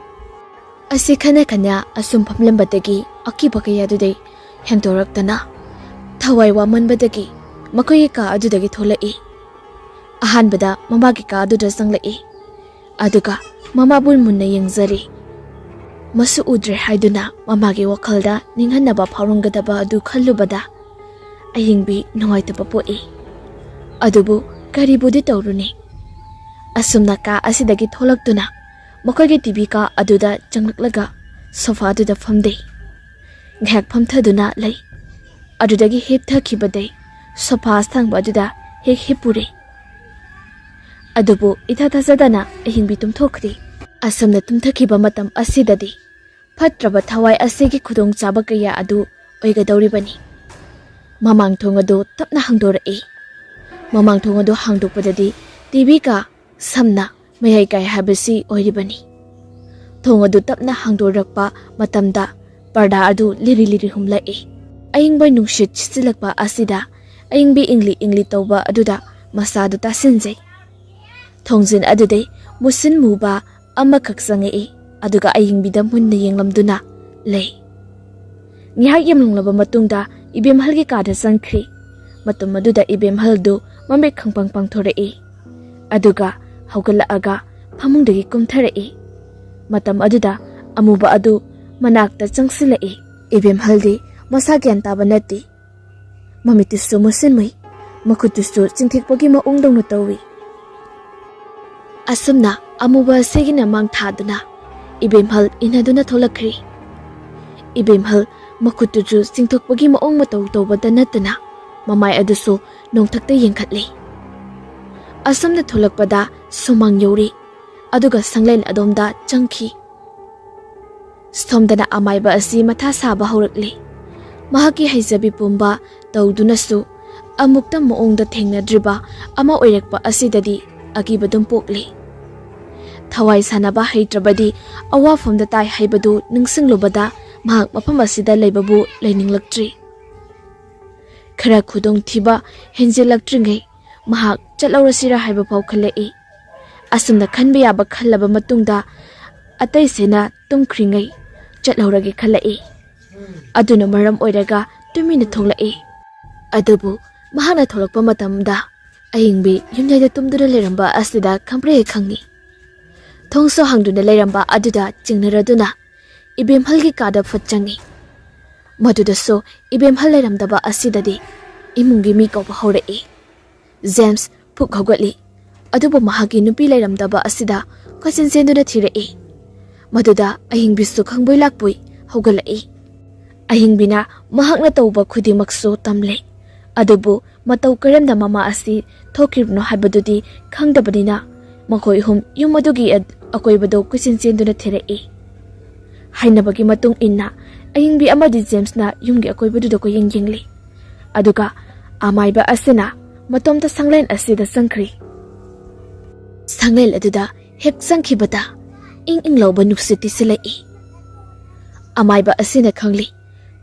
ꯑꯁꯤ ꯈꯟꯅ ꯈꯟꯅ ꯑꯁꯨꯝ ꯐꯝꯂꯝꯕꯗꯒꯤ ꯑꯀꯤꯕ ꯀꯌꯥꯗꯨꯗꯩ ꯍꯦꯟꯗꯣꯔꯛꯇꯅ ꯊꯋꯥꯏ ꯋꯥꯃꯟꯕꯗꯒꯤ ꯃꯈꯣꯏꯒꯤ ꯀꯥ ꯑꯗꯨꯗꯒꯤ ꯊꯣꯛꯂꯛꯏ꯫ ꯑꯍꯥꯟꯕꯗ ꯃꯃꯥꯒꯤ ꯀꯥ ꯑꯗꯨꯗ ꯆꯪꯂꯛꯏ꯫ ꯑꯗꯨꯒ ꯃꯃꯥꯕꯨ ꯃꯨꯟꯅ ꯌꯦꯡꯖꯔꯤ꯫ ꯃꯁꯨ ꯎꯗ꯭ꯔꯦ ꯍꯥꯏꯗꯨꯅ ꯃꯃꯥꯒꯤ ꯋꯥꯈꯜꯗ ꯅꯤꯡꯍꯟꯅꯕ ꯐꯥꯎꯔꯝꯒꯗꯕ ꯑꯗꯨ ꯈꯜꯂꯨꯕꯗ ꯑꯌꯤꯡꯕꯤ ꯅꯨꯡꯉꯥꯏꯇꯕ ꯄꯣꯛꯏ꯫ ꯑꯗꯨꯕꯨ ꯀꯔꯤꯕꯨꯗꯤ ꯇꯧꯔꯨꯅꯤ? ꯑꯁꯨꯝꯅ ꯀꯥ ꯑꯁꯤꯗꯒꯤ ꯊꯣꯛꯂꯛꯇꯨꯅ ꯃꯈꯣꯏꯒꯤ ꯇꯤꯚꯤ ꯀꯥ ꯑꯗꯨꯗ ꯆꯪꯂꯛꯂꯒ ꯁꯣꯐꯥ ꯑꯗꯨꯗ ꯐꯝꯗꯦ꯫ ꯉꯥꯏꯍꯥꯛ ꯐꯝꯊꯗꯨꯅ ꯂꯩ꯫ ꯑꯗꯨꯗꯒꯤ ꯍꯤꯞꯊꯈꯤꯕꯗꯩ ꯁꯣꯐꯥ ꯑꯁꯥꯡꯕ ꯑꯗꯨꯗ ꯍꯦꯛ ꯍꯤꯞꯄꯨꯔꯦ꯫ ꯑꯗꯨꯕꯨ ꯏꯊꯥ ꯊꯥꯖꯗꯅ ꯑꯍꯤꯡꯕꯤ ꯇꯨꯝꯊꯣꯛꯈ꯭ꯔꯦ꯫ ꯑꯁꯨꯝꯅ ꯇꯨꯝꯊꯈꯤꯕ ꯃꯇꯝ ꯑꯁꯤꯗꯗꯤ ꯐꯠꯇ꯭ꯔꯕ ꯊꯋꯥꯏ ꯑꯁꯤꯒꯤ ꯈꯨꯗꯣꯡꯆꯥꯕ ꯀꯌꯥ ꯑꯗꯨ ꯑꯣꯏꯒꯗꯧꯔꯤꯕꯅꯤ꯫ ꯃꯃꯥꯡ ꯊꯣꯡ ꯑꯗꯨ ꯇꯞꯅ ꯍꯥꯡꯗꯣꯔꯛꯏ꯫ ꯃꯃꯥꯡ ꯊꯣꯡ ꯑꯗꯨ ꯍꯥꯡꯗꯣꯛꯄꯗꯗꯤ ꯇꯤꯚꯤ ꯀꯥ, ꯁꯝꯅ ꯃꯌꯥꯏ ꯀꯥꯏ ꯍꯥꯏꯕꯁꯤ ꯑꯣꯏꯔꯤꯕꯅꯤ꯫ ꯊꯣꯡ ꯑꯗꯨ ꯇꯞꯅ ꯍꯥꯡꯗꯣꯔꯛꯄ ꯃꯇꯝꯗ ꯄꯔꯗꯥ ꯑꯗꯨ ꯂꯤꯔꯤ ꯂꯤꯔꯤ ꯍꯨꯝꯂꯛꯏ꯫ ꯑꯏꯪꯕ ꯅꯨꯡꯁꯤꯠ ꯁꯤꯠꯆꯤꯜꯂꯛꯄ ꯑꯁꯤꯗ ꯑꯏꯪꯕꯤ ꯏꯪꯂꯤ ꯏꯪꯂꯤ ꯇꯧꯕ ꯑꯗꯨꯗ ꯃꯁꯥꯗꯨ ꯇꯥꯁꯤꯟꯖꯩ꯫ ꯊꯣꯡꯖꯤꯟ ꯑꯗꯨꯗꯩ ꯃꯨꯁꯤꯟ ꯃꯨꯕ ꯑꯃꯈꯛ ꯆꯪꯉꯛꯏ, ꯑꯗꯨꯒ ꯑꯏꯪꯕꯤꯗ ꯃꯨꯟꯅ ꯌꯦꯡꯂꯝꯗꯨꯅ ꯂꯩ꯫ ꯉꯥꯏꯍꯥꯛ ꯌꯦꯡꯂꯝꯂꯕ ꯃꯇꯨꯡꯗ ꯏꯕꯦꯝꯍꯜꯒꯤ ꯀꯥꯗ ꯆꯪꯈ꯭ꯔꯤ꯫ ꯃꯇꯝ ꯑꯗꯨꯗ ꯏꯕꯦꯝꯍꯜꯗꯨ ꯃꯃꯤꯠ ꯈꯪꯄꯪ ꯄꯥꯡꯊꯣꯔꯛꯏ, ꯑꯗꯨꯒ ꯍꯧꯒꯠꯂꯛꯑꯒ ꯐꯃꯨꯡꯗꯒꯤ ꯀꯨꯝꯊꯔꯛꯏ꯫ ꯃꯇꯝ ꯑꯗꯨꯗ ꯑꯃꯨꯕ ꯑꯗꯨ ꯃꯅꯥꯛꯇ ꯆꯪꯁꯤꯜꯂꯛꯏ꯫ ꯏꯕꯦꯝꯍꯜꯗꯤ ꯃꯁꯥ ꯒ꯭ꯌꯥꯟ ꯇꯥꯕ ꯅꯠꯇꯦ꯫ ꯃꯃꯤꯠꯇꯨꯁꯨ ꯃꯨꯁꯤꯟꯃꯨꯏ, ꯃꯈꯨꯠꯇꯨꯁꯨ ꯆꯤꯡꯊꯦꯛꯄꯒꯤ ꯃꯑꯣꯡꯗꯧꯅ ꯇꯧꯏ꯫ ꯑꯁꯨꯝꯅ ꯑꯃꯨꯕ ꯑꯁꯤꯒꯤꯅ ꯃꯥꯡ ꯊꯥꯗꯨꯅ ꯏꯕꯦꯝꯍꯜ ꯏꯟꯅꯗꯨꯅ ꯊꯣꯛꯂꯛꯈ꯭ꯔꯤ꯫ ꯏꯕꯦꯝꯍꯜ ꯃꯈꯨꯠꯇꯨꯁꯨ ꯆꯤꯡꯊꯣꯛꯄꯒꯤ ꯃꯑꯣꯡ ꯃꯇꯧ ꯇꯧꯕꯗ ꯅꯠꯇꯅ ꯃꯃꯥꯏ ꯑꯗꯨꯁꯨ ꯅꯣꯡꯊꯛꯇ ꯌꯦꯡꯈꯠꯂꯤ꯫ ꯑꯁꯨꯝꯅ ꯊꯣꯛꯂꯛꯄꯗ ꯁꯨꯃꯥꯡ ꯌꯧꯔꯤ, ꯑꯗꯨꯒ ꯁꯪꯂꯦꯟ ꯑꯗꯣꯝꯗ ꯆꯪꯈꯤ꯫ ꯁꯣꯝꯗꯅ ꯑꯃꯥꯏꯕ ꯑꯁꯤ ꯃꯊꯥ ꯁꯥꯕ ꯍꯧꯔꯛꯂꯤ꯫ ꯃꯍꯥꯛꯀꯤ ꯍꯩꯖꯕꯤ ꯄꯨꯝꯕ ꯇꯧꯗꯨꯅꯁꯨ ꯑꯃꯨꯛꯇ ꯃꯑꯣꯡꯗ ꯊꯦꯡꯅꯗ꯭ꯔꯤꯕ ꯑꯃ ꯑꯣꯏꯔꯛꯄ ꯑꯁꯤꯗꯗꯤ ꯑꯀꯤꯕ ꯑꯗꯨꯝ ꯄꯣꯛꯂꯤ꯫ ꯊꯋꯥꯏ ꯁꯥꯟꯅꯕ ꯍꯩꯇ꯭ꯔꯕꯗꯤ ꯑꯋꯥꯐꯝꯗ ꯇꯥꯏ ꯍꯥꯏꯕꯗꯨ ꯅꯤꯡꯁꯤꯡꯂꯨꯕꯗ ꯃꯍꯥꯛ ꯃꯐꯝ ꯑꯁꯤꯗ ꯂꯩꯕꯕꯨ ꯂꯩꯅꯤꯡꯂꯛꯇ꯭ꯔꯤ꯫ ꯈꯔ ꯈꯨꯗꯣꯡꯊꯤꯕ ꯍꯦꯟꯖꯤꯜꯂꯛꯇ꯭ꯔꯤꯉꯩ ꯃꯍꯥꯛ ꯆꯠꯍꯧꯔꯁꯤꯔꯥ ꯍꯥꯏꯕ ꯐꯥꯎ ꯈꯜꯂꯛꯏ꯫ ꯑꯁꯨꯝꯅ ꯈꯟꯕ ꯌꯥꯕ ꯈꯜꯂꯕ ꯃꯇꯨꯡꯗ ꯑꯇꯩꯁꯤꯅ ꯇꯨꯝꯈ꯭ꯔꯤꯉꯩ ꯆꯠꯍꯧꯔꯒꯦ ꯈꯜꯂꯛꯏ꯫ ꯑꯗꯨꯅ ꯃꯔꯝ ꯑꯣꯏꯔꯒ ꯇꯨꯃꯤꯟꯅ ꯊꯣꯛꯂꯛꯏ꯫ ꯑꯗꯨꯕꯨ ꯃꯍꯥꯛꯅ ꯊꯣꯛꯂꯛꯄ ꯃꯇꯝꯗ ꯑꯍꯤꯡꯕꯤ ꯌꯨꯝꯌꯥꯏꯗ ꯇꯨꯝꯗꯨꯅ ꯂꯩꯔꯝꯕ ꯑꯁꯤꯗ ꯈꯪꯄ꯭ꯔꯦꯛ ꯈꯪꯉꯤ꯫ ꯊꯣꯡꯁꯨ ꯍꯥꯡꯗꯨꯅ ꯂꯩꯔꯝꯕ ꯑꯗꯨꯗ ꯆꯤꯡꯅꯔꯗꯨꯅ ꯏꯕꯦꯝꯍꯜꯒꯤ ꯀꯥꯗ ꯐꯨꯠ ꯆꯪꯉꯤ꯫ ꯃꯗꯨꯗꯁꯨ ꯏꯕꯦꯝꯍꯜ ꯂꯩꯔꯝꯗꯕ ꯑꯁꯤꯗꯗꯤ ꯏꯃꯨꯡꯒꯤ ꯃꯤ ꯀꯧꯕ ꯍꯧꯔꯛꯏ꯫ ꯖꯦꯝꯁ ꯐꯨꯛ ꯍꯧꯒꯠꯂꯤ꯫ ꯑꯗꯨꯕꯨ ꯃꯍꯥꯛꯀꯤ ꯅꯨꯄꯤ ꯂꯩꯔꯝꯗꯕ ꯑꯁꯤꯗ ꯀꯣꯏꯆꯦꯟ ꯆꯦꯟꯗꯨꯅ ꯊꯤꯔꯛꯏ꯫ ꯃꯗꯨꯗ ꯑꯍꯤꯡꯕꯤꯁꯨ ꯈꯪꯕꯣꯏ ꯂꯥꯛꯄꯣꯏ ꯍꯧꯒꯠꯂꯛꯏ꯫ ꯑꯍꯤꯡꯕꯤꯅ ꯃꯍꯥꯛꯅ ꯇꯧꯕ ꯈꯨꯗꯤꯡꯃꯛꯁꯨ ꯇꯝꯂꯦ꯫ ꯑꯗꯨꯕꯨ ꯃꯇꯧ ꯀꯔꯝꯅ ꯃꯃꯥ ꯑꯁꯤ ꯊꯣꯛꯈ꯭ꯔꯤꯕꯅꯣ ꯍꯥꯏꯕꯗꯨꯗꯤ ꯈꯪꯗꯕꯅꯤꯅ ꯃꯈꯣꯏ ꯑꯍꯨꯝ ꯌꯨꯝ ꯑꯗꯨꯒꯤ ꯑ-, ꯑꯀꯣꯏꯕꯗꯨ ꯀꯣꯏꯆꯦꯟ ꯆꯦꯟꯗꯨꯅ ꯊꯤꯔꯛꯏ꯫ ꯍꯥꯏꯅꯕꯒꯤ ꯃꯇꯨꯡ ꯏꯟꯅ ꯑꯍꯤꯡꯕꯤ ꯑꯃꯗꯤ ꯖꯦꯝꯁꯅ ꯌꯨꯝꯒꯤ ꯑꯀꯣꯏꯕꯗꯨꯗ ꯀꯣꯏꯌꯦꯡ ꯌꯦꯡꯂꯤ꯫ ꯑꯗꯨꯒ ꯑꯃꯥꯏꯕ ꯑꯁꯤꯅ ꯃꯇꯣꯝꯇ ꯁꯪꯂꯦꯟ ꯑꯁꯤꯗ ꯆꯪꯈ꯭ꯔꯤ꯫ ꯁꯪꯂꯦꯟ ꯑꯗꯨꯗ ꯍꯦꯛ ꯆꯪꯈꯤꯕꯗ ꯏꯪ ꯏꯪ ꯂꯥꯎꯕ ꯅꯨꯡꯁꯤꯠꯇꯤ ꯁꯤꯠꯂꯛꯏ꯫ ꯑꯃꯥꯏꯕ ꯑꯁꯤꯅ ꯈꯪꯂꯤ,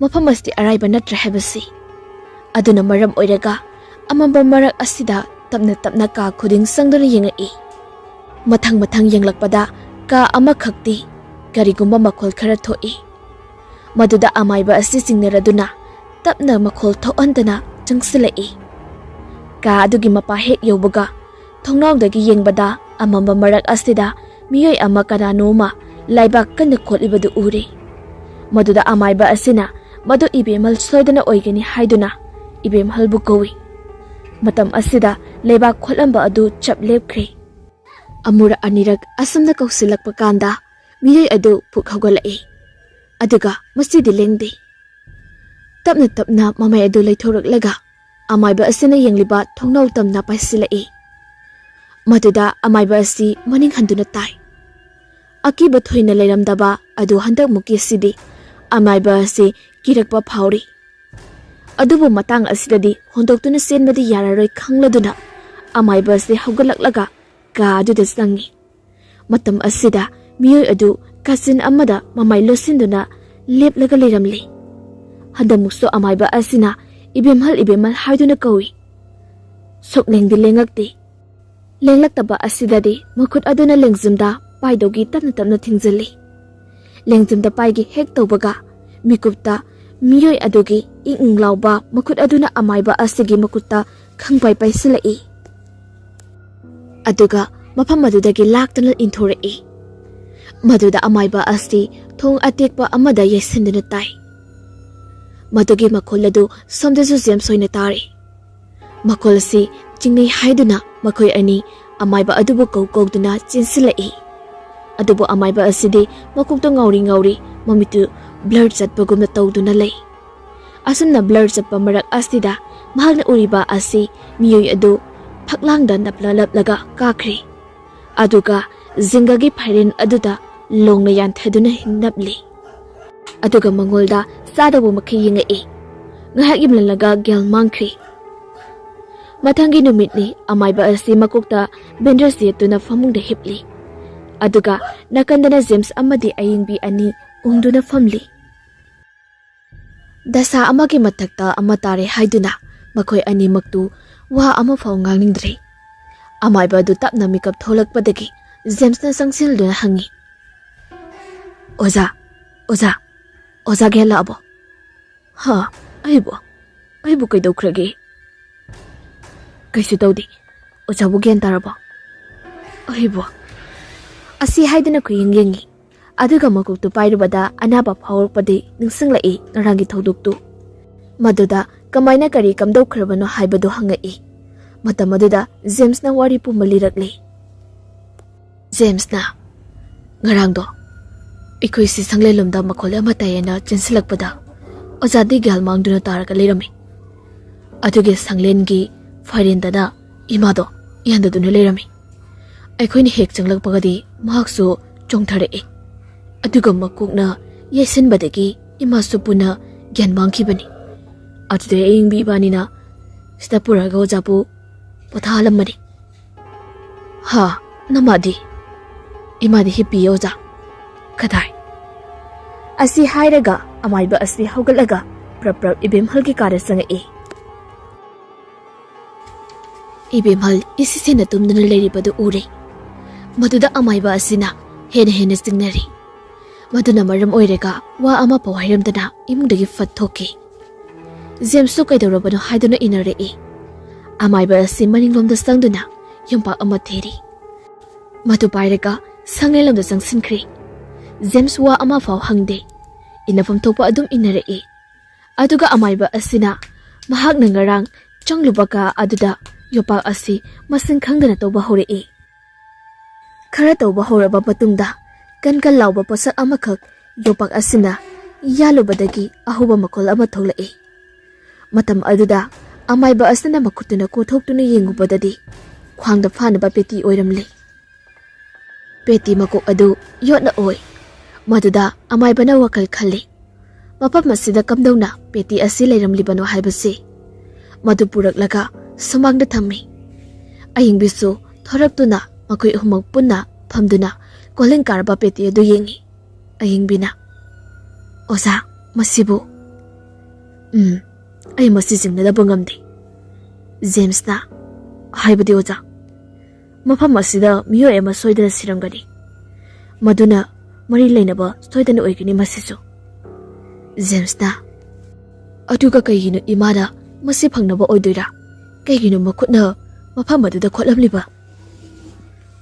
ꯃꯐꯝ ꯑꯁꯤꯗꯤ ꯑꯔꯥꯏꯕ ꯅꯠꯇ꯭ꯔꯦ ꯍꯥꯏꯕꯁꯤ꯫ ꯑꯗꯨꯅ ꯃꯔꯝ ꯑꯣꯏꯔꯒ ꯑꯃꯝꯕ ꯃꯔꯛ ꯑꯁꯤꯗ ꯇꯞꯅ ꯇꯞꯅ ꯀꯥ ꯈꯨꯗꯤꯡ ꯆꯪꯗꯨꯅ ꯌꯦꯡꯉꯛꯏ꯫ ꯃꯊꯪ ꯃꯊꯪ ꯌꯦꯡꯂꯛꯄꯗ ꯀꯥ ꯑꯃꯈꯛꯇꯤ ꯀꯔꯤꯒꯨꯝꯕ ꯃꯈꯣꯜ ꯈꯔ ꯊꯣꯛꯏ꯫ ꯃꯗꯨꯗ ꯑꯃꯥꯏꯕ ꯑꯁꯤ ꯆꯤꯡꯅꯔꯗꯨꯅ ꯇꯞꯅ ꯃꯈꯣꯜ ꯊꯣꯛꯍꯟꯗꯅ ꯆꯪꯁꯤꯜꯂꯛꯏ꯫ ꯀꯥ ꯑꯗꯨꯒꯤ ꯃꯄꯥ ꯍꯦꯛ ꯌꯧꯕꯒ ꯊꯣꯡꯅꯥꯎꯗꯒꯤ ꯌꯦꯡꯕꯗ ꯑꯃꯝꯕ ꯃꯔꯛ ꯑꯁꯤꯗ ꯃꯤꯑꯣꯏ ꯑꯃ ꯀꯅꯥꯅꯣ ꯑꯃ ꯂꯩꯕꯥꯛ ꯀꯟꯅ ꯈꯣꯠꯂꯤꯕꯗꯨ ꯎꯔꯦ꯫ ꯃꯗꯨꯗ ꯑꯃꯥꯏꯕ ꯑꯁꯤꯅ ꯃꯗꯨ ꯏꯕꯦꯝꯍꯜ ꯁꯣꯏꯗꯅ ꯑꯣꯏꯒꯅꯤ ꯍꯥꯏꯗꯨꯅ ꯏꯕꯦꯝꯍꯜꯕꯨ ꯀꯧꯏ꯫ ꯃꯇꯝ ꯑꯁꯤꯗ ꯂꯩꯕꯥꯛ ꯈꯣꯠꯂꯝꯕ ꯑꯗꯨ ꯆꯞ ꯂꯦꯞꯈ꯭ꯔꯦ꯫ ꯑꯃꯨꯔꯛ ꯑꯅꯤꯔꯛ ꯑꯁꯨꯝꯅ ꯀꯧꯁꯤꯜꯂꯛꯄ ꯀꯥꯟꯗ ꯃꯤꯑꯣꯏ ꯑꯗꯨ ꯄꯨꯛ ꯍꯧꯒꯠꯂꯛꯏ꯫ ꯑꯗꯨꯒ ꯃꯁꯤꯗꯤ ꯂꯦꯡꯗꯦ꯫ ꯇꯞꯅ ꯇꯞꯅ ꯃꯃꯥꯏ ꯑꯗꯨ ꯂꯩꯊꯣꯔꯛꯂꯒ ꯑꯃꯥꯏꯕ ꯑꯁꯤꯅ ꯌꯦꯡꯂꯤꯕ ꯊꯣꯡꯅꯥꯎ ꯇꯝꯅ ꯄꯥꯏꯁꯤꯜꯂꯛꯏ꯫ ꯃꯗꯨꯗ ꯑꯃꯥꯏꯕ ꯑꯁꯤ ꯃꯅꯤꯡ ꯍꯟꯗꯨꯅ ꯇꯥꯏ꯫ ꯑꯀꯤꯕ ꯊꯣꯏꯅ ꯂꯩꯔꯝꯗꯕ ꯑꯗꯨ ꯍꯟꯗꯛꯃꯨꯛꯀꯤ ꯑꯁꯤꯗꯤ ꯑꯃꯥꯏꯕ ꯑꯁꯤ ꯀꯤꯔꯛꯄ ꯐꯥꯎꯔꯤ꯫ ꯑꯗꯨꯕꯨ ꯃꯇꯥꯡ ꯑꯁꯤꯗꯗꯤ ꯍꯣꯟꯗꯣꯛꯇꯨꯅ ꯆꯦꯟꯕꯗꯤ ꯌꯥꯔꯔꯣꯏ ꯈꯪꯂꯗꯨꯅ ꯑꯃꯥꯏꯕ ꯑꯁꯤ ꯍꯧꯒꯠꯂꯛꯂꯒ ꯀꯥ ꯑꯗꯨꯗ ꯆꯪꯉꯤ꯫ ꯃꯇꯝ ꯑꯁꯤꯗ ꯃꯤꯑꯣꯏ ꯑꯗꯨ ꯀꯥꯆꯤꯟ ꯑꯃꯗ ꯃꯃꯥꯏ ꯂꯣꯠꯁꯤꯟꯗꯨꯅ ꯂꯦꯞꯂꯒ ꯂꯩꯔꯝꯂꯤ꯫ ꯍꯟꯗꯛꯃꯨꯛꯁꯨ ꯑꯃꯥꯏꯕ ꯑꯁꯤꯅ "ꯏꯕꯦꯝꯍꯜ, ꯏꯕꯦꯝꯍꯜ" ꯍꯥꯏꯗꯨꯅ ꯀꯧꯏ꯫ ꯁꯨꯛꯂꯦꯡꯗꯤ ꯂꯦꯡꯉꯛꯇꯦ꯫ ꯂꯦꯡꯂꯛꯇꯕ ꯑꯁꯤꯗꯗꯤ ꯃꯈꯨꯠ ꯑꯗꯨꯅ ꯂꯦꯡꯖꯨꯝꯗ ꯄꯥꯏꯗꯧꯒꯤ ꯇꯞꯅ ꯇꯞꯅ ꯊꯤꯡꯖꯤꯜꯂꯤ꯫ ꯂꯦꯡꯖꯨꯝꯗ ꯄꯥꯏꯒꯦ ꯍꯦꯛ ꯇꯧꯕꯒ ꯃꯤꯀꯨꯞꯇ ꯃꯤꯑꯣꯏ ꯑꯗꯨꯒꯤ ꯏꯪ ꯏꯪ ꯂꯥꯎꯕ ꯃꯈꯨꯠ ꯑꯗꯨꯅ ꯑꯃꯥꯏꯕ ꯑꯁꯤꯒꯤ ꯃꯈꯨꯠꯇ ꯈꯪꯄꯥꯏ ꯄꯥꯏꯁꯤꯜꯂꯛꯏ꯫ ꯑꯗꯨꯒ ꯃꯐꯝ ꯑꯗꯨꯗꯒꯤ ꯂꯥꯛꯇꯅ ꯏꯟꯊꯣꯔꯛꯏ꯫ ꯃꯗꯨꯗ ꯑꯃꯥꯏꯕ ꯑꯁꯤ ꯊꯣꯡ ꯑꯇꯦꯛꯄ ꯑꯃꯗ ꯌꯩꯁꯤꯟꯗꯨꯅ ꯇꯥꯏ꯫ ꯃꯗꯨꯒꯤ ꯃꯈꯣꯜ ꯑꯗꯨ ꯁꯣꯝꯗꯁꯨ ꯖꯦꯝꯁ ꯑꯣꯏꯅ ꯇꯥꯔꯤ꯫ ꯃꯈꯣꯜ ꯑꯁꯤ ꯆꯤꯡꯅꯩ ꯍꯥꯏꯗꯨꯅ ꯃꯈꯣꯏ ꯑꯅꯤ ꯑꯃꯥꯏꯕ ꯑꯗꯨꯕꯨ ꯀꯧ ꯀꯧꯗꯨꯅ ꯆꯦꯟꯁꯤꯜꯂꯛꯏ꯫ ꯑꯗꯨꯕꯨ ꯑꯃꯥꯏꯕ ꯑꯁꯤꯗꯤ ꯃꯀꯣꯛꯇ ꯉꯥꯎꯔꯤ ꯉꯥꯎꯔꯤ, ꯃꯃꯤꯠꯇꯨ ꯕ꯭ꯂꯔ ꯆꯠꯄꯒꯨꯝꯅ ꯇꯧꯗꯨꯅ ꯂꯩ꯫ ꯑꯁꯨꯝꯅ ꯕ꯭ꯂꯔ ꯆꯠꯄ ꯃꯔꯛ ꯑꯁꯤꯗ ꯃꯍꯥꯛꯅ ꯎꯔꯤꯕ ꯑꯁꯤ ꯃꯤꯑꯣꯏ ꯑꯗꯨ ꯐꯛꯂꯥꯡꯗ ꯅꯞꯂ ꯂꯞꯂꯒ ꯀꯥꯈ꯭ꯔꯦ꯫ ꯑꯗꯨꯒ ꯖꯤꯡꯒꯒꯤ ꯐꯥꯏꯔꯦꯟ ꯑꯗꯨꯗ ꯂꯣꯡꯅ ꯌꯥꯟꯊꯗꯨꯅ ꯅꯞꯂꯤ꯫ ꯑꯗꯨꯒ ꯃꯉꯣꯟꯗ ꯆꯥꯗꯧꯕ ꯃꯈꯩ ꯌꯦꯡꯉꯛꯏ꯫ ꯉꯥꯏꯍꯥꯛ ꯌꯦꯡꯂꯝꯂꯒ ꯒ꯭ꯌꯥꯟ ꯃꯥꯡꯈ꯭ꯔꯦ꯫ ꯃꯊꯪꯒꯤ ꯅꯨꯃꯤꯠꯅꯤ꯫ ꯑꯃꯥꯏꯕ ꯑꯁꯤ ꯃꯀꯣꯛꯇ ꯕꯦꯟꯗꯦꯖ ꯌꯦꯠꯇꯨꯅ ꯐꯃꯨꯡꯗ ꯍꯤꯞꯂꯤ꯫ ꯑꯗꯨꯒ ꯅꯥꯀꯟꯗꯅ ꯖꯦꯝꯁ ꯑꯃꯗꯤ ꯑꯌꯤꯡꯕꯤ ꯑꯅꯤ ꯎꯪꯗꯨꯅ ꯐꯝꯂꯤ꯫ ꯗꯁꯥ ꯑꯃꯒꯤ ꯃꯊꯛꯇ ꯑꯃ ꯇꯥꯔꯦ ꯍꯥꯏꯗꯨꯅ ꯃꯈꯣꯏ ꯑꯅꯤꯃꯛꯇꯨ ꯋꯥ ꯑꯃꯐꯥꯎ ꯉꯥꯡꯅꯤꯡꯗ꯭ꯔꯦ꯫ ꯑꯃꯥꯏꯕ ꯑꯗꯨ ꯇꯞꯅ ꯃꯤꯀꯞ ꯊꯣꯛꯂꯛꯄꯗꯒꯤ ꯖꯦꯝꯁꯅ ꯆꯪꯁꯤꯜꯗꯨꯅ ꯍꯪꯉꯤ, "ꯑꯣꯖꯥ, ꯑꯣꯖꯥ, ꯑꯣꯖꯥ ꯒ꯭ꯌꯥꯟ ꯂꯥꯛꯑꯕꯣ?" "ꯍꯥ? ꯑꯩꯕꯨ? ꯑꯩꯕꯨ ꯀꯩꯗꯧꯈ꯭ꯔꯒꯦ?" "ꯀꯩꯁꯨ ꯇꯧꯗꯦ꯫ ꯑꯣꯖꯥꯕꯨ ꯒ꯭ꯌꯥꯟ ꯇꯥꯔꯕꯣ?" "ꯑꯩꯕꯨ?" ꯑꯁꯤ ꯍꯥꯏꯗꯨꯅ ꯈꯨꯌꯦꯡ ꯌꯦꯡꯉꯤ꯫ ꯑꯗꯨꯒ ꯃꯀꯣꯛꯇꯨ ꯄꯥꯏꯔꯨꯕꯗ ꯑꯅꯥꯕ ꯐꯥꯎꯔꯛꯄꯗꯤ ꯅꯤꯡꯁꯤꯡꯂꯛꯏ ꯉꯔꯥꯡꯒꯤ ꯊꯧꯗꯣꯛꯇꯨ꯫ ꯃꯗꯨꯗ ꯀꯃꯥꯏꯅ ꯀꯔꯤ ꯀꯝꯗꯧꯈ꯭ꯔꯕꯅꯣ ꯍꯥꯏꯕꯗꯨ ꯍꯪꯉꯛꯏ꯫ ꯃꯇꯝ ꯑꯗꯨꯗ ꯖꯦꯝꯁꯅ ꯋꯥꯔꯤ ꯄꯨꯝꯕ ꯂꯤꯔꯛꯂꯤ꯫ ꯖꯦꯝꯁꯅ, "ꯉꯔꯥꯡꯗꯣ ꯑꯩꯈꯣꯏꯁꯤ ꯁꯪꯂꯦꯟꯂꯣꯝꯗ ꯃꯈꯣꯜ ꯑꯃ ꯇꯥꯏꯌꯦꯅ ꯆꯦꯟꯁꯤꯜꯂꯛꯄꯗ ꯑꯣꯖꯥꯗꯤ ꯒ꯭ꯌꯥꯟ ꯃꯥꯡꯗꯨꯅ ꯇꯥꯔꯒ ꯂꯩꯔꯝꯃꯤ꯫ ꯑꯗꯨꯒꯤ ꯁꯪꯂꯦꯟꯒꯤ ꯐꯥꯏꯔꯦꯟꯗꯅ ꯏꯃꯥꯗꯣ ꯌꯥꯟꯗꯗꯨꯅ ꯂꯩꯔꯝꯃꯤ꯫ ꯑꯩꯈꯣꯏꯅ ꯍꯦꯛ ꯆꯪꯂꯛꯄꯒꯗꯤ ꯃꯍꯥꯛꯁꯨ ꯆꯣꯡꯊꯔꯛꯏ꯫ ꯑꯗꯨꯒ ꯃꯀꯣꯛꯅ ꯌꯩꯁꯤꯟꯕꯗꯒꯤ ꯏꯃꯥꯁꯨ ꯄꯨꯟꯅ ꯒ꯭ꯌꯥꯟ ꯃꯥꯡꯈꯤꯕꯅꯤ꯫ ꯑꯗꯨꯗꯩ ꯑꯌꯤꯡꯕꯤ ꯏꯕꯥꯅꯤꯅ ꯁꯤꯗ ꯄꯨꯔꯛꯑꯒ ꯑꯣꯖꯥꯕꯨ ꯄꯣꯊꯥꯍꯜꯂꯝꯕꯅꯤ꯫" "ꯍꯥ? ꯅꯃꯥꯗꯤ?" "ꯏꯃꯥꯗꯤ ꯍꯤꯞꯄꯤꯌꯦ ꯑꯣꯖꯥ꯫" "ꯀꯗꯥꯏ?" ꯑꯁꯤ ꯍꯥꯏꯔꯒ ꯑꯃꯥꯏꯕ ꯑꯁꯤ ꯍꯧꯒꯠꯂꯒ ꯄ꯭ꯔꯞ ꯄ꯭ꯔꯞ ꯏꯕꯦꯝꯍꯜꯒꯤ ꯀꯥꯗ ꯆꯪꯉꯛꯏ꯫ ꯏꯕꯦꯝꯍꯜ ꯏꯁꯤꯁꯦꯅ ꯇꯨꯝꯗꯨꯅ ꯂꯩꯔꯤꯕꯗꯨ ꯎꯔꯦ꯫ ꯃꯗꯨꯗ ꯑꯃꯥꯏꯕ ꯑꯁꯤꯅ ꯍꯦꯟꯅ ꯍꯦꯟꯅ ꯆꯤꯡꯅꯔꯤ꯫ ꯃꯗꯨꯅ ꯃꯔꯝ ꯑꯣꯏꯔꯒ ꯋꯥ ꯑꯃꯐꯥꯎ ꯍꯥꯏꯔꯝꯗꯅ ꯏꯃꯨꯡꯗꯒꯤ ꯐꯠ ꯊꯣꯛꯈꯤ꯫ ꯖꯦꯝꯁꯁꯨ ꯀꯩꯗꯧꯔꯕꯅꯣ ꯍꯥꯏꯗꯨꯅ ꯏꯟꯅꯔꯛꯏ꯫ ꯑꯃꯥꯏꯕ ꯑꯁꯤ ꯃꯅꯤꯡꯂꯣꯝꯗ ꯆꯪꯗꯨꯅ ꯌꯣꯝꯄꯥꯛ ꯑꯃ ꯊꯤꯔꯤ꯫ ꯃꯗꯨ ꯄꯥꯏꯔꯒ ꯁꯪꯂꯦꯟꯂꯣꯝꯗ ꯆꯪꯁꯤꯟꯈ꯭ꯔꯦ꯫ ꯖꯦꯝꯁ ꯋꯥ ꯑꯃꯐꯥꯎ ꯍꯪꯗꯦ꯫ ꯏꯟꯅꯐꯝ ꯊꯣꯛꯄ ꯑꯗꯨꯝ ꯏꯟꯅꯔꯛꯏ꯫ ꯑꯗꯨꯒ ꯑꯃꯥꯏꯕ ꯑꯁꯤꯅ ꯃꯍꯥꯛꯅ ꯉꯔꯥꯡ ꯆꯪꯂꯨꯕ ꯀꯥ ꯑꯗꯨꯗ ꯌꯣꯄꯥꯛ ꯑꯁꯤ ꯃꯁꯤꯡ ꯈꯪꯗꯅ ꯇꯧꯕ ꯍꯧꯔꯛꯏ꯫ ꯈꯔ ꯇꯧꯕ ꯍꯧꯔꯕ ꯃꯇꯨꯡꯗ ꯀꯟ ꯀꯟ ꯂꯥꯎꯕ ꯄꯣꯠꯁꯛ ꯑꯃꯈꯛ ꯌꯣꯄꯥꯛ ꯑꯁꯤꯅ ꯌꯥꯜꯂꯨꯕꯗꯒꯤ ꯑꯍꯧꯕ ꯃꯈꯣꯜ ꯑꯃ ꯊꯣꯛꯂꯛꯏ꯫ ꯃꯇꯝ ꯑꯗꯨꯗ ꯑꯃꯥꯏꯕ ꯑꯁꯤꯅ ꯃꯈꯨꯠꯇꯨꯅ ꯀꯣꯊꯣꯛꯇꯨꯅ ꯌꯦꯡꯉꯨꯕꯗꯗꯤ ꯈ꯭ꯋꯥꯡꯗ ꯐꯥꯅꯕ ꯄꯦꯇꯤ ꯑꯣꯏꯔꯝꯂꯦ꯫ ꯄꯦꯇꯤ ꯃꯀꯣꯛ ꯑꯗꯨ ꯌꯣꯠꯅ ꯑꯣꯏ꯫ ꯃꯗꯨꯗ ꯑꯃꯥꯏꯕꯅ ꯋꯥꯈꯜ ꯈꯜꯂꯤ, "ꯃꯐꯝ ꯑꯁꯤꯗ ꯀꯝꯗꯧꯅ ꯄꯦꯇꯤ ꯑꯁꯤ ꯂꯩꯔꯝꯂꯤꯕꯅꯣ ꯍꯥꯏꯕꯁꯤ?" ꯃꯗꯨ ꯄꯨꯔꯛꯂꯒ ꯁꯨꯃꯥꯡꯗ ꯊꯝꯃꯤ꯫ ꯑꯌꯤꯡꯕꯤꯁꯨ ꯊꯣꯔꯛꯇꯨꯅ ꯃꯈꯣꯏ ꯑꯍꯨꯝꯃꯛ ꯄꯨꯟꯅ ꯐꯝꯗꯨꯅ ꯀꯣꯂꯤꯡ ꯀꯥꯔꯕ ꯄꯦꯇꯤ ꯑꯗꯨ ꯌꯦꯡꯉꯤ꯫ ꯑꯌꯤꯡꯕꯤꯅ, "ꯑꯣꯖꯥ, ꯃꯁꯤꯕꯨ?" "ꯎꯝ, ꯑꯩ ꯃꯁꯤ ꯆꯤꯡꯅꯗꯕ ꯉꯝꯗꯦ꯫" ꯖꯦꯝꯁꯅ, "ꯍꯥꯏꯕꯗꯤ ꯑꯣꯖꯥ, ꯃꯐꯝ ꯑꯁꯤꯗ ꯃꯤꯑꯣꯏ ꯑꯃ ꯁꯣꯏꯗꯅ ꯁꯤꯔꯝꯒꯅꯤ꯫ ꯃꯗꯨꯅ ꯃꯔꯤ ꯂꯩꯅꯕ ꯁꯣꯏꯗꯅ ꯑꯣꯏꯒꯅꯤ ꯃꯁꯤꯁꯨ꯫" ꯖꯦꯝꯁꯅ, "ꯑꯗꯨꯒ ꯀꯩꯒꯤꯅꯣ ꯏꯃꯥꯅ ꯃꯁꯤ ꯐꯪꯅꯕ ꯑꯣꯏꯗꯣꯏꯔꯥ? ꯀꯩꯒꯤꯅꯣ ꯃꯈꯨꯠꯅ ꯃꯐꯝ ꯑꯗꯨꯗ ꯈꯣꯠꯂꯝꯂꯤꯕ?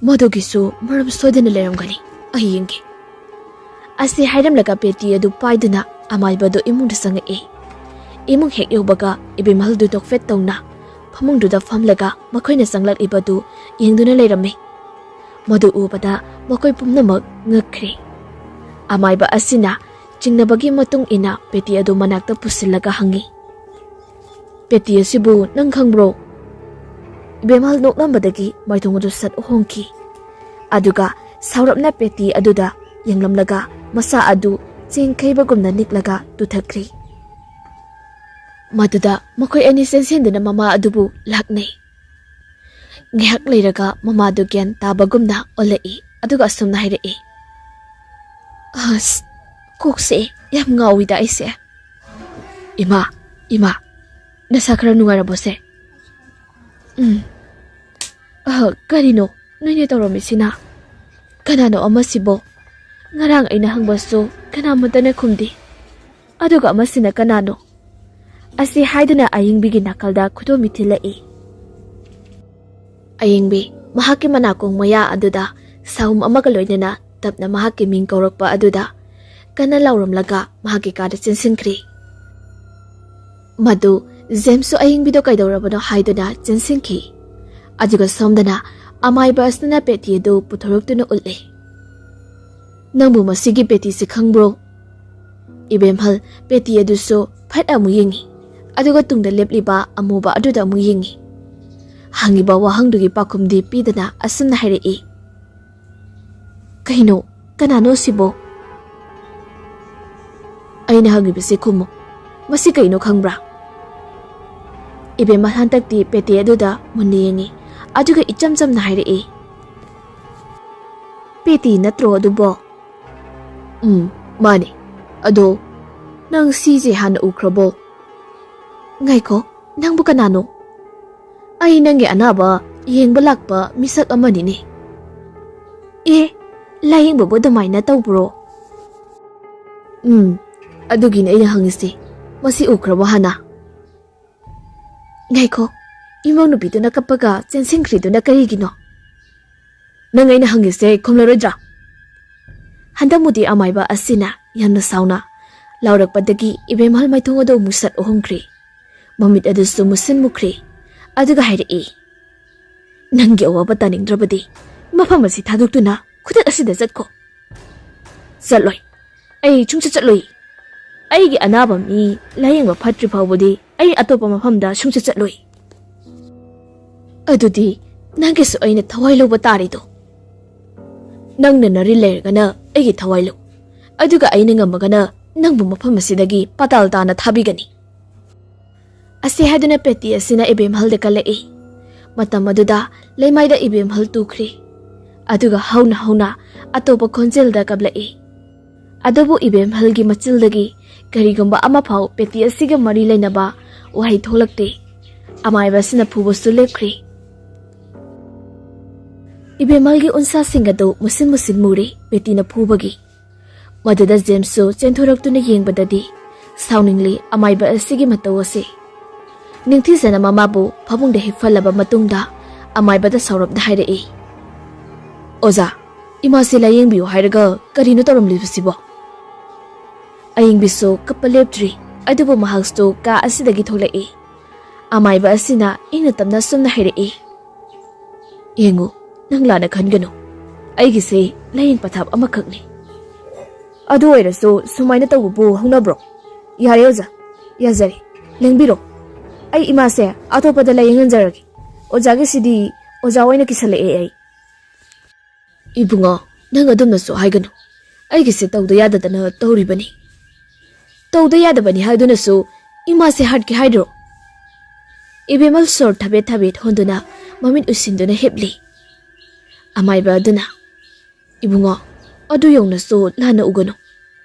ꯃꯗꯨꯒꯤꯁꯨ ꯃꯔꯝ ꯁꯣꯏꯗꯅ ꯂꯩꯔꯝꯒꯅꯤ꯫ ꯑꯩ ꯌꯦꯡꯒꯦ꯫" ꯑꯁꯤ ꯍꯥꯏꯔꯝꯂꯒ ꯄꯦꯇꯤ ꯑꯗꯨ ꯄꯥꯏꯗꯨꯅ ꯑꯃꯥꯏꯕ ꯑꯗꯨ ꯏꯃꯨꯡꯗ ꯆꯪꯉꯛꯏ꯫ ꯏꯃꯨꯡ ꯍꯦꯛ ꯌꯧꯕꯒ ꯏꯕꯦꯝꯍꯜꯗꯨ ꯅꯣꯛꯐꯦꯠ ꯇꯧꯅ ꯐꯃꯨꯡꯗꯨꯗ ꯐꯝꯂꯒ ꯃꯈꯣꯏꯅ ꯆꯪꯂꯛꯂꯤꯕꯗꯨ ꯌꯦꯡꯗꯨꯅ ꯂꯩꯔꯝꯃꯤ꯫ ꯃꯗꯨ ꯎꯕꯗ ꯃꯈꯣꯏ ꯄꯨꯝꯅꯃꯛ ꯉꯛꯈ꯭ꯔꯦ꯫ ꯑꯃꯥꯏꯕ ꯑꯁꯤꯅ ꯆꯤꯡꯅꯕꯒꯤ ꯃꯇꯨꯡ ꯏꯟꯅ ꯄꯦꯇꯤ ꯑꯗꯨ ꯃꯅꯥꯛꯇ ꯄꯨꯁꯤꯜꯂꯒ ꯍꯪꯉꯤ, "ꯄꯦꯇꯤ ꯑꯁꯤꯕꯨ ꯅꯪ ꯈꯪꯕ꯭ꯔꯣ?" ꯏꯕꯦꯝꯍꯜ ꯅꯣꯛꯂꯝꯕꯗꯒꯤ ꯃꯥꯏꯊꯣꯡ ꯑꯗꯨ ꯁꯠ ꯍꯣꯡꯈꯤ꯫ ꯑꯗꯨꯒ ꯁꯥꯎꯔꯞꯅ ꯄꯦꯇꯤ ꯑꯗꯨꯗ ꯌꯦꯡꯂꯝꯂꯒ ꯃꯁꯥ ꯑꯗꯨ ꯆꯦꯡ ꯈꯩꯕꯒꯨꯝꯅ ꯅꯤꯛꯂꯒ ꯇꯨꯊꯈ꯭ꯔꯤ꯫ ꯃꯗꯨꯗ ꯃꯈꯣꯏ ꯑꯅꯤ ꯆꯦꯟꯁꯤꯟꯗꯨꯅ ꯃꯃꯥ ꯑꯗꯨꯕꯨ ꯂꯥꯛꯅꯩ꯫ ꯉꯥꯏꯍꯥꯛ ꯂꯩꯔꯒ ꯃꯃꯥꯗꯨ ꯒ꯭ꯌꯥꯟ ꯇꯥꯕꯒꯨꯝꯅ ꯑꯣꯜꯂꯛꯏ, ꯑꯗꯨꯒ ꯑꯁꯨꯝꯅ ꯍꯥꯏꯔꯛꯏ, "ꯑꯁ, ꯀꯣꯛꯁꯦ ꯌꯥꯝ ꯉꯥꯎꯏꯗ ꯑꯩꯁꯦ꯫" "ꯏꯃꯥ, ꯏꯃꯥ, ꯅꯁꯥ ꯈꯔ ꯅꯨꯡꯉꯥꯏꯔꯕꯣꯁꯦ?" "ꯎꯝ꯫ ꯑ, ꯀꯔꯤꯅꯣ ꯅꯣꯏꯅ ꯇꯧꯔꯝꯃꯤꯁꯤꯅ? ꯀꯅꯥꯅꯣ ꯑꯃꯁꯤꯕꯣ? ꯉꯔꯥꯡ ꯑꯩꯅ ꯍꯪꯕꯁꯨ ꯀꯅꯥꯃꯠꯇꯅ ꯈꯨꯝꯗꯦ꯫ ꯑꯗꯨꯒ ꯑꯃꯁꯤꯅ ꯀꯅꯥꯅꯣ?" ꯑꯁꯤ ꯍꯥꯏꯗꯨꯅ ꯑꯌꯤꯡꯕꯤꯒꯤ ꯅꯥꯀꯜꯗ ꯈꯨꯗꯣꯝꯕꯤ ꯊꯤꯜꯂꯛꯏ꯫ ꯑꯌꯤꯡꯕꯤ ꯃꯍꯥꯛꯀꯤ ꯃꯅꯥꯀꯣꯡ ꯃꯌꯥ ꯑꯗꯨꯗ ꯁꯥꯍꯨꯝ ꯑꯃꯒ ꯂꯣꯏꯅꯅ ꯇꯞꯅ ꯃꯍꯥꯛꯀꯤ ꯃꯤꯡ ꯀꯧꯔꯛꯄ ꯑꯗꯨꯗ ꯀꯟꯅ ꯂꯥꯎꯔꯝꯂꯒ ꯃꯍꯥꯛꯀꯤ ꯀꯥꯗ ꯆꯦꯟꯁꯤꯟꯈ꯭ꯔꯤ꯫ ꯃꯗꯨ ꯖꯦꯝꯁꯁꯨ ꯑꯌꯤꯡꯕꯤꯗꯣ ꯀꯩꯗꯧꯔꯕꯅꯣ ꯍꯥꯏꯗꯨꯅ ꯆꯦꯟꯁꯤꯟꯈꯤ꯫ ꯑꯗꯨꯒ ꯁꯣꯝꯗꯅ ꯑꯃꯥꯏꯕ ꯑꯁꯤꯅ ꯄꯦꯇꯤ ꯑꯗꯨ ꯄꯨꯊꯣꯔꯛꯇꯨꯅ ꯎꯠꯂꯤ꯫ "ꯅꯪꯕꯨ ꯃꯁꯤꯒꯤ ꯄꯦꯇꯤꯁꯤ ꯈꯪꯕ꯭ꯔꯣ?" ꯏꯕꯦꯝꯍꯜ ꯄꯦꯇꯤ ꯑꯗꯨꯁꯨ ꯐꯠ ꯑꯃꯨꯛ ꯌꯦꯡꯉꯤ, ꯑꯗꯨꯒ ꯇꯨꯡꯗ ꯂꯦꯞꯂꯤꯕ ꯑꯃꯨꯕ ꯑꯗꯨꯗ ꯑꯃꯨꯛ ꯌꯦꯡꯉꯤ꯫ ꯍꯪꯉꯤꯕ ꯋꯥꯍꯪꯗꯨꯒꯤ ꯄꯥꯎꯈꯨꯝꯗꯤ ꯄꯤꯗꯅ ꯑꯁꯨꯝꯅ ꯍꯥꯏꯔꯛꯏ, "ꯀꯩꯅꯣ? ꯀꯅꯥꯅꯣ ꯁꯤꯕꯣ?" "ꯑꯩꯅ ꯍꯪꯉꯤꯕꯁꯤ ꯈꯨꯝꯃꯨ꯫ ꯃꯁꯤ ꯀꯩꯅꯣ ꯈꯪꯕ꯭ꯔꯥ?" ꯏꯕꯦꯝꯃ ꯍꯟꯗꯛꯇꯤ ꯄꯦꯇꯤ ꯑꯗꯨꯗ ꯃꯨꯟꯅ ꯌꯦꯡꯉꯤ꯫ ꯑꯗꯨꯒ ꯏꯆꯝ ꯆꯝꯅ ꯍꯥꯏꯔꯛꯏ, "ꯄꯦꯇꯤ ꯅꯠꯇ꯭ꯔꯣ ꯑꯗꯨꯕꯣ?" "ꯎꯝ, ꯃꯥꯅꯦ꯫ ꯑꯗꯣ ꯅꯪ ꯁꯤꯁꯦ ꯍꯥꯟꯅ ꯎꯈ꯭ꯔꯕꯣ?" "ꯉꯥꯏꯈꯣ, ꯅꯪꯕꯨ ꯀꯅꯥꯅꯣ?" "ꯑꯩ ꯅꯪꯒꯤ ꯑꯅꯥꯕ ꯌꯦꯡꯕ ꯂꯥꯛꯄ ꯃꯤꯁꯛ ꯑꯃꯅꯤꯅꯦ꯫" "ꯑꯦ, ꯂꯥꯌꯦꯡꯕꯕꯨ ꯑꯗꯨꯃꯥꯏꯅ ꯇꯧꯕ꯭ꯔꯣ?" "ꯎꯝ, ꯑꯗꯨꯒꯤꯅꯦ ꯑꯩꯅ ꯍꯪꯉꯤꯁꯦ꯫ ꯃꯁꯤ ꯎꯈ꯭ꯔꯕꯣ ꯍꯥꯟꯅ?" "ꯉꯥꯏꯈꯣ, ꯏꯃꯧ ꯅꯨꯄꯤꯗꯨꯅ ꯀꯞꯄꯒ ꯆꯦꯟꯁꯤꯟꯈ꯭ꯔꯤꯗꯨꯅ ꯀꯔꯤꯒꯤꯅꯣ?" "ꯅꯪ ꯑꯩꯅ ꯍꯪꯉꯤꯁꯦ ꯈꯨꯝꯂꯔꯣꯏꯗ꯭ꯔꯥ?" ꯍꯟꯗꯛ ꯃꯨꯗꯤ ꯑꯃꯥꯏꯕ ꯑꯁꯤꯅ ꯌꯥꯝꯅ ꯁꯥꯎꯅ ꯂꯥꯎꯔꯛꯄꯗꯒꯤ ꯏꯕꯦꯝꯍꯜ ꯃꯥꯏꯊꯣꯡ ꯑꯗꯨ ꯃꯨꯁꯠ ꯑꯣꯍꯣꯡꯈ꯭ꯔꯤ꯫ ꯃꯃꯤꯠ ꯑꯗꯨꯁꯨ ꯃꯨꯁꯤꯟ ꯃꯨꯈ꯭ꯔꯤ꯫ ꯑꯗꯨꯒ ꯍꯥꯏꯔꯛꯏ, "ꯅꯪꯒꯤ ꯑꯋꯥꯕ ꯇꯥꯅꯤꯡꯗ꯭ꯔꯕꯗꯤ ꯃꯐꯝ ꯑꯁꯤ ꯊꯥꯗꯣꯛꯇꯨꯅ ꯈꯨꯗꯛ ꯑꯁꯤꯗ ꯆꯠꯈꯣ꯫" "ꯆꯠꯂꯣꯏ, ꯑꯩ ꯁꯨꯡꯆꯠ ꯆꯠꯂꯣꯏ꯫ ꯑꯩꯒꯤ ꯑꯅꯥꯕ ꯃꯤ ꯂꯥꯌꯦꯡꯕ ꯐꯠꯇ꯭ꯔꯤ ꯐꯥꯎꯕꯗꯤ ꯑꯩ ꯑꯇꯣꯞꯄ ꯃꯐꯝꯗ ꯁꯨꯡꯆꯠ ꯆꯠꯂꯣꯏ꯫" "ꯑꯗꯨꯗꯤ ꯅꯪꯒꯤꯁꯨ ꯑꯩꯅ ꯊꯋꯥꯏ ꯂꯧꯕ ꯇꯥꯔꯦꯗꯣ꯫ ꯅꯪꯅ ꯅꯔꯤ ꯂꯩꯔꯒꯅ ꯑꯩꯒꯤ ꯊꯋꯥꯏ ꯂꯧ, ꯑꯗꯨꯒ ꯑꯩꯅ ꯉꯝꯃꯒꯅ ꯅꯪꯕꯨ ꯃꯐꯝ ꯑꯁꯤꯗꯒꯤ ꯄꯥꯇꯥꯜ ꯇꯥꯅ ꯊꯥꯕꯤꯒꯅꯤ꯫" ꯑꯁꯤ ꯍꯥꯏꯗꯨꯅ ꯄꯦꯇꯤ ꯑꯁꯤꯅ ꯏꯕꯦꯝꯍꯜꯗ ꯀꯜꯂꯛꯏ꯫ ꯃꯇꯝ ꯑꯗꯨꯗ ꯂꯩꯃꯥꯏꯗ ꯏꯕꯦꯝꯍꯜ ꯇꯨꯈ꯭ꯔꯤ꯫ ꯑꯗꯨꯒ ꯍꯧꯅ ꯍꯧꯅ ꯑꯇꯣꯞꯄ ꯈꯣꯟꯖꯦꯜꯗ ꯀꯞꯂꯛꯏ꯫ ꯑꯗꯨꯕꯨ ꯏꯕꯦꯝꯍꯜꯒꯤ ꯃꯆꯤꯜꯗꯒꯤ ꯀꯔꯤꯒꯨꯝꯕ ꯑꯃꯐꯥꯎ ꯄꯦꯇꯤ ꯑꯁꯤꯒ ꯃꯔꯤ ꯂꯩꯅꯕ ꯋꯥꯍꯩ ꯊꯣꯛꯂꯛꯇꯦ꯫ ꯑꯃꯥꯏꯕ ꯑꯁꯤꯅ ꯐꯨꯕꯁꯨ ꯂꯦꯞꯈ꯭ꯔꯤ꯫ ꯏꯕꯦꯝꯍꯜꯒꯤ ꯎꯟꯁꯥꯁꯤꯡ ꯑꯗꯨ ꯃꯨꯁꯤꯟ ꯃꯨꯁꯤꯟ ꯃꯨꯔꯤ ꯄꯦꯇꯤꯅ ꯐꯨꯕꯒꯤ꯫ ꯃꯗꯨꯗ ꯖꯦꯝꯁꯁꯨ ꯆꯦꯟꯊꯣꯔꯛꯇꯨꯅ ꯌꯦꯡꯕꯗꯗꯤ ꯁꯥꯎꯅꯤꯡꯂꯤ ꯑꯃꯥꯏꯕ ꯑꯁꯤꯒꯤ ꯃꯇꯧ ꯑꯁꯤ꯫ ꯅꯤꯡꯊꯤꯖꯅ ꯃꯃꯥꯕꯨ ꯐꯃꯨꯡꯗ ꯍꯤꯞꯍꯜꯂꯕ ꯃꯇꯨꯡꯗ ꯑꯃꯥꯏꯕꯗ ꯁꯥꯎꯔꯞꯅ ꯍꯥꯏꯔꯛꯏ, "ꯑꯣꯖꯥ, ꯏꯃꯥꯁꯦ ꯂꯥꯌꯦꯡꯕꯤꯌꯨ ꯍꯥꯏꯔꯒ ꯀꯔꯤꯅꯣ ꯇꯧꯔꯝꯂꯤꯕꯁꯤꯕꯣ?" ꯑꯌꯦꯡꯕꯤꯁꯨ ꯀꯞꯄ ꯂꯦꯞꯇ꯭ꯔꯤ, ꯑꯗꯨꯕꯨ ꯃꯍꯥꯛꯁꯨ ꯀꯥ ꯑꯁꯤꯗꯒꯤ ꯊꯣꯛꯂꯛꯏ꯫ ꯑꯃꯥꯏꯕ ꯑꯁꯤꯅ ꯏꯪꯅ ꯇꯞꯅ ꯁꯨꯝꯅ ꯍꯥꯏꯔꯛꯏ, "ꯌꯦꯡꯉꯨ, ꯅꯪ ꯂꯥꯟꯅ ꯈꯟꯒꯅꯨ꯫ ꯑꯩꯒꯤꯁꯦ ꯂꯥꯌꯦꯡ ꯄꯊꯥꯞ ꯑꯃꯈꯛꯅꯤ꯫ ꯑꯗꯨ ꯑꯣꯏꯔꯁꯨ ꯁꯨꯃꯥꯏꯅ ꯇꯧꯕꯕꯨ ꯍꯧꯅꯕ꯭ꯔꯣ? ꯌꯥꯔꯦ ꯑꯣꯖꯥ, ꯌꯥꯖꯔꯦ, ꯂꯦꯡꯕꯤꯔꯣ꯫ ꯑꯩ ꯏꯃꯥꯁꯦ ꯑꯇꯣꯞꯄꯗ ꯂꯥꯌꯦꯡꯍꯟꯖꯔꯒꯦ꯫ ꯑꯣꯖꯥꯒꯤꯁꯤꯗꯤ ꯑꯣꯖꯥ ꯑꯣꯏꯅ ꯀꯤꯁꯜꯂꯛꯑꯦ ꯑꯩ꯫" "ꯏꯕꯨꯡꯉꯣ, ꯅꯪ ꯑꯗꯨꯝꯅꯁꯨ ꯍꯥꯏꯒꯅꯨ꯫ ꯑꯩꯒꯤꯁꯦ ꯇꯧꯗ ꯌꯥꯗꯗꯅ ꯇꯧꯔꯤꯕꯅꯤ꯫" "ꯇꯧꯗ ꯌꯥꯗꯕꯅꯤ ꯍꯥꯏꯗꯨꯅꯁꯨ ꯏꯃꯥꯁꯦ ꯍꯥꯠꯀꯦ ꯍꯥꯏꯔꯣ?" ꯏꯕꯦꯝꯃ ꯁꯣꯔ ꯊꯕꯦꯠ ꯊꯕꯦꯠ ꯍꯣꯟꯗꯨꯅ ꯃꯃꯤꯠ ꯎꯏꯁꯤꯟꯗꯨꯅ ꯍꯤꯞꯂꯤ꯫ ꯑꯃꯥꯏꯕ ꯑꯗꯨꯅ, "ꯏꯕꯨꯡꯉꯣ, ꯑꯗꯨ ꯌꯧꯅꯁꯨ ꯂꯥꯟꯅ ꯎꯒꯅꯨ꯫"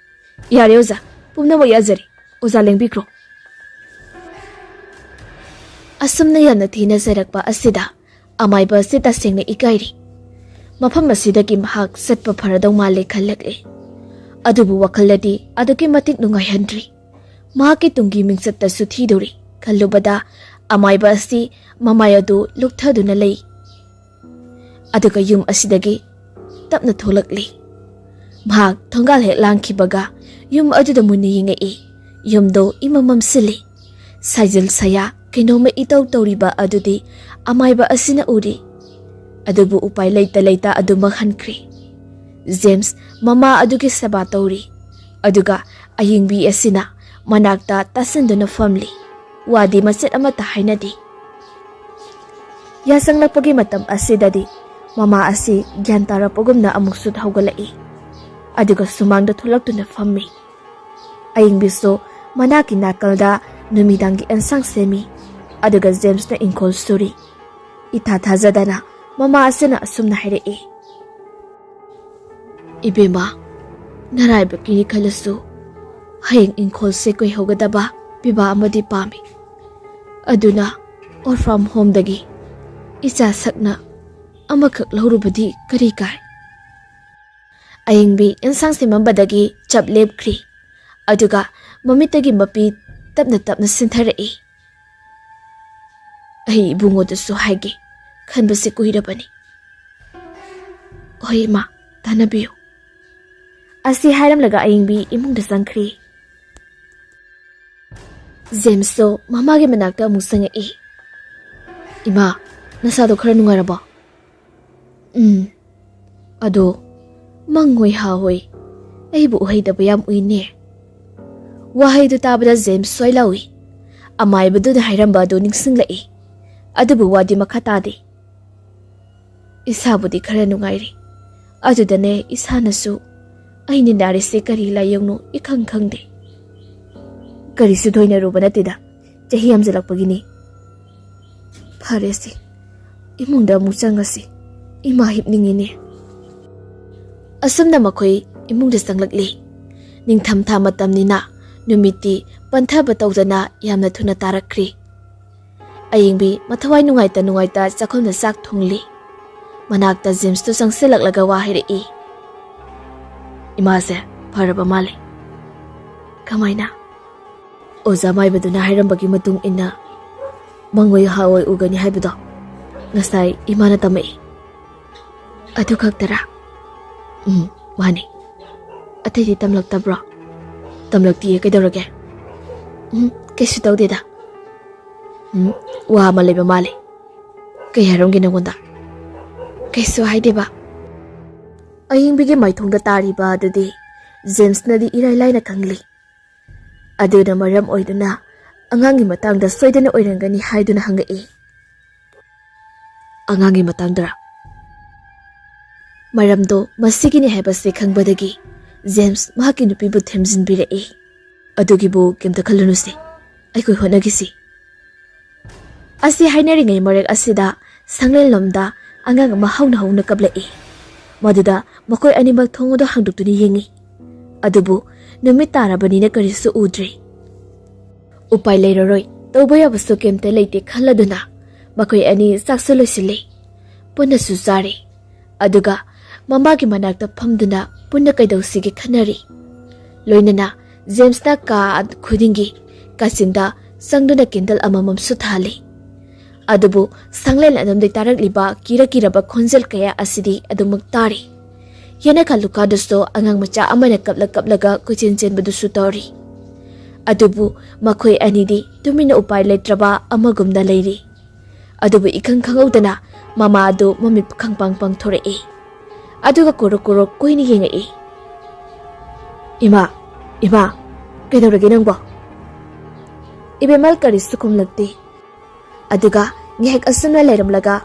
"ꯌꯥꯔꯦ ꯑꯣꯖꯥ, ꯄꯨꯝꯅꯃꯛ ꯌꯥꯖꯔꯦ꯫ ꯑꯣꯖꯥ ꯂꯦꯡꯕꯤꯈ꯭ꯔꯣ꯫" ꯑꯁꯨꯝꯅ ꯌꯥꯝꯅ ꯊꯤꯅ ꯆꯩꯔꯛꯄ ꯑꯁꯤꯗ ꯑꯃꯥꯏꯕ ꯑꯁꯤ ꯇꯁꯦꯡꯅ ꯏꯀꯥꯏꯔꯤ꯫ ꯃꯐꯝ ꯑꯁꯤꯗꯒꯤ ꯃꯍꯥꯛ ꯆꯠꯄ ꯐꯔꯗꯧ ꯃꯥꯜꯂꯦ ꯈꯜꯂꯛꯂꯦ꯫ ꯑꯗꯨꯕꯨ ꯋꯥꯈꯜꯗꯗꯤ ꯑꯗꯨꯛꯀꯤ ꯃꯇꯤꯛ ꯅꯨꯡꯉꯥꯏꯍꯟꯗ꯭ꯔꯤ꯫ ꯃꯍꯥꯛꯀꯤ ꯇꯨꯡꯒꯤ ꯃꯤꯡꯆꯠꯇꯁꯨ ꯊꯤꯗꯧꯔꯤ ꯈꯜꯂꯨꯕꯗ ꯑꯃꯥꯏꯕ ꯑꯁꯤ ꯃꯃꯥꯏ ꯑꯗꯨ ꯂꯨꯛꯊꯗꯨꯅ ꯂꯩ꯫ ꯑꯗꯨꯒ ꯌꯨꯝ ꯑꯁꯤꯗꯒꯤ ꯇꯞꯅ ꯊꯣꯛꯂꯛꯂꯤ꯫ ꯃꯍꯥꯛ ꯊꯣꯡꯒꯥꯜ ꯍꯦꯛ ꯂꯥꯟꯈꯤꯕꯒ ꯌꯨꯝ ꯑꯗꯨꯗ ꯃꯨꯟꯅ ꯌꯦꯡꯉꯛꯏ꯫ ꯌꯨꯝꯗꯣ ꯏꯃꯝ ꯃꯝꯁꯤꯜꯂꯤ꯫ ꯁꯥꯏꯖꯤꯜ ꯁꯌꯥ ꯀꯩꯅꯣꯝꯃ ꯏꯇꯧ ꯇꯧꯔꯤꯕ ꯑꯗꯨꯗꯤ ꯑꯃꯥꯏꯕ ꯑꯁꯤꯅ ꯎꯔꯤ꯫ ꯑꯗꯨꯕꯨ ꯎꯄꯥꯏ ꯂꯩꯇ ꯂꯩꯇ ꯑꯗꯨꯃꯛ ꯍꯟꯈ꯭ꯔꯦ꯫ ꯖꯦꯝꯁ ꯃꯃꯥ ꯑꯗꯨꯒꯤ ꯁꯦꯕꯥ ꯇꯧꯔꯤ꯫ ꯑꯗꯨꯒ ꯑꯌꯤꯡꯕꯤ ꯑꯁꯤꯅ ꯃꯅꯥꯛꯇ ꯇꯥꯁꯤꯟꯗꯨꯅ ꯐꯝꯂꯤ꯫ ꯋꯥꯗꯤ ꯃꯆꯦꯠ ꯑꯃꯠꯇ ꯍꯥꯏꯅꯗꯦ꯫ ꯌꯥꯆꯪꯂꯛꯄꯒꯤ ꯃꯇꯝ ꯑꯁꯤꯗꯗꯤ ꯃꯃꯥ ꯑꯁꯤ ꯒ꯭ꯌꯥꯟ ꯇꯥꯔꯛꯄꯒꯨꯝꯅ ꯑꯃꯨꯛꯁꯨ ꯍꯧꯒꯠꯂꯛꯏ꯫ ꯑꯗꯨꯒ ꯁꯨꯃꯥꯡꯗ ꯊꯣꯛꯂꯛꯇꯨꯅ ꯐꯝꯃꯤ꯫ ꯑꯌꯤꯡꯕꯤꯁꯨ ꯃꯅꯥꯛꯀꯤ ꯅꯥꯀꯜꯗ ꯅꯨꯃꯤꯗꯥꯡꯒꯤ ꯑꯦꯟꯁꯥꯡ ꯁꯦꯝꯃꯤ꯫ ꯑꯗꯨꯒ ꯖꯦꯝꯁꯅ ꯏꯪꯈꯣꯜ ꯁꯨꯔꯤ꯫ ꯏꯊꯥ ꯊꯥꯖꯗꯅ ꯃꯃꯥ ꯑꯁꯤꯅ ꯑꯁꯨꯝꯅ ꯍꯥꯏꯔꯛꯏ, "ꯏꯕꯦꯝꯃ, ꯅꯔꯥꯏꯕꯛꯀꯤꯅꯤ ꯈꯜꯂꯁꯨ ꯍꯌꯦꯡ ꯏꯪꯈꯣꯜꯁꯦ ꯀꯣꯏꯍꯧꯒꯗꯕ ꯄꯤꯕꯥ ꯑꯃꯗꯤ ꯄꯥꯝꯃꯤ꯫ ꯑꯗꯨꯅ ꯑꯣꯔꯐꯥꯝ ꯍꯣꯝꯗꯒꯤ ꯏꯆꯥ ꯁꯛꯅ ꯑꯃꯈꯛ ꯂꯧꯔꯨꯕꯗꯤ ꯀꯔꯤ ꯀꯥꯏ?" ꯑꯌꯤꯡꯕꯤ ꯑꯦꯟꯁꯥꯡ ꯁꯦꯝꯃꯝꯕꯗꯒꯤ ꯆꯞ ꯂꯦꯞꯈ꯭ꯔꯤ꯫ ꯑꯗꯨꯒ ꯃꯃꯤꯠꯇꯒꯤ ꯃꯄꯤ ꯇꯞꯅ ꯇꯞꯅ ꯁꯤꯟꯊꯔꯛꯏ꯫ "ꯑꯩ ꯏꯕꯨꯡꯉꯣꯗꯁꯨ ꯍꯥꯏꯒꯦ, ꯈꯟꯕꯁꯤ ꯀꯨꯏꯔꯕꯅꯤ꯫" "ꯍꯣꯏ ꯏꯃꯥ, ꯇꯥꯟꯅꯕꯤꯌꯨ꯫" ꯑꯁꯤ ꯍꯥꯏꯔꯝꯂꯒ ꯑꯌꯤꯡꯕꯤ ꯏꯃꯨꯡꯗ ꯆꯪꯈ꯭ꯔꯤ꯫ ꯖꯦꯝꯁꯁꯨ ꯃꯃꯥꯒꯤ ꯃꯅꯥꯛꯇ ꯑꯃꯨꯛ ꯆꯪꯉꯛꯏ꯫ "ꯏꯃꯥ, ꯅꯁꯥꯗꯣ ꯈꯔ ꯅꯨꯡꯉꯥꯏꯔꯕꯣ?" "ꯎꯝ, ꯑꯗꯣ ꯃꯪ ꯍꯣꯏ ꯍꯥ ꯍꯣꯏ, ꯑꯩꯕꯨ ꯎꯍꯩꯗꯕ ꯌꯥꯝ ꯎꯏꯅꯦ꯫" ꯋꯥꯍꯩꯗꯨ ꯇꯥꯕꯗ ꯖꯦꯝꯁ ꯁꯣꯏ ꯂꯥꯎꯏ꯫ ꯑꯃꯥꯏꯕꯗꯨꯅ ꯍꯥꯏꯔꯝꯕ ꯑꯗꯨ ꯅꯤꯡꯁꯤꯡꯂꯛꯏ꯫ ꯑꯗꯨꯕꯨ ꯋꯥꯗꯤ ꯃꯈꯥ ꯇꯥꯗꯦ꯫ "ꯏꯁꯥꯕꯨꯗꯤ ꯈꯔ ꯅꯨꯡꯉꯥꯏꯔꯦ꯫ ꯑꯗꯨꯗꯅꯦ ꯏꯁꯥꯅꯁꯨ ꯑꯩꯅ ꯅꯥꯔꯤꯁꯦ ꯀꯔꯤ ꯂꯥꯏꯌꯦꯡꯅꯣ ꯏꯈꯪ ꯈꯪꯗꯦ꯫ ꯀꯔꯤꯁꯨ ꯊꯣꯏꯅꯔꯨꯕ ꯅꯠꯇꯦꯗ, ꯆꯍꯤ ꯌꯥꯝꯖꯜꯂꯛꯄꯒꯤꯅꯤ꯫" "ꯐꯔꯦꯁꯦ, ꯏꯃꯨꯡꯗ ꯑꯃꯨꯛ ꯆꯪꯉꯁꯤ꯫ ꯏꯃꯥ ꯍꯤꯞꯅꯤꯡꯉꯤꯅꯦ꯫" ꯑꯁꯨꯝꯅ ꯃꯈꯣꯏ ꯏꯃꯨꯡꯗ ꯆꯪꯂꯛꯂꯤ꯫ ꯅꯤꯡꯊꯝꯊꯥ ꯃꯇꯝꯅꯤꯅ ꯅꯨꯃꯤꯠꯇꯤ ꯄꯟꯊꯕ ꯇꯧꯗꯅ ꯌꯥꯝꯅ ꯊꯨꯅ ꯇꯥꯔꯛꯈ꯭ꯔꯤ꯫ ꯑꯌꯤꯡꯕꯤ ꯃꯊꯋꯥꯏ ꯅꯨꯡꯉꯥꯏꯇ ꯅꯨꯡꯉꯥꯏꯇ ꯆꯥꯛꯈꯨꯝꯗ ꯆꯥꯛ ꯊꯣꯡꯂꯤ꯫ ꯃꯅꯥꯛꯇ ꯖꯦꯝꯁꯇꯨ ꯆꯪꯁꯤꯜꯂꯛꯂꯒ ꯋꯥ ꯍꯥꯏꯔꯛꯏ꯫ "ꯏꯃꯥꯁꯦ ꯐꯔꯕ ꯃꯥꯜꯂꯦ꯫" "ꯀꯃꯥꯏꯅ?" "ꯑꯣꯖꯥ ꯃꯥꯏꯕꯗꯨꯅ ꯍꯥꯏꯔꯝꯕꯒꯤ ꯃꯇꯨꯡ ꯏꯟꯅ ꯃꯪꯑꯣꯏ ꯍꯥꯑꯣꯏ ꯎꯒꯅꯤ ꯍꯥꯏꯕꯗꯣ ꯉꯁꯥꯏ ꯏꯃꯥꯅ ꯇꯝꯃꯛꯏ꯫" "ꯑꯗꯨ ꯈꯛꯇꯔꯥ?" "ꯎꯝ, ꯃꯥꯅꯤ꯫" "ꯑꯇꯩꯗꯤ ꯇꯝꯂꯛꯇꯕ꯭ꯔꯣ?" "ꯇꯝꯂꯛꯇꯤꯌꯦ, ꯀꯩꯗꯧꯔꯒꯦ?" "ꯎꯝ, ꯀꯩꯁꯨ ꯇꯧꯗꯦꯗ꯫" "ꯎꯝ, ꯋꯥ ꯑꯃ ꯂꯩꯕ ꯃꯥꯜꯂꯦ꯫" "ꯀꯩ ꯍꯥꯏꯔꯝꯒꯦ ꯅꯪꯉꯣꯟꯗ?" "ꯀꯩꯁꯨ ꯍꯥꯏꯗꯦꯕ꯫" ꯑꯌꯤꯡꯕꯤꯒꯤ ꯃꯥꯏꯊꯣꯡꯗ ꯇꯥꯔꯤꯕ ꯑꯗꯨꯗꯤ ꯖꯦꯝꯁꯅꯗꯤ ꯏꯔꯥꯏ ꯂꯥꯏꯅ ꯈꯪꯂꯤ꯫ ꯑꯗꯨꯅ ꯃꯔꯝ ꯑꯣꯏꯗꯨꯅ ꯑꯉꯥꯡꯒꯤ ꯃꯇꯥꯡꯗ ꯁꯣꯏꯗꯅ ꯑꯣꯏꯔꯝꯒꯅꯤ ꯍꯥꯏꯗꯨꯅ ꯍꯪꯉꯛꯏ꯫ "ꯑꯉꯥꯡꯒꯤ ꯃꯇꯥꯡꯗꯔ?" ꯃꯔꯝꯗꯣ ꯃꯁꯤꯒꯤꯅꯤ ꯍꯥꯏꯕꯁꯦ ꯈꯪꯕꯗꯒꯤ ꯖꯦꯝꯁ ꯃꯍꯥꯛꯀꯤ ꯅꯨꯄꯤꯕꯨ ꯊꯦꯝꯖꯤꯟꯕꯤꯔꯛꯏ꯫ "ꯑꯗꯨꯒꯤꯕꯨ ꯀꯩꯝꯇ ꯈꯜꯂꯨꯅꯨꯁꯦ, ꯑꯩꯈꯣꯏ ꯍꯣꯠꯅꯈꯤꯁꯤ꯫" ꯑꯁꯤ ꯍꯥꯏꯅꯔꯤꯉꯩ ꯃꯔꯛ ꯑꯁꯤꯗ ꯁꯪꯂꯦꯟꯂꯣꯝꯗ ꯑꯉꯥꯡ ꯑꯃ ꯍꯧꯅ ꯍꯧꯅ ꯀꯞꯂꯛꯏ꯫ ꯃꯗꯨꯗ ꯃꯈꯣꯏ ꯑꯅꯤꯃꯛ ꯊꯣꯡ ꯑꯗꯨ ꯍꯥꯡꯗꯣꯛꯇꯨꯅ ꯌꯦꯡꯉꯤ꯫ ꯑꯗꯨꯕꯨ ꯅꯨꯃꯤꯠ ꯇꯥꯔꯕꯅꯤꯅ ꯀꯔꯤꯁꯨ ꯎꯗ꯭ꯔꯦ꯫ ꯎꯄꯥꯏ ꯂꯩꯔꯔꯣꯏ, ꯇꯧꯕ ꯌꯥꯕꯁꯨ ꯀꯩꯝꯇ ꯂꯩꯇꯦ ꯈꯜꯂꯗꯨꯅ ꯃꯈꯣꯏ ꯑꯅꯤ ꯆꯥꯛꯁꯨ ꯂꯣꯏꯁꯤꯜꯂꯦ, ꯄꯨꯟꯅꯁꯨ ꯆꯥꯔꯦ꯫ ꯑꯗꯨꯒ ꯃꯃꯥꯒꯤ ꯃꯅꯥꯛꯇ ꯐꯝꯗꯨꯅ ꯄꯨꯟꯅ ꯀꯩꯗꯧꯁꯤꯒꯦ ꯈꯟꯅꯔꯤ꯫ ꯂꯣꯏꯅꯅ ꯖꯦꯝꯁꯅ ꯀꯥ ꯈꯨꯗꯤꯡꯒꯤ ꯀꯥꯆꯤꯟꯗ ꯆꯪꯗꯨꯅ ꯀꯦꯟꯗꯜ ꯑꯃꯃꯝꯁꯨ ꯊꯥꯜꯂꯤ꯫ ꯑꯗꯨꯕꯨ ꯁꯪꯂꯦꯟ ꯑꯗꯣꯝꯗꯒꯤ ꯇꯥꯔꯛꯂꯤꯕ ꯀꯤꯔ ꯀꯤꯔꯕ ꯈꯣꯟꯖꯦꯜ ꯀꯌꯥ ꯑꯁꯤꯗꯤ ꯑꯗꯨꯃꯛ ꯇꯥꯔꯤ꯫ ꯌꯦꯅꯈꯥ ꯂꯨꯈꯥꯗꯨꯁꯨ ꯑꯉꯥꯡ ꯃꯆꯥ ꯑꯃꯅ ꯀꯞꯂ ꯀꯞꯂꯒ ꯀꯣꯏꯆꯦꯟ ꯆꯦꯟꯕꯗꯨꯁꯨ ꯇꯧꯔꯤ꯫ ꯑꯗꯨꯕꯨ ꯃꯈꯣꯏ ꯑꯅꯤꯗꯤ ꯇꯨꯃꯤꯟꯅ ꯎꯄꯥꯏ ꯂꯩꯇ꯭ꯔꯕ ꯑꯃꯒꯨꯝꯅ ꯂꯩꯔꯤ꯫ ꯑꯗꯨꯕꯨ ꯏꯈꯪ ꯈꯪꯍꯧꯗꯅ ꯃꯃꯥ ꯑꯗꯨ ꯃꯃꯤꯠ ꯈꯪꯄꯥꯡ ꯄꯥꯡꯊꯣꯔꯛꯏ꯫ ꯑꯗꯨꯒ ꯀꯣꯔꯣꯛ ꯀꯣꯔꯣꯛ ꯀꯨꯏꯅ ꯌꯦꯡꯉꯛꯏ꯫ "ꯏꯃꯥ, ꯏꯃꯥ, ꯀꯩꯗꯧꯔꯒꯦ ꯅꯪꯕꯣ?" ꯏꯕꯦꯝꯃꯜ ꯀꯔꯤꯁꯨ ꯈꯨꯝꯂꯛꯇꯦ꯫ ꯑꯗꯨꯒ ꯉꯥꯏꯍꯥꯛ ꯑꯁꯨꯝꯅ ꯂꯩꯔꯝꯂꯒ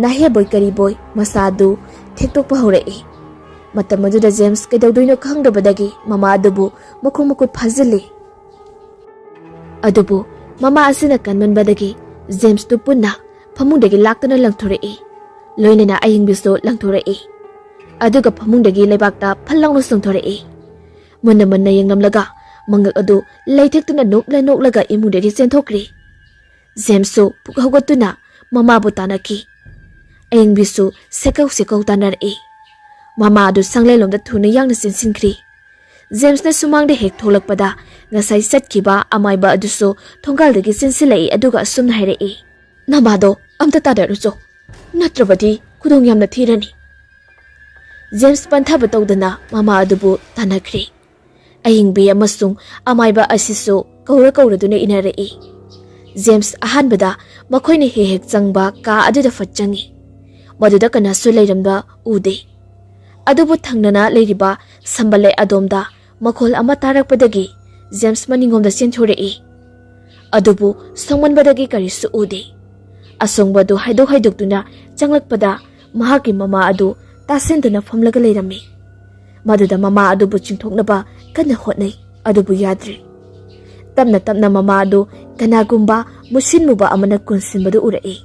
ꯅꯥꯍꯦꯕꯣꯏ ꯀꯔꯤꯕꯣꯏ ꯃꯁꯥꯗꯨ ꯊꯦꯛꯇꯣꯛꯄ ꯍꯧꯔꯛꯏ꯫ ꯃꯇꯝ ꯑꯗꯨꯗ ꯖꯦꯝꯁ ꯀꯩꯗꯧꯗꯣꯏꯅꯣ ꯈꯪꯗꯕꯗꯒꯤ ꯃꯃꯥ ꯑꯗꯨꯕꯨ ꯃꯈꯣꯡ ꯃꯈꯨꯠ ꯐꯥꯖꯤꯜꯂꯤ꯫ ꯑꯗꯨꯕꯨ ꯃꯃꯥ ꯑꯁꯤꯅ ꯀꯟꯃꯟꯕꯗꯒꯤ ꯖꯦꯝꯁꯇꯨ ꯄꯨꯟꯅ ꯐꯃꯨꯡꯗꯒꯤ ꯂꯥꯛꯇꯨꯅ ꯂꯪꯊꯣꯔꯛꯏ꯫ ꯂꯣꯏꯅꯅ ꯑꯌꯤꯡꯕꯤꯁꯨ ꯂꯪꯊꯣꯔꯛꯏ꯫ ꯑꯗꯨꯒ ꯐꯃꯨꯡꯗꯒꯤ ꯂꯩꯕꯥꯛꯇ ꯐꯜ ꯂꯥꯎꯅ ꯆꯣꯡꯊꯣꯔꯛꯏ꯫ ꯃꯨꯟꯅ ꯃꯨꯟꯅ ꯌꯦꯡꯂꯝꯂꯒ ꯃꯉꯛ ꯑꯗꯨ ꯂꯩꯊꯦꯛꯇꯨꯅ ꯅꯣꯛꯂ ꯅꯣꯛꯂꯒ ꯏꯃꯨꯡꯗꯒꯤ ꯆꯦꯟꯊꯣꯛꯈ꯭ꯔꯦ꯫ ꯖꯦꯝꯁꯁꯨ ꯄꯨꯛ ꯍꯧꯒꯠꯇꯨꯅ ꯃꯃꯥꯕꯨ ꯇꯥꯟꯅꯈꯤ꯫ ꯑꯌꯤꯡꯕꯤꯁꯨ ꯁꯦꯀꯧ ꯁꯦꯀꯧ ꯇꯥꯟꯅꯔꯛꯏ꯫ ꯃꯃꯥ ꯑꯗꯨ ꯁꯪꯂꯦꯟꯂꯣꯝꯗ ꯊꯨꯅ ꯌꯥꯡꯅ ꯆꯦꯟꯁꯤꯟꯈ꯭ꯔꯦ꯫ ꯖꯦꯝꯁꯅ ꯁꯨꯃꯥꯡꯗ ꯍꯦꯛ ꯊꯣꯛꯂꯛꯄꯗ ꯉꯁꯥꯏ ꯆꯠꯈꯤꯕ ꯑꯃꯥꯏꯕ ꯑꯗꯨꯁꯨ ꯊꯣꯡꯒꯥꯜꯗꯒꯤ ꯆꯦꯟꯁꯤꯜꯂꯛꯏ, ꯑꯗꯨꯒ ꯑꯁꯨꯝꯅ ꯍꯥꯏꯔꯛꯏ, "ꯅꯃꯥꯗꯣ ꯑꯝꯇ ꯇꯥꯟꯅꯔꯨꯆꯣ, ꯅꯠꯇ꯭ꯔꯕꯗꯤ ꯈꯨꯗꯣꯡ ꯌꯥꯝꯅ ꯊꯤꯔꯅꯤ꯫" ꯖꯦꯝꯁ ꯄꯟꯊꯕ ꯇꯧꯗꯅ ꯃꯃꯥ ꯑꯗꯨꯕꯨ ꯇꯥꯟꯅꯈ꯭ꯔꯦ꯫ ꯑꯌꯤꯡꯕꯤ ꯑꯃꯁꯨꯡ ꯑꯃꯥꯏꯕ ꯑꯁꯤꯁꯨ ꯀꯧꯔ ꯀꯧꯔꯗꯨꯅ ꯏꯟꯅꯔꯛꯏ꯫ ꯖꯦꯝꯁ ꯑꯍꯥꯟꯕꯗ ꯃꯈꯣꯏꯅ ꯍꯦꯛ ꯍꯦꯛ ꯆꯪꯕ ꯀꯥ ꯑꯗꯨꯗ ꯐꯠ ꯆꯪꯏ꯫ ꯃꯗꯨꯗ ꯀꯅꯥꯁꯨ ꯂꯩꯔꯝꯕ ꯎꯗꯦ꯫ ꯑꯗꯨꯕꯨ ꯊꯪꯅꯅ ꯂꯩꯔꯤꯕ ꯁꯝꯕꯂꯩ ꯑꯗꯣꯝꯗ ꯃꯈꯣꯜ ꯑꯃ ꯇꯥꯔꯛꯄꯗꯒꯤ ꯖꯦꯝꯁ ꯃꯅꯤꯡꯂꯣꯝꯗ ꯆꯦꯟꯊꯣꯔꯛꯏ꯫ ꯑꯗꯨꯕꯨ ꯁꯣꯡꯃꯟꯕꯗꯒꯤ ꯀꯔꯤꯁꯨ ꯎꯗꯦ꯫ ꯑꯁꯣꯡꯕꯗꯨ ꯍꯥꯏꯗꯣꯛ ꯍꯥꯏꯗꯣꯛꯇꯨꯅ ꯆꯪꯂꯛꯄꯗ ꯃꯍꯥꯛꯀꯤ ꯃꯃꯥ ꯑꯗꯨ ꯇꯥꯁꯤꯟꯗꯨꯅ ꯐꯝꯂꯒ ꯂꯩꯔꯝꯃꯤ꯫ ꯃꯗꯨꯗ ꯃꯃꯥ ꯑꯗꯨꯕꯨ ꯆꯤꯡꯊꯣꯛꯅꯕ ꯀꯟꯅ ꯍꯣꯠꯅꯩ, ꯑꯗꯨꯕꯨ ꯌꯥꯗ꯭ꯔꯦ꯫ ꯇꯞꯅ ꯇꯞꯅ ꯃꯃꯥ ꯑꯗꯨ ꯀꯅꯥꯒꯨꯝꯕ ꯃꯨꯁꯤꯟ ꯃꯨꯕ ꯑꯃꯅ ꯀꯣꯟꯁꯤꯟꯕꯗꯨ ꯎꯔꯛꯏ꯫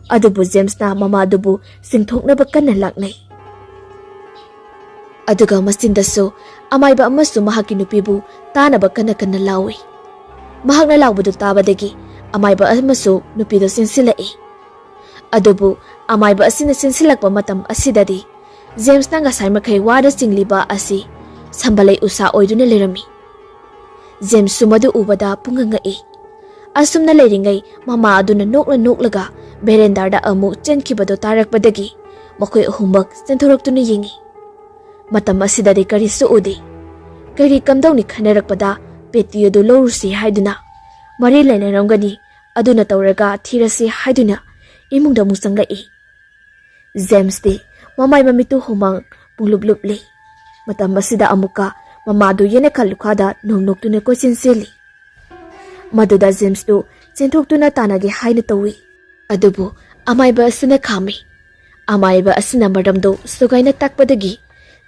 ꯑꯗꯨꯕꯨ ꯖꯦꯝꯁꯅ ꯃꯃꯥ ꯑꯗꯨꯕꯨ ꯆꯤꯡꯊꯣꯛꯅꯕ ꯀꯟꯅ ꯂꯥꯛꯅꯩ꯫ ꯑꯗꯨꯒ ꯃꯆꯤꯟꯗꯁꯨ ꯑꯃꯥꯏꯕ ꯑꯃꯁꯨ ꯃꯍꯥꯛꯀꯤ ꯅꯨꯄꯤꯕꯨ ꯇꯥꯅꯕ ꯀꯟꯅ ꯀꯟꯅ ꯂꯥꯎꯏ꯫ ꯃꯍꯥꯛꯅ ꯂꯥꯎꯕꯗꯨ ꯇꯥꯕꯗꯒꯤ ꯑꯃꯥꯏꯕ ꯑꯃꯁꯨ ꯅꯨꯄꯤꯗꯨ ꯆꯦꯟꯁꯤꯜꯂꯛꯏ꯫ ꯑꯗꯨꯕꯨ ꯑꯃꯥꯏꯕ ꯑꯁꯤꯅ ꯆꯦꯟꯁꯤꯜꯂꯛꯄ ꯃꯇꯝ ꯑꯁꯤꯗꯗꯤ ꯖꯦꯝꯁꯅ ꯉꯁꯥꯏ ꯃꯈꯩ ꯋꯥꯅ ꯆꯤꯡꯂꯤꯕ ꯑꯁꯤ ꯁꯝꯕꯂꯩ ꯎꯁꯥ ꯑꯣꯏꯗꯨꯅ ꯂꯩꯔꯝꯃꯤ꯫ ꯖꯦꯝꯁꯁꯨ ꯃꯗꯨ ꯎꯕꯗ ꯄꯨꯡꯉꯛ ꯉꯛꯏ꯫ ꯑꯁꯨꯝꯅ ꯂꯩꯔꯤꯉꯩ ꯃꯃꯥ ꯑꯗꯨꯅ ꯅꯣꯛꯂ ꯅꯣꯛꯂꯒ ꯚꯦꯔꯦꯟꯗꯥꯗ ꯑꯃꯨꯛ ꯆꯦꯟꯈꯤꯕꯗꯨ ꯇꯥꯔꯛꯄꯗꯒꯤ ꯃꯈꯣꯏ ꯑꯍꯨꯝꯃꯛ ꯆꯦꯟꯊꯣꯔꯛꯇꯨꯅ ꯌꯦꯡꯉꯤ꯫ ꯃꯇꯝ ꯑꯁꯤꯗꯗꯤ ꯀꯔꯤꯁꯨ ꯎꯗꯦ꯫ ꯀꯔꯤ ꯀꯝꯗꯧꯅꯤ ꯈꯟꯅꯔꯛꯄꯗ ꯄꯦꯇꯤ ꯑꯗꯨ ꯂꯧꯔꯨꯁꯤ ꯍꯥꯏꯗꯨꯅ, ꯃꯔꯤ ꯂꯩꯅꯔꯝꯒꯅꯤ, ꯑꯗꯨꯅ ꯇꯧꯔꯒ ꯊꯤꯔꯁꯤ ꯍꯥꯏꯗꯨꯅ ꯏꯃꯨꯡꯗ ꯑꯃꯨꯛ ꯆꯪꯂꯛꯏ꯫ ꯖꯦꯝꯁꯇꯤ ꯃꯃꯥꯏ ꯃꯃꯤꯠꯇꯨ ꯍꯨꯃꯥꯡ ꯄꯨꯡꯂꯨꯞ ꯂꯨꯞꯂꯤ꯫ ꯃꯇꯝ ꯑꯁꯤꯗ ꯑꯃꯨꯛꯀ ꯃꯃꯥꯗꯨ ꯌꯦꯅꯈꯥ ꯂꯨꯈꯥꯗ ꯅꯣꯡ ꯅꯣꯛꯇꯨꯅ ꯀꯣꯏꯆꯦꯟ ꯆꯦꯜꯂꯤ꯫ ꯃꯗꯨꯗ ꯖꯦꯝꯁꯇꯨ ꯆꯦꯟꯊꯣꯛꯇꯨꯅ ꯇꯥꯟꯅꯒꯦ ꯍꯥꯏꯅ ꯇꯧꯏ꯫ ꯑꯗꯨꯕꯨ ꯑꯃꯥꯏꯕ ꯑꯁꯤꯅ ꯈꯥꯝꯃꯤ꯫ ꯑꯃꯥꯏꯕ ꯑꯁꯤꯅ ꯃꯔꯝꯗꯨ ꯁꯨꯒꯥꯏꯅ ꯇꯥꯛꯄꯗꯒꯤ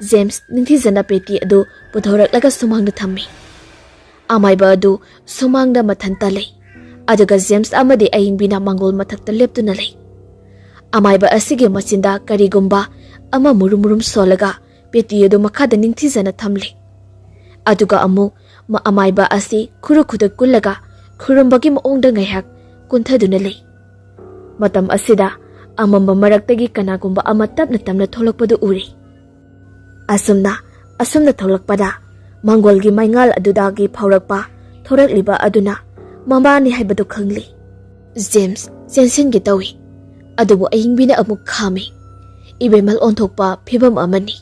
ꯖꯦꯝꯁ ꯅꯤꯡꯊꯤꯖꯅ ꯄꯦꯇꯤ ꯑꯗꯨ ꯄꯨꯊꯣꯔꯛꯂꯒ ꯁꯨꯃꯥꯡꯗ ꯊꯝꯃꯤ꯫ ꯑꯃꯥꯏꯕ ꯑꯗꯨ ꯁꯨꯃꯥꯡꯗ ꯃꯊꯟꯇ ꯂꯩ꯫ ꯑꯗꯨꯒ ꯖꯦꯝꯁ ꯑꯃꯗꯤ ꯑꯏꯪꯕꯤꯅ ꯃꯥꯡꯒꯣꯜ ꯃꯊꯛꯇ ꯂꯦꯞꯇꯨꯅ ꯂꯩ꯫ ꯑꯃꯥꯏꯕ ꯑꯁꯤꯒꯤ ꯃꯆꯤꯟꯗ ꯀꯔꯤꯒꯨꯝꯕ ꯑꯃ ꯃꯨꯔꯨꯝ ꯃꯨꯔꯨꯝ ꯁꯣꯜꯂꯒ ꯄꯦꯇꯤ ꯑꯗꯨ ꯃꯈꯥꯗ ꯅꯤꯡꯊꯤꯖꯅ ꯊꯝꯂꯤ꯫ ꯑꯗꯨꯒ ꯑꯃꯨꯛ ꯃ-, ꯑꯃꯥꯏꯕ ꯑꯁꯤ ꯈꯨꯔꯨ ꯈꯨꯗꯛ ꯀꯨꯜꯂꯒ ꯈꯨꯔꯨꯝꯕꯒꯤ ꯃꯑꯣꯡꯗ ꯉꯥꯏꯍꯥꯛ ꯀꯨꯟꯊꯗꯨꯅ ꯂꯩ꯫ ꯃꯇꯝ ꯑꯁꯤꯗ ꯑꯃꯝꯕ ꯃꯔꯛꯇꯒꯤ ꯀꯅꯥꯒꯨꯝꯕ ꯑꯃ ꯇꯞꯅ ꯇꯞꯅ ꯊꯣꯛꯂꯛꯄꯗꯨ ꯎꯔꯤ꯫ ꯑꯁꯨꯝꯅ, ꯑꯁꯨꯝꯅ ꯊꯣꯛꯂꯛꯄꯗ ꯃꯪꯒꯣꯜꯒꯤ ꯃꯩꯉꯥꯜ ꯑꯗꯨꯗꯒꯤ ꯐꯥꯎꯔꯛꯄ ꯊꯣꯔꯛꯂꯤꯕ ꯑꯗꯨꯅ ꯃꯃꯥꯅꯤ ꯍꯥꯏꯕꯗꯨ ꯈꯪꯂꯤ꯫ ꯖꯦꯝꯁ ꯆꯦꯟꯁꯤꯟꯒꯦ ꯇꯧꯏ, ꯑꯗꯨꯕꯨ ꯑꯏꯪꯕꯤꯅ ꯑꯃꯨꯛ ꯈꯥꯝꯃꯤ꯫ ꯏꯕꯦꯝꯃꯜ ꯑꯣꯟꯊꯣꯛꯄ ꯐꯤꯕꯝ ꯑꯃꯅꯤ꯫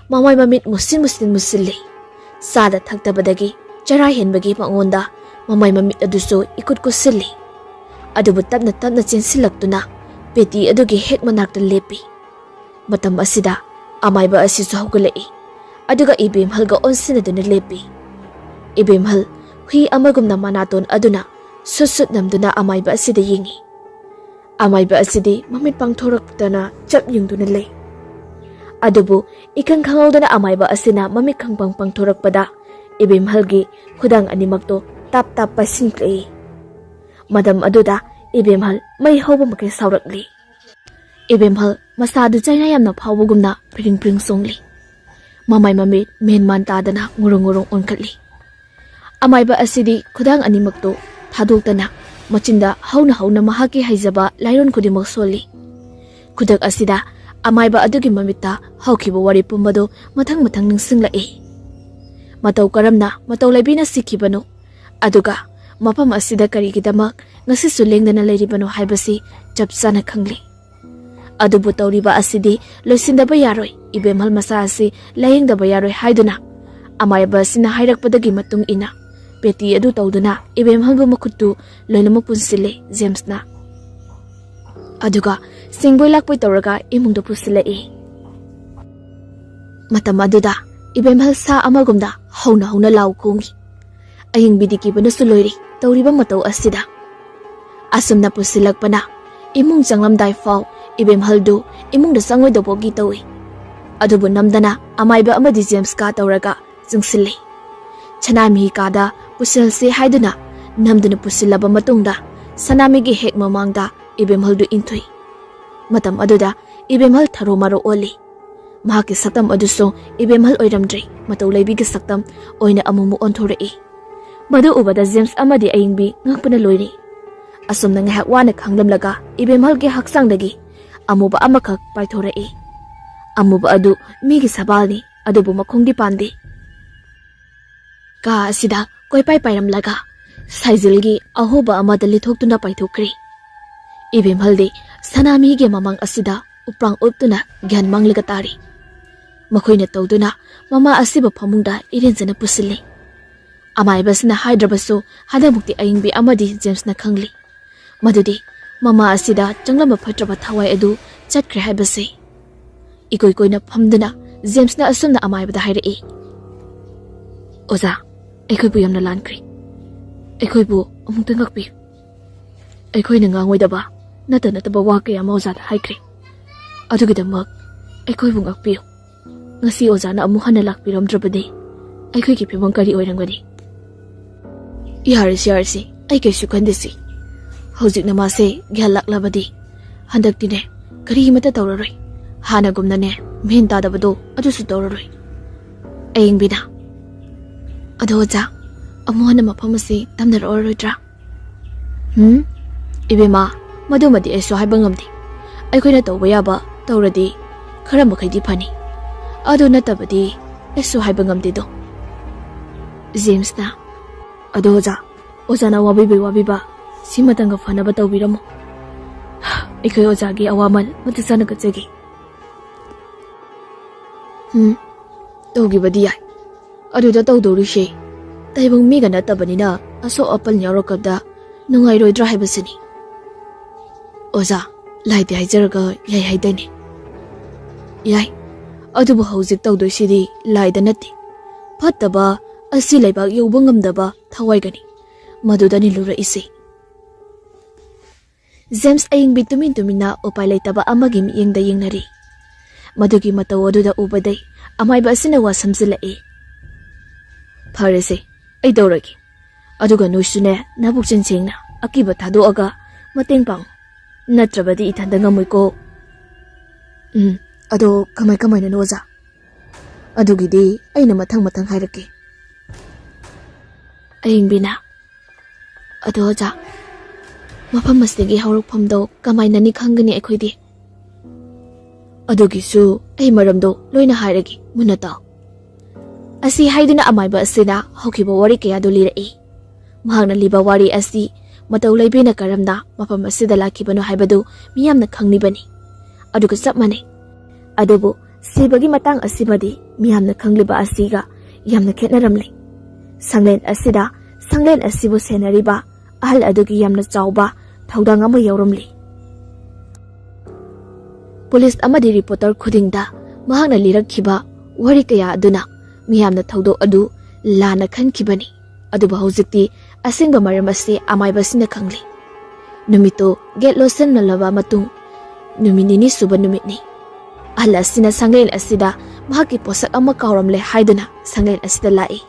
ꯃꯃꯥꯏ ꯃꯃꯤꯠ ꯃꯨꯁꯤꯟ ꯃꯨꯁꯤꯟ ꯃꯨꯁꯤꯜꯂꯤ꯫ ꯆꯥꯗ ꯊꯛꯇꯕꯗꯒꯤ ꯆꯔꯥ ꯍꯦꯟꯕꯒꯤ ꯃꯉꯣꯟꯗ ꯃꯃꯥꯏ ꯃꯃꯤꯠ ꯑꯗꯨꯁꯨ ꯏꯀꯨꯠ ꯀꯨꯠꯁꯤꯜꯂꯤ꯫ ꯑꯗꯨꯕꯨ ꯇꯞꯅ ꯇꯞꯅ ꯆꯦꯟꯁꯤꯜꯂꯛꯇꯨꯅ ꯄꯦꯇꯤ ꯑꯗꯨꯒꯤ ꯍꯦꯛ ꯃꯅꯥꯛꯇ ꯂꯦꯞꯄꯤ꯫ ꯃꯇꯝ ꯑꯁꯤꯗ ꯑꯃꯥꯏꯕ ꯑꯁꯤꯁꯨ ꯍꯧꯒꯠꯂꯛꯏ, ꯑꯗꯨꯒ ꯏꯕꯦꯝꯍꯜꯒ ꯑꯣꯟꯁꯤꯟꯅꯗꯨꯅ ꯂꯦꯞꯄꯤ꯫ ꯏꯕꯦꯝꯍꯜ ꯍꯨꯏ ꯑꯃꯒꯨꯝꯅ ꯃꯅꯥꯇꯣꯟ ꯑꯗꯨꯅ ꯁꯨꯠ ꯁꯨꯠ ꯅꯝꯗꯨꯅ ꯑꯃꯥꯏꯕ ꯑꯁꯤꯗ ꯌꯦꯡꯏ꯫ ꯑꯃꯥꯏꯕ ꯑꯁꯤꯗꯤ ꯃꯃꯤꯠ ꯄꯥꯡꯊꯣꯔꯛꯇꯅ ꯆꯞ ꯌꯨꯡꯗꯨꯅ ꯂꯩ꯫ ꯑꯗꯨꯕꯨ ꯏꯈꯪ ꯈꯪꯍꯧꯗꯅ ꯑꯃꯥꯏꯕ ꯑꯁꯤꯅ ꯃꯃꯤꯠ ꯈꯪꯄꯪ ꯄꯥꯡꯊꯣꯔꯛꯄꯗ ꯏꯕꯦꯝꯍꯜꯒꯤ ꯈꯨꯗꯥꯡ ꯑꯅꯤꯃꯛꯇꯣ ꯇꯥꯞ ꯇꯥꯞ ꯄꯥꯏꯁꯤꯟꯂꯛꯏ꯫ ꯃꯇꯝ ꯑꯗꯨꯗ ꯏꯕꯦꯝꯍꯜ ꯃꯩ ꯍꯧꯕ ꯃꯈꯩ ꯁꯥꯎꯔꯛꯂꯤ꯫ ꯏꯕꯦꯝꯍꯜ ꯃꯁꯥꯗꯨ ꯆꯩꯅꯥ ꯌꯥꯝꯅ ꯐꯥꯎꯕꯒꯨꯝꯅ ꯐꯤꯔꯤꯡ ꯐꯤꯔꯤꯡ ꯆꯣꯡꯂꯤ꯫ ꯃꯃꯥꯏ ꯃꯃꯤꯠ ꯃꯦꯟ ꯃꯥꯟ ꯇꯥꯗꯅ ꯉꯨꯔꯨꯡ ꯉꯨꯔꯨꯡ ꯑꯣꯟꯈꯠꯂꯤ꯫ ꯑꯃꯥꯏꯕ ꯑꯁꯤꯗꯤ ꯈꯨꯗꯥꯡ ꯑꯅꯤꯃꯛꯇꯨ ꯊꯥꯗꯣꯛꯇꯅ ꯃꯆꯤꯟꯗ ꯍꯧꯅ ꯍꯧꯅ ꯃꯍꯥꯛꯀꯤ ꯍꯩꯖꯕ ꯂꯥꯏꯔꯣꯟ ꯈꯨꯗꯤꯡꯃꯛ ꯁꯣꯜꯂꯤ꯫ ꯈꯨꯗꯛ ꯑꯁꯤꯗ ꯑꯃꯥꯏꯕ ꯑꯗꯨꯒꯤ ꯃꯃꯤꯠꯇ ꯍꯧꯈꯤꯕ ꯋꯥꯔꯤ ꯄꯨꯝꯕꯗꯨ ꯃꯊꯪ ꯃꯊꯪ ꯅꯤꯡꯁꯤꯡꯂꯛꯏ꯫ ꯃꯇꯧ ꯀꯔꯝꯅ ꯃꯇꯧ ꯂꯩꯕꯤꯅ ꯁꯤꯈꯤꯕꯅꯣ, ꯑꯗꯨꯒ ꯃꯐꯝ ꯑꯁꯤꯗ ꯀꯔꯤꯒꯤꯗꯃꯛ ꯉꯁꯤꯁꯨ ꯂꯦꯡꯗꯅ ꯂꯩꯔꯤꯕꯅꯣ ꯍꯥꯏꯕꯁꯤ ꯆꯞ ꯆꯥꯅ ꯈꯪꯂꯤ꯫ ꯑꯗꯨꯕꯨ ꯇꯧꯔꯤꯕ ꯑꯁꯤꯗꯤ ꯂꯣꯏꯁꯤꯟꯗꯕ ꯌꯥꯔꯣꯏ, ꯏꯕꯦꯝꯍꯜ ꯃꯁꯥ ꯑꯁꯤ ꯂꯥꯌꯦꯡꯗꯕ ꯌꯥꯔꯣꯏ ꯍꯥꯏꯗꯨꯅ ꯑꯃꯥꯏꯕ ꯑꯁꯤꯅ ꯍꯥꯏꯔꯛꯄꯗꯒꯤ ꯃꯇꯨꯡ ꯏꯟꯅ ꯄꯦꯇꯤ ꯑꯗꯨ ꯇꯧꯗꯨꯅ ꯏꯕꯦꯝꯍꯜꯕꯨ ꯃꯈꯨꯠꯇꯨ ꯂꯣꯏꯅꯃꯛ ꯄꯨꯟꯁꯤꯜꯂꯦ ꯖꯦꯝꯁꯅ꯫ ꯑꯗꯨꯒ ꯁꯤꯡꯕꯣꯏ ꯂꯥꯛꯄꯣꯏ ꯇꯧꯔꯒ ꯏꯃꯨꯡꯗ ꯄꯨꯁꯤꯜꯂꯛꯏ꯫ ꯃꯇꯝ ꯑꯗꯨꯗ ꯏꯕꯦꯝꯍꯜ ꯁꯥ ꯑꯃꯒꯨꯝꯅ ꯍꯧꯅ ꯍꯧꯅ ꯂꯥꯎ ꯈꯣꯡꯏ꯫ ꯑꯌꯤꯡꯕꯤꯗꯤ ꯀꯤꯕꯅꯁꯨ ꯂꯣꯏꯔꯤ ꯇꯧꯔꯤꯕ ꯃꯇꯧ ꯑꯁꯤꯗ꯫ ꯑꯁꯨꯝꯅ ꯄꯨꯁꯤꯜꯂꯛꯄꯅ ꯏꯃꯨꯡ ꯆꯪꯂꯝꯗꯥꯏ ꯐꯥꯎ ꯏꯕꯦꯝꯍꯜꯗꯨ ꯏꯃꯨꯡꯗ ꯆꯪꯉꯣꯏꯗꯧꯕꯒꯤ ꯇꯧꯏ꯫ ꯑꯗꯨꯕꯨ ꯅꯝꯗꯅ ꯑꯃꯥꯏꯕ ꯑꯃꯗꯤ ꯖꯦꯝꯁꯀ ꯇꯧꯔꯒ ꯆꯪꯁꯤꯜꯂꯤ꯫ ꯁꯅꯥꯃꯍꯤ ꯀꯥꯗ ꯄꯨꯁꯤꯜꯁꯤ ꯍꯥꯏꯗꯨꯅ ꯅꯝꯗꯨꯅ ꯄꯨꯁꯤꯜꯂꯕ ꯃꯇꯨꯡꯗ ꯁꯅꯥꯃꯤꯒꯤ ꯍꯦꯛ ꯃꯃꯥꯡꯗ ꯏꯕꯦꯝꯍꯜꯗꯨ ꯏꯟꯊꯨꯏ꯫ ꯃꯇꯝ ꯑꯗꯨꯗ ꯏꯕꯦꯝꯍꯜ ꯊꯔꯣ ꯃꯔꯣ ꯑꯣꯜꯂꯤ꯫ ꯃꯍꯥꯛꯀꯤ ꯁꯛꯇꯝ ꯑꯗꯨꯁꯨ ꯏꯕꯦꯝꯍꯜ ꯑꯣꯏꯔꯝꯗ꯭ꯔꯦ, ꯃꯇꯧ ꯂꯩꯕꯤꯒꯤ ꯁꯛꯇꯝ ꯑꯣꯏꯅ ꯑꯃꯨꯛꯃꯨꯛ ꯑꯣꯟꯊꯣꯔꯛꯏ꯫ ꯃꯗꯨ ꯎꯕꯗ ꯖꯦꯝꯁ ꯑꯃꯗꯤ ꯑꯌꯤꯡꯕꯤ ꯉꯛꯄꯅ ꯂꯣꯏꯔꯤ꯫ ꯑꯁꯨꯝꯅ ꯉꯥꯏꯍꯥꯛ ꯋꯥꯅ ꯈꯥꯡꯂꯝꯂꯒ ꯏꯕꯦꯝꯍꯜꯒꯤ ꯍꯛꯆꯥꯡꯗꯒꯤ ꯑꯃꯨꯕ ꯑꯃꯈꯛ ꯄꯥꯏꯊꯣꯔꯛꯏ꯫ ꯑꯃꯨꯕ ꯑꯗꯨ ꯃꯤꯒꯤ ꯁꯕꯥꯜꯅꯤ, ꯑꯗꯨꯕꯨ ꯃꯈꯣꯡꯗꯤ ꯄꯥꯟꯗꯦ꯫ ꯀꯥ ꯑꯁꯤꯗ ꯀꯣꯏꯄꯥꯏ ꯄꯥꯏꯔꯝꯂꯒ ꯁꯥꯏꯖꯤꯜꯒꯤ ꯑꯍꯣꯕ ꯑꯃꯗ ꯂꯤꯊꯣꯛꯇꯨꯅ ꯄꯥꯏꯊꯣꯛꯈ꯭ꯔꯦ꯫ ꯏꯕꯦꯝꯍꯜꯗꯤ ꯁꯅꯥꯃꯍꯤꯒꯤ ꯃꯃꯥꯡ ꯑꯁꯤꯗ ꯎꯄ꯭ꯔꯥꯡ ꯎꯞꯇꯨꯅ ꯒ꯭ꯌꯥꯟ ꯃꯥꯡꯂꯒ ꯇꯥꯔꯤ꯫ ꯃꯈꯣꯏꯅ ꯇꯧꯗꯨꯅ ꯃꯃꯥ ꯑꯁꯤꯕꯨ ꯐꯃꯨꯡꯗ ꯏꯔꯦꯟꯖꯅ ꯄꯨꯁꯤꯜꯂꯤ꯫ ꯑꯃꯥꯏꯕꯁꯤꯅ ꯍꯥꯏꯗ꯭ꯔꯕꯁꯨ ꯍꯟꯗꯛꯃꯨꯛꯇꯤ ꯑꯌꯤꯡꯕꯤ ꯑꯃꯗꯤ ꯖꯦꯝꯁꯅ ꯈꯪꯂꯤ꯫ ꯃꯗꯨꯗꯤ ꯃꯃꯥ ꯑꯁꯤꯗ ꯆꯪꯂꯝꯕ ꯐꯠꯇ꯭ꯔꯕ ꯊꯋꯥꯏ ꯑꯗꯨ ꯆꯠꯈ꯭ꯔꯦ ꯍꯥꯏꯕꯁꯤ꯫ ꯏꯀꯣꯏ ꯀꯣꯏꯅ ꯐꯝꯗꯨꯅ ꯖꯦꯝꯁꯅ ꯑꯁꯨꯝꯅ ꯑꯃꯥꯏꯕꯗ ꯍꯥꯏꯔꯛꯏ, "ꯑꯣꯖꯥ, ꯑꯩꯈꯣꯏꯕꯨ ꯌꯥꯝꯅ ꯂꯥꯟꯈ꯭ꯔꯦ꯫ ꯑꯩꯈꯣꯏꯕꯨ ꯑꯃꯨꯛꯇ ꯉꯥꯛꯄꯤꯌꯨ꯫ ꯑꯩꯈꯣꯏꯅ ꯉꯥꯡꯉꯣꯏꯗꯕ ꯅꯠꯇ ꯅꯠꯇꯕ ꯋꯥ ꯀꯌꯥ ꯑꯃ ꯑꯣꯖꯥꯗ ꯍꯥꯏꯈ꯭ꯔꯦ꯫ ꯑꯗꯨꯒꯤꯗꯃꯛ ꯑꯩꯈꯣꯏꯕꯨ ꯉꯥꯛꯄꯤꯌꯨ꯫ ꯉꯁꯤ ꯑꯣꯖꯥꯅ ꯑꯃꯨꯛ ꯍꯟꯅ ꯂꯥꯛꯄꯤꯔꯝꯗ꯭ꯔꯕꯗꯤ ꯑꯩꯈꯣꯏꯒꯤ ꯐꯤꯕꯝ ꯀꯔꯤ ꯑꯣꯏꯔꯝꯒꯅꯤ?" "ꯌꯥꯔꯁꯤ, ꯌꯥꯔꯁꯤ, ꯑꯩ ꯀꯩꯁꯨ ꯈꯟꯗꯦꯁꯤ꯫ ꯍꯧꯖꯤꯛꯅ ꯃꯥꯁꯦ ꯒ꯭ꯌꯥꯟ ꯂꯥꯛꯂꯕꯗꯤ ꯍꯟꯗꯛꯇꯤꯅꯦ ꯀꯔꯤꯃꯠꯇ ꯇꯧꯔꯔꯣꯏ꯫ ꯍꯥꯟꯅꯒꯨꯝꯅꯅꯦ ꯃꯦꯟ ꯇꯥꯗꯕꯗꯣ ꯑꯗꯨꯁꯨ ꯇꯧꯔꯔꯣꯏ꯫" ꯑꯌꯤꯡꯕꯤꯅ, "ꯑꯗꯣ ꯑꯣꯖꯥ, ꯑꯃꯨꯛ ꯍꯟꯅ ꯃꯐꯝ ꯑꯁꯤ ꯇꯝꯅꯔꯛꯑꯔꯣꯏꯗ꯭ꯔꯥ?" "ꯎꯝ, ꯏꯕꯦꯝꯃ, ꯃꯗꯨꯃꯗꯤ ꯑꯩꯁꯨ ꯍꯥꯏꯕ ꯉꯝꯗꯦ꯫ ꯑꯩꯈꯣꯏꯅ ꯇꯧꯕ ꯌꯥꯕ ꯇꯧꯔꯗꯤ ꯈꯔ ꯃꯈꯩꯗꯤ ꯐꯅꯤ꯫ ꯑꯗꯨ ꯅꯠꯇꯕꯗꯤ ꯑꯩꯁꯨ ꯍꯥꯏꯕ ꯉꯝꯗꯦꯗꯣ꯫" ꯖꯦꯝꯁꯅ, "ꯑꯗꯣ ꯑꯣꯖꯥ, ꯑꯣꯖꯥꯅ ꯋꯥꯕꯤꯕꯩ ꯋꯥꯕꯤꯕ, ꯁꯤꯃꯇꯪꯒ ꯐꯅꯕ ꯇꯧꯕꯤꯔꯝꯃꯣ꯫ ꯑꯩꯈꯣꯏ ꯑꯣꯖꯥꯒꯤ ꯑꯋꯥꯃꯜ ꯃꯇꯤꯛ ꯆꯥꯅ ꯀꯠꯆꯒꯦ꯫" "ꯎꯝ, ꯇꯧꯈꯤꯕꯗꯤ ꯌꯥꯏ꯫ ꯑꯗꯨꯗ ꯇꯧꯗꯧꯔꯤꯁꯦ ꯇꯥꯏꯕꯪ ꯃꯤꯒ ꯅꯠꯇꯕꯅꯤꯅ ꯑꯁꯣꯛ ꯑꯄꯟ ꯌꯥꯎꯔꯛꯀꯗ ꯅꯨꯡꯉꯥꯏꯔꯣꯏꯗ꯭ꯔꯥ ꯍꯥꯏꯕꯁꯤꯅꯤ꯫" "ꯑꯣꯖꯥ, ꯂꯥꯏꯗꯤ ꯍꯥꯏꯖꯔꯒ ꯌꯥꯏ ꯍꯥꯏꯗꯥꯏꯅꯦ?" "ꯌꯥꯏ, ꯑꯗꯨꯕꯨ ꯍꯧꯖꯤꯛ ꯇꯧꯗꯣꯏꯁꯤꯗꯤ ꯂꯥꯏꯗ ꯅꯠꯇꯦ꯫ ꯐꯠꯇꯕ ꯑꯁꯤ ꯂꯩꯕꯥꯛ ꯌꯧꯕ ꯉꯝꯗꯕ ꯊꯋꯥꯏꯒꯅꯤ꯫ ꯃꯗꯨꯗꯅꯤ ꯂꯨꯔꯛꯏꯁꯦ꯫" ꯖꯦꯝꯁ ꯑꯌꯤꯡꯕꯤ ꯇꯨꯃꯤꯟ ꯇꯨꯃꯤꯟꯅ ꯎꯄꯥꯏ ꯂꯩꯇꯕ ꯑꯃꯒꯤ ꯃꯤꯠꯌꯦꯡꯗ ꯌꯦꯡꯅꯔꯤ꯫ ꯃꯗꯨꯒꯤ ꯃꯇꯧ ꯑꯗꯨꯗ ꯎꯕꯗꯩ ꯑꯃꯥꯏꯕ ꯑꯁꯤꯅ ꯋꯥ ꯁꯝꯖꯤꯜꯂꯛꯏ꯫ "ꯐꯔꯦꯁꯦ, ꯑꯩ ꯇꯧꯔꯒꯦ꯫ ꯑꯗꯨꯒ ꯅꯣꯏꯁꯨꯅꯦ, ꯅꯕꯨꯛꯆꯤꯟ ꯁꯦꯡꯅ ꯑꯀꯤꯕ ꯊꯥꯗꯣꯛꯑꯒ ꯃꯇꯦꯡ ꯄꯥꯡꯉꯨ, ꯅꯠꯇ꯭ꯔꯕꯗꯤ ꯏꯊꯟꯗ ꯉꯝꯃꯣꯏꯀꯣ꯫ ꯎꯝ, ꯑꯗꯣ ꯀꯃꯥꯏ ꯀꯃꯥꯏꯅꯅꯣ ꯑꯣꯖꯥ? ꯑꯗꯨꯒꯤꯗꯤ ꯑꯩꯅ ꯃꯊꯪ ꯃꯊꯪ ꯍꯥꯏꯔꯛꯀꯦ꯫ ꯑꯌꯤꯡꯕꯤꯅ, ꯑꯗꯣ ꯑꯣꯖꯥ, ꯃꯐꯝ ꯑꯁꯤꯒꯤ ꯍꯧꯔꯛꯐꯝꯗꯣ ꯀꯃꯥꯏꯅꯅꯤ ꯈꯪꯒꯅꯤ ꯑꯩꯈꯣꯏꯗꯤ? ꯑꯗꯨꯒꯤꯁꯨ ꯑꯩ ꯃꯔꯝꯗꯣ ꯂꯣꯏꯅ ꯍꯥꯏꯔꯒꯦ, ꯃꯨꯟꯅ ꯇꯥꯎ꯫ ꯑꯁꯤ ꯍꯥꯏꯗꯨꯅ ꯑꯃꯥꯏꯕ ꯑꯁꯤꯅ ꯍꯧꯈꯤꯕ ꯋꯥꯔꯤ ꯀꯌꯥꯗꯨ ꯂꯤꯔꯛꯏ꯫ ꯃꯍꯥꯛꯅ ꯂꯤꯕ ꯋꯥꯔꯤ ꯑꯁꯤ ꯃꯇꯧ ꯂꯩꯕꯤꯅ ꯀꯔꯝꯅ ꯃꯐꯝ ꯑꯁꯤꯗ ꯂꯥꯛꯈꯤꯕꯅꯣ ꯍꯥꯏꯕꯗꯨ ꯃꯤꯌꯥꯝꯅ ꯈꯪꯂꯤꯕꯅꯤ꯫ ꯑꯗꯨꯒ ꯆꯞ ꯃꯥꯟꯅꯩ꯫ ꯑꯗꯨꯕꯨ ꯁꯤꯕꯒꯤ ꯃꯇꯥꯡ ꯑꯁꯤꯃꯗꯤ ꯃꯤꯌꯥꯝꯅ ꯈꯪꯂꯤꯕ ꯑꯁꯤꯒ ꯌꯥꯝꯅ ꯈꯦꯠꯅꯔꯝꯂꯦ꯫ ꯁꯪꯂꯦꯟ ꯑꯁꯤꯗ ꯁꯪꯂꯦꯟ ꯑꯁꯤꯕꯨ ꯁꯦꯟꯅꯔꯤꯕ ꯑꯍꯜ ꯑꯗꯨꯒꯤ ꯌꯥꯝꯅ ꯆꯥꯎꯕ ꯊꯧꯗꯥꯡ ꯑꯃ ꯌꯥꯎꯔꯝꯂꯤ꯫ ꯄꯨꯂꯤꯁ ꯑꯃꯗꯤ ꯔꯤꯄꯣꯔꯇꯔ ꯈꯨꯗꯤꯡꯗ ꯃꯍꯥꯛꯅ ꯂꯤꯔꯛꯈꯤꯕ ꯋꯥꯔꯤ ꯀꯌꯥ ꯑꯗꯨꯅ ꯃꯤꯌꯥꯝꯅ ꯊꯧꯗꯣꯛ ꯑꯗꯨ ꯂꯥꯟꯅ ꯈꯟꯈꯤꯕꯅꯤ꯫ ꯑꯗꯨꯕꯨ ꯍꯧꯖꯤꯛꯇꯤ ꯑꯁꯦꯡꯕ ꯃꯔꯝ ꯑꯁꯤ ꯑꯃꯥꯏꯕꯁꯤꯅ ꯈꯪꯂꯦ꯫ ꯅꯨꯃꯤꯠꯇꯨ ꯒꯦꯠ ꯂꯣꯠꯁꯤꯟꯅꯂꯕ ꯃꯇꯨꯡ ꯅꯨꯃꯤꯠ ꯅꯤꯅꯤ ꯁꯨꯕ ꯅꯨꯃꯤꯠꯅꯤ꯫ ꯑꯍꯜ ꯑꯁꯤꯅ ꯁꯪꯂꯦꯟ ꯑꯁꯤꯗ ꯃꯍꯥꯛꯀꯤ ꯄꯣꯠꯁꯛ ꯑꯃ ꯀꯥꯎꯔꯝꯂꯦ ꯍꯥꯏꯗꯨꯅ ꯁꯪꯂꯦꯟ ꯑꯁꯤꯗ ꯂꯥꯛꯏ꯫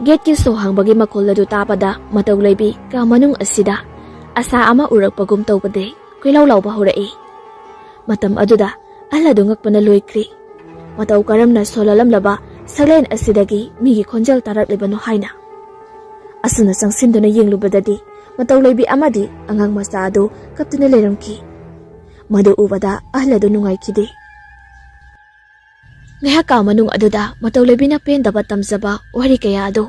ꯒꯦꯠꯀꯤ ꯁꯣ ꯍꯥꯡꯕꯒꯤ ꯃꯈꯣꯜ ꯑꯗꯨ ꯇꯥꯕꯗ ꯃꯇꯧ ꯂꯩꯕꯤ ꯀꯥ ꯃꯅꯨꯡ ꯑꯁꯤꯗ ꯑꯁꯥ ꯑꯃ ꯎꯔꯛꯄꯒꯨꯝ ꯇꯧꯕꯗꯩ ꯀꯣꯏꯂꯥꯎ ꯂꯥꯎꯕ ꯍꯧꯔꯛꯏ꯫ ꯃꯇꯝ ꯑꯗꯨꯗ ꯑꯍꯜ ꯑꯗꯨ ꯉꯛꯄꯅ ꯂꯣꯏꯈ꯭ꯔꯦ꯫ ꯃꯇꯧ ꯀꯔꯝꯅ ꯁꯣꯜꯂꯜꯂꯝꯂꯕ ꯁꯛꯂꯦꯟ ꯑꯁꯤꯗꯒꯤ ꯃꯤꯒꯤ ꯈꯣꯟꯖꯦꯜ ꯇꯥꯔꯛꯂꯤꯕꯅꯣ ꯍꯥꯏꯅ꯫ ꯑꯁꯨꯝꯅ ꯆꯪꯁꯤꯟꯗꯨꯅ ꯌꯦꯡꯂꯨꯕꯗꯗꯤ ꯃꯇꯧ ꯂꯩꯕꯤ ꯑꯃꯗꯤ ꯑꯉꯥꯡ ꯃꯆꯥ ꯑꯗꯨ ꯀꯞꯇꯨꯅ ꯂꯩꯔꯝꯈꯤ꯫ ꯃꯗꯨ ꯎꯕꯗ ꯑꯍꯜ ꯑꯗꯨ ꯅꯨꯡꯉꯥꯏꯈꯤꯗꯦ꯫ ꯉꯥꯏꯍꯥꯛ ꯀꯥ ꯃꯅꯨꯡ ꯑꯗꯨꯗ ꯃꯇꯧ ꯂꯩꯕꯤꯅ ꯄꯦꯟꯗꯕ ꯇꯝꯖꯕ ꯋꯥꯔꯤ ꯀꯌꯥ ꯑꯗꯨ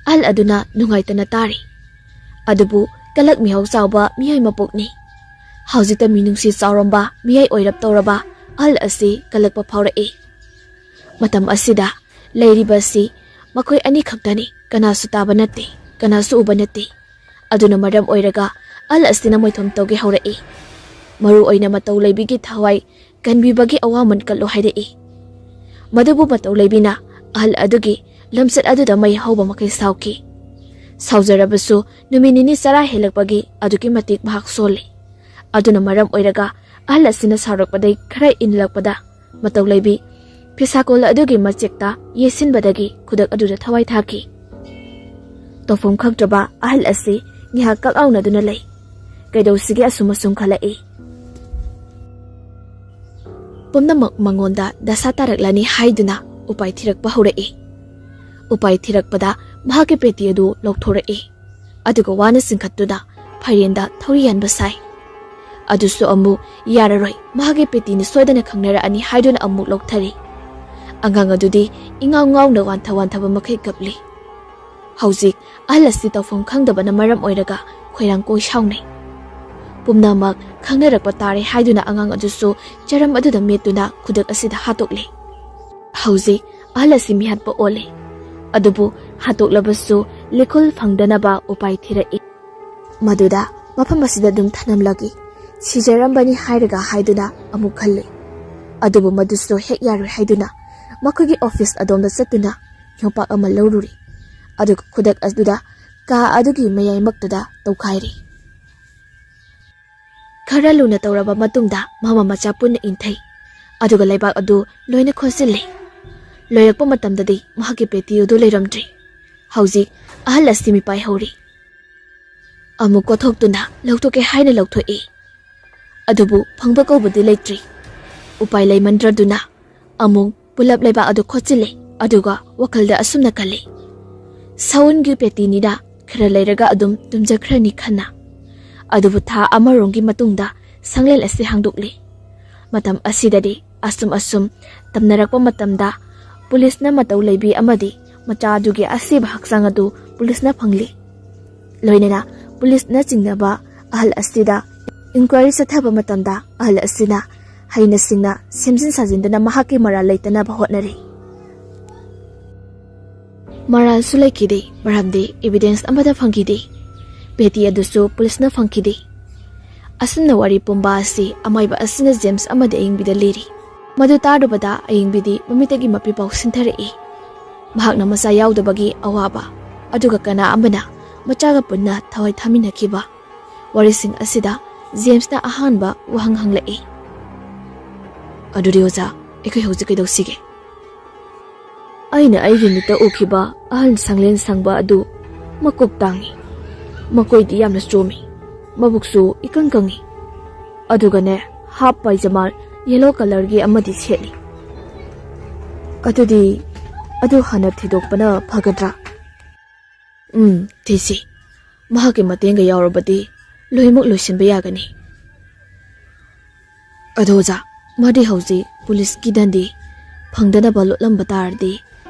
ꯑꯍꯜ ꯑꯗꯨꯅ ꯅꯨꯡꯉꯥꯏꯇꯅ ꯇꯥꯔꯤ꯫ ꯑꯗꯨꯕꯨ ꯀꯂꯛ ꯃꯤꯍꯧ ꯆꯥꯎꯕ ꯃꯤꯑꯣꯏ ꯃꯄꯣꯛꯅꯤ꯫ ꯍꯧꯖꯤꯛꯇ ꯃꯤꯅꯨꯡꯁꯤ ꯆꯥꯎꯔꯝꯕ ꯃꯤꯑꯣꯏ ꯑꯣꯏꯔꯞ ꯇꯧꯔꯕ ꯑꯍꯜ ꯑꯁꯤ ꯀꯜꯂꯛꯄ ꯐꯥꯎꯔꯛꯏ꯫ ꯃꯇꯝ ꯑꯁꯤꯗ ꯂꯩꯔꯤꯕ ꯑꯁꯤ ꯃꯈꯣꯏ ꯑꯅꯤ ꯈꯛꯇꯅꯤ, ꯀꯅꯥꯁꯨ ꯇꯥꯕ ꯅꯠꯇꯦ, ꯀꯅꯥꯁꯨ ꯎꯕ ꯅꯠꯇꯦ꯫ ꯑꯗꯨꯅ ꯃꯔꯝ ꯑꯣꯏꯔꯒ ꯑꯍꯜ ꯑꯁꯤꯅ ꯃꯣꯏꯊꯣꯝ ꯇꯧꯒꯦ ꯍꯧꯔꯛꯏ꯫ ꯃꯔꯨ ꯑꯣꯏꯅ ꯃꯇꯧ ꯂꯩꯕꯤꯒꯤ ꯊꯋꯥꯏ ꯀꯟꯕꯤꯕꯒꯤ ꯑꯋꯥꯃꯟ ꯀꯠꯂꯨ ꯍꯥꯏꯔꯛꯏ꯫ ꯃꯗꯨꯕꯨ ꯃꯇꯧ ꯂꯩꯕꯤꯅ ꯑꯍꯜ ꯑꯗꯨꯒꯤ ꯂꯝꯆꯠ ꯑꯗꯨꯗ ꯃꯩ ꯍꯧꯕ ꯃꯈꯩ ꯁꯥꯎꯈꯤ꯫ ꯁꯥꯎꯖꯔꯕꯁꯨ ꯅꯨꯃꯤꯠ ꯅꯤꯅꯤ ꯆꯔꯥ ꯍꯦꯜꯂꯛꯄꯒꯤ ꯑꯗꯨꯛꯀꯤ ꯃꯇꯤꯛ ꯃꯍꯥꯛ ꯁꯣꯜꯂꯤ꯫ ꯑꯗꯨꯅ ꯃꯔꯝ ꯑꯣꯏꯔꯒ ꯑꯍꯜ ꯑꯁꯤꯅ ꯁꯥꯎꯔꯛꯄꯗꯩ ꯈꯔ ꯏꯟꯂꯛꯄꯗ ꯃꯇꯧ ꯂꯩꯕꯤ ꯐꯤꯁꯥꯀꯣꯜ ꯑꯗꯨꯒꯤ ꯃꯆꯦꯛꯇ ꯌꯦꯠꯁꯤꯟꯕꯗꯒꯤ ꯈꯨꯗꯛ ꯑꯗꯨꯗ ꯊꯋꯥꯏ ꯊꯥꯈꯤ꯫ ꯇꯧꯐꯝ ꯈꯪꯗ꯭ꯔꯕ ꯑꯍꯜ ꯑꯁꯤ ꯉꯥꯏꯍꯥꯛ ꯀꯛ ꯂꯥꯎꯅꯗꯨꯅ ꯂꯩ꯫ ꯀꯩꯗꯧꯁꯤꯒꯦ ꯑꯁꯨꯝ ꯑꯁꯨꯝ ꯈꯜꯂꯛꯏ꯫ ꯄꯨꯝꯅꯃꯛ ꯃꯉꯣꯟꯗ ꯗꯁꯥ ꯇꯥꯔꯛꯂꯅꯤ ꯍꯥꯏꯗꯨꯅ ꯎꯄꯥꯏ ꯊꯤꯔꯛꯄ ꯍꯧꯔꯛꯏ꯫ ꯎꯄꯥꯏ ꯊꯤꯔꯛꯄꯗ ꯃꯍꯥꯛꯀꯤ ꯄꯦꯇꯤ ꯑꯗꯨ ꯂꯧꯊꯣꯔꯛꯏ꯫ ꯑꯗꯨꯒ ꯋꯥꯅ ꯆꯤꯡꯈꯠꯇꯨꯅ ꯐꯥꯏꯔꯦꯟꯗ ꯊꯧꯔꯤ ꯌꯥꯟꯕ ꯁꯥꯏ꯫ ꯑꯗꯨꯁꯨ ꯑꯃꯨꯛ ꯌꯥꯔꯔꯣꯏ, ꯃꯍꯥꯛꯀꯤ ꯄꯦꯇꯤꯅ ꯁꯣꯏꯗꯅ ꯈꯪꯅꯔꯛꯑꯅꯤ ꯍꯥꯏꯗꯨꯅ ꯑꯃꯨꯛ ꯂꯧꯊꯔꯤ꯫ ꯑꯉꯥꯡ ꯑꯗꯨꯗꯤ ꯏꯉꯥꯎ ꯉꯥꯎꯅ ꯋꯥꯟꯊ ꯋꯥꯟꯊꯕ ꯃꯈꯩ ꯀꯞꯂꯤ꯫ ꯍꯧꯖꯤꯛ ꯑꯍꯜ ꯑꯁꯤ ꯇꯧꯐꯝ ꯈꯪꯗꯕꯅ ꯃꯔꯝ ꯑꯣꯏꯔꯒ ꯈꯣꯏꯔꯥꯡ ꯀꯣꯏ ꯁꯥꯎꯅꯩ꯫ ꯄꯨꯝꯅꯃꯛ ꯈꯪꯅꯔꯛꯄ ꯇꯥꯔꯦ ꯍꯥꯏꯗꯨꯅ ꯑꯉꯥꯡ ꯑꯗꯨꯁꯨ ꯆꯔꯝ ꯑꯗꯨꯗ ꯃꯦꯠꯇꯨꯅ ꯈꯨꯗꯛ ꯑꯁꯤꯗ ꯍꯥꯠꯇꯣꯛꯂꯦ꯫ ꯍꯧꯖꯤꯛ ꯑꯍꯜ ꯑꯁꯤ ꯃꯤꯍꯥꯠꯄ ꯑꯣꯜꯂꯦ꯫ ꯑꯗꯨꯕꯨ ꯍꯥꯠꯇꯣꯛꯂꯕꯁꯨ ꯂꯤꯈꯨꯜ ꯐꯪꯗꯅꯕ ꯎꯄꯥꯏ ꯊꯤꯔꯛꯏ꯫ ꯃꯗꯨꯗ ꯃꯐꯝ ꯑꯁꯤꯗ ꯑꯗꯨꯝ ꯊꯅꯝꯂꯒꯦ, ꯁꯤꯖꯔꯝꯕꯅꯤ ꯍꯥꯏꯔꯒ ꯍꯥꯏꯗꯨꯅ ꯑꯃꯨꯛ ꯈꯜꯂꯤ꯫ ꯑꯗꯨꯕꯨ ꯃꯗꯨꯁꯨ ꯍꯦꯛ ꯌꯥꯔꯣꯏ ꯍꯥꯏꯗꯨꯅ ꯃꯈꯣꯏꯒꯤ ꯑꯣꯐꯤꯁ ꯑꯗꯣꯝꯗ ꯆꯠꯇꯨꯅ ꯌꯣꯝꯄꯥꯛ ꯑꯃ ꯂꯧꯔꯨꯔꯤ꯫ ꯑꯗꯨꯒ ꯈꯨꯗꯛ ꯑꯗꯨꯗ ꯀꯥ ꯑꯗꯨꯒꯤ ꯃꯌꯥꯏꯃꯛꯇꯨꯗ ꯇꯧꯈꯥꯏꯔꯤ꯫ ꯈꯔ ꯂꯨꯅ ꯇꯧꯔꯕ ꯃꯇꯨꯡꯗ ꯃꯃꯥ ꯃꯆꯥ ꯄꯨꯟꯅ ꯏꯟꯊꯩ꯫ ꯑꯗꯨꯒ ꯂꯩꯕꯥꯛ ꯑꯗꯨ ꯂꯣꯏꯅ ꯈꯣꯠꯆꯤꯜꯂꯤ꯫ ꯂꯣꯏꯔꯛꯄ ꯃꯇꯝꯗꯗꯤ ꯃꯍꯥꯛꯀꯤ ꯄꯦꯇꯤ ꯑꯗꯨ ꯂꯩꯔꯝꯗ꯭ꯔꯤ꯫ ꯍꯧꯖꯤꯛ ꯑꯍꯜ ꯑꯁꯤ ꯃꯤꯄꯥꯏ ꯍꯧꯔꯤ꯫ ꯑꯃꯨꯛ ꯀꯣꯊꯣꯛꯇꯨꯅ ꯂꯧꯊꯣꯛꯀꯦ ꯍꯥꯏꯅ ꯂꯧꯊꯣꯛꯏ꯫ ꯑꯗꯨꯕꯨ ꯐꯪꯕ ꯀꯧꯕꯗꯤ ꯂꯩꯇ꯭ꯔꯤ꯫ ꯎꯄꯥꯏ ꯂꯩꯃꯟꯗ꯭ꯔꯗꯨꯅ ꯑꯃꯨꯛ ꯄꯨꯂꯞ ꯂꯩꯕꯥꯛ ꯑꯗꯨ ꯈꯣꯠꯆꯤꯜꯂꯦ꯫ ꯑꯗꯨꯒ ꯋꯥꯈꯜꯗ ꯑꯁꯨꯝꯅ ꯈꯜꯂꯤ, "ꯁꯎꯟꯒꯤ ꯄꯦꯇꯤꯅꯤꯗ, ꯈꯔ ꯂꯩꯔꯒ ꯑꯗꯨꯝ ꯇꯨꯝꯖꯈ꯭ꯔꯅꯤ" ꯈꯟꯅ꯫ ꯑꯗꯨꯕꯨ ꯊꯥ ꯑꯃꯔꯣꯝꯒꯤ ꯃꯇꯨꯡꯗ ꯁꯪꯂꯦꯟ ꯑꯁꯤ ꯍꯥꯡꯗꯣꯛꯂꯤ꯫ ꯃꯇꯝ ꯑꯁꯤꯗꯗꯤ ꯑꯁꯨꯝ ꯑꯁꯨꯝ ꯇꯝꯅꯔꯛꯄ ꯃꯇꯝꯗ ꯄꯨꯂꯤꯁꯅ ꯃꯇꯧ ꯂꯩꯕꯤ ꯑꯃꯗꯤ ꯃꯆꯥ ꯑꯗꯨꯒꯤ ꯑꯁꯤꯕ ꯍꯛꯆꯥꯡ ꯑꯗꯨ ꯄꯨꯂꯤꯁꯅ ꯐꯪꯂꯤ꯫ ꯂꯣꯏꯅꯅ ꯄꯨꯂꯤꯁꯅ ꯆꯤꯡꯅꯕ ꯑꯍꯜ ꯑꯁꯤꯗ ꯏꯟꯀ꯭ꯋꯥꯏꯔꯤ ꯆꯠꯊꯕ ꯃꯇꯝꯗ ꯑꯍꯜ ꯑꯁꯤꯅ ꯍꯩꯅ ꯁꯤꯡꯅ ꯁꯦꯝꯖꯤꯟ ꯁꯥꯖꯤꯟꯗꯨꯅ ꯃꯍꯥꯛꯀꯤ ꯃꯔꯥꯜ ꯂꯩꯇꯅꯕ ꯍꯣꯠꯅꯔꯤ꯫ ꯃꯔꯥꯜꯁꯨ ꯂꯩꯈꯤꯗꯦ, ꯃꯔꯝꯗꯤ ꯏꯕꯤꯗꯦꯟꯁ ꯑꯃꯠꯇ ꯐꯪꯈꯤꯗꯦ꯫ ꯄꯦꯇꯤ ꯑꯗꯨꯁꯨ ꯄꯨꯂꯤꯁꯅ ꯐꯪꯈꯤꯗꯦ꯫ ꯑꯁꯨꯝꯅ ꯋꯥꯔꯤ ꯄꯨꯝꯕ ꯑꯁꯤ ꯑꯃꯥꯏꯕ ꯑꯁꯤꯅ ꯖꯦꯝꯁ ꯑꯃꯗꯤ ꯑꯌꯤꯡꯕꯤꯗ ꯂꯤꯔꯤ꯫ ꯃꯗꯨ ꯇꯥꯔꯨꯕꯗ ꯑꯌꯤꯡꯕꯤꯗꯤ ꯃꯃꯤꯠꯇꯒꯤ ꯃꯄꯤ ꯄꯥꯎ ꯁꯤꯟꯊꯔꯛꯏ꯫ ꯃꯍꯥꯛꯅ ꯃꯆꯥ ꯌꯥꯎꯗꯕꯒꯤ ꯑꯋꯥꯕ, ꯑꯗꯨꯒ ꯀꯅꯥ ꯑꯃꯅ ꯃꯆꯥꯒ ꯄꯨꯟꯅ ꯊꯋꯥꯏ ꯊꯥꯃꯤꯟꯅꯈꯤꯕ ꯋꯥꯔꯤꯁꯤꯡ ꯑꯁꯤꯗ ꯖꯦꯝꯁꯅ ꯑꯍꯥꯟꯕ ꯋꯥꯍꯪ ꯍꯪꯂꯛꯏ꯫ "ꯑꯗꯨꯗꯤ ꯑꯣꯖꯥ, ꯑꯩꯈꯣꯏ ꯍꯧꯖꯤꯛ ꯀꯩꯗꯧꯁꯤꯒꯦ?" "ꯑꯩꯅ ꯑꯩꯒꯤ ꯃꯤꯠꯇ ꯎꯈꯤꯕ ꯑꯍꯜ ꯁꯪꯂꯦꯟ ꯁꯪꯕ ꯑꯗꯨ ꯃꯀꯨꯞ ꯇꯥꯡꯉꯤ꯫ ꯃꯀꯣꯏꯗꯤ ꯌꯥꯝꯅ ꯆꯣꯝꯃꯤ꯫ ꯃꯕꯨꯛꯁꯨ ꯏꯀꯪ ꯀꯪꯉꯤ꯫ ꯑꯗꯨꯒꯅꯦ, ꯍꯥꯞ ꯄꯥꯏꯖꯃꯥꯜ ꯌꯦꯂꯣ ꯀꯂꯔꯒꯤ ꯑꯃꯗꯤ ꯁꯦꯠꯂꯤ꯫ ꯑꯗꯨꯗꯤ ꯑꯗꯨ ꯍꯥꯟꯅ ꯊꯤꯗꯣꯛꯄꯅ ꯐꯒꯗ꯭ꯔꯥ? ꯎꯝ, ꯊꯤꯁꯤ꯫ ꯃꯍꯥꯛꯀꯤ ꯃꯇꯦꯡꯒ ꯌꯥꯎꯔꯕꯗꯤ ꯂꯣꯏꯅꯃꯛ ꯂꯣꯏꯁꯤꯟꯕ ꯌꯥꯒꯅꯤ꯫ ꯑꯗꯣ ꯑꯣꯖꯥ, ꯃꯥꯗꯤ ꯍꯧꯖꯤꯛ ꯄꯨꯂꯤꯁꯀꯤ ꯗꯟꯗꯤ ꯐꯪꯗꯅꯕ ꯂꯣꯠꯂꯝꯕ ꯇꯥꯔꯗꯤ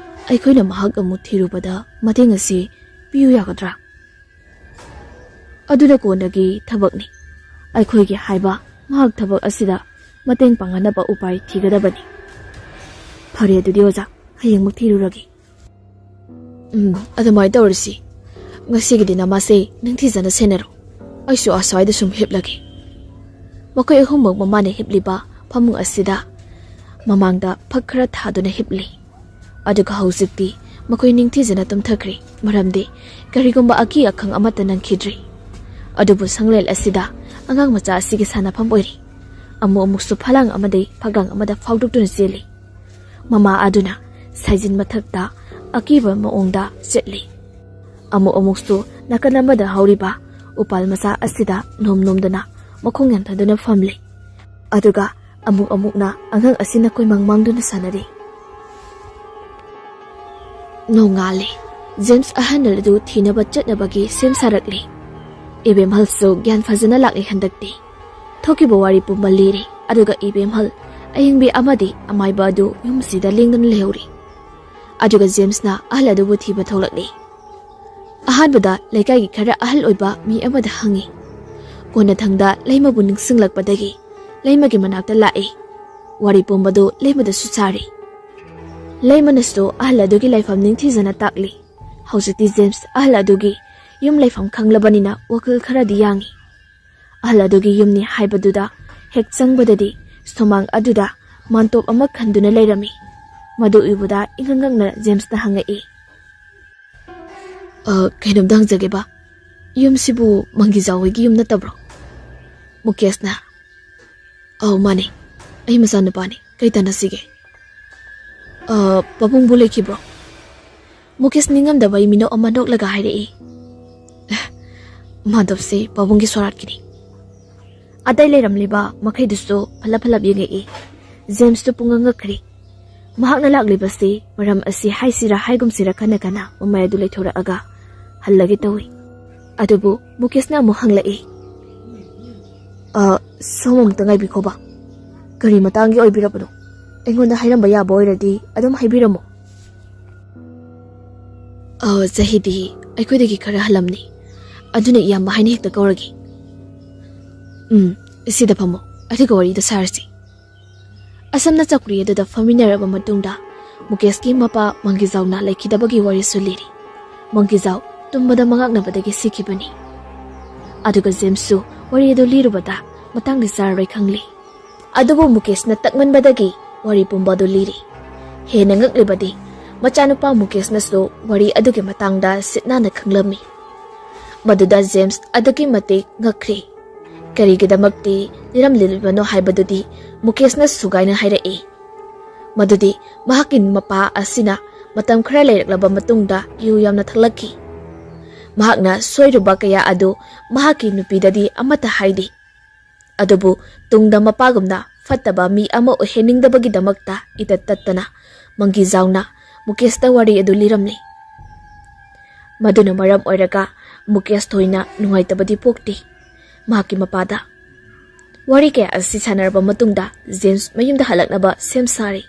ꯑꯩꯈꯣꯏꯅ ꯃꯍꯥꯛ ꯑꯃꯨꯛ ꯊꯤꯔꯨꯕꯗ ꯃꯇꯦꯡ ꯑꯁꯤ ꯄꯤꯌꯨ ꯌꯥꯒꯗ꯭ꯔꯥ? ꯑꯗꯨꯅ ꯀꯣꯟꯅꯒꯤ ꯊꯕꯛꯅꯤ꯫ ꯑꯩꯈꯣꯏꯒꯤ ꯍꯥꯏꯕ ꯃꯍꯥꯛ ꯊꯕꯛ ꯑꯁꯤꯗ ꯃꯇꯦꯡ ꯄꯥꯡꯅꯅꯕ ꯎꯄꯥꯏ ꯊꯤꯒꯗꯕꯅꯤ꯫ ꯐꯔꯦ ꯑꯗꯨꯗꯤ ꯑꯣꯖꯥ, ꯍꯌꯦꯡꯃꯛ ꯊꯤꯔꯨꯔꯒꯦ꯫ ꯎꯝ, ꯑꯗꯨꯃꯥꯏꯅ ꯇꯧꯔꯁꯤ꯫ ꯉꯁꯤꯒꯤꯗꯤ ꯅꯃꯥꯁꯦ ꯅꯤꯡꯊꯤꯖꯅ ꯁꯦꯟꯅꯔꯣ꯫ ꯑꯩꯁꯨ ꯑꯁ꯭ꯋꯥꯏꯗ ꯁꯨꯝ ꯍꯤꯞꯂꯒꯦ꯫ ꯃꯈꯣꯏ ꯑꯍꯨꯝꯃꯛ ꯃꯃꯥꯅ ꯍꯤꯞꯂꯤꯕ ꯐꯃꯨꯡ ꯑꯁꯤꯗ ꯃꯃꯥꯡꯗ ꯐꯛ ꯈꯔ ꯊꯥꯗꯨꯅ ꯍꯤꯞꯂꯤ꯫ ꯑꯗꯨꯒ ꯍꯧꯖꯤꯛꯇꯤ ꯃꯈꯣꯏ ꯅꯤꯡꯊꯤꯖꯅ ꯇꯨꯝꯊꯈ꯭ꯔꯦ, ꯃꯔꯝꯗꯤ ꯀꯔꯤꯒꯨꯝꯕ ꯑꯀꯤ ꯑꯈꯪ ꯑꯃꯠꯇ ꯅꯪꯈꯤꯗ꯭ꯔꯤ꯫ ꯑꯗꯨꯕꯨ ꯁꯪꯂꯦꯟ ꯑꯁꯤꯗ ꯑꯉꯥꯡ ꯃꯆꯥ ꯑꯁꯤꯒꯤ ꯁꯥꯟꯅꯐꯝ ꯑꯣꯏꯔꯤ꯫ ꯑꯃꯨꯛ ꯑꯃꯨꯛꯁꯨ ꯐꯂꯥꯡ ꯑꯃꯗꯒꯤ ꯐꯛꯂꯥꯡ ꯑꯃꯗ ꯐꯥꯎꯗꯣꯛꯇꯨꯅ ꯆꯦꯜꯂꯤ꯫ ꯃꯃꯥ ꯑꯗꯨꯅ ꯁꯥꯏꯖꯤꯟ ꯃꯊꯛꯇ ꯑꯀꯤꯕ ꯃꯑꯣꯡꯗ ꯆꯠꯂꯤ꯫ ꯑꯃꯨꯛ ꯑꯃꯨꯛꯁꯨ ꯅꯥꯀꯟ ꯑꯃꯗ ꯍꯧꯔꯤꯕ ꯎꯄꯥꯜ ꯃꯆꯥ ꯑꯁꯤꯗ ꯅꯣꯝ ꯅꯣꯝꯗꯨꯅ ꯃꯈꯣꯡ ꯌꯥꯟꯊꯗꯨꯅ ꯐꯝꯂꯤ꯫ ꯑꯗꯨꯒ ꯑꯃꯨꯛ ꯑꯃꯨꯛꯅ ꯑꯉꯥꯡ ꯑꯁꯤꯅ ꯀꯣꯏꯃꯥꯡ ꯃꯥꯡꯗꯨꯅ ꯁꯥꯟꯅꯔꯤ꯫ ꯅꯣꯡꯉꯥꯜꯂꯦ꯫ ꯖꯦꯝꯁ ꯑꯍꯜ ꯑꯗꯨ ꯊꯤꯅꯕ ꯆꯠꯅꯕꯒꯤ ꯁꯦꯝ ꯁꯥꯔꯛꯂꯤ꯫ ꯏꯕꯦꯝꯍꯜꯁꯨ ꯒ꯭ꯌꯥꯟ ꯐꯖꯅ ꯂꯥꯛꯂꯤ ꯍꯟꯗꯛꯇꯤ꯫ ꯊꯣꯛꯈꯤꯕ ꯋꯥꯔꯤ ꯄꯨꯝꯕ ꯂꯤꯔꯤ, ꯑꯗꯨꯒ ꯏꯕꯦꯝꯍꯜ ꯑꯌꯤꯡꯕꯤ ꯑꯃꯗꯤ ꯑꯃꯥꯏꯕ ꯑꯗꯨ ꯌꯨꯝꯁꯤꯗ ꯂꯦꯡꯗꯅ ꯂꯩꯍꯧꯔꯤ꯫ ꯑꯗꯨꯒ ꯖꯦꯝꯁꯅ ꯑꯍꯜ ꯑꯗꯨꯕꯨ ꯊꯤꯕ ꯊꯣꯛꯂꯛꯂꯤ꯫ ꯑꯍꯥꯟꯕꯗ ꯂꯩꯀꯥꯏꯒꯤ ꯈꯔ ꯑꯍꯜ ꯑꯣꯏꯕ ꯃꯤ ꯑꯃꯗ ꯍꯪꯉꯤ꯫ ꯀꯣꯟꯅꯊꯪꯗ ꯂꯩꯃꯕꯨ ꯅꯤꯡꯁꯤꯡꯂꯛꯄꯗꯒꯤ ꯂꯩꯃꯒꯤ ꯃꯅꯥꯛꯇ ꯂꯥꯛꯏ꯫ ꯋꯥꯔꯤ ꯄꯨꯝꯕꯗꯨ ꯂꯩꯃꯗꯁꯨ ꯁꯥꯔꯤ꯫ ꯂꯩꯃꯅꯁꯨ ꯑꯍꯜ ꯑꯗꯨꯒꯤ ꯂꯩꯐꯝ ꯅꯤꯡꯊꯤꯖꯅ ꯇꯥꯛꯂꯤ꯫ ꯍꯧꯖꯤꯛꯇꯤ ꯖꯦꯝꯁ ꯑꯍꯜ ꯑꯗꯨꯒꯤ ꯌꯨꯝ ꯂꯩꯐꯝ ꯈꯪꯂꯕꯅꯤꯅ ꯋꯥꯈꯜ ꯈꯔꯗꯤ ꯌꯥꯡꯏ꯫ ꯑꯍꯜ ꯑꯗꯨꯒꯤ ꯌꯨꯝꯅꯤ ꯍꯥꯏꯕꯗꯨꯗ ꯍꯦꯛ ꯆꯪꯕꯗꯗꯤ ꯁꯨꯃꯥꯡ ꯑꯗꯨꯗ ꯃꯥꯟꯇꯣꯞ ꯑꯃ ꯈꯟꯗꯨꯅ ꯂꯩꯔꯝꯃꯤ꯫ ꯃꯗꯨ ꯎꯕꯗ ꯏꯉꯛ ꯉꯛꯅ ꯖꯦꯝꯁꯅ ꯍꯪꯉꯛꯏ, "ꯑ, ꯀꯩꯅꯣꯝꯇ ꯍꯪꯖꯒꯦꯕ, ꯌꯨꯝꯁꯤꯕꯨ ꯃꯪꯒꯤꯖꯥ ꯍꯣꯏꯒꯤ ꯌꯨꯝ ꯅꯠꯇꯕ꯭ꯔꯣ?" ꯃꯨꯀꯦꯁꯅ, "ꯑꯧ, ꯃꯥꯅꯦ, ꯑꯩ ꯃꯆꯥꯅꯨꯄꯥꯅꯤ, ꯀꯩ ꯇꯥꯟꯅꯁꯤꯒꯦ?" "ꯑ, ꯄꯥꯕꯨꯡꯕꯨ ꯂꯩꯈꯤꯕ꯭ꯔꯣ?" ꯃꯨꯀꯦꯁ ꯅꯤꯡꯉꯝꯗꯕꯩ ꯃꯤꯅꯣꯛ ꯑꯃ ꯅꯣꯛꯂꯒ ꯍꯥꯏꯔꯛꯏ꯫ "ꯃꯥꯙꯕꯁꯤ ꯄꯥꯕꯨꯡꯒꯤ ꯁꯣꯔꯥꯠꯀꯤꯅꯤ꯫" ꯑꯇꯩ ꯂꯩꯔꯝꯂꯤꯕ ꯃꯈꯩꯗꯨꯁꯨ ꯐꯠꯂꯞ ꯐꯠꯂꯞ ꯌꯦꯡꯉꯛꯏ꯫ ꯖꯦꯝꯁꯇꯨ ꯄꯨꯡꯉꯛ ꯉꯛꯈ꯭ꯔꯦ꯫ ꯃꯍꯥꯛꯅ ꯂꯥꯛꯂꯤꯕꯁꯤ ꯃꯔꯝ ꯑꯁꯤ ꯍꯥꯏꯁꯤꯔꯥ ꯍꯥꯏꯒꯨꯝꯁꯤꯔꯥ ꯈꯟꯅ ꯈꯟꯅ ꯃꯃꯥꯏ ꯑꯗꯨ ꯂꯩꯊꯣꯔꯛꯑꯒ ꯍꯜꯂꯒꯦ ꯇꯧꯏ꯫ ꯑꯗꯨꯕꯨ ꯃꯨꯀꯦꯁꯅ ꯑꯃꯨꯛ ꯍꯪꯂꯛꯏ, "ꯑ, ꯁꯣꯝ ꯑꯃꯨꯛꯇ ꯉꯥꯏꯕꯤꯈꯣꯕ꯫ ꯀꯔꯤ ꯃꯇꯥꯡꯒꯤ ꯑꯣꯏꯕꯤꯔꯕꯅꯣ? ꯑꯩꯉꯣꯟꯗ ꯍꯥꯏꯔꯝꯕ ꯌꯥꯕ ꯑꯣꯏꯔꯗꯤ ꯑꯗꯨꯝ ꯍꯥꯏꯕꯤꯔꯝꯃꯣ꯫" "ꯑ, ꯆꯍꯤꯗꯤ ꯑꯩꯈꯣꯏꯗꯒꯤ ꯈꯔ ꯍꯜꯂꯝꯅꯤ꯫ ꯑꯗꯨꯅ ꯏꯌꯥꯝꯕ ꯍꯥꯏꯅ ꯍꯦꯛꯇ ꯀꯧꯔꯒꯦ꯫" "ꯎꯝ, ꯁꯤꯗ ꯐꯝꯃꯣ, ꯑꯗꯨꯒ ꯋꯥꯔꯤꯗꯣ ꯁꯥꯔꯁꯤ꯫" ꯑꯁꯨꯝꯅ ꯆꯧꯀ꯭ꯔꯤ ꯑꯗꯨꯗ ꯐꯝꯃꯤꯟꯅꯔꯕ ꯃꯇꯨꯡꯗ ꯃꯨꯀꯦꯁꯀꯤ ꯃꯄꯥ ꯃꯪꯒꯤꯖꯥꯎꯅ ꯂꯩꯈꯤꯗꯕꯒꯤ ꯋꯥꯔꯤꯁꯨ ꯂꯤꯔꯤ꯫ ꯃꯪꯒꯤꯖꯥꯎ ꯇꯨꯝꯕꯗ ꯃꯉꯥꯛꯅꯕꯗꯒꯤ ꯁꯤꯈꯤꯕꯅꯤ꯫ ꯑꯗꯨꯒ ꯖꯦꯝꯁꯁꯨ ꯋꯥꯔꯤ ꯑꯗꯨ ꯂꯤꯔꯨꯕꯗ ꯃꯇꯥꯡꯗꯤ ꯆꯥꯔꯔꯣꯏ ꯈꯪꯂꯤ꯫ ꯑꯗꯨꯕꯨ ꯃꯨꯀꯦꯁꯅ ꯇꯛꯃꯟꯕꯗꯒꯤ ꯋꯥꯔꯤ ꯄꯨꯝꯕ ꯑꯗꯨ ꯂꯤꯔꯤ꯫ ꯍꯦꯟꯅ ꯉꯛꯂꯤꯕꯗꯤ ꯃꯆꯥꯅꯨꯄꯥ ꯃꯨꯀꯦꯁꯅꯁꯨ ꯋꯥꯔꯤ ꯑꯗꯨꯒꯤ ꯃꯇꯥꯡꯗ ꯁꯤꯠ ꯅꯥꯟꯅ ꯈꯪꯂꯝꯃꯤ꯫ ꯃꯗꯨꯗ ꯖꯦꯝꯁ ꯑꯗꯨꯛꯀꯤ ꯃꯇꯤꯛ ꯉꯛꯈ꯭ꯔꯤ꯫ ꯀꯔꯤꯒꯤꯗꯃꯛꯇꯤ ꯂꯤꯔꯝꯂꯤꯕꯅꯣ ꯍꯥꯏꯕꯗꯨꯗꯤ ꯃꯨꯀꯦꯁꯅ ꯁꯨꯒꯥꯏꯅ ꯍꯥꯏꯔꯛꯏ꯫ ꯃꯗꯨꯗꯤ ꯃꯍꯥꯛꯀꯤ ꯃꯄꯥ ꯑꯁꯤꯅ ꯃꯇꯝ ꯈꯔ ꯂꯩꯔꯛꯂꯕ ꯃꯇꯨꯡꯗ ꯌꯨ ꯌꯥꯝꯅ ꯊꯛꯂꯛꯈꯤ꯫ ꯃꯍꯥꯛꯅ ꯁꯣꯏꯔꯨꯕ ꯀꯌꯥ ꯑꯗꯨ ꯃꯍꯥꯛꯀꯤ ꯅꯨꯄꯤꯗꯗꯤ ꯑꯃꯠꯇ ꯍꯥꯏꯗꯦ꯫ ꯑꯗꯨꯕꯨ ꯇꯨꯡꯗ ꯃꯄꯥꯒꯨꯝꯅ ꯐꯠꯇꯕ ꯃꯤ ꯑꯃ ꯑꯣꯏꯍꯟꯅꯤꯡꯗꯕꯒꯤꯗꯃꯛꯇ ꯏꯇꯠ ꯇꯠꯇꯅ ꯃꯪꯒꯤꯖꯥꯎꯅ ꯃꯨꯀꯦꯁꯇ ꯋꯥꯔꯤ ꯑꯗꯨ ꯂꯤꯔꯝꯂꯤ꯫ ꯃꯗꯨꯅ ꯃꯔꯝ ꯑꯣꯏꯔꯒ ꯃꯨꯀꯦꯁ ꯊꯣꯏꯅ ꯅꯨꯡꯉꯥꯏꯇꯕꯗꯤ ꯄꯣꯛꯇꯦ ꯃꯍꯥꯛꯀꯤ ꯃꯄꯥꯗ꯫ ꯋꯥꯔꯤ ꯀꯌꯥ ꯑꯁꯤ ꯁꯥꯟꯅꯔꯕ ꯃꯇꯨꯡꯗ ꯖꯦꯝꯁ ꯃꯌꯨꯝꯗ ꯍꯜꯂꯛꯅꯕ ꯁꯦꯝ ꯁꯥꯔꯤ꯫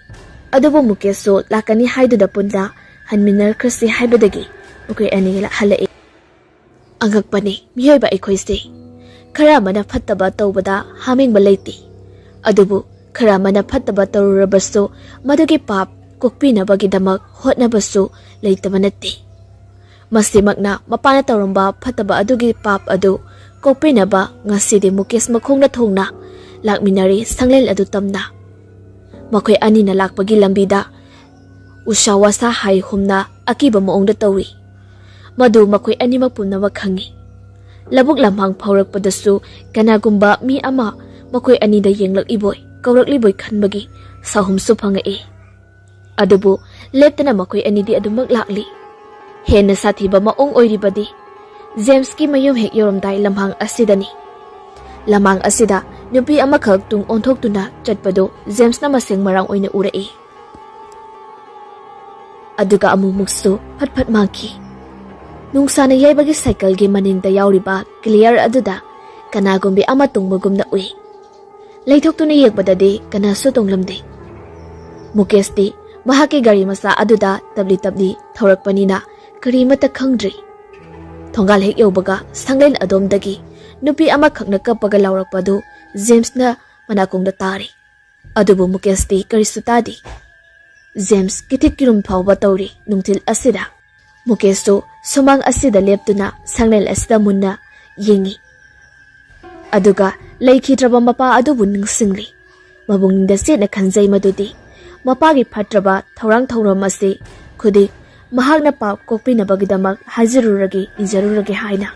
ꯑꯗꯨꯕꯨ ꯃꯨꯀꯦꯁꯁꯨ ꯂꯥꯛꯀꯅꯤ ꯍꯥꯏꯗꯨꯅ ꯄꯨꯟꯅ ꯍꯟꯃꯤꯟꯅꯈ꯭ꯔꯁꯤ ꯍꯥꯏꯕꯗꯒꯤ ꯃꯈꯣꯏ ꯑꯅꯤ ꯍꯜꯂꯛꯏ꯫ ꯑꯉꯛꯄꯅꯤ ꯃꯤꯑꯣꯏꯕ ꯑꯩꯈꯣꯏꯁꯦ꯫ ꯈꯔ ꯑꯃꯅ ꯐꯠꯇꯕ ꯇꯧꯕꯗ ꯍꯥꯃꯦꯡꯕ ꯂꯩꯇꯦ꯫ ꯑꯗꯨꯕꯨ ꯈꯔ ꯑꯃꯅ ꯐꯠꯇꯕ ꯇꯧꯔꯨꯔꯕꯁꯨ ꯃꯗꯨꯒꯤ ꯄꯥꯞ ꯀꯣꯛꯄꯤꯅꯕꯒꯤꯗꯃꯛ ꯍꯣꯠꯅꯕꯁꯨ ꯂꯩꯇꯕ ꯅꯠꯇꯦ꯫ ꯃꯁꯤꯃꯛꯅ ꯃꯄꯥꯅ ꯇꯧꯔꯝꯕ ꯐꯠꯇꯕ ꯑꯗꯨꯒꯤ ꯄꯥꯞ ꯑꯗꯨ ꯀꯣꯛꯄꯤꯅꯕ ꯉꯁꯤꯗꯤ ꯃꯨꯀꯦꯁ ꯃꯈꯣꯡꯅ ꯊꯣꯡꯅ ꯂꯥꯛꯃꯤꯟꯅꯔꯤ ꯁꯪꯂꯦꯟ ꯑꯗꯨ ꯇꯝꯅ꯫ ꯃꯈꯣꯏ ꯑꯅꯤꯅ ꯂꯥꯛꯄꯒꯤ ꯂꯝꯕꯤꯗ ꯎꯁꯥ ꯋꯥꯁꯥ ꯍꯥꯏ ꯍꯨꯝꯅ ꯑꯀꯤꯕ ꯃꯑꯣꯡꯗ ꯇꯧꯏ꯫ ꯃꯗꯨ ꯃꯈꯣꯏ ꯑꯅꯤꯃꯛ ꯄꯨꯝꯅꯃꯛ ꯈꯪꯏ꯫ ꯂꯧꯕꯨꯛ ꯂꯝꯍꯥꯡ ꯐꯥꯎꯔꯛꯄꯗꯁꯨ ꯀꯅꯥꯒꯨꯝꯕ ꯃꯤ ꯑꯃ ꯃꯈꯣꯏ ꯑꯅꯤꯗ ꯌꯦꯡꯂꯛꯂꯤꯕꯣꯏ ꯀꯧꯔꯛꯂꯤꯕꯣꯏ ꯈꯟꯕꯒꯤ ꯁꯥꯍꯨꯝꯁꯨ ꯐꯪꯉꯛꯏ꯫ ꯑꯗꯨꯕꯨ ꯂꯦꯞꯇꯅ ꯃꯈꯣꯏ ꯑꯅꯤꯗꯤ ꯑꯗꯨꯃꯛ ꯂꯥꯛꯂꯤ꯫ ꯍꯦꯟꯅ ꯁꯥꯊꯤꯕ ꯃꯑꯣꯡ ꯑꯣꯏꯔꯤꯕꯗꯤ ꯖꯦꯝꯁꯀꯤ ꯃꯌꯨꯝ ꯍꯦꯛ ꯌꯧꯔꯝꯗꯥꯏ ꯂꯝꯍꯥꯡ ꯑꯁꯤꯗꯅꯤ꯫ ꯂꯝꯍꯥꯡ ꯑꯁꯤꯗ ꯅꯨꯄꯤ ꯑꯃꯈꯛ ꯇꯨꯡ ꯑꯣꯟꯊꯣꯛꯇꯨꯅ ꯆꯠꯄꯗꯨ ꯖꯦꯝꯁꯅ ꯃꯁꯦꯡ ꯃꯔꯥꯡ ꯑꯣꯏꯅ ꯎꯔꯛꯏ꯫ ꯑꯗꯨꯒ ꯑꯃꯨꯛꯃꯨꯛꯁꯨ ꯐꯠ ꯐꯠ ꯃꯥꯡꯈꯤ꯫ ꯅꯨꯡꯁꯥꯅ ꯌꯩꯕꯒꯤ ꯁꯥꯏꯀꯜꯒꯤ ꯃꯅꯤꯡꯗ ꯌꯥꯎꯔꯤꯕ ꯀ꯭ꯂꯤꯌꯔ ꯑꯗꯨꯗ ꯀꯅꯥꯒꯨꯝꯕꯤ ꯑꯃ ꯇꯣꯡꯕꯒꯨꯝꯅ ꯎꯏ꯫ ꯂꯩꯊꯣꯛꯇꯨꯅ ꯌꯦꯡꯕꯗꯗꯤ ꯀꯅꯥꯁꯨ ꯇꯣꯡꯂꯝꯗꯦ꯫ ꯃꯨꯀꯦꯁꯇꯤ ꯃꯍꯥꯛꯀꯤ ꯒꯥꯔꯤ ꯃꯆꯥ ꯑꯗꯨꯗ ꯇꯞꯂꯤ ꯇꯞꯂꯤ ꯊꯧꯔꯛꯄꯅꯤꯅ ꯀꯔꯤꯃꯠꯇ ꯈꯪꯗ꯭ꯔꯤ꯫ ꯊꯣꯡꯒꯥꯜ ꯍꯦꯛ ꯌꯧꯕꯒ ꯁꯪꯂꯦꯟ ꯑꯗꯣꯝꯗꯒꯤ ꯅꯨꯄꯤ ꯑꯃꯈꯛꯅ ꯀꯞꯄꯒ ꯂꯥꯎꯔꯛꯄꯗꯨ ꯖꯦꯝꯁꯅ ꯃꯅꯥꯀꯣꯡꯗ ꯇꯥꯔꯤ꯫ ꯑꯗꯨꯕꯨ ꯃꯨꯀꯦꯁꯇꯤ ꯀꯔꯤꯁꯨ ꯇꯥꯗꯦ꯫ ꯖꯦꯝꯁ ꯀꯤꯊꯤꯛ ꯀꯤꯔꯨꯝ ꯐꯥꯎꯕ ꯇꯧꯔꯤ ꯅꯨꯡꯊꯤꯜ ꯑꯁꯤꯗ꯫ ꯃꯨꯀꯦꯁꯁꯨ ꯁꯨꯃꯥꯡ ꯑꯁꯤꯗ ꯂꯦꯞꯇꯨꯅ ꯁꯪꯂꯦꯟ ꯑꯁꯤꯗ ꯃꯨꯟꯅ ꯌꯦꯡꯉꯤ꯫ ꯑꯗꯨꯒ ꯂꯩꯈꯤꯗ꯭ꯔꯕ ꯃꯄꯥ ꯑꯗꯨꯕꯨ ꯅꯤꯡꯁꯤꯡꯂꯤ꯫ ꯃꯕꯨꯛꯅꯤꯡꯗ ꯆꯦꯠꯅ ꯈꯟꯖꯩ ꯃꯗꯨꯗꯤ ꯃꯄꯥꯒꯤ ꯐꯠꯇ꯭ꯔꯕ ꯊꯧꯔꯥꯡ ꯊꯧꯔꯝ ꯑꯁꯤ ꯈꯨꯗꯤꯡ ꯃꯍꯥꯛꯅ ꯄꯥꯞ ꯀꯣꯛꯄꯤꯅꯕꯒꯤꯗꯃꯛ ꯍꯥꯏꯖꯔꯨꯔꯒꯦ, ꯏꯖꯔꯨꯔꯒꯦ ꯍꯥꯏꯅ꯫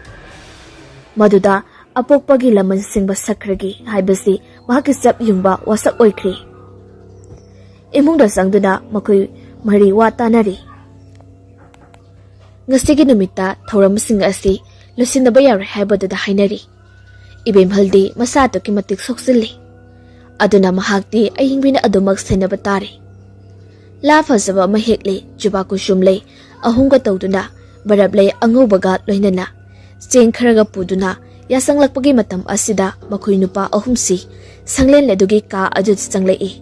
ꯃꯗꯨꯗ ꯑꯄꯣꯛꯄꯒꯤ ꯂꯃꯟ ꯁꯤꯡꯕ ꯁꯛꯈ꯭ꯔꯒꯦ ꯍꯥꯏꯕꯁꯤ ꯃꯍꯥꯛꯀꯤ ꯆꯞ ꯌꯨꯡꯕ ꯋꯥꯁꯛ ꯑꯣꯏꯈ꯭ꯔꯦ꯫ ꯏꯃꯨꯡꯗ ꯆꯪꯗꯨꯅ ꯃꯈꯣꯏ ꯃꯔꯤ ꯋꯥ ꯇꯥꯅꯔꯤ꯫ ꯉꯁꯤꯒꯤ ꯅꯨꯃꯤꯠꯇ ꯊꯧꯔꯝꯁꯤꯡ ꯑꯁꯤ ꯂꯣꯏꯁꯤꯟꯅꯕ ꯌꯥꯔꯣꯏ ꯍꯥꯏꯕꯗꯨꯗ ꯍꯥꯏꯅꯔꯤ꯫ ꯏꯕꯦꯝꯍꯜꯗꯤ ꯃꯁꯥ ꯑꯗꯨꯛꯀꯤ ꯃꯇꯤꯛ ꯁꯣꯛꯆꯤꯜꯂꯤ꯫ ꯑꯗꯨꯅ ꯃꯍꯥꯛꯇꯤ ꯑꯏꯪꯕꯤꯅ ꯑꯗꯨꯃꯛ ꯁꯦꯟꯅꯕ ꯇꯥꯔꯦ꯫ ꯂꯥ ꯐꯖꯕ ꯑꯃ ꯍꯦꯛꯂꯦ, ꯖꯨꯕꯥ ꯀꯨꯁꯨꯝ ꯂꯩ ꯑꯍꯨꯝꯒ ꯇꯧꯗꯨꯅ, ꯕꯔꯞ ꯂꯩ ꯑꯉꯧꯕꯒ ꯂꯣꯏꯅꯅ ꯆꯦꯡ ꯈꯔꯒ ꯄꯨꯗꯨꯅ ꯌꯥꯆꯪꯂꯛꯄꯒꯤ ꯃꯇꯝ ꯑꯁꯤꯗ ꯃꯈꯣꯏ ꯅꯨꯄꯥ ꯑꯍꯨꯝꯁꯤ ꯁꯪꯂꯦꯟ ꯑꯗꯨꯒꯤ ꯀꯥ ꯑꯗꯨꯗ ꯆꯪꯂꯛꯏ꯫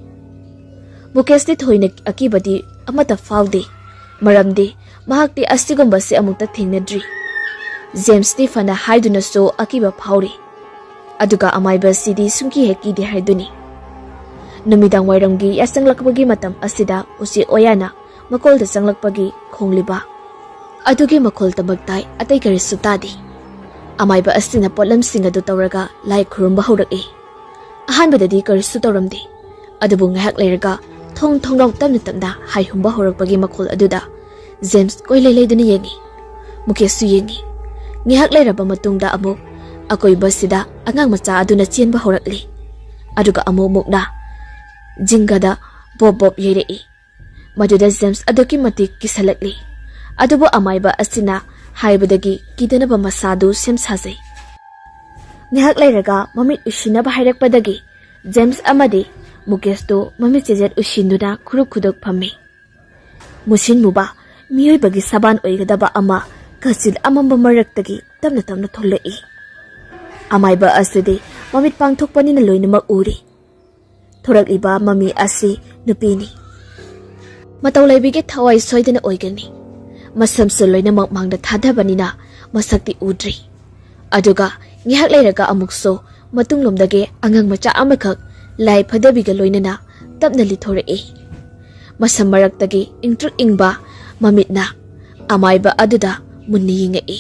ꯃꯨꯀꯦꯁꯇꯤ ꯊꯣꯏꯅ ꯑꯀꯤꯕꯗꯤ ꯑꯃꯠꯇ ꯐꯥꯎꯗꯦ, ꯃꯔꯝꯗꯤ ꯃꯍꯥꯛꯇꯤ ꯑꯁꯤꯒꯨꯝꯕꯁꯤ ꯑꯃꯨꯛꯇ ꯊꯦꯡꯅꯗ꯭ꯔꯤ꯫ ꯖꯦꯝꯁꯇꯤ ꯐꯅ ꯍꯥꯏꯗꯨꯅꯁꯨ ꯑꯀꯤꯕ ꯐꯥꯎꯔꯤ꯫ ꯑꯗꯨꯒ ꯑꯃꯥꯏꯕ ꯑꯁꯤꯗꯤ ꯁꯨꯡꯀꯤ ꯍꯦꯛ ꯀꯤꯗꯦ ꯍꯥꯏꯗꯨꯅꯤ꯫ ꯅꯨꯃꯤꯗꯥꯡ ꯋꯥꯏꯔꯝꯒꯤ ꯌꯥꯆꯪꯂꯛꯄꯒꯤ ꯃꯇꯝ ꯑꯁꯤꯗ ꯎꯆꯦꯛ ꯑꯣꯌꯥꯅ ꯃꯀꯣꯜꯗ ꯆꯪꯂꯛꯄꯒꯤ ꯈꯣꯡꯂꯤꯕ ꯑꯗꯨꯒꯤ ꯃꯈꯣꯜ ꯇꯃꯛ ꯇꯥꯏ, ꯑꯇꯩ ꯀꯔꯤꯁꯨ ꯇꯥꯗꯦ꯫ ꯑꯃꯥꯏꯕ ꯑꯁꯤꯅ ꯄꯣꯠꯂꯝꯁꯤꯡ ꯑꯗꯨ ꯇꯧꯔꯒ ꯂꯥꯏ ꯈꯨꯔꯨꯝꯕ ꯍꯧꯔꯛꯏ꯫ ꯑꯍꯥꯟꯕꯗꯗꯤ ꯀꯔꯤꯁꯨ ꯇꯧꯔꯝꯗꯦ, ꯑꯗꯨꯕꯨ ꯉꯥꯏꯍꯥꯛ ꯂꯩꯔꯒ ꯊꯣꯡ ꯊꯣꯡꯅꯥꯎ ꯇꯞꯅ ꯇꯞꯅ ꯍꯥꯏꯍꯨꯝꯕ ꯍꯧꯔꯛꯄꯒꯤ ꯃꯈꯣꯜ ꯑꯗꯨꯗ ꯖꯦꯝꯁ ꯀꯣꯏꯂꯩ ꯂꯩꯗꯨꯅ ꯌꯦꯡꯉꯤ꯫ ꯃꯨꯀꯦꯁꯁꯨ ꯌꯦꯡꯉꯤ꯫ ꯉꯥꯏꯍꯥꯛ ꯂꯩꯔꯕ ꯃꯇꯨꯡꯗ ꯑꯃꯨꯛ ꯑꯀꯣꯏꯕꯁꯤꯗ ꯑꯉꯥꯡ ꯃꯆꯥ ꯑꯗꯨꯅ ꯆꯦꯟꯕ ꯍꯧꯔꯛꯂꯤ꯫ ꯑꯗꯨꯒ ꯑꯃꯨꯛ ꯃꯨꯛꯅ ꯖꯤꯡꯒꯗ ꯕꯣꯞ ꯕꯣꯞ ꯌꯩꯔꯛꯏ꯫ ꯃꯗꯨꯗ ꯖꯦꯝꯁ ꯑꯗꯨꯛꯀꯤ ꯃꯇꯤꯛ ꯀꯤꯁꯜꯂꯛꯂꯤ꯫ ꯑꯗꯨꯕꯨ ꯑꯃꯥꯏꯕ ꯑꯁꯤꯅ ꯍꯥꯏꯕꯗꯒꯤ ꯀꯤꯗꯅꯕ ꯃꯁꯥꯗꯨ ꯁꯦꯝ ꯁꯥꯖꯩ꯫ ꯉꯥꯏꯍꯥꯛ ꯂꯩꯔꯒ ꯃꯃꯤꯠ ꯎꯏꯁꯤꯟꯅꯕ ꯍꯥꯏꯔꯛꯄꯗꯒꯤ ꯖꯦꯝꯁ ꯑꯃꯗꯤ ꯃꯨꯀꯦꯁꯇꯨ ꯃꯃꯤꯠ ꯆꯦꯖꯦꯠ ꯎꯏꯁꯤꯟꯗꯨꯅ ꯈꯨꯔꯨꯛ ꯈꯨꯗꯨꯛ ꯐꯝꯃꯤ꯫ ꯃꯨꯁꯤꯟ ꯃꯨꯕ ꯃꯤꯑꯣꯏꯕꯒꯤ ꯁꯕꯥꯟ ꯑꯣꯏꯒꯗꯕ ꯑꯃ ꯀꯥꯆꯤꯟ ꯑꯃꯝꯕ ꯃꯔꯛꯇꯒꯤ ꯇꯞꯅ ꯇꯞꯅ ꯊꯣꯛꯂꯛꯏ꯫ ꯑꯃꯥꯏꯕ ꯑꯁꯤꯗꯤ ꯃꯃꯤꯠ ꯄꯥꯡꯊꯣꯛꯄꯅꯤꯅ ꯂꯣꯏꯅꯃꯛ ꯎꯔꯤ꯫ ꯊꯣꯔꯛꯂꯤꯕ ꯃꯃꯤ ꯑꯁꯤ ꯅꯨꯄꯤꯅꯤ꯫ ꯃꯇꯧ ꯂꯩꯕꯤꯒꯤ ꯊꯋꯥꯏ ꯁꯣꯏꯗꯅ ꯑꯣꯏꯒꯅꯤ꯫ ꯃꯁꯝꯁꯨ ꯂꯣꯏꯅꯃꯛ ꯃꯥꯡꯗ ꯊꯥꯗꯕꯅꯤꯅ ꯃꯁꯛꯇꯤ ꯎꯗ꯭ꯔꯤ꯫ ꯑꯗꯨꯒ ꯉꯥꯏꯍꯥꯛ ꯂꯩꯔꯒ ꯑꯃꯨꯛꯁꯨ ꯃꯇꯨꯡꯂꯣꯝꯗꯒꯤ ꯑꯉꯥꯡ ꯃꯆꯥ ꯑꯃꯈꯛ ꯂꯥꯏ ꯐꯗꯕꯤꯒ ꯂꯣꯏꯅꯅ ꯇꯞꯅ ꯂꯤꯊꯣꯔꯛꯏ꯫ ꯃꯁꯝ ꯃꯔꯛꯇꯒꯤ ꯏꯪꯇ꯭ꯔꯤꯛ ꯏꯪꯕ ꯃꯃꯤꯠꯅ ꯑꯃꯥꯏꯕ ꯑꯗꯨꯗ ꯃꯨꯟꯅ ꯌꯦꯡꯉꯛꯏ꯫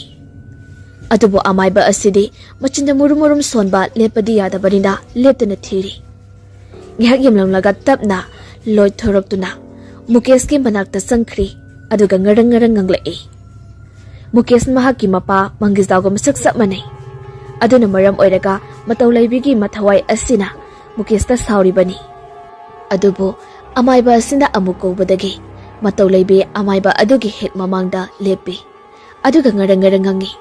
ꯑꯗꯨꯕꯨ ꯑꯃꯥꯏꯕ ꯑꯁꯤꯗꯤ ꯃꯆꯤꯟꯗ ꯃꯨꯔꯨꯝ ꯃꯨꯔꯨꯝ ꯁꯣꯟꯕ ꯂꯦꯞꯄꯗꯤ ꯌꯥꯗꯕꯅꯤꯅ ꯂꯦꯞꯇꯅ ꯊꯤꯔꯤ꯫ ꯉꯥꯏꯍꯥꯛ ꯌꯦꯡꯂꯝꯂꯒ ꯇꯞꯅ ꯂꯣꯏꯊꯣꯔꯛꯇꯨꯅ ꯃꯨꯀꯦꯁꯀꯤ ꯃꯅꯥꯛꯇ ꯆꯪꯈ꯭ꯔꯤ꯫ ꯑꯗꯨꯒ ꯉꯔꯪ ꯉꯔꯪ ꯉꯪꯂꯛꯏ꯫ ꯃꯨꯀꯦꯁ ꯃꯍꯥꯛꯀꯤ ꯃꯄꯥ ꯃꯪꯒꯤꯖꯥꯎꯒ ꯃꯁꯛ ꯆꯞ ꯃꯥꯟꯅꯩ꯫ ꯑꯗꯨꯅ ꯃꯔꯝ ꯑꯣꯏꯔꯒ ꯃꯇꯧ ꯂꯩꯕꯤꯒꯤ ꯃꯊꯋꯥꯏ ꯑꯁꯤꯅ ꯃꯨꯀꯦꯁꯇ ꯁꯥꯎꯔꯤꯕꯅꯤ꯫ ꯑꯗꯨꯕꯨ ꯑꯃꯥꯏꯕ ꯑꯁꯤꯅ ꯑꯃꯨꯛ ꯀꯧꯕꯗꯒꯤ ꯃꯇꯧ ꯂꯩꯕꯤ ꯑꯃꯥꯏꯕ ꯑꯗꯨꯒꯤ ꯍꯦꯛ ꯃꯃꯥꯡꯗ ꯂꯦꯞꯄꯤ꯫ ꯑꯗꯨꯒ ꯉꯔꯪ ꯉꯔꯪ ꯉꯪꯉꯤ꯫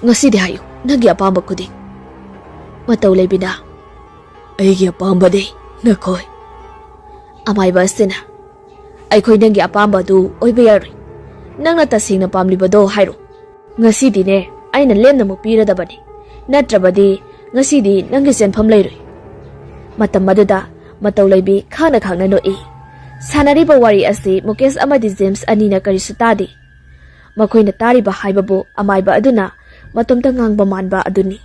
"ꯉꯁꯤꯗꯤ ꯍꯥꯏꯌꯨ, ꯅꯪꯒꯤ ꯑꯄꯥꯝꯕ ꯈꯨꯗꯤꯡ꯫" ꯃꯇꯧ ꯂꯩꯕꯤꯅ, "ꯑꯩꯒꯤ ꯑꯄꯥꯝꯕꯗꯤ ꯅꯈꯣꯏ꯫" ꯑꯃꯥꯏꯕ ꯑꯁꯤꯅ, "ꯑꯩꯈꯣꯏ ꯅꯪꯒꯤ ꯑꯄꯥꯝꯕ ꯑꯗꯨ ꯑꯣꯏꯕ ꯌꯥꯔꯣꯏ꯫ ꯅꯪꯅ ꯇꯁꯦꯡꯅ ꯄꯥꯝꯂꯤꯕꯗꯣ ꯍꯥꯏꯔꯣ꯫ ꯉꯁꯤꯗꯤꯅꯦ ꯑꯩꯅ ꯂꯦꯝꯅꯃꯛ ꯄꯤꯔꯗꯕꯅꯤ꯫ ꯅꯠꯇ꯭ꯔꯕꯗꯤ ꯉꯁꯤꯗꯤ ꯅꯪꯒꯤ ꯆꯦꯟꯐꯝ ꯂꯩꯔꯣꯏ꯫" ꯃꯇꯝ ꯑꯗꯨꯗ ꯃꯇꯧ ꯂꯩꯕꯤ ꯈꯥꯡꯅ ꯈꯥꯡꯅ ꯅꯣꯛꯏ꯫ ꯁꯥꯟꯅꯔꯤꯕ ꯋꯥꯔꯤ ꯑꯁꯤ ꯃꯨꯀꯦꯁ ꯑꯃꯗꯤ ꯖꯦꯝꯁ ꯑꯅꯤꯅ ꯀꯔꯤꯁꯨ ꯇꯥꯗꯦ꯫ ꯃꯈꯣꯏꯅ ꯇꯥꯔꯤꯕ ꯍꯥꯏꯕꯕꯨ ꯑꯃꯥꯏꯕ ꯑꯗꯨꯅ ꯃꯇꯣꯝꯇ ꯉꯥꯡꯕ ꯃꯥꯟꯕ ꯑꯗꯨꯅꯤ꯫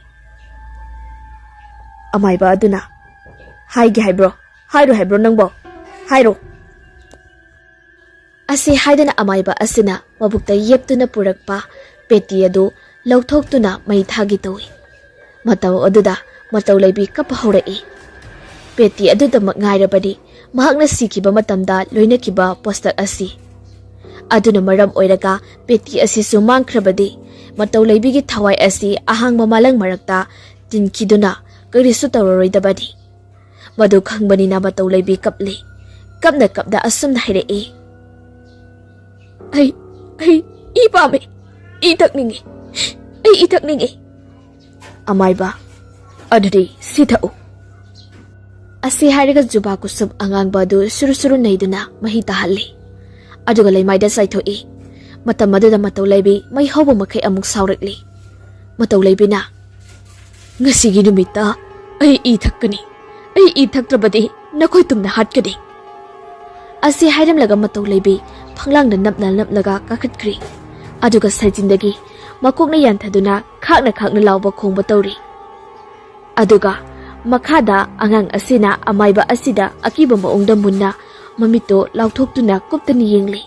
ꯑꯃꯥꯏꯕ ꯑꯗꯨꯅ, "ꯍꯥꯏꯒꯦ ꯍꯥꯏꯕ꯭ꯔꯣ? ꯍꯥꯏꯔꯣ ꯍꯥꯏꯕ꯭ꯔꯣ ꯅꯪꯕꯣ? ꯍꯥꯏꯔꯣ!" ꯑꯁꯤ ꯍꯥꯏꯗꯅ ꯑꯃꯥꯏꯕ ꯑꯁꯤꯅ ꯃꯕꯨꯛꯇ ꯌꯦꯞꯇꯨꯅ ꯄꯨꯔꯛꯄ ꯄꯦꯇꯤ ꯑꯗꯨ ꯂꯧꯊꯣꯛꯇꯨꯅ ꯃꯩ ꯊꯥꯒꯦ ꯇꯧꯏ꯫ ꯃꯇꯝ ꯑꯗꯨꯗ ꯃꯇꯧ ꯂꯩꯕꯤ ꯀꯞꯄ ꯍꯧꯔꯛꯏ꯫ ꯄꯦꯇꯤ ꯑꯗꯨꯗꯃꯛ ꯉꯥꯏꯔꯕꯗꯤ ꯃꯍꯥꯛꯅ ꯁꯤꯈꯤꯕ ꯃꯇꯝꯗ ꯂꯣꯏꯅꯈꯤꯕ ꯄꯣꯁꯇꯛ ꯑꯁꯤ꯫ ꯑꯗꯨꯅ ꯃꯔꯝ ꯑꯣꯏꯔꯒ ꯄꯦꯇꯤ ꯑꯁꯤꯁꯨ ꯃꯥꯡꯈ꯭ꯔꯕꯗꯤ ꯃꯇꯧ ꯂꯩꯕꯤꯒꯤ ꯊꯋꯥꯏ ꯑꯁꯤ ꯑꯍꯥꯡꯕ ꯃꯥꯂꯪ ꯃꯔꯛꯇ ꯇꯤꯟꯈꯤꯗꯨꯅ ꯀꯔꯤꯁꯨ ꯇꯧꯔꯔꯣꯏꯗꯕꯅꯤ꯫ ꯃꯗꯨ ꯈꯪꯕꯅꯤꯅ ꯃꯇꯧ ꯂꯩꯕꯤ ꯀꯞꯂꯤ꯫ ꯀꯞꯅ ꯀꯞꯅ ꯑꯁꯨꯝꯅ ꯍꯥꯏꯔꯛꯏ, "ꯑꯩ, ꯑꯩ ꯏ ꯄꯥꯝꯃꯦ, ꯏ ꯊꯛꯅꯤꯡꯉꯤ, ꯑꯩ ꯏ ꯊꯛꯅꯤꯡꯉꯤ"꯫ ꯑꯃꯥꯏꯕ, "ꯑꯗꯨꯗꯤ ꯁꯤ ꯊꯛꯎ"꯫ ꯑꯁꯤ ꯍꯥꯏꯔꯒ ꯖꯨꯕꯥ ꯀꯨꯁꯨꯝ ꯑꯉꯥꯡꯕ ꯑꯗꯨ ꯁꯨꯔꯨ ꯁꯨꯔꯨ ꯅꯩꯗꯨꯅ ꯃꯍꯤ ꯇꯥꯍꯜꯂꯤ꯫ ꯑꯗꯨꯒ ꯂꯩꯃꯥꯏꯗ ꯆꯥꯏꯊꯣꯛꯏ꯫ ꯃꯇꯝ ꯑꯗꯨꯗ ꯃꯇꯧ ꯂꯩꯕꯤ ꯃꯩ ꯍꯧꯕ ꯃꯈꯩ ꯑꯃꯨꯛ ꯁꯥꯎꯔꯛꯂꯤ꯫ ꯃꯇꯧ ꯂꯩꯕꯤꯅ, "ꯉꯁꯤꯒꯤ ꯅꯨꯃꯤꯠꯇ ꯑꯩ ꯏ ꯊꯛꯀꯅꯤ꯫ ꯑꯩ ꯏ ꯊꯛꯇ꯭ꯔꯕꯗꯤ ꯅꯈꯣꯏ ꯇꯨꯝꯅ ꯍꯥꯠꯀꯅꯤ"꯫ ꯑꯁꯤ ꯍꯥꯏꯔꯝꯂꯒ ꯃꯇꯧ ꯂꯩꯕꯤ ꯐꯪꯂꯥꯡꯗ ꯅꯞꯅ ꯅꯞꯂꯒ ꯀꯥꯈꯠꯈ꯭ꯔꯤ꯫ ꯑꯗꯨꯒ ꯁꯖꯤꯟꯗꯒꯤ ꯃꯀꯣꯛꯅ ꯌꯥꯟꯊꯗꯨꯅ ꯈꯥꯛꯅ ꯈꯥꯛꯅ ꯂꯥꯎꯕ ꯈꯣꯡꯕ ꯇꯧꯔꯤ꯫ ꯑꯗꯨꯒ ꯃꯈꯥꯗ ꯑꯉꯥꯡ ꯑꯁꯤꯅ ꯑꯃꯥꯏꯕ ꯑꯁꯤꯗ ꯑꯀꯤꯕ ꯃꯑꯣꯡꯗ ꯃꯨꯟꯅ ꯃꯃꯤꯠꯇꯣ ꯂꯥꯎꯊꯣꯛꯇꯨꯅ ꯀꯨꯞꯇꯅ ꯌꯦꯡꯂꯤ꯫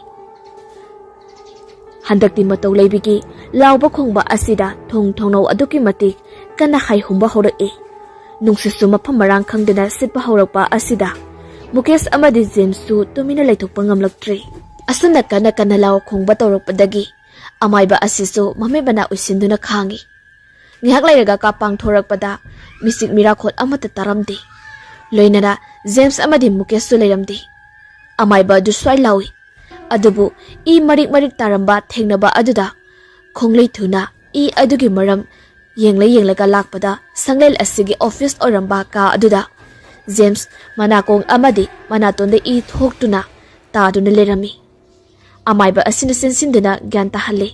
ꯍꯟꯗꯛꯇꯤ ꯃꯇꯧ ꯂꯩꯕꯤꯒꯤ ꯂꯥꯎꯕ ꯈꯣꯡꯕ ꯑꯁꯤꯗ ꯊꯣꯡ ꯊꯣꯡꯅꯧ ꯑꯗꯨꯛꯀꯤ ꯃꯇꯤꯛ ꯀꯟꯅ ꯍꯥꯏꯍꯨꯝꯕ ꯍꯧꯔꯛꯏ꯫ ꯅꯨꯡꯁꯤꯠꯁꯨ ꯃꯐꯝ ꯃꯔꯥꯡ ꯈꯪꯗꯅ ꯁꯤꯠꯄ ꯍꯧꯔꯛꯄ ꯑꯁꯤꯗ ꯃꯨꯀꯦꯁ ꯑꯃꯗꯤ ꯖꯦꯝꯁꯁꯨ ꯇꯨꯃꯤꯟꯅ ꯂꯩꯊꯣꯛꯄ ꯉꯝꯂꯛꯇ꯭ꯔꯤ꯫ ꯑꯁꯨꯝꯅ ꯀꯟꯅ ꯀꯟꯅ ꯂꯥꯎ ꯈꯣꯡꯕ ꯇꯧꯔꯛꯄꯗꯒꯤ ꯑꯃꯥꯏꯕ ꯑꯁꯤꯁꯨ ꯃꯃꯤꯠ ꯃꯅꯥ ꯎꯏꯁꯤꯟꯗꯨꯅ ꯈꯥꯡꯉꯤ꯫ ꯉꯥꯏꯍꯥꯛ ꯂꯩꯔꯒ ꯀꯥꯞꯄꯥꯡ ꯊꯣꯔꯛꯄꯗ ꯃꯤꯆꯤꯛ ꯃꯤꯔꯥꯈꯣꯜ ꯑꯃꯠꯇ ꯇꯥꯔꯝꯗꯦ꯫ ꯂꯣꯏꯅꯅ ꯖꯦꯝꯁ ꯑꯃꯗꯤ ꯃꯨꯀꯦꯁꯁꯨ ꯂꯩꯔꯝꯗꯦ꯫ ꯑꯃꯥꯏꯕ ꯑꯗꯨ ꯁ꯭ꯋꯥꯏ ꯂꯥꯎꯏ꯫ ꯑꯗꯨꯕꯨ ꯏ ꯃꯔꯤꯛ ꯃꯔꯤꯛ ꯇꯥꯔꯝꯕ ꯊꯦꯡꯅꯕ ꯑꯗꯨꯗ ꯈꯣꯡꯂꯩ ꯊꯨꯅ ꯏ ꯑꯗꯨꯒꯤ ꯃꯔꯝ ꯌꯦꯡꯂ ꯌꯦꯡꯂꯒ ꯂꯥꯛꯄꯗ ꯁꯪꯂꯦꯟ ꯑꯁꯤꯒꯤ ꯑꯣꯐꯤꯁ ꯑꯣꯏꯔꯝꯕ ꯀꯥ ꯑꯗꯨꯗ ꯖꯦꯝꯁ ꯃꯅꯥꯀꯣꯡ ꯑꯃꯗꯤ ꯃꯅꯥꯇꯣꯟꯗ ꯏ ꯊꯣꯛꯇꯨꯅ ꯇꯥꯗꯨꯅ ꯂꯩꯔꯝꯃꯤ꯫ ꯑꯃꯥꯏꯕ ꯑꯁꯤꯅ ꯆꯦꯟꯁꯤꯟꯗꯨꯅ ꯒ꯭ꯌꯥꯟ ꯇꯥꯍꯜꯂꯤ꯫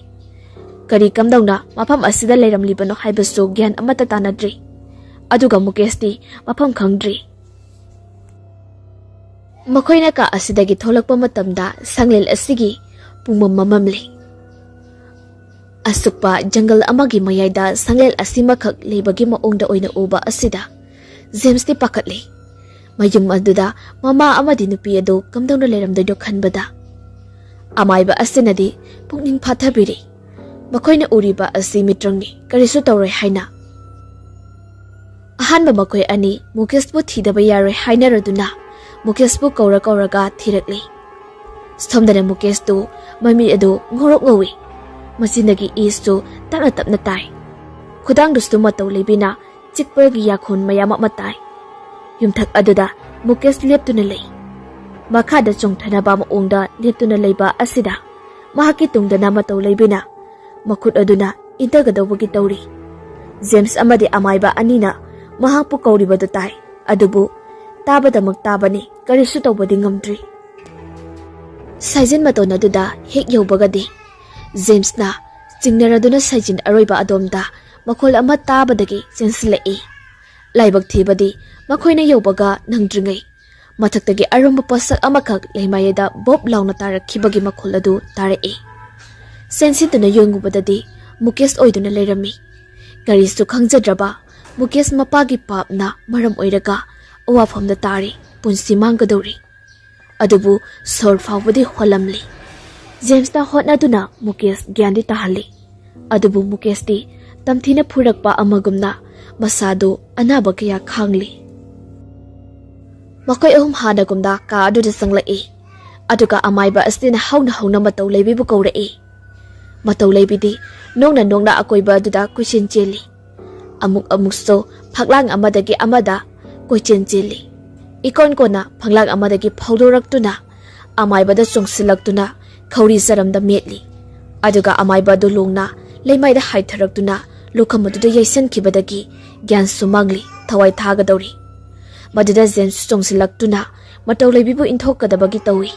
ꯀꯔꯤ ꯀꯝꯗꯧꯅ ꯃꯐꯝ ꯑꯁꯤꯗ ꯂꯩꯔꯝꯂꯤꯕꯅꯣ ꯍꯥꯏꯕꯁꯨ ꯒ꯭ꯌꯥꯟ ꯑꯃꯠꯇ ꯇꯥꯅꯗ꯭ꯔꯤ꯫ ꯑꯗꯨꯒ ꯃꯨꯀꯦꯁꯇꯤ ꯃꯐꯝ ꯈꯪꯗ꯭ꯔꯤ꯫ ꯃꯈꯣꯏꯅ ꯀꯥ ꯑꯁꯤꯗꯒꯤ ꯊꯣꯛꯂꯛꯄ ꯃꯇꯝꯗ ꯁꯪꯂꯦꯟ ꯑꯁꯤꯒꯤ ꯄꯨꯡꯃꯝ ꯃꯝꯂꯤ꯫ ꯑꯁꯨꯛꯄ ꯖꯪꯒꯜ ꯑꯃꯒꯤ ꯃꯌꯥꯏꯗ ꯁꯪꯂꯦꯟ ꯑꯁꯤꯃꯈꯛ ꯂꯩꯕꯒꯤ ꯃꯑꯣꯡꯗ ꯑꯣꯏꯅ ꯎꯕ ꯑꯁꯤꯗ ꯖꯦꯝꯁꯇꯤ ꯄꯥꯈꯠꯂꯤ꯫ ꯃꯌꯨꯝ ꯑꯗꯨꯗ ꯃꯃꯥ ꯑꯃꯗꯤ ꯅꯨꯄꯤ ꯑꯗꯨ ꯀꯝꯗꯧꯅ ꯂꯩꯔꯝꯗꯣꯏꯅꯣ ꯈꯟꯕꯗ ꯑꯃꯥꯏꯕ ꯑꯁꯤꯅꯗꯤ ꯄꯨꯛꯅꯤꯡ ꯐꯥꯊꯕꯤꯔꯤ꯫ ꯃꯈꯣꯏꯅ ꯎꯔꯤꯕ ꯑꯁꯤ ꯃꯤꯇ꯭ꯔꯪꯅꯤ, ꯀꯔꯤꯁꯨ ꯇꯧꯔꯣꯏ ꯍꯥꯏꯅ꯫ ꯑꯍꯥꯟꯕ ꯃꯈꯣꯏ ꯑꯅꯤ ꯃꯨꯀꯦꯁꯄꯨ ꯊꯤꯗꯕ ꯌꯥꯔꯣꯏ ꯍꯥꯏꯅꯔꯗꯨꯅ ꯃꯨꯀꯦꯁꯄꯨ ꯀꯧꯔ ꯀꯧꯔꯒ ꯊꯤꯔꯛꯂꯤ꯫ ꯁꯣꯝꯗꯅ ꯃꯨꯀꯦꯁꯇꯨ ꯃꯃꯤꯠ ꯑꯗꯨ ꯉꯧꯔꯣꯛ ꯉꯧꯏ꯫ ꯃꯆꯤꯟꯗꯒꯤ ꯏꯁꯨ ꯇꯞꯅ ꯇꯞꯅ ꯇꯥꯏ꯫ ꯈꯨꯗꯥꯡꯗꯨꯁꯨ ꯃꯇꯧ ꯂꯩꯕꯤꯅ ꯆꯤꯛꯄꯒꯤ ꯌꯥꯈꯣꯟ ꯃꯌꯥꯝ ꯑꯃ ꯇꯥꯏ꯫ ꯌꯨꯝꯊꯛ ꯑꯗꯨꯗ ꯃꯨꯀꯦꯁ ꯂꯦꯞꯇꯨꯅ ꯂꯩ꯫ ꯃꯈꯥꯗ ꯆꯣꯡꯊꯅꯕ ꯃꯑꯣꯡꯗ ꯂꯦꯞꯇꯨꯅ ꯂꯩꯕ ꯑꯁꯤꯗ ꯃꯍꯥꯛꯀꯤ ꯇꯨꯡꯗꯅ ꯃꯇꯧ ꯂꯩꯕꯤꯅ ꯃꯈꯨꯠ ꯑꯗꯨꯅ ꯏꯟꯊꯒꯗꯧꯕꯒꯤ ꯇꯧꯔꯤ꯫ ꯖꯦꯝꯁ ꯑꯃꯗꯤ ꯑꯃꯥꯏꯕ ꯑꯅꯤꯅ ꯃꯍꯥꯛꯄꯨ ꯀꯧꯔꯤꯕꯗꯨ ꯇꯥꯏ, ꯑꯗꯨꯕꯨ ꯇꯥꯕꯗꯃꯛ ꯇꯥꯕꯅꯤ, ꯀꯔꯤꯁꯨ ꯇꯧꯕꯗꯤ ꯉꯝꯗ꯭ꯔꯤ꯫ ꯁꯥꯏꯖꯤꯟ ꯃꯇꯣꯟ ꯑꯗꯨꯗ ꯍꯦꯛ ꯌꯧꯕꯒꯗꯤ ꯖꯦꯝꯁꯅ ꯆꯤꯡꯅꯔꯗꯨꯅ ꯁꯥꯏꯖꯤꯟ ꯑꯔꯣꯏꯕ ꯑꯗꯣꯝꯗ ꯃꯈꯣꯜ ꯑꯃ ꯇꯥꯕꯗꯒꯤ ꯆꯦꯟꯁꯤꯜꯂꯛꯏ꯫ ꯂꯥꯏꯕꯛ ꯊꯤꯕꯗꯤ ꯃꯈꯣꯏꯅ ꯌꯧꯕꯒ ꯅꯪꯗ꯭ꯔꯤꯉꯩ ꯃꯊꯛꯇꯒꯤ ꯑꯔꯨꯝꯕ ꯄꯣꯠꯁꯛ ꯑꯃꯈꯛ ꯂꯩꯃꯥꯏꯗ ꯕꯣꯞ ꯂꯥꯎꯅ ꯇꯥꯔꯛꯈꯤꯕꯒꯤ ꯃꯈꯣꯜ ꯑꯗꯨ ꯇꯥꯔꯛꯏ꯫ ꯆꯦꯟꯁꯤꯟꯗꯨꯅ ꯌꯦꯡꯉꯨꯕꯗꯗꯤ ꯃꯨꯀꯦꯁ ꯑꯣꯏꯗꯨꯅ ꯂꯩꯔꯝꯃꯤ꯫ ꯀꯔꯤꯁꯨ ꯈꯪꯖꯗ꯭ꯔꯕ ꯃꯨꯀꯦꯁ ꯃꯄꯥꯒꯤ ꯄꯥꯞꯅ ꯃꯔꯝ ꯑꯣꯏꯔꯒ ꯑꯋꯥꯐꯝꯗ ꯇꯥꯔꯤ, ꯄꯨꯟꯁꯤ ꯃꯥꯡꯒꯗꯧꯔꯤ꯫ ꯑꯗꯨꯕꯨ ꯁꯣꯔ ꯐꯥꯎꯕꯗꯤ ꯍꯣꯜꯂꯝꯂꯤ꯫ ꯖꯦꯝꯁꯅ ꯍꯣꯠꯅꯗꯨꯅ ꯃꯨꯀꯦꯁ ꯒ꯭ꯌꯥꯟꯗꯤ ꯇꯥꯍꯜꯂꯤ꯫ ꯑꯗꯨꯕꯨ ꯃꯨꯀꯦꯁꯇꯤ ꯇꯝꯊꯤꯅ ꯐꯨꯔꯛꯄ ꯑꯃꯒꯨꯝꯅ ꯃꯁꯥꯗꯨ ꯑꯅꯥꯕ ꯀꯌꯥ ꯈꯥꯡꯂꯤ꯫ ꯃꯈꯣꯏ ꯑꯍꯨꯝ ꯍꯥꯟꯅꯒꯨꯝꯅ ꯀꯥ ꯑꯗꯨꯗ ꯆꯪꯂꯛꯏ꯫ ꯑꯗꯨꯒ ꯑꯃꯥꯏꯕ ꯑꯁꯤꯅ ꯍꯧꯅ ꯍꯧꯅ ꯃꯇꯧ ꯂꯩꯕꯤꯕꯨ ꯀꯧꯔꯛꯏ꯫ ꯃꯇꯧ ꯂꯩꯕꯤꯗꯤ ꯅꯣꯡꯅ ꯅꯣꯡꯅ ꯑꯀꯣꯏꯕ ꯑꯗꯨꯗ ꯀꯣꯏꯆꯦꯟ ꯆꯦꯜꯂꯤ꯫ ꯑꯃꯨꯛ ꯑꯃꯨꯛꯁꯨ ꯐꯛꯂꯥꯡ ꯑꯃꯗꯒꯤ ꯑꯃꯗ ꯀꯣꯏꯆꯦꯟ ꯆꯦꯜꯂꯤ꯫ ꯏꯀꯣꯟ ꯀꯣꯟꯅ ꯐꯛꯂꯥꯡ ꯑꯃꯗꯒꯤ ꯐꯥꯎꯗꯣꯔꯛꯇꯨꯅ ꯑꯃꯥꯏꯕꯗ ꯆꯣꯡꯁꯤꯜꯂꯛꯇꯨꯅ ꯈꯧꯔꯤ ꯆꯔꯝꯗ ꯃꯦꯠꯂꯤ꯫ ꯑꯗꯨꯒ ꯑꯃꯥꯏꯕ ꯑꯗꯨ ꯂꯣꯡꯅ ꯂꯩꯃꯥꯏꯗ ꯍꯥꯏꯊꯔꯛꯇꯨꯅ ꯂꯨꯈꯝ ꯑꯗꯨꯗ ꯌꯩꯁꯟꯈꯤꯕꯗꯒꯤ ꯒ꯭ꯌꯥꯟꯁꯨ ꯃꯥꯡꯂꯤ, ꯊꯋꯥꯏ ꯊꯥꯒꯗꯧꯔꯤ꯫ ꯃꯗꯨꯗ ꯖꯦꯝꯁ ꯆꯣꯡꯁꯤꯜꯂꯛꯇꯨꯅ ꯃꯇꯧ ꯂꯩꯕꯤꯕꯨ ꯏꯟꯊꯣꯛꯀꯗꯕꯒꯤ ꯇꯧꯏ꯫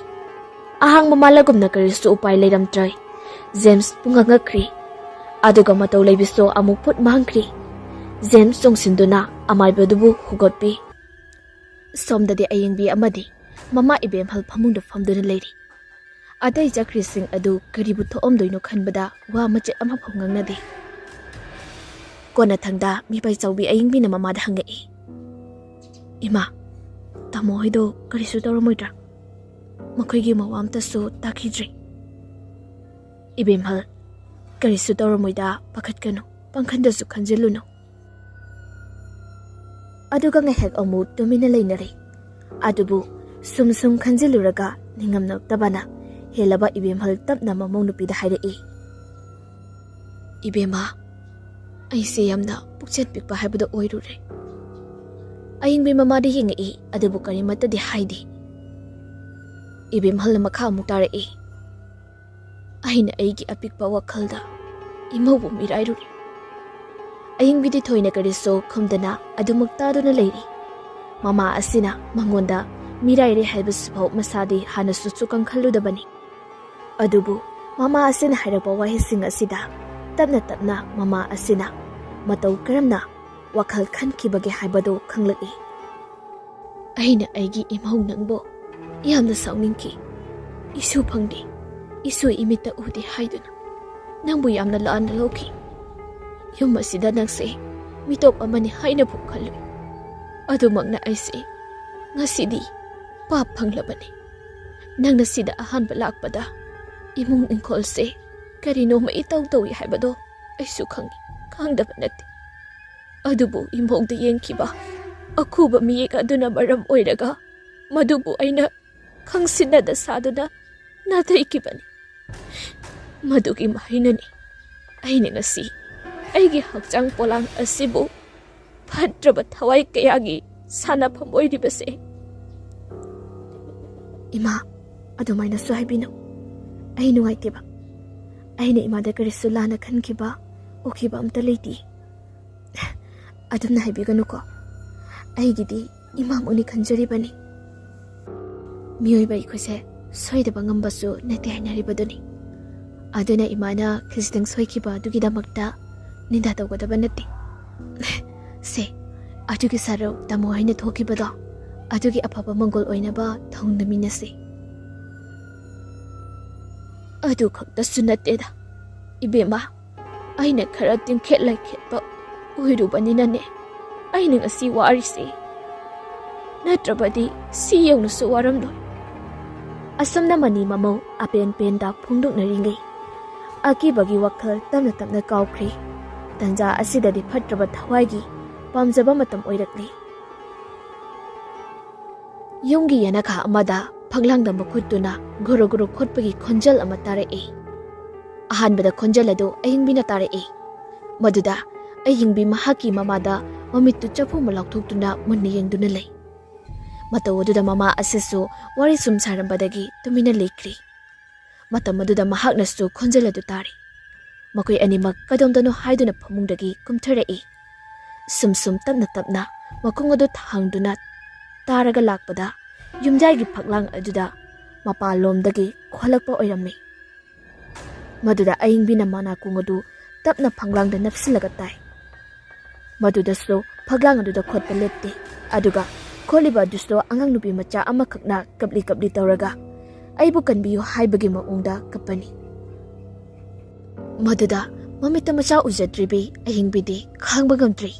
ꯑꯍꯥꯡꯕ ꯃꯥꯂꯒꯨꯝꯅ ꯀꯔꯤꯁꯨ ꯎꯄꯥꯏ ꯂꯩꯔꯝꯗ꯭ꯔꯦ꯫ ꯖꯦꯝꯁ ꯄꯨꯡꯉꯛ ꯉꯛꯈ꯭ꯔꯤ꯫ ꯑꯗꯨꯒ ꯃꯇꯧ ꯂꯩꯕꯤꯁꯨ ꯑꯃꯨꯛ ꯐꯨꯠ ꯃꯥꯡꯈ꯭ꯔꯤ꯫ ꯖꯦꯝꯁ ꯆꯣꯡꯁꯤꯟꯗꯨꯅ ꯑꯃꯥꯏꯕꯗꯨꯕꯨ ꯍꯨꯒꯠꯄꯤ꯫ ꯁꯣꯝꯗꯗꯤ ꯑꯌꯦꯡꯕꯤ ꯑꯃꯗꯤ ꯃꯃꯥ ꯏꯕꯦꯝꯍꯜ ꯐꯃꯨꯡꯗ ꯐꯝꯗꯨꯅ ꯂꯩꯔꯤ꯫ ꯑꯇꯩ ꯆꯠꯈ꯭ꯔꯤꯁꯤꯡ ꯑꯗꯨ ꯀꯔꯤꯕꯨ ꯊꯣꯛꯑꯝꯗꯣꯏꯅꯣ ꯈꯟꯕꯗ ꯋꯥ ꯃꯆꯦꯠ ꯑꯃꯐꯥꯎ ꯉꯥꯡꯅꯗꯦ꯫ ꯀꯣꯟꯅꯊꯪꯗ ꯃꯤꯄꯥꯏ ꯆꯥꯎꯕꯤ ꯑꯌꯦꯡꯕꯤꯅ ꯃꯃꯥꯗ ꯍꯪꯉꯛꯏ, "ꯏꯃꯥ, ꯇꯥꯃꯣ ꯍꯣꯏꯗꯣ ꯀꯔꯤꯁꯨ ꯇꯧꯔꯝꯃꯣꯏꯗ꯭ꯔꯥ? ꯃꯈꯣꯏꯒꯤ ꯃꯋꯥ ꯑꯝꯇꯁꯨ ꯇꯥꯈꯤꯗ꯭ꯔꯤ?" "ꯏꯕꯦꯝꯍꯜ, ꯀꯔꯤꯁꯨ ꯇꯧꯔꯝꯃꯣꯏꯗ, ꯄꯥꯈꯠꯀꯅꯨ, ꯄꯪꯈꯟꯗꯁꯨ ꯈꯟꯖꯤꯜꯂꯨꯅꯨ꯫" ꯑꯗꯨꯒ ꯉꯥꯏꯍꯥꯛ ꯑꯃꯨꯛ ꯇꯨꯃꯤꯟꯅ ꯂꯩꯅꯔꯦ꯫ ꯑꯗꯨꯕꯨ ꯁꯨꯝ ꯁꯨꯝ ꯈꯟꯖꯤꯜꯂꯨꯔꯒ ꯅꯤꯡꯉꯝꯂꯛꯇꯕꯅ ꯍꯦꯜꯂꯕ ꯏꯕꯦꯝꯍꯜ ꯇꯞꯅ ꯃꯃꯧ ꯅꯨꯄꯤꯗ ꯍꯥꯏꯔꯛꯏ, "ꯏꯕꯦꯝꯃ, ꯑꯩꯁꯦ ꯌꯥꯝꯅ ꯄꯨꯛꯆꯦꯜ ꯄꯤꯛꯄ ꯍꯥꯏꯕꯗꯣ ꯑꯣꯏꯔꯨꯔꯦ꯫" ꯑꯌꯤꯡꯕꯤ ꯃꯃꯥꯗ ꯌꯦꯡꯉꯛꯏ, ꯑꯗꯨꯕꯨ ꯀꯔꯤꯃꯠꯇꯗꯤ ꯍꯥꯏꯗꯦ꯫ ꯏꯕꯦꯝꯍꯜꯅ ꯃꯈꯥ ꯑꯃꯨꯛ ꯇꯥꯔꯛꯏ꯫ ꯑꯩꯅ ꯑꯩꯒꯤ ꯑꯄꯤꯛꯄ ꯋꯥꯈꯜꯗ ꯏꯃꯧꯕꯨ ꯃꯤꯔꯥꯏꯔꯨꯔꯦ꯫ ꯑꯌꯤꯡꯕꯤꯗꯤ ꯊꯣꯏꯅ ꯀꯔꯤꯁꯨ ꯈꯨꯝꯗꯅ ꯑꯗꯨꯃꯛ ꯇꯥꯗꯨꯅ ꯂꯩꯔꯤ꯫ ꯃꯃꯥ ꯑꯁꯤꯅ ꯃꯉꯣꯟꯗ ꯃꯤꯔꯥꯏꯔꯦ ꯍꯥꯏꯕꯁꯤꯐꯥꯎ ꯃꯁꯥꯗꯤ ꯍꯥꯟꯅꯁꯨ ꯆꯨꯀꯪ ꯈꯜꯂꯨꯗꯕꯅꯤ꯫ ꯑꯗꯨꯕꯨ ꯃꯃꯥ ꯑꯁꯤꯅ ꯍꯥꯏꯔꯛꯄ ꯋꯥꯍꯩꯁꯤꯡ ꯑꯁꯤꯗ ꯇꯞꯅ ꯇꯞꯅ ꯃꯃꯥ ꯑꯁꯤꯅ ꯃꯇꯧ ꯀꯔꯝꯅ ꯋꯥꯈꯜ ꯈꯟꯈꯤꯕꯒꯦ ꯍꯥꯏꯕꯗꯨ ꯈꯪꯂꯛꯏ꯫ ꯑꯩꯅ ꯑꯩꯒꯤ ꯏꯃꯧ ꯅꯪꯕꯨ ꯌꯥꯝꯅ ꯁꯥꯎꯅꯤꯡꯈꯤ꯫ ꯏꯁꯨ ꯐꯪꯗꯦ, ꯏꯁꯨ ꯏꯃꯤꯠꯇ ꯎꯗꯦ ꯍꯥꯏꯗꯨꯅ ꯅꯪꯕꯨ ꯌꯥꯝꯅ ꯂꯥꯟꯅ ꯂꯧꯈꯤ꯫ ꯌꯨꯝ ꯑꯁꯤꯗ ꯅꯪꯁꯦ ꯃꯤꯇꯣꯞ ꯑꯃꯅꯤ ꯍꯥꯏꯅꯕꯨ ꯈꯜꯂꯨꯏ꯫ ꯑꯗꯨꯃꯛꯅ ꯑꯩꯁꯦ ꯉꯁꯤꯗꯤ ꯄꯥꯞ ꯐꯪꯂꯕꯅꯤ꯫ ꯅꯪꯅ ꯁꯤꯗ ꯑꯍꯥꯟꯕ ꯂꯥꯛꯄꯗ ꯏꯃꯨꯡ ꯏꯪꯈꯣꯜꯁꯦ ꯀꯔꯤꯅꯣꯃ ꯏꯇꯧ ꯇꯧꯏ ꯍꯥꯏꯕꯗꯣ ꯑꯩꯁꯨ ꯈꯪꯏ, ꯈꯪꯗꯕ ꯅꯠꯇꯦ꯫ ꯑꯗꯨꯕꯨ ꯏꯃꯧꯗ ꯌꯦꯡꯈꯤꯕ ꯑꯈꯨꯕ ꯃꯤꯌꯦꯛ ꯑꯗꯨꯅ ꯃꯔꯝ ꯑꯣꯏꯔꯒ ꯃꯗꯨꯕꯨ ꯑꯩꯅ ꯈꯪꯁꯤꯟꯅꯗ ꯁꯥꯗꯨꯅ ꯅꯥꯊꯩꯈꯤꯕꯅꯤ꯫ ꯃꯗꯨꯒꯤ ꯃꯍꯩꯅꯅꯤ ꯑꯩꯅ ꯉꯁꯤ ꯑꯩꯒꯤ ꯍꯛꯆꯥꯡ ꯄꯣꯂꯥꯡ ꯑꯁꯤꯕꯨ ꯐꯠꯇ꯭ꯔꯕ ꯊꯋꯥꯏ ꯀꯌꯥꯒꯤ ꯁꯥꯟꯅꯐꯝ ꯑꯣꯏꯔꯤꯕꯁꯦ꯫ ꯏꯃꯥ, ꯑꯗꯨꯃꯥꯏꯅꯁꯨ ꯍꯥꯏꯕꯤꯅꯨ꯫ ꯑꯩ ꯅꯨꯡꯉꯥꯏꯇꯦꯕ꯫ ꯑꯩꯅ ꯏꯃꯥꯗ ꯀꯔꯤꯁꯨ ꯂꯥꯟꯅ ꯈꯟꯈꯤꯕ, ꯎꯈꯤꯕ ꯑꯝꯇ ꯂꯩꯇꯦ꯫ ꯑꯗꯨꯝꯅ ꯍꯥꯏꯕꯤꯒꯅꯨꯀꯣ꯫ ꯑꯩꯒꯤꯗꯤ ꯏꯃꯥꯃꯛꯅꯤ ꯈꯟꯖꯔꯤꯕꯅꯤ꯫ ꯃꯤꯑꯣꯏꯕ ꯑꯩꯈꯣꯏꯁꯦ ꯁꯣꯏꯗꯕ ꯉꯝꯕꯁꯨ ꯅꯠꯇꯦ ꯍꯥꯏꯅꯔꯤꯕꯗꯨꯅꯤ꯫ ꯑꯗꯨꯅ ꯏꯃꯥꯅ ꯈꯖꯤꯛꯇꯪ ꯁꯣꯏꯈꯤꯕ ꯑꯗꯨꯒꯤꯗꯃꯛꯇ ꯅꯤꯟꯗꯥ ꯇꯧꯒꯗꯕ ꯅꯠꯇꯦ꯫ ꯁꯦ, ꯑꯗꯨꯒꯤ ꯁꯔꯨꯛ ꯇꯥꯃꯣ ꯍꯣꯏꯅ ꯊꯣꯛꯈꯤꯕꯗꯣ, ꯑꯗꯨꯒꯤ ꯑꯐꯕ ꯃꯪꯒꯣꯜ ꯑꯣꯏꯅꯕ ꯊꯧꯅꯃꯤꯟꯅꯁꯤ꯫ ꯑꯗꯨ ꯈꯛꯇꯁꯨ ꯅꯠꯇꯦꯗ, ꯏꯕꯦꯝꯃ, ꯑꯩꯅ ꯈꯔ ꯇꯤꯡꯈꯦꯠ ꯂꯩꯈꯦꯠꯄ ꯑꯣꯏꯔꯨꯕꯅꯤꯅꯅꯦ ꯑꯩꯅ ꯉꯁꯤ ꯋꯥꯔꯤꯁꯤ꯫ ꯅꯠꯇ꯭ꯔꯕꯗꯤ ꯁꯤ ꯌꯧꯅꯁꯨ ꯋꯥꯔꯝꯂꯣꯏ꯫ ꯑꯁꯨꯝꯅ ꯃꯅꯤ ꯃꯃꯧ ꯑꯄꯦꯟ ꯄꯦꯟꯗ ꯐꯣꯡꯗꯣꯛꯅꯔꯤꯉꯩ ꯑꯀꯤꯕꯒꯤ ꯋꯥꯈꯜ ꯇꯞꯅ ꯇꯞꯅ ꯀꯥꯎꯈ꯭ꯔꯤ꯫ ꯇꯟꯖꯥ ꯑꯁꯤꯗꯗꯤ ꯐꯠꯇ꯭ꯔꯕ ꯊꯋꯥꯏꯒꯤ ꯄꯥꯝꯖꯕ ꯃꯇꯝ ꯑꯣꯏꯔꯛꯂꯤ꯫ ꯌꯨꯝꯒꯤ ꯌꯦꯅꯈꯥ ꯑꯃꯗ ꯐꯛꯂꯥꯡꯗ ꯃꯈꯨꯠꯇꯨꯅ ꯒꯨꯔꯨ ꯒꯨꯔꯨ ꯈꯣꯠꯄꯒꯤ ꯈꯣꯟꯖꯦꯜ ꯑꯃ ꯇꯥꯔꯛꯏ꯫ ꯑꯍꯥꯟꯕꯗ ꯈꯣꯟꯖꯦꯜ ꯑꯗꯨ ꯑꯌꯤꯡꯕꯤꯅ ꯇꯥꯔꯛꯏ꯫ ꯃꯗꯨꯗ ꯑꯌꯤꯡꯕꯤ ꯃꯍꯥꯛꯀꯤ ꯃꯃꯥꯗ ꯃꯃꯤꯠꯇꯨ ꯆꯐꯨ ꯑꯃ ꯂꯥꯎꯊꯣꯛꯇꯨꯅ ꯃꯨꯟꯅ ꯌꯦꯡꯗꯨꯅ ꯂꯩ꯫ ꯃꯇꯧ ꯑꯗꯨꯗ ꯃꯃꯥ ꯑꯁꯤꯁꯨ ꯋꯥꯔꯤ ꯁꯨꯝ ꯁꯥꯔꯝꯕꯗꯒꯤ ꯇꯨꯃꯤꯟꯅ ꯂꯩꯈ꯭ꯔꯤ꯫ ꯃꯇꯝ ꯑꯗꯨꯗ ꯃꯍꯥꯛꯅꯁꯨ ꯈꯣꯟꯖꯦꯜ ꯑꯗꯨ ꯇꯥꯔꯤ꯫ ꯃꯈꯣꯏ ꯑꯅꯤꯃꯛ ꯀꯗꯣꯝꯗꯅꯣ ꯍꯥꯏꯗꯨꯅ ꯐꯃꯨꯡꯗꯒꯤ ꯀꯨꯝꯊꯔꯛꯏ꯫ ꯁꯨꯝ ꯁꯨꯝ ꯇꯞꯅ ꯇꯞꯅ ꯃꯈꯣꯡ ꯑꯗꯨ ꯊꯥꯡꯗꯨꯅ ꯇꯥꯔꯒ ꯂꯥꯛꯄꯗ ꯌꯨꯝꯖꯥꯏꯒꯤ ꯐꯛꯂꯥꯡ ꯑꯗꯨꯗ ꯃꯄꯥꯟꯂꯣꯝꯗꯒꯤ ꯈꯣꯂꯛꯄ ꯑꯣꯏꯔꯝꯃꯤ꯫ ꯃꯗꯨꯗ ꯑꯏꯪꯕꯤꯅ ꯃꯅꯥꯀꯣꯡ ꯑꯗꯨ ꯇꯞꯅ ꯐꯛꯂꯥꯡꯗ ꯅꯞꯁꯤꯜꯂꯒ ꯇꯥꯏ꯫ ꯃꯗꯨꯗꯁꯨ ꯐꯛꯂꯥꯡ ꯑꯗꯨꯗ ꯈꯣꯠꯄ ꯂꯦꯞꯇꯦ꯫ ꯑꯗꯨꯒ ꯈꯣꯠꯂꯤꯕ ꯑꯗꯨꯁꯨ ꯑꯉꯥꯡ ꯅꯨꯄꯤ ꯃꯆꯥ ꯑꯃꯈꯛꯅ ꯀꯞꯂꯤ ꯀꯞꯂꯤ ꯇꯧꯔꯒ "ꯑꯩꯕꯨ ꯀꯟꯕꯤꯌꯨ" ꯍꯥꯏꯕꯒꯤ ꯃꯑꯣꯡꯗ ꯀꯞꯄꯅꯤ꯫ ꯃꯗꯨꯗ ꯃꯃꯤꯠꯇ ꯃꯆꯥ ꯎꯖꯗ꯭ꯔꯤꯕꯤ ꯑꯍꯤꯡꯕꯤꯗꯤ ꯈꯥꯡꯕ ꯉꯝꯗ꯭ꯔꯤ꯫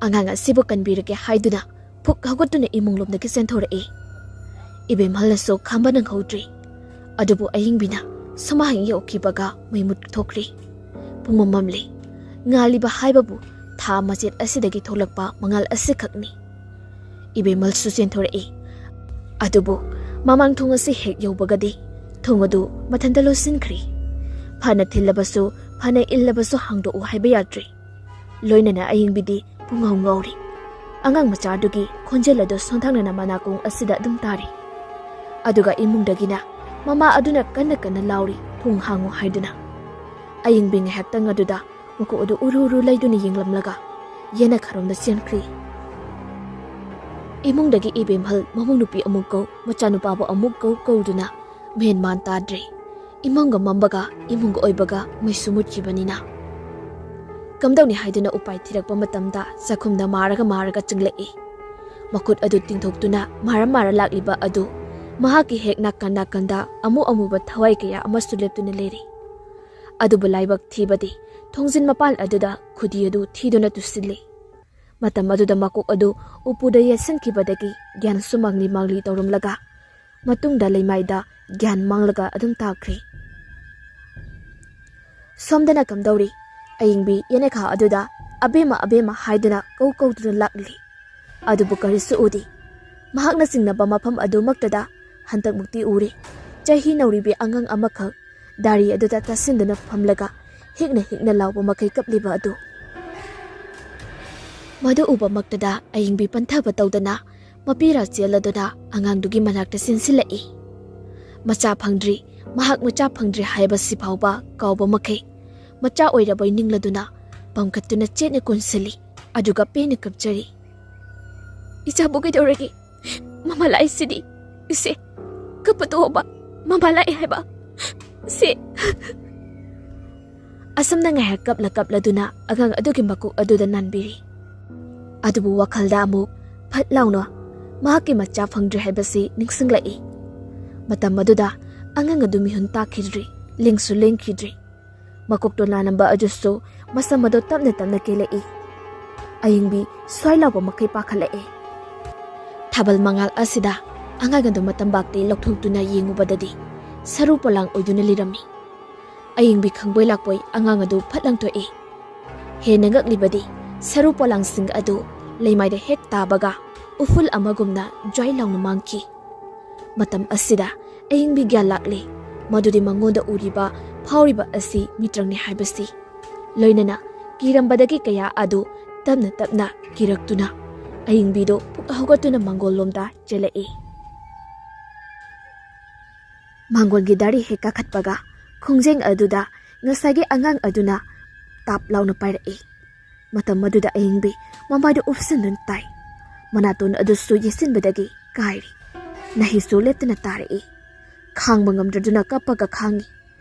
ꯑꯉꯥꯡ ꯑꯁꯤꯕꯨ ꯀꯟꯕꯤꯔꯒꯦ ꯍꯥꯏꯗꯨꯅ ꯐꯨꯛ ꯍꯧꯒꯠꯇꯨꯅ ꯏꯃꯨꯡ ꯂꯣꯝꯗꯒꯤ ꯆꯦꯟꯊꯣꯔꯛꯏ꯫ ꯏꯕꯦꯝꯍꯜꯅꯁꯨ ꯈꯥꯝꯕ ꯅꯪꯍꯧꯗ꯭ꯔꯤ꯫ ꯑꯗꯨꯕꯨ ꯑꯍꯤꯡꯕꯤꯅ ꯁꯨꯃꯥꯡ ꯌꯧꯈꯤꯕꯒ ꯃꯩ ꯃꯨꯠꯊꯣꯛꯈ꯭ꯔꯤ꯫ ꯄꯨꯡꯃꯝ ꯃꯝꯂꯤ꯫ ꯉꯥꯜꯂꯤꯕ ꯍꯥꯏꯕꯕꯨ ꯊꯥ ꯃꯆꯦꯠ ꯑꯁꯤꯗꯒꯤ ꯊꯣꯛꯂꯛꯄ ꯃꯉꯥꯜ ꯑꯁꯤꯈꯛꯅꯤ꯫ ꯏꯕꯦꯝꯃꯜꯁꯨ ꯆꯦꯟꯊꯣꯔꯛꯏ꯫ ꯑꯗꯨꯕꯨ ꯃꯃꯥꯡ ꯊꯣꯡ ꯑꯁꯤ ꯍꯦꯛ ꯌꯧꯕꯒꯗꯤ ꯊꯣꯡ ꯑꯗꯨ ꯃꯊꯟꯇ ꯂꯣꯟꯁꯤꯟꯈ꯭ꯔꯤ꯫ ꯐꯅ ꯊꯤꯜꯂꯕꯁꯨ, ꯐꯅ ꯏꯜꯂꯕꯁꯨ ꯍꯥꯡꯗꯣꯛꯎ ꯍꯥꯏꯕ ꯌꯥꯗ꯭ꯔꯤ꯫ ꯂꯣꯏꯅꯅ ꯑꯌꯤꯡꯕꯤꯗꯤ ꯄꯨꯡꯉꯥꯎ ꯉꯥꯎꯔꯤ꯫ ꯑꯉꯥꯡ ꯃꯆꯥꯗꯨꯒꯤ ꯈꯣꯟꯖꯦꯜ ꯑꯗꯨ ꯁꯣꯟꯊꯥꯡꯅꯅ ꯃꯅꯥꯀꯣꯡ ꯑꯁꯤꯗ ꯑꯗꯨꯝ ꯇꯥꯔꯤ꯫ ꯑꯗꯨꯒ ꯏꯃꯨꯡꯗꯒꯤꯅ ꯃꯃꯥ ꯑꯗꯨꯅ ꯀꯟꯅ ꯀꯟꯅ ꯂꯥꯎꯔꯤ, "ꯊꯣꯡ ꯍꯥꯡꯉꯨ" ꯍꯥꯏꯗꯨꯅ꯫ ꯑꯌꯤꯡꯕꯤ ꯉꯥꯏꯍꯥꯛꯇꯪ ꯑꯗꯨꯗ ꯃꯀꯣꯛ ꯑꯗꯨ ꯎꯔꯨ ꯎꯔꯨ ꯂꯩꯗꯨꯅ ꯌꯦꯡꯂꯝꯂꯒ ꯌꯦꯅꯈꯥꯔꯣꯝꯗ ꯆꯦꯟꯈ꯭ꯔꯤ꯫ ꯏꯃꯨꯡꯗꯒꯤ ꯏꯕꯦꯝꯍꯜ ꯃꯃꯧ ꯅꯨꯄꯤ ꯑꯃꯨꯛ ꯀꯧ, ꯃꯆꯥꯅꯨꯄꯥꯕꯨ ꯑꯃꯨꯛ ꯀꯧ ꯀꯧꯗꯨꯅ ꯃꯦꯟ ꯃꯥꯟ ꯇꯥꯗ꯭ꯔꯦ꯫ ꯏꯃꯝꯒ ꯃꯝꯕꯒ ꯏꯃꯨꯡꯒ ꯑꯣꯏꯕꯒ ꯃꯩꯁꯨ ꯃꯨꯠꯈꯤꯕꯅꯤꯅ꯫ ꯀꯝꯗꯧꯅꯤ ꯍꯥꯏꯗꯨꯅ ꯎꯄꯥꯏ ꯊꯤꯔꯛꯄ ꯃꯇꯝꯗ ꯆꯥꯛꯈꯨꯝꯗ ꯃꯥꯔꯒ ꯃꯥꯔꯒ ꯆꯪꯂꯛꯏ꯫ ꯃꯈꯨꯠ ꯑꯗꯨ ꯇꯤꯡꯊꯣꯛꯇꯨꯅ ꯃꯥꯔ ꯃꯥꯔ ꯂꯥꯛꯂꯤꯕ ꯑꯗꯨ ꯃꯍꯥꯛꯀꯤ ꯍꯦꯛ ꯅꯥꯀꯟ ꯅꯥꯀꯟꯗ ꯑꯃꯨ ꯑꯃꯨꯕ ꯊꯋꯥꯏ ꯀꯌꯥ ꯑꯃꯁꯨ ꯂꯦꯞꯇꯨꯅ ꯂꯩꯔꯤ꯫ ꯑꯗꯨꯕꯨ ꯂꯥꯏꯕꯛ ꯊꯤꯕꯗꯤ ꯊꯣꯡꯖꯤꯟ ꯃꯄꯥꯟ ꯑꯗꯨꯗ ꯈꯨꯗꯤ ꯑꯗꯨ ꯊꯤꯗꯨꯅ ꯇꯨꯁꯤꯜꯂꯤ꯫ ꯃꯇꯝ ꯑꯗꯨꯗ ꯃꯀꯣꯛ ꯑꯗꯨ ꯎꯄꯨꯗ ꯌꯦꯠꯁꯤꯟꯈꯤꯕꯗꯒꯤ ꯒ꯭ꯌꯥꯟꯁꯨ ꯃꯥꯡꯂꯤ ꯃꯥꯡꯂꯤ ꯇꯧꯔꯝꯂꯒ ꯃꯇꯨꯡꯗ ꯂꯩꯃꯥꯏꯗ ꯒ꯭ꯌꯥꯟ ꯃꯥꯡꯂꯒ ꯑꯗꯨꯝ ꯇꯥꯈ꯭ꯔꯤ꯫ ꯁꯣꯝꯗꯅ ꯀꯝꯗꯧꯔꯤ? ꯑꯌꯤꯡꯕꯤ ꯌꯦꯅꯈꯥ ꯑꯗꯨꯗ "ꯑꯕꯦꯝꯃ, ꯑꯕꯦꯝꯃ" ꯍꯥꯏꯗꯨꯅ ꯀꯧ ꯀꯧꯗꯨꯅ ꯂꯥꯛꯂꯤ꯫ ꯑꯗꯨꯕꯨ ꯀꯔꯤꯁꯨ ꯎꯗꯦ꯫ ꯃꯍꯥꯛꯅ ꯆꯤꯡꯅꯕ ꯃꯐꯝ ꯑꯗꯨꯃꯛꯇꯗ ꯍꯟꯗꯛꯃꯨꯛꯇꯤ ꯎꯔꯦ꯫ ꯆꯍꯤ ꯅꯧꯔꯤꯕꯤ ꯑꯉꯥꯡ ꯑꯃꯈꯛ ꯗꯥꯔꯤ ꯑꯗꯨꯗ ꯇꯥꯁꯤꯟꯗꯨꯅ ꯐꯝꯂꯒ ꯍꯤꯛꯅ ꯍꯤꯛꯅ ꯂꯥꯎꯕ ꯃꯈꯩ ꯀꯞꯂꯤꯕ ꯑꯗꯨ꯫ ꯃꯗꯨ ꯎꯕꯃꯛꯇꯗ ꯑꯌꯤꯡꯕꯤ ꯄꯟꯊꯕ ꯇꯧꯗꯅ ꯃꯄꯤꯔꯥ ꯆꯦꯜꯂꯗꯨꯅ ꯑꯉꯥꯡꯗꯨꯒꯤ ꯃꯅꯥꯛꯇ ꯆꯦꯟꯁꯤꯜꯂꯛꯏ꯫ ꯃꯆꯥ ꯐꯪꯗ꯭ꯔꯤ, ꯃꯍꯥꯛ ꯃꯆꯥ ꯐꯪꯗ꯭ꯔꯤ ꯍꯥꯏꯕꯁꯤ ꯐꯥꯎꯕ ꯀꯥꯎꯕ ꯃꯈꯩ, ꯃꯆꯥ ꯑꯣꯏꯔꯕꯣꯏ ꯅꯤꯡꯂꯗꯨꯅ ꯄꯝꯈꯠꯇꯨꯅ ꯆꯦꯠꯅ ꯀꯣꯟꯁꯤꯜꯂꯤ, ꯑꯗꯨꯒ ꯄꯦꯟꯅ ꯀꯞꯆꯔꯤ꯫ "ꯏꯆꯥꯕꯨ ꯀꯩꯗꯧꯔꯒꯦ? ꯃꯃꯥ ꯂꯥꯛꯏꯁꯤꯗꯤ꯫ ꯏꯁꯦ, ꯀꯞꯄ ꯇꯣꯛꯑꯣꯕ꯫ ꯃꯃꯥ ꯂꯥꯛꯑꯦ ꯍꯥꯏꯕ꯫ ꯏꯁꯦ!" ꯑꯁꯨꯝꯅ ꯉꯥꯏꯍꯥꯛ ꯀꯞꯂ ꯀꯞꯂꯗꯨꯅ ꯑꯉꯥꯡ ꯑꯗꯨꯒꯤ ꯃꯀꯣꯛ ꯑꯗꯨꯗ ꯅꯥꯟꯕꯤꯔꯤ꯫ ꯑꯗꯨꯕꯨ ꯋꯥꯈꯜꯗ ꯑꯃꯨꯛ ꯐꯠ ꯂꯥꯎꯅ ꯃꯍꯥꯛꯀꯤ ꯃꯆꯥ ꯐꯪꯗ꯭ꯔꯤ ꯍꯥꯏꯕꯁꯤ ꯅꯤꯡꯁꯤꯡꯂꯛꯏ꯫ ꯃꯇꯝ ꯑꯗꯨꯗ ꯑꯉꯥꯡ ꯑꯗꯨ ꯃꯤꯍꯨꯟ ꯇꯥꯈꯤꯗ꯭ꯔꯤ, ꯂꯦꯡꯁꯨ ꯂꯦꯡꯈꯤꯗ꯭ꯔꯤ꯫ ꯃꯀꯣꯛꯇꯣ ꯅꯥꯜꯂꯝꯕ ꯑꯗꯨꯁꯨ ꯃꯁꯝ ꯑꯗꯣ ꯇꯞꯅ ꯇꯞꯅ ꯀꯦꯜꯂꯛꯏ꯫ ꯑꯌꯤꯡꯕꯤ ꯁ꯭ꯋꯥꯏ ꯂꯥꯎꯕ ꯃꯈꯩ ꯄꯥꯈꯠꯂꯛꯑꯦ꯫ ꯊꯥꯕꯜ ꯃꯉꯥꯜ ꯑꯁꯤꯗ ꯑꯉꯥꯡ ꯑꯗꯨ ꯃꯇꯝꯕꯥꯛꯇꯤ ꯂꯧꯊꯣꯛꯇꯨꯅ ꯌꯦꯡꯉꯨꯕꯗꯗꯤ ꯁꯔꯨ ꯄꯣꯂꯥꯡ ꯑꯣꯏꯗꯨꯅ ꯂꯩꯔꯝꯃꯤ꯫ ꯑꯌꯤꯡꯕꯤ ꯈꯪꯕꯣꯏ ꯂꯥꯛꯄꯣꯏ ꯑꯉꯥꯡ ꯑꯗꯨ ꯐꯠ ꯂꯪꯊꯣꯛꯏ꯫ ꯍꯦꯟꯅ ꯉꯛꯂꯤꯕꯗꯤ ꯁꯔꯨ ꯄꯣꯂꯥꯡꯁꯤꯡ ꯑꯗꯨ ꯂꯩꯃꯥꯏꯗ ꯍꯦꯛ ꯇꯥꯕꯒ ꯎꯐꯨꯜ ꯑꯃꯒꯨꯝꯅ ꯖ꯭ꯋꯥꯏ ꯂꯥꯎꯅ ꯃꯥꯡꯈꯤ꯫ ꯃꯇꯝ ꯑꯁꯤꯗ ꯑꯌꯤꯡꯕꯤ ꯒ꯭ꯌꯥꯟ ꯂꯥꯛꯂꯦ, ꯃꯗꯨꯗꯤ ꯃꯉꯣꯟꯗ ꯎꯔꯤꯕ, ꯐꯥꯎꯔꯤꯕ ꯑꯁꯤ ꯃꯤꯇ꯭ꯔꯪꯅꯤ ꯍꯥꯏꯕꯁꯤ꯫ ꯂꯣꯏꯅꯅ ꯀꯤꯔꯝꯕꯗꯒꯤ ꯀꯌꯥ ꯑꯗꯨ ꯇꯞꯅ ꯇꯞꯅ ꯀꯤꯔꯛꯇꯨꯅ ꯑꯌꯤꯡꯕꯤꯗꯨ ꯄꯨꯛ ꯍꯧꯒꯠꯇꯨꯅ ꯃꯥꯡꯒꯣꯜ ꯂꯣꯝꯗ ꯆꯦꯜꯂꯛꯏ꯫ ꯃꯥꯡꯒꯣꯜꯒꯤ ꯗꯥꯔꯤ ꯍꯦꯛ ꯀꯥꯈꯠꯄꯒ ꯈꯣꯡꯖꯦꯡ ꯑꯗꯨꯗ ꯉꯁꯥꯏꯒꯤ ꯑꯉꯥꯡ ꯑꯗꯨꯅ ꯇꯥꯞ ꯂꯥꯎꯅ ꯄꯥꯏꯔꯛꯏ꯫ ꯃꯇꯝ ꯑꯗꯨꯗ ꯑꯌꯤꯡꯕꯤ ꯃꯃꯥꯏꯗꯨ ꯎꯞꯁꯤꯟꯗꯨꯅ ꯇꯥꯏ꯫ ꯃꯅꯥꯇꯣꯟ ꯑꯗꯨꯁꯨ ꯌꯦꯠꯁꯤꯟꯕꯗꯒꯤ ꯀꯥꯏꯔꯤ꯫ ꯅꯥꯍꯤꯁꯨ ꯂꯦꯞꯇꯅ ꯇꯥꯔꯛꯏ꯫ ꯈꯥꯡꯕ ꯉꯝꯗ꯭ꯔꯗꯨꯅ ꯀꯞꯄꯒ ꯈꯥꯡꯉꯤ꯫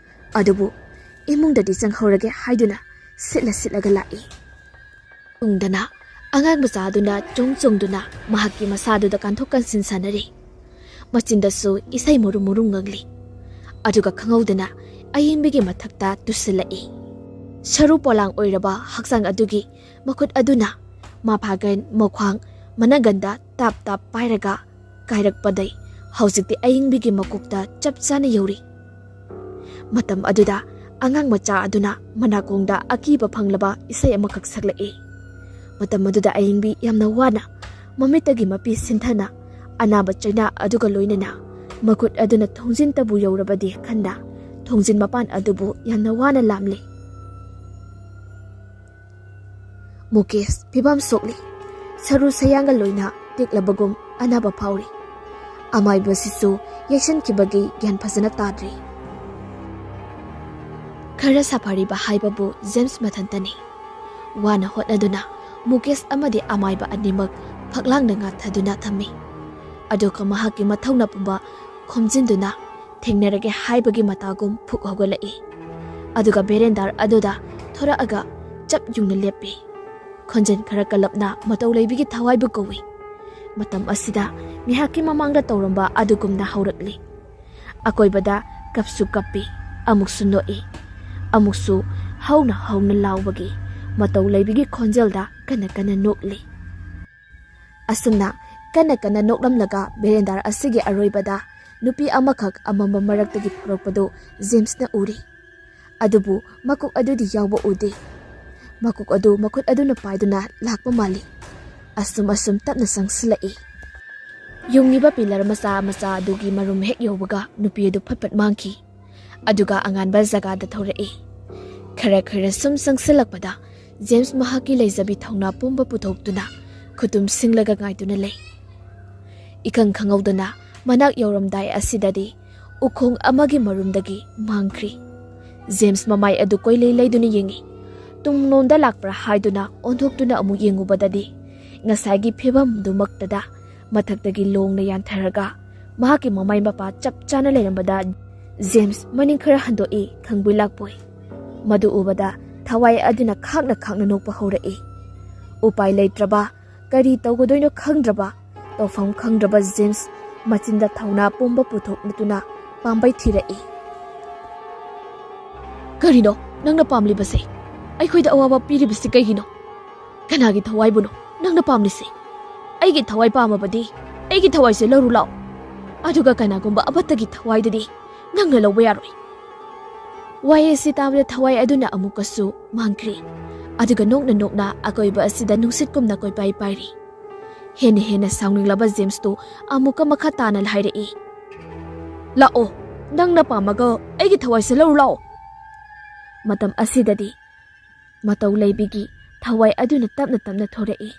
ꯑꯗꯨꯕꯨ ꯏꯃꯨꯡꯗꯗꯤ ꯆꯪꯍꯧꯔꯒꯦ ꯍꯥꯏꯗꯨꯅ ꯁꯤꯠꯂ ꯁꯤꯠꯂꯒ ꯂꯥꯛꯏ꯫ ꯇꯨꯡꯗꯅ ꯑꯉꯥꯡ ꯃꯆꯥ ꯑꯗꯨꯅ ꯆꯣꯡ ꯆꯣꯡꯗꯨꯅ ꯃꯍꯥꯛꯀꯤ ꯃꯁꯥꯗꯨꯗ ꯀꯥꯟꯊꯣꯛ ꯀꯥꯟꯁꯤꯟ ꯁꯥꯟꯅꯔꯤ꯫ ꯃꯆꯤꯟꯗꯁꯨ ꯏꯁꯩ ꯃꯨꯔꯨꯝ ꯃꯨꯔꯨꯝ ꯉꯪꯂꯤ꯫ ꯑꯗꯨꯒ ꯈꯪꯍꯧꯗꯅ ꯑꯌꯤꯡꯕꯤꯒꯤ ꯃꯊꯛꯇ ꯇꯨꯁꯤꯜꯂꯛꯏ꯫ ꯁꯔꯨ ꯄꯣꯂꯥꯡ ꯑꯣꯏꯔꯕ ꯍꯛꯆꯥꯡ ꯑꯗꯨꯒꯤ ꯃꯈꯨꯠ ꯑꯗꯨꯅ ꯃꯐꯥꯒꯟ, ꯃꯈ꯭ꯋꯥꯡ, ꯃꯅꯪꯒꯟꯗ ꯇꯥꯞ ꯇꯥꯞ ꯄꯥꯏꯔꯒ ꯀꯥꯏꯔꯛꯄꯗꯩ ꯍꯧꯖꯤꯛꯇꯤ ꯑꯌꯤꯡꯕꯤꯒꯤ ꯃꯀꯣꯛꯇ ꯆꯞ ꯆꯥꯅ ꯌꯧꯔꯤ꯫ ꯃꯇꯝ ꯑꯗꯨꯗ ꯑꯉꯥꯡ ꯃꯆꯥ ꯑꯗꯨꯅ ꯃꯅꯥꯀꯣꯡꯗ ꯑꯀꯤꯕ ꯐꯪꯂꯕ ꯏꯁꯩ ꯑꯃꯈꯛ ꯁꯛꯂꯛꯏ꯫ ꯃꯇꯝ ꯑꯗꯨꯗ ꯑꯌꯤꯡꯕꯤ ꯌꯥꯝꯅ ꯋꯥꯅ ꯃꯃꯤꯠꯇꯒꯤ ꯃꯄꯤ ꯁꯤꯟꯊꯅ ꯑꯅꯥꯕ ꯆꯩꯅꯥ ꯑꯗꯨꯒ ꯂꯣꯏꯅꯅ ꯃꯈꯨꯠ ꯑꯗꯨꯅ ꯊꯣꯡꯖꯤꯟꯇꯕꯨ ꯌꯧꯔꯕꯗꯤ ꯈꯟꯅ ꯊꯣꯡꯖꯤꯟ ꯃꯄꯥꯟ ꯑꯗꯨꯕꯨ ꯌꯥꯝꯅ ꯋꯥꯅ ꯂꯥꯝꯂꯤ꯫ ꯃꯨꯀꯦꯁ ꯐꯤꯕꯝ ꯁꯣꯛꯂꯤ꯫ ꯁꯔꯨ ꯁꯌꯥꯡꯒ ꯂꯣꯏꯅ ꯇꯦꯛꯂꯕꯒꯨꯝ ꯑꯅꯥꯕ ꯐꯥꯎꯔꯤ꯫ ꯑꯃꯥꯏꯕꯁꯤꯁꯨ ꯌꯩꯁꯟꯈꯤꯕꯒꯤ ꯒ꯭ꯌꯥꯟ ꯐꯖꯅ ꯇꯥꯗ꯭ꯔꯤ꯫ ꯈꯔ ꯁꯥꯐꯔꯤꯕ ꯍꯥꯏꯕꯕꯨ ꯖꯦꯝꯁ ꯃꯊꯟꯇꯅꯤ꯫ ꯋꯥꯅ ꯍꯣꯠꯅꯗꯨꯅ ꯃꯨꯀꯦꯁ ꯑꯃꯗꯤ ꯑꯃꯥꯏꯕ ꯑꯅꯤꯃꯛ ꯐꯛꯂꯥꯡꯗ ꯉꯥꯊꯗꯨꯅ ꯊꯝꯃꯤ꯫ ꯑꯗꯨꯒ ꯃꯍꯥꯛꯀꯤ ꯃꯊꯧꯅ ꯄꯨꯝꯕ ꯈꯣꯝꯖꯤꯟꯗꯨꯅ ꯊꯦꯡꯅꯔꯒꯦ ꯍꯥꯏꯕꯒꯤ ꯃꯇꯥꯒꯨꯝ ꯐꯨꯛ ꯍꯧꯒꯠꯂꯛꯏ꯫ ꯑꯗꯨꯒ ꯕꯦꯔꯦꯟꯗꯥꯔ ꯑꯗꯨꯗ ꯊꯣꯔꯛꯑꯒ ꯆꯞ ꯌꯨꯡꯅ ꯂꯦꯞꯄꯤ꯫ ꯈꯣꯟꯖꯦꯜ ꯈꯔ ꯀꯜꯂꯞꯅ ꯃꯇꯧ ꯂꯩꯕꯤꯒꯤ ꯊꯋꯥꯏꯕꯨ ꯀꯧꯏ꯫ ꯃꯇꯝ ꯑꯁꯤꯗ ꯉꯥꯏꯍꯥꯛꯀꯤ ꯃꯃꯥꯡꯗ ꯇꯧꯔꯝꯕ ꯑꯗꯨꯒꯨꯝꯅ ꯍꯧꯔꯛꯂꯤ꯫ ꯑꯀꯣꯏꯕꯗ ꯀꯞꯁꯨ ꯀꯞꯄꯤ, ꯑꯃꯨꯛꯁꯨ ꯅꯣꯛꯏ, ꯑꯃꯨꯛꯁꯨ ꯍꯧꯅ ꯍꯧꯅ ꯂꯥꯎꯕꯒꯤ ꯃꯇꯧ ꯂꯩꯕꯤꯒꯤ ꯈꯣꯟꯖꯦꯜꯗ ꯀꯟꯅ ꯀꯟꯅ ꯅꯣꯛꯂꯤ꯫ ꯑꯁꯨꯝꯅ ꯀꯟꯅ ꯀꯟꯅ ꯅꯣꯛꯂꯝꯂꯒ ꯕꯦꯔꯦꯟꯗꯥꯔ ꯑꯁꯤꯒꯤ ꯑꯔꯣꯏꯕꯗ ꯅꯨꯄꯤ ꯑꯃꯈꯛ ꯑꯃꯝꯕ ꯃꯔꯛꯇꯒꯤ ꯊꯣꯔꯛꯄꯗꯨ ꯖꯦꯝꯁꯅ ꯎꯔꯤ꯫ ꯑꯗꯨꯕꯨ ꯃꯀꯣꯛ ꯑꯗꯨꯗꯤ ꯌꯥꯎꯕ ꯎꯗꯦ꯫ ꯃꯀꯣꯛ ꯑꯗꯨ ꯃꯈꯨꯠ ꯑꯗꯨꯅ ꯄꯥꯏꯗꯨꯅ ꯂꯥꯛꯄ ꯃꯥꯜꯂꯤ꯫ ꯑꯁꯨꯝ ꯑꯁꯨꯝ ꯇꯞꯅ ꯆꯪꯁꯤꯜꯂꯛꯏ꯫ ꯌꯨꯡꯉꯤꯕ ꯄꯤꯂꯔ ꯃꯆꯥ ꯃꯆꯥ ꯑꯗꯨꯒꯤ ꯃꯔꯨꯝ ꯍꯦꯛ ꯌꯧꯕꯒ ꯅꯨꯄꯤ ꯑꯗꯨ ꯐꯠ ꯐꯠ ꯃꯥꯡꯈꯤ꯫ ꯑꯗꯨꯒ ꯑꯉꯥꯟꯕ ꯖꯒꯥꯗ ꯊꯧꯔꯛꯏ꯫ ꯈꯔ ꯈꯔ ꯁꯨꯝ ꯆꯪꯁꯤꯜꯂꯛꯄꯗ ꯖꯦꯝꯁ ꯃꯍꯥꯛꯀꯤ ꯂꯩꯖꯕꯤ ꯊꯧꯅꯥ ꯄꯨꯝꯕ ꯄꯨꯊꯣꯛꯇꯨꯅ ꯈꯨꯇꯨꯝ ꯁꯤꯡꯂꯒ ꯉꯥꯏꯗꯨꯅ ꯂꯩ꯫ ꯏꯈꯪ ꯈꯪꯍꯧꯗꯅ ꯃꯅꯥꯛ ꯌꯧꯔꯝꯗꯥꯏ ꯑꯁꯤꯗꯗꯤ ꯎꯈꯣꯡ ꯑꯃꯒꯤ ꯃꯔꯨꯝꯗꯒꯤ ꯃꯥꯡꯈ꯭ꯔꯤ꯫ ꯖꯦꯝꯁ ꯃꯃꯥꯏ ꯑꯗꯨ ꯀꯣꯏꯂꯩ ꯂꯩꯗꯨꯅ ꯌꯦꯡꯉꯤ꯫ ꯇꯨꯡꯂꯣꯝꯗ ꯂꯥꯛꯄ꯭ꯔꯥ ꯍꯥꯏꯗꯨꯅ ꯑꯣꯟꯊꯣꯛꯇꯨꯅ ꯑꯃꯨꯛ ꯌꯦꯡꯉꯨꯕꯗꯗꯤ ꯉꯁꯥꯏꯒꯤ ꯐꯤꯕꯝꯗꯨꯃꯛꯇꯗ ꯃꯊꯛꯇꯒꯤ ꯂꯣꯡꯅ ꯌꯥꯟꯊꯔꯒ ꯃꯍꯥꯛꯀꯤ ꯃꯃꯥꯏ ꯃꯄꯥ ꯆꯞ ꯆꯥꯅ ꯂꯩꯔꯝꯕꯗ ꯖꯦꯝꯁ ꯃꯅꯤꯡ ꯈꯔ ꯍꯟꯗꯣꯛꯏ, ꯈꯪꯕꯣꯏ ꯂꯥꯛꯄꯣꯏ꯫ ꯃꯗꯨ ꯎꯕꯗ ꯊꯋꯥꯏ ꯑꯗꯨꯅ ꯈꯥꯛꯅ ꯈꯥꯛꯅ ꯅꯣꯛꯄ ꯍꯧꯔꯛꯏ꯫ ꯎꯄꯥꯏ ꯂꯩꯇ꯭ꯔꯕ, ꯀꯔꯤ ꯇꯧꯒꯗꯣꯏꯅꯣ ꯈꯪꯗ꯭ꯔꯕ, ꯇꯧꯐꯝ ꯈꯪꯗ꯭ꯔꯕ ꯖꯦꯝꯁ ꯃꯆꯤꯟꯗ ꯊꯧꯅꯥ ꯄꯨꯝꯕ ꯄꯨꯊꯣꯛꯅꯗꯨꯅ ꯄꯥꯝꯕꯩ ꯊꯤꯔꯛꯏ꯫ "ꯀꯔꯤꯅꯣ ꯅꯪꯅ ꯄꯥꯝꯂꯤꯕꯁꯦ? ꯑꯩꯈꯣꯏꯗ ꯑꯋꯥꯕ ꯄꯤꯔꯤꯕꯁꯤ ꯀꯩꯒꯤꯅꯣ? ꯀꯅꯥꯒꯤ ꯊꯋꯥꯏꯕꯨꯅꯣ ꯅꯪꯅ ꯄꯥꯝꯂꯤꯁꯦ? ꯑꯩꯒꯤ ꯊꯋꯥꯏ ꯄꯥꯝꯃꯕꯗꯤ ꯑꯩꯒꯤ ꯊꯋꯥꯏꯁꯦ ꯂꯧꯔꯨ ꯂꯥꯎ꯫ ꯑꯗꯨꯒ ꯀꯅꯥꯒꯨꯝꯕ ꯑꯃꯠꯇꯒꯤ ꯊꯋꯥꯏꯗꯨꯗꯤ ꯅꯪꯅ ꯂꯧꯕ ꯌꯥꯔꯣꯏ꯫" ꯋꯥꯍꯩ ꯑꯁꯤ ꯇꯥꯕꯗ ꯊꯋꯥꯏ ꯑꯗꯨꯅ ꯑꯃꯨꯛꯀꯁꯨ ꯃꯥꯡꯈ꯭ꯔꯤ꯫ ꯑꯗꯨꯒ ꯅꯣꯛꯅ ꯅꯣꯛꯅ ꯑꯀꯣꯏꯕ ꯑꯁꯤꯗ ꯅꯨꯡꯁꯤꯠꯀꯨꯝꯅ ꯀꯣꯏꯄꯥꯏ ꯄꯥꯏꯔꯤ꯫ ꯍꯦꯟꯅ ꯍꯦꯟꯅ ꯁꯥꯎꯅꯤꯡꯂꯕ ꯖꯦꯝꯁꯇꯨ ꯑꯃꯨꯛꯀ ꯃꯈꯥ ꯇꯥꯅ ꯍꯥꯏꯔꯛꯏ, "ꯂꯥꯛꯑꯣ, ꯅꯪꯅ ꯄꯥꯝꯃꯒ ꯑꯩꯒꯤ ꯊꯋꯥꯏꯁꯦ ꯂꯧꯔꯨ ꯂꯥꯛꯑꯣ꯫" ꯃꯇꯝ ꯑꯁꯤꯗꯗꯤ ꯃꯇꯧ ꯂꯩꯕꯤꯒꯤ ꯊꯋꯥꯏ ꯑꯗꯨꯅ ꯇꯞꯅ ꯇꯞꯅ ꯊꯣꯔꯛꯏ꯫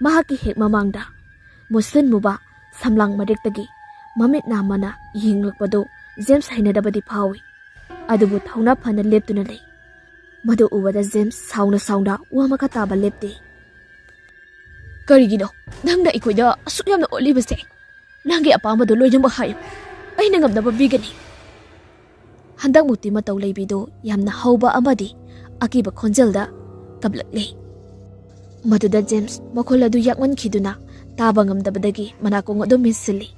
ꯃꯍꯥꯛꯀꯤ ꯍꯦꯛ ꯃꯃꯥꯡꯗ ꯃꯨꯁꯤꯟ ꯃꯨꯕ ꯁꯝꯂꯥꯡ ꯃꯔꯛꯇꯒꯤ ꯃꯃꯤꯠ ꯅꯥꯝꯃꯅ ꯌꯦꯡꯂꯛꯄꯗꯨ ꯖꯦꯝꯁ ꯍꯩꯅꯗꯕꯗꯤ ꯐꯥꯎꯏ꯫ ꯑꯗꯨꯕꯨ ꯊꯧꯅꯥ ꯐꯅ ꯂꯦꯞꯇꯨꯅ ꯂꯩ꯫ ꯃꯗꯨ ꯎꯕꯗ ꯖꯦꯝꯁ ꯁꯥꯎꯅ ꯁꯥꯎꯅ ꯋꯥ ꯃꯈꯥ ꯇꯥꯕ ꯂꯦꯞꯇꯦ꯫ "ꯀꯔꯤꯒꯤꯅꯣ ꯅꯪꯅ ꯑꯩꯈꯣꯏꯗ ꯑꯁꯨꯛ ꯌꯥꯝꯅ ꯑꯣꯠꯂꯤꯕꯁꯦ? ꯅꯪꯒꯤ ꯑꯄꯥꯝꯕꯗꯣ ꯂꯣꯏꯅꯃꯛ ꯍꯥꯏꯌꯨ, ꯑꯩꯅ ꯉꯝꯅꯕ ꯄꯤꯒꯅꯤ꯫" ꯍꯟꯗꯛꯃꯨꯛꯇꯤ ꯃꯇꯧ ꯂꯩꯕꯤꯗꯨ ꯌꯥꯝꯅ ꯍꯧꯕ ꯑꯃꯗꯤ ꯑꯀꯤꯕ ꯈꯣꯟꯖꯦꯜꯗ ꯀꯞꯂꯛꯂꯦ꯫ ꯃꯗꯨꯗ ꯖꯦꯝꯁ ꯃꯈꯣꯜ ꯑꯗꯨ ꯌꯥꯛꯃꯟꯈꯤꯗꯨꯅ ꯇꯥꯕ ꯉꯝꯗꯕꯗꯒꯤ ꯃꯅꯥꯀꯣꯡ ꯑꯗꯨ ꯃꯦꯟꯁꯤꯜꯂꯤ꯫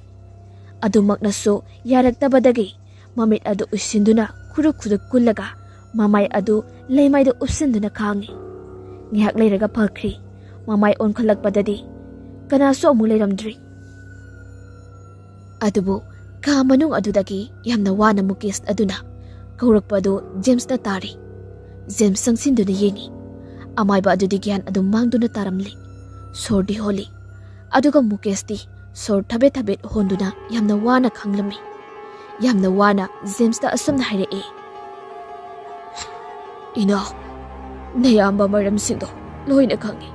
ꯑꯗꯨꯃꯛꯅꯁꯨ ꯌꯥꯔꯛꯇꯕꯗꯒꯤ ꯃꯃꯤꯠ ꯑꯗꯨ ꯎꯏꯁꯤꯟꯗꯨꯅ ꯈꯨꯔꯨ ꯈꯨꯔꯨ ꯀꯨꯜꯂꯒ ꯃꯃꯥꯏ ꯑꯗꯨ ꯂꯩꯃꯥꯏꯗ ꯎꯞꯁꯤꯟꯗꯨꯅ ꯈꯥꯡꯉꯤ꯫ ꯉꯥꯏꯍꯥꯛ ꯂꯩꯔꯒ ꯐꯈ꯭ꯔꯤ꯫ ꯃꯃꯥꯏ ꯑꯣꯟꯈꯠꯂꯛꯄꯗꯗꯤ ꯀꯅꯥꯁꯨ ꯑꯃꯨꯛ ꯂꯩꯔꯝꯗ꯭ꯔꯤ꯫ ꯑꯗꯨꯕꯨ ꯀꯥ ꯃꯅꯨꯡ ꯑꯗꯨꯗꯒꯤ ꯌꯥꯝꯅ ꯋꯥꯅ ꯃꯨꯀꯦꯁ ꯑꯗꯨꯅ ꯀꯧꯔꯛꯄ ꯑꯗꯨ ꯖꯦꯝꯁꯅ ꯇꯥꯔꯤ꯫ ꯖꯦꯝꯁ ꯆꯪꯁꯤꯟꯗꯨꯅ ꯌꯦꯡꯉꯤ꯫ ꯑꯃꯥꯏꯕ ꯑꯗꯨꯗꯤ ꯒ꯭ꯌꯥꯟ ꯑꯗꯨꯝ ꯃꯥꯡꯗꯨꯅ ꯇꯥꯔꯝꯂꯤ꯫ ꯁꯣꯔꯗꯤ ꯍꯣꯜꯂꯤ꯫ ꯑꯗꯨꯒ ꯃꯨꯀꯦꯁꯇꯤ ꯁꯣꯔ ꯊꯕꯦꯠ ꯊꯕꯦꯠ ꯍꯣꯟꯗꯨꯅ ꯌꯥꯝꯅ ꯋꯥꯅ ꯈꯥꯡꯂꯝꯃꯤ꯫ ꯌꯥꯝꯅ ꯋꯥꯅ ꯖꯦꯝꯁꯇ ꯑꯁꯨꯝꯅ ꯍꯥꯏꯔꯛꯏ, "ꯏꯅꯥꯎ, ꯅꯌꯥꯝꯕ ꯃꯔꯝꯁꯤꯡꯗꯣ ꯂꯣꯏꯅ ꯈꯪꯉꯤ꯫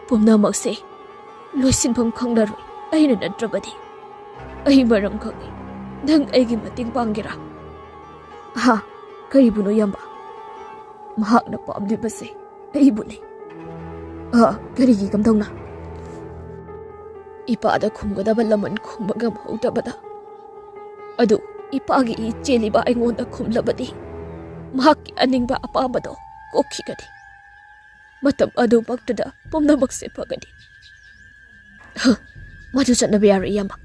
ꯄꯨꯝꯅꯃꯛꯁꯦ ꯂꯣꯏꯁꯤꯟꯐꯝ ꯈꯪꯂꯔꯣꯏ ꯑꯩꯅ ꯅꯠꯇ꯭ꯔꯕꯗꯤ꯫ ꯑꯩ ꯃꯔꯝ ꯈꯪꯉꯤ꯫ ꯅꯪ ꯑꯩꯒꯤ ꯃꯇꯦꯡ ꯄꯥꯡꯒꯦꯔꯥ?" "ꯍꯥ? ꯀꯔꯤꯕꯨꯅꯣ, ꯏꯌꯥꯝꯕ?" "ꯃꯍꯥꯛꯅ ꯄꯥꯝꯂꯤꯕꯁꯦ ꯑꯩꯕꯨꯅꯤ꯫" "ꯑ, ꯀꯔꯤꯒꯤ ꯀꯝꯗꯧꯅ?" "ꯏꯄꯥꯗ ꯈꯨꯝꯒꯗꯕ ꯂꯃꯟ ꯈꯨꯝꯕ ꯉꯝꯍꯧꯗꯕꯗ, ꯑꯗꯨ ꯏꯄꯥꯒꯤ ꯏ ꯆꯦꯜꯂꯤꯕ ꯑꯩꯉꯣꯟꯗ ꯈꯨꯝꯂꯕꯗꯤ ꯃꯍꯥꯛꯀꯤ ꯑꯅꯤꯡꯕ ꯑꯄꯥꯝꯕꯗꯣ ꯀꯣꯛꯈꯤꯒꯅꯤ꯫ ꯃꯇꯝ ꯑꯗꯨꯃꯛꯇꯗ ꯄꯨꯝꯅꯃꯛꯁꯦ ꯐꯒꯅꯤ꯫" "ꯍ, ꯃꯗꯨ ꯆꯠꯅꯕ ꯌꯥꯔꯣꯏ, ꯏꯌꯥꯝꯕ꯫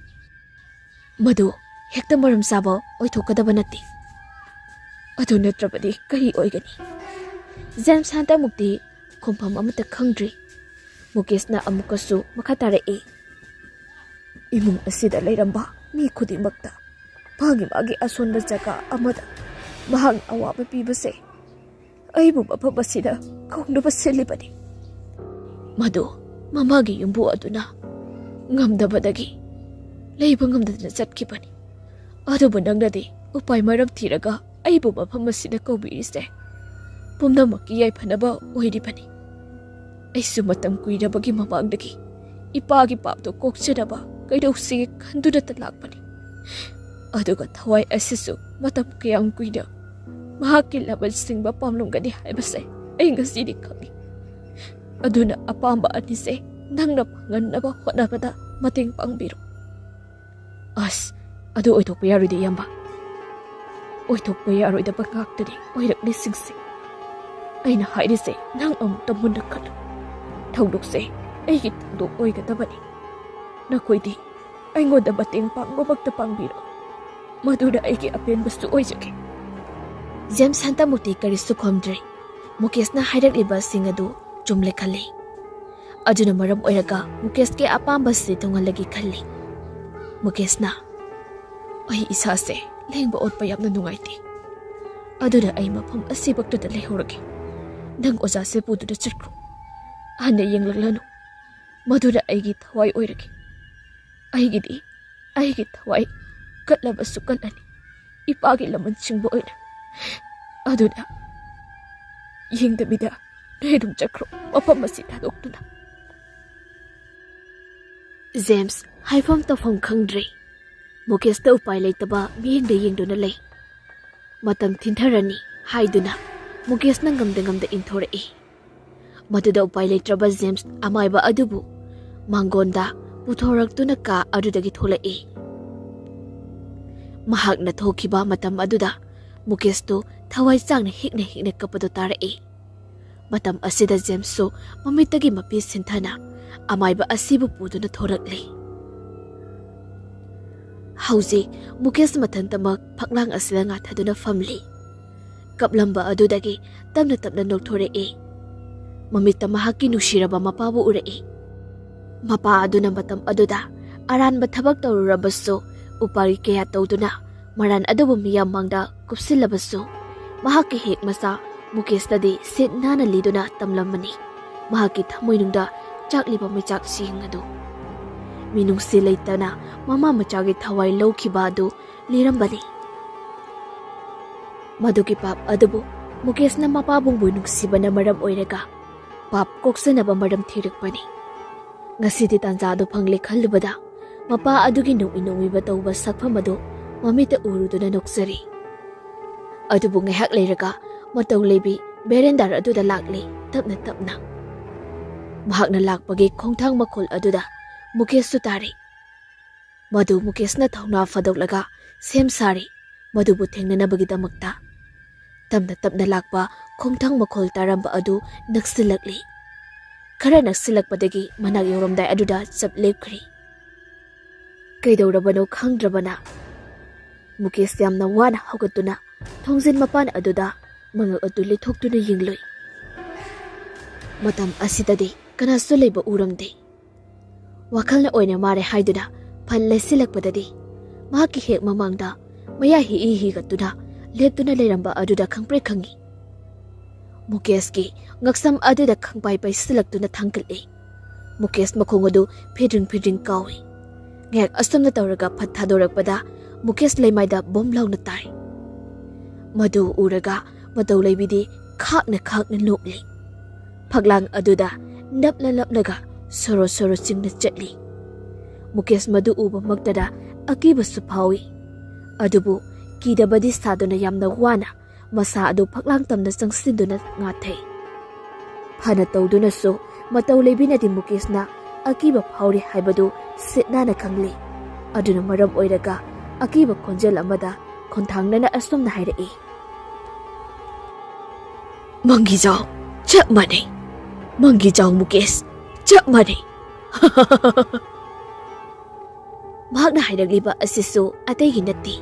ꯃꯗꯨ ꯍꯦꯛꯇ ꯃꯔꯝ ꯆꯥꯕ ꯑꯣꯏꯊꯣꯛꯀꯗꯕ ꯅꯠꯇꯦ꯫ ꯑꯗꯨ ꯅꯠꯇ꯭ꯔꯕꯗꯤ ꯀꯔꯤ ꯑꯣꯏꯒꯅꯤ?" ꯖꯦꯝꯁ ꯍꯟꯗꯛꯃꯨꯛꯇꯤ ꯈꯨꯝꯐꯝ ꯑꯃꯠꯇ ꯈꯪꯗ꯭ꯔꯤ꯫ ꯃꯨꯀꯦꯁꯅ ꯑꯃꯨꯛꯀꯁꯨ ꯃꯈꯥ ꯇꯥꯔꯛꯏ, "ꯏꯃꯨꯡ ꯑꯁꯤꯗ ꯂꯩꯔꯝꯕ ꯃꯤ ꯈꯨꯗꯤꯡꯃꯛꯇ ꯃꯥꯒꯤ ꯃꯥꯒꯤ ꯑꯁꯣꯟꯕ ꯖꯒꯥ ꯑꯃꯗ ꯃꯍꯥꯛꯅ ꯑꯋꯥꯕ ꯄꯤꯕꯁꯦ ꯑꯩꯕꯨ ꯃꯐꯝ ꯑꯁꯤꯗ ꯀꯧꯅꯕ ꯁꯤꯜꯂꯤꯕꯅꯤ꯫ ꯃꯗꯨ ꯃꯃꯥꯒꯤ ꯌꯨꯝꯕꯨ ꯑꯗꯨꯅ ꯉꯝꯗꯕꯗꯒꯤ ꯂꯩꯕ ꯉꯝꯗꯗꯅ ꯆꯠꯈꯤꯕꯅꯤ꯫ ꯑꯗꯨꯕꯨ ꯅꯪꯅꯗꯤ ꯎꯄꯥꯏ ꯃꯔꯝ ꯊꯤꯔꯒ ꯑꯩꯕꯨ ꯃꯐꯝ ꯑꯁꯤꯗ ꯀꯧꯕꯤꯔꯤꯁꯦ ꯄꯨꯝꯅꯃꯛꯀꯤ ꯌꯥꯏꯐꯅꯕ ꯑꯣꯏꯔꯤꯕꯅꯤ꯫ ꯑꯩꯁꯨ ꯃꯇꯝ ꯀꯨꯏꯔꯕꯒꯤ ꯃꯃꯥꯡꯗꯒꯤ ꯏꯄꯥꯒꯤ ꯄꯥꯞꯇꯨ ꯀꯣꯛꯆꯅꯕ ꯀꯩꯗꯧꯁꯤꯒꯦ ꯈꯟꯗꯨꯅꯇ ꯂꯥꯛꯄꯅꯤ꯫ ꯑꯗꯨꯒ ꯊꯋꯥꯏ ꯑꯁꯤꯁꯨ ꯃꯇꯝ ꯀꯌꯥꯝ ꯀꯨꯏꯅ ꯃꯍꯥꯛꯀꯤ ꯂꯃꯟ ꯁꯤꯡꯕ ꯄꯥꯝꯂꯝꯒꯅꯤ ꯍꯥꯏꯕꯁꯦ ꯑꯩ ꯉꯁꯤꯗꯤ ꯈꯪꯉꯤ꯫ ꯑꯗꯨꯅ ꯑꯄꯥꯝꯕ ꯑꯅꯤꯁꯦ ꯅꯪꯅ ꯐꯪꯍꯟꯅꯕ ꯍꯣꯠꯅꯕꯗ ꯃꯇꯦꯡ ꯄꯥꯡꯕꯤꯔꯣ꯫ ꯑꯁ, ꯑꯗꯨ ꯑꯣꯏꯊꯣꯛꯄ ꯌꯥꯔꯣꯏꯗ, ꯏꯌꯥꯝꯕ꯫ ꯑꯣꯏꯊꯣꯛꯄ ꯌꯥꯔꯣꯏꯗꯕ ꯉꯥꯛꯇꯅꯤ ꯑꯣꯏꯔꯛꯂꯤꯁꯤꯡꯁꯦ꯫ ꯑꯩꯅ ꯍꯥꯏꯔꯤꯁꯦ ꯅꯪ ꯑꯃꯨꯛꯇ ꯃꯨꯟꯅ ꯈꯜꯂꯨ꯫ ꯊꯧꯗꯣꯛꯁꯦ ꯑꯩꯒꯤ ꯊꯧꯗꯣꯛ ꯑꯣꯏꯒꯗꯕꯅꯤ꯫ ꯅꯈꯣꯏꯗꯤ ꯑꯩꯉꯣꯟꯗ ꯃꯇꯦꯡ ꯄꯥꯡꯕꯃꯛꯇ ꯄꯥꯡꯕꯤꯔꯣ꯫ ꯃꯗꯨꯅ ꯑꯩꯒꯤ ꯑꯄꯦꯟꯕꯁꯨ ꯑꯣꯏꯖꯒꯦ꯫ ꯖꯦꯝꯁ ꯍꯟꯇꯛꯃꯨꯛꯇꯤ ꯀꯔꯤꯁꯨ ꯈꯨꯝꯗ꯭ꯔꯦ꯫ ꯃꯨꯀꯦꯁꯅ ꯍꯥꯏꯔꯛꯂꯤꯕꯁꯤꯡ ꯑꯗꯨ ꯆꯨꯝꯂꯦ ꯈꯜꯂꯤ꯫ ꯑꯗꯨꯅ ꯃꯔꯝ ꯑꯣꯏꯔꯒ ꯃꯨꯀꯦꯁꯀꯤ ꯑꯄꯥꯝꯕꯁꯤ ꯊꯨꯡꯍꯜꯂꯒꯦ ꯈꯜꯂꯤ꯫ ꯃꯨꯀꯦꯁꯅ, "ꯑꯩ ꯏꯁꯥꯁꯦ ꯂꯦꯡꯕ ꯑꯣꯠꯄ ꯌꯥꯝꯅ ꯅꯨꯡꯉꯥꯏꯇꯦ꯫ ꯑꯗꯨꯅ ꯑꯩ ꯃꯐꯝ ꯑꯁꯤꯃꯛꯇꯗ ꯂꯩꯍꯧꯔꯒꯦ꯫ ꯅꯪ ꯑꯣꯖꯥꯁꯦ ꯄꯨꯗꯨꯅ ꯆꯠꯈ꯭ꯔꯣ꯫ ꯍꯟꯅ ꯌꯦꯡꯂꯛꯂꯅꯨ꯫ ꯃꯗꯨꯅ ꯑꯩꯒꯤ ꯊꯋꯥꯏ ꯑꯣꯏꯔꯒꯦ꯫ ꯑꯩꯒꯤꯗꯤ ꯑꯩꯒꯤ ꯊꯋꯥꯏ ꯀꯠꯂꯕꯁꯨ ꯀꯠꯂꯅꯤ, ꯏꯄꯥꯒꯤ ꯂꯃꯟ ꯁꯤꯡꯕ ꯑꯣꯏꯅ꯫ ꯑꯗꯨꯅ ꯌꯦꯡꯗꯕꯤꯗ ꯅꯣꯏ ꯑꯗꯨꯝ ꯆꯠꯈ꯭ꯔꯣ, ꯃꯐꯝ ꯑꯁꯤ ꯊꯥꯗꯣꯛꯇꯨꯅ꯫" ꯖꯦꯝꯁ ꯍꯥꯏꯐꯝ ꯇꯧꯐꯝ ꯈꯪꯗ꯭ꯔꯦ꯫ ꯃꯨꯀꯦꯁꯇ ꯎꯄꯥꯏ ꯂꯩꯇꯕ ꯃꯤꯠꯌꯦꯡꯗ ꯌꯦꯡꯗꯨꯅ ꯂꯩ꯫ ꯃꯇꯝ ꯊꯤꯟꯊꯔꯅꯤ ꯍꯥꯏꯗꯨꯅ ꯃꯨꯀꯦꯁꯅ ꯉꯝꯗ ꯉꯝꯗ ꯏꯟꯊꯣꯔꯛꯏ꯫ ꯃꯗꯨꯗ ꯎꯄꯥꯏ ꯂꯩꯇ꯭ꯔꯕ ꯖꯦꯝꯁ ꯑꯃꯥꯏꯕ ꯑꯗꯨꯕꯨ ꯃꯥꯡꯒꯣꯟꯗ ꯄꯨꯊꯣꯔꯛꯇꯨꯅ ꯀꯥ ꯑꯗꯨꯗꯒꯤ ꯊꯣꯛꯂꯛꯏ꯫ ꯃꯍꯥꯛꯅ ꯊꯣꯛꯈꯤꯕ ꯃꯇꯝ ꯑꯗꯨꯗ ꯃꯨꯀꯦꯁꯇꯨ ꯊꯋꯥꯏ ꯆꯥꯡꯅ ꯍꯤꯛꯅ ꯍꯤꯛꯅ ꯀꯞꯄꯗꯨ ꯇꯥꯔꯛꯏ꯫ ꯃꯇꯝ ꯑꯁꯤꯗ ꯖꯦꯝꯁꯁꯨ ꯃꯃꯤꯠꯇꯒꯤ ꯃꯄꯤ ꯁꯤꯟꯊꯅ ꯑꯃꯥꯏꯕ ꯑꯁꯤꯕꯨ ꯄꯨꯗꯨꯅ ꯊꯣꯔꯛꯂꯤ꯫ ꯍꯧꯖꯤꯛ ꯃꯨꯀꯦꯁ ꯃꯊꯟꯇꯃꯛ ꯐꯛꯂꯥꯡ ꯑꯁꯤꯗ ꯉꯥꯊꯗꯨꯅ ꯐꯝꯂꯤ꯫ ꯀꯞꯂꯝꯕ ꯑꯗꯨꯗꯒꯤ ꯇꯞꯅ ꯇꯞꯅ ꯅꯣꯛꯊꯣꯔꯛꯏ꯫ ꯃꯃꯤꯠꯇ ꯃꯍꯥꯛꯀꯤ ꯅꯨꯡꯁꯤꯔꯕ ꯃꯄꯥꯕꯨ ꯎꯔꯛꯏ꯫ ꯃꯄꯥ ꯑꯗꯨꯅ ꯃꯇꯝ ꯑꯗꯨꯗ ꯑꯔꯥꯟꯕ ꯊꯕꯛ ꯇꯧꯔꯨꯔꯕꯁꯨ, ꯎꯄꯥꯏ ꯀꯌꯥ ꯇꯧꯗꯨꯅ ꯃꯔꯥꯟ ꯑꯗꯨꯕꯨ ꯃꯤꯌꯥꯝ ꯃꯥꯡꯗ ꯀꯨꯞꯁꯤꯜꯂꯕꯁꯨ, ꯃꯍꯥꯛꯀꯤ ꯍꯦꯛ ꯃꯆꯥ ꯃꯨꯀꯦꯁꯇꯗꯤ ꯁꯤꯠ ꯅꯥꯟꯅ ꯂꯤꯗꯨꯅ ꯇꯝꯂꯝꯕꯅꯤ ꯃꯍꯥꯛꯀꯤ ꯊꯃꯣꯏꯅꯨꯡꯗ ꯆꯥꯛꯂꯤꯕ ꯃꯩꯆꯥꯛꯁꯤꯡ ꯑꯗꯨ꯫ ꯃꯤꯅꯨꯡꯁꯤ ꯂꯩꯇꯅ ꯃꯃꯥ ꯃꯆꯥꯒꯤ ꯊꯋꯥꯏ ꯂꯧꯈꯤꯕ ꯑꯗꯨ ꯂꯤꯔꯝꯕꯅꯤ꯫ ꯃꯗꯨꯒꯤ ꯄꯥꯞ ꯑꯗꯨꯕꯨ ꯃꯨꯀꯦꯁꯅ ꯃꯄꯥꯕꯨꯡꯕꯨ ꯅꯨꯡꯁꯤꯕꯅ ꯃꯔꯝ ꯑꯣꯏꯔꯒ ꯄꯥꯞ ꯀꯣꯛꯆꯅꯕ ꯃꯔꯝ ꯊꯤꯔꯛꯄꯅꯤ꯫ ꯉꯁꯤꯗꯤ ꯇꯥꯟꯖꯥ ꯑꯗꯨ ꯐꯪꯂꯦ ꯈꯜꯂꯨꯕꯗ ꯃꯄꯥ ꯑꯗꯨꯒꯤ ꯅꯣꯛꯃꯤ ꯅꯣꯛꯃꯤꯕ ꯇꯧꯕ ꯁꯛꯐꯝ ꯑꯗꯨ ꯃꯃꯤꯠꯇ ꯎꯔꯨꯗꯨꯅ ꯅꯣꯛꯆꯔꯤ꯫ ꯑꯗꯨꯕꯨ ꯉꯥꯏꯍꯥꯛ ꯂꯩꯔꯒ ꯃꯇꯧ ꯂꯩꯕꯤ ꯚꯦꯔꯦꯟꯗꯥꯔ ꯑꯗꯨꯗ ꯂꯥꯛꯂꯤ, ꯇꯞꯅ ꯇꯞꯅ꯫ ꯃꯍꯥꯛꯅ ꯂꯥꯛꯄꯒꯤ ꯈꯣꯡꯊꯥꯡ ꯃꯈꯣꯜ ꯑꯗꯨꯗ ꯃꯨꯀꯦꯁꯁꯨ ꯇꯥꯔꯤ꯫ ꯃꯗꯨ ꯃꯨꯀꯦꯁꯅ ꯊꯧꯅꯥ ꯐꯥꯗꯣꯛꯂꯒ ꯁꯦꯝ ꯁꯥꯔꯤ, ꯃꯗꯨꯕꯨ ꯊꯦꯡꯅꯅꯕꯒꯤꯗꯃꯛꯇ꯫ ꯇꯞꯅ ꯇꯞꯅ ꯂꯥꯛꯄ ꯈꯣꯡꯊꯥꯡ ꯃꯈꯣꯜ ꯇꯥꯔꯝꯕ ꯑꯗꯨ ꯅꯛꯁꯤꯜꯂꯛꯂꯤ꯫ ꯈꯔ ꯅꯛꯁꯤꯜꯂꯛꯄꯗꯒꯤ ꯃꯅꯥꯛ ꯌꯧꯔꯝꯗꯥꯏ ꯑꯗꯨꯗ ꯆꯞ ꯂꯦꯞꯈ꯭ꯔꯤ꯫ ꯀꯩꯗꯧꯔꯕꯅꯣ ꯈꯪꯗ꯭ꯔꯕꯅ ꯃꯨꯀꯦꯁ ꯌꯥꯝꯅ ꯋꯥꯅ ꯍꯧꯒꯠꯇꯨꯅ ꯊꯣꯡꯖꯤꯟ ꯃꯄꯥꯟ ꯑꯗꯨꯗ ꯃꯉꯛ ꯑꯗꯨ ꯂꯤꯊꯣꯛꯇꯨꯅ ꯌꯦꯡꯂꯨꯏ꯫ ꯃꯇꯝ ꯑꯁꯤꯗꯗꯤ ꯀꯅꯥꯁꯨ ꯂꯩꯕ ꯎꯔꯝꯗꯦ꯫ ꯋꯥꯈꯜꯅ ꯑꯣꯏꯅ ꯃꯥꯔꯦ ꯍꯥꯏꯗꯨꯅ ꯐꯜ ꯂꯩꯁꯤꯜꯂꯛꯄꯗꯗꯤ ꯃꯍꯥꯛꯀꯤ ꯍꯦꯛ ꯃꯃꯥꯡꯗ ꯃꯌꯥ ꯍꯤꯏ ꯍꯤꯒꯠꯇꯨꯅ ꯂꯦꯞꯇꯨꯅ ꯂꯩꯔꯝꯕ ꯑꯗꯨꯗ ꯈꯪꯄ꯭ꯔꯦꯛ ꯈꯪꯉꯤ꯫ ꯃꯨꯀꯦꯁꯀꯤ ꯉꯛꯁꯝ ꯑꯗꯨꯗ ꯈꯪꯄꯥꯏ ꯄꯩꯁꯤꯜꯂꯛꯇꯨꯅ ꯊꯥꯡꯒꯠꯂꯤ꯫ ꯃꯨꯀꯦꯁ ꯃꯈꯣꯡ ꯑꯗꯨ ꯐꯤꯗ꯭ꯔꯤꯡ ꯐꯤꯗ꯭ꯔꯤꯡ ꯀꯥꯎꯏ꯫ ꯉꯥꯏꯍꯥꯛ ꯑꯁꯨꯝꯅ ꯇꯧꯔꯒ ꯐꯠ ꯊꯥꯗꯣꯔꯛꯄꯗ ꯃꯨꯀꯦꯁ ꯂꯩꯃꯥꯏꯗ ꯕꯣꯝ ꯂꯥꯎꯅ ꯇꯥꯏ꯫ ꯃꯗꯨ ꯎꯔꯒ ꯃꯇꯧ ꯂꯩꯕꯤꯗꯤ ꯈꯥꯛꯅ ꯈꯥꯛꯅ ꯅꯣꯛꯂꯤ꯫ ꯐꯛꯂꯥꯡ ꯑꯗꯨꯗ ꯅꯞꯂ ꯅꯞꯂꯒ ꯁꯣꯔꯣ ꯁꯣꯔꯣ ꯆꯤꯡꯅ ꯆꯠꯂꯤ꯫ ꯃꯨꯀꯦꯁ ꯃꯗꯨ ꯎꯕꯃꯛꯇꯗ ꯑꯀꯤꯕꯁꯨ ꯐꯥꯎꯏ꯫ ꯑꯗꯨꯕꯨ ꯀꯤꯗꯕꯗꯤ ꯁꯥꯗꯨꯅ ꯌꯥꯝꯅ ꯋꯥꯅ ꯃꯁꯥ ꯑꯗꯨ ꯐꯛꯂꯥꯡ ꯇꯝꯅ ꯆꯪꯁꯤꯟꯗꯨꯅ ꯉꯥꯊꯩ꯫ ꯐꯅ ꯇꯧꯗꯨꯅꯁꯨ ꯃꯇꯧ ꯂꯩꯕꯤꯅꯗꯤ ꯃꯨꯀꯦꯁꯅ ꯑꯀꯤꯕ ꯐꯥꯎꯔꯤ ꯍꯥꯏꯕꯗꯨ ꯁꯤꯠ ꯅꯥꯟꯅ ꯈꯪꯂꯤ꯫ ꯑꯗꯨꯅ ꯃꯔꯝ ꯑꯣꯏꯔꯒ ꯑꯀꯤꯕ ꯈꯣꯟꯖꯦꯜ ꯑꯃꯗ ꯈꯣꯟꯊꯥꯡꯅꯅ ꯑꯁꯨꯝꯅ ꯍꯥꯏꯔꯛꯏ, "ꯃꯪꯒꯤꯖꯥꯎ, ꯆꯞ ꯃꯥꯟꯅꯩ꯫ ꯃꯪꯒꯤꯖꯥꯎ ꯃꯨꯀꯦꯁ, ꯆꯞ ꯃꯥꯟꯅꯩ꯫" ꯃꯍꯥꯛꯅ ꯍꯥꯏꯔꯛꯂꯤꯕ ꯑꯁꯤꯁꯨ ꯑꯇꯩꯒꯤ ꯅꯠꯇꯦ꯫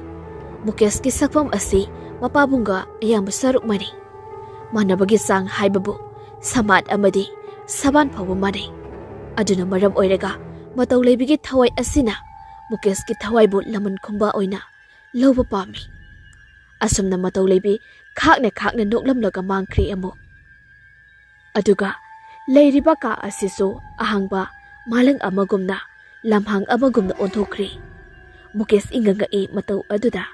ꯃꯨꯀꯦꯁꯀꯤ ꯁꯛꯐꯝ ꯑꯁꯤ ꯃꯄꯥꯕꯨꯡꯒ ꯑꯌꯥꯝꯕ ꯁꯔꯨꯛ ꯃꯥꯟꯅꯩ꯫ ꯃꯥꯟꯅꯕꯒꯤ ꯆꯥꯡ ꯍꯥꯏꯕꯕꯨ ꯁꯃꯥꯠ ꯑꯃꯗꯤ ꯁꯕꯥꯟ ꯐꯥꯎꯕ ꯃꯥꯟꯅꯩ꯫ ꯑꯗꯨꯅ ꯃꯔꯝ ꯑꯣꯏꯔꯒ ꯃꯇꯧ ꯂꯩꯕꯤꯒꯤ ꯊꯋꯥꯏ ꯑꯁꯤꯅ ꯃꯨꯀꯦꯁꯀꯤ ꯊꯋꯥꯏꯕꯨ ꯂꯃꯟ ꯈꯨꯝꯕ ꯑꯣꯏꯅ ꯂꯧꯕ ꯄꯥꯝꯃꯤ꯫ ꯑꯁꯨꯝꯅ ꯃꯇꯧ ꯂꯩꯕꯤ ꯈꯥꯛꯅ ꯈꯥꯛꯅ ꯅꯣꯛꯂꯝꯂꯒ ꯃꯥꯡꯈ꯭ꯔꯦ ꯑꯃꯨꯛ꯫ ꯑꯗꯨꯒ ꯂꯩꯔꯤꯕ ꯀꯥ ꯑꯁꯤꯁꯨ ꯑꯍꯥꯡꯕ ꯃꯥꯂꯪ ꯑꯃꯒꯨꯝꯅ, ꯂꯝꯍꯥꯡ ꯑꯃꯒꯨꯝꯅ ꯑꯣꯟꯊꯣꯛꯈ꯭ꯔꯦ꯫ ꯃꯨꯀꯦꯁ ꯏꯪꯉ ꯉꯛꯏ ꯃꯇꯧ ꯑꯗꯨꯗ꯫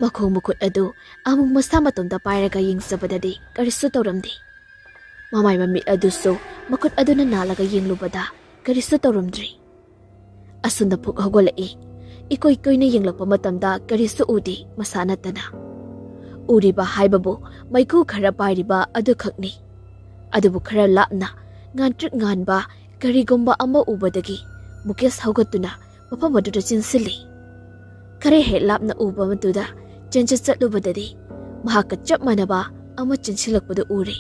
ꯃꯈꯣꯡ ꯃꯈꯨꯠ ꯑꯗꯨ ꯑꯃꯨꯛ ꯃꯁꯥ ꯃꯇꯣꯝꯇ ꯄꯥꯏꯔꯒ ꯌꯦꯡꯖꯕꯗꯗꯤ ꯀꯔꯤꯁꯨ ꯇꯧꯔꯝꯗꯦ꯫ ꯃꯃꯥꯏ ꯃꯃꯤꯠ ꯑꯗꯨꯁꯨ ꯃꯈꯨꯠ ꯑꯗꯨꯅ ꯅꯥꯜꯂꯒ ꯌꯦꯡꯂꯨꯕꯗ ꯀꯔꯤꯁꯨ ꯇꯧꯔꯝꯗ꯭ꯔꯦ꯫ ꯑꯁꯨꯝꯅ ꯐꯨꯛ ꯍꯧꯒꯠꯂꯛꯏ꯫ ꯏꯀꯣꯏ ꯀꯣꯏꯅ ꯌꯦꯡꯂꯛꯄ ꯃꯇꯝꯗ ꯀꯔꯤꯁꯨ ꯎꯗꯦ, ꯃꯁꯥ ꯅꯠꯇꯅ꯫ ꯎꯔꯤꯕ ꯍꯥꯏꯕꯕꯨ ꯃꯩꯈꯨ ꯈꯔ ꯄꯥꯏꯔꯤꯕ ꯑꯗꯨꯈꯛꯅꯤ꯫ ꯑꯗꯨꯕꯨ ꯈꯔ ꯂꯥꯞꯅ ꯉꯥꯟꯇ꯭ꯔꯤꯛ ꯉꯥꯟꯕ ꯀꯔꯤꯒꯨꯝꯕ ꯑꯃ ꯎꯕꯗꯒꯤ ꯃꯨꯀꯦꯁ ꯍꯧꯒꯠꯇꯨꯅ ꯃꯐꯝ ꯑꯗꯨꯗ ꯆꯦꯟꯁꯤꯜꯂꯤ꯫ ꯈꯔ ꯍꯦꯛ ꯂꯥꯞꯅ ꯎꯕ ꯃꯗꯨꯗ ꯆꯦꯟꯆꯠ ꯆꯠꯂꯨꯕꯗꯗꯤ ꯃꯍꯥꯛꯀ ꯆꯞ ꯃꯥꯟꯅꯕ ꯑꯃ ꯆꯦꯟꯁꯤꯜꯂꯛꯄꯗꯨ ꯎꯔꯦ꯫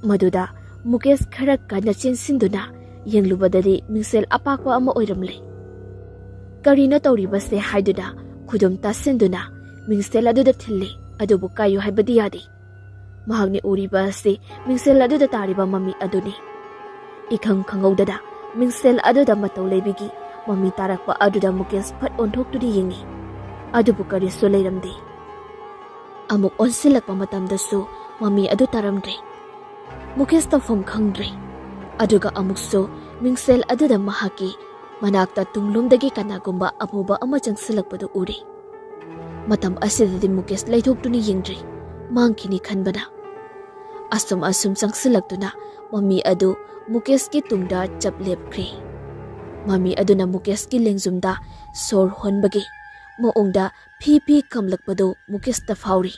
ꯃꯗꯨꯗ ꯃꯨꯀꯦꯁ ꯈꯔ ꯀꯟꯅ ꯆꯦꯟꯁꯤꯟꯗꯨꯅ ꯌꯦꯡꯂꯨꯕꯗꯗꯤ ꯃꯤꯡꯁꯦꯜ ꯑꯄꯥꯛꯄ ꯑꯃ ꯑꯣꯏꯔꯝꯂꯦ꯫ ꯀꯔꯤꯅꯣ ꯇꯧꯔꯤꯕꯁꯦ ꯍꯥꯏꯗꯨꯅ ꯈꯨꯗꯨꯝ ꯇꯥꯁꯤꯟꯗꯨꯅ ꯃꯤꯡꯁꯦꯜ ꯑꯗꯨꯗ ꯊꯤꯜꯂꯤ, ꯑꯗꯨꯕꯨ ꯀꯥꯏꯌꯨ ꯍꯥꯏꯕꯗꯤ ꯌꯥꯗꯦ꯫ ꯃꯍꯥꯛꯅ ꯎꯔꯤꯕ ꯑꯁꯤ ꯃꯤꯡꯁꯦꯜ ꯑꯗꯨꯗ ꯇꯥꯔꯤꯕ ꯃꯃꯤ ꯑꯗꯨꯅꯤ꯫ ꯏꯈꯪ ꯈꯪꯍꯧꯗꯅ ꯃꯤꯡꯁꯦꯜ ꯑꯗꯨꯗ ꯃꯇꯧ ꯂꯩꯕꯤꯒꯤ ꯃꯃꯤ ꯇꯥꯔꯛꯄ ꯑꯗꯨꯗ ꯃꯨꯀꯦꯁ ꯐꯠ ꯑꯣꯟꯊꯣꯛꯇꯨꯅ ꯌꯦꯡꯉꯤ, ꯑꯗꯨꯕꯨ ꯀꯔꯤꯁꯨ ꯂꯩꯔꯝꯗꯦ꯫ ꯑꯃꯨꯛ ꯑꯣꯟꯁꯤꯜꯂꯛꯄ ꯃꯇꯝꯗꯁꯨ ꯃꯃꯤ ꯑꯗꯨ ꯇꯥꯔꯝꯗ꯭ꯔꯦ꯫ ꯃꯨꯀꯦꯁ ꯇꯧꯐꯝ ꯈꯪꯗ꯭ꯔꯦ꯫ ꯑꯗꯨꯒ ꯑꯃꯨꯛꯁꯨ ꯃꯤꯡꯁꯦꯜ ꯑꯗꯨꯗ ꯃꯍꯥꯛꯀꯤ ꯃꯅꯥꯛꯇ ꯇꯨꯡꯂꯣꯝꯗꯒꯤ ꯀꯅꯥꯒꯨꯝꯕ ꯑꯃꯨꯕ ꯑꯃ ꯆꯪꯁꯤꯜꯂꯛꯄꯗꯨ ꯎꯔꯦ꯫ ꯃꯇꯝ ꯑꯁꯤꯗꯗꯤ ꯃꯨꯀꯦꯁ ꯂꯩꯊꯣꯛꯇꯨꯅ ꯌꯦꯡꯗ꯭ꯔꯦ, ꯃꯥꯡꯈꯤꯅꯤ ꯈꯟꯕꯅ꯫ ꯑꯁꯨꯝ ꯑꯁꯨꯝ ꯆꯪꯁꯤꯜꯂꯛꯇꯨꯅ ꯃꯃꯤ ꯑꯗꯨ ꯃꯨꯀꯦꯁꯀꯤ ꯇꯨꯡꯗ ꯆꯞ ꯂꯦꯞꯈ꯭ꯔꯦ꯫ ꯃꯃꯤ ꯑꯗꯨꯅ ꯃꯨꯀꯦꯁꯀꯤ ꯂꯦꯡꯖꯨꯝꯗ ꯁꯣꯔ ꯍꯣꯟꯕꯒꯤ ꯃꯑꯣꯡꯗ ꯐꯤ ꯐꯤ ꯀꯝꯂꯛꯄꯗꯨ ꯃꯨꯀꯦꯁꯇ ꯐꯥꯎꯔꯤ꯫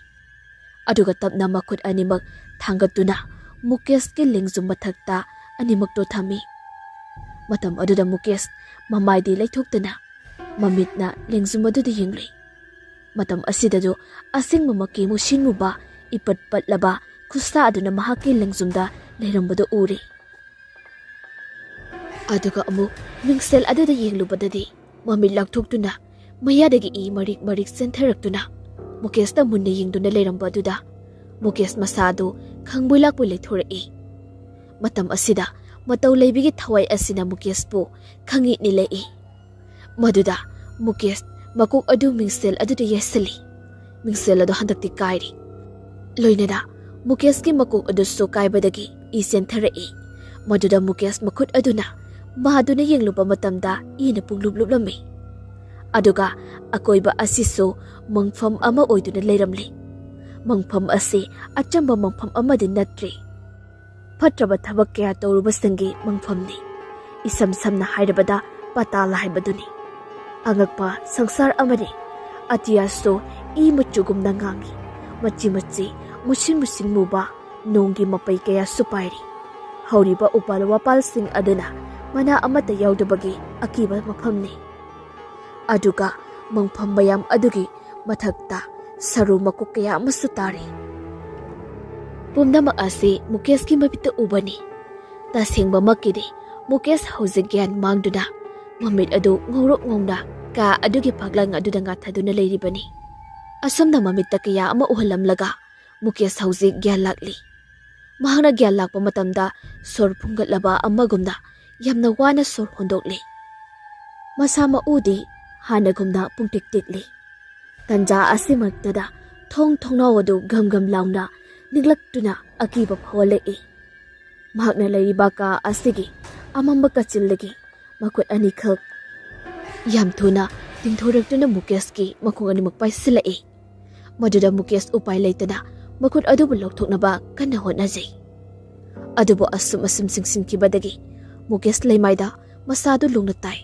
ꯑꯗꯨꯒ ꯇꯞꯅ ꯃꯈꯨꯠ ꯑꯅꯤꯃꯛ ꯊꯥꯡꯒꯠꯇꯨꯅ ꯃꯨꯀꯦꯁꯀꯤ ꯂꯦꯡꯖꯨꯝ ꯃꯊꯛꯇ ꯑꯅꯤꯃꯛꯇꯣ ꯊꯝꯃꯤ꯫ ꯃꯇꯝ ꯑꯗꯨꯗ ꯃꯨꯀꯦꯁ ꯃꯃꯥꯏꯗꯤ ꯂꯩꯊꯣꯛꯇꯅ ꯃꯃꯤꯠꯅ ꯂꯦꯡꯖꯨꯝ ꯑꯗꯨꯗ ꯌꯦꯡꯂꯨꯏ꯫ ꯃꯇꯝ ꯑꯁꯤꯗꯗꯨ ꯑꯁꯦꯡꯕꯃꯛꯀꯤ ꯃꯨꯁꯤꯟ ꯃꯨꯕ, ꯏꯄꯠ ꯄꯠꯂꯕ ꯈꯨꯠꯁꯥ ꯑꯗꯨꯅ ꯃꯍꯥꯛꯀꯤ ꯂꯦꯡꯖꯨꯝꯗ ꯂꯩꯔꯝꯕꯗꯨ ꯎꯔꯦ꯫ ꯑꯗꯨꯒ ꯑꯃꯨꯛ ꯃꯤꯡꯁꯦꯜ ꯑꯗꯨꯗ ꯌꯦꯡꯂꯨꯕꯗꯗꯤ ꯃꯃꯤꯠ ꯂꯥꯎꯊꯣꯛꯇꯨꯅ ꯃꯌꯥꯗꯒꯤ ꯏ ꯃꯔꯤꯛ ꯃꯔꯤꯛ ꯆꯦꯟꯊꯔꯛꯇꯨꯅ ꯃꯨꯀꯦꯁꯇ ꯃꯨꯟꯅ ꯌꯦꯡꯗꯨꯅ ꯂꯩꯔꯝꯕ ꯑꯗꯨꯗ ꯃꯨꯀꯦꯁ ꯃꯁꯥꯗꯨ ꯈꯪꯕꯣꯏ ꯂꯥꯛꯄꯣꯏ ꯂꯩꯊꯣꯔꯛꯏ꯫ ꯃꯇꯝ ꯑꯁꯤꯗ ꯃꯇꯧ ꯂꯩꯕꯤꯒꯤ ꯊꯋꯥꯏ ꯑꯁꯤꯅ ꯃꯨꯀꯦꯁꯄꯨ ꯈꯪꯉꯤ ꯅꯤꯜꯂꯛꯏ꯫ ꯃꯗꯨꯗ ꯃꯨꯀꯦꯁ ꯃꯀꯣꯛ ꯑꯗꯨ ꯃꯤꯡꯁꯦꯜ ꯑꯗꯨꯗ ꯌꯩꯁꯜꯂꯤ꯫ ꯃꯤꯡꯁꯦꯜ ꯑꯗꯨ ꯍꯟꯗꯛꯇꯤ ꯀꯥꯏꯔꯤ꯫ ꯂꯣꯏꯅꯅ ꯃꯨꯀꯦꯁꯀꯤ ꯃꯀꯣꯛ ꯑꯗꯨꯁꯨ ꯀꯥꯏꯕꯗꯒꯤ ꯏ ꯆꯦꯟꯊꯔꯛꯏ꯫ ꯃꯗꯨꯗ ꯃꯨꯀꯦꯁ ꯃꯈꯨꯠ ꯑꯗꯨꯅ ꯃꯥꯗꯨꯅ ꯌꯦꯡꯂꯨꯕ ꯃꯇꯝꯗ ꯏꯅ ꯄꯨꯡꯂꯨꯞ ꯂꯨꯞꯂꯝꯃꯤ꯫ ꯑꯗꯨꯒ ꯑꯀꯣꯏꯕ ꯑꯁꯤꯁꯨ ꯃꯪꯐꯝ ꯑꯃ ꯑꯣꯏꯗꯨꯅ ꯂꯩꯔꯝꯂꯤ꯫ ꯃꯪꯐꯝ ꯑꯁꯤ ꯑꯆꯝꯕ ꯃꯪꯐꯝ ꯑꯃꯗꯤ ꯅꯠꯇ꯭ꯔꯦ꯫ ꯐꯠꯇ꯭ꯔꯕ ꯊꯕꯛ ꯀꯌꯥ ꯇꯧꯔꯨꯕꯁꯤꯡꯒꯤ ꯃꯪꯐꯝꯅꯤ꯫ ꯏꯁꯝ ꯁꯝꯅ ꯍꯥꯏꯔꯕꯗ ꯄꯇꯥꯜ ꯍꯥꯏꯕꯗꯨꯅꯤ꯫ ꯑꯉꯛꯄ ꯁꯪꯁꯥꯔ ꯑꯃꯅꯤ꯫ ꯑꯇꯤꯌꯥꯁꯨ ꯏ ꯃꯆꯨꯒꯨꯝꯅ ꯉꯥꯡꯏ꯫ ꯃꯆꯤ ꯃꯆꯤ, ꯃꯨꯁꯤꯟ ꯃꯨꯁꯤꯟ ꯃꯨꯕ ꯅꯣꯡꯒꯤ ꯃꯄꯩ ꯀꯌꯥꯁꯨ ꯄꯥꯏꯔꯤ꯫ ꯍꯧꯔꯤꯕ ꯎꯄꯥꯜ ꯋꯥꯄꯥꯜꯁꯤꯡ ꯑꯗꯨꯅ ꯃꯅꯥ ꯑꯃꯠꯇ ꯌꯥꯎꯗꯕꯒꯤ ꯑꯀꯤꯕ ꯃꯐꯝꯅꯤ꯫ ꯑꯗꯨꯒ ꯃꯪꯐꯝ ꯃꯌꯥꯝ ꯑꯗꯨꯒꯤ ꯃꯊꯛꯇ ꯁꯔꯨ ꯃꯀꯣꯛ ꯀꯌꯥ ꯑꯃꯁꯨ ꯇꯥꯔꯤ꯫ ꯄꯨꯝꯅꯃꯛ ꯑꯁꯤ ꯃꯨꯀꯦꯁꯀꯤ ꯃꯃꯤꯠꯇ ꯎꯕꯅꯤ꯫ ꯇꯁꯦꯡꯕꯃꯛꯀꯤꯗꯤ ꯃꯨꯀꯦꯁ ꯍꯧꯖꯤꯛ ꯒ꯭ꯌꯥꯟ ꯃꯥꯡꯗꯨꯅ ꯃꯃꯤꯠ ꯑꯗꯨ ꯉꯧꯔꯣꯛ ꯉꯧꯅ ꯀꯥ ꯑꯗꯨꯒꯤ ꯐꯛꯂꯥꯡ ꯑꯗꯨꯗ ꯉꯥꯊꯗꯨꯅ ꯂꯩꯔꯤꯕꯅꯤ꯫ ꯑꯁꯨꯝꯅ ꯃꯃꯤꯠꯇ ꯀꯌꯥ ꯑꯃ ꯎꯍꯜꯂꯝꯂꯒ ꯃꯨꯀꯦꯁ ꯍꯧꯖꯤꯛ ꯒ꯭ꯌꯥꯟ ꯂꯥꯛꯂꯤ꯫ ꯃꯍꯥꯛꯅ ꯒ꯭ꯌꯥꯟ ꯂꯥꯛꯄ ꯃꯇꯝꯗ ꯁꯣꯔ ꯐꯨꯡꯒꯠꯂꯕ ꯑꯃꯒꯨꯝꯅ ꯌꯥꯝꯅ ꯋꯥꯅ ꯁꯣꯔ ꯍꯣꯟꯗꯣꯛꯂꯤ꯫ ꯃꯁꯥ ꯃꯎꯗꯤ ꯍꯥꯟꯅꯒꯨꯝꯅ ꯄꯨꯡꯇꯤꯛ ꯇꯤꯛꯂꯤ꯫ ꯇꯟꯖꯥ ꯑꯁꯤꯃꯛꯇꯗ ꯊꯣꯡ ꯊꯣꯡꯅꯥꯎ ꯑꯗꯨ ꯒꯝ ꯒꯝ ꯂꯥꯎꯅ ꯅꯤꯛꯂꯛꯇꯨꯅ ꯑꯀꯤꯕ ꯐꯥꯎꯍꯜꯂꯛꯏ꯫ ꯃꯍꯥꯛꯅ ꯂꯩꯔꯤꯕ ꯀꯥ ꯑꯁꯤꯒꯤ ꯑꯃꯝꯕ ꯀꯥꯆꯤꯜꯗꯒꯤ ꯃꯈꯨꯠ ꯑꯅꯤꯈꯛ ꯌꯥꯝ ꯊꯨꯅ ꯇꯤꯡꯊꯣꯔꯛꯇꯨꯅ ꯃꯨꯀꯦꯁꯀꯤ ꯃꯈꯣꯡ ꯑꯅꯤꯃꯛ ꯄꯥꯏꯁꯤꯜꯂꯛꯏ꯫ ꯃꯗꯨꯗ ꯃꯨꯀꯦꯁ ꯎꯄꯥꯏ ꯂꯩꯇꯅ ꯃꯈꯨꯠ ꯑꯗꯨꯕꯨ ꯂꯧꯊꯣꯛꯅꯕ ꯀꯟꯅ ꯍꯣꯠꯅꯖꯩ꯫ ꯑꯗꯨꯕꯨ ꯑꯁꯨꯝ ꯑꯁꯨꯝ ꯆꯤꯡꯁꯤꯟꯈꯤꯕꯗꯒꯤ ꯃꯨꯀꯦꯁ ꯂꯩꯃꯥꯏꯗ ꯃꯁꯥꯗꯨ ꯂꯨꯡꯅ ꯇꯥꯏ꯫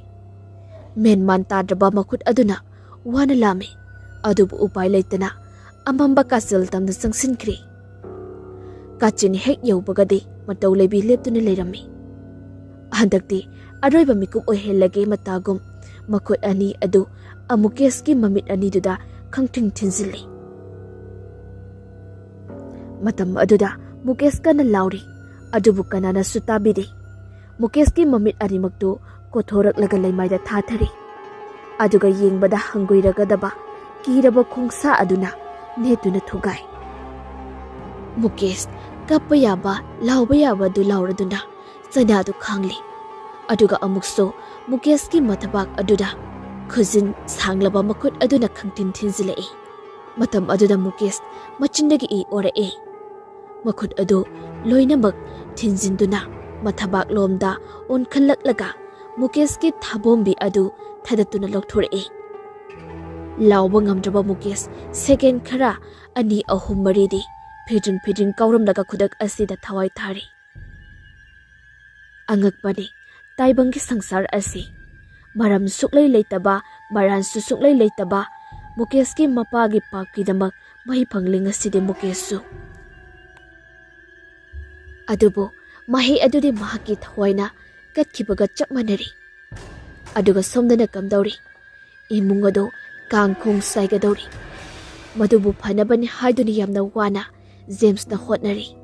ꯃꯦꯟ ꯃꯥꯟ ꯇꯥꯗ꯭ꯔꯕ ꯃꯈꯨꯠ ꯑꯗꯨꯅ ꯋꯥꯅ ꯂꯥꯝꯃꯤ꯫ ꯑꯗꯨꯕꯨ ꯎꯄꯥꯏ ꯂꯩꯇꯅ ꯑꯃꯝꯕ ꯀꯥꯆꯤꯜ ꯇꯝꯅ ꯆꯪꯁꯤꯟꯈ꯭ꯔꯦ꯫ ꯀꯥꯆꯤꯟ ꯍꯦꯛ ꯌꯧꯕꯒꯗꯤ ꯃꯇꯧ ꯂꯩꯕꯤ ꯂꯦꯞꯇꯨꯅ ꯂꯩꯔꯝꯃꯤ꯫ ꯍꯟꯗꯛꯇꯤ ꯑꯔꯣꯏꯕ ꯃꯤꯀꯨꯞ ꯑꯣꯏꯍꯜꯂꯒꯦ ꯃꯇꯥꯒꯨꯝ ꯃꯈꯨꯠ ꯑꯅꯤ ꯑꯗꯨ ꯃꯨꯀꯦꯁꯀꯤ ꯃꯃꯤꯠ ꯑꯅꯤꯗꯨꯗ ꯈꯪꯊꯤꯡ ꯊꯤꯟꯖꯤꯜꯂꯤ꯫ ꯃꯇꯝ ꯑꯗꯨꯗ ꯃꯨꯀꯦꯁ ꯀꯟꯅ ꯂꯥꯎꯔꯤ, ꯑꯗꯨꯕꯨ ꯀꯅꯥꯅꯁꯨ ꯇꯥꯕꯤꯗꯦ꯫ ꯃꯨꯀꯦꯁꯀꯤ ꯃꯃꯤꯠ ꯑꯅꯤꯃꯛꯇꯨ ꯀꯣꯊꯣꯔꯛꯂꯒ ꯂꯩꯃꯥꯏꯗ ꯊꯥꯊꯔꯤ꯫ ꯑꯗꯨꯒ ꯌꯦꯡꯕꯗ ꯍꯪꯒꯣꯏꯔꯒꯗꯕ ꯀꯤꯔꯕ ꯈꯣꯡꯁꯥ ꯑꯗꯨꯅ ꯅꯦꯠꯇꯨꯅ ꯊꯨꯒꯥꯏ꯫ ꯃꯨꯀꯦꯁ ꯀꯞꯄ ꯌꯥꯕ, ꯂꯥꯎꯕ ꯌꯥꯕ ꯑꯗꯨ ꯂꯥꯎꯔꯗꯨꯅ ꯆꯩꯅꯥꯗꯨ ꯈꯥꯡꯂꯤ꯫ ꯑꯗꯨꯒ ꯑꯃꯨꯛꯁꯨ ꯃꯨꯀꯦꯁꯀꯤ ꯃꯊꯕꯥꯛ ꯑꯗꯨꯗ ꯈꯨꯖꯤꯟ ꯁꯥꯡꯂꯕ ꯃꯈꯨꯠ ꯑꯗꯨꯅ ꯈꯪꯊꯤꯟ ꯊꯤꯟꯖꯤꯜꯂꯛꯏ꯫ ꯃꯇꯝ ꯑꯗꯨꯗ ꯃꯨꯀꯦꯁ ꯃꯆꯤꯟꯗꯒꯤ ꯏ ꯑꯣꯔꯛꯏ꯫ ꯃꯈꯨꯠ ꯑꯗꯨ ꯂꯣꯏꯅꯃꯛ ꯊꯤꯟꯖꯤꯟꯗꯨꯅ ꯃꯊꯕꯥꯛꯂꯣꯝꯗ ꯑꯣꯟꯈꯠꯂꯛꯂꯒ ꯃꯨꯀꯦꯁꯀꯤ ꯊꯥꯕꯣꯝꯕꯤ ꯑꯗꯨ ꯊꯥꯗꯠꯇꯨꯅ ꯂꯧꯊꯣꯔꯛꯏ꯫ ꯂꯥꯎꯕ ꯉꯝꯗ꯭ꯔꯕ ꯃꯨꯀꯦꯁ ꯁꯦꯀꯦꯟ ꯈꯔ, ꯑꯅꯤ, ꯑꯍꯨꯝ, ꯃꯔꯤꯗꯤ ꯐꯤꯗ꯭ꯔꯤꯡ ꯐꯤꯗ꯭ꯔꯤꯡ ꯀꯥꯎꯔꯝꯂꯒ ꯈꯨꯗꯛ ꯑꯁꯤꯗ ꯊꯋꯥꯏ ꯊꯥꯔꯤ꯫ ꯑꯉꯛꯄꯅꯤ ꯇꯥꯏꯕꯪꯒꯤ ꯁꯪꯁꯥꯔ ꯑꯁꯤ꯫ ꯃꯔꯝ ꯁꯨꯛꯂꯩ ꯂꯩꯇꯕ, ꯃꯔꯥꯟꯁꯨ ꯁꯨꯛꯂꯩ ꯂꯩꯇꯕ ꯃꯨꯀꯦꯁꯀꯤ ꯃꯄꯥꯒꯤ ꯄꯥꯞꯀꯤꯗꯃꯛ ꯃꯍꯩ ꯐꯪꯂꯤ ꯉꯁꯤꯗꯤ ꯃꯨꯀꯦꯁꯁꯨ꯫ ꯑꯗꯨꯕꯨ ꯃꯍꯩ ꯑꯗꯨꯗꯤ ꯃꯍꯥꯛꯀꯤ ꯊꯋꯥꯏꯅ ꯀꯠꯈꯤꯕꯒ ꯆꯞ ꯃꯥꯟꯅꯔꯤ꯫ ꯑꯗꯨꯒ ꯁꯣꯝꯗꯅ ꯀꯝꯗꯧꯔꯤ? ꯏꯃꯨꯡ ꯑꯗꯨ ꯀꯥꯡꯈꯣꯡ ꯁꯥꯏꯒꯗꯧꯔꯤ꯫ ꯃꯗꯨꯕꯨ ꯐꯅꯕꯅꯤ ꯍꯥꯏꯗꯨꯅ ꯌꯥꯝꯅ ꯋꯥꯅ ꯖꯦꯝꯁꯅ ꯍꯣꯠꯅꯔꯤ꯫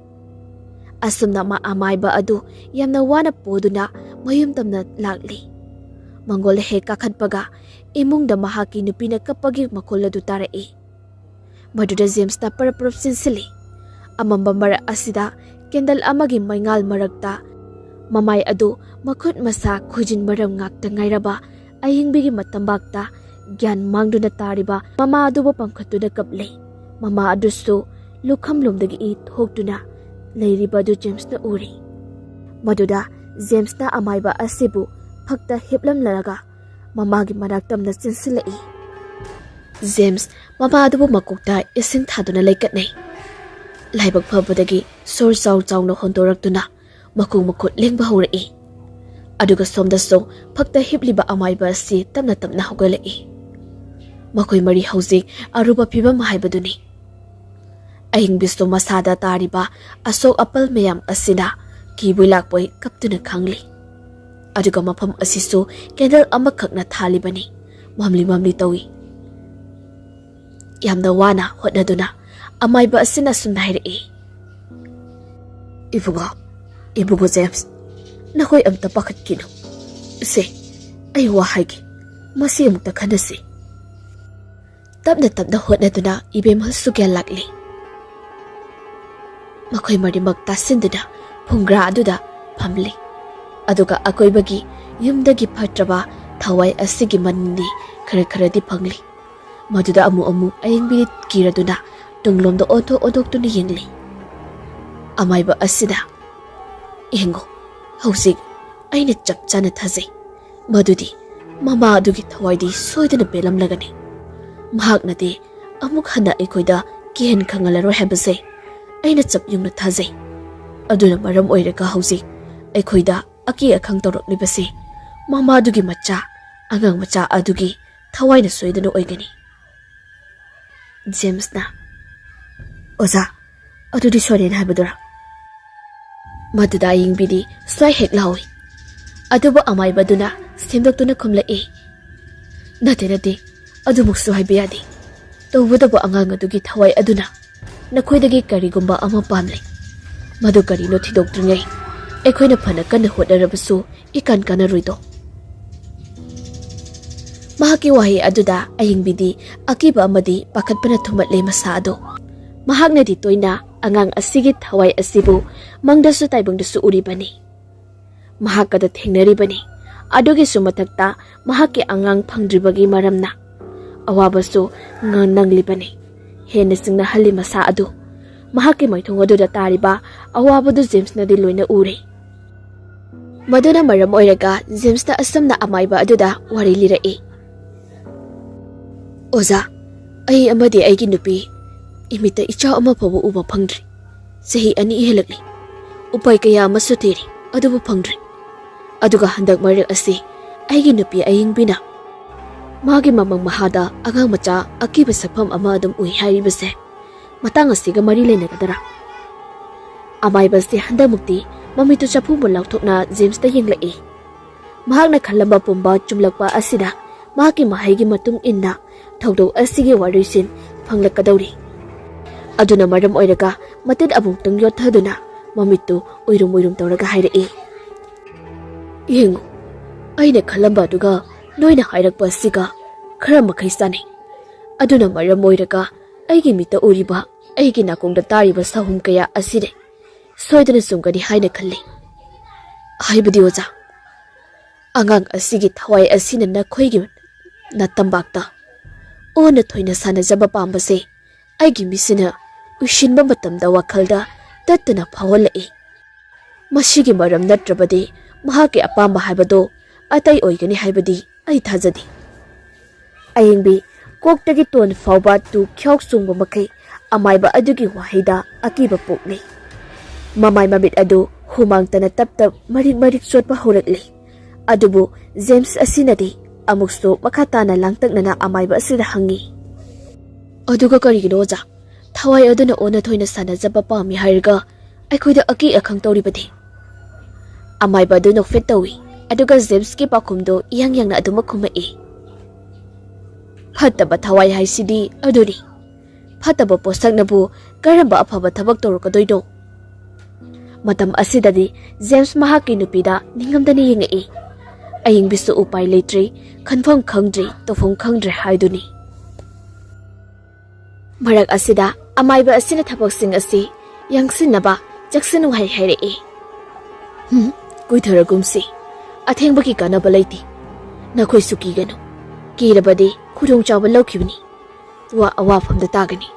ꯑꯁꯨꯝꯅ ꯃꯥ ꯑꯃꯥꯏꯕ ꯑꯗꯨ ꯌꯥꯝꯅ ꯋꯥꯅ ꯄꯨꯗꯨꯅ ꯃꯌꯨꯝ ꯇꯝꯅ ꯂꯥꯛꯂꯤ꯫ ꯃꯪꯒꯣꯜ ꯍꯦꯛ ꯀꯥꯈꯠꯄꯒ ꯏꯃꯨꯡꯗ ꯃꯍꯥꯛꯀꯤ ꯅꯨꯄꯤꯅ ꯀꯞꯄꯒꯤ ꯃꯈꯣꯜ ꯑꯗꯨ ꯇꯥꯔꯛꯏ꯫ ꯃꯗꯨꯗ ꯖꯦꯝꯁꯅ ꯄꯔꯞ ꯄꯔꯞ ꯆꯦꯟꯁꯤꯜꯂꯤ꯫ ꯑꯃꯝꯕ ꯃꯔꯛ ꯑꯁꯤꯗ ꯀꯦꯟꯗꯜ ꯑꯃꯒꯤ ꯃꯩꯉꯥꯜ ꯃꯔꯛꯇ ꯃꯃꯥꯏ ꯑꯗꯨ ꯃꯈꯨꯠ ꯃꯁꯥ ꯈꯣꯏꯖꯤꯟ ꯃꯔꯝ ꯉꯥꯛꯇ ꯉꯥꯏꯔꯕ ꯑꯌꯤꯡꯕꯤꯒꯤ ꯃꯇꯝꯕꯥꯛꯇ ꯒ꯭ꯌꯥꯟ ꯃꯥꯡꯗꯨꯅ ꯇꯥꯔꯤꯕ ꯃꯃꯥ ꯑꯗꯨꯕꯨ ꯄꯥꯡꯈꯠꯇꯨꯅ ꯀꯞꯂꯤ꯫ ꯃꯃꯥ ꯑꯗꯨꯁꯨ ꯂꯨꯈꯝꯂꯣꯝꯗꯒꯤ ꯏ ꯊꯣꯛꯇꯨꯅ ꯂꯩꯔꯤꯕ ꯑꯗꯨ ꯖꯦꯝꯁꯅ ꯎꯔꯤ꯫ ꯃꯗꯨꯗ ꯖꯦꯝꯁꯅ ꯑꯃꯥꯏꯕ ꯑꯁꯤꯕꯨ ꯐꯛꯇ ꯍꯤꯞꯂꯝꯂꯒ ꯃꯃꯥꯒꯤ ꯃꯅꯥꯛ ꯇꯝꯅ ꯆꯦꯟꯁꯤꯜꯂꯛꯏ꯫ ꯖꯦꯝꯁ ꯃꯃꯥ ꯑꯗꯨꯕꯨ ꯃꯀꯣꯛꯇ ꯏꯁꯤꯡ ꯊꯥꯗꯨꯅ ꯂꯩꯀꯠꯅꯩ꯫ ꯂꯥꯏꯕꯛ ꯐꯕꯗꯒꯤ ꯁꯣꯔ ꯆꯥꯎ ꯆꯥꯎꯅ ꯍꯣꯟꯗꯣꯔꯛꯇꯨꯅ ꯃꯈꯣꯡ ꯃꯈꯨꯠ ꯂꯦꯡꯕ ꯍꯧꯔꯛꯏ꯫ ꯑꯗꯨꯒ ꯁꯣꯝꯗꯁꯨ ꯐꯛꯇ ꯍꯤꯞꯂꯤꯕ ꯑꯃꯥꯏꯕ ꯑꯁꯤ ꯇꯞꯅ ꯇꯞꯅ ꯍꯧꯒꯠꯂꯛꯏ꯫ ꯃꯈꯣꯏ ꯃꯔꯤ ꯍꯧꯖꯤꯛ ꯑꯔꯨꯕ ꯐꯤꯕꯝ ꯍꯥꯏꯕꯗꯨꯅꯤ꯫ ꯑꯍꯤꯡꯕꯤꯁꯨ ꯃꯁꯥꯗ ꯇꯥꯔꯤꯕ ꯑꯁꯣꯛ ꯑꯄꯜ ꯃꯌꯥꯝ ꯑꯁꯤꯅ ꯀꯤꯕꯣꯏ ꯂꯥꯛꯄꯣꯏ ꯀꯞꯇꯨꯅ ꯈꯥꯡꯂꯤ꯫ ꯑꯗꯨꯒ ꯃꯐꯝ ꯑꯁꯤꯁꯨ ꯀꯦꯟꯗꯜ ꯑꯃꯈꯛꯅ ꯊꯥꯜꯂꯤꯕꯅꯤ꯫ ꯃꯝꯂꯤ ꯃꯝꯂꯤ ꯇꯧꯏ꯫ ꯌꯥꯝꯅ ꯋꯥꯅ ꯍꯣꯠꯅꯗꯨꯅ ꯑꯃꯥꯏꯕ ꯑꯁꯤꯅ ꯑꯁꯨꯝꯅ ꯍꯥꯏꯔꯛꯏ, "ꯏꯕꯨꯡꯉꯣ, ꯏꯕꯨꯡꯉꯣ ꯖꯦꯝꯁ, ꯅꯈꯣꯏ ꯑꯝꯇ ꯄꯥꯈꯠꯈꯤꯅꯨ꯫ ꯁꯦ, ꯑꯩ ꯋꯥ ꯍꯥꯏꯒꯦ, ꯃꯁꯤ ꯑꯃꯨꯛꯇ ꯈꯟꯅꯁꯤ꯫" ꯇꯞꯅ ꯇꯞꯅ ꯍꯣꯠꯅꯗꯨꯅ ꯏꯕꯦꯝꯍꯜꯁꯨ ꯒ꯭ꯌꯥꯟ ꯂꯥꯛꯂꯤ꯫ ꯃꯈꯣꯏ ꯃꯔꯤꯃꯛ ꯇꯥꯁꯤꯟꯗꯨꯅ ꯐꯨꯡꯒ꯭ꯔꯥ ꯑꯗꯨꯗ ꯐꯝꯂꯤ꯫ ꯑꯗꯨꯒ ꯑꯀꯣꯏꯕꯒꯤ ꯌꯨꯝꯗꯒꯤ ꯐꯠꯇ꯭ꯔꯕ ꯊꯋꯥꯏ ꯑꯁꯤꯒꯤ ꯃꯅꯤꯟꯗꯤ ꯈꯔ ꯈꯔꯗꯤ ꯐꯪꯂꯤ꯫ ꯃꯗꯨꯗ ꯑꯃꯨꯛ ꯑꯃꯨꯛ ꯑꯌꯤꯡꯕꯤꯗꯤ ꯀꯤꯔꯗꯨꯅ ꯇꯨꯡꯂꯣꯝꯗ ꯑꯣꯟꯊꯣꯛ ꯑꯣꯟꯊꯣꯛꯇꯨꯅ ꯌꯦꯡꯂꯤ꯫ ꯑꯃꯥꯏꯕ ꯑꯁꯤꯅ, "ꯌꯦꯡꯉꯣ, ꯍꯧꯖꯤꯛ ꯑꯩꯅ ꯆꯞ ꯆꯥꯅ ꯊꯥꯖꯩ꯫ ꯃꯗꯨꯗꯤ ꯃꯃꯥ ꯑꯗꯨꯒꯤ ꯊꯋꯥꯏꯗꯤ ꯁꯣꯏꯗꯅ ꯄꯦꯜꯂꯝꯂꯒꯅꯤ꯫ ꯃꯍꯥꯛꯅꯗꯤ ꯑꯃꯨꯛ ꯍꯟꯅ ꯑꯩꯈꯣꯏꯗ ꯀꯤꯍꯟ ꯈꯪꯍꯜꯂꯔꯣꯏ ꯍꯥꯏꯕꯁꯦ ꯑꯩꯅ ꯆꯞ ꯌꯨꯡꯅ ꯊꯥꯖꯩ꯫ ꯑꯗꯨꯅ ꯃꯔꯝ ꯑꯣꯏꯔꯒ ꯍꯧꯖꯤꯛ ꯑꯩꯈꯣꯏꯗ ꯑꯀꯤ ꯑꯈꯪ ꯇꯧꯔꯛꯂꯤꯕꯁꯤ ꯃꯃꯥꯗꯨꯒꯤ ꯃꯆꯥ, ꯑꯉꯥꯡ ꯃꯆꯥ ꯑꯗꯨꯒꯤ ꯊꯋꯥꯏꯅ ꯁꯣꯏꯗꯅ ꯑꯣꯏꯒꯅꯤ꯫ ꯖꯦꯝꯁꯅ, "ꯑꯣꯖꯥ, ꯑꯗꯨꯗꯤ ꯁꯣꯏꯔꯦꯅ ꯍꯥꯏꯕꯗꯨꯔꯥ?" ꯃꯗꯨꯗ ꯑꯌꯤꯡꯕꯤꯗꯤ ꯁ꯭ꯋꯥꯏ ꯍꯦꯛ ꯂꯥꯎꯏ꯫ ꯑꯗꯨꯕꯨ ꯑꯃꯥꯏꯕꯗꯨꯅ ꯁꯦꯝꯗꯣꯛꯇꯨꯅ ꯈꯨꯝꯂꯛꯏ, "ꯅꯠꯇꯦ, ꯅꯠꯇꯦ, ꯑꯗꯨꯃꯛꯁꯨ ꯍꯥꯏꯕ ꯌꯥꯗꯦ꯫ ꯇꯧꯕꯇꯕꯨ ꯑꯉꯥꯡ ꯑꯗꯨꯒꯤ ꯊꯋꯥꯏ ꯑꯗꯨꯅ ꯅꯈꯣꯏꯗꯒꯤ ꯀꯔꯤꯒꯨꯝꯕ ꯑꯃ ꯄꯥꯝꯂꯦ꯫ ꯃꯗꯨ ꯀꯔꯤꯅꯣ ꯊꯤꯗꯣꯛꯇ꯭ꯔꯤꯉꯩ ꯑꯩꯈꯣꯏꯅ ꯐꯅ ꯀꯟꯅ ꯍꯣꯠꯅꯔꯕꯁꯨ ꯏꯀꯥꯟ ꯀꯥꯟꯅꯔꯣꯏꯗꯣ꯫" ꯃꯍꯥꯛꯀꯤ ꯋꯥꯍꯩ ꯑꯗꯨꯗ ꯑꯌꯤꯡꯕꯤꯗꯤ ꯑꯀꯤꯕ ꯑꯃꯗꯤ ꯄꯥꯈꯠꯄꯅ ꯊꯨꯝꯃꯠꯂꯦ ꯃꯁꯥ ꯑꯗꯨ꯫ ꯃꯍꯥꯛꯅꯗꯤ ꯇꯣꯏꯅ ꯑꯉꯥꯡ ꯑꯁꯤꯒꯤ ꯊꯋꯥꯏ ꯑꯁꯤꯕꯨ ꯃꯪꯗꯁꯨ ꯇꯥꯏꯕꯪꯗꯁꯨ ꯎꯔꯤꯕꯅꯤ꯫ ꯃꯍꯥꯛꯀꯗ ꯊꯦꯡꯅꯔꯤꯕꯅꯤ꯫ ꯑꯗꯨꯒꯤꯁꯨ ꯃꯊꯛꯇ ꯃꯍꯥꯛꯀꯤ ꯑꯉꯥꯡ ꯐꯪꯗ꯭ꯔꯤꯕꯒꯤ ꯃꯔꯝꯅ ꯑꯋꯥꯕꯁꯨ ꯉ-, ꯅꯪꯂꯤꯕꯅꯤ꯫ ꯍꯦꯟꯅ ꯆꯤꯡꯅꯍꯜꯂꯤ ꯃꯁꯥ ꯑꯗꯨ꯫ ꯃꯍꯥꯛꯀꯤ ꯃꯥꯏꯊꯣꯡ ꯑꯗꯨꯗ ꯇꯥꯔꯤꯕ ꯑꯋꯥꯕꯗꯨ ꯖꯦꯝꯁꯅꯗꯤ ꯂꯣꯏꯅ ꯎꯔꯦ꯫ ꯃꯗꯨꯅ ꯃꯔꯝ ꯑꯣꯏꯔꯒ ꯖꯦꯝꯁꯅ ꯑꯁꯨꯝꯅ ꯑꯃꯥꯏꯕ ꯑꯗꯨꯗ ꯋꯥꯔꯤ ꯂꯤꯔꯛꯏ, "ꯑꯣꯖꯥ, ꯑꯩ ꯑꯃꯗꯤ ꯑꯩꯒꯤ ꯅꯨꯄꯤ ꯏꯃꯤꯠꯇ ꯏꯆꯥ ꯑꯃ ꯐꯥꯎꯕ ꯎꯕ ꯐꯪꯗ꯭ꯔꯤ꯫ ꯆꯍꯤ ꯑꯅꯤ ꯍꯦꯜꯂꯛꯂꯤ꯫ ꯎꯄꯥꯏ ꯀꯌꯥ ꯑꯃꯁꯨ ꯊꯤꯔꯤ, ꯑꯗꯨꯕꯨ ꯐꯪꯗ꯭ꯔꯤ꯫ ꯑꯗꯨꯒ ꯍꯟꯗꯛ ꯃꯔꯛ ꯑꯁꯤ ꯑꯩꯒꯤ ꯅꯨꯄꯤ ꯑꯌꯤꯡꯕꯤꯅ ꯃꯥꯒꯤ ꯃꯃꯪ ꯃꯍꯥꯗ ꯑꯉꯥꯡ ꯃꯆꯥ ꯑꯀꯤꯕ ꯁꯛꯐꯝ ꯑꯃ ꯑꯗꯨꯝ ꯎꯏ ꯍꯥꯏꯔꯤꯕꯁꯦ ꯃꯇꯥꯡ ꯑꯁꯤꯒ ꯃꯔꯤ ꯂꯩꯅꯒꯗ꯭ꯔꯥ?" ꯑꯃꯥꯏꯕꯁꯤ ꯍꯟꯗꯛꯃꯨꯛꯇꯤ ꯃꯃꯤꯠꯇꯨ ꯆꯐꯨ ꯃꯨꯟ ꯂꯥꯎꯊꯣꯛꯅ ꯖꯦꯝꯁꯇ ꯌꯦꯡꯂꯛꯏ꯫ ꯃꯍꯥꯛꯅ ꯈꯜꯂꯝꯕ ꯄꯨꯝꯕ ꯆꯨꯝꯂꯛꯄ ꯑꯁꯤꯗ ꯃꯍꯥꯛꯀꯤ ꯃꯍꯩꯒꯤ ꯃꯇꯨꯡ ꯏꯟꯅ ꯊꯧꯗꯣꯛ ꯑꯁꯤꯒꯤ ꯋꯥꯔꯣꯏꯁꯤꯟ ꯐꯪꯂꯛꯀꯗꯧꯔꯤ꯫ ꯑꯗꯨꯅ ꯃꯔꯝ ꯑꯣꯏꯔꯒ ꯃꯇꯤꯟ ꯑꯃꯨꯛꯇꯪ ꯌꯣꯠꯊꯗꯨꯅ ꯃꯃꯤꯠꯇꯨ ꯎꯏꯔꯨꯝ ꯎꯏꯔꯨꯝ ꯇꯧꯔꯒ ꯍꯥꯏꯔꯛꯏ, "ꯌꯦꯡꯉꯨ, ꯑꯩꯅ ꯈꯜꯂꯝꯕ ꯑꯗꯨꯒ ꯅꯣꯏꯅ ꯍꯥꯏꯔꯛꯄ ꯑꯁꯤꯒ ꯈꯔ ꯃꯈꯩ ꯆꯥꯟꯅꯩ꯫ ꯑꯗꯨꯅ ꯃꯔꯝ ꯑꯣꯏꯔꯒ ꯑꯩꯒꯤ ꯃꯤꯠꯇ ꯎꯔꯤꯕ, ꯑꯩꯒꯤ ꯅꯥꯀꯣꯡꯗ ꯇꯥꯔꯤꯕ ꯁꯥꯍꯨꯝ ꯀꯌꯥ ꯑꯁꯤꯗꯤ ꯁꯣꯏꯗꯅ ꯆꯨꯝꯒꯅꯤ ꯍꯥꯏꯅ ꯈꯜꯂꯤ꯫ ꯍꯥꯏꯕꯗꯤ ꯑꯣꯖꯥ, ꯑꯉꯥꯡ ꯑꯁꯤꯒꯤ ꯊꯋꯥꯏ ꯑꯁꯤꯅ ꯅꯈꯣꯏꯒꯤ ꯅꯇꯝꯕꯥꯛꯇ ꯑꯣꯟꯅ ꯊꯣꯏꯅ ꯁꯥꯟꯅꯖꯕ ꯄꯥꯝꯕꯁꯦ ꯑꯩꯒꯤ ꯃꯤꯠꯁꯤꯅ ꯎꯏꯁꯤꯟꯕ ꯃꯇꯝꯗ ꯋꯥꯈꯜꯗ ꯇꯠꯇꯅ ꯐꯥꯎꯍꯜꯂꯛꯏ꯫ ꯃꯁꯤꯒꯤ ꯃꯔꯝ ꯅꯠꯇ꯭ꯔꯕꯗꯤ ꯃꯍꯥꯛꯀꯤ ꯑꯄꯥꯝꯕ ꯍꯥꯏꯕꯗꯣ ꯑꯇꯩ ꯑꯣꯏꯒꯅꯤ ꯍꯥꯏꯕꯗꯤ ꯑꯩ ꯊꯥꯖꯗꯦ꯫" ꯑꯌꯤꯡꯕꯤ ꯀꯣꯛꯇꯒꯤ ꯇꯣꯟ ꯐꯥꯎꯕ ꯇꯨ ꯈ꯭ꯌꯥꯎ ꯆꯣꯡꯕ ꯃꯈꯩ ꯑꯃꯥꯏꯕ ꯑꯗꯨꯒꯤ ꯋꯥꯍꯩꯗ ꯑꯀꯤꯕ ꯄꯣꯛꯂꯤ꯫ ꯃꯃꯥꯏ ꯃꯃꯤꯠ ꯑꯗꯨ ꯍꯨꯃꯥꯡꯇꯅ ꯇꯞ ꯇꯞ ꯃꯔꯤꯛ ꯃꯔꯤꯛ ꯆꯣꯠꯄ ꯍꯧꯔꯛꯂꯤ꯫ ꯑꯗꯨꯕꯨ ꯖꯦꯝꯁ ꯑꯁꯤꯅꯗꯤ ꯑꯃꯨꯛꯁꯨ ꯃꯈꯥ ꯇꯥꯅ ꯂꯥꯡꯇꯛꯅꯅ ꯑꯃꯥꯏꯕ ꯑꯁꯤꯗ ꯍꯪꯉꯤ, "ꯑꯗꯨꯒ ꯀꯔꯤꯒꯤꯅꯣ ꯑꯣꯖꯥ? ꯊꯋꯥꯏ ꯑꯗꯨꯅ ꯑꯣꯟꯅ ꯊꯣꯏꯅ ꯁꯥꯟꯅꯖꯕ ꯄꯥꯝꯃꯤ ꯍꯥꯏꯔꯒ ꯑꯩꯈꯣꯏꯗ ꯑꯀꯤ ꯑꯈꯪ ꯇꯧꯔꯤꯕꯗꯤ?" ꯑꯃꯥꯏꯕ ꯑꯗꯨ ꯅꯣꯛꯐꯦꯠ ꯇꯧꯏ, ꯑꯗꯨꯒ ꯖꯦꯝꯁꯀꯤ ꯄꯥꯎꯈꯨꯝꯗꯨ ꯏꯌꯥꯡ ꯌꯥꯡꯅ ꯑꯗꯨꯃꯛ ꯈꯨꯝꯃꯛꯏ, "ꯐꯠꯇꯕ ꯊꯋꯥꯏ ꯍꯥꯏꯁꯤꯗꯤ ꯑꯗꯨꯅꯤ꯫ ꯐꯠꯇꯕ ꯄꯣꯠꯁꯛꯅꯕꯨ ꯀꯔꯝꯕ ꯑꯐꯕ ꯊꯕꯛ ꯇꯧꯔꯛꯀꯗꯣꯏꯅꯣ?" ꯃꯇꯝ ꯑꯁꯤꯗꯗꯤ ꯖꯦꯝꯁ ꯃꯍꯥꯛꯀꯤ ꯅꯨꯄꯤꯗ ꯅꯤꯡꯉꯝꯗꯅ ꯌꯦꯡꯉꯛꯏ꯫ ꯑꯌꯤꯡꯕꯤꯁꯨ ꯎꯄꯥꯏ ꯂꯩꯇ꯭ꯔꯤ, ꯈꯟꯐꯝ ꯈꯪꯗ꯭ꯔꯤ, ꯇꯧꯐꯝ ꯈꯪꯗ꯭ꯔꯦ ꯍꯥꯏꯗꯨꯅꯤ꯫ ꯃꯔꯛ ꯑꯁꯤꯗ ꯑꯃꯥꯏꯕ ꯑꯁꯤꯅ ꯊꯕꯛꯁꯤꯡ ꯑꯁꯤ ꯌꯥꯡꯁꯤꯟꯅꯕ ꯆꯦꯛꯁꯤꯟ ꯋꯥꯍꯩ ꯍꯥꯏꯔꯛꯏ, "ꯍꯨꯝ, ꯀꯨꯏꯊꯔꯒꯨꯝꯁꯤ꯫ ꯑꯊꯦꯡꯕꯒꯤ ꯀꯥꯟꯅꯕ ꯂꯩꯇꯦ꯫ ꯅꯈꯣꯏꯁꯨ ꯀꯤꯒꯅꯨ꯫ ꯀꯤꯔꯕꯗꯤ ꯈꯨꯗꯣꯡꯆꯥꯕ ꯂꯧꯈꯤꯕꯅꯤ꯫ ꯋꯥ ꯑꯋꯥꯐꯝꯗ ꯇꯥꯒꯅꯤ꯫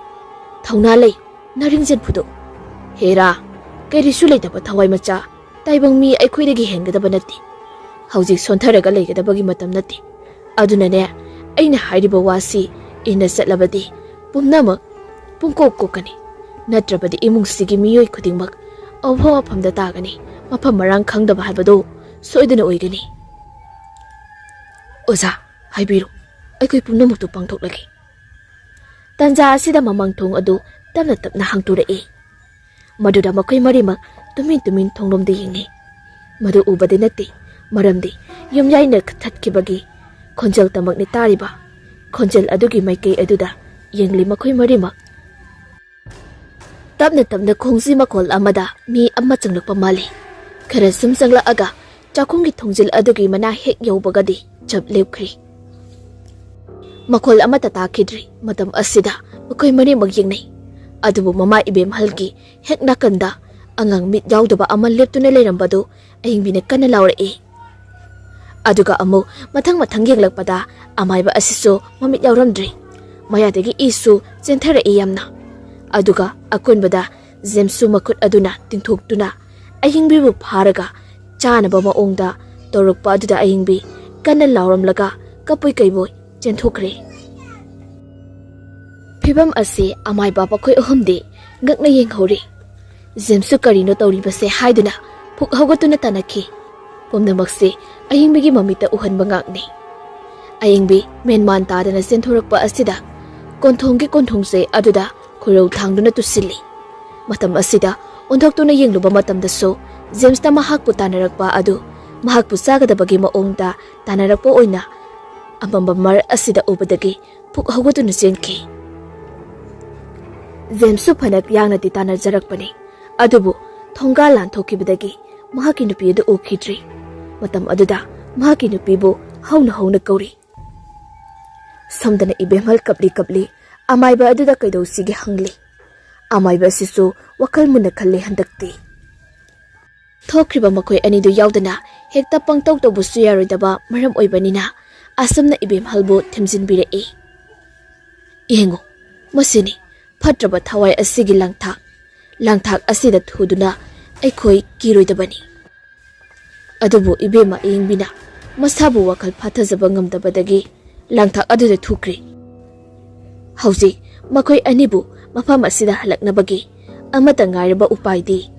ꯊꯧꯅꯥ ꯂꯩ, ꯅꯥꯔꯤꯡꯖꯦꯟ ꯐꯨꯗꯣꯛ꯫ ꯍꯦꯔꯥ, ꯀꯔꯤꯁꯨ ꯂꯩꯇꯕ ꯊꯋꯥꯏ ꯃꯆꯥ, ꯇꯥꯏꯕꯪ ꯃꯤ ꯑꯩꯈꯣꯏꯗꯒꯤ ꯍꯦꯟꯒꯗꯕ ꯅꯠꯇꯦ꯫ ꯍꯧꯖꯤꯛ ꯁꯣꯟꯊꯔꯒ ꯂꯩꯒꯗꯕꯒꯤ ꯃꯇꯝ ꯅꯠꯇꯦ꯫ ꯑꯗꯨꯅꯅꯦ, ꯑꯩꯅ ꯍꯥꯏꯔꯤꯕ ꯋꯥꯁꯤ ꯏꯟꯅ ꯆꯠꯂꯕꯗꯤ ꯄꯨꯝꯅꯃꯛ ꯄꯨꯡꯀꯣꯛ ꯀꯣꯛꯀꯅꯤ꯫ ꯅꯠꯇ꯭ꯔꯕꯗꯤ ꯏꯃꯨꯡꯁꯤꯒꯤ ꯃꯤꯑꯣꯏ ꯈꯨꯗꯤꯡꯃꯛ ꯑꯋꯥ ꯋꯥꯐꯝꯗ ꯇꯥꯒꯅꯤ꯫ ꯃꯐꯝ ꯃꯔꯥꯡ ꯈꯪꯗꯕ ꯍꯥꯏꯕꯗꯨ ꯁꯣꯏꯗꯅ ꯑꯣꯏꯒꯅꯤ꯫" "ꯑꯣꯖꯥ, ꯍꯥꯏꯕꯤꯔꯣ, ꯑꯩꯈꯣꯏ ꯄꯨꯝꯅꯃꯛꯇꯨ ꯄꯥꯡꯊꯣꯛꯂꯒꯦ꯫" ꯇꯥꯟꯖꯥ ꯑꯁꯤꯗ ꯃꯃꯥꯡ ꯊꯣꯡ ꯑꯗꯨ ꯇꯞꯅ ꯇꯞꯅ ꯍꯥꯡꯗꯣꯔꯛꯏ꯫ ꯃꯗꯨꯗ ꯃꯈꯣꯏ ꯃꯔꯤꯃꯛ ꯇꯨꯃꯤꯟ ꯇꯨꯃꯤꯟ ꯊꯣꯡꯂꯣꯝꯗ ꯌꯦꯡꯉꯤ꯫ ꯃꯗꯨ ꯎꯕꯗꯤ ꯅꯠꯇꯦ, ꯃꯔꯝꯗꯤ ꯌꯨꯝꯌꯥꯏꯅ ꯊꯠꯈꯤꯕꯒꯤ ꯈꯣꯟꯖꯦꯜꯇꯃꯛꯅꯤ ꯇꯥꯔꯤꯕ꯫ ꯈꯣꯟꯖꯦꯜ ꯑꯗꯨꯒꯤ ꯃꯥꯏꯀꯩ ꯑꯗꯨꯗ ꯌꯦꯡꯂꯤ ꯃꯈꯣꯏ ꯃꯔꯤꯃꯛ꯫ ꯇꯞꯅ ꯇꯞꯅ ꯈꯣꯡꯖꯤ ꯃꯈꯣꯜ ꯑꯃꯗ ꯃꯤ ꯑꯃ ꯆꯪꯂꯛꯄ ꯃꯥꯜꯂꯤ꯫ ꯈꯔ ꯁꯨꯝ ꯆꯪꯂꯛꯑꯒ ꯆꯥꯛꯈꯨꯝꯒꯤ ꯊꯣꯡꯖꯤꯜ ꯑꯗꯨꯒꯤ ꯃꯅꯥ ꯍꯦꯛ ꯌꯧꯕꯒꯗꯤ ꯆꯞ ꯂꯦꯞꯈ꯭ꯔꯤ꯫ ꯃꯈꯣꯜ ꯑꯃꯠꯇ ꯇꯥꯈꯤꯗ꯭ꯔꯤ꯫ ꯃꯇꯝ ꯑꯁꯤꯗ ꯃꯈꯣꯏ ꯃꯔꯤꯃꯛ ꯌꯦꯡꯅꯩ꯫ ꯑꯗꯨꯕꯨ ꯃꯃꯥ ꯏꯕꯦꯝꯍꯜꯒꯤ ꯍꯦꯛ ꯅꯥꯀꯟꯗ ꯑꯉꯥꯡ ꯃꯤꯠ ꯌꯥꯎꯗꯕ ꯑꯃ ꯂꯦꯞꯇꯨꯅ ꯂꯩꯔꯝꯕꯗꯨ ꯑꯍꯤꯡꯕꯤꯅ ꯀꯟꯅ ꯂꯥꯎꯔꯛꯏ꯫ ꯑꯗꯨꯒ ꯑꯃꯨꯛ ꯃꯊꯪ ꯃꯊꯪ ꯌꯦꯡꯂꯛꯄꯗ ꯑꯃꯥꯏꯕ ꯑꯁꯤꯁꯨ ꯃꯃꯤꯠ ꯌꯥꯎꯔꯝꯗ꯭ꯔꯤ꯫ ꯃꯌꯥꯗꯒꯤ ꯏꯁꯨ ꯆꯦꯟꯊꯔꯛꯏ ꯌꯥꯝꯅ꯫ ꯑꯗꯨꯒ ꯑꯀꯣꯟꯕꯗ ꯖꯦꯝꯁꯁꯨ ꯃꯈꯨꯠ ꯑꯗꯨꯅ ꯇꯤꯡꯊꯣꯛꯇꯨꯅ ꯑꯍꯤꯡꯕꯤꯕꯨ ꯐꯥꯔꯒ ꯆꯥꯅꯕ ꯃꯑꯣꯡꯗ ꯇꯧꯔꯛꯄ ꯑꯗꯨꯗ ꯑꯍꯤꯡꯕꯤ ꯀꯟꯅ ꯂꯥꯎꯔꯝꯂꯒ ꯀꯞꯄꯣꯏ ꯀꯩꯕꯣꯏ ꯆꯦꯟꯊꯣꯛꯈ꯭ꯔꯦ꯫ ꯐꯤꯚꯝ ꯑꯁꯤ ꯑꯃꯥꯏꯕ ꯃꯈꯣꯏ ꯑꯍꯨꯝꯗꯤ ꯉꯛꯅ ꯌꯦꯡꯍꯧꯔꯤ꯫ ꯖꯦꯝꯁꯁꯨ ꯀꯔꯤꯅꯣ ꯇꯧꯔꯤꯕꯁꯦ ꯍꯥꯏꯗꯨꯅ ꯐꯨꯛ ꯍꯧꯒꯠꯇꯨꯅ ꯇꯥꯟꯅꯈꯤ꯫ ꯄꯨꯝꯅꯃꯛꯁꯦ ꯑꯌꯤꯡꯕꯤꯒꯤ ꯃꯃꯤꯠꯇ ꯎꯍꯟꯕ ꯉꯥꯛꯅꯤ꯫ ꯑꯌꯤꯡꯕꯤ ꯃꯦꯟꯃꯥꯟ ꯇꯥꯗꯅ ꯆꯦꯟꯊꯣꯔꯛꯄ ꯑꯁꯤꯗ ꯀꯣꯟꯊꯣꯡꯒꯤ ꯀꯣꯟꯊꯣꯡꯁꯦ ꯑꯗꯨꯗ ꯈꯨꯔꯧ ꯊꯥꯡꯗꯨꯅ ꯇꯨꯁꯤꯜꯂꯤ꯫ ꯃꯇꯝ ꯑꯁꯤꯗ ꯑꯣꯟꯊꯣꯛꯇꯨꯅ ꯌꯦꯡꯂꯨꯕ ꯃꯇꯝꯗꯁꯨ ꯖꯦꯝꯁꯅ ꯃꯍꯥꯛꯄꯨ ꯇꯥꯟꯅꯔꯛꯄ ꯑꯗꯨ ꯃꯍꯥꯛꯄꯨ ꯆꯥꯒꯗꯕꯒꯤ ꯃꯑꯣꯡꯗ ꯇꯥꯟꯅꯔꯛꯄ ꯑꯣꯏꯅ ꯑꯃꯝꯕ ꯃꯔ ꯑꯁꯤꯗ ꯎꯕꯗꯒꯤ ꯐꯨꯛ ꯍꯧꯒꯠꯇꯨꯅ ꯆꯦꯟꯈꯤ꯫ ꯖꯦꯝꯁꯁꯨ ꯐꯅ ꯌꯥꯡꯅꯗꯤ ꯇꯥꯟꯅꯖꯔꯛꯄꯅꯤ, ꯑꯗꯨꯕꯨ ꯊꯣꯡꯒꯥꯜ ꯂꯥꯟꯊꯣꯛꯈꯤꯕꯗꯒꯤ ꯃꯍꯥꯛꯀꯤ ꯅꯨꯄꯤ ꯑꯗꯨ ꯎꯈꯤꯗ꯭ꯔꯤ꯫ ꯃꯇꯝ ꯑꯗꯨꯗ ꯃꯍꯥꯛꯀꯤ ꯅꯨꯄꯤꯕꯨ ꯍꯧꯅ ꯍꯧꯅ ꯀꯧꯔꯤ꯫ ꯁꯣꯝꯗꯅ ꯏꯕꯦꯝꯍꯜ ꯀꯞꯂꯤ ꯀꯞꯂꯤ ꯑꯃꯥꯏꯕ ꯑꯗꯨꯗ ꯀꯩꯗꯧꯁꯤꯒꯦ ꯍꯪꯂꯤ꯫ ꯑꯃꯥꯏꯕ ꯑꯁꯤꯁꯨ ꯋꯥꯈꯜ ꯃꯨꯟꯅ ꯈꯜꯂꯤ ꯍꯟꯗꯛꯇꯤ꯫ ꯊꯣꯛꯈ꯭ꯔꯤꯕ ꯃꯈꯣꯏ ꯑꯅꯤꯗꯨ ꯌꯥꯎꯗꯅ ꯍꯦꯛꯇ ꯄꯪꯇꯧ ꯇꯧꯕꯁꯨ ꯌꯥꯔꯣꯏꯗꯕ ꯃꯔꯝ ꯑꯣꯏꯕꯅꯤꯅ ꯑꯁꯨꯝꯅ ꯏꯕꯦꯝꯍꯜꯕꯨ ꯊꯦꯝꯖꯤꯟꯕꯤꯔꯛꯏ꯫ ꯌꯦꯡꯉꯨ, ꯃꯁꯤꯅꯤ ꯐꯠꯇ꯭ꯔꯕ ꯊꯋꯥꯏ ꯑꯁꯤꯒꯤ ꯂꯥꯡꯊꯥꯛ꯫ ꯂꯥꯡꯊꯥꯛ ꯑꯁꯤꯗ ꯊꯨꯗꯨꯅ ꯑꯩꯈꯣꯏ ꯀꯤꯔꯣꯏꯗꯕꯅꯤ꯫ ꯑꯗꯨꯕꯨ ꯏꯕꯦꯝꯃ ꯑꯌꯤꯡꯕꯤꯅ ꯃꯁꯥꯕꯨ ꯋꯥꯈꯜ ꯐꯥꯊꯖꯕ ꯉꯝꯗꯕꯗꯒꯤ ꯂꯥꯡꯊꯥꯛ ꯑꯗꯨꯗ ꯊꯨꯈ꯭ꯔꯦ꯫ ꯍꯧꯖꯤꯛ ꯃꯈꯣꯏ ꯑꯅꯤꯕꯨ ꯃꯐꯝ ꯑꯁꯤꯗ ꯍꯜꯂꯛꯅꯕꯒꯤ ꯑꯃꯠꯇ ꯉꯥꯏꯔꯕ ꯎꯄꯥꯏꯗꯤ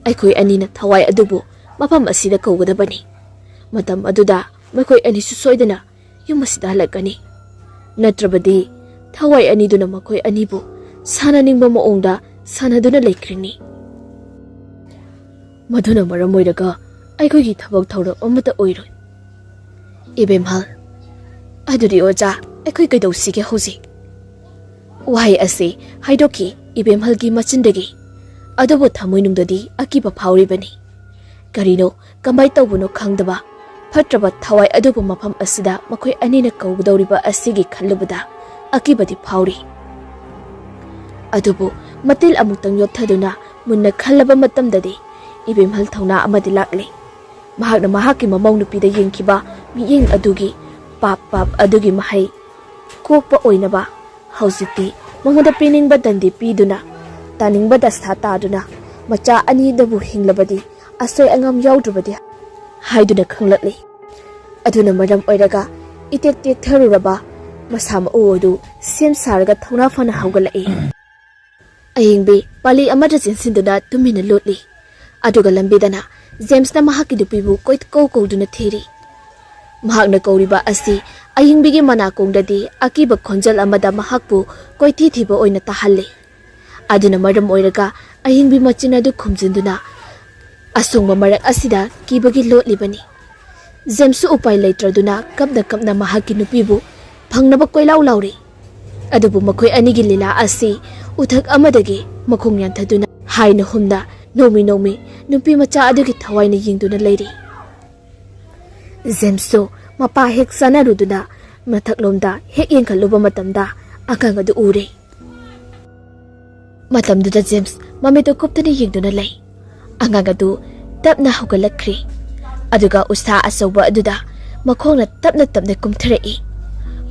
ꯑꯩꯈꯣꯏ ꯑꯅꯤꯅ ꯊꯋꯥꯏ ꯑꯗꯨꯕꯨ ꯃꯐꯝ ꯑꯁꯤꯗ ꯀꯧꯒꯗꯕꯅꯤ꯫ ꯃꯇꯝ ꯑꯗꯨꯗ ꯃꯈꯣꯏ ꯑꯅꯤꯁꯨ ꯁꯣꯏꯗꯅ ꯌꯨꯝ ꯑꯁꯤꯗ ꯍꯜꯂꯛꯀꯅꯤ꯫ ꯅꯠꯇ꯭ꯔꯕꯗꯤ ꯊꯋꯥꯏ ꯑꯅꯤꯗꯨꯅ ꯃꯈꯣꯏ ꯑꯅꯤꯕꯨ ꯁꯥꯟꯅꯅꯤꯡꯕ ꯃꯑꯣꯡꯗ ꯁꯥꯟꯅꯗꯨꯅ ꯂꯩꯈ꯭ꯔꯅꯤ꯫ ꯃꯗꯨꯅ ꯃꯔꯝ ꯑꯣꯏꯔꯒ ꯑꯩꯈꯣꯏꯒꯤ ꯊꯕꯛ ꯊꯧꯔꯝ ꯑꯃꯠꯇ ꯑꯣꯏꯔꯣꯏ꯫ ꯏꯕꯦꯝꯍꯜ, ꯑꯗꯨꯗꯤ ꯑꯣꯖꯥ, ꯑꯩꯈꯣꯏ ꯀꯩꯗꯧꯁꯤꯒꯦ ꯍꯧꯖꯤꯛ? ꯋꯥꯍꯩ ꯑꯁꯤ ꯍꯥꯏꯗꯣꯛꯈꯤ ꯏꯕꯦꯝꯍꯜꯒꯤ ꯃꯆꯤꯟꯗꯒꯤ꯫ ꯑꯗꯨꯕꯨ ꯊꯃꯣꯏꯅꯨꯡꯗꯗꯤ ꯑꯀꯤꯕ ꯐꯥꯎꯔꯤꯕꯅꯤ꯫ ꯀꯔꯤꯅꯣ, ꯀꯃꯥꯏ ꯇꯧꯕꯅꯣ ꯈꯪꯗꯕ ꯐꯠꯇ꯭ꯔꯕ ꯊꯋꯥꯏ ꯑꯗꯨꯕꯨ ꯃꯐꯝ ꯑꯁꯤꯗ ꯃꯈꯣꯏ ꯑꯅꯤꯅ ꯀꯧꯒꯗꯧꯔꯤꯕ ꯑꯁꯤꯒꯤ ꯈꯜꯂꯨꯕꯗ ꯑꯀꯤꯕꯗꯤ ꯐꯥꯎꯔꯤ꯫ ꯑꯗꯨꯕꯨ ꯃꯇꯤꯜ ꯑꯃꯨꯛꯇꯪ ꯌꯣꯠꯊꯗꯨꯅ ꯃꯨꯟꯅ ꯈꯜꯂꯕ ꯃꯇꯝꯗꯗꯤ ꯏꯕꯦꯝꯍꯜ ꯊꯧꯅꯥ ꯑꯃꯗꯤ ꯂꯥꯛꯂꯦ꯫ ꯃꯍꯥꯛꯅ ꯃꯍꯥꯛꯀꯤ ꯃꯃꯧ ꯅꯨꯄꯤꯗ ꯌꯦꯡꯈꯤꯕ ꯃꯤꯠꯌꯦꯡ ꯑꯗꯨꯒꯤ ꯄꯥꯞ ꯄꯥꯞ ꯑꯗꯨꯒꯤ ꯃꯍꯩ ꯀꯣꯛꯄ ꯑꯣꯏꯅꯕ ꯍꯧꯖꯤꯛꯇꯤ ꯃꯉꯣꯟꯗ ꯄꯤꯅꯤꯡꯕ ꯗꯟꯗꯤ ꯄꯤꯗꯨꯅ, ꯇꯥꯅꯤꯡꯕ ꯗꯁꯥ ꯇꯥꯗꯨꯅ, ꯃꯆꯥ ꯑꯅꯤꯗꯕꯨ ꯍꯤꯡꯂꯕꯗꯤ ꯑꯁꯣꯏ ꯑꯉꯥꯝ ꯌꯥꯎꯗ꯭ꯔꯕꯗꯤ ꯍꯥꯏꯗꯨꯅ ꯈꯪꯂꯛꯂꯤ꯫ ꯑꯗꯨꯅ ꯃꯔꯝ ꯑꯣꯏꯔꯒ ꯏꯇꯦꯛ ꯇꯦꯛꯊꯔꯨꯔꯕ ꯃꯁꯥ ꯃꯎ ꯑꯗꯨ ꯁꯦꯝ ꯁꯥꯔꯒ ꯊꯧꯅꯥ ꯐꯅ ꯍꯧꯒꯠꯂꯛꯏ꯫ ꯑꯌꯤꯡꯕꯤ ꯄꯥꯂꯤ ꯑꯃꯗ ꯆꯦꯟꯁꯤꯟꯗꯨꯅ ꯇꯨꯃꯤꯟꯅ ꯂꯣꯠꯂꯤ꯫ ꯑꯗꯨꯒ ꯂꯝꯕꯤꯗꯅ ꯖꯦꯝꯁꯅ ꯃꯍꯥꯛꯀꯤ ꯅꯨꯄꯤꯕꯨ ꯀꯣꯏꯀꯧ ꯀꯧꯗꯨꯅ ꯊꯤꯔꯤ꯫ ꯃꯍꯥꯛꯅ ꯀꯧꯔꯤꯕ ꯑꯁꯤ ꯑꯌꯤꯡꯕꯤꯒꯤ ꯃꯅꯥꯀꯣꯡꯗꯗꯤ ꯑꯀꯤꯕ ꯈꯣꯟꯖꯦꯜ ꯑꯃꯗ ꯃꯍꯥꯛꯄꯨ ꯀꯣꯏꯊꯤ ꯊꯤꯕ ꯑꯣꯏꯅ ꯇꯥꯍꯜꯂꯤ꯫ ꯑꯗꯨꯅ ꯃꯔꯝ ꯑꯣꯏꯔꯒ ꯑꯌꯤꯡꯕꯤ ꯃꯆꯤꯟ ꯑꯗꯨ ꯈꯨꯝꯖꯤꯟꯗꯨꯅ ꯑꯁꯣꯡꯕ ꯃꯔꯛ ꯑꯁꯤꯗ ꯀꯤꯕꯒꯤ ꯂꯣꯠꯂꯤꯕꯅꯤ꯫ ꯖꯦꯝꯁꯁꯨ ꯎꯄꯥꯏ ꯂꯩꯇ꯭ꯔꯗꯨꯅ ꯀꯞꯅ ꯀꯞꯅ ꯃꯍꯥꯛꯀꯤ ꯅꯨꯄꯤꯕꯨ ꯐꯪꯅꯕ ꯀꯣꯏꯂꯥꯎ ꯂꯥꯎꯔꯤ꯫ ꯑꯗꯨꯕꯨ ꯃꯈꯣꯏ ꯑꯅꯤꯒꯤ ꯂꯤꯂꯥ ꯑꯁꯤ ꯎꯊꯛ ꯑꯃꯗꯒꯤ ꯃꯈꯣꯡ ꯌꯥꯟꯊꯗꯨꯅ ꯍꯥꯏꯅ ꯍꯨꯝꯅ ꯅꯣꯡꯃꯤ ꯅꯣꯡꯃꯤ ꯅꯨꯄꯤ ꯃꯆꯥ ꯑꯗꯨꯒꯤ ꯊꯋꯥꯏꯅ ꯌꯦꯡꯗꯨꯅ ꯂꯩꯔꯤ꯫ ꯖꯦꯝꯁꯁꯨ ꯃꯄꯥ ꯍꯦꯛ ꯆꯥꯅꯔꯨꯗꯨꯅ ꯃꯊꯛꯂꯣꯝꯗ ꯍꯦꯛ ꯌꯦꯡꯈꯠꯂꯨꯕ ꯃꯇꯝꯗ ꯑꯉꯥꯡ ꯑꯗꯨ ꯎꯔꯦ꯫ ꯃꯇꯝꯗꯨꯗ ꯖꯦꯝꯁ ꯃꯃꯤꯠꯇꯨ ꯀꯨꯞꯇꯨꯅ ꯌꯦꯡꯗꯨꯅ ꯂꯩ꯫ ꯑꯉꯥꯡ ꯑꯗꯨ ꯇꯞꯅ ꯍꯧꯒꯠꯂꯛꯈ꯭ꯔꯦ꯫ ꯑꯗꯨꯒ ꯎꯁꯥ ꯑꯆꯧꯕ ꯑꯗꯨꯗ ꯃꯈꯣꯡꯅ ꯇꯞꯅ ꯇꯞꯅ ꯀꯨꯝꯊꯔꯛꯏ꯫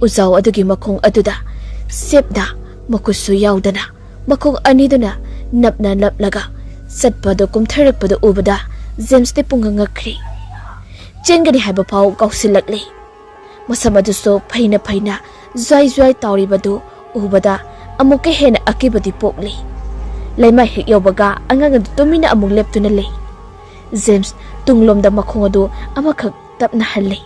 ꯎꯖꯥꯎ ꯑꯗꯨꯒꯤ ꯃꯈꯣꯡ ꯑꯗꯨꯗ ꯆꯦꯞꯅ ꯃꯈꯨꯠꯁꯨ ꯌꯥꯎꯗꯅ ꯃꯈꯣꯡ ꯑꯅꯤꯗꯨꯅ ꯅꯞꯅ ꯅꯞꯂꯒ ꯆꯠꯄꯗꯨ ꯀꯨꯝꯊꯔꯛꯄꯗꯨ ꯎꯕꯗ ꯖꯦꯝꯁꯇꯤ ꯄꯨꯡꯉꯛ ꯉꯛꯈ꯭ꯔꯦ꯫ ꯆꯦꯟꯒꯅꯤ ꯍꯥꯏꯕ ꯐꯥꯎ ꯀꯥꯎꯁꯤꯜꯂꯛꯂꯦ꯫ ꯃꯁꯝ ꯑꯗꯨꯁꯨ ꯐꯩꯅ ꯐꯩꯅ ꯖ꯭ꯋꯥꯏ ꯖ꯭ꯋꯥꯏ ꯇꯥꯎꯔꯤꯕꯗꯨ ꯎꯕꯗ ꯑꯃꯨꯛꯀ ꯍꯦꯟꯅ ꯑꯀꯤꯕꯗꯤ ꯄꯣꯛꯂꯤ꯫ ꯂꯩꯃꯥꯏ ꯍꯦꯛ ꯌꯧꯕꯒ ꯑꯉꯥꯡ ꯑꯗꯨ ꯇꯨꯃꯤꯟꯅ ꯑꯃꯨꯛ ꯂꯦꯞꯇꯨꯅ ꯂꯩ꯫ ꯖꯦꯝꯁ ꯇꯨꯡꯂꯣꯝꯗ ꯃꯈꯣꯡ ꯑꯗꯨ ꯑꯃꯈꯛ ꯇꯞꯅ ꯍꯜꯂꯤ꯫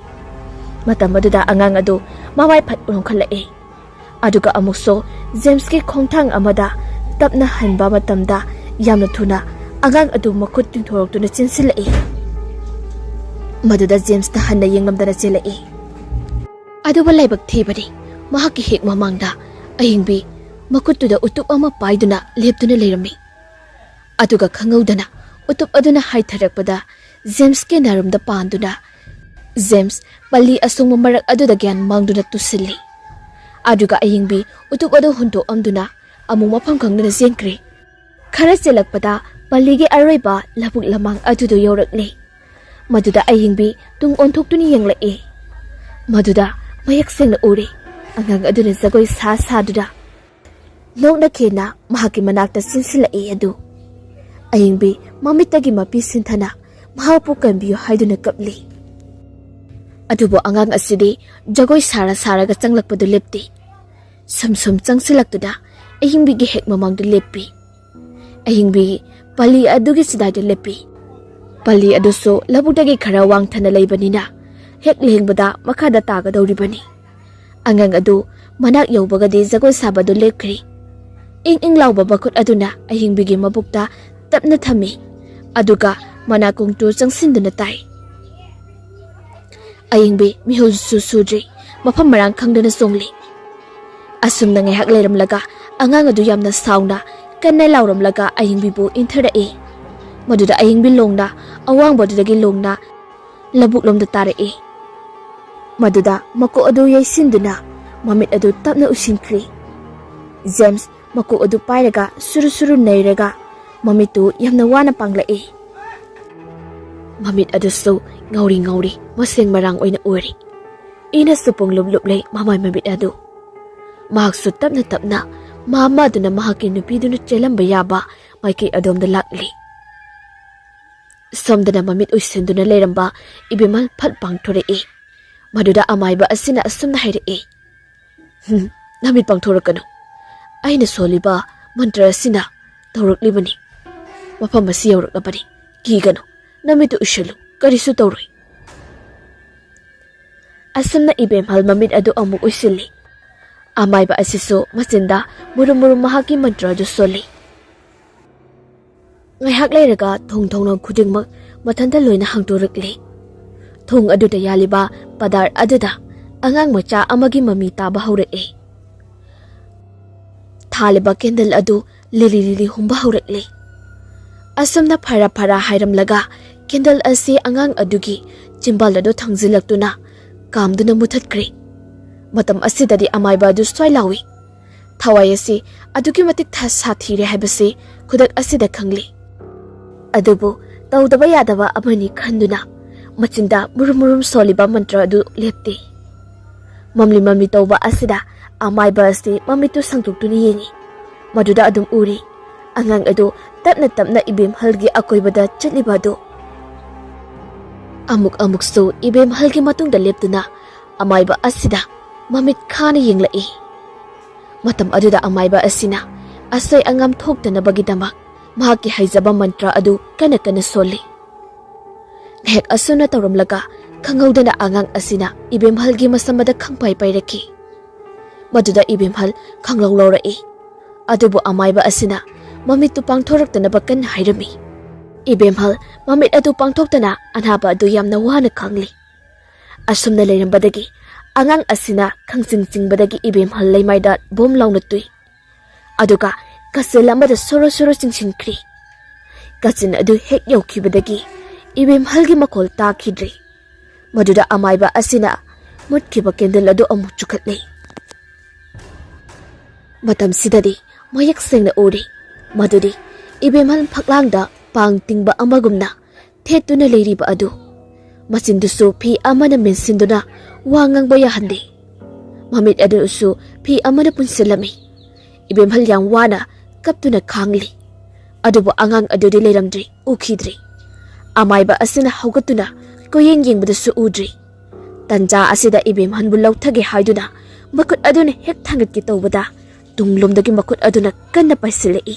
ꯃꯇꯝ ꯑꯗꯨꯗ ꯑꯉꯥꯡ ꯑꯗꯨ ꯃꯃꯥꯏ ꯐꯠ ꯂꯣꯡꯈꯠꯂꯛꯏ꯫ ꯑꯗꯨꯒ ꯑꯃꯨꯛꯁꯨ ꯖꯦꯝꯁꯀꯤ ꯈꯣꯡꯊꯥꯡ ꯑꯃꯗ ꯇꯞꯅ ꯍꯟꯕ ꯃꯇꯝꯗ ꯌꯥꯝꯅ ꯊꯨꯅ ꯑꯉꯥꯡ ꯑꯗꯨ ꯃꯈꯨꯠ ꯇꯤꯡꯊꯣꯔꯛꯇꯨꯅ ꯆꯦꯟꯁꯤꯜꯂꯛꯏ꯫ ꯃꯗꯨꯗ ꯖꯦꯝꯁꯅ ꯍꯟꯅ ꯌꯦꯡꯂꯝꯗꯅ ꯆꯦꯜꯂꯛꯏ꯫ ꯑꯗꯨꯕꯨ ꯂꯥꯏꯕꯛ ꯊꯤꯕꯅꯤ, ꯃꯍꯥꯛꯀꯤ ꯍꯦꯛ ꯃꯃꯥꯡꯗ ꯑꯍꯤꯡꯕꯤ ꯃꯈꯨꯠꯇꯨꯗ ꯎꯇꯨꯞ ꯑꯃ ꯄꯥꯏꯗꯨꯅ ꯂꯦꯞꯇꯨꯅ ꯂꯩꯔꯝꯃꯤ꯫ ꯑꯗꯨꯒ ꯈꯪꯍꯧꯗꯅ ꯎꯇꯨꯞ ꯑꯗꯨꯅ ꯍꯥꯏꯊꯔꯛꯄꯗ ꯖꯦꯝꯁꯀꯤ ꯅꯥꯔꯨꯝꯗ ꯄꯥꯟꯗꯨꯅ ꯖꯦꯝꯁ ꯄꯜꯂꯤ ꯑꯁꯣꯡꯕ ꯃꯔꯛ ꯑꯗꯨꯗ ꯒ꯭ꯌꯥꯟ ꯃꯥꯡꯗꯨꯅ ꯇꯨꯁꯤꯜꯂꯤ꯫ ꯑꯗꯨꯒ ꯑꯌꯤꯡꯕꯤ ꯎꯇꯨꯞ ꯑꯗꯨ ꯍꯨꯟꯗꯣꯛꯑꯝꯗꯨꯅ ꯑꯃꯨꯛ ꯃꯐꯝ ꯈꯪꯗꯅ ꯆꯦꯟꯈ꯭ꯔꯦ꯫ ꯈꯔ ꯆꯦꯜꯂꯛꯄꯗ ꯄꯜꯂꯤꯒꯤ ꯑꯔꯣꯏꯕ ꯂꯧꯕꯨꯛ ꯂꯃꯥꯡ ꯑꯗꯨꯗ ꯌꯧꯔꯛꯂꯦ꯫ ꯃꯗꯨꯗ ꯑꯌꯤꯡꯕꯤ ꯇꯨꯡ ꯑꯣꯟꯊꯣꯛꯇꯨꯅ ꯌꯦꯡꯂꯛꯏ꯫ ꯃꯗꯨꯗ ꯃꯌꯦꯛ ꯁꯦꯡꯅ ꯎꯔꯦ, ꯑꯉꯥꯡ ꯑꯗꯨꯅ ꯖꯒꯣꯏ ꯁꯥ ꯁꯥꯗꯨꯅ ꯅꯣꯛꯅ ꯈꯦꯅ ꯃꯍꯥꯛꯀꯤ ꯃꯅꯥꯛꯇ ꯆꯦꯟꯁꯤꯜꯂꯛꯏ ꯑꯗꯨ꯫ ꯑꯌꯤꯡꯕꯤ ꯃꯃꯤꯠꯇꯒꯤ ꯃꯄꯤ ꯁꯤꯟꯊꯅ ꯃꯍꯥꯛꯄꯨ ꯀꯟꯕꯤꯌꯨ ꯍꯥꯏꯗꯨꯅ ꯀꯞꯂꯤ꯫ ꯑꯗꯨꯕꯨ ꯑꯉꯥꯡ ꯑꯁꯤꯗꯤ ꯖꯒꯣꯏ ꯁꯥꯔ ꯁꯥꯔꯒ ꯆꯪꯂꯛꯄꯗꯨ ꯂꯦꯞꯇꯦ꯫ ꯁꯨꯝ ꯁꯨꯝ ꯆꯪꯁꯤꯜꯂꯛꯇꯨꯅ ꯑꯍꯤꯡꯕꯤꯒꯤ ꯍꯦꯛ ꯃꯃꯥꯡꯗ ꯂꯦꯞꯄꯤ꯫ ꯑꯍꯤꯡꯕꯤ ꯄꯜꯂꯤ ꯑꯗꯨꯒꯤ ꯆꯤꯗꯥꯏꯗ ꯂꯦꯞꯄꯤ꯫ ꯄꯜꯂꯤ ꯑꯗꯨꯁꯨ ꯂꯧꯕꯨꯛꯇꯒꯤ ꯈꯔ ꯋꯥꯡꯊꯅ ꯂꯩꯕꯅꯤꯅ ꯍꯦꯛ ꯂꯦꯡꯕꯗ ꯃꯈꯥꯗ ꯇꯥꯒꯗꯧꯔꯤꯕꯅꯤ꯫ ꯑꯉꯥꯡ ꯑꯗꯨ ꯃꯅꯥꯛ ꯌꯧꯕꯒꯗꯤ ꯖꯒꯣꯏ ꯁꯥꯕꯗꯨ ꯂꯦꯞꯈ꯭ꯔꯦ꯫ ꯏꯪ ꯏꯪ ꯂꯥꯎꯕ ꯃꯈꯨꯠ ꯑꯗꯨꯅ ꯑꯍꯤꯡꯕꯤꯒꯤ ꯃꯕꯨꯛꯇ ꯇꯞꯅ ꯊꯝꯃꯤ, ꯑꯗꯨꯒ ꯃꯅꯥꯀꯣꯡꯗꯨ ꯆꯪꯁꯤꯟꯗꯨꯅ ꯇꯥꯏ꯫ ꯑꯌꯤꯡꯕꯤ ꯃꯤꯍꯨꯜꯁꯨ ꯁꯨꯗ꯭ꯔꯤ, ꯃꯐꯝ ꯃꯔꯥꯡ ꯈꯪꯗꯅ ꯆꯣꯡꯂꯤ꯫ ꯑꯁꯨꯝꯅ ꯉꯥꯏꯍꯥꯛ ꯂꯩꯔꯝꯂꯒ ꯑꯉꯥꯡ ꯑꯗꯨ ꯌꯥꯝꯅ ꯁꯥꯎꯅ ꯀꯟꯅ ꯂꯥꯎꯔꯝꯂꯒ ꯑꯌꯤꯡꯕꯤꯕꯨ ꯏꯟꯊꯔꯛꯏ꯫ ꯃꯗꯨꯗ ꯑꯌꯤꯡꯕꯤ ꯂꯣꯡꯅ ꯑꯋꯥꯡꯕꯗꯨꯗꯒꯤ ꯂꯣꯡꯅ ꯂꯧꯕꯨꯛꯂꯣꯝꯗ ꯇꯥꯔꯛꯏ꯫ ꯃꯗꯨꯗ ꯃꯀꯣꯛ ꯑꯗꯨ ꯌꯩꯁꯤꯟꯗꯨꯅ ꯃꯃꯤꯠ ꯑꯗꯨ ꯇꯞꯅ ꯎꯏꯁꯤꯟꯈ꯭ꯔꯤ꯫ ꯖꯦꯝꯁ ꯃꯀꯣꯛ ꯑꯗꯨ ꯄꯥꯏꯔꯒ ꯁꯨꯔꯨ ꯁꯨꯔꯨ ꯅꯩꯔꯒ ꯃꯃꯤꯠꯇꯨ ꯌꯥꯝꯅ ꯋꯥꯅ ꯄꯥꯡꯂꯛꯏ꯫ ꯃꯃꯤꯠ ꯑꯗꯨꯁꯨ ꯉꯧꯔꯤ ꯉꯧꯔꯤ, ꯃꯁꯦꯡ ꯃꯔꯥꯡ ꯑꯣꯏꯅ ꯎꯔꯤ꯫ ꯏꯅꯁꯨ ꯄꯨꯡꯂꯨꯞ ꯂꯨꯞꯂꯦ ꯃꯃꯥꯏ ꯃꯃꯤꯠ ꯑꯗꯨ꯫ ꯃꯍꯥꯛꯁꯨ ꯇꯞꯅ ꯇꯞꯅ ꯃꯥ ꯑꯃꯗꯨꯅ ꯃꯍꯥꯛꯀꯤ ꯅꯨꯄꯤꯗꯨꯅ ꯆꯦꯜꯂꯝꯕ ꯌꯥꯕ ꯃꯥꯏꯀꯩ ꯑꯗꯣꯝꯗ ꯂꯥꯛꯂꯤ꯫ ꯁꯣꯝꯗꯅ ꯃꯃꯤꯠ ꯎꯏꯁꯤꯟꯗꯨꯅ ꯂꯩꯔꯝꯕ ꯏꯕꯦꯝꯃ ꯐꯠ ꯄꯥꯡꯊꯣꯔꯛꯏ꯫ ꯃꯗꯨꯗ ꯑꯃꯥꯏꯕ ꯑꯁꯤꯅ ꯑꯁꯨꯝꯅ ꯍꯥꯏꯔꯛꯏ, "ꯍꯨꯝ, ꯅꯃꯤꯠ ꯄꯥꯡꯊꯣꯔꯛꯀꯅꯨ꯫ ꯑꯩꯅ ꯁꯣꯜꯂꯤꯕ ꯃꯟꯇ꯭ꯔ ꯑꯁꯤꯅ ꯇꯧꯔꯛꯂꯤꯕꯅꯤ꯫ ꯃꯐꯝ ꯑꯁꯤ ꯌꯧꯔꯛꯂꯕꯅꯤ꯫ ꯀꯤꯒꯅꯨ, ꯅꯃꯤꯠꯇꯨ ꯎꯏꯁꯤꯜꯂꯨ, ꯀꯔꯤꯁꯨ ꯇꯧꯔꯣꯏ꯫" ꯑꯁꯨꯝꯅ ꯏꯕꯦꯝꯍꯜ ꯃꯃꯤꯠ ꯑꯗꯨ ꯑꯃꯨꯛ ꯎꯏꯁꯤꯜꯂꯤ꯫ ꯑꯃꯥꯏꯕ ꯑꯁꯤꯁꯨ ꯃꯆꯤꯟꯗ ꯃꯨꯔꯨꯝ ꯃꯨꯔꯨꯝ ꯃꯍꯥꯛꯀꯤ ꯃꯟꯇ꯭ꯔ ꯑꯗꯨ ꯁꯣꯜꯂꯤ꯫ ꯉꯥꯏꯍꯥꯛ ꯂꯩꯔꯒ ꯊꯣꯡ ꯊꯣꯡꯅꯥꯎ ꯈꯨꯗꯤꯡꯃꯛ ꯃꯊꯟꯇ ꯂꯣꯏꯅ ꯍꯥꯡꯗꯣꯔꯛꯂꯦ꯫ ꯊꯣꯡ ꯑꯗꯨꯗ ꯌꯥꯜꯂꯤꯕ ꯄꯗꯥꯔ ꯑꯗꯨꯗ ꯑꯉꯥꯡ ꯃꯆꯥ ꯑꯃꯒꯤ ꯃꯃꯤ ꯇꯥꯕ ꯍꯧꯔꯛꯑꯦ꯫ ꯊꯥꯜꯂꯤꯕ ꯀꯦꯟꯗꯜ ꯑꯗꯨ ꯂꯤꯔꯤ ꯂꯤꯔꯤ ꯍꯨꯝꯕ ꯍꯧꯔꯛꯂꯦ꯫ ꯑꯁꯨꯝꯅ ꯐꯔꯥ ꯐꯔꯥ ꯍꯥꯏꯔꯝꯂꯒ ꯀꯦꯟꯗꯜ ꯑꯁꯤ ꯑꯉꯥꯡ ꯑꯗꯨꯒꯤ ꯆꯤꯝꯕꯥꯜ ꯑꯗꯨ ꯊꯥꯡꯖꯤꯜꯂꯛꯇꯨꯅ ꯀꯥꯝꯗꯨꯅ ꯃꯨꯊꯠꯈ꯭ꯔꯦ꯫ ꯃꯇꯝ ꯑꯁꯤꯗꯗꯤ ꯑꯃꯥꯏꯕ ꯑꯗꯨ ꯁ꯭ꯋꯥꯏ ꯂꯥꯎꯏ꯫ ꯊꯋꯥꯏ ꯑꯁꯤ ꯑꯗꯨꯛꯀꯤ ꯃꯇꯤꯛ ꯊ-, ꯁꯥꯊꯤꯔꯦ ꯍꯥꯏꯕꯁꯤ ꯈꯨꯗꯛ ꯑꯁꯤꯗ ꯈꯪꯂꯦ꯫ ꯑꯗꯨꯕꯨ ꯇꯧꯗꯕ ꯌꯥꯗꯕ ꯑꯃꯅꯤ ꯈꯟꯗꯨꯅ ꯃꯆꯤꯟꯗ ꯃꯨꯔꯨꯝ ꯃꯨꯔꯨꯝ ꯁꯣꯜꯂꯤꯕ ꯃꯟꯇ꯭ꯔ ꯑꯗꯨ ꯂꯦꯞꯇꯦ꯫ ꯃꯝꯂꯤ ꯃꯝꯂꯤ ꯇꯧꯕ ꯑꯁꯤꯗ ꯑꯃꯥꯏꯕ ꯑꯁꯤ ꯃꯃꯤꯠꯇꯨ ꯁꯥꯡꯗꯣꯛꯇꯨꯅ ꯌꯦꯡꯏ꯫ ꯃꯗꯨꯗ ꯑꯗꯨꯝ ꯎꯔꯤ ꯑꯉꯥꯡ ꯑꯗꯨ ꯇꯞꯅ ꯇꯞꯅ ꯏꯕꯦꯝꯍꯜꯒꯤ ꯑꯀꯣꯏꯕꯗ ꯆꯠꯂꯤꯕ ꯑꯗꯨ꯫ ꯑꯃꯨꯛ ꯑꯃꯨꯛꯁꯨ ꯏꯕꯦꯝꯍꯜꯒꯤ ꯃꯇꯨꯡꯗ ꯂꯦꯞꯇꯨꯅ ꯑꯃꯥꯏꯕ ꯑꯁꯤꯗ ꯃꯃꯤꯠ ꯈꯥꯅ ꯌꯦꯡꯂꯛꯏ꯫ ꯃꯇꯝ ꯑꯗꯨꯗ ꯑꯃꯥꯏꯕ ꯑꯁꯤꯅ ꯑꯁꯣꯏ ꯑꯉꯥꯝ ꯊꯣꯛꯇꯅꯕꯒꯤꯗꯃꯛ ꯃꯍꯥꯛꯀꯤ ꯍꯩꯖꯕ ꯃꯟꯇ꯭ꯔ ꯑꯗꯨ ꯀꯟꯅ ꯀꯟꯅ ꯁꯣꯜꯂꯤ꯫ ꯉꯥꯏꯍꯥꯛ ꯑꯁꯨꯝꯅ ꯇꯧꯔꯝꯂꯒ ꯈꯪꯍꯧꯗꯅ ꯑꯉꯥꯡ ꯑꯁꯤꯅ ꯏꯕꯦꯝꯍꯜꯒꯤ ꯃꯁꯝ ꯑꯗ ꯈꯪꯄꯥꯏ ꯄꯥꯏꯔꯛꯈꯤ꯫ ꯃꯗꯨꯗ ꯏꯕꯦꯝꯍꯜ ꯈꯪꯂꯧ ꯂꯧꯔꯛꯏ꯫ ꯑꯗꯨꯕꯨ ꯑꯃꯥꯏꯕ ꯑꯁꯤꯅ ꯃꯃꯤꯠꯇꯨ ꯄꯥꯡꯊꯣꯔꯛꯇꯅꯕ ꯀꯟꯅ ꯍꯥꯏꯔꯝꯃꯤ꯫ ꯏꯕꯦꯝꯍꯜ ꯃꯃꯤꯠ ꯑꯗꯨ ꯄꯥꯡꯊꯣꯛꯇꯅ ꯑꯅꯥꯕ ꯑꯗꯨ ꯌꯥꯝꯅ ꯋꯥꯅ ꯈꯥꯡꯂꯤ꯫ ꯑꯁꯨꯝꯅ ꯂꯩꯔꯝꯕꯗꯒꯤ ꯑꯉꯥꯡ ꯑꯁꯤꯅ ꯈꯪꯆꯤꯡ ꯆꯤꯡꯕꯗꯒꯤ ꯏꯕꯦꯝꯍꯜ ꯂꯩꯃꯥꯏꯗ ꯕꯣꯝ ꯂꯥꯎꯅ ꯇꯨꯏ꯫ ꯑꯗꯨꯒ ꯀꯆꯤꯜ ꯑꯃꯗ ꯁꯣꯔꯣ ꯁꯣꯔꯣ ꯆꯤꯡꯁꯤꯟꯈ꯭ꯔꯤ꯫ ꯀꯆꯤꯟ ꯑꯗꯨ ꯍꯦꯛ ꯌꯧꯈꯤꯕꯗꯒꯤ ꯏꯕꯦꯝꯍꯜꯒꯤ ꯃꯈꯣꯜ ꯇꯥꯈꯤꯗ꯭ꯔꯦ꯫ ꯃꯗꯨꯗ ꯑꯃꯥꯏꯕ ꯑꯁꯤꯅ ꯃꯨꯠꯈꯤꯕ ꯀꯦꯟꯗꯜ ꯑꯗꯨ ꯑꯃꯨꯛ ꯆꯨꯈꯠꯂꯦ꯫ ꯃꯇꯝꯁꯤꯗꯗꯤ ꯃꯌꯦꯛ ꯁꯦꯡꯅ ꯎꯔꯦ ꯃꯗꯨꯗꯤ ꯏꯕꯦꯝꯍꯜ ꯐꯛꯂꯥꯡꯗ ꯄꯥꯡ ꯇꯤꯡꯕ ꯑꯃꯒꯨꯝꯅ ꯊꯦꯠꯇꯨꯅ ꯂꯩꯔꯤꯕ ꯑꯗꯨ꯫ ꯃꯆꯤꯟꯗꯨꯁꯨ ꯐꯤ ꯑꯃꯅ ꯃꯦꯟꯁꯤꯟꯗꯨꯅ ꯋꯥ ꯉꯥꯡꯕ ꯌꯥꯍꯟꯗꯦ꯫ ꯃꯃꯤꯠ ꯑꯗꯨꯁꯨ ꯐꯤ ꯑꯃꯅ ꯄꯨꯟꯁꯤꯜꯂꯝꯃꯤ꯫ ꯏꯕꯦꯝꯍꯜ ꯌꯥꯝ ꯋꯥꯅ ꯀꯞꯇꯨꯅ ꯈꯥꯡꯂꯤ꯫ ꯑꯗꯨꯕꯨ ꯑꯉꯥꯡ ꯑꯗꯨꯗꯤ ꯂꯩꯔꯝꯗ꯭ꯔꯤ, ꯎꯈꯤꯗ꯭ꯔꯤ꯫ ꯑꯃꯥꯏꯕ ꯑꯁꯤꯅ ꯍꯧꯒꯠꯇꯨꯅ ꯀꯣꯏꯌꯦꯡ ꯌꯦꯡꯕꯗꯁꯨ ꯎꯗ꯭ꯔꯤ꯫ ꯇꯟꯖꯥ ꯑꯁꯤꯗ ꯏꯕꯦꯝꯍꯜꯕꯨ ꯂꯧꯊꯒꯦ ꯍꯥꯏꯗꯨꯅ ꯃꯈꯨꯠ ꯑꯗꯨꯅ ꯍꯦꯛ ꯊꯥꯡꯒꯠꯀꯦ ꯇꯧꯕꯗ ꯇꯨꯡꯂꯣꯝꯗꯒꯤ ꯃꯈꯨꯠ ꯑꯗꯨꯅ ꯀꯟꯅ ꯄꯥꯏꯁꯤꯜꯂꯛꯏ꯫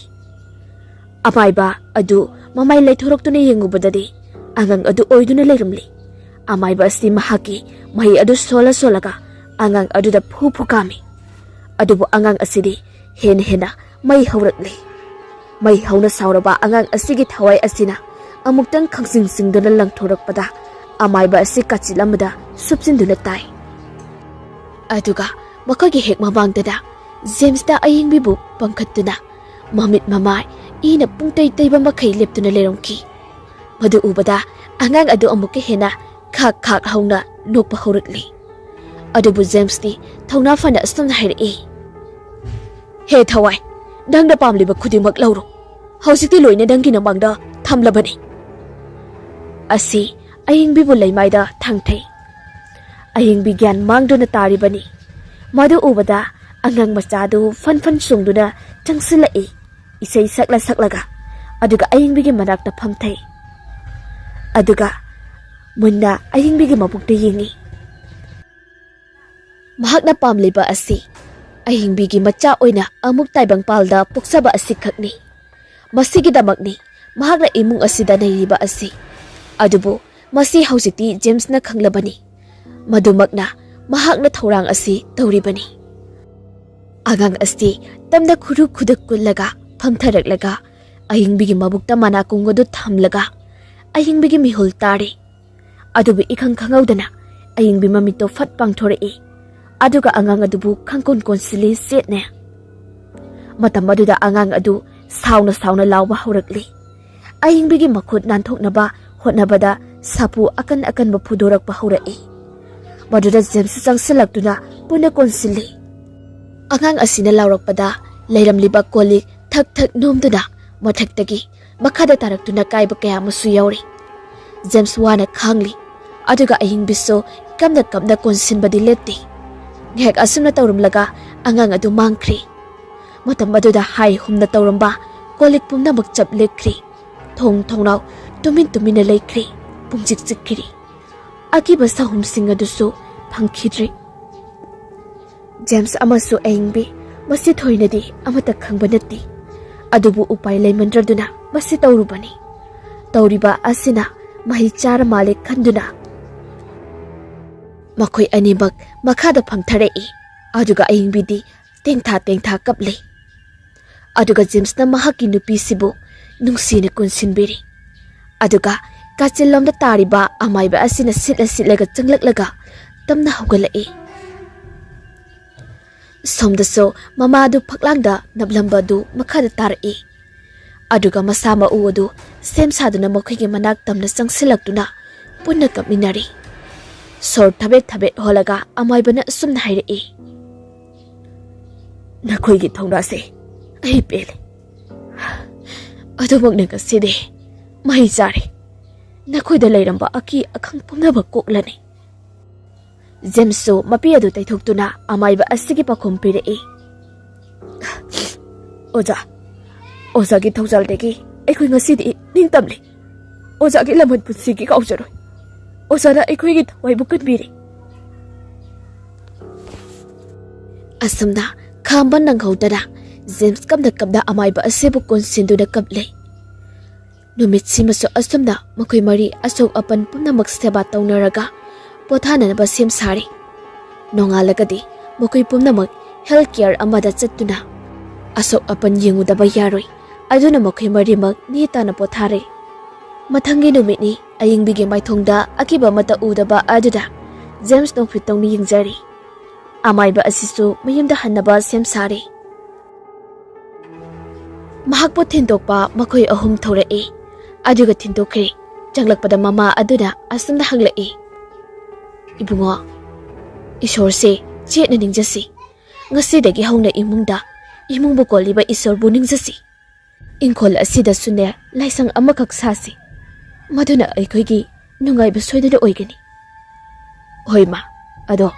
ꯑꯃꯥꯏꯕ ꯑꯗꯨ ꯃꯃꯥꯏ ꯂꯩꯊꯣꯔꯛꯇꯨꯅ ꯌꯦꯡꯉꯨꯕꯗꯗꯤ ꯑꯉꯥꯡ ꯑꯗꯨ ꯑꯣꯏꯗꯨꯅ ꯂꯩꯔꯝꯂꯤ꯫ ꯑꯃꯥꯏꯕ ꯑꯁꯤ ꯃꯍꯥꯛꯀꯤ ꯃꯍꯩ ꯑꯗꯨ ꯁꯣꯜꯂ ꯁꯣꯜꯂꯒ ꯑꯉꯥꯡ ꯑꯗꯨꯗ ꯐꯨ ꯐꯨ ꯀꯥꯝꯃꯤ꯫ ꯑꯗꯨꯕꯨ ꯑꯉꯥꯡ ꯑꯁꯤꯗꯤ ꯍꯦꯟꯅ ꯍꯦꯟꯅ ꯃꯩ ꯍꯧꯔꯛꯂꯤ꯫ ꯃꯩ ꯍꯧꯅ ꯁꯥꯎꯔꯕ ꯑꯉꯥꯡ ꯑꯁꯤꯒꯤ ꯊꯋꯥꯏ ꯑꯁꯤꯅ ꯑꯃꯨꯛꯇꯪ ꯈꯪꯁꯤꯡ ꯁꯤꯡꯗꯨꯅ ꯂꯪꯊꯣꯔꯛꯄꯗ ꯑꯃꯥꯏꯕ ꯑꯁꯤ ꯀꯥꯆꯤꯜ ꯑꯃꯗ ꯁꯨꯞꯆꯤꯟꯗꯨꯅ ꯇꯥꯏ꯫ ꯑꯗꯨꯒ ꯃꯈꯣꯏꯒꯤ ꯍꯦꯛ ꯃꯃꯥꯡꯗꯅ ꯖꯦꯝꯁꯇ ꯑꯌꯤꯡꯕꯤꯕꯨ ꯄꯪꯈꯠꯇꯨꯅ ꯃꯃꯤꯠ ꯃꯃꯥꯏ ꯏꯅ ꯄꯨꯡꯇꯩ ꯇꯩꯕ ꯃꯈꯩ ꯂꯦꯞꯇꯨꯅ ꯂꯩꯔꯝꯈꯤ꯫ ꯃꯗꯨ ꯎꯕꯗ ꯑꯉꯥꯡ ꯑꯗꯨ ꯑꯃꯨꯛꯀ ꯍꯦꯟꯅ ꯈꯥꯛ ꯈꯥꯛ ꯍꯧꯅ ꯅꯣꯛꯄ ꯍꯧꯔꯛꯂꯤ꯫ ꯑꯗꯨꯕꯨ ꯖꯦꯝꯁꯇꯤ ꯊꯧꯅꯥ ꯐꯅ ꯑꯁꯨꯝꯅ ꯍꯥꯏꯔꯛꯏ, "ꯍꯦ ꯊꯋꯥꯏ, ꯅꯪꯅ ꯄꯥꯝꯂꯤꯕ ꯈꯨꯗꯤꯡꯃꯛ ꯂꯧꯔꯣ꯫ ꯍꯧꯖꯤꯛꯇꯤ ꯂꯣꯏꯅ ꯅꯪꯒꯤ ꯅꯃꯥꯡꯗ ꯊꯝꯂꯕꯅꯤ"꯫ ꯑꯁꯤ ꯑꯌꯤꯡꯕꯤꯕꯨ ꯂꯩꯃꯥꯏꯗ ꯊꯥꯡꯊꯩ꯫ ꯑꯌꯤꯡꯕꯤ ꯒ꯭ꯌꯥꯟ ꯃꯥꯡꯗꯨꯅ ꯇꯥꯔꯤꯕꯅꯤ꯫ ꯃꯗꯨ ꯎꯕꯗ ꯑꯉꯥꯡ ꯃꯆꯥꯗꯨ ꯐꯟ ꯐꯟ ꯆꯣꯡꯗꯨꯅ ꯆꯪꯁꯤꯜꯂꯛꯏ, ꯏꯁꯩ ꯁꯛꯂ ꯁꯛꯂꯒ꯫ ꯑꯗꯨꯒ ꯑꯌꯤꯡꯕꯤꯒꯤ ꯃꯅꯥꯛꯇ ꯐꯝꯊꯩ꯫ ꯑꯗꯨꯒ ꯃꯨꯟꯅ ꯑꯌꯤꯡꯕꯤꯒꯤ ꯃꯕꯨꯛꯇ ꯌꯦꯡꯉꯤ꯫ ꯃꯍꯥꯛꯅ ꯄꯥꯝꯂꯤꯕ ꯑꯁꯤ ꯑꯍꯤꯡꯕꯤꯒꯤ ꯃꯆꯥ ꯑꯣꯏꯅ ꯑꯃꯨꯛ ꯇꯥꯏꯕꯪꯄꯥꯜꯗ ꯄꯣꯛꯆꯕ ꯑꯁꯤꯈꯛꯅꯤ꯫ ꯃꯁꯤꯒꯤꯗꯃꯛꯅꯤ ꯃꯍꯥꯛꯅ ꯏꯃꯨꯡ ꯑꯁꯤꯗ ꯅꯩꯔꯤꯕ ꯑꯁꯤ꯫ ꯑꯗꯨꯕꯨ ꯃꯁꯤ ꯍꯧꯖꯤꯛꯇꯤ ꯖꯦꯝꯁꯅ ꯈꯪꯂꯕꯅꯤ꯫ ꯃꯗꯨꯃꯛꯅ ꯃꯍꯥꯛꯅ ꯊꯧꯔꯥꯡ ꯑꯁꯤ ꯇꯧꯔꯤꯕꯅꯤ꯫ ꯑꯉꯥꯡ ꯑꯁꯤ ꯇꯝꯅ ꯈꯨꯔꯨ ꯈꯨꯗꯛ ꯀꯨꯜꯂꯒ ꯐꯝꯊꯔꯛꯂꯒ ꯑꯍꯤꯡꯕꯤꯒꯤ ꯃꯕꯨꯛꯇ ꯃꯅꯥꯀꯣꯡ ꯑꯗꯨ ꯊꯝꯂꯒ ꯑꯍꯤꯡꯕꯤꯒꯤ ꯃꯤꯍꯨꯜ ꯇꯥꯔꯤ꯫ ꯑꯗꯨꯕꯨ ꯏꯈꯪ ꯈꯪꯍꯧꯗꯅ ꯑꯌꯤꯡꯕꯤ ꯃꯃꯤꯠꯇꯣ ꯐꯠ ꯄꯥꯡꯊꯣꯔꯛꯏ꯫ ꯑꯗꯨꯒ ꯑꯉꯥꯡ ꯑꯗꯨꯕꯨ ꯈꯪꯀꯣꯟ ꯀꯣꯟꯁꯤꯜꯂꯤ ꯆꯦꯠꯅ꯫ ꯃꯇꯝ ꯑꯗꯨꯗ ꯑꯉꯥꯡ ꯑꯗꯨ ꯁꯥꯎꯅ ꯁꯥꯎꯅ ꯂꯥꯎꯕ ꯍꯧꯔꯛꯂꯤ꯫ ꯑꯌꯤꯡꯕꯤꯒꯤ ꯃꯈꯨꯠ ꯅꯥꯟꯊꯣꯛꯅꯕ ꯍꯣꯠꯅꯕꯗ ꯁꯥꯐꯨ ꯑꯀꯟ ꯑꯀꯟꯕ ꯐꯨꯗꯣꯔꯛꯄ ꯍꯧꯔꯛꯏ꯫ ꯃꯗꯨꯗ ꯖꯦꯝꯁ ꯆꯪꯁꯤꯜꯂꯛꯇꯨꯅ ꯄꯨꯟꯅ ꯀꯣꯟꯁꯤꯜꯂꯤ꯫ ꯑꯉꯥꯡ ꯑꯁꯤꯅ ꯂꯥꯎꯔꯛꯄꯗ ꯂꯩꯔꯝꯂꯤꯕ ꯀꯣꯜꯂꯤꯛ ꯊꯛ ꯊꯛ ꯅꯣꯝꯗꯨꯅ ꯃꯊꯛꯇꯒꯤ ꯃꯈꯥꯗ ꯇꯥꯔꯛꯇꯨꯅ ꯀꯥꯏꯕ ꯀꯌꯥ ꯑꯃꯁꯨ ꯌꯥꯎꯔꯤ꯫ ꯖꯦꯝꯁ ꯋꯥꯅ ꯈꯥꯡꯂꯤ꯫ ꯑꯗꯨꯒ ꯑꯍꯤꯡꯕꯤꯁꯨ ꯀꯞꯅ ꯀꯞꯅ ꯀꯣꯟꯁꯤꯟꯕꯗꯤ ꯂꯦꯞꯇꯦ꯫ ꯉꯥꯏꯍꯥꯛ ꯑꯁꯨꯝꯅ ꯇꯧꯔꯝꯂꯒ ꯑꯉꯥꯡ ꯑꯗꯨ ꯃꯥꯡꯈ꯭ꯔꯦ꯫ ꯃꯇꯝ ꯑꯗꯨꯗ ꯍꯥꯏ ꯍꯨꯝꯅ ꯇꯧꯔꯝꯕ ꯀꯣꯜꯂꯤꯛ ꯄꯨꯝꯅꯃꯛ ꯆꯞ ꯂꯦꯞꯈ꯭ꯔꯦ꯫ ꯊꯣꯡ ꯊꯣꯡꯅꯥꯎ ꯇꯨꯃꯤꯟ ꯇꯨꯃꯤꯟꯅ ꯂꯩꯈ꯭ꯔꯦ꯫ ꯄꯨꯡꯆꯤꯛ ꯆꯤꯛꯈ꯭ꯔꯦ꯫ ꯑꯀꯤꯕ ꯁꯥꯍꯨꯝꯁꯤꯡ ꯑꯗꯨꯁꯨ ꯐꯪꯈꯤꯗ꯭ꯔꯦ꯫ ꯖꯦꯝꯁ ꯑꯃꯁꯨ ꯑꯌꯤꯡꯕꯤ ꯃꯁꯤ ꯊꯣꯏꯅꯗꯤ ꯑꯃꯠꯇ ꯈꯪꯕ ꯅꯠꯇꯦ꯫ ꯑꯗꯨꯕꯨ ꯎꯄꯥꯏ ꯂꯩꯃꯟꯗ꯭ꯔꯗꯨꯅ ꯃꯁꯤ ꯇꯧꯔꯨꯕꯅꯤ꯫ ꯇꯧꯔꯤꯕ ꯑꯁꯤꯅ ꯃꯍꯩ ꯆꯥꯔ ꯃꯥꯜꯂꯦ ꯈꯟꯗꯨꯅ ꯃꯈꯣꯏ ꯑꯅꯤꯃꯛ ꯃꯈꯥꯗ ꯐꯝꯊꯔꯛꯏ꯫ ꯑꯗꯨꯒ ꯑꯌꯤꯡꯕꯤꯗꯤ ꯇꯦꯡꯊꯥ ꯇꯦꯡꯊꯥ ꯀꯞꯂꯤ꯫ ꯑꯗꯨꯒ ꯖꯦꯝꯁꯅ ꯃꯍꯥꯛꯀꯤ ꯅꯨꯄꯤꯁꯤꯕꯨ ꯅꯨꯡꯁꯤꯅ ꯀꯣꯟꯁꯤꯟꯕꯤꯔꯤ꯫ ꯑꯗꯨꯒ ꯀꯥꯆꯤꯜꯂꯣꯝꯗ ꯇꯥꯔꯤꯕ ꯑꯃꯥꯏꯕ ꯑꯁꯤꯅ ꯁꯤꯠꯂ ꯁꯤꯠꯂꯒ ꯆꯪꯂꯛꯂꯒ ꯇꯞꯅ ꯍꯧꯒꯠꯂꯛꯏ꯫ ꯁꯣꯝꯗꯁꯨ ꯃꯃꯥ ꯑꯗꯨ ꯐꯛꯂꯥꯡꯗ ꯅꯞꯂꯝꯕ ꯑꯗꯨ ꯃꯈꯥꯗ ꯇꯥꯔꯛꯏ꯫ ꯑꯗꯨꯒ ꯃꯁꯥ ꯃꯎ ꯑꯗꯨ ꯁꯦꯝ ꯁꯥꯗꯨꯅ ꯃꯈꯣꯏꯒꯤ ꯃꯅꯥꯛ ꯇꯝꯅ ꯆꯪꯁꯤꯜꯂꯛꯇꯨꯅ ꯄꯨꯟꯅ ꯀꯞꯃꯤꯟꯅꯔꯤ꯫ ꯁꯣꯔ ꯊꯕꯦꯠ ꯊꯕꯦꯠ ꯍꯣꯜꯂꯒ ꯑꯃꯥꯏꯕꯅ ꯑꯁꯨꯝꯅ ꯍꯥꯏꯔꯛꯏ, "ꯅꯈꯣꯏꯒꯤ ꯊꯧꯅꯥꯁꯦ ꯑꯩ ꯄꯦꯜꯂꯦ꯫ ꯑꯗꯨꯃꯛꯅ ꯉꯁꯤꯗꯤ ꯃꯍꯩ ꯆꯥꯔꯦ꯫ ꯅꯈꯣꯏꯗ ꯂꯩꯔꯝꯕ ꯑꯀꯤ ꯑꯈꯪ ꯄꯨꯝꯅꯃꯛ ꯀꯣꯛꯂꯅꯤ꯫" ꯖꯦꯝꯁꯁꯨ ꯃꯄꯤ ꯑꯗꯨ ꯇꯩꯊꯣꯛꯇꯨꯅ ꯑꯃꯥꯏꯕ ꯑꯁꯤꯒꯤ ꯄꯥꯈꯨꯝ ꯄꯤꯔꯛꯏ꯫ "ꯑꯣꯖꯥ, ꯑꯣꯖꯥꯒꯤ ꯊꯧꯖꯥꯜꯗꯒꯤ ꯑꯩꯈꯣꯏ ꯉꯁꯤꯗꯤ ꯅꯤꯡꯇꯝꯂꯦ꯫ ꯑꯣꯖꯥꯒꯤ ꯂꯃꯟ ꯄꯨꯟꯁꯤꯒꯤ ꯀꯥꯎꯖꯔꯣꯏ꯫ ꯑꯣꯖꯥꯅ ꯑꯩꯈꯣꯏꯒꯤ ꯊꯋꯥꯏꯕꯨ ꯀꯟꯕꯤꯔꯦ꯫" ꯑꯁꯨꯝꯅ ꯈꯥꯝꯕ ꯅꯪꯍꯧꯗꯅ ꯖꯦꯝꯁ ꯀꯞꯅ ꯀꯞꯅ ꯑꯃꯥꯏꯕ ꯑꯁꯤꯕꯨ ꯀꯣꯟꯁꯤꯟꯗꯨꯅ ꯀꯞꯂꯦ꯫ ꯅꯨꯃꯤꯠꯁꯤꯃꯁꯨ ꯑꯁꯨꯝꯅ ꯃꯈꯣꯏ ꯃꯔꯤ ꯑꯁꯣꯛ ꯑꯄꯟ ꯄꯨꯝꯅꯃꯛ ꯁꯦꯕꯥ ꯇꯧꯅꯔꯒ ꯄꯣꯊꯥꯅꯅꯕ ꯁꯦꯝ ꯁꯥꯔꯦ꯫ ꯅꯣꯡꯉꯥꯜꯂꯒꯗꯤ ꯃꯈꯣꯏ ꯄꯨꯝꯅꯃꯛ ꯍꯦꯜꯊ ꯀꯦꯌꯔ ꯑꯃꯗ ꯆꯠꯇꯨꯅ ꯑꯁꯣꯛ ꯑꯄꯟ ꯌꯦꯡꯉꯨꯗꯕ ꯌꯥꯔꯣꯏ꯫ ꯑꯗꯨꯅ ꯃꯈꯣꯏ ꯃꯔꯤꯃꯛ ꯅꯦ ꯇꯥꯅ ꯄꯣꯊꯥꯔꯦ꯫ ꯃꯊꯪꯒꯤ ꯅꯨꯃꯤꯠꯅꯤ꯫ ꯑꯌꯤꯡꯕꯤꯒꯤ ꯃꯥꯏꯊꯣꯡꯗ ꯑꯀꯤꯕ ꯑꯃꯠꯇ ꯎꯗꯕ ꯑꯗꯨꯗ ꯖꯦꯝꯁ ꯅꯣꯛꯐꯦꯠ ꯇꯧꯅ ꯌꯦꯡꯖꯔꯦ꯫ ꯑꯃꯥꯏꯕ ꯑꯁꯤꯁꯨ ꯃꯌꯨꯝꯗ ꯍꯟꯅꯕ ꯁꯦꯝ ꯁꯥꯔꯦ꯫ ꯃꯍꯥꯛꯄꯨ ꯊꯤꯟꯗꯣꯛꯄ ꯃꯈꯣꯏ ꯑꯍꯨꯝ ꯊꯣꯔꯛꯏ꯫ ꯑꯗꯨꯒ ꯊꯤꯟꯗꯣꯛꯈ꯭ꯔꯦ꯫ ꯆꯪꯂꯛꯄꯗ ꯃꯃꯥ ꯑꯗꯨꯅ ꯑꯁꯨꯝꯅ ꯍꯪꯂꯛꯏ, "ꯏꯕꯨꯡꯉꯣ, ꯏꯁꯣꯔꯁꯦ ꯆꯦꯠꯅ ꯅꯤꯡꯖꯁꯤ꯫ ꯉꯁꯤꯗꯒꯤ ꯍꯧꯅ ꯏꯃꯨꯡꯗ, ꯏꯃꯨꯡꯕꯨ ꯀꯣꯜꯂꯤꯕ ꯏꯁꯣꯔꯕꯨ ꯅꯤꯡꯖꯁꯤ꯫ ꯏꯪꯈꯣꯜ ꯑꯁꯤꯗꯁꯨꯅꯦ ꯂꯥꯏꯁꯪ ꯑꯃꯈꯛ ꯁꯥꯁꯤ꯫ ꯃꯗꯨꯅ ꯑꯩꯈꯣꯏꯒꯤ ꯅꯨꯡꯉꯥꯏꯕ ꯁꯣꯏꯗꯅ ꯑꯣꯏꯒꯅꯤ꯫" "ꯍꯣꯏ ꯃꯥ, ꯑꯗꯣ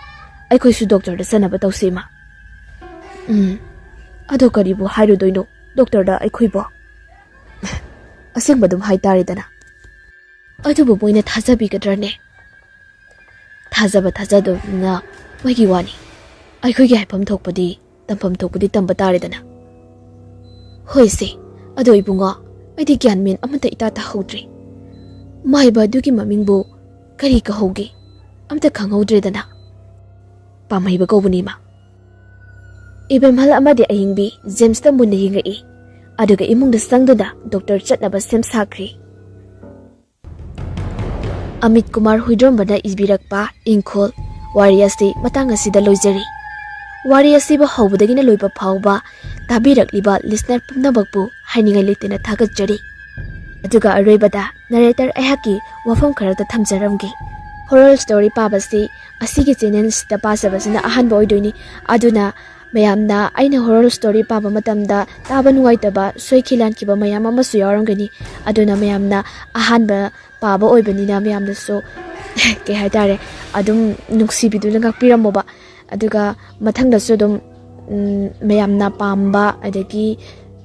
ꯑꯩꯈꯣꯏꯁꯨ ꯗꯣꯛꯇꯔꯗ ꯆꯠꯅꯕ ꯇꯧꯁꯤ ꯃꯥ꯫" "ꯎꯝ, ꯑꯗꯣ ꯀꯔꯤꯕꯨ ꯍꯥꯏꯔꯨꯗꯣꯏꯅꯣ ꯗꯣꯛꯇꯔꯗ ꯑꯩꯈꯣꯏꯕꯣ?" "ꯑꯁꯦꯡꯕ ꯑꯗꯨꯝ ꯍꯥꯏꯇꯥꯔꯦꯗꯅ꯫" "ꯑꯗꯨꯕꯨ ꯃꯣꯏꯅ ꯊꯥꯖꯕꯤꯒꯗ꯭ꯔꯅꯦ?" "ꯊꯥꯖꯕ ꯊꯥꯖꯗꯕꯅ ꯃꯣꯏꯒꯤ ꯋꯥꯅꯤ꯫ ꯑꯩꯈꯣꯏꯒꯤ ꯍꯥꯏꯐꯝ ꯊꯣꯛꯄꯗꯤ, ꯇꯝꯐꯝ ꯊꯣꯛꯄꯗꯤ ꯇꯝꯕ ꯇꯥꯔꯦꯗꯅ꯫" "ꯍꯣꯏꯁꯦ, ꯑꯗꯣ ꯏꯕꯨꯡꯉꯣ, ꯑꯩꯗꯤ ꯒ꯭ꯌꯥꯟ ꯃꯦꯟ ꯑꯃꯠꯇ ꯏꯇꯥ ꯇꯥꯍꯧꯗ꯭ꯔꯦ꯫ ꯃꯥꯏꯕ ꯑꯗꯨꯒꯤ ꯃꯃꯤꯡꯕꯨ ꯀꯔꯤ ꯀꯧꯍꯧꯒꯦ? ꯑꯝꯇ ꯈꯪꯍꯧꯗ꯭ꯔꯦꯗꯅ꯫" "ꯄꯥꯝꯍꯩꯕ ꯀꯧꯕꯅꯤ ꯃꯥ꯫" ꯏꯕꯦꯝꯍꯜ ꯑꯃꯗꯤ ꯑꯌꯤꯡꯕꯤ ꯖꯦꯝꯁꯇ ꯃꯨꯟꯅ ꯌꯦꯡꯉꯛꯏ꯫ ꯑꯗꯨꯒ ꯏꯃꯨꯡꯗ ꯆꯪꯗꯨꯅ ꯗꯣꯛꯇꯔ ꯆꯠꯅꯕ ꯁꯦꯝ ꯁꯥꯈ꯭ꯔꯦ꯫ ꯑꯃꯤꯠ ꯀꯨꯃꯥꯔ ꯍꯨꯏꯗ꯭ꯔꯣꯝꯕꯅ ꯏꯕꯤꯔꯛꯄ ꯏꯪꯈꯣꯜ ꯋꯥꯔꯤ ꯑꯁꯤ ꯃꯇꯥꯡ ꯑꯁꯤꯗ ꯂꯣꯏꯖꯔꯤ꯫ ꯋꯥꯔꯤ ꯑꯁꯤꯕꯨ ꯍꯧꯕꯗꯒꯤꯅ ꯂꯣꯏꯕ ꯐꯥꯎꯕ ꯇꯥꯕꯤꯔꯛꯂꯤꯕ ꯂꯤꯁꯅꯔ ꯄꯨꯝꯅꯃꯛꯄꯨ ꯍꯥꯏꯅꯤꯡꯉꯥꯏ ꯂꯩꯇꯅ ꯊꯥꯒꯠꯆꯔꯤ꯫ ꯑꯗꯨꯒ ꯑꯔꯣꯏꯕꯗ ꯅꯔꯦꯇꯔ ꯑꯩꯍꯥꯛꯀꯤ ꯋꯥꯐꯝ ꯈꯔꯗ ꯊꯝꯖꯔꯝꯒꯦ꯫ ꯍꯣꯔꯔ ꯁ꯭ꯇꯣꯔꯤ ꯄꯥꯕꯁꯤ ꯑꯁꯤꯒꯤ ꯆꯦꯅꯦꯜꯁꯤꯗ ꯄꯥꯖꯕꯁꯤꯅ ꯑꯍꯥꯟꯕ ꯑꯣꯏꯗꯣꯏꯅꯤ꯫ ꯑꯗꯨꯅ ꯃꯌꯥꯝꯅ ꯑꯩꯅ ꯍꯣꯔꯔ ꯁ꯭ꯇꯣꯔꯤ ꯄꯥꯕ ꯃꯇꯝꯗ ꯇꯥꯕ ꯅꯨꯡꯉꯥꯏꯇꯕ, ꯁꯣꯏꯈꯤ ꯂꯥꯟꯈꯤꯕ ꯃꯌꯥꯝ ꯑꯃꯁꯨ ꯌꯥꯎꯔꯝꯒꯅꯤ꯫ ꯑꯗꯨꯅ ꯃꯌꯥꯝꯅ ꯑꯍꯥꯟꯕ ꯄꯥꯕ ꯑꯣꯏꯕꯅꯤꯅ ꯃꯌꯥꯝꯅꯁꯨ ꯀꯩ ꯍꯥꯏꯇꯥꯔꯦ, ꯑꯗꯨꯝ ꯅꯨꯡꯁꯤꯕꯤꯗꯨꯅ ꯉꯥꯛꯄꯤꯔꯝꯃꯣꯕ꯫ ꯑꯗꯨꯒ ꯃꯊꯪꯗꯁꯨ ꯑꯗꯨꯝ, ꯎꯝ, ꯃꯌꯥꯝꯅ ꯄꯥꯝꯕ, ꯑꯗꯒꯤ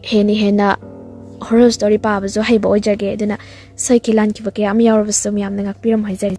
ꯍꯦꯟꯅ ꯍꯦꯟꯅ ꯍꯣꯔꯔ ꯁ꯭ꯇꯣꯔꯤ ꯄꯥꯕꯁꯨ ꯍꯩꯕ ꯑꯣꯏꯖꯒꯦ꯫ ꯑꯗꯨꯅ ꯁꯣꯏꯈꯤ ꯂꯥꯟꯈꯤꯕ ꯀꯌꯥ ꯑꯃ ꯌꯥꯎꯔꯕꯁꯨ ꯃꯌꯥꯝꯅ ꯉꯥꯛꯄꯤꯔꯝꯃꯣ ꯍꯥꯏꯖꯔꯤ꯫